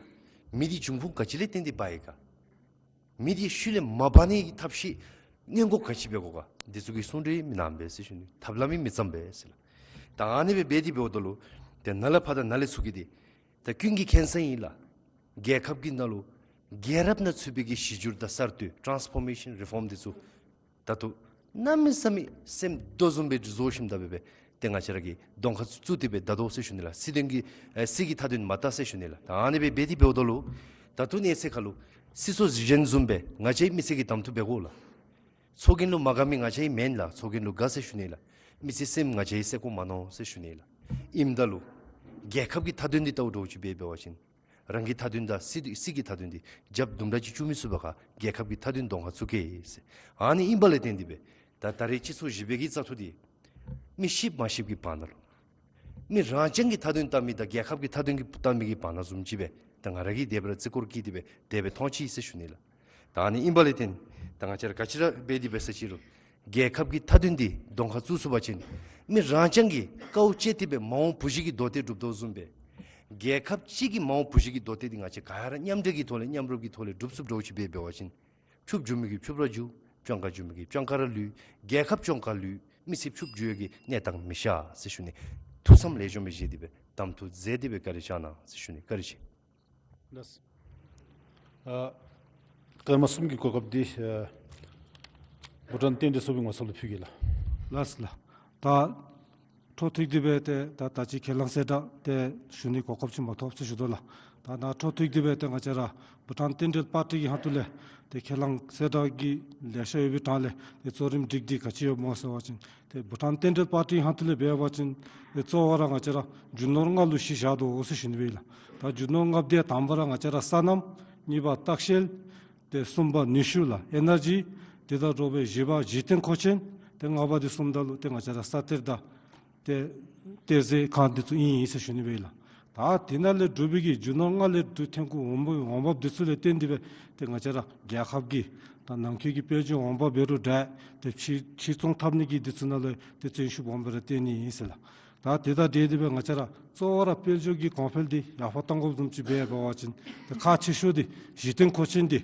མེ་འདི་འབྱུང་ཁུངས་ག་ཅི་ལས་བརྟེན་ཏེ་འབར་ཡི་ག། མེ་འདི་ཤུལ་ལས་མ་འབར་ནི་གི་ཐབས་ཤེས་སྔོན་འགོག་ག་ཅི་འབད་དགོ་ག། འདི་ཚུ་གི་གསུང་གྲོས་མི་གནང་པས་ཟེར་ཞུ་ནི། ཐབས་ལམ་མི་བརྩམས་པས་ཟེར་ལགས། ད་ཨ་ནི་སྦེ་འབད་དེ་འབདཝ་ད་ལུ་ཏེ་ནཱ་ལས་ཕར་དང་ནཱ་ལས་ཚུར་གྱི་འདི་ད་ཀུན་གྱིས་མཁྱེན་གསལ་ཨིན་ལགས། རྒྱལ་ཁབ་ཀྱི་ནང་ལུ་རྒྱལ་རབས་ནང་ཚུད་པའི་གི་གཞི་འགྱུར་དང་གསར་གཏོད་ཊཱནསི་ཕོར་མེ་ཤཱན་རི་ཕོརམ་འདི་ཚུ་ད་ལྟོ་གནམ་མེད་ས་མེད་སེམས་རྡོ་བཟུམ་སྦེ་བཟོ་ཞིནམ་ད་སྦེ་སྦེ་ཏེ་ང་བཅས་ར་གིས་གདོང་ཁར་བཙུགས་ཏེ་སྦེ་བདའ་དོ་ཟེར་ཞུ་ནི་ལགས། སྲིད་དོན་གྱི་ཨེ་སྲིད་ཀྱི་མཐའ་དོན་མ་བལྟ་ཟེར་ཞུ་ནི་ལགས། ད་ཨ་ནི་སྦེ་འབད་དེ་འབདཝ་ད་ལུ་ད་ལྟོ་གནས་ཚད་ཁར་ལུ་སྲིད་ཚོགས་གཞན་བཟུམ་སྦེ་ང་བཅས་མི་སེར་གྱིས་གདམ་འཐུ་འབད་དགོ་ལགས། ཚོགས་རྒྱན་ལུ་མ་དགའ་མི་ང་བཅས་མེན་ལགས། ཚོགས་རྒྱན་ལུ་དགའ་ཟེར་ཞུ་ནི་ལགས། མི་ཚེ་སེམས་ང་བཅས་སེལ་དགོ་མ་མནོ་ཟེར་ཞུ་ནི་ལགས། ཨིནམ་ད་ལུ་རྒྱལ་ཁབ་ཀྱི་མཐའ་དོན་འདི་བལྟཝ་འདྲཝ་ཅིག་འབད་འབད་བ་ཅིན་རང་གི་མཐའ་དོན་དང་སྲིད་སྲིད་ཀྱི་མཐའ་དོན་འདི་རྒྱབ་དུམ་གྲ་ཅིག་བཅུག་མི་ཚུགས་པར་ཁར་རྒྱལ་ཁབ་ཀྱི་མཐའ་དོན་གདོང་ཁར་བཙུགས་གེ་ཟེར། ཨ་ནི་ཨིན་པ་ལས་བརྟེན་ཏེ་སྦེ་ད་ད་རེས་སྤྱི་ཚོགས་བཞི་པའི་གི་བཙག་འཐུ་འདི་མི་ཤེསཔ་མ་ཤེསཔ་གི་བར་ན་ལུ་མི་རང་རྐྱང་གི་མཐའ་དོན་བལྟ་མི་དང་རྒྱལ་ཁབ་ཀྱི་མཐའ་དོན་གྱི་བལྟ་མི་གི་བར་ན་བཟུམ་ཅིག་སྦེ་ད་ང་ར་གིས་དེ་སྦེ་ར་རྩིས་སྐོར་བཀོད་དེ་སྦེ་དེ་སྦེ་མཐོང་ཅི་ཟེར་ཞུ་ནི་ལགས། ད་ཨ་ནི་ཨིན་པ་ལས་བརྟེན་ད་ང་བཅས་ར་ག་ཅི་ར་འབད་དེ་འབད་ས་ཅིག་རུང་རྒྱལ་ཁབ་ཀྱི་མཐའ་དོན་འདི་གདོང་ཁར་བཙུགས་ཚུགས་པ་ཅིན་མི་རང་རྐྱང་གིས་དཀའཝ་སྤྱད་དེ་སྦེ་མ་འོངས་བུ་གཞི་གི་དོ་གཏད་སྒྲུབ་དོ་བཟུམ་སྦེ་རྒྱལ་ཁབ་གཅིག་གི་མ་འོངས་བུ་གཞི་གི་དོ་གཏད་འདི་ང་བཅས་ག་ར་མཉམ་འབྲེལ་གྱི་ཐོག་ལས་མཉམ་རུབ་ཀྱི་ཐོག་ལས་སྒྲུབ་ཚུགསཔ་འདྲཝ་ཅིག་འབད་འབད་བ་ཅིན་ཕྱུགཔོ་འགྱོ་མི་གིས་ཕྱུགཔོ་ར་འགྱོ། སྤྱང་ཀ་འགྱོ་མི་གིས་སྤྱང་ཀ་ར་ལུས། རྒྱལ་ཁབ་སྤྱང་ཀ་ལུས། མི་སེར་ཕྱུགཔོ་འགྱོ་ཡོད་ཀྱི་གནས་སྟངས་མི་ཤར་ཟེར་ཞུ་ནི། ཐུགས་བསམ་ལེགས་ཤོམ་སྦེ་བཞེས་ཏེ་སྦེ་གདམ་འཐུ་མཛད་དེ་སྦེ་བཀའ་དྲིན་བསྐྱང་གནང་ཟེར་ཞུ་ནི། བཀའ་དྲིན་ཆེ། ལགས། ཨ་སྐར་མ་གསུམ་གྱི་གོ་སྐབས་འདི་ཨ་བྷུ་ཊཱན་རྟེན་འབྲེལ་ཚོགས་པའི་ངོ་ཚབ་ལུ་ཕུལ་གེ་ལགས། ལགས་ལགས། ད་འཕྲོ་མཐུད་དེ་སྦེ་ཏེ་ད་ད་ཅི་ཁས་བླངས་གསལ་བསྒྲགས་ཏེ་ཞུ་ནི་གོ་སྐབས་ཅིག་མ་ཐོབ་ཟེར་ཞུ་དོ་ལགས། ད་ད་འཕྲོ་མཐུད་དེ་སྦེ་ཏེ་ང་བཅས་ར་བྷུ་ཊཱན་རྟེན་འབྲེལ་པར་ཊི་གི་ཁ་ཐུག་ལས་ཏེ་ཁས་བླངས་གསལ་བསྒྲགས་ཀྱི་ལེ་ཤ་ཡོད་པའི་གྲངས་ལས་ཏེ་གཙོ་རིམ་སྒྲིག་སྟེ་ག་ཅི་ཡོདཔ་སྨོ་ཟེར་བ་ཅིན་ཏེ་བྷུ་ཊཱན་རྟེན་འབྲེལ་པར་ཊི་གི་ཁ་ཐུག་ལས་འབད་བ་ཅིན་ཏེ་གཙོ་བོ་ར་ང་བཅས་ར་རྒྱུ་ནོར་ལྔ་ལུ་གཞི་བཞག་དོ་ཟེར་ཞུ་ནི་སྦེ་ལགས། ད་རྒྱུ་ནོར་ལྔ་འདི་དང་པ་ར་ང་བཅས་ར་སོ་ནམ། གཉིས་པ་ལྟ་བཤལ། ཏེ་གསུམ་པ་ནུས་ཤུགས་ལགས་ཨེ་ནར་ཇི། དེ་དང་འདྲཝ་སྦེ་བཞི་པ་གཞི་རྟེན་མཁོ་ཆེན། ཏེ་ལྔ་པ་འདི་བཟུམ་ད་ལུ་ཏེ་ང་བཅས་ར་ས་གཏེར་དང་ཏེ་གཏེར་རྫས་ཁང་འདི་ཚུ་ཨིན་ཟེར་ཞུ་ནི་སྦེ་ལགས། ད་དེ་ནང་ལས་གྲུབ་པའི་གི་རྒྱུ་ནོར་ལྔ་ལས་གྲུབ་ཐོན་ཁུངས་འོང་འབབ་འོང་འབབ་འདི་ཚུ་ལས་བརྟེན་ཏེ་སྦེ་ཏེ་ང་བཅས་ར་རྒྱལ་ཁབ་ཀྱི་ད་ནང་འཁོད་ཀྱི་དཔལ་འབྱོར་འོང་འབབ་འབད་རུང་འདྲ་ཏེ་ཕྱིར་ཕྱིར་ཚོང་འཐབ་ནི་གི་འདི་ཚུ་ནང་ལུ་ཏེ་བརྩོན་ཤུགས་སྦོམ་སྦེ་ར་བཏོན་ནི་ཨིན་ཟེར་ལགས། ད་དེ་དང་འབྲེལ་ཏེ་སྦེ་ང་བཅས་ར་གཙོ་བོ་ར་དཔལ་འབྱོར་གྱི་གོང་འཕེལ་འདི་ཡར་འཕར་གཏང་དགོཔ་བཟུམ་ཅིག་འབད་འབད་བ་ཅིན་ཏེ་ཁག་ཆེ་ཤོས་འདི་གཞི་རྟེན་མཁོ་ཆེན་འདི་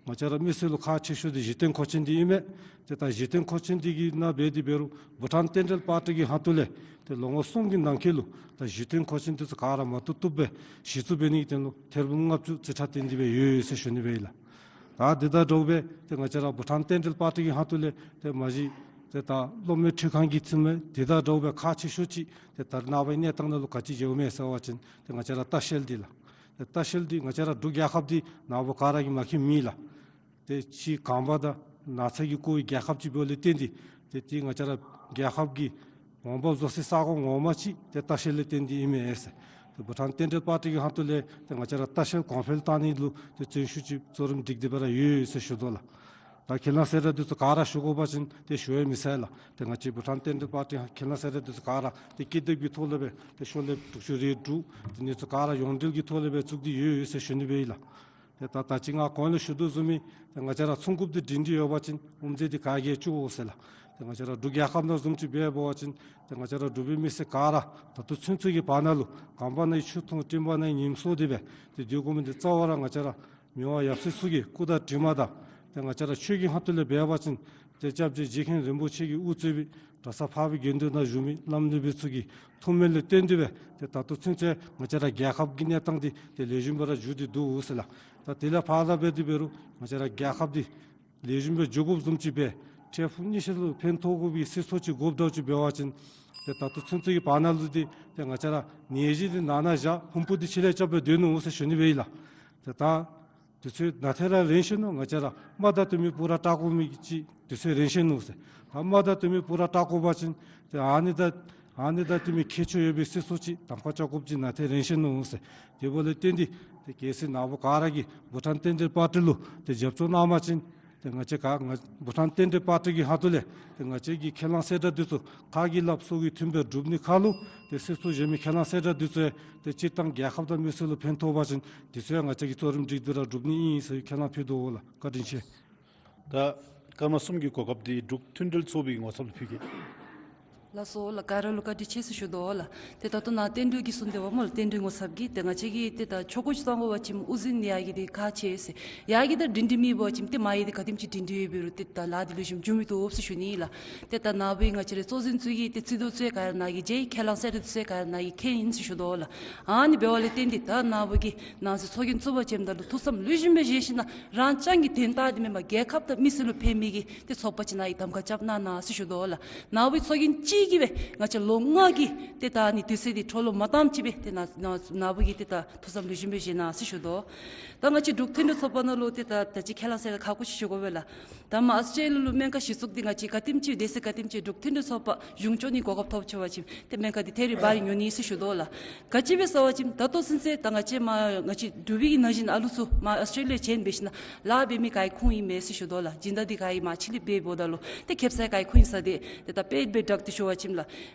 ང་བཅས་ར་མི་སེར་ལུ་ཁག་ཆེ་ཤོས་འདི་གཞི་རྟེན་མཁོ་ཆེན་འདི་ཨིན་མས། ཏེ་ད་གཞི་རྟེན་མཁོ་ཆེན་འདི་གི་ནང་འབད་དེ་འབད་རུང་བྷུ་ཊཱན་རྟེན་འབྲེལ་པར་ཊི་གི་ཁ་ཐུག་ལས་ཏེ་ལོ་ངོ་གསུམ་གྱི་ནང་འཁོད་ལུ་ད་གཞི་རྟེན་མཁོ་ཆེན་འདི་ཚུ་ག་ར་མ་བཏུབ་བཏུབ་སྦེ་གཞི་བཙུགས་འབད་ནི་གི་དོན་ལུ་ཐེར་འབུམ་ལྔ་བཅུ་རྩིས་ཁྲ་བཏོན་ཏེ་སྦེ་ཡོད་ཡོད་ཟེར་ཞུ་ནི་སྦེ་ལགས། ད་དེ་དང་འདྲཝ་སྦེ་ཏེ་ང་བཅས་ར་བྷུ་ཊཱན་རྟེན་འབྲེལ་པར་ཊི་གི་ཁ་ཐུག་ལས་ཏེ་མ་གཞི་ཏེ་ད་སློབ་མའི་འཕྲུལ་ཁང་གི་ཚུལ་མས། དེ་དང་འདྲཝ་སྦེ་ཁག་ཆེ་ཤོས་ཅིག་ཏེ་ད་ནངས་པའི་གནས་སྟངས་ནང་ལུ་ག་ཅི་ཡོདཔ་མས་ཟེར་བ་ཅིན་ཏེ་ང་བཅས་ར་ལྟ་བཤལ་འདི་ལགས། ཏེ་ལྟ་བཤལ་འདི་ང་བཅས་ར་འབྲུག་རྒྱལ་ཁབ་འདི་ནཱ་བུ་ག་ར་གིས་མ་མཁྱེནམ་མེད་ལགས། ཏེ་ཕྱི་གངས་པ་དང་ནགས་ཚལ་གྱིས་བསྐོར་བའི་རྒྱལ་ཁབ་ཅིག་འབདཝ་ལས་བརྟེན་ཏེ་ཏེ་ཏེ་ང་བཅས་ར་རྒྱལ་ཁབ་ཀྱི་འོང་འབབ་བཟོ་སའི་ས་གོ་ངོ་མ་ཅིག་ཏེ་ལྟ་བཤལ་ལས་བརྟེན་ཏེ་ཨིན་མས་ཟེར། ཏེ་བྷུ་ཊཱན་རྟེན་འབྲེལ་པར་ཊི་གི་ཁ་ཐུག་ལས་ཏེ་ང་བཅས་ར་ལྟ་བཤལ་གོང་འཕེལ་གཏང་ནི་ལུ་ཏེ་བརྩོན་ཤུགས་ཅིག་གཙོ་རིམ་སྒྲིག་སྟེ་སྦེ་ར་ཡོད་ཡོད་ཟེར་ཞུ་དོ་ལགས། ད་ཁས་བླངས་གསལ་བསྒྲགས་འདི་ཚུ་ག་ར་ཞུ་དགོ་པ་ཅིན་ཏེ་ཞུ་ཡང་མི་ཚར་ལགས། ཏེ་ང་བཅས་བྷུ་ཊཱན་རྟེན་འབྲེལ་པར་ཊི་ཁས་བླངས་གསལ་བསྒྲགས་འདི་ཚུ་ག་ར་ཏེ་ཀི་དེབ་ཀྱི་ཐོག་ལས་སྦེ་ཏེ་ཤོག་ལེབ་དྲུག་ཅུ་རེ་དྲུག་དེ་ནི་ཚུ་ག་ར་ཡོངས་འབྲེལ་གྱི་ཐོག་ལས་སྦེ་བཙུགས་ཏེ་ཡོད་ཡོད་ཟེར་ཞུ་ནི་སྦེ་ཨིན་ལགས། ཏེ་ད་ད་ཅི་ང་གོང་ལུ་ཞུ་དོ་བཟུམ་སྦེ་ཏེ་ང་བཅས་ར་ཚོགས་འགོཔ་འདི་སྒྲིང་སྒྲི་ཡོད་པ་ཅིན་དབུ་མཛད་འདི་ག་གིས་བཅུག་དགོ་ཟེར་ལགས། ཏེ་ང་བཅས་ར་འབྲུག་རྒྱལ་ཁབ་ནང་བཟུམ་ཅིག་འབད་བ་ཅིན་ཏེ་ང་བཅས་ར་འབྲུག་པའི་མི་སེར་ག་ར་ད་ལྟོ་ཚུན་ཚོད་ཀྱི་བར་ན་ལུ་གངས་པ་ནང་ཆུ་འཐུང་སྤྲིན་པ་ནང་ཉིམ་གསོ་སྟེ་སྦེ་ཏེ་སྡོད་དགོ་མི་འདི་གཙོ་བོ་ར་ང་བཅས་ར་མི་དབང་ཡབ་སྲས་ཚུ་གི་སྐུ་དྲིན་དྲི་མ་དང་ཏེ་ང་བཅས་ར་ཆོས་ཀྱི་ཁ་ཐུག་ལས་འབད་བ་ཅིན་ ཏེ་སྐྱབས་རྗེ་རྗེ་མཁན་རིན་པོ་ཆེ་གིས་དབུ་གཙོས་པའི་གྲྭ་ས་འཕགས་པའི་དགེ་འདུན་ནང་བཞུགས་མི་བླམ་སློབ་དཔོན་ཚུ་གི་ཐུགས་སྨོན་ལས་བརྟེན་ཏེ་སྦེ་ཏེ་ད་ལྟོ་ཚུན་ཚོད་ང་བཅས་ར་རྒྱལ་ཁབ་ཀྱི་གནས་སྟངས་འདི་ཏེ་ལེགས་ཤོམ་སྦེ་ར་བཞུགས་ཏེ་འདུག་ཟེར་ལགས། ད་དེ་ལས་ཕར་ལས་འབད་དེ་འབད་རུང་ང་བཅས་ར་རྒྱལ་ཁབ་འདི་ལེགས་ཤོམ་སྦེ་འགྱོ་དགོཔ་བཟུམ་ཅིག་སྦེ་འཕྲལ་ཕུགས་གཉིས་ཆ་ལུ་ཕན་ཐོགས་དགོ་པའི་སྲིད་ཚོགས་ཅིག་དགོཔ་འདྲཝ་ཅིག་འབད་བ་ཅིན་ཏེ་ད་ལྟོ་ཚུན་ཚོད་ཀྱི་བར་ན་ལུ་འདི་ཏེ་ང་བཅས་ར་ནད་གཞི་འདི་ནང་ན་བཞག་ཕུང་པོ་འདི་ཕྱི་ལས་རྐྱབ་སྦེ་སྡོད་ནུག་ཟེར་ཞུ་ནི་སྦེ་ཨིན་ལགས། ཏེ་ད་དུས་ཚོད་ནང་ཐད་ར་རན་ཤེས་ནུག། ང་བཅས་ར་རྨ་དང་སྟོན་པའི་སྤུག་ར་བཏགས་དགོ་མི་ཅིག་དུས་ཚོད་རན་ཤེས་ནུག་ཟེར། ད་རྨ་དང་སྟོན་པའི་སྤུག་ར་བཏགས་དགོ་པ་ཅིན་ཏེ་ཨ་ནི་དང་ཨ་ནི་དང་ལྟོས་མི་ཁྱད་ཆོས་ཡོད་པའི་སྲིད་ཚོགས་ཅིག་གདམ་ཁ་རྐྱབ་དགོཔ་ཅིག་ནང་ཐད་རན་ཤེས་ནུག་ཟེར། དེ་འབདཝ་ལས་བརྟེན་ཏེ་ཏེ་གལ་སྲིད་ནཱ་བུ་ག་ར་གིས་བྷུ་ཊཱན་རྟེན་འབྲེལ་པར་ཊི་ལུ་ཏེ་རྒྱབ་སྐྱོར་གནང་བ་ཅིན་ཏེ་ང་བཅས་ག་ང་བྷུ་ཊཱན་རྟེན་འབྲེལ་པར་ཊི་གི་ཁ་ཐུག་ལས་ཏེ་ང་བཅས་ཀྱི་ཁས་བླངས་གསལ་བསྒྲགས་འདི་ཚུ་ཁ་གིས་སླབ་སྲོལ་གྱི་མཐུན་པའི་སྒྲུབ་ནི་ཁར་ལུ་ཏེ་སྲིད་ཚོགས་གཞན་མི་ཁས་བླངས་གསལ་བསྒྲགས་འདི་ཚུ་ཡང་ཏེ་སྤྱིར་བཏང་རྒྱལ་ཁབ་དང་མི་སེར་ལུ་ཕན་ཐོགས་པ་ཅིན་འདི་ཚུ་ཡང་ང་བཅས་ཀྱིས་གཙོ་རིམ་སྒྲིག་སྟེ་ར་སྒྲུབ་ནི་ཨིན་ཟེར་ཁས་བླངས་ཕུལ་དོ་ལགས། བཀའ་དྲིན་ཆེ། ད་སྐར་མ་གསུམ་གྱི་གོ་སྐབས་འདི་འབྲུག་མཐུན་སྒྲིལ་ཚོགས་པའི་ངོ་ཚབ་ལུ་ཕུལ་གེ། ལགས་སོ་ལགས། ག་ར་ལུ་བཀའ་དྲིན་ཆེ་ཟེར་ཞུ་དོ་ལགས། ཏེ་ད་ལྟོ་ནཱ་རྟེན་འབྲེལ་གྱི་གསུང་དེ་བ་སྨོ་ལགས། རྟེན་འབྲེལ་ངོ་ཚབ་ཀྱིས་ཏེ་ང་བཅས་ཀྱིས་ཏེ་ད་ཆོ་ག་ཅིག་གསུང་དགོ་པ་ཅིན་དབུ་འཛིན་ཡར་གྱི་འདི་ཁག་ཆེ་ཟེར། ཡར་གྱི་ད་སྒྲིང་སྒྲིང་མེད་པ་ཅིན་ཏེ་མར་གྱི་འདི་ག་དེམ་ཅིག་སྒྲིང་སྒྲིང་ཡོད་འབད་རུང་ཏེ་ད་ལཱ་འདི་ལེགས་ཤོམ་འགྱོ་མི་བཏུབ་ཟེར་ཞུ་ནི་ལགས། ཏེ་ད་ནཱ་བུ་ང་བཅས་རའི་གཙོ་འཛིན་ཚུ་གིས་ཏེ་རྩིས་ལོ་ཚུ་ཡང་ག་ར་ནཱ་གིས་མཇལ། ཁས་བླངས་གསལ་བསྒྲགས་ཚུ་ཡང་ག་ར་ནཱ་གིས་མཁྱེན་ཡི་ཟེར་ཞུ་དོ་ལགས། ཨ་ནི་འབདཝ་ལས་བརྟེན་ཏེ་ད་ནཱ་བུ་གིས་ནང་སྲིད་ཚོགས་རྒྱན་བཙུགས་པ་ཅིན་ད་ལུ་ཐུགས་བསམ་ལེགས་ཤོམ་སྦེ་བཞེས་ཞིནམ་ལས་རང་རྐྱང་གི་དོན་དག་འདི་མེན་པར་རྒྱལ་ཁབ་དང་མི་སེར་ལུ་ཕན་མི་གི་ཏེ་ཚོགས་པ་ཅིག་ནང་གི་གདམ་ཁ་རྐྱབ་གནང་གནང་ཟེར་ཞུ་དོ་ལགས། ནཱ་བུ་ཚོགས་རྒྱན་ཅིག་གིས་སྦེ་ང་བཅས་ལོ་ལྔ་གི་ཏེ་ད་ནི་དུས་ཚོད་འདི་འཕྲོ་བརླག་མ་བཏངམ་ཅིག་སྦེ་ཏེ་ནཱ་ནཱ་ནཱ་བུ་གིས་ཏེ་ད་ཐུགས་བསམ་ལེགས་ཤོམ་སྦེ་བཞེས་གནང་ཟེར་ཞུ་དོ། ད་ང་བཅས་འབྲུག་མཐུན་སྒྲིལ་ཚོགས་པ་ནང་ལུ་ཏེ་ད་ད་ཅི་ཁས་བླངས་གསལ་བསྒྲགས་ཁག་ཁུ་ཅིག་ཞུ་དགོ་པས་ལགས། ད་མར་ཨཱོས་ཊྲེ་ལི་ཡ་ལུ་སྨན་ཁང་གཞི་བཙུགས་འདི་ང་བཅས་ག་དེམ་ཅིག་སྡེ་སྲིད་ག་དེམ་ཅིག་འབྲུག་མཐུན་སྒྲིལ་ཚོགས་པ་གཞུང་སྐྱོང་ནི་གོ་སྐབས་ཐོབ་ཆི་བ་ཅིན་ཏེ་སྨན་ཁང་འདི་ཐད་རི་བ་རི་ཉོ་ནི་ཟེར་ཞུ་དོ་ལགས། ག་ཅི་སྦེ་ཟེར་བ་ཅིན་ད་ལྟོ་ཚུན་ཚོད་ད་ང་བཅས་མར་ང་བཅས་འབྲུག་པའི་གི་ན་གཞོན་ཨ་ལུ་ཚུ་མར་ཨཱོས་ཊྲེ་ལི་ཡ་བྱོན་འབད་ཞིནམ་ལཱ་འབད་མི་ག་གི་ཁུངས་ཨིན་མས་ཟེར་ཞུ་དོ་ལགས། སྦྱིན་བདག་འདི་ག་གིས་མར་ཕྱི་གླིང་འབད་འབདཝ་ད་ལུ་ཏེ་ཁེབ་ས་ག་གི་ཁུངས་ཨིན་ས་འདི་ཏེ་ད་དཔེ་འབད་བསྒྲགས་ཏེ་ཞུ་བ་ཅིན་ལགས།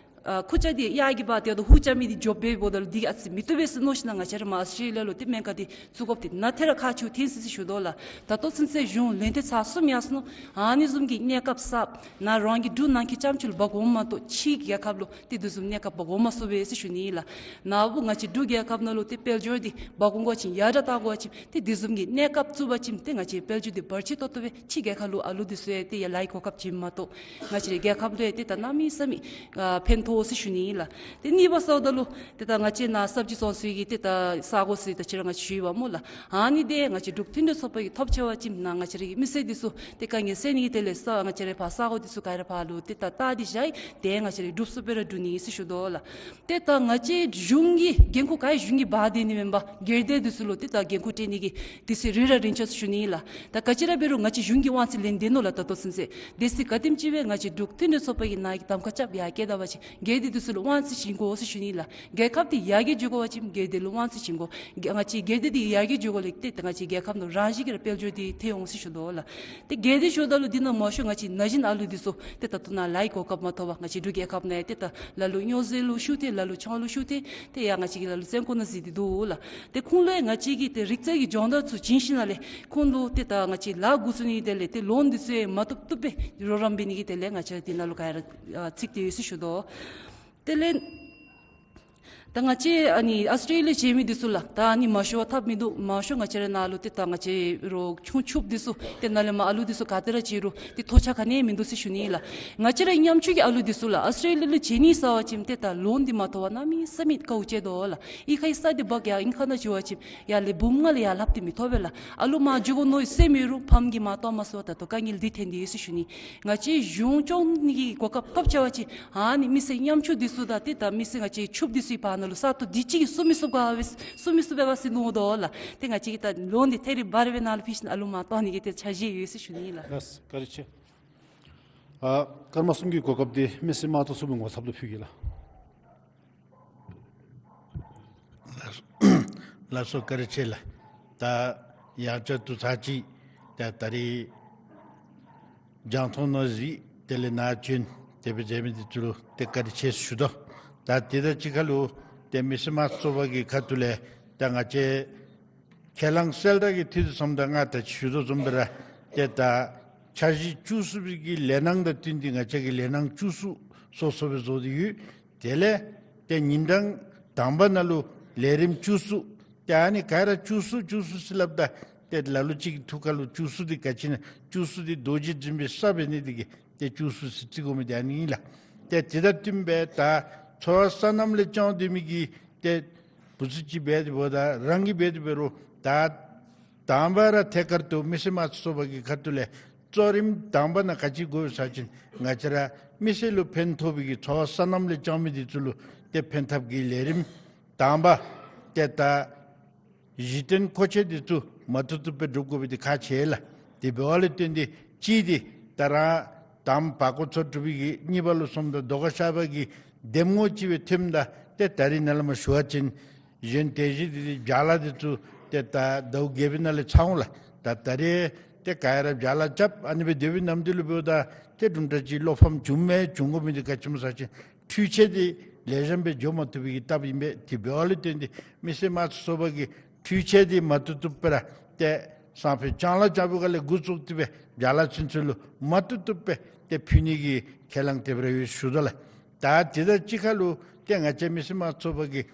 ཨ་ཁུར་ཆ་འདི་གཡག་གིས་འབག་སྟེ་ད་ཧུར་རྐྱབ་མི་འདི་འགྱོ་འབད་འབདཝ་ད་ལུ་འདི་གིས་ཨ་ཙི་མི་བཏུབ་པས་ཟེར་མནོ་ཞིནམ་ལས་ང་བཅས་ར་མར་ཨཱོས་ཊྲེ་ལི་ཡ་ལུ་ཏེ་སྨན་ཁང་འདི་བཙུགས་དགོཔ་འདི་ནཱ་ཐད་རི་ཁག་ཆེཝ་ཐོན་སོ་ཡི་ཟེར་ཞུ་དོ་ལགས། ད་ལྟོ་ཚུན་ཚོད་གཞུང་ལས་སྡེ་ཚར་གསུམ་ཡར་སོང་ནུག། ཨ་ནི་བཟུམ་གྱི་གནས་སྐབས་གསརཔ་ནཱ་རང་གི་འབྲུག་ནང་འཁོད་རྐྱངམ་ཅིག་ལུ་འབག་འོང་མ་གཏོགས་ཕྱི་རྒྱལ་ཁབ་ལུ་ཏེ་དེ་བཟུམ་གནས་སྐབས་འབག་འོང་མ་ཚུགས་པས་ཟེར་ཞུ་ནི་ལགས། ནཱ་བུ་ང་བཅས་འབྲུག་རྒྱལ་ཁབ་ནང་ལུ་ཏེ་དཔལ་འབྱོར་འདི་འབག་འོང་དགོ་པ་ཅིན་ཡར་དྲག་བཏང་དགོ་པ་ཅིན་ཏེ་དེ་བཟུམ་གྱི་གནས་སྐབས་བཙུགས་པ་ཅིན་ཏེ་ང་བཅས་དཔལ་འབྱོར་འདི་བར་ཆད་ཏོག་ཏོ་སྦེ་ཕྱི་རྒྱལ་ཁབ་ལུ་ཨ་ལུ་འདི་ཚུ་ཡང་ཏེ་ཡར་ལཱ་གི་གོ་སྐབས་བྱིནམ་མ་གཏོགས་ང་བཅས་རའི་རྒྱལ་ཁབ་ལུ་ཡང་ཏེ་ད་གནམ་མེད་ས་མེད་ཨ་ཕན་ཐོགས་ཟེར་ཞུ་ནི་ལགས། ཏེ་གཉིས་པ་ཟེརཝ་ད་ལུ་ཏེ་ད་ང་བཅས་ནཱ་སབ་ཇི་བཙོང་སའི་གི་ཏེ་ད་ས་གོ་ཟེར་ད་ཅི་ར་ང་བཅས་ཞུ་ཡི་བ་སྨོ་ལགས། ཨ་ནི་འདི་ང་བཅས་འབྲུག་མཐུན་སྒྲིལ་ཚོགས་པ་གིས་ཐོབ་ཆི་བ་ཅིན་ནཱ་ང་བཅས་རའི་མི་སེར་འདི་ཚུ་ཏེ་དཀའ་ངལ་སེལ་ནི་གི་དོན་ལས་ས་ང་བཅས་རའི་ཕར་ས་གོ་འདི་ཚུ་ག་ར་ཕར་ལུ་ཏེ་ད་བཏགས་ཏེ་བཞག་ཡི། ཏེ་ང་བཅས་ར་གྲུབ་ཚུགསཔ་སྦེ་ར་འགྱོ་ནི་ཟེར་ཞུ་དོ་ལགས། ཏེ་ད་ང་བཅས་གཞུང་གི་འགན་ཁུར་ག་གི་གཞུང་གིས་འབག་སྡོད་ནི་མེན་པར་སྒེར་སྡེ་འདི་ཚུ་ལུ་ཏེ་ད་འགན་ཁུར་སྤྲོད་ནི་གི་དུས་ཚོད་རན་ར་རན་ཆི་ཟེར་ཞུ་ནི་ལགས། ད་ག་ཅི་ར་འབད་རུང་ང་བཅས་གཞུང་གི་དབང་ཚད་ལེན་སྡོད་ནུག་ལགས། ད་ལྟོ་ཚུན་ཚོད་སྡེ་སྲིད་ག་དེམ་ཅིག་སྦེ་ང་བཅས་འབྲུག་མཐུན་སྒྲིལ་ཚོགས་པ་གིས་ནཱ་གི་གདམ་ཁ་རྐྱབ་ཡར་བསྐྱལ་ད་པ་ཅིན་སྒེར་སྡེ་འདི་ཚུ་ལུ་དབང་ཚད་བྱིན་དགོ་ཟེར་ཞུ་ནི་ལགས། རྒྱལ་ཁབ་འདི་ཡར་རྒྱས་འགྱོ་དགོ་པ་ཅིན་སྒེར་སྡེ་ལུ་དབང་ཚད་བྱིན་དགོ། ང་བཅས་སྒེར་སྡེ་འདི་ཡར་རྒྱས་འགྱོ་དགོ་ལས་ཏེ་ད་ང་བཅས་རྒྱལ་ཁབ་ནང་རང་བཞིན་གྱིས་ར་དཔལ་འབྱོར་འདི་ཐོན་འོང་ཟེར་ཞུ་དོ་ལགས། ཏེ་སྒེར་སྡེ་ཞུཝ་ད་ལུ་འདི་ནང་མང་ཤོས་ང་བཅས་ན་གཞོན་ཨ་ལུ་འདི་ཚུ་ཏེ་ད་ལྟོ་ནཱ་ལཱ་གི་གོ་སྐབས་མ་ཐོབ་པར་ང་བཅས་འབྲུག་རྒྱལ་ཁབ་ནང་ཡང་ཏེ་ད་ལ་ལུ་སྨྱོ་རྫས་ལུ་ཤུགས་ཐལ། ལ་ལུ་ཆང་ལུ་ཤུགས་ཐལ། ཏེ་ཡང་ང་བཅས་ཀྱི་ལ་ལུ་བཙོན་ཁང་ནང་འཛུལ་ཏེ་འདུག་ལགས། ཏེ་ཁོང་ལུ་ཡང་ང་བཅས་ཀྱིས་ཏེ་རིག་རྩལ་གྱི་སྦྱོང་བརྡར་ཚུ་བྱིན་ཞིནམ་ལས་ཁོང་ལུ་ཏེ་ད་ང་བཅས་ལཱ་འགོ་བཙུགས་ནི་དོན་ལས་ཏེ་ལོན་འདི་ཚུ་ཡང་མ་བཏུབ་བཏུབ་སྦེ་རོགས་རམ་འབད་ནི་གི་དོན་ལས་ང་བཅས་འདི་ནང་ལུ་ག་ར་ཨ་ཚུད་དེ་ཡོད་ཟེར་ཞུ་དོ། དེ་ལས་ད་ང་བཅས་ཨ་ནི་ཨཱོས་ཊྲེ་ལི་ཡ་བྱོན་མི་འདི་ཚུ་ལགས། ད་ཨ་ནི་མང་ཤོས་ཐབས་མིན་འདུག། མང་ཤོས་ང་བཅས་ར་ནཱ་ལུ་ཏེ་ད་ང་བཅས་རོགས་ཆུང་ཆུང་འདི་ཚུ་ཏེ་ནཱ་ལས་མར་ཨ་ལུ་འདི་ཚུ་ག་ཏེ་ར་བྱོན་རུང་ཏེ་ཐོགས་ཆགས་ག་ནི་ཡང་མིན་འདུག་ཟེར་ཞུ་ནི་ལགས། ང་བཅས་ར་ཉམ་ཆུང་གི་ཨ་ལུ་འདི་ཚུ་ལགས་ཨཱོས་ཊྲེ་ལི་ཡ་ལུ་བྱོན་ནི་ཟེར་བ་ཅིན་ཏེ་ད་ལོན་འདི་མ་ཐོབ་པར་གནམ་མེད་ས་མེད་དཀའཝ་སྤྱད་དོ་ལགས། གཡུས་ཁ་གི་ས་འདི་འབག་ཡར་གཡུས་ཁ་ནང་འགྱོ་བ་ཅིན་ཡར་ལས་འབུམ་ལྔ་ལས་ཡར་ལྷག་སྟེ་མི་ཐོབ་པས་ལགས། ཨ་ལུ་མར་འགྱོ་དགོ་མནོ་བའི་སེམས་ཡོད་རུང་ཕམ་གིས་མར་གཏོར་མ་ཚུགས་པར་ད་ལྟོ་དཀའ་ངལ་འདི་ཐོན་ཏེ་ཡོད་ཟེར་ཞུ་ནི། ང་བཅས་གཞུང་སྐྱོང་ནི་གི་གོ་སྐབས་ཐོབ་ཆི་བ་ཅིན་ཨ་ནི་མི་སེར་ཉམ་ཆུང་འདི་ཚུ་དང་ཏེ་ད་མི་སེར་ང་བཅས་ཕྱུགཔོ་འདི་ཚུ་གི་བར་ན་ལུ་ས་སྟོང་འདི་ཅིག་གིས་བསུ་མི་བསུ་ག་བས་བསུ་མི་བསུ་བས་པ་ཟེར་མནོ་དོ་ལགས། ཏེ་ང་བཅས་ཀྱིས་ད་ལོན་འདི་ཐད་རི་བ་རི་སྦེ་ནཱ་ལུ་ཕུལ་ཞིནམ་ཨ་ལུ་མར་གཏོར་ནི་གི་ཏེ་འཆར་གཞི་ཡོད་ཟེར་ཞུ་ནི་ལགས། ལགས་སོ། བཀའ་དྲིན་ཆེ། ཨ་སྐར་མ་གསུམ་གྱི་གོ་སྐབས་འདི་མི་སེར་དམངས་གཙོ་ཚོགས་པའི་ངོ་ཚབ་ལུ་ཕུལ་གེ་ལགས། ལགས་སོ། བཀའ་དྲིན་ཆེ་ལགས། ད་ཡང་བསྐྱར་དུ་ཚར་གཅིག་ད་ད་རིས་རྒྱང་མཐོང་ནང་གཟིགས་དེ་ལས་ནཱ་བྱོན་དེ་སྦེ་མཛད་མི་འདི་ཚུ་ལུ་ཏེ་བཀའ་དྲིན་ཆེ་ཞུ་དོ། ད་དེ་དང་གཅིག་ཁར་ལུ་ཏེ་མི་སེར་དམངས་གཙོ་ཚོགས་པ་གི་ཁ་ཐུག་ལས་ད་ང་བཅས་ཁས་བླངས་གསལ་བསྒྲགས་ཀྱི་དུས་དང་མཚམས་ད་ང་ད་ཅི་ཞུ་དོ་བཟུམ་སྦེ་ར་ཏེ་ད་འཆར་གཞི་བཅུ་གསུམ་པའི་གི་ལས་སྣ་དང་བསྟུན་ཏེ་ང་བཅས་ཀྱིས་ལས་སྣ་བཅུ་གསུམ་སོ་སོ་སྦེ་བཟོ་སྟེ་ཡོད། དེ་ལས་ཏེ་ཉིན་གྲངས་དང་པ་ནང་ལུ་ལས་རིམ་བཅུ་གསུམ། ཏེ་ཨ་ནི་ག་ར་བཅུ་གསུམ་བཅུ་གསུམ་ཟེར་སླབ་ད་ ཏེ་ལ་ལུ་ཅིག་གི་ཐུགས་ཁ་ལུ་བཅུ་གསུམ་འདི་ག་ཅི་ཨིན་ན་བཅུ་གསུམ་འདི་རྡོ་རྗེ་འཛིན་པའི་ས་འབད་ནི་འདི་གིས་ཏེ་བཅུ་གསུམ་ཟེར་བརྩི་དགོ་མི་འདི་ཨ་ནི་ཨིན་ལགས། ཏེ་དེ་དང་བསྟུན་སྦེ་ད་ཚོར་བ་སོ་ནམ་ལས་སྐྱོང་སྡོད་མི་གི་ཏེ་བུ་ཚུ་ཅིག་འབད་དེ་འབདཝ་ད་རང་གིས་འབད་དེ་འབད་རུང་ད་དང་པ་ར་ཐད་ཀར་དུ་མི་སེར་དམངས་གཙོ་ཚོགས་པ་གི་ཁ་ཐུག་ལས་གཙོ་རིམ་དང་པ་ནང་ག་ཅི་དགོ་ཟེར་བ་ཅིན་ང་བཅས་ར་མི་སེར་ལུ་ཕན་ཐོགས་པའི་གི་ཚོར་བ་སོ་ནམ་ལས་སྐྱོང་མི་འདི་ཚུ་ལུ་ཏེ་ཕན་ཐབས་ཀྱི་ལས་རིམ་དང་པ་ཏེ་ད་གཞི་རྟེན་མཁོ་ཆས་འདི་ཚུ་མ་བཏུབ་བཏུབ་སྦེ་སྒྲུབ་དགོ་པའི་འདི་ཁག་ཆེ་ལགས། དེ་འབདཝ་ལས་བརྟེན་ཏེ་གཅིག་འདི་ད་རང་དང་པ་བར་སྐོར་ཚོགས་དྲུག་པའི་གི་གཉིས་པ་ལུ་སོངམ་ད་རྡོ་ཁ་ཤར་པ་གི་འདེམས་ངོ་ཅིག་སྦེ་ཐོནམ་ད་ཏེ་ད་རིས་ནཱ་ལས་མར་ཞུ་བ་ཅིན་གཞན་དེ་བཞིན་དེ་བཞིན་བྱཱ་ལཱ་འདི་ཚུ་ཏེ་ད་ཟླཝ་བརྒྱད་པའི་ནང་ལས་ཚང་འོང་ལགས། ད་ད་རིས་ཏེ་ག་ཡ་ར་བྱཱ་ལཱ་རྐྱབ་ཨ་ནི་སྦེ་སྡོད་པའི་ནམ་དུས་ལུ་འབདཝ་ད་ཏེ་དུམ་གྲ་ཅིག་བློ་ཕམ་བྱུངམ་མས། བྱུང་དགོ་མི་འདི་ག་ཅི་སྨོ་ཟེར་བ་ཅིན་འཕྲུལ་ཆས་འདི་ལེགས་ཤོམ་སྦེ་འགྱོ་མ་བཏུབ་པའི་གི་སྟབས་ཨིན་པས། དེ་འབདཝ་ལས་བརྟེན་ཏེ་མི་སེར་དམངས་གཙོ་ཚོགས་པ་གིས་འཕྲུལ་ཆས་འདི་མ་བཏུབ་བཏུབ་སྦེ་ར་ཏེ་སང་ཕོད་ལྕང་ལཱ་ལྕང་ཕོད་ཁ་ལས་འགོ་བཙུགས་ཏེ་སྦེ་བྱཱ་ལཱ་ཚུན་ཚོད་ལུ་མ་བཏུབ་བཏུབ་སྦེ་ཏེ་ཕུལ་ནི་གི་ཁས་བླངས་དེ་སྦེ་ར་ཡོད་ཞུ་དོ་ལགས། ད་དེ་དང་གཅིག་ཁར་ལུ་ཏེ་ང་བཅས་མི་སེར་དམངས་གཙོ་ཚོགས་པ་གིས་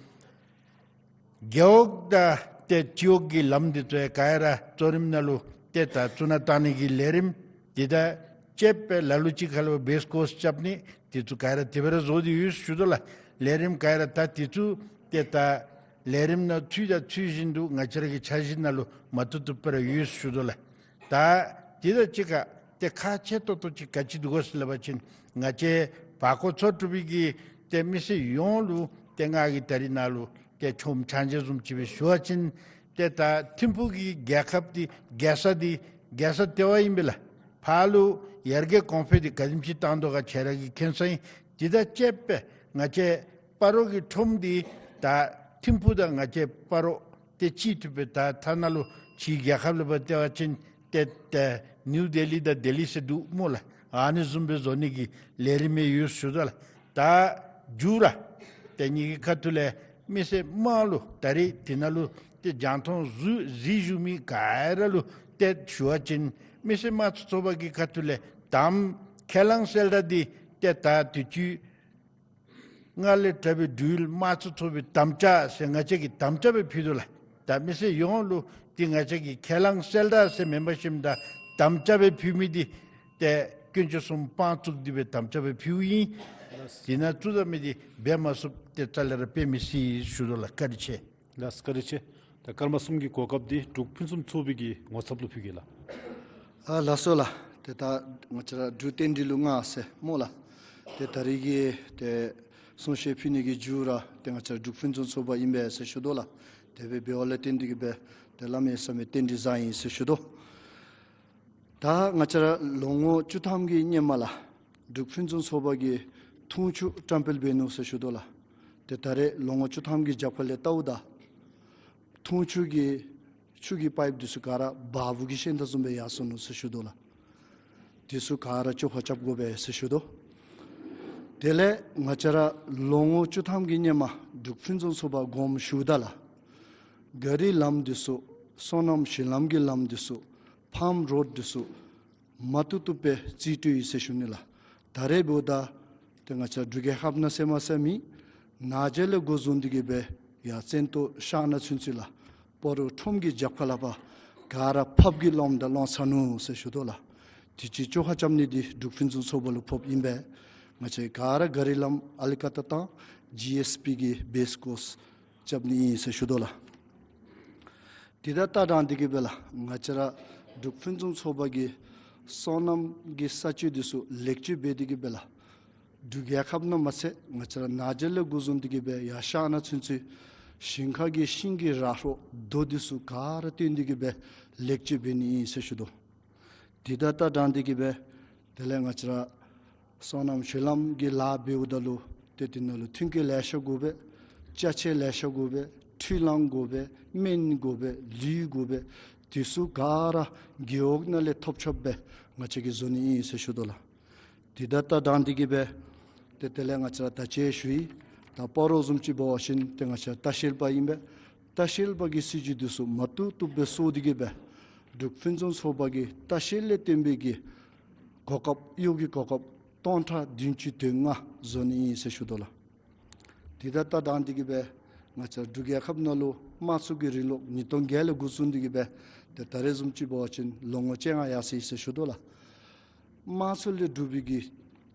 རྒེད་འོག་དང་ཏེ་སྤྱི་འོག་གི་ལམ་འདི་ཚུ་ཡང་ག་ཡ་ར་གཙོ་རིམ་ནང་ལུ་ཏེ་ད་བཙུགས་ནང་བཏང་ནི་གི་ལས་རིམ་འདི་དང་བཅསཔ་སྦེ་ལ་ལུ་ཅིག་ཁ་ལུ་བེསི་ཀོརསི་རྐྱབ་ནི་འདི་ཚུ་ག་ཡ་ར་དེ་སྦེ་ར་བཟོ་སྟེ་ཡོད་ཞུ་དོ་ལགས། ལས་རིམ་ག་ཡ་ར་ད་འདི་ཚུ་ཏེ་ད་ལས་རིམ་ནང་ཚུད་དང་ཚུད་བཞིན་དུ་ང་བཅས་ར་གི་འཆར་གཞི་ནང་ལུ་མ་བཏུབ་བཏུབ་སྦེ་ར་ཡོད་ཞུ་དོ་ལགས། ད་དེ་དང་གཅིག་ཁར་ཏེ་ཁག་ཆེ་ཏོག་ཏོ་ཅིག་ག་ཅི་འདུག་གོ་ཟེར་སླབ་པ་ཅིན་ང་བཅས་བར་སྐོར་ཚོགས་དྲུག་པའི་གི་ཏེ་མི་སེར་ཡོངས་ལུ་ཏེ་ང་གིས་ད་རིས་ནཱ་ལུ་ཏེ་ཆོག་མཆན་བརྒྱད་བཟུམ་ཅིག་སྦེ་ཞུ་བ་ཅིན་ཏེ་ད་ཐིམ་ཕུག་གི་རྒྱལ་ཁབ་འདི་རྒྱལ་ས་འདི་རྒྱལ་ས་ལྟེ་བ་ཨིན་པས་ལགས། ཕར་ལུ་ཡར་རྒྱས་གོང་འཕེལ་འདི་ག་དེམ་ཅིག་བཏང་དོ་ག་ཁྱེད་ར་གིས་མཁྱེན་ས་ཨིན། དེ་དང་བཅསཔ་སྦེ་ང་བཅས་སྤ་རོ་གི་ཁྲོམ་འདི་ད་ཐིམ་ཕུག་དང་ང་བཅས་སྤ་རོ་ཏེ་གཅིག་བཏུབ་སྦེ་ད་ཐ་ན་ལུ་ཕྱིའི་རྒྱལ་ཁབ་ལུ་འབད་བལྟ་བ་ཅིན་ཏེ་ཏེ་ནིའུ་ལྡི་ལི་དང་ལྡི་ལི་ཟེར་འདུག་སྨོ་ལགས། ཨ་ནི་བཟུམ་སྦེ་བཟོ་ནི་གི་ལས་རིམ་ཡང་ཡོད་ཞུ་དོ་ལགས། ད་མཇུག་ར་ཏེ་ངེ་གི་ཁ་ཐུག་ལས་མི་སེར་དམངས་ལུ་ད་རིས་དེ་ནང་ལུ་ཏེ་རྒྱང་མཐོང་གཟིགས་གཟིགས་བཞུགས་མི་ག་ར་ལུ་ཏེ་ཞུ་བ་ཅིན་མི་སེར་དམངས་གཙོ་ཚོགས་པ་གི་ཁ་ཐུག་ལས་དང་ཁས་བླངས་གསལ་བསྒྲགས་འདི་ཏེ་ད་དུས་ཅི་སྔར་ལས་དྲག་པའི་འབྲུག་ཡུལ་དམངས་གཙོ་ཚོགས་པའི་དམ་བཅའ་ཟེར་ང་བཅས་ཀྱིས་དམ་བཅའ་སྦེ་ཕུལ་དོ་ལགས། ད་མི་སེར་ཡོངས་ལུ་ཏེ་ང་བཅས་ཀྱིས་ཁས་བླངས་གསལ་བསྒྲགས་ཟེར་མེན་པར་ཞིནམ་ད་དམ་བཅའ་སྦེ་ཕུལ་མི་འདི་ཏེ་དཀོན་མཆོག་གསུམ་དཔང་བཙུགས་ཏེ་སྦེ་དམ་བཅའ་སྦེ་ཕུལཝ་ཨིན། དེ་ནང་བཙུགས་ད་མི་འདི་འབད་མ་ཚུགསཔ་ཏེ་རྩ་ལས་ར་འབད་མི་སྲིད་ཞུ་དོ་ལགས། བཀའ་དྲིན་ཆེ། ལགས་བཀའ་དྲིན་ཆེ། ད་སྐར་མ་གསུམ་གྱི་གོ་སྐབས་འདི་འབྲུག་ཕུན་སུམ་ཚོགས་པའི་གི་ངོ་ཚབ་ལུ་ཕུལ་གེ་ལགས། ཨ་ལགས་སོ་ལགས། ཏེ་ད་ང་བཅས་ར་འབྲུག་རྟེན་འབྲེལ་ལུ་མངའ་ཟེར་སྨོ་ལགས། ཏེ་ད་རིས་ཀྱི་ཏེ་གསུང་བཤད་ཕུལ་ནི་གི་མཇུག་ར་ཏེ་ང་བཅས་ར་འབྲུག་ཕུན་སུམ་ཚོགས་པ་ཨིན་པས་ཟེར་ཞུ་དོ་ལགས། དེ་སྦེ་འབདཝ་ལས་བརྟེན་ཏེ་གིས་སྦེ་ཏེ་བླ་མའི་ས་མིག་རྟེན་འབྲེལ་བཟང་ཡི་ཟེར་ཞུ་དོ། ད་ང་བཅས་ར་ལོ་ངོ་བཅུ་ཐམ་གྱི་སྔོན་མ་ལགས་འབྲུག་ཕུན་སུམ་ཚོགས་པ་གིས་འཐུང་ཆུ་བཀྲམ་སྤེལ་འབད་ནུག་ཟེར་ཞུ་དོ་ལགས། ཏེ་ད་རེས་ལོ་ངོ་བཅུ་ཐམ་གྱི་རྒྱབ་ཁ་ལས་བལྟཝ་ད་འཐུང་ཆུ་གི་ཆུ་གི་པའིཔ་འདི་ཚུ་ག་ར་བ་སྤུ་གི་ཤིང་རྟ་བཟུམ་སྦེ་ཡར་སོ་ནུག་ཟེར་ཞུ་དོ་ལགས། འདི་ཚུ་ག་ར་བཅོ་ཁ་རྐྱབ་དགོ་པས་ཟེར་ཞུ་དོ། དེ་ལས་ང་བཅས་ར་ལོ་ངོ་བཅུ་ཐམ་གྱི་སྔོན་མ་འབྲུག་ཕུན་སུམ་ཚོགས་པ་དགོངསམ་ཞུཝ་ད་ལགས་ག་རི་ལམ་འདི་ཚུ་སོ་ནམ་གཞི་ལམ་གྱི་ལམ་འདི་ཚུ་ཕཱམ་རོཌ་འདི་ཚུ་མ་བཏུབ་བཏུབ་སྦེ་རྩིས་སྤྲོད་ཡི་ཟེར་ཞུ་ནི་ལགས། ད་རེས་འབདཝ་ད་ཏེ་ང་བཅས་འབྲུག་རྒྱལ་ཁབ་ནང་ཟེར་མ་ཟེར་མི་ནང་འཇགས་ལས་འགོ་བཟུང་སྟེ་གིས་སྦེ་ཡར་བཙན་ཏོ་ཤང་ནང་ཚུན་ཚོད་ལགས་སྤ་རོ་ཁྲོམ་གྱི་རྒྱབ་ཁ་ལས་ཕར་ག་ར་ཕབ་ཀྱི་ལོངམ་ད་ལོང་ཚར་ནུག་ཟེར་ཞུ་དོ་ལགས། དུས་ཅི་བཅོ་ཁ་རྐྱབ་ནི་འདི་འབྲུག་ཕུན་སུམ་ཚོགས་པ་ལུ་ཕོགཔ་ཨིན་པས། ང་བཅས་ག་ར་ག་རི་ལམ་ཨ་ལི་ཀ་ཏ་དང་ཇི་ཨེསི་པི་གི་བེསི་ཀོརསི་རྐྱབ་ནི་ཨིན་ཟེར་ཞུ་དོ་ལགས། དེ་དང་ད་དྲང་སྟེ་གིས་སྦེ་ལགས་ང་བཅས་ར་འབྲུག་ཕུན་སུམ་ཚོགས་པ་གིས་སོ་ནམ་གྱི་ས་སྤྱོད་འདི་ཚུ་ལེགས་བཅོས་འབད་དེ་གིས་སྦེ་ལགས་འབྲུག་རྒྱལ་ཁབ་ནང་མ་ཚད་ང་བཅས་ར་ནང་འཇགས་ལས་འགོ་བཟུང་སྟེ་གིས་སྦེ་ཡར་ཤང་ནང་ཚུན་ཚོད་ཞིང་ཁ་གི་ཤིང་གི་ར་ཧྲོ་རྡོ་འདི་ཚུ་ག་ར་བཏོན་ཏེ་གིས་སྦེ་ལེགས་བཅོས་འབད་ནི་ཨིན་ཟེར་ཞུ་དོ། དེ་དང་ད་དྲང་སྟེ་གིས་སྦེ་དེ་ལས་ང་བཅས་ར་སོ་ནམ་གཞི་ལམ་གྱི་ལཱ་འབདཝ་ད་ལུ་ཏེ་དེ་ནང་ལུ་མཐུན་རྐྱེན་ལེ་ཤ་དགོ་པས། ཅ་ཆས་ལེ་ཤ་དགོ་པས། འཕྲུལ་གླང་དགོ་པས། སྨན་དགོ་པས། ལུད་དགོ་པས། དེ་ཚུ་ག་ར་རྒེད་འོག་ནང་ལས་ཐོབ་ཆོགཔ་སྦེ་ང་བཅས་ཀྱིས་བཟོ་ནི་ཨིན་ཟེར་ཞུ་དོ་ལགས། དེ་དང་ད་དྲང་སྟེ་གིས་སྦེ་ཏེ་དེ་ལས་ང་བཅས་ར་ད་ཅི་ཞུ་ཡི། ད་སྤ་རོ་བཟུམ་ཅིག་འབད་བ་ཅིན་ཏེ་ང་བཅས་ལྟ་བཤལ་པ་ཨིན་པས། ལྟ་བཤལ་པ་གི་སྲིད་བྱུས་འདི་ཚུ་མ་བཏུབ་བཏུབ་སྦེ་བཟོ་སྟེ་གིས་སྦེ་འབྲུག་ཕུན་སུམ་ཚོགས་པ་གིས་ལྟ་བཤལ་ལས་བརྟེན་པའི་གི་གོ་སྐབས་གཡོག་གི་གོ་སྐབས་སྟོང་ཕྲག་བདུན་ཅུ་དོན་ལྔ་བཟོ་ནི་ཨིན་ཟེར་ཞུ་དོ་ལགས། དེ་དང་ད་དྲང་སྟེ་གིས་སྦེ་ང་བཅས་འབྲུག་རྒྱལ་ཁབ་ནང་ལུ་ དམངས་གཙོ་གི་རིང་ལུགས་ཉིས་སྟོང་བརྒྱད་ལས་འགོ་བཟུང་སྟེ་གི་སྦེ་ཏེ་ད་རེས་བཟུམ་ཅིག་འབད་བ་ཅིན་ལོ་ངོ་བཅོ་ལྔ་ཡར་སོ་ཡི་ཟེར་ཞུ་དོ་ལགས། དམངས་གཙོ་ལས་གྲུབ་པའི་གི་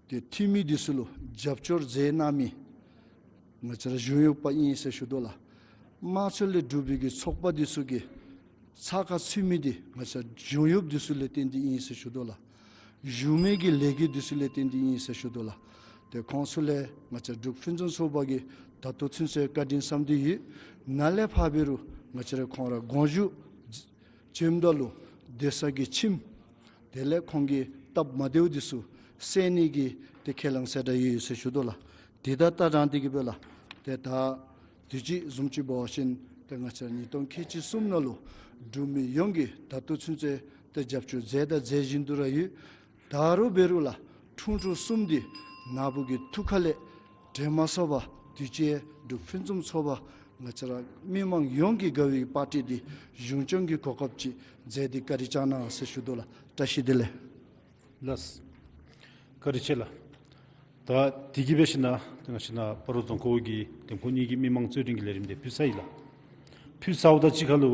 ཏེ་འཐུས་མི་འདི་ཚུ་ལུ་རྒྱབ་སྐྱོར་མཛད་གནང་མི་ང་བཅས་ར་གཞུང་གཡོགཔ་ཨིན་ཟེར་ཞུ་དོ་ལགས། དམངས་གཙོ་ལས་གྲུབ་པའི་གི་ཚོགས་པ་འདི་ཚུ་གི་ཚགས་ཁར་ཚུད་མི་འདི་ང་བཅས་གཞུང་གཡོགཔ་འདི་ཚུ་ལས་བརྟེན་ཏེ་ཨིན་ཟེར་ཞུ་དོ་ལགས། གཞུང་མིན་གྱི་ལས་འགུལ་འདི་ཚུ་ལས་བརྟེན་ཏེ་ཨིན་ཟེར་ཞུ་དོ་ལགས། ཏེ་ཁོང་ཚུ་ལས་ང་བཅས་འབྲུག་ཕུན་སུམ་ཚོགས་པ་གིས་ད་ལྟོ་ཚུན་ཚོད་བཀའ་དྲིན་བསམ་སྟེ་ཡོད། ནཱ་ལས་ཕར་འབད་རུང་ང་བཅས་ར་ཁོང་ར་དགོངས་ཞུ་བྱོནམ་ད་ལུ་སྡོད་ས་གི་ཁྱིམ་དེ་ལས་ཁོང་གི་སྟབས་མ་བདེཝ་འདི་ཚུ་སེལ་ནི་གི་ཏེ་ཁས་བླངས་གསལ་བསྒྲགས་ཡོད་ཟེར་ཞུ་དོ་ལགས། དེ་དང་ད་རང་འདི་གི་སྦེ་ལགས། ཏེ་ད་དུས་ཅི་བཟུམ་ཅིག་འབད་བ་ཅིན་ཏེ་ང་བཅས་ཉིས་སྟོང་ཁལ་གཅིག་གསུམ་ནང་ལུ་འབྲུག་མི་ཡོངས་ཀྱིས་ད་ལྟོ་ཚུན་ཚོད་ཏེ་རྒྱབ་སྐྱོར་མཛད་དང་མཛད་བཞིན་དུ་ར་ཡོད། ད་རུང་འབད་རུང་ལགས་ཁྲུང་ཁྲུང་གསུམ་འདི་ནཱ་བུ་གི་ཐུགས་ཁ་ལས་དྲན་མ་སོང་བར་དུས་ཅི་འབྲུག་ཕུན་སུམ་ཚོགས་པ་ང་བཅས་ར་མི་མང་ཡོངས་ཀྱིས་དགའ་བའི་པར་ཊི་འདི་གཞུང་སྐྱོང་གི་གོ་སྐབས་ཅིག་མཛད་དེ་བཀའ་དྲིན་བསྐྱང་གནང་ཟེར་ཞུ་དོ་ལགས། བཀྲ་ཤིས་བདེ་ལེགས། ལགས། བཀའ་དྲིན་ཆེ་ལགས། ད་དེ་གི་སྦེ་ཞིནམ་ལས་ང་བཅས་ནཱ་སྤ་རོ་རྫོང་ཁག་གི་འདེམས་ཁོངས་གཉིས་ཀྱི་མི་མང་རྩོད་འགྲན་གྱི་ལས་རིམ་འདི་ཕུལ་ཚར་ཡི་ལགས། ཕུལ་ཚརཝ་དང་གཅིག་ཁར་ལུ་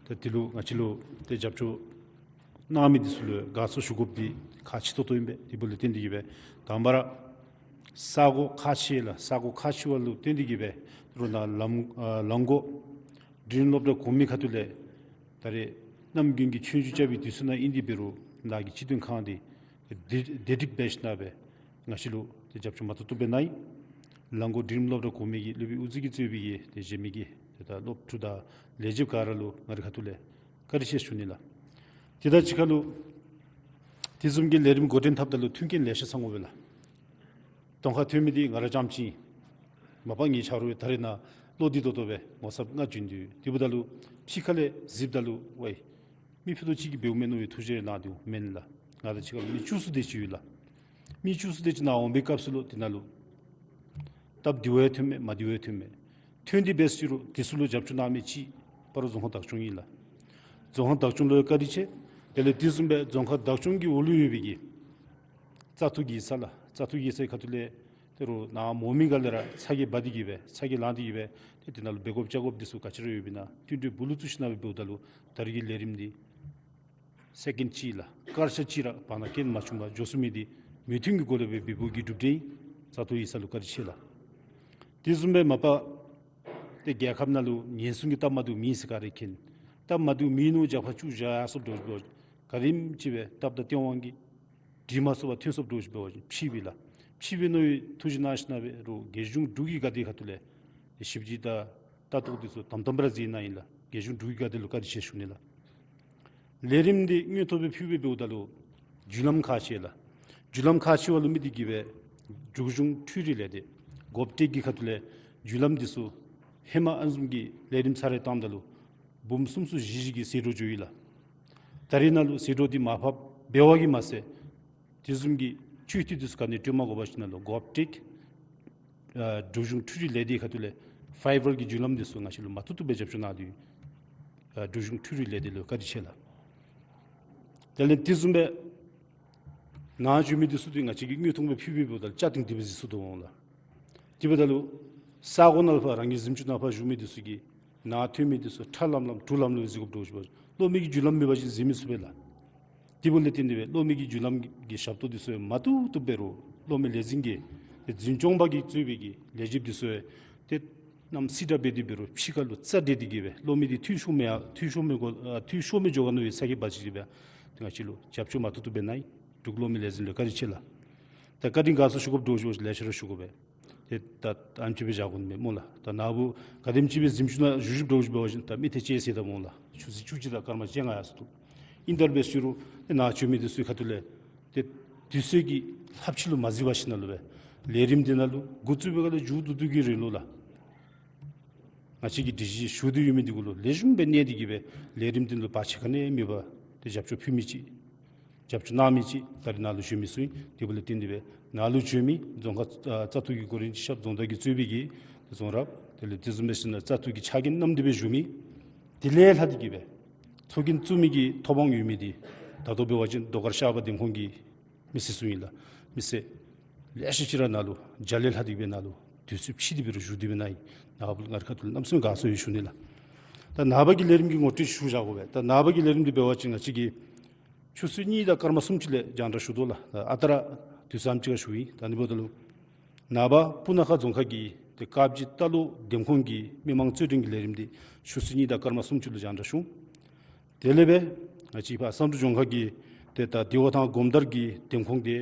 ད་དེ་ལུ་ང་བཅས་ལུ་ཏེ་རྒྱབ་སྐྱོར་གནང་མི་འདི་ཚུ་ལུ་དགའ་ཚོར་ཞུ་དགོཔ་འདི་ཁག་ཆེ་ཏོག་ཏོ་ཨིན་པས། དེ་འབདཝ་ལས་བརྟེན་ཏེ་གི་སྦེ་དང་པ་ར་ས་གོ་ཁག་ཆེ་ལགས། ས་གོ་ཁག་ཆེ་བ་ལུ་བརྟེན་ཏེ་གི་སྦེ་རོགས་ནཱ་ལམ་ཨ་ལམ་གོ་འབྲིང་རིམ་སློབ་གྲྭ་གོང་མའི་ཁ་ཐུག་ལས་ད་རེས་གནམ་དགུན་གྱི་ཆོས་རྒྱུགས་རྐྱབ་པའི་དུས་ཚོད་ནང་ཨིན་དེ་འབད་རུང་ནཱ་གི་སྤྱི་མཐུན་ཁང་འདི་བདེ་བདེ་སྒྲིག་འབད་ཞིནམ་ལས་ང་བཅས་ལུ་ཏེ་རྒྱབ་སྐྱོར་མ་ཐུབ་ཐུབ་འབད་གནང་ཡི། ལམ་གོ་འབྲིང་རིམ་སློབ་གྲྭ་གོང་མའི་གི་སློབ་དཔོན་དབུ་འཛིན་གྱིས་གཙོས་པའི་གི་ཏེ་གཞན་མི་གི་ཏེ་ད་སློབ་ཕྲུག་དང་ལས་བྱེདཔ་ག་ར་ལུ་ང་རའི་ཁ་ཐུག་ལས་བཀའ་དྲིན་ཆེ་ཞུ་ནི་ལགས། དེ་དང་གཅིག་ཁར་ལུ་དེ་བཟུམ་གྱི་ལས་རིམ་འགོ་འདྲེན་འཐབ་ད་ལུ་མཐུན་རྐྱེན་ལེ་ཤ་ཚང་དགོ་པས་ལགས། གདོང་ཁར་ཐོན་མི་འདི་ང་ར་རྐྱངམ་ཅིག་ཨིན། མ་པ་ངེའི་ཆ་རོགས་ད་རེས་ནཱ་བློ་བདེ་ཏོག་ཏོ་སྦེ་ངོ་ཚབ་ང་བྱོན་དོ་ཡོད། དེ་འབདཝ་ད་ལུ་ཕྱི་ཁ་ལས་གཟིགསཔ་ད་ལུ་ཝའི་མི་ཕུད་རྡོག་གཅིག་གིས་འབདཝ་མེན་ནོ་ཡོད་ཐུགས་རྗེ་གནང་དོ་མེན་ལགས། ང་དང་གཅིག་ཁར་ལུ་མི་བཅུ་གསུམ་དེ་ཅིག་ཡོད་ལགས། མི་བཅུ་གསུམ་དེ་ཅིག་ནཱ་འོང་པའི་སྐབས་སུ་ལུ་དེ་ནང་ལུ་སྟབས་བདེཝ་ཡང་ཐོན་མས། མ་བདེཝ་ཡང་ཐོན་མས། ཐོན་ཏེ་འབད་ཟེར་རུང་དེ་ཚུ་ལུ་རྒྱབ་སྐྱོར་གནང་མི་ཅིག་སྤ་རོ་རྫོང་ཁག་བདག་སྐྱོང་ཨིན་ལགས། རྫོང་ཁག་བདག་སྐྱོང་ལུ་ཡང་བཀའ་དྲིན་ཆེ། དེ་ལས་དེ་བཟུམ་སྦེ་རྫོང་ཁག་བདག་སྐྱོང་གི་འོག་ལུ་ཡོད་པའི་གི་བཙག་འཐུ་གི་ས་ལགས། བཙག་འཐུ་གི་སའི་ཁ་ཐུག་ལས་ཏེ་རོགས་ནཱ་མོ་མི་ག་ལས་ར་ཚ་གྱང་འབག་སྟེ་གི་སྦེ་ཚ་གྱང་ལང་སྟེ་གི་སྦེ་ཏེ་དེ་ནང་ལུ་འབད་དགོཔ་བཅའ་དགོཔ་འདི་ཚུ་ག་ཅི་ར་ཡོདཔ་ཨིན་ན་བསྟུན་གྲོས་སྦུག་ལུ་བཙུགས་ཞིནམ་ལས་འབདཝ་ད་ལུ་ད་རེས་ཀྱི་ལས་རིམ་འདི་སེ་ཀེནཌ་གཅིག་ལགས། སྐར་ཆ་གཅིག་ར་བར་ན་རྐྱེན་མ་བྱུང་བར་འགྱོ་ཚུགས་མི་འདི་མོས་མཐུན་གྱི་སྒོ་ལས་སྦེ་འབད་འབདཝ་གི་གྲུབ་འབྲས་ཨིན། བཙག་འཐུ་ཡིག་ཚང་ལུ་བཀའ་དྲིན་ཆེ་ལགས། དེ་བཟུམ་སྦེ་མ་པ་ཏེ་རྒྱལ་ཁབ་ནང་ལུ་ཉེན་སྲུང་གི་སྟབས་མ་བདེཝ་མེད་ཟེར་ག་ར་མཁྱེན། སྟབས་མ་བདེཝ་མེད་ནུག་རྒྱབ་ཁར་བཅུག་བཞག་ཡར་སོངམ་འདྲཝ་ཅིག་འབད་བ་ཅིན་ག་དེམ་ཅིག་སྦེ་སྟབས་དང་བསྟུན་དབང་གིས་འགྲིག་མ་ཚུགས་པར་ཐོན་སོངམ་འདྲཝ་ཅིག་འབད་བ་ཅིན་ཕྱིས་སྦེ་ལགས། ཕྱིས་སྦེ་མནོ་བའི་ཐུགས་བཞེད་གནང་ཞིནམ་ལས་རོགས་རྒྱལ་གཞུང་འབྲུག་གི་ག་དེ་ཁ་ཐུག་ལས་ཞིབ་དཔྱད་དང་ལྟ་རྟོག་འདི་ཚུ་དམ་དམ་སྦེ་ར་མཛད་གནང་ཡི་ལགས། རྒྱལ་གཞུང་འབྲུག་གི་ག་དེ་ལུ་བཀའ་དྲིན་ཆེ་ཞུ་ནི་ལགས། ལས་རིམ་འདི་དངོས་ཐོག་སྦེ་ཕུལ་སྦེ་འབདཝ་ད་ལུ་བརྒྱུད་ལམ་ཁག་ཆེ་ལགས། བརྒྱུད་ལམ་ཁག་ཆེ་བ་ལུ་དམིགས་ཏེ་གི་སྦེ་འབྲུག་གཞུང་འཕྲུལ་རིག་ལས་སྡེ་གོབ་ཊེཀ་གི་ཁ་ཐུག་ལས་བརྒྱུད་ལམ་འདི་ཚུ་ཧེ་མ་ཨ་ནི་བཟུམ་གྱི་ལས་རིམ་ཚར་རེ་བཏངམ་ད་ལུ་འབུམ་གསུམ་གསུམ་བཞི་བཞི་གི་ཟད་འགྲོ་འགྱོ་ཡི་ལགས། ད་རེས་ནང་ལུ་ཟད་འགྲོ་འདི་མར་ཕབ་འབད་བ་གིས་མ་ཚད་དེ་བཟུམ་གྱི་བཅོས་ཐུབ་འདི་ཚུ་ག་ནི་སྤྲོད་མ་དགོ་པར་ཞིནམ་ལས་གོབ་ཊེཀ་ཨ་འབྲུག་གཞུང་འཕྲུལ་རིག་ལས་སྡེ་ཁ་ཐུག་ལས་ཕའི་བར་གྱི་བརྒྱུད་ལམ་འདི་ཚུ་ང་བཅས་ལུ་མ་ཐུབ་ཐུབ་སྦེ་རྒྱབ་སྐྱོར་གནང་དོ་ཡོད། ཨ་འབྲུག་གཞུང་འཕྲུལ་རིག་ལས་སྡེ་ལུ་བཀའ་དྲིན་ཆེ་ལགས། དེ་ལས་དེ་བཟུམ་སྦེ་ནཱ་བྱོན་མི་འདི་ཚུ་འདི་ང་བཅས་ཀྱིས་དངོས་ཐོག་སྦེ་ཕུལ་སྦེ་འབདཝ་ད་ལུ་ཅ་ཏིང་དེ་སྦེ་གཟིགས་ཚུགས་དོ་འོང་ལགས། དེ་འབདཝ་ད་ལུ་ས་གོ་ནང་ལུ་ཕར་རང་གི་གཟིམ་ཅུང་ནང་ཕར་བཞུགས་མི་འདི་ཚུ་གིས་ནཱ་ཐོན་མི་འདི་ཚུ་ཁྲ་ལམ་ལམ་དྲོ་ལམ་ལམ་གཟིགས་དགོཔ་འདྲཝ་ཅིག་འབད་བ་ཅིན་གློག་མེ་གི་བརྒྱུད་ལམ་མེད་པ་ཅིན་གཟིགས་མི་ཚུགས་པས་ལགས། དེ་འབདཝ་ལས་བརྟེན་ཏེ་སྦེ་གློག་མེ་གི་བརྒྱུད་ལམ་གྱི་ཞབས་ཏོག་འདི་ཚུ་ཡང་མ་བཏུབ་བཏུབ་འབད་རུང་གློག་མེ་ལས་འཛིན་གྱི་འཛིན་སྐྱོང་པ་གིས་གཙོས་པའི་གི་ལས་བྱེདཔ་འདི་ཚུ་ཡང་ཏེ་གནམ་སེར་དྲག་འབད་དེ་འབད་རུང་ཕྱི་ཁ་ལུ་རྩ་འདྲེས་ཏེ་གི་སྦེ་གློག་མེ་འདི་འཐུས་ཤོར་མི་ཡང་འཐུས་ཤོར་མི་དགོ་ཨ་འཐུས་ཤོར་མི་འགྱོ་ག་མནོ་བའི་ཚ་གྱང་འབག་ཅི་ཅིག་སྦེ་ཏེ་ང་བཅས་ལུ་རྒྱབ་སྐྱོར་མ་ཐུབ་ཐུབ་འབད་གནང་ཡི། འབྲུག་གློག་མེ་ལས་འཛིན་ལུ་བཀའ་དྲིན་ཆེ་ལགས། ད་བཀའ་དྲིན་དགའ་ཚོར་ཞུ་དགོཔ་འདྲཝ་ཅིག་ལེ་ཤ་ར་ཞུ་དགོ་པས། ཏེ་ད་ཨ་ནེམ་ཅིག་སྦེ་བཞག་དགོ་ནི་མས་སྨོ་ལགས། ད་ནཱ་བུ་ག་དེམ་ཅིག་སྦེ་གཟིམ་ཅུང་ནང་བཞུགས་བཞུགསཔ་འདྲཝ་ཅིག་འབད་བ་ཅིན་ད་མི་ཐེ་ཅེ་ཟེར་ད་སྨོ་ལགས། ཆུ་ཚོད་བཅུ་གཅིག་དང་སྐར་མ་བཅོ་ལྔ་ཡར་སོ་འདུག། ཨིན་ད་རུང་འབད་ཟེར་རུང་ཏེ་ནཱ་བྱོན་མི་འདི་ཚུ་གི་ཁ་ཐུག་ལས་ཏེ་དུས་ཚོད་ཀྱི་ལྷགཔ་ཅིག་ལུ་མ་གཟིགས་པར་ཞིནམ་ལས་སྦེ་ལས་རིམ་འདི་ནང་ལུ་འགོ་བཙུགས་པའི་སྒང་ལས་མཇུག་བསྡུ་བསྡུ་གི་རིང་ལུ་ལགས། ང་བཅས་ཀྱིས་སྒྲིག་གཞི་ཞུ་སྟེ་ཡོད་མི་འདི་གུ་ལུ་ལེགས་ཤོམ་སྦེ་གནས་ཏེ་གི་སྦེ་ལས་རིམ་འདི་ལུ་བར་ཆད་ག་ནི་ཡང་མེད་པར་ཏེ་རྒྱབ་སྐྱོར་ཕུལ་མི་ཅིག་རྒྱབ་སྐྱོར་གནང་མི་ཅིག་ད་རེས་ནཱ་ལུ་བྱོན་མི་ཚུ་ཨིན། དེ་འབདཝ་ལས་བརྟེན་ཏེ་སྦེ་ནཱ་ལུ་བྱོན་མི་རྫོང་ཁག་ཨ་བཙག་འཐུ་གི་འགོ་འདྲེན་ཅིག་ཞབས་རྫོང་བདག་གིས་གཙོས་པའི་གི་རྫོང་རབ་དེ་ལས་དེ་བཟུམ་སྦེ་ཞིནམ་ལས་བཙག་འཐུ་གི་ཕྱག་འགན་བསྣམས་ཏེ་སྦེ་བཞུགས་མི་དེ་ལས་ལྷག་སྟེ་གི་སྦེ་ཚོགས་རྒྱན་བཙུགས་མི་གི་ཐོབ་དབང་ཡོད་མི་འདི་ད་ལྟོ་འབད་བ་ཅིན་རྡོ་དཀར་ཤར་པ་འདེམས་ཁོངས་ཀྱི་མི་སེར་ཚུ་ཨིན་ལགས། མི་སེར་ལེ་ཤ་ཅིག་ར་ནཱ་ལུ་བརྒྱ་ལས་ལྷག་སྟེ་གི་སྦེ་ནཱ་ལུ་དུས་ཚོད་ཕྱིས་ཏེ་འབད་རུང་བཞུགས་ཏེ་སྦེ་ནཱ་ཨིན། ནཱ་བུ་ལུ་ང་རའི་ཁ་ཐུག་ལས་གནམ་མེད་ས་མེད་དགའ་ཚོར་ཡོད་ཞུ་ནི་ལགས། ད་ནངས་པ་གི་ལས་རིམ་གྱི་ངོ་སྤྲོད་ཞུ་བཞག་དགོ་པས། ད་ནངས་པ་གི་ལས་རིམ་འདི་འབད་བ་ཅིན་ང་བཅས་ཀྱིས་ཆུ་ཚོད་གཉིས་དང་སྐར་མ་སུམ་ཅུ་ལས་རྒྱང་བསྒྲགས་ཞུ་དོ་ལགས། ད་ཨ་རྟག་ར་དུས་ཙམ་ཅིག་ཁར་ཞུ་ཡི། ད་ཨ་ནི་འབདཝ་ད་ལུ་ནངས་པ་སྤུ་ན་ཁ་རྫོང་ཁག་གི་ཏེ་དཀར་སྦྱིས་རྟ་ལོག་འདེམས་ཁོངས་ཀྱི་མི་མང་རྩོད་འགྲན་གྱི་ལས་རིམ་འདི་ཆུ་ཚོད་གཉིས་དང་སྐར་མ་སུམ་ཅུ་ལུ་རྒྱང་བསྒྲགས་ཞུ། དེ་ལས་འབད་ང་བཅས་ཕར་བསམ་གྲུབ་ལྗོངས་མཁར་གྱི་ཏེ་ད་བདེ་བ་ཐང་སྒོམ་དར་གྱི་འདེམས་ཁོངས་དེ་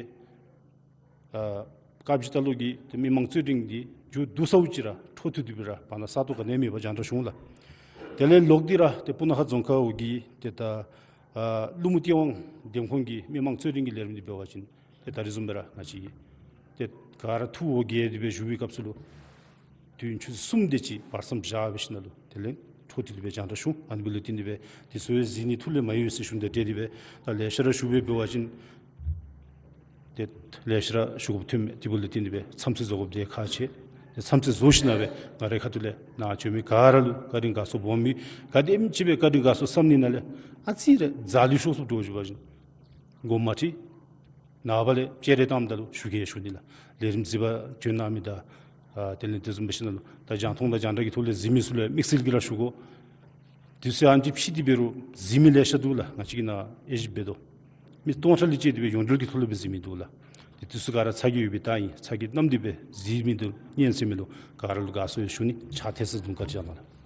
ཨ་དཀར་སྦྱིས་རྟ་ལོག་གི་ཏེ་མི་མང་རྩོད་འགྲན་འདི་མཇུག་བསྡུ་ཚརཝ་ཅིག་ར་འཕྲོ་མཐུད་དེ་སྦེ་ར་བར་ན་ས་སྟོང་ག་ནི་ཡང་མེད་པར་རྒྱང་བསྒྲགས་ཞུ་འོང་ལགས། དེ་ལས་ལོག་སྟེ་ར་ཏེ་སྤུ་ན་ཁ་རྫོང་ཁག་འོག་གི་ཏེ་ད་ཨ་ཀླུ་མུ་སྟེས་དབང་འདེམས་ཁོངས་ཀྱི་མི་མང་རྩོད་འགྲན་གྱི་ལས་རིམ་འདི་འབད་བ་ཅིན་ཏེ་ད་རིས་བཟུམ་སྦེ་ར་ང་བཅས་ཏེ་ག་ར་ཐུགས་འོ་བརྒྱལ་ཏེ་སྦེ་བཞུགས་པའི་སྐབས་སུ་ལུ་དུས་ཡུན་ཆུ་ཚོད་གསུམ་དེ་ཅིག་བར་མཚམས་བཞག་སྦེ་ཞིནམ་ལས་དེ་ལས་འཕྲོ་མཐུད་དེ་སྦེ་རྒྱང་བསྒྲགས་ཞུ། ཨ་ནི་འབདཝ་ལས་བརྟེན་ཏེ་སྦེ་དེ་ཚུ་ཡང་གཟིགས་ནི་ཐུགས་ལས་མ་ཡལ་ཟེར་ཞུ་ནི་དང་འབྲེལ་ཏེ་སྦེ་ད་ལེ་ཤ་ར་ཞུ་སྦེ་འབད་བ་ཅིན་ཏེ་ལེ་ཤ་ར་ཞུ་དགོཔ་ཐོནམ་མས། དེ་འབདཝ་ལས་བརྟེན་ཏེ་སྦེ་མཚམས་ཚོད་བཟོ་དགོཔ་དེ་ཁག་ཆེ། ཏེ་མཚམས་ཚོད་བཟོ་ཞིནམ་ལས་སྦེ་ང་རའི་ཁ་ཐུག་ལས་ནཱ་བྱོན་མི་ག་ར་ལུ་བཀའ་དྲིན་དགའ་ཚོར་སྦོམ་ཡོད། ག་དེམ་ཅིག་སྦེ་བཀའ་དྲིན་དགའ་ཚོར་བསམ་ནི་ནང་ལས་ཨ་ཙི་རེ་ཛ་ལུས་ཤོར་སོངམ་འདྲཝ་ཅིག་འབད་བ་ཅིན་དགོངསམ་མ་ཁྲེལ། ནངས་པ་ལས་སྤྱན་རས་བཏངམ་ད་ལུ་ཞུ་གེ་ཞུ་ནི་ལགས། ལས་རིམ་གཟིགས་པར་བྱོན་གནང་མི་དང་ཨ་དེ་ལས་དེ་བཟུམ་འབད་ཞིནམ་ལས་ད་རྒྱང་མཐོང་དང་རྒྱང་བསྒྲགས་ཀྱི་ཐོག་ལས་གཟིགས་མི་ཚུ་ལུ་དམིགས་བསལ་གྱིས་ར་ཞུ་དགོ། དུས་ཚོད་ཨ་ནི་ཅིག་ཕྱིས་ཏེ་འབད་རུང་གཟིགས་མི་ལེ་ཤ་འདུག་ལགས། ང་བཅས་ཀྱི་ནཱ་དབྱེ་ཞིབ་འབད་དོ། མི་སྟོང་ཕྲག་ལས་བཅད་དེ་སྦེ་ཡོངས་འབྲེལ་གྱི་ཐོག་ལས་སྦེ་གཟིགས་མི་འདུག་ལགས། ཏེ་དུས་ཚོད་ག་ར་ཚ་གྱང་ཡོད་པའི་རྟགས་ཨིན། ཚ་གྱང་བསྣམས་ཏེ་སྦེ་གཟིགས་མི་འདི་ཉན་གསན་མི་ལུ་ག་ར་ལུ་དགའ་ཚོར་ཡོད་ཞུ་ནི། ཕྱག་འཚལ་ཟེར་དུང་དཀར་ཅིག་ལགས།